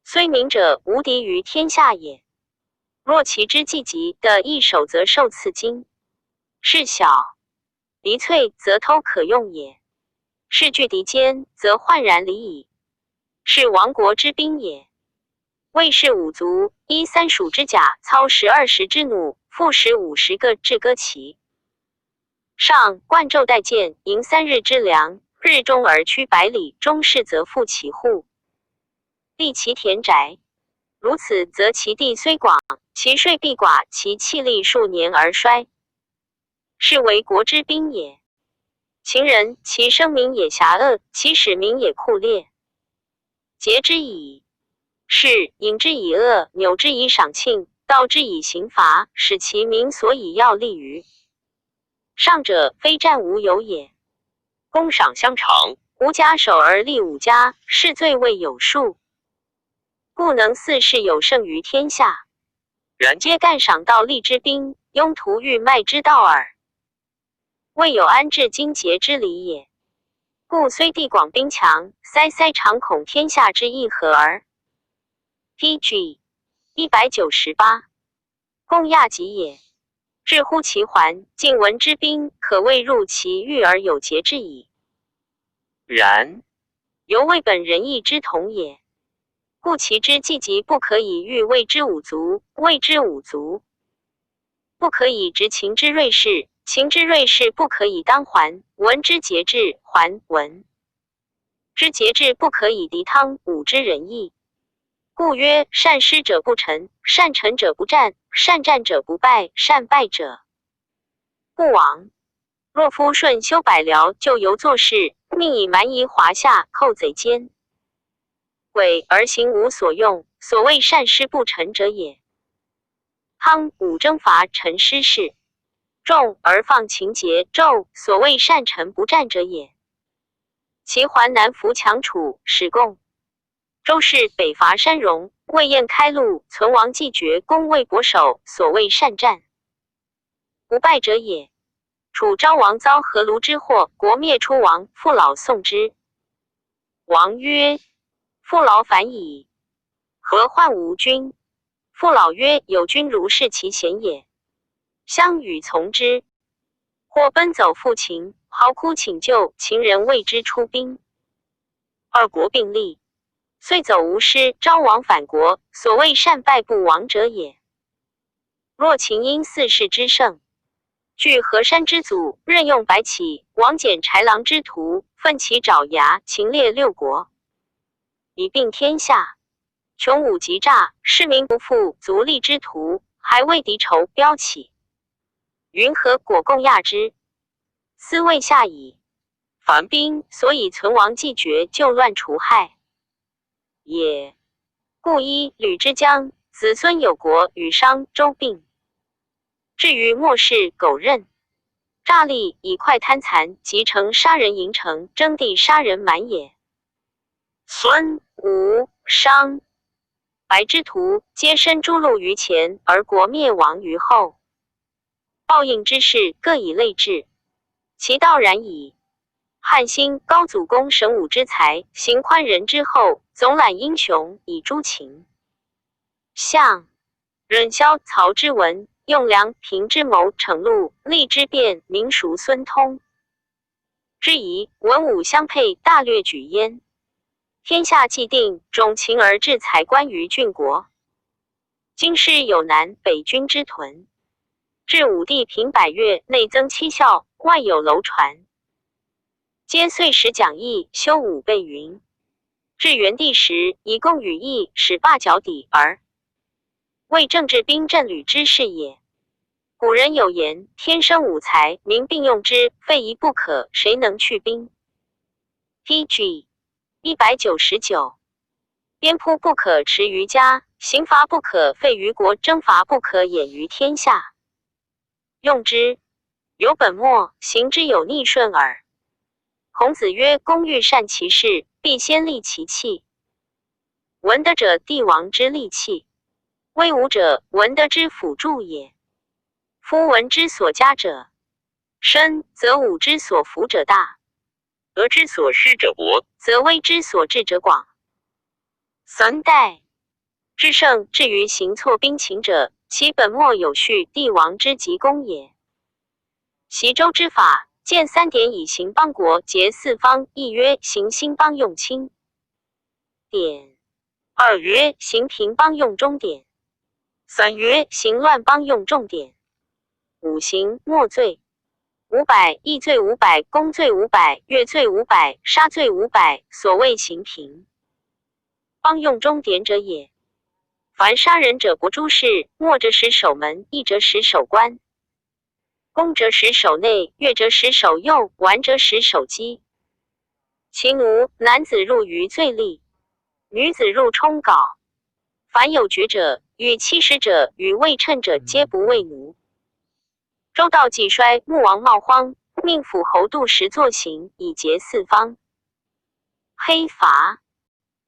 虽明者，无敌于天下也。若其之计极的一手，则受刺金；事小离脆，则偷可用也；事拒敌坚，则涣然离矣。是亡国之兵也。魏氏五族，衣三属之甲，操十二石之弩，负十五十个制戈旗。上贯昼带箭，营3日之粮，日中而驱百里，终是则复其户，利其田宅。如此，则其地虽广，其税必寡，其气力数年而衰。是为国之兵也。秦人，其声名也侠恶，其使名也酷烈。节之以势，引之以恶，扭之以赏庆，道之以刑罚，使其民所以要立于上者，非战无有也。公赏相长，五家守而立五家，是罪未有数，故能四世有胜于天下。然皆干赏道立之兵，庸徒欲卖之道耳，未有安置精节之理也。故虽地广兵强，塞塞常恐天下之意何而？P.G. 198，共亚己也。至乎其环，晋闻之兵，可谓入其狱而有节制矣。然犹未本仁义之统也。故其之计极不可以欲谓之五族，谓之五族；不可以执秦之锐士，秦之锐士不可以当桓文之节制，桓文之节制不可以敌汤武之仁义。故曰：善施者不臣，善臣者不战，善战者不败，善败者不亡。若夫舜修百僚，就游作事，命以蛮夷华夏，寇贼奸诡而行无所用，所谓善施不臣者也。汤武征伐陈失事众而放秦桀纣，所谓善臣不战者也。齐桓南服强楚，使贡。周氏北伐山戎，魏燕开路，存亡继绝，攻魏国守，所谓善战不败者也。楚昭王遭何卢之祸，国灭出王，父老送之。王曰：“父老反矣，何患无君？”父老曰：“有君如是其贤也。”相与从之。或奔走复秦，嚎哭请救，秦人为之出兵，二国并立。遂走无师，昭王反国，所谓善败不亡者也。若秦因四世之盛，据河山之祖，任用白起、王翦豺狼之徒，奋起爪牙，擒列六国，以并天下。穷武极诈，市民不复足利之徒，还为敌仇标起。云何果共亚之？斯未下矣。凡兵所以存亡继绝，救乱除害也。故依吕之疆，子孙有国，与商周并。至于末世苟任诈立，以快贪残，即成杀人营城，争地杀人满也。孙吴商白之徒，皆身诛戮于前，而国灭亡于后。报应之事，各以类制，其道然矣。汉兴高祖公神武之才，行宽仁之后，总揽英雄，以诛秦。相任萧曹之文，用梁平之谋，逞戮利之变，民熟孙通之疑，文武相配，大略举焉。天下既定，重秦而置才官于郡国。京师有南北军之屯。至武帝平百越，内增七校，外有楼船。皆岁时讲义，修武备云。至元帝时，以贡羽翼，使罢脚底而为政治兵阵旅之事也。古人有言：“天生五才，民并用之，废一不可。谁能去兵？”P.G. 199。鞭扑不可持于家，刑罚不可废于国，征伐不可掩于天下。用之有本末，行之有逆顺耳。孔子曰：“工欲善其事，必先利其器。文德者，帝王之利器；威武者，文德之辅助也。夫文之所加者深，则武之所辅者大；德之所施者博，则威之所至者广。”三代之盛，至于行错兵勤者，其本末有序，帝王之极功也。习周之法，建三典以行邦国，结四方。一曰行兴邦用轻典，二曰行平邦用中典，三曰行乱邦用重典。五行莫罪。500，议罪五百，功罪五百，乐罪五百，杀罪五百。所谓刑平，邦用中典者也。凡杀人者，不诛事，没者使守门，义者使守关，攻者使守内，乐者使守右，玩者使守机。其奴男子入于最利，女子入充皋。凡有爵者，与妻室者，与未称者，皆不为奴。周道既衰，穆王冒荒，命辅侯杜十作刑，以节四方。黑罚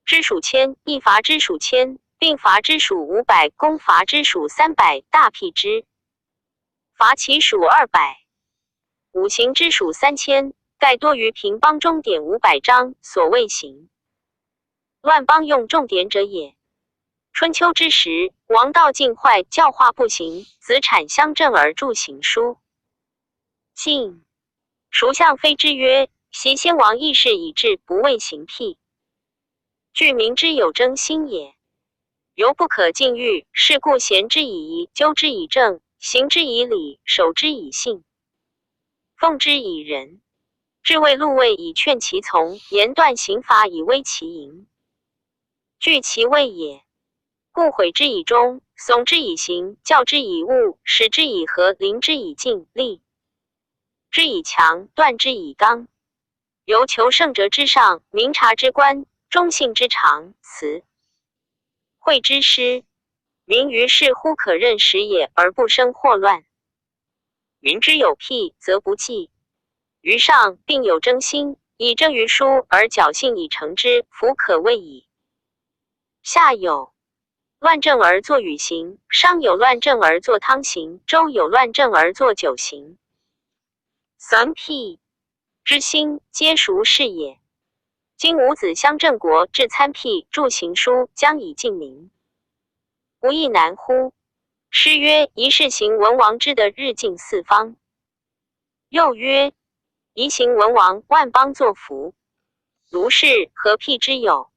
之属千，一罚之属千，并罚之属500，公罚之属300，大辟之罚其属200。五行之属3000，盖多于平邦中典500章。所谓刑，乱邦用重典者也。春秋之时，王道尽坏，教化不行，子产相政而著刑书。晋孰相非之曰：“昔先王义士以至，不畏刑辟，据民之有争心也。犹不可禁欲，是故贤之以仪，纠之以政，行之以礼，守之以信，奉之以仁。治魏禄位以劝其从，言断刑罚以威其淫，据其位也。”故悔之以忠，悚之以刑，教之以物，使之以和，临之以敬，利之以强，断之以刚。由求胜者之上，明察之官，忠信之长，辞惠之师，民于是乎可任时也，而不生祸乱。民之有辟，则不济。于上，并有争心，以争于书而侥幸以成之，弗可谓矣。下有乱政而作禹刑，商有乱政而作汤刑，周有乱政而作九刑。三辟之心，皆孰是也。今吾子相郑国至参辟著刑书，将以尽民，不亦难乎？诗曰：“一世行文王之德，日进四方。”又曰：“宜行文王，万邦作福。”卢氏何辟之有？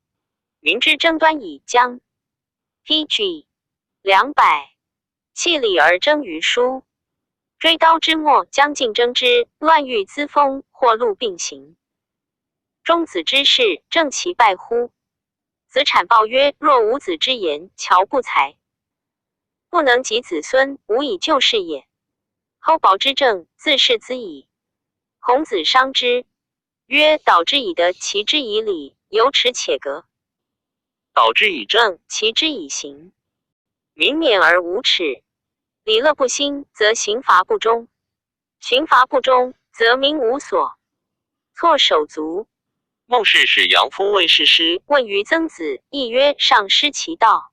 民之争端以将。P.G. 200，弃礼而争于书，追刀之末，将竞争之，乱欲滋风，祸禄并行。忠子之事，正其败乎？子产报曰：若吾子之言，乔不才，不能及子孙，无以救世也。厚薄之政，自是兹矣。孔子伤之，曰：导之以德，齐之以礼，有耻且格。导之以政，齐之以刑。民免而无耻。礼乐不兴，则刑罚不忠；刑罚不忠，则民无所措手足。孟氏使杨夫问事师，问于曾子，亦曰：上失其道，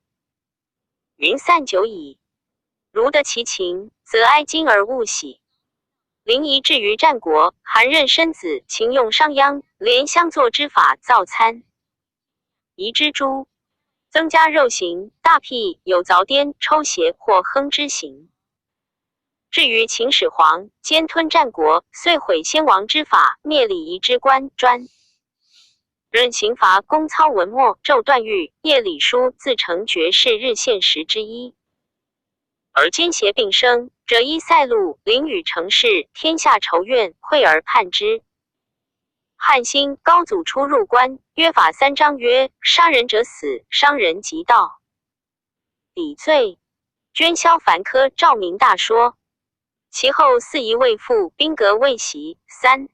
民散久矣。如得其情，则哀今而勿喜。临沂至于战国，韩任申子，秦用商鞅，连相作之法造餐。移之诸，增加肉刑，大辟有凿颠、抽邪或亨之刑。至于秦始皇，兼吞战国，遂毁先王之法，灭礼仪之官专。任刑罚公操文墨，骤断狱，夜礼书，自成绝世日现实之一。而奸邪并生，者依塞路，临与城市，天下仇怨，愧而叛之。汉兴高祖出入关，约法三章曰：杀人者死，伤人及盗，抵罪。捐削凡科，照明大说。其后四夷未复，兵革未息。三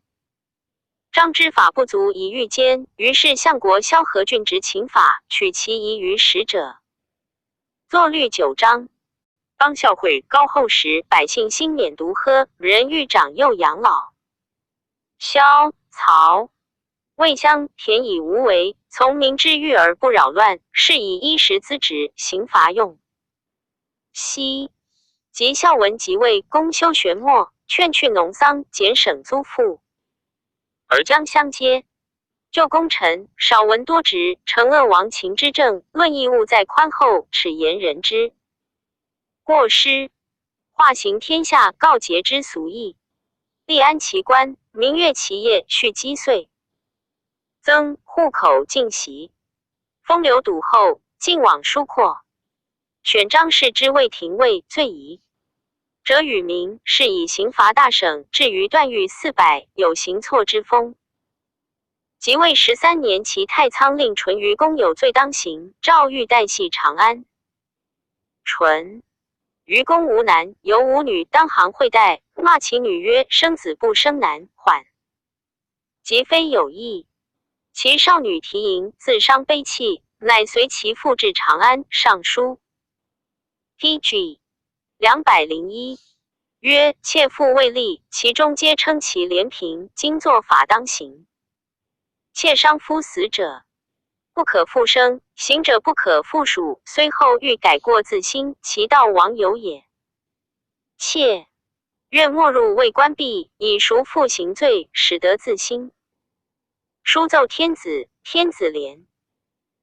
章之法不足以御奸，于是相国萧何郡执秦法，取其宜于时者，作律九章。邦孝惠高后时，百姓心免毒喝，人欲长幼养老。萧、曹、魏相田以无为，从民之欲而不扰乱，是以衣食资职，刑罚用。西及孝文即位，公修玄墨，劝去农桑，减省租赋，而将相接。旧功臣少闻多职，惩恶亡秦之政，论义务在宽厚，耻言人之过失，化行天下告捷之俗义，立安其官，明月其业，续积岁，增户口进席，风流笃厚，进往疏阔。选张氏之魏廷尉，最宜。者与民，是以刑罚大省，至于断狱400，有行错之风。即位13年，其太仓令淳于公有罪当刑，诏欲代系长安。淳于公无男，有五女当行会代，骂其女曰：“生子不生男，缓。”即非有意。其少女啼迎，自伤悲泣，乃随其父至长安，上书。P.G. 201曰：妾父未立，其中皆称其廉平，今作法当刑。妾伤夫死者，不可复生；行者不可复属。虽后欲改过自新，其道亡有也。妾愿没入未关闭，以赎父刑罪，使得自新。书奏天子，天子怜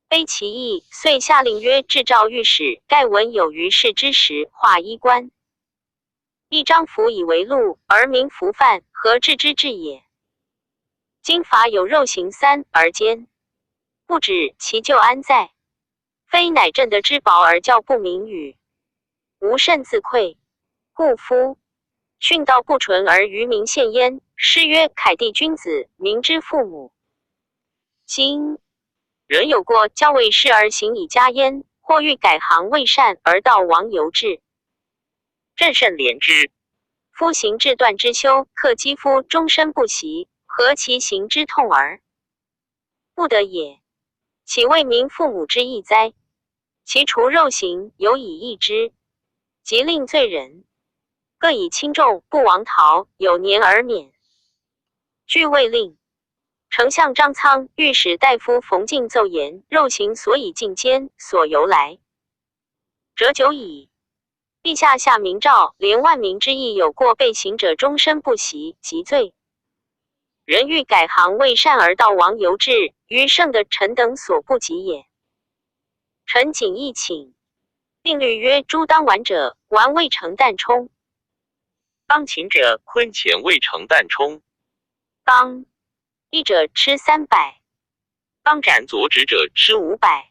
悲其意，遂下令曰：制诏御史，盖闻有于事之时，化衣冠，一张服以为禄，而民服犯，何治之至也？今法有肉刑三而奸，不止，其咎安在？非乃朕德之薄而教不明与？吾甚自愧。故夫训道不纯而愚民陷焉。诗曰：楷弟君子，民之父母。今人有过，教未事而行以加焉；或欲改行未善而道亡犹至。朕甚怜之。夫行至断之修，克肌肤终身不息，何其行之痛耳？不得也。岂为民父母之义哉？其除肉刑，犹以义之。即令罪人各以轻重，不亡逃，有年而免。据位令。丞相张苍、御史大夫冯敬奏言：肉刑所以禁奸，所由来者久矣。陛下下明诏，连万民之义有过被刑者终身不息，即罪。人欲改行为善而道亡犹至，于圣的臣等所不及也。臣谨意请。定律曰：诸当玩者，玩未成旦冲；当擒者，坤乾未成旦冲；当一者笞300，当斩左指者笞500，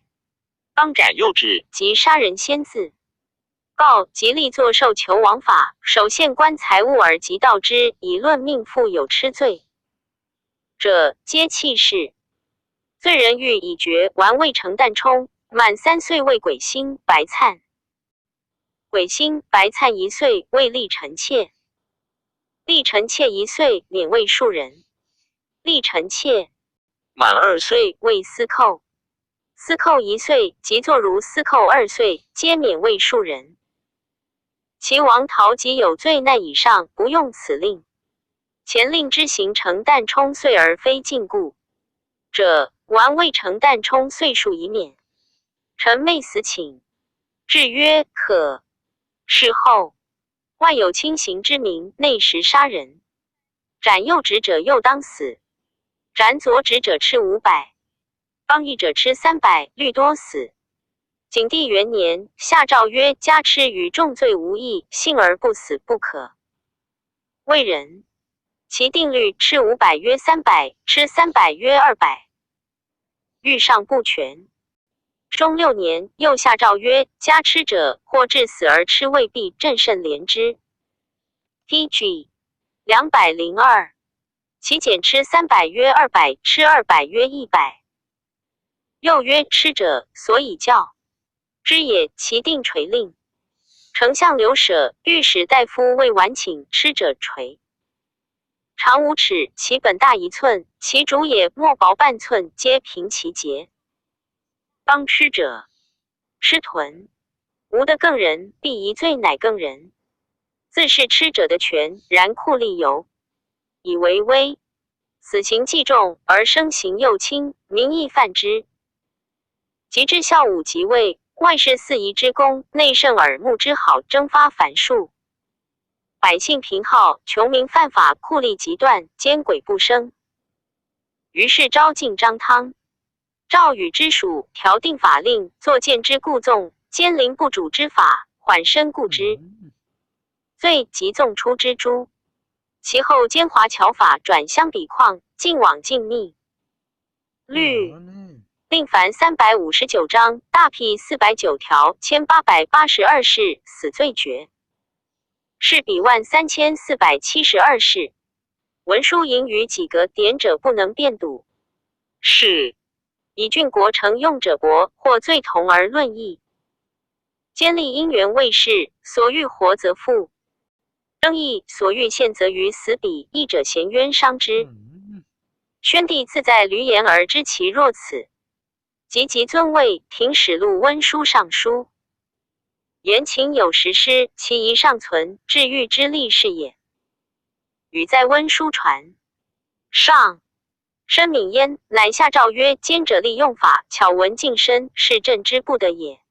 当斩右指即杀人先自。告极力作受求王法，守县官财物而及盗之，以论命妇有吃罪者，皆弃市。罪人欲已决，完未成旦冲，满3岁为鬼星白灿。鬼星白灿1岁为立臣妾，立臣妾1岁免为庶人。立臣妾满2岁为司寇，司寇一岁即作如司寇2岁，皆免为庶人。其王陶及有罪难以上，不用此令。前令之行成旦冲岁而非禁锢者，完未成旦冲岁数以免。臣昧死请，至曰可。事后外有轻刑之名，内实杀人。斩右指者又当死，斩左指者笞500，邦义者笞300，律多死。景帝元年，下诏曰：加笞与重罪无异，幸而不死不可。魏人，其定律笞五百约三百，笞三百约200。欲上不全。中六年，又下诏曰：加笞者，或致死而笞未毕，朕甚怜之。P.G. 202，其减笞三百约200，笞200约100。又曰：笞者，所以教之也。其定垂令。丞相刘舍、御史大夫魏完请笞者垂。长5尺，其本大1寸，其主也莫薄半寸，皆凭其节。当吃者，吃豚。吾的更人，必一罪乃更人。自是吃者的权，然酷吏犹以为威。死刑既重，而生刑又轻，民亦犯之。及至孝武即位，外事四夷之功，内圣耳目之好，征发繁数。百姓贫好，穷民犯法，酷吏极断，奸诡不生。于是招进张汤。赵禹之属，调定法令，作谏之故纵，监临不主之法，缓身故之。罪即纵出之诛。其后奸华侨法转相比况，尽往尽密。律令凡359章，大辟409条，1882事，死罪决。是彼13472事。文书盈余几格，典者不能辨睹。是以郡国成用者薄，或罪同而论异。奸吏因缘未事，所欲活则复。争议所欲陷则于死彼，义者咸冤伤之。宣帝自在闾阎而知其若此，及即尊位，停使录温书尚书。言秦有实施，其遗尚存，至欲之力是也。语在温书传上，申敏焉，乃下诏曰：奸者利用法，巧闻近身，是朕之不得也。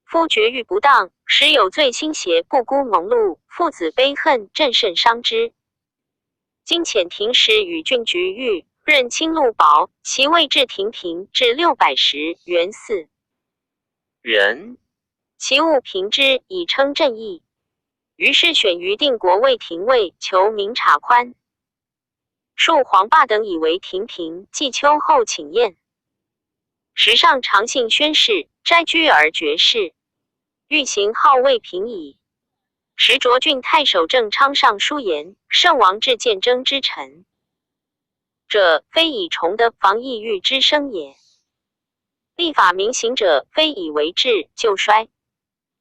夫绝狱不当，实有罪心邪，不孤蒙禄，父子悲恨，朕甚伤之。今遣廷使与郡局狱，任清禄薄，其位至廷平，至610元嗣人，其物平之，以称朕意。于是选于定国尉廷尉，求明察宽。庶黄霸等以为廷平，季秋后请宴。时上常信宣誓，斋居而绝世，欲行号谓平矣。时卓郡太守郑昌上书言：圣王至见征之臣者，非以崇德防异域之生也；立法明行者，非以为治旧衰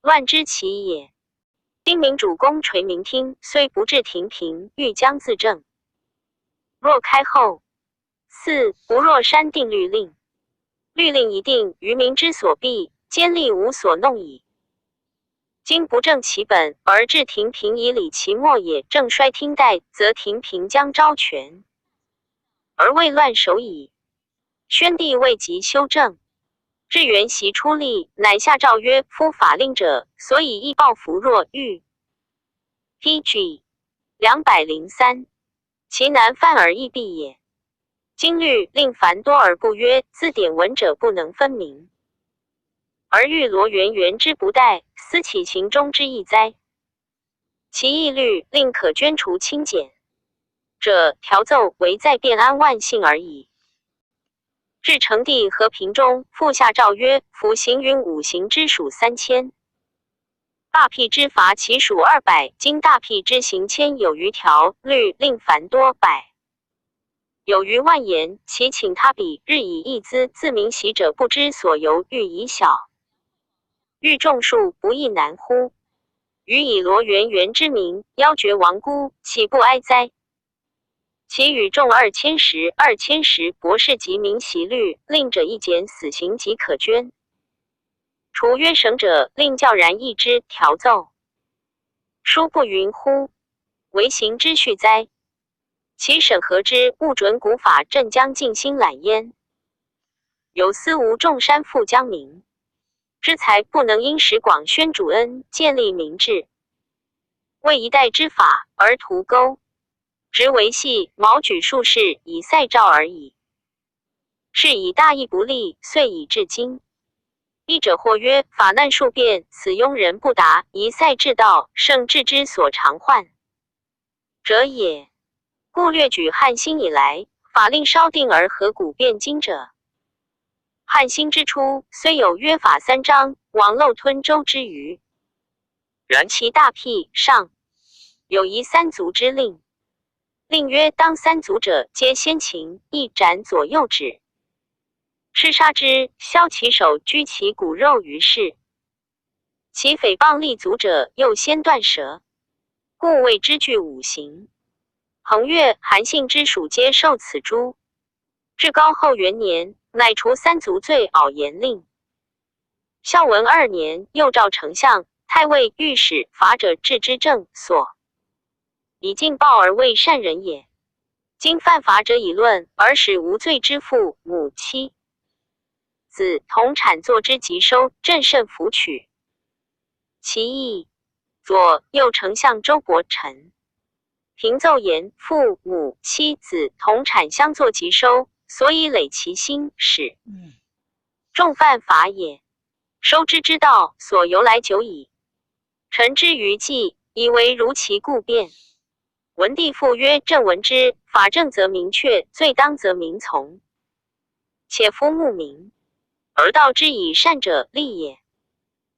乱之起也。丁明主公垂明听，虽不至廷平，欲将自正。若开后，四不若删定律令，律令一定，于民之所避，奸吏无所弄矣。今不正其本，而置廷平以理其末也。正衰听待，则廷平将招权，而未乱首矣。宣帝未及修正。至元袭出力，乃下诏曰：夫法令者，所以易报扶弱欲。P.G. 203，其难犯而易避也。今律令繁多而不约，字典文者不能分明，而欲罗圆圆之不逮，斯岂行中之意哉？其义律令可捐除轻简者，条奏唯在便安万幸而已。至成帝和平中，复下诏曰：府行云五行之属3000，大辟之罚其属200。今大辟之刑千有余条，律令繁多百有余万言，其请他比日以一资自明习者不知所由，欲以小，欲众数不亦难乎？予以罗圆圆之名，邀绝王孤，岂不哀哉？其与众2000石、2000石博士及民习律令者，一减死刑即可捐。除约省者，令教然议之调奏。书不云乎？为行之序哉？其审核之勿准古法，朕将尽心揽焉。有司无众山复将民之才不能因时广宣主恩，建立民治，为一代之法而图钩。直维系毛举术士以赛诏而已。是以大义不立，遂以至今。译者或曰：法难数变，此庸人不达，以赛治道，圣智之所常患者也。故略举汉兴以来，法令稍定而何古变今者。汉兴之初，虽有约法三章，罔漏吞周之余，然其大辟上有夷三族之令。令曰：当三族者，皆先秦，一斩左右指，笞杀之，削其首，居其骨肉于市。其诽谤立族者，又先断舌，故谓之具五行。恒岳、韩信之属，皆受此诛。至高后元年，乃除三族罪，袄严令。孝文二年，又召丞相、太尉、御史、法者治之政所。以尽报而为善人也。今犯法者以论，而使无罪之父母妻子同产作之及收，朕甚服取。其意左右丞相周伯臣平奏言：父母妻子同产相作及收，所以累其心，使众犯法也。收之之道，所由来久矣。臣之于计，以为如其故变。文帝复曰：朕闻之，法正则民确，罪当则民从。且夫牧民而道之以善者，利也。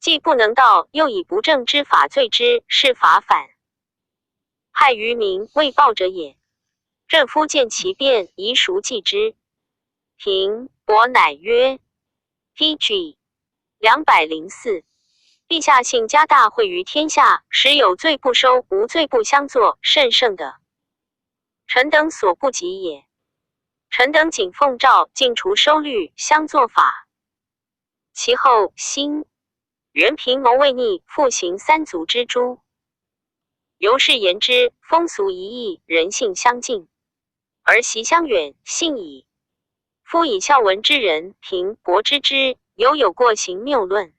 既不能道，又以不正之法罪之，是法反，害于民未报者也。朕夫见其变，宜孰计之？平伯乃曰：P.G. 204。陛下幸加大惠于天下，使有罪不收，无罪不相作，甚盛的，臣等所不及也。臣等谨奉诏，尽除收律，相作法。其后兴元平谋未逆，复行三族之诛。由是言之，风俗一异，人性相近，而习相远，信矣。夫以孝文之人，平伯之之，犹有过行谬论，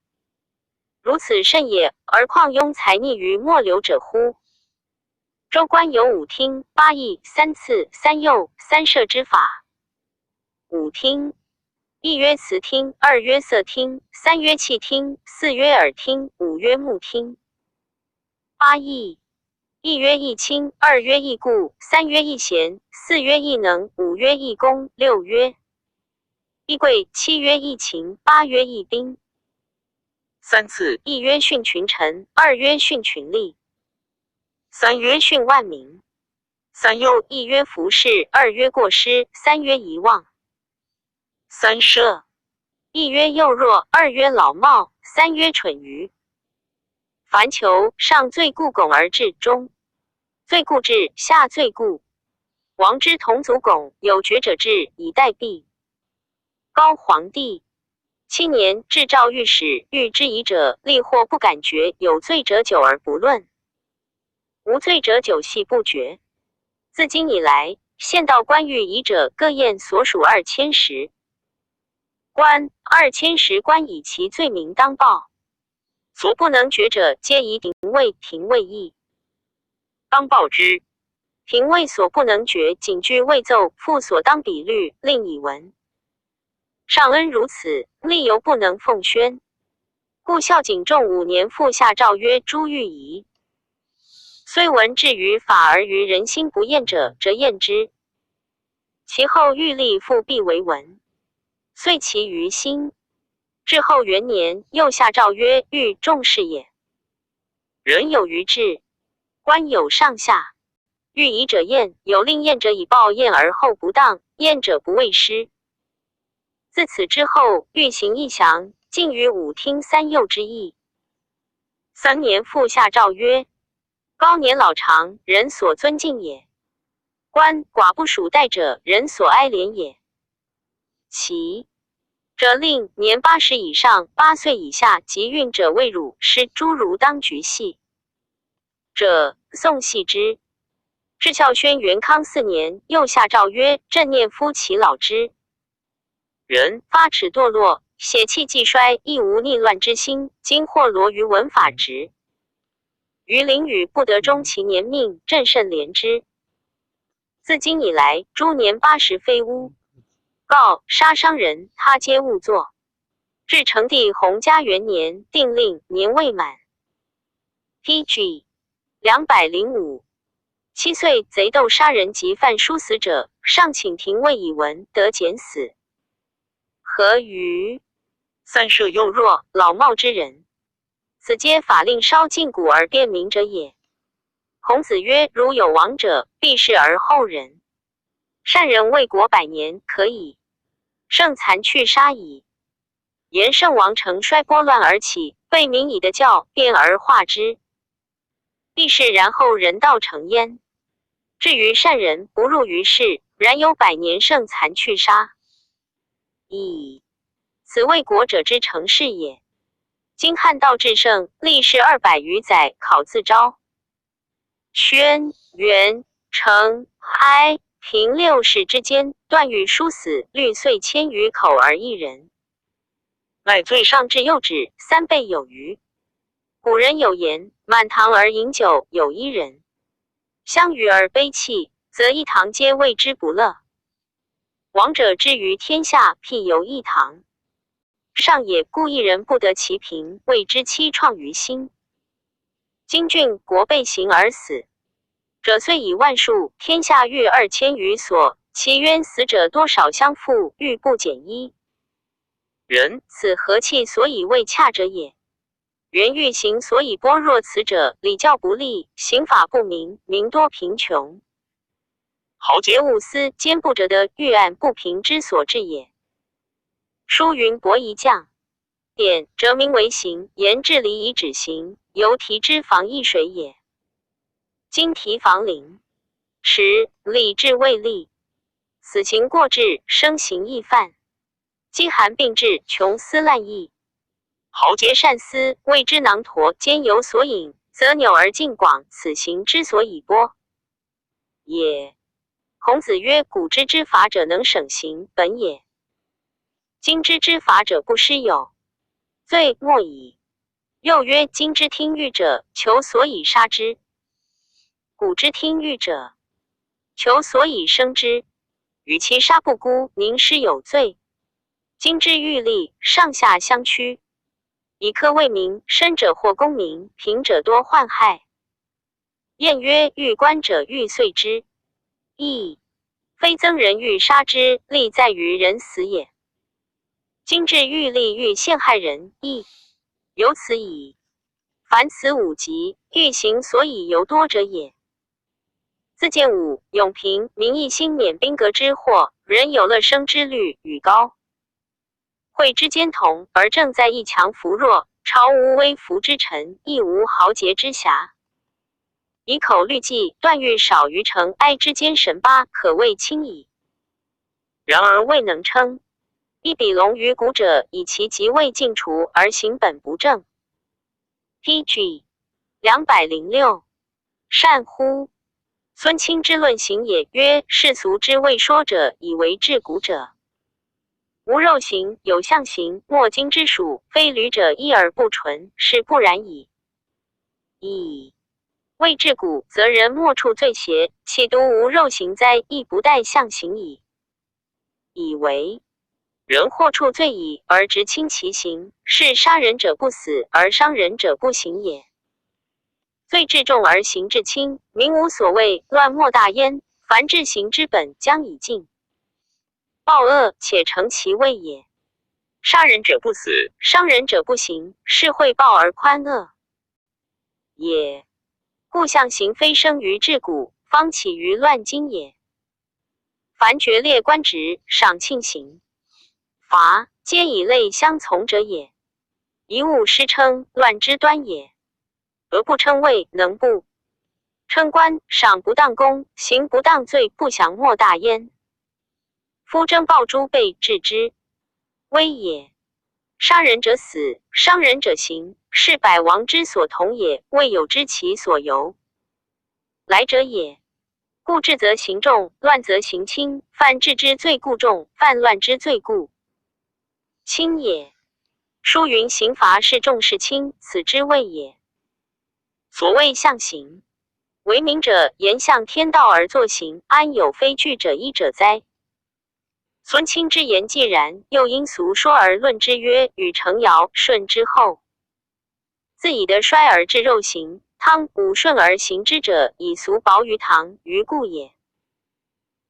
如此甚也，而况庸才溺于末流者乎？周官有五听、八议、三次、三诱、三赦之法。五听，一曰辞听，二曰色听，三曰气听，四曰耳听，五曰目听。八议，一曰议亲，二曰议故，三曰议贤，四曰议能，五曰议功，六曰议贵，七曰议勤，八曰议兵。三次，一曰训群臣，二曰训群吏，三曰训万民。三诱，一曰服事，二曰过失，三曰遗忘。三赦，一曰幼弱，二曰老耄，三曰蠢愚。凡求上罪故拱而治中，罪故治下罪故。王之同族拱有决者治以待弊。高皇帝7年，制诏御史，欲之疑者，立或不敢决，有罪者久而不论，无罪者久系不决。自今以来，县道官欲疑者，各验所属二千石。官二千石官以其罪名当报，所不能决者，皆以廷尉、廷尉议当报之。廷尉所不能决，仅据未奏，复所当比律，令以闻。上恩如此，力犹不能奉宣，故孝景仲5年，复下诏曰：诸狱夷，虽闻至于法而于人心不厌者，则厌之。其后欲立复必为文。遂其于心。至后元年，又下诏曰：欲重视也。人有余志，官有上下。欲疑者厌，有令厌者以报厌而后不当，厌者不畏失。自此之后，欲行一详，尽于五听三诱之意。3年，复下诏曰：高年老长，人所尊敬也；官寡不属待者，人所哀怜也。其者令年80以上、8岁以下及孕者未乳，施诸如当局系者，送系之。至孝宣元康4年，又下诏曰：朕念夫其老之人，发齿堕落，血气既衰，亦无逆乱之心。今或罗于文法职，于囹圄不得终其年命，朕甚怜之。自今以来，诸年八十非巫。告杀伤人，他皆勿作。至成帝弘嘉元年，定令年未满。P.G. 205。7岁贼斗杀人及犯殊死者，上请廷尉以闻，得减死。何于三赦幼弱老耄之人？此皆法令稍近古而便民者也。孔子曰：如有亡者，必是而后人。善人为国百年，可矣。圣残去杀矣。言圣王成衰拨乱而起，被民以的教，变而化之。必是然后人道成焉。至于善人不入于世，然有百年圣残去杀矣。此为国者之成事也。今汉道至圣，历世200余载，考自昭、宣、元、成、哀、平六世之间，断狱殊死，率岁千余口而一人。乃罪上至右指3倍有余。古人有言：满堂而饮酒，有一人；相与而悲泣，则一堂皆为之不乐。王者之于天下，譬犹一堂。上也，故一人不得其平，谓之凄怆于心。今郡国被刑而死者，岁以万数，天下狱2000余所，其冤死者多少相复，欲不减一人。此何气所以为恰者也？人欲刑所以般若此者，禮教不立，刑法不明，民多貧窮，豪傑節物私，奸不折得，獄案不平之所致也。書云：伯夷將典，則名為刑，言治禮以止刑，猶提之防易水也。今提防凌遲，禮制未立，死刑過置，生刑易犯，飢寒並至，窮斯濫易。豪傑傑善思，謂之囊橐，兼有所隱，則扭而盡廣，此刑之所以剝也。孔子曰：古之知法者能省刑，本也；今之知法者不失有罪，莫矣。又曰：今之聽獄者，求所以殺之；古之聽獄者，求所以生之。與其殺不辜，寧失有罪。今之獄吏，上下相趨。以科為名，深者獲功名，貧者多患害。諺曰：欲官者欲遂之，亦非增人欲殺之，利在於人死也。今之獄吏欲陷害人，亦由此矣。凡此五疾，欲刑所以尤多者也。自建武、永平，民一心免兵革之禍，人有樂生之慮與高。會之兼同，而政在抑強扶弱，朝無威服之臣，亦無豪傑之俠。以口律計，斷獄少於成哀之監神八，可謂輕矣。然而未能稱。一比龍於古者，以其疾未盡除而行本不正。P.G. 206，善乎？孫欽之論刑也，曰：世俗之未說者，以為至古者。無肉刑，有象刑，莫今之屬，非履者一而不純，是不然矣。乙未至古，則人莫處罪邪，豈獨無肉刑哉？亦不待象刑矣。以為人或處罪矣，而直輕其刑，是殺人者不死，而傷人者不刑也。罪至重而刑至輕，民無所謂，亂莫大焉。凡治刑之本，將以盡。暴惡且成其位也。殺人者不死，傷人者不刑，是惠暴而寬惡也。故象刑非生於治古，方起於亂今也。凡決列官職，賞慶刑罰，皆以類相從者也。一物失稱，亂之端也。而不稱位，能不稱官，賞不當功，刑不當罪，不祥莫大焉。夫征暴諸備治之威也。殺人者死，傷人者刑，是百王之所同也，未有知其所由來者也。故治則刑重，亂則刑輕。犯治之罪故重，犯亂之罪故輕也。書云：刑罰是重是輕，此之謂也。所謂象刑，為民者言向天道而作刑，安有非據者一者哉？孫欽之言既然，又因俗說而論之曰：禹成堯舜之後，自以德衰而治肉刑，湯武順而行之者，以俗薄於唐於故也。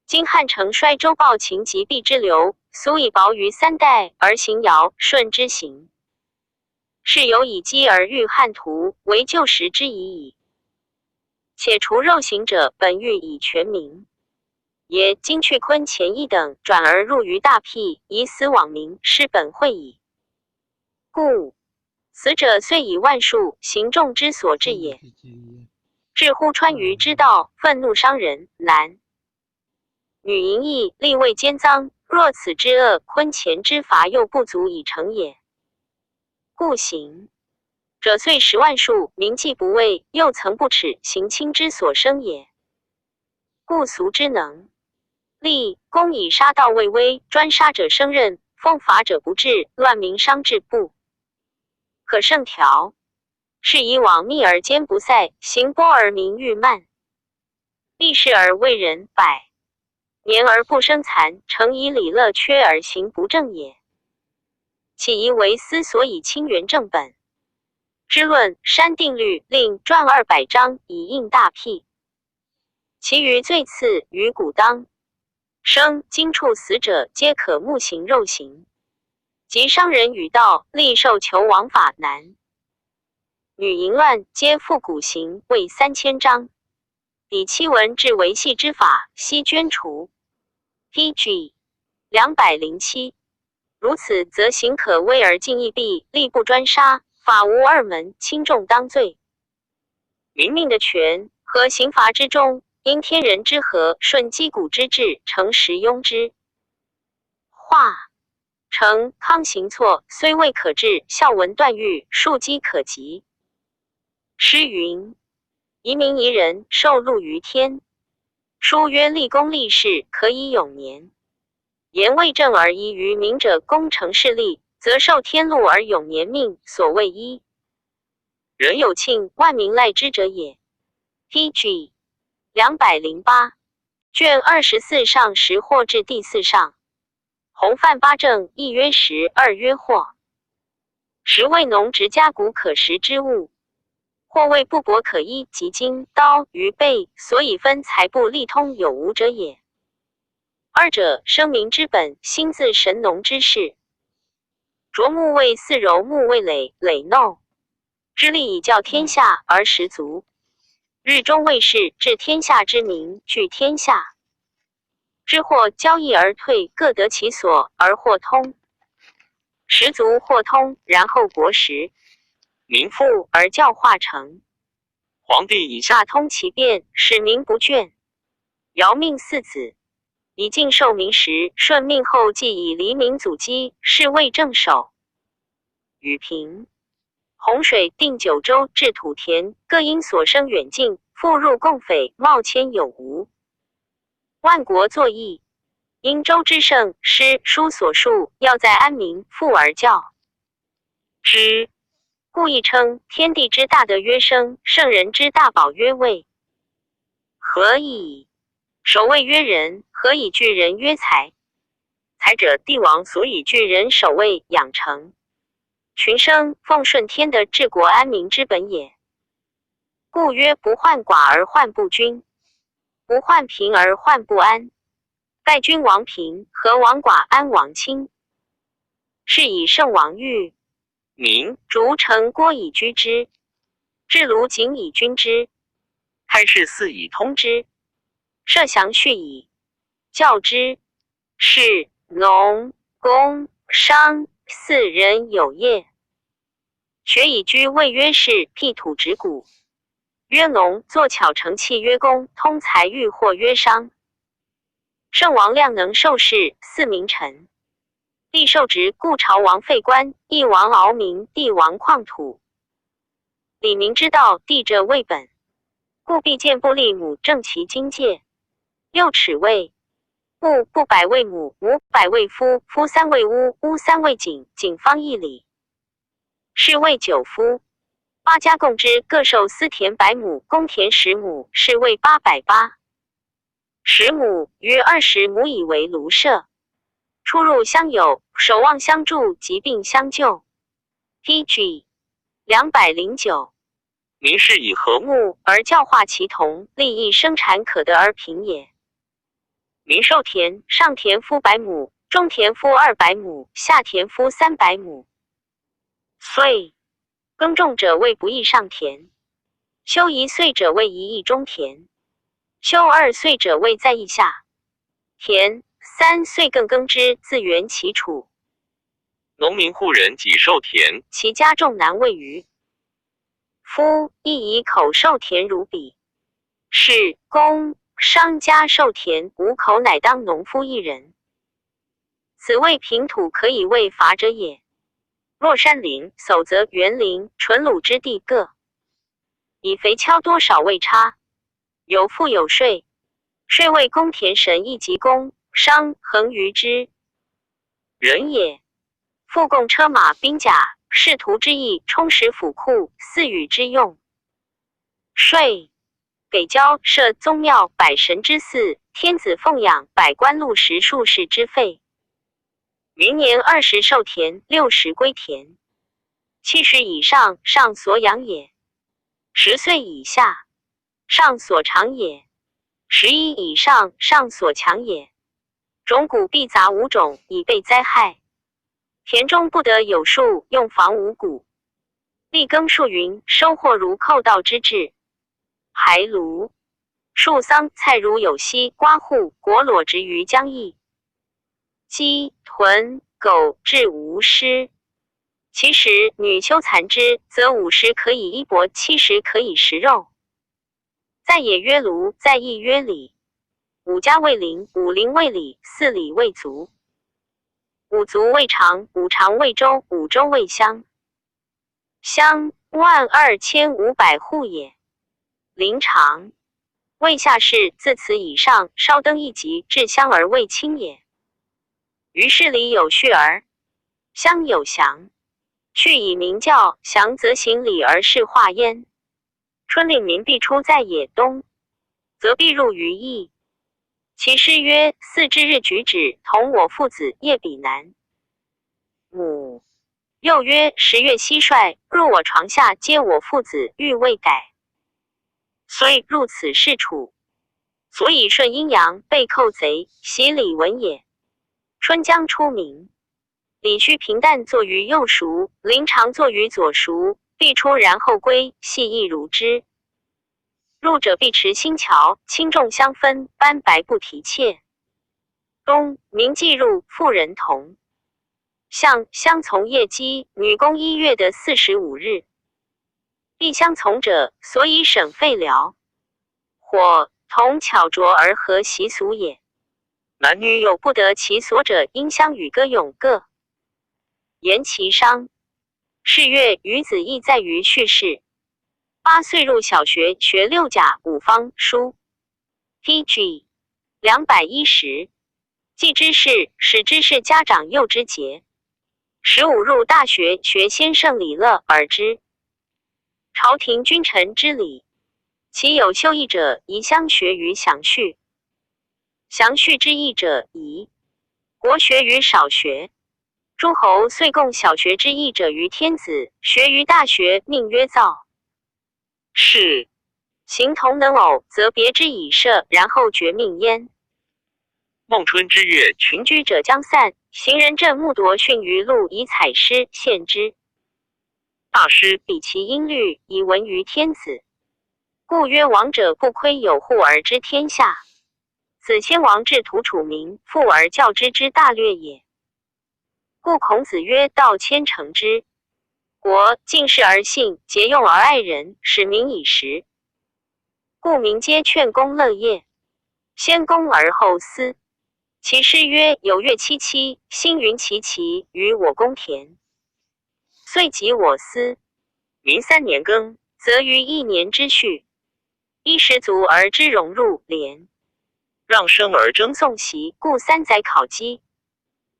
今漢承衰周暴秦及畢之流，俗以薄於三代而行堯舜之刑，是有以飢而欲漢徒，為舊時之已矣。且除肉刑者，本欲以全民也。今去坤乾一等，轉而入於大辟，以死罔民，是本會矣。故死者遂以萬數，刑重之所致也。至乎川渝之道，憤怒傷人，男女淫逸，吏位奸贓。若此之惡，坤乾之罰又不足以成也。故刑者遂10萬數，民既不畏，又曾不恥，刑輕之所生也。故俗之能立公以殺盜為威，專殺者生任，奉法者不治，亂民傷治不可勝調。是以往密而奸不塞，行波而民欲慢，立事而為人百年而不生殘，誠以禮樂缺而行不正也。豈以為思所以清源正本之論，刪定律，令撰200章，以應大辟。其餘罪次於古當生，今處死者，皆可目刑肉刑。及傷人與盜，立受囚王法難。女淫乱，皆付骨刑，为3000张。彼七文治维系之法，悉捐除。P.G. 207。如此，则刑可威而禁亦弊，吏不专杀，法无二门，轻重当罪。民命的权和刑罚之中，因天人之和，顺稽古之制，诚实庸之。化成康行错，虽未可治，孝文断狱，庶几可及。诗云：遗民遗人，受禄于天。书曰：立功立事，可以永年。言为政而宜于民者，功成事立，则受天禄而永年命。所谓一人有庆，万民赖之者也。P.G. 208卷24上十或至第四上。洪范八政，一曰食，二曰货。食谓农植家谷可食之物，或谓布帛可衣及金刀鱼贝，所以分财布利通有无者也。二者，生民之本，心自神农之事。啄木谓四柔，木谓耒，耒耨之力以教天下而十足。日中谓是，治天下之民，聚天下之货，交易而退，各得其所而货通。十足货通，然后国实。民富而教化成。皇帝以下大通其变，使民不倦。尧命四子，以敬受民时，顺命后继以黎民祖基，是谓正守。禹平洪水定九州，治土田，各因所生远近，复入共匪，冒迁有无。万国作义，殷周之盛，诗书所述，要在安民，富而教之。故亦称天地之大德曰生，圣人之大宝曰位。何以守卫曰仁？何以聚人曰才？才者，帝王所以聚人守卫养成群生，奉顺天的治国安民之本也。故曰：不患寡而患不均，不患贫而患不安。盖君王贫，和王寡，安王轻。是以圣王欲民筑城郭以居之，置庐井以均之，开市肆以通之，设祥序以教之。士、农、工、商四人有业，学以居位曰士，辟土植谷曰农，作巧成器曰工，通财欲货曰商。圣王量能受事，四名臣。帝受职，故朝王废官，义王敖民，帝王旷土。李明之道，地者为本，故必见不立母，正其经界。六尺位，布布百位母，母百位夫，夫三位屋，屋三位井，井方一里，是谓九夫。八家共之，各受私田100亩，公田10亩，是谓880亩，余20亩以为庐舍。出入相友，守望相助，疾病相救。P.G. 209。民是以和睦而教化其同，利益生产可得而平也。民受田，上田夫百亩，中田夫200亩，下田夫300亩。岁耕种者谓不宜上田，休一岁者谓宜宜中田，休二岁者谓在宜下田。3岁更耕之，自圆其处。农民户人己受田，其家众难为余。夫亦以口受田如彼。是工商家受田，无口乃当农夫一人。此谓平土可以为法者也。若山林、叟泽、园林、纯鲁之地各，以肥锹多少为差，有赋有税，税为公田神一级工商恒于之人也。复贡车马兵甲，仕途之役，充实府库，赐予之用。税给交设宗庙百神之祀，天子奉养百官禄食术士之费。明年20受田，60归田。70以上，上所养也；10岁以下，上所长也；11以上，上所强也。种谷必杂五种，以备灾害。田中不得有树，用防五谷。力耕数云，收获如寇盗之至。还庐树桑菜如有溪，瓜户果裸植于江邑。鸡豚狗至无尸。其实女修蚕织，则50可以衣帛，70可以食肉。在野曰庐，在邑曰里。五家谓邻，五邻谓里，四里谓族。五族谓长，五长谓州，五州谓乡。乡12500户也。林长谓下士，自此以上，稍登一级，至乡而未亲也。于是里有序而乡有祥。序以明教，祥则行礼而事化焉。春令民必出在野，冬则必入于邑。其诗曰：“四之日举止，同我父子夜比南。”母又曰：“10月蟋蟀入我床下，皆我父子欲未改。”虽入此事处，所以顺阴阳，背寇贼，习礼文也。春将出名。礼须平淡坐于右熟，临常坐于左熟，必出然后归，系亦如之。入者必持新桥，轻重相分，斑白不提切。冬，民既入，妇人同。相相从业绩，女工1月的45日。必相从者，所以省费疗。火同巧拙而合习俗也。男女有不得其所者，应相与歌咏各。言其伤。是月，余子亦在于叙事。8岁入小学，学六甲五方书。P.G. 210。既知事，始知是家长幼之节。15入大学，学先圣礼乐而知。朝廷君臣之礼，其有修义者，宜相学于详序；详序之义者，宜国学于少学。诸侯遂共小学之义者于天子，学于大学，命曰造。是形同能偶，则别之以射，然后决命焉。孟春之月，群居者将散，行人正木铎训于路，以采诗献之。大师比其音律，以闻于天子。故曰：王者不窥有户而知天下。子先王至图楚民，富而教之之大略也。故孔子曰：道千乘之国，敬事而信，节用而爱人，使民以时。故民皆劝公乐业，先公而后私。其诗曰：有月戚戚，星云齐齐，于我公田。遂及我思。民三年耕，则于一年之序，衣食足而知荣辱，廉让生而争讼席，故三载考绩。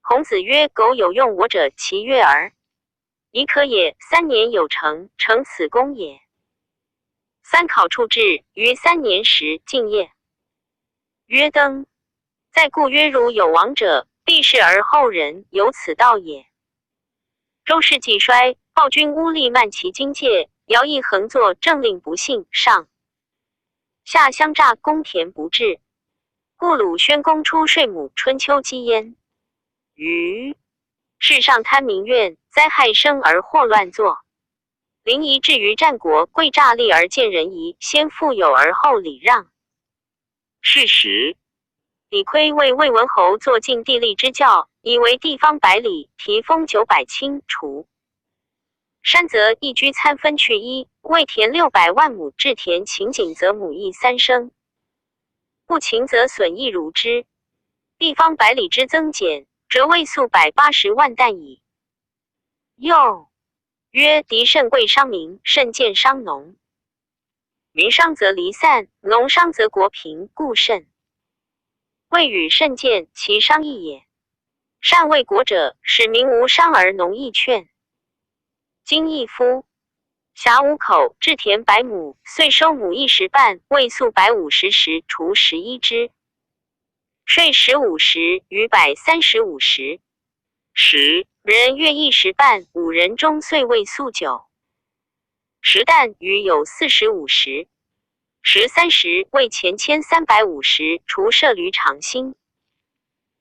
孔子曰：苟有用我者，其悦而已可也。三年有成，成此功也。三考处置于三年时敬业。曰登。在故曰：如有王者，必视而后人，有此道也。周室既衰，暴君污吏漫其疆界，徭役横作，政令不信，上下相诈，公田不治。故鲁宣公出税亩，春秋积焉。虞世上贪民怨，灾害生而祸乱作。临沂至于战国，贵诈立而见仁义，先富有而后礼让。事实。李悝为魏文侯作尽地利之教，以为地方百里，提封900卿。除山泽一居参分去一，为田600万亩，置田勤谨则亩益3升，不勤则损益如之。地方百里之增减，则未粟180万担矣。又曰：敌甚贵伤民，甚贱伤农。民伤则离散，农伤则国贫，故甚。未与甚贱，其伤亦也。善为国者，使民无伤而农亦劝。今义夫辖五口，置田100亩，岁收亩一石半，未粟150石，除11之。税15石，余135石。十人月一石半，五人中岁未粟9石担，余有45石。13石为前1350，除设驴长兴。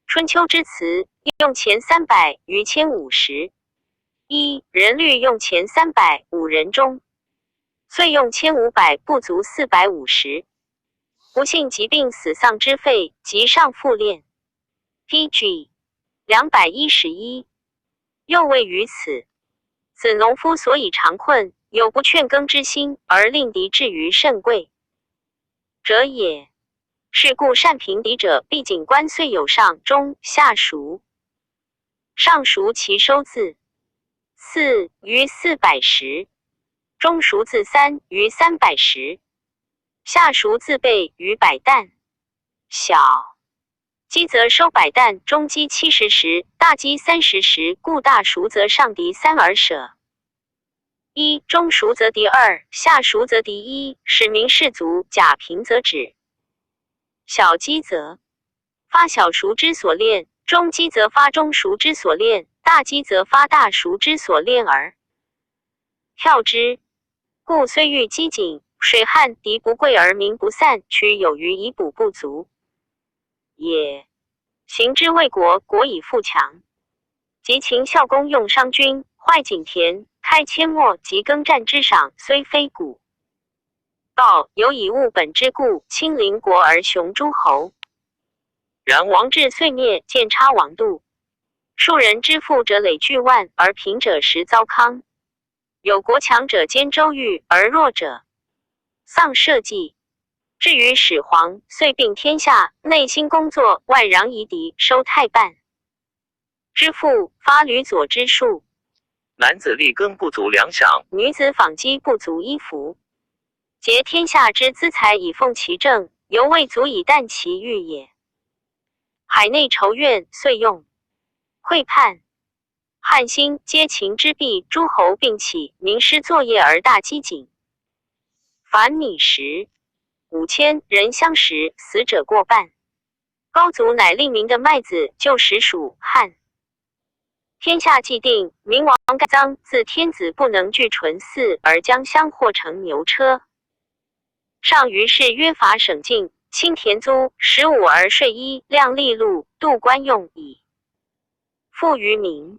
春秋之词用钱300，余千五十。一人律用钱300，五人中，岁用1500，不足450。不幸疾病死丧之费，及上复敛。P.G. 211。又谓于此，此农夫所以常困，有不劝耕之心，而令敌至于甚贵者也。是故善平敌者，必谨观岁有上中下熟。上熟其收自四于400石，中熟自3于300石，下熟自备于百担。小积则收百担，中积70石，大积30石，故大熟则上敌三而舍一，中熟则敌二，下熟则敌一，使民士卒甲平则止。小积则发小熟之所敛，中积则发中熟之所敛，大积则发大熟之所敛而跳之。故虽遇饥馑、水旱，敌不溃而民不散，取有余以补不足也。行之为国，国以富强。及秦孝公用商君，坏井田，开阡陌及耕战之赏，虽非古。道有以务本之故，亲邻国而雄诸侯。然王制遂灭，见差王度。庶人之富者累巨万，而贫者实糟糠。有国强者兼周瑜，而弱者丧社稷。至于始皇，遂并天下，内心工作，外攘夷狄，收泰半。之父发吕左之术。男子力耕不足粮饷，女子纺机不足衣服。竭天下之资财以奉其政，犹未足以啖其欲也。海内仇怨，遂用溃叛。汉兴，皆秦之弊，诸侯并起，民失作业而大饥馑。凡米食5000人相食，死者过半。高祖乃令民的麦子就实属汉。天下既定，明王盖臧自天子不能具纯祀，而将香货成牛车。上于是约法省境，清田租15而税一，量利禄，度官用以富于民。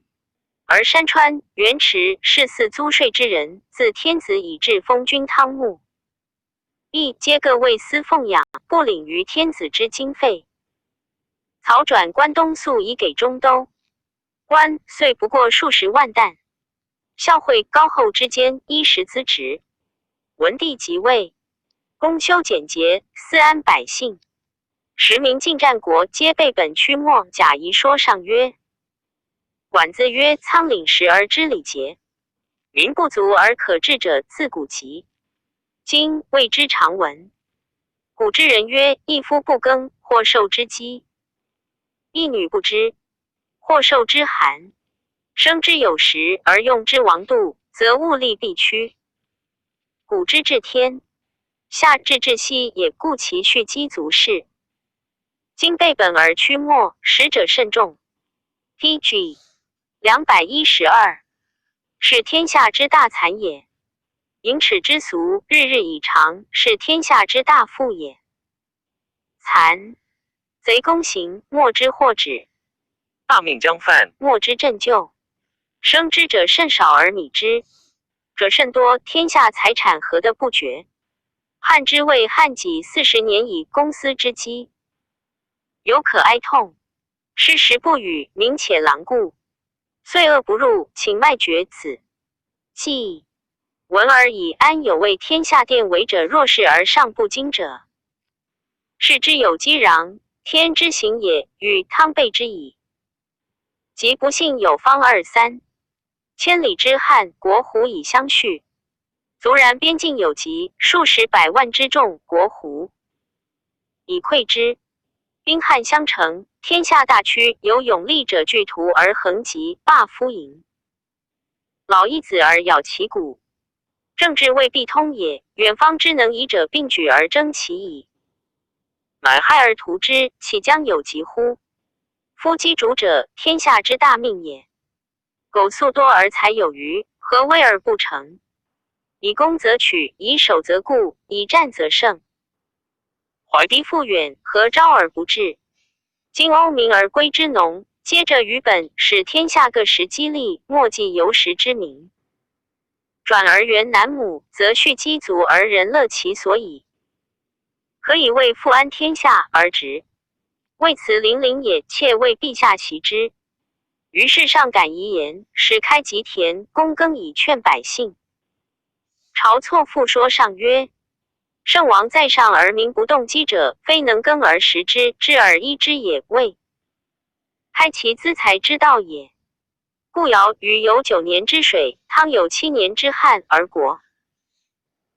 而山川原池是祀租税之人，自天子以至封君汤沐，亦皆各为私奉养，不领于天子之经费。曹转关东粟以给中都，官岁不过数十万担。孝惠高后之间，衣食资职。文帝即位，公修简洁，思安百姓。时民进战国，皆备本驱末。贾谊说上曰：管子曰：仓廪实而知礼节，民不足而可治者，自古疾今谓之常闻。古之人曰：一夫不耕，或受之饥；一女不织，或受之寒。生之有时而用之王度，则物力必趋。古之治天下，治至西也，故其蓄积足事。今备本而驱末，使者甚众。P.G. 212，是天下之大残也。盈尺之俗，日日以长，是天下之大富也。残贼攻行，莫之获止；大命将犯，莫之拯救。生之者甚少而米之者甚多，天下财产何得不绝？汉之为汉己40年以公私之积，犹可哀痛。失时不与，民且狼顾。岁恶不入，请麦绝子。既闻而已安有为天下殿为者若是而尚不惊者？是之有积壤，天之行也，与汤备之矣。及不幸有方二三千里之汉国胡以相续，足然边境有疾，数十百万之众，国胡以溃之。兵汉相承，天下大区，有勇力者聚徒而横疾，罢夫营。老一子而咬其骨。政治未必通也，远方之能以者并举而争其矣。乃害而图之，岂将有疾乎？夫击主者，天下之大命也。苟粟多而财有余，何为而不成？以攻则取，以守则固，以战则胜。怀敌复远，何招而不至？今欧民而归之农，接着於本，使天下各食飢力，莫計由食之民。轉而原南畝，則蓄積足而人樂其所矣。何以為富安天下而直？為辭零陵也，妾為陛下習之。於是上感遺言，使開籍田，躬耕以勸百姓。晁錯復說上曰：聖王在上而民不動飢者，非能耕而食之，織而衣之也，謂開其資財之道也。故堯禹有9年之水，湯有7年之旱而國。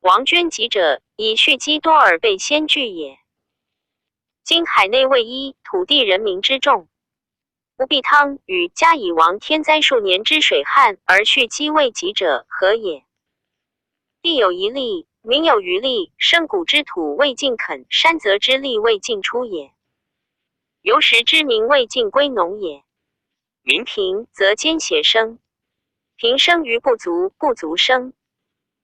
王捐瘠者，以蓄積多而備先懼也。今海內未一，土地人民之眾，不必湯禹加以亡天災數年之水旱而蓄積未及者，何也？地有遺力，民有餘力，深谷之土未盡墾，山澤之利未盡出也。由食之民未盡歸農也。民貧則奸邪生，貧生於不足，不足生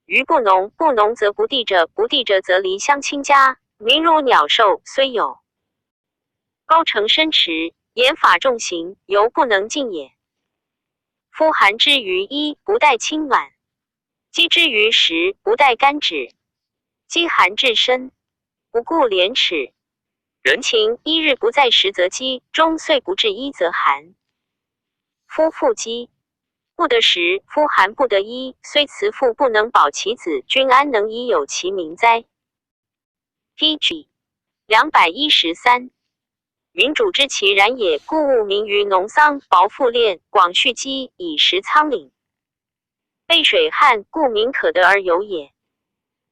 於不農，不農則不地者，不地者則離鄉親家。民如鳥獸，雖有高城深池，嚴法重刑，猶不能禁也。夫寒之於衣，不待衾暖；飢之於食，不待干止。飢寒至身，不顧廉恥。人禽一日不在食則飢，終歲不至衣則寒。夫婦飢不得食，夫寒不得衣，雖慈父不能保其子，君安能以有其民哉？P.G. 213，民主知其然也，故務民於農桑，薄賦練，廣蓄積，以實倉廩。備水旱，故民可得而有也。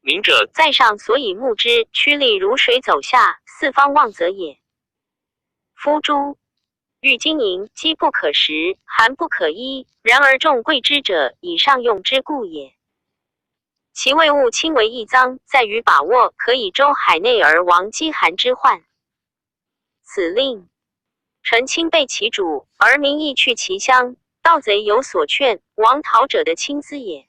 民者，在上所以牧之，趨利如水走下，四方望澤也。夫諸欲金銀，飢不可食，寒不可衣，然而眾貴之者，以上用之故也。其為物輕為一臧，在於把握，可以周海內而亡飢寒之患。此令臣親背其主，而民亦去其鄉，盜賊有所勸，亡逃者的輕資也。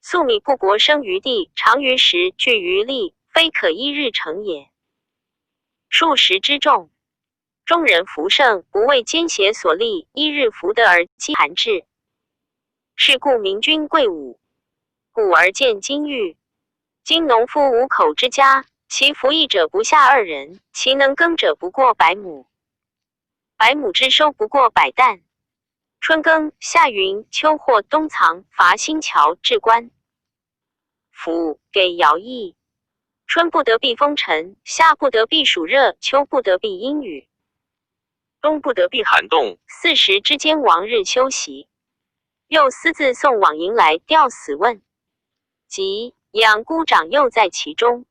粟米布帛生於地，長於時，聚於利，非可一日成也。數十之眾，中人福盛，不為奸邪所利，一日福得而飢寒至。是故明君貴武，古而見金玉。今農夫五口之家，其服役者不下二人，其能耕者不過百畝，百畝之收不過百擔。春耕，夏耘，秋獲，冬藏，伐新橋，置官府，給徭役。春不得避風塵，夏不得避暑熱，秋不得避陰雨，冬不得避寒凍。四時之間，王日休息。又私自送往迎來吊死問，及養孤長幼在其中，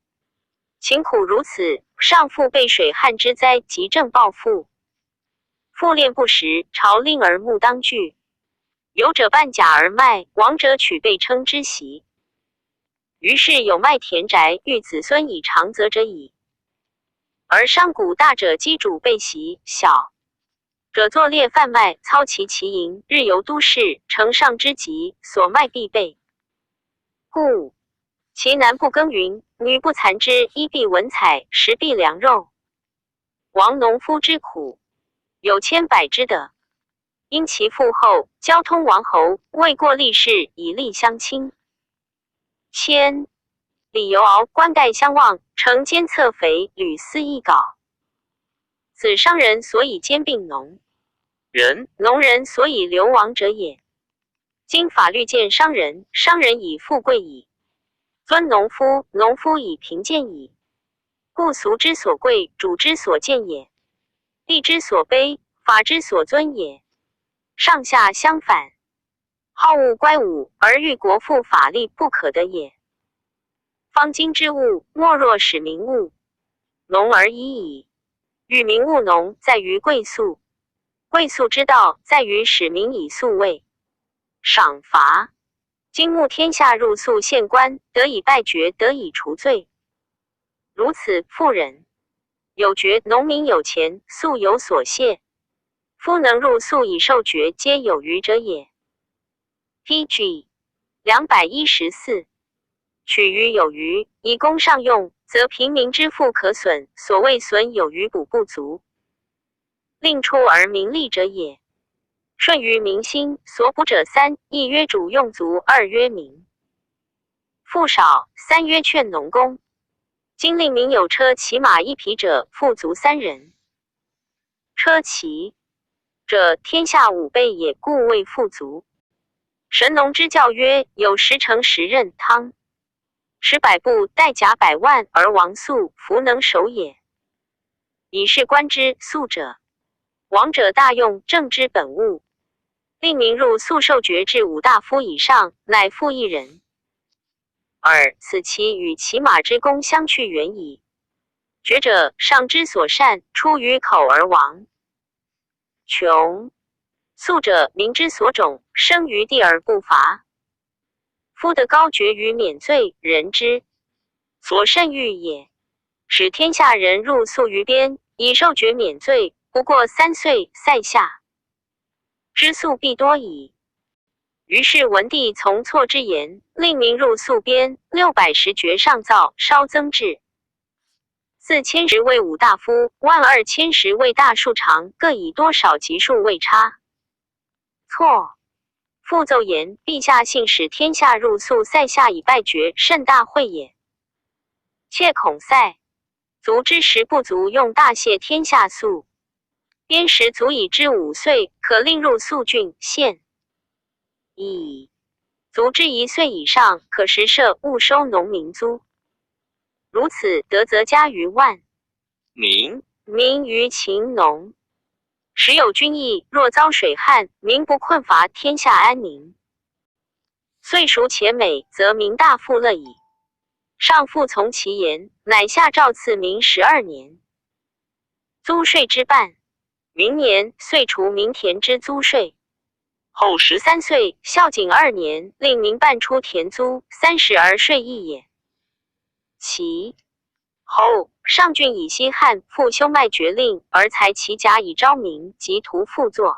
勤苦如此，尚復被水旱之災，急症報復。賦練不實，朝令而目當懼。有者半假而賣，亡者取被稱之席。於是有賣田宅，欲子孫以長澤者矣。而商賈大者積主備席，小者作劣販賣，操其營，日遊都市，城上之極，所賣必備。故其男不耕耘，女不蠶織，衣必文采，食必良肉。亡農夫之苦，有千百之的。因其父後，交通王侯，未過立事，以利相親。千李由敖冠蓋相望，乘監測肥，屢思一稿。此商人所以兼並農人，農人所以流亡者也。今法律見商人，商人以富貴矣；尊農夫，農夫以貧賤矣。故俗之所貴，主之所賤也；地之所卑，法之所尊也。上下相反，好惡乖忤，而欲國富法力不可得也。方今之務，莫若使民務農而已矣。欲民務農，在於貴粟；貴粟之道，在於使民以粟為賞罰。今慕天下入粟縣官，得以敗爵，得以除罪。如此，富人有爵，農民有錢，粟有所謝。夫能入粟以受爵，皆有餘者也。P.G. 214，取於有餘，以供上用，則平民之富可損。所謂損有餘補不足。令出而民利者也。顺於民心，所補者三：一曰主用足，二曰民富少，三曰勸農工。今令民有車騎馬一匹者，富足三人。車騎者，天下五倍也，故謂富足。神農之教曰：有十乘十仞，湯持百步，帶甲百萬而亡粟，弗能守也。以是觀之，粟者，王者大用，政之本物。令民入粟受爵至五大夫以上，乃富一人。爾此其與騎馬之功相去遠矣。爵者，上之所善，出於口而亡。窮。粟者，民之所種，生於地而不乏。夫得高爵於免罪，人之所甚欲也。使天下人入粟於邊，以受爵免罪，不過3歲，塞下之粟必多矣。於是文帝從錯之言，令民入粟邊，610爵上造，稍增至4000石為五大夫，12000石為大庶長，各以多少級數為差。錯。復奏言：陛下幸使天下入粟塞下以拜爵，甚大惠也。妾恐塞族之食不足用，大謝天下粟。邊食足以支5歲，可令入粟郡縣。矣。足之1歲以上，可實設，勿收農民租。如此得則加於萬民，民於勤農。時有軍役，若遭水旱，民不困乏，天下安寧。歲熟且美，則民大富樂矣。上復從其言，乃下詔賜民12年租稅之半。明年，遂除民田之租稅。後十 3歲，孝景2年，令民半出田租，30而稅一也。其後上郡以西漢復修麥爵令，而裁其甲以招民，及徒賦作。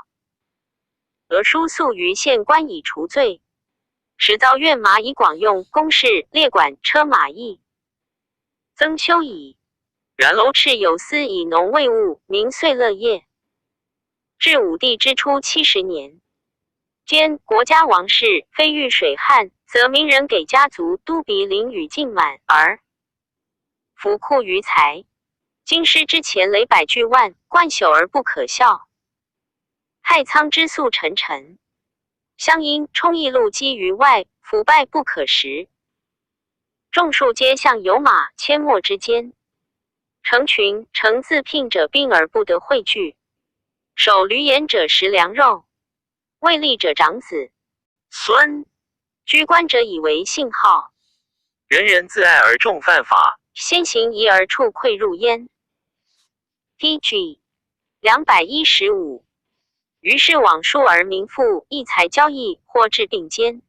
額輸粟於縣官以除罪。始造苑馬以廣用，公事列管車馬役，增修矣。然樓赤有司以農為務，民遂樂業。至武帝之初70年間，國家王室非遇水旱，則民人給家族都比廪與盡滿，而府庫餘財。京師之錢累百巨萬，貫朽而不可效。太倉之粟沉沉，湘陰充溢露積於外，腐敗不可食。眾庶皆像有馬阡陌之間，成群成自聘者病而不得匯聚。守驢言者食糧肉，為吏者長子孫，居官者以為姓號。人人自愛而眾犯法，先行儀而處愧入焉。P.G. 215。於是往書而民富，異財交易，或至並肩。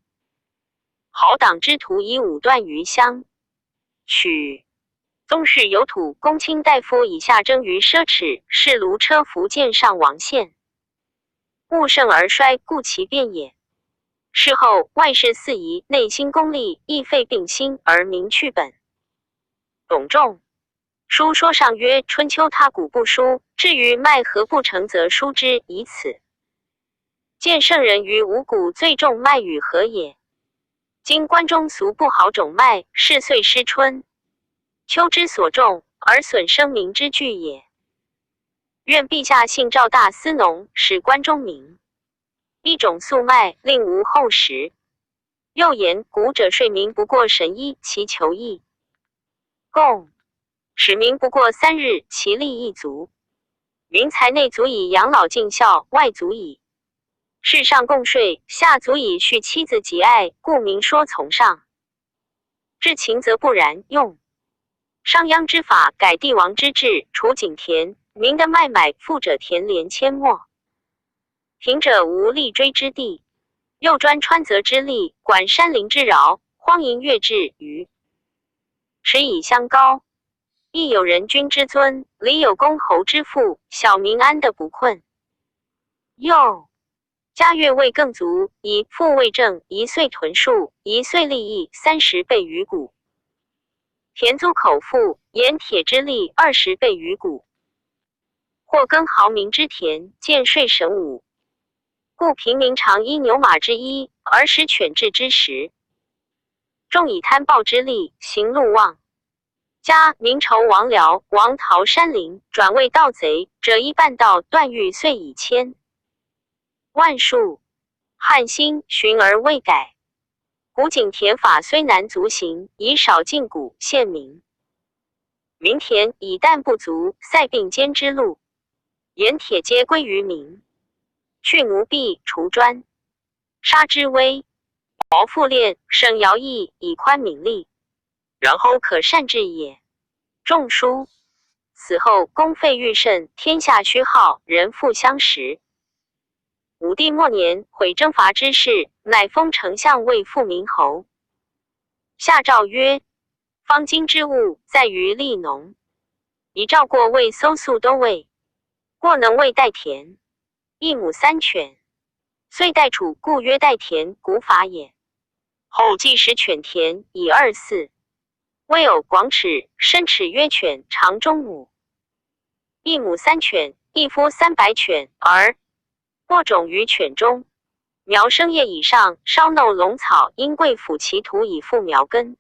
豪黨之徒以武斷於鄉。取宗室有土，公卿大夫以下爭於奢侈，是盧車福建上王縣。物盛而衰，故其變也。事後外事四夷，內興功利，亦廢並興而民去本。董仲舒說上曰：春秋他古不書，至於麥何不成，則書之，以此。見聖人於五穀最重麥與何也？今關中俗不好種麥，是歲失春秋之所種，而損生民之具也。願陛下幸召大司農，使關中民一種粟麥，令無後食。又言古者稅民不過神一，其求易貢，使民不過3日，其利亦足。民財內足以養老盡孝，外足以事上貢稅，下足以恤妻子及愛，故民說從上。至秦則不然，用商鞅之法，改帝王之制，除井田，民得賣買，富者田連阡陌，貧者無立錐之地。又專川澤之利，管山林之饒，荒淫越制於持以相高。亦有人君之尊，禮有公侯之富，小民安得不困？又家月未更足，以父為政，1歲屯戍，1歲利益30倍於谷。田租口賦，鹽鐵之利20倍於谷。或耕豪民之田，见税神武。故平民常依牛马之衣，而食犬彘之食。众以贪暴之力行禄望。加明仇王僚，王逃山林，转为盗贼者一半道断狱岁以千万数。汉兴循而未改。古井田法虽难足行，以少禁谷限民。民田以旦不足，塞并肩之路，盐铁皆归于民。去奴婢，除专，杀之威，薄赋敛，省徭役，以宽民力，然后可善治也。仲书死后，公费愈甚，天下虚耗，人复相食。武帝末年，毁征伐之事，乃封丞相为复明侯。下诏曰：方今之务，在于利农。以赵过为搜粟都尉，过能为代田，一亩三犬。遂代楚，故曰代田，古法也。后计使犬田以二四。未有广尺，深尺约犬，长中亩。一亩三犬，一夫300犬，而播种于犬中，苗生叶以上，稍弄龙草，应贵腐其土以复苗根。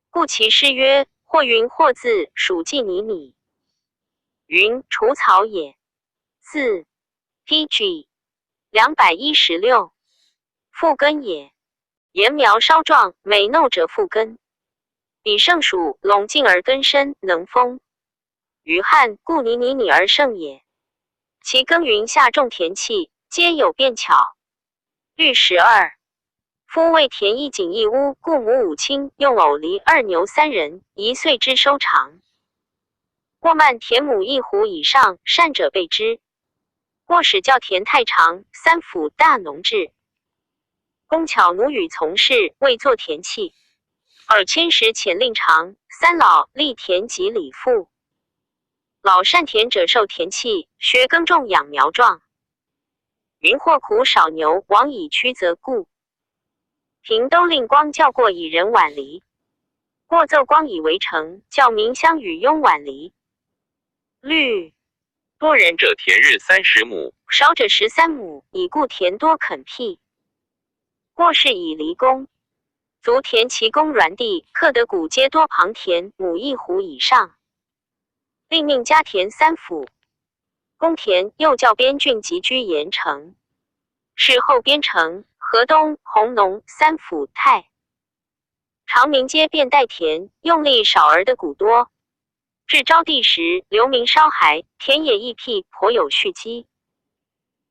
故其诗曰：或云或字，属稷泥米。云除草也。四 P.G. 216，复根也。言苗稍壮，每耨者复根。彼盛暑，垄进而根深，能丰。于汉，故泥泥拟而盛也。其耕耘下种田契，皆有变巧。律12，夫为田一井一屋，故母五亲，用偶犁二牛三人，一岁之收长。过慢田亩一斛以上，善者备之。过使教田太长，三府大农制。工巧奴与从事，为作田契。二千石遣令长，三老立田及礼赋。老善田者受田契，学耕种养苗壮。民或苦少牛，往以驱则故。平都令光教过以人挽犁，过奏光以为成，教民相与拥挽犁。律多人者田日30亩，少者13亩，以故田多垦辟。过是以离公，足田其公软地，克得谷皆多旁田亩一斛以上。另命加田三府，公田又教边郡集居盐城，事后边城、河东、弘农三府太长民皆变代田，用力少而的谷多。至昭帝时，流民烧骸，田野亦辟，颇有蓄积。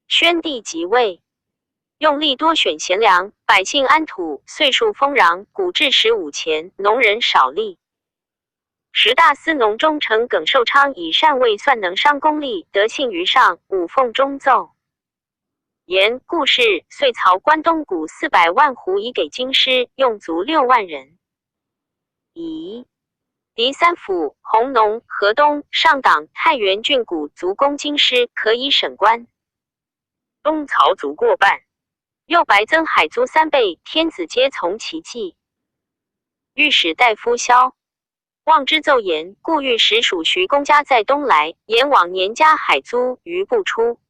宣帝即位，用力多选贤良，百姓安土，岁数丰壤，谷至15钱，农人少力。十大司农中丞耿寿昌以善未算能商功利，得信于上，五奉中奏。言故事，遂曹关东谷400万斛以给京师，用足6万人。乙狄三府、弘农、河东、上党、太原郡谷足供京师，可以审官。东曹足过半。又白增海租3倍，天子皆从其计。御史大夫萧望之奏言，故御史属徐公家在东来，言往年加海租，余不出。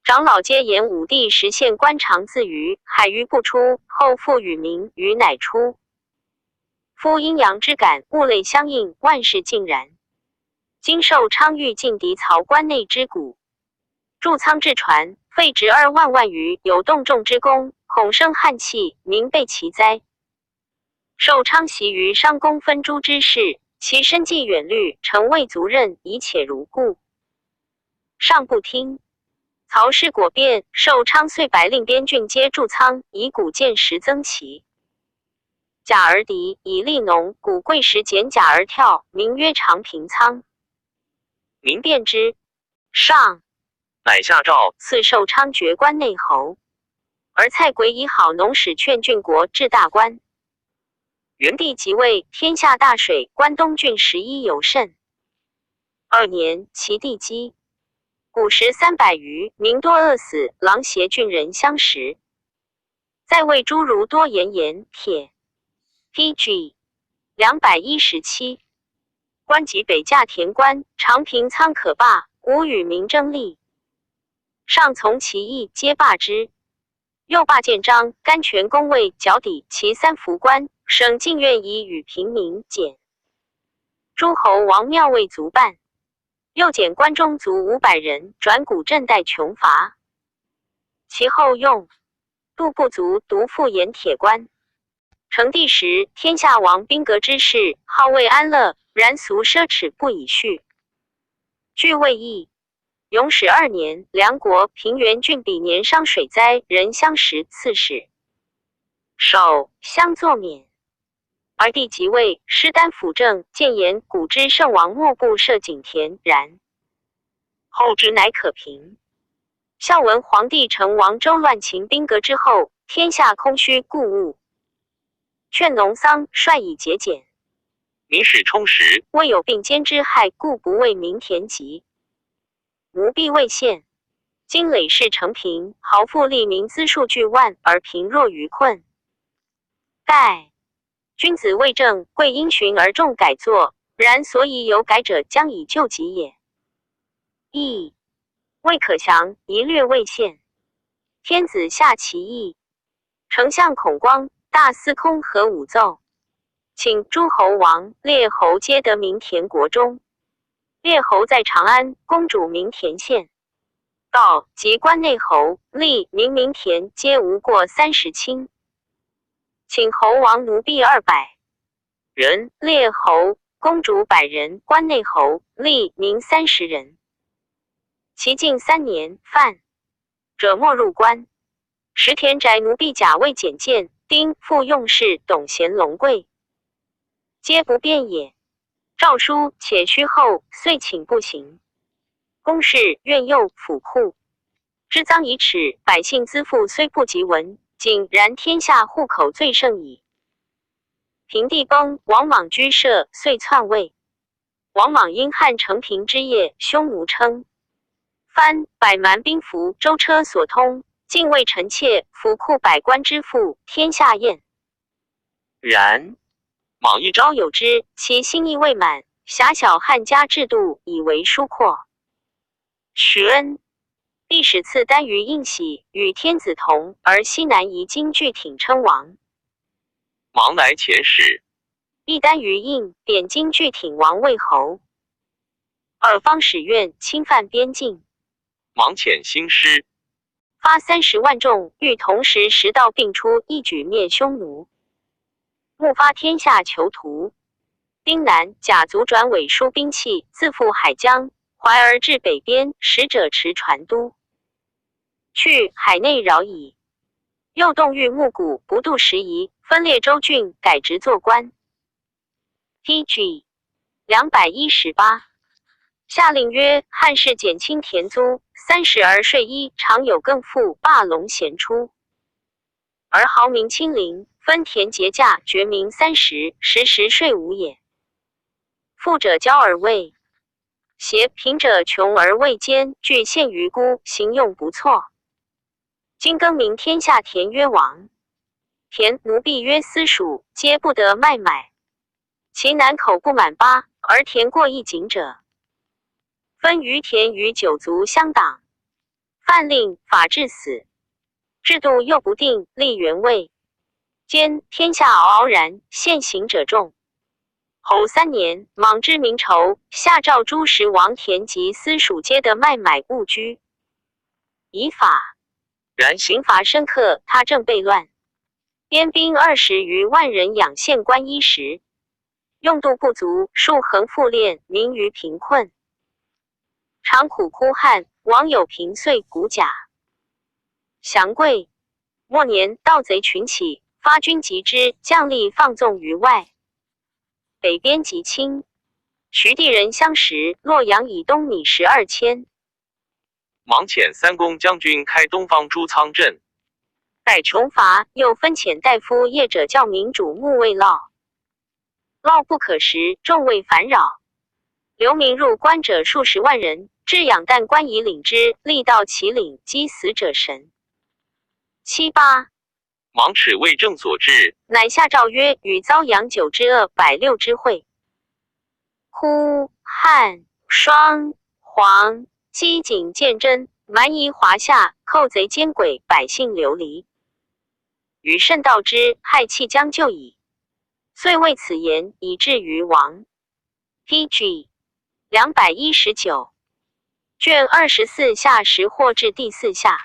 长老皆言武帝时县官常自渔，海鱼不出，后复与民，鱼乃出。夫阴阳之感，物类相应，万事尽然。今寿昌欲进敌曹关内之谷，筑仓置船，费值2万万余，有动众之功，恐生汉气，民备其灾。寿昌习于商公分诸之事，其身计远虑，诚未足任，以且如故。上不听。曹氏果变，寿昌遂白令边郡皆筑仓，以谷见时增其。甲而敌，以利农，谷贵时减甲而跳，名曰长平仓。民变之。上乃下诏赐寿昌爵关内侯。而蔡癸以好农使劝郡国治大官。元帝即位，天下大水，关东郡十一尤甚。二年，其地饥，谷食300余，民多饿死，狼挟郡人相食。在位诸儒多言言铁。P.G. 217，官及北驾田官，常平仓可罢，无与民争利。上从其意，皆罢之。又罢建章、甘泉宫尉、角抵其三服官，省禁院以与平民减。诸侯王庙尉卒半。又减关中卒500人，转古镇代穷乏。其后用度不足，独复盐铁官。成帝时，天下亡兵革之事，号谓安乐，然俗奢侈不已序。据魏义。永始二年，梁国平原郡比年伤水灾，人相食刺史，守相作免。而帝即位，施丹辅政，谏言古之圣王莫不设井田，然后之乃可平。孝文皇帝成王周乱秦兵革之后，天下空虚，故物劝农桑，率以节俭。民始充实，未有并肩之害，故不为民田籍。吾必未现。今累世承平，豪富利民资数巨万，而贫弱于困。盖君子为政，贵因循而重改作。然所以有改者，将以救己也。义未可详，一略未现。天子下其意。丞相孔光、大司空何武奏，请诸侯王、列侯皆得名田国中。列侯在长安，公主名田县。告及关内侯、吏民名田，皆无过30顷。请侯王奴婢200人，列侯、公主100人，关内侯、吏民30人。其近3年，犯者莫入关。石田宅奴婢甲未简见丁复用事董贤龙贵，皆不便也。诏书且须后，遂请不行。公事院右府库之赃以耻，百姓资赋虽不及文，仅然天下户口最盛矣。平帝崩，王莽居舍，遂篡位。王莽因汉承平之业，匈奴称藩，百蛮兵符，舟车所通，禁卫臣妾，府库百官之富，天下厌。然莽一昭有之，其心意未满，狭小汉家制度，以为疏阔。徐恩，历史赐单于应喜，与天子同，而西南夷金具挺称王。莽乃遣使，一单于应贬金具挺王为侯。尔方使愿侵犯边境，莽遣兴师，发30万众，欲同时十道并出，一举灭匈奴。募发天下囚徒，丁南甲卒转委书兵器，自赴海疆，怀而至北边，使者持传都，去海内扰矣。又动欲暮鼓，不度时宜，分裂州郡，改职做官。P.G. 218，下令曰：汉室减轻田租三十而税一，常有更赋，霸龙咸出，而豪民亲临，分田节价，绝民三十，实时税五也。富者骄而未邪，贫者穷而未坚，具陷于孤，行用不错。今更名天下田曰王田，奴婢曰私属，皆不得卖买。其南口不满八，而田过一井者，分余田与九族相党。犯令法治死，制度又不定，立原位。兼天下嗷嗷然，现行者众。侯三年，莽之民仇，下诏诸十王田及私属皆得卖买物居，以法然刑罚深刻，他正被乱。边兵20余万人，养县官衣食，用度不足，数恒复敛，民于贫困，常苦哭汉。王有平岁古甲，降贵。末年，盗贼群起，发军集之，将吏放纵于外。北边及清，徐地人相食，洛阳以东米12千。莽遣三公将军开东方诸仓镇。代穷乏，又分遣大夫业者教民主牧为涝，涝不可食，众为烦扰。流民入关者数十万人，至养旦官以领之，力到其岭，击死者神。七八，莽耻为政所致，乃下诏曰：与遭养酒之恶，百六之会。呼、汉、双、黄，饥馑渐增，蛮夷华夏，寇贼奸诡，百姓流离。余甚悼之，骇气将就矣。遂为此言，以致于王。P.G. 219，卷24下十或至第四下。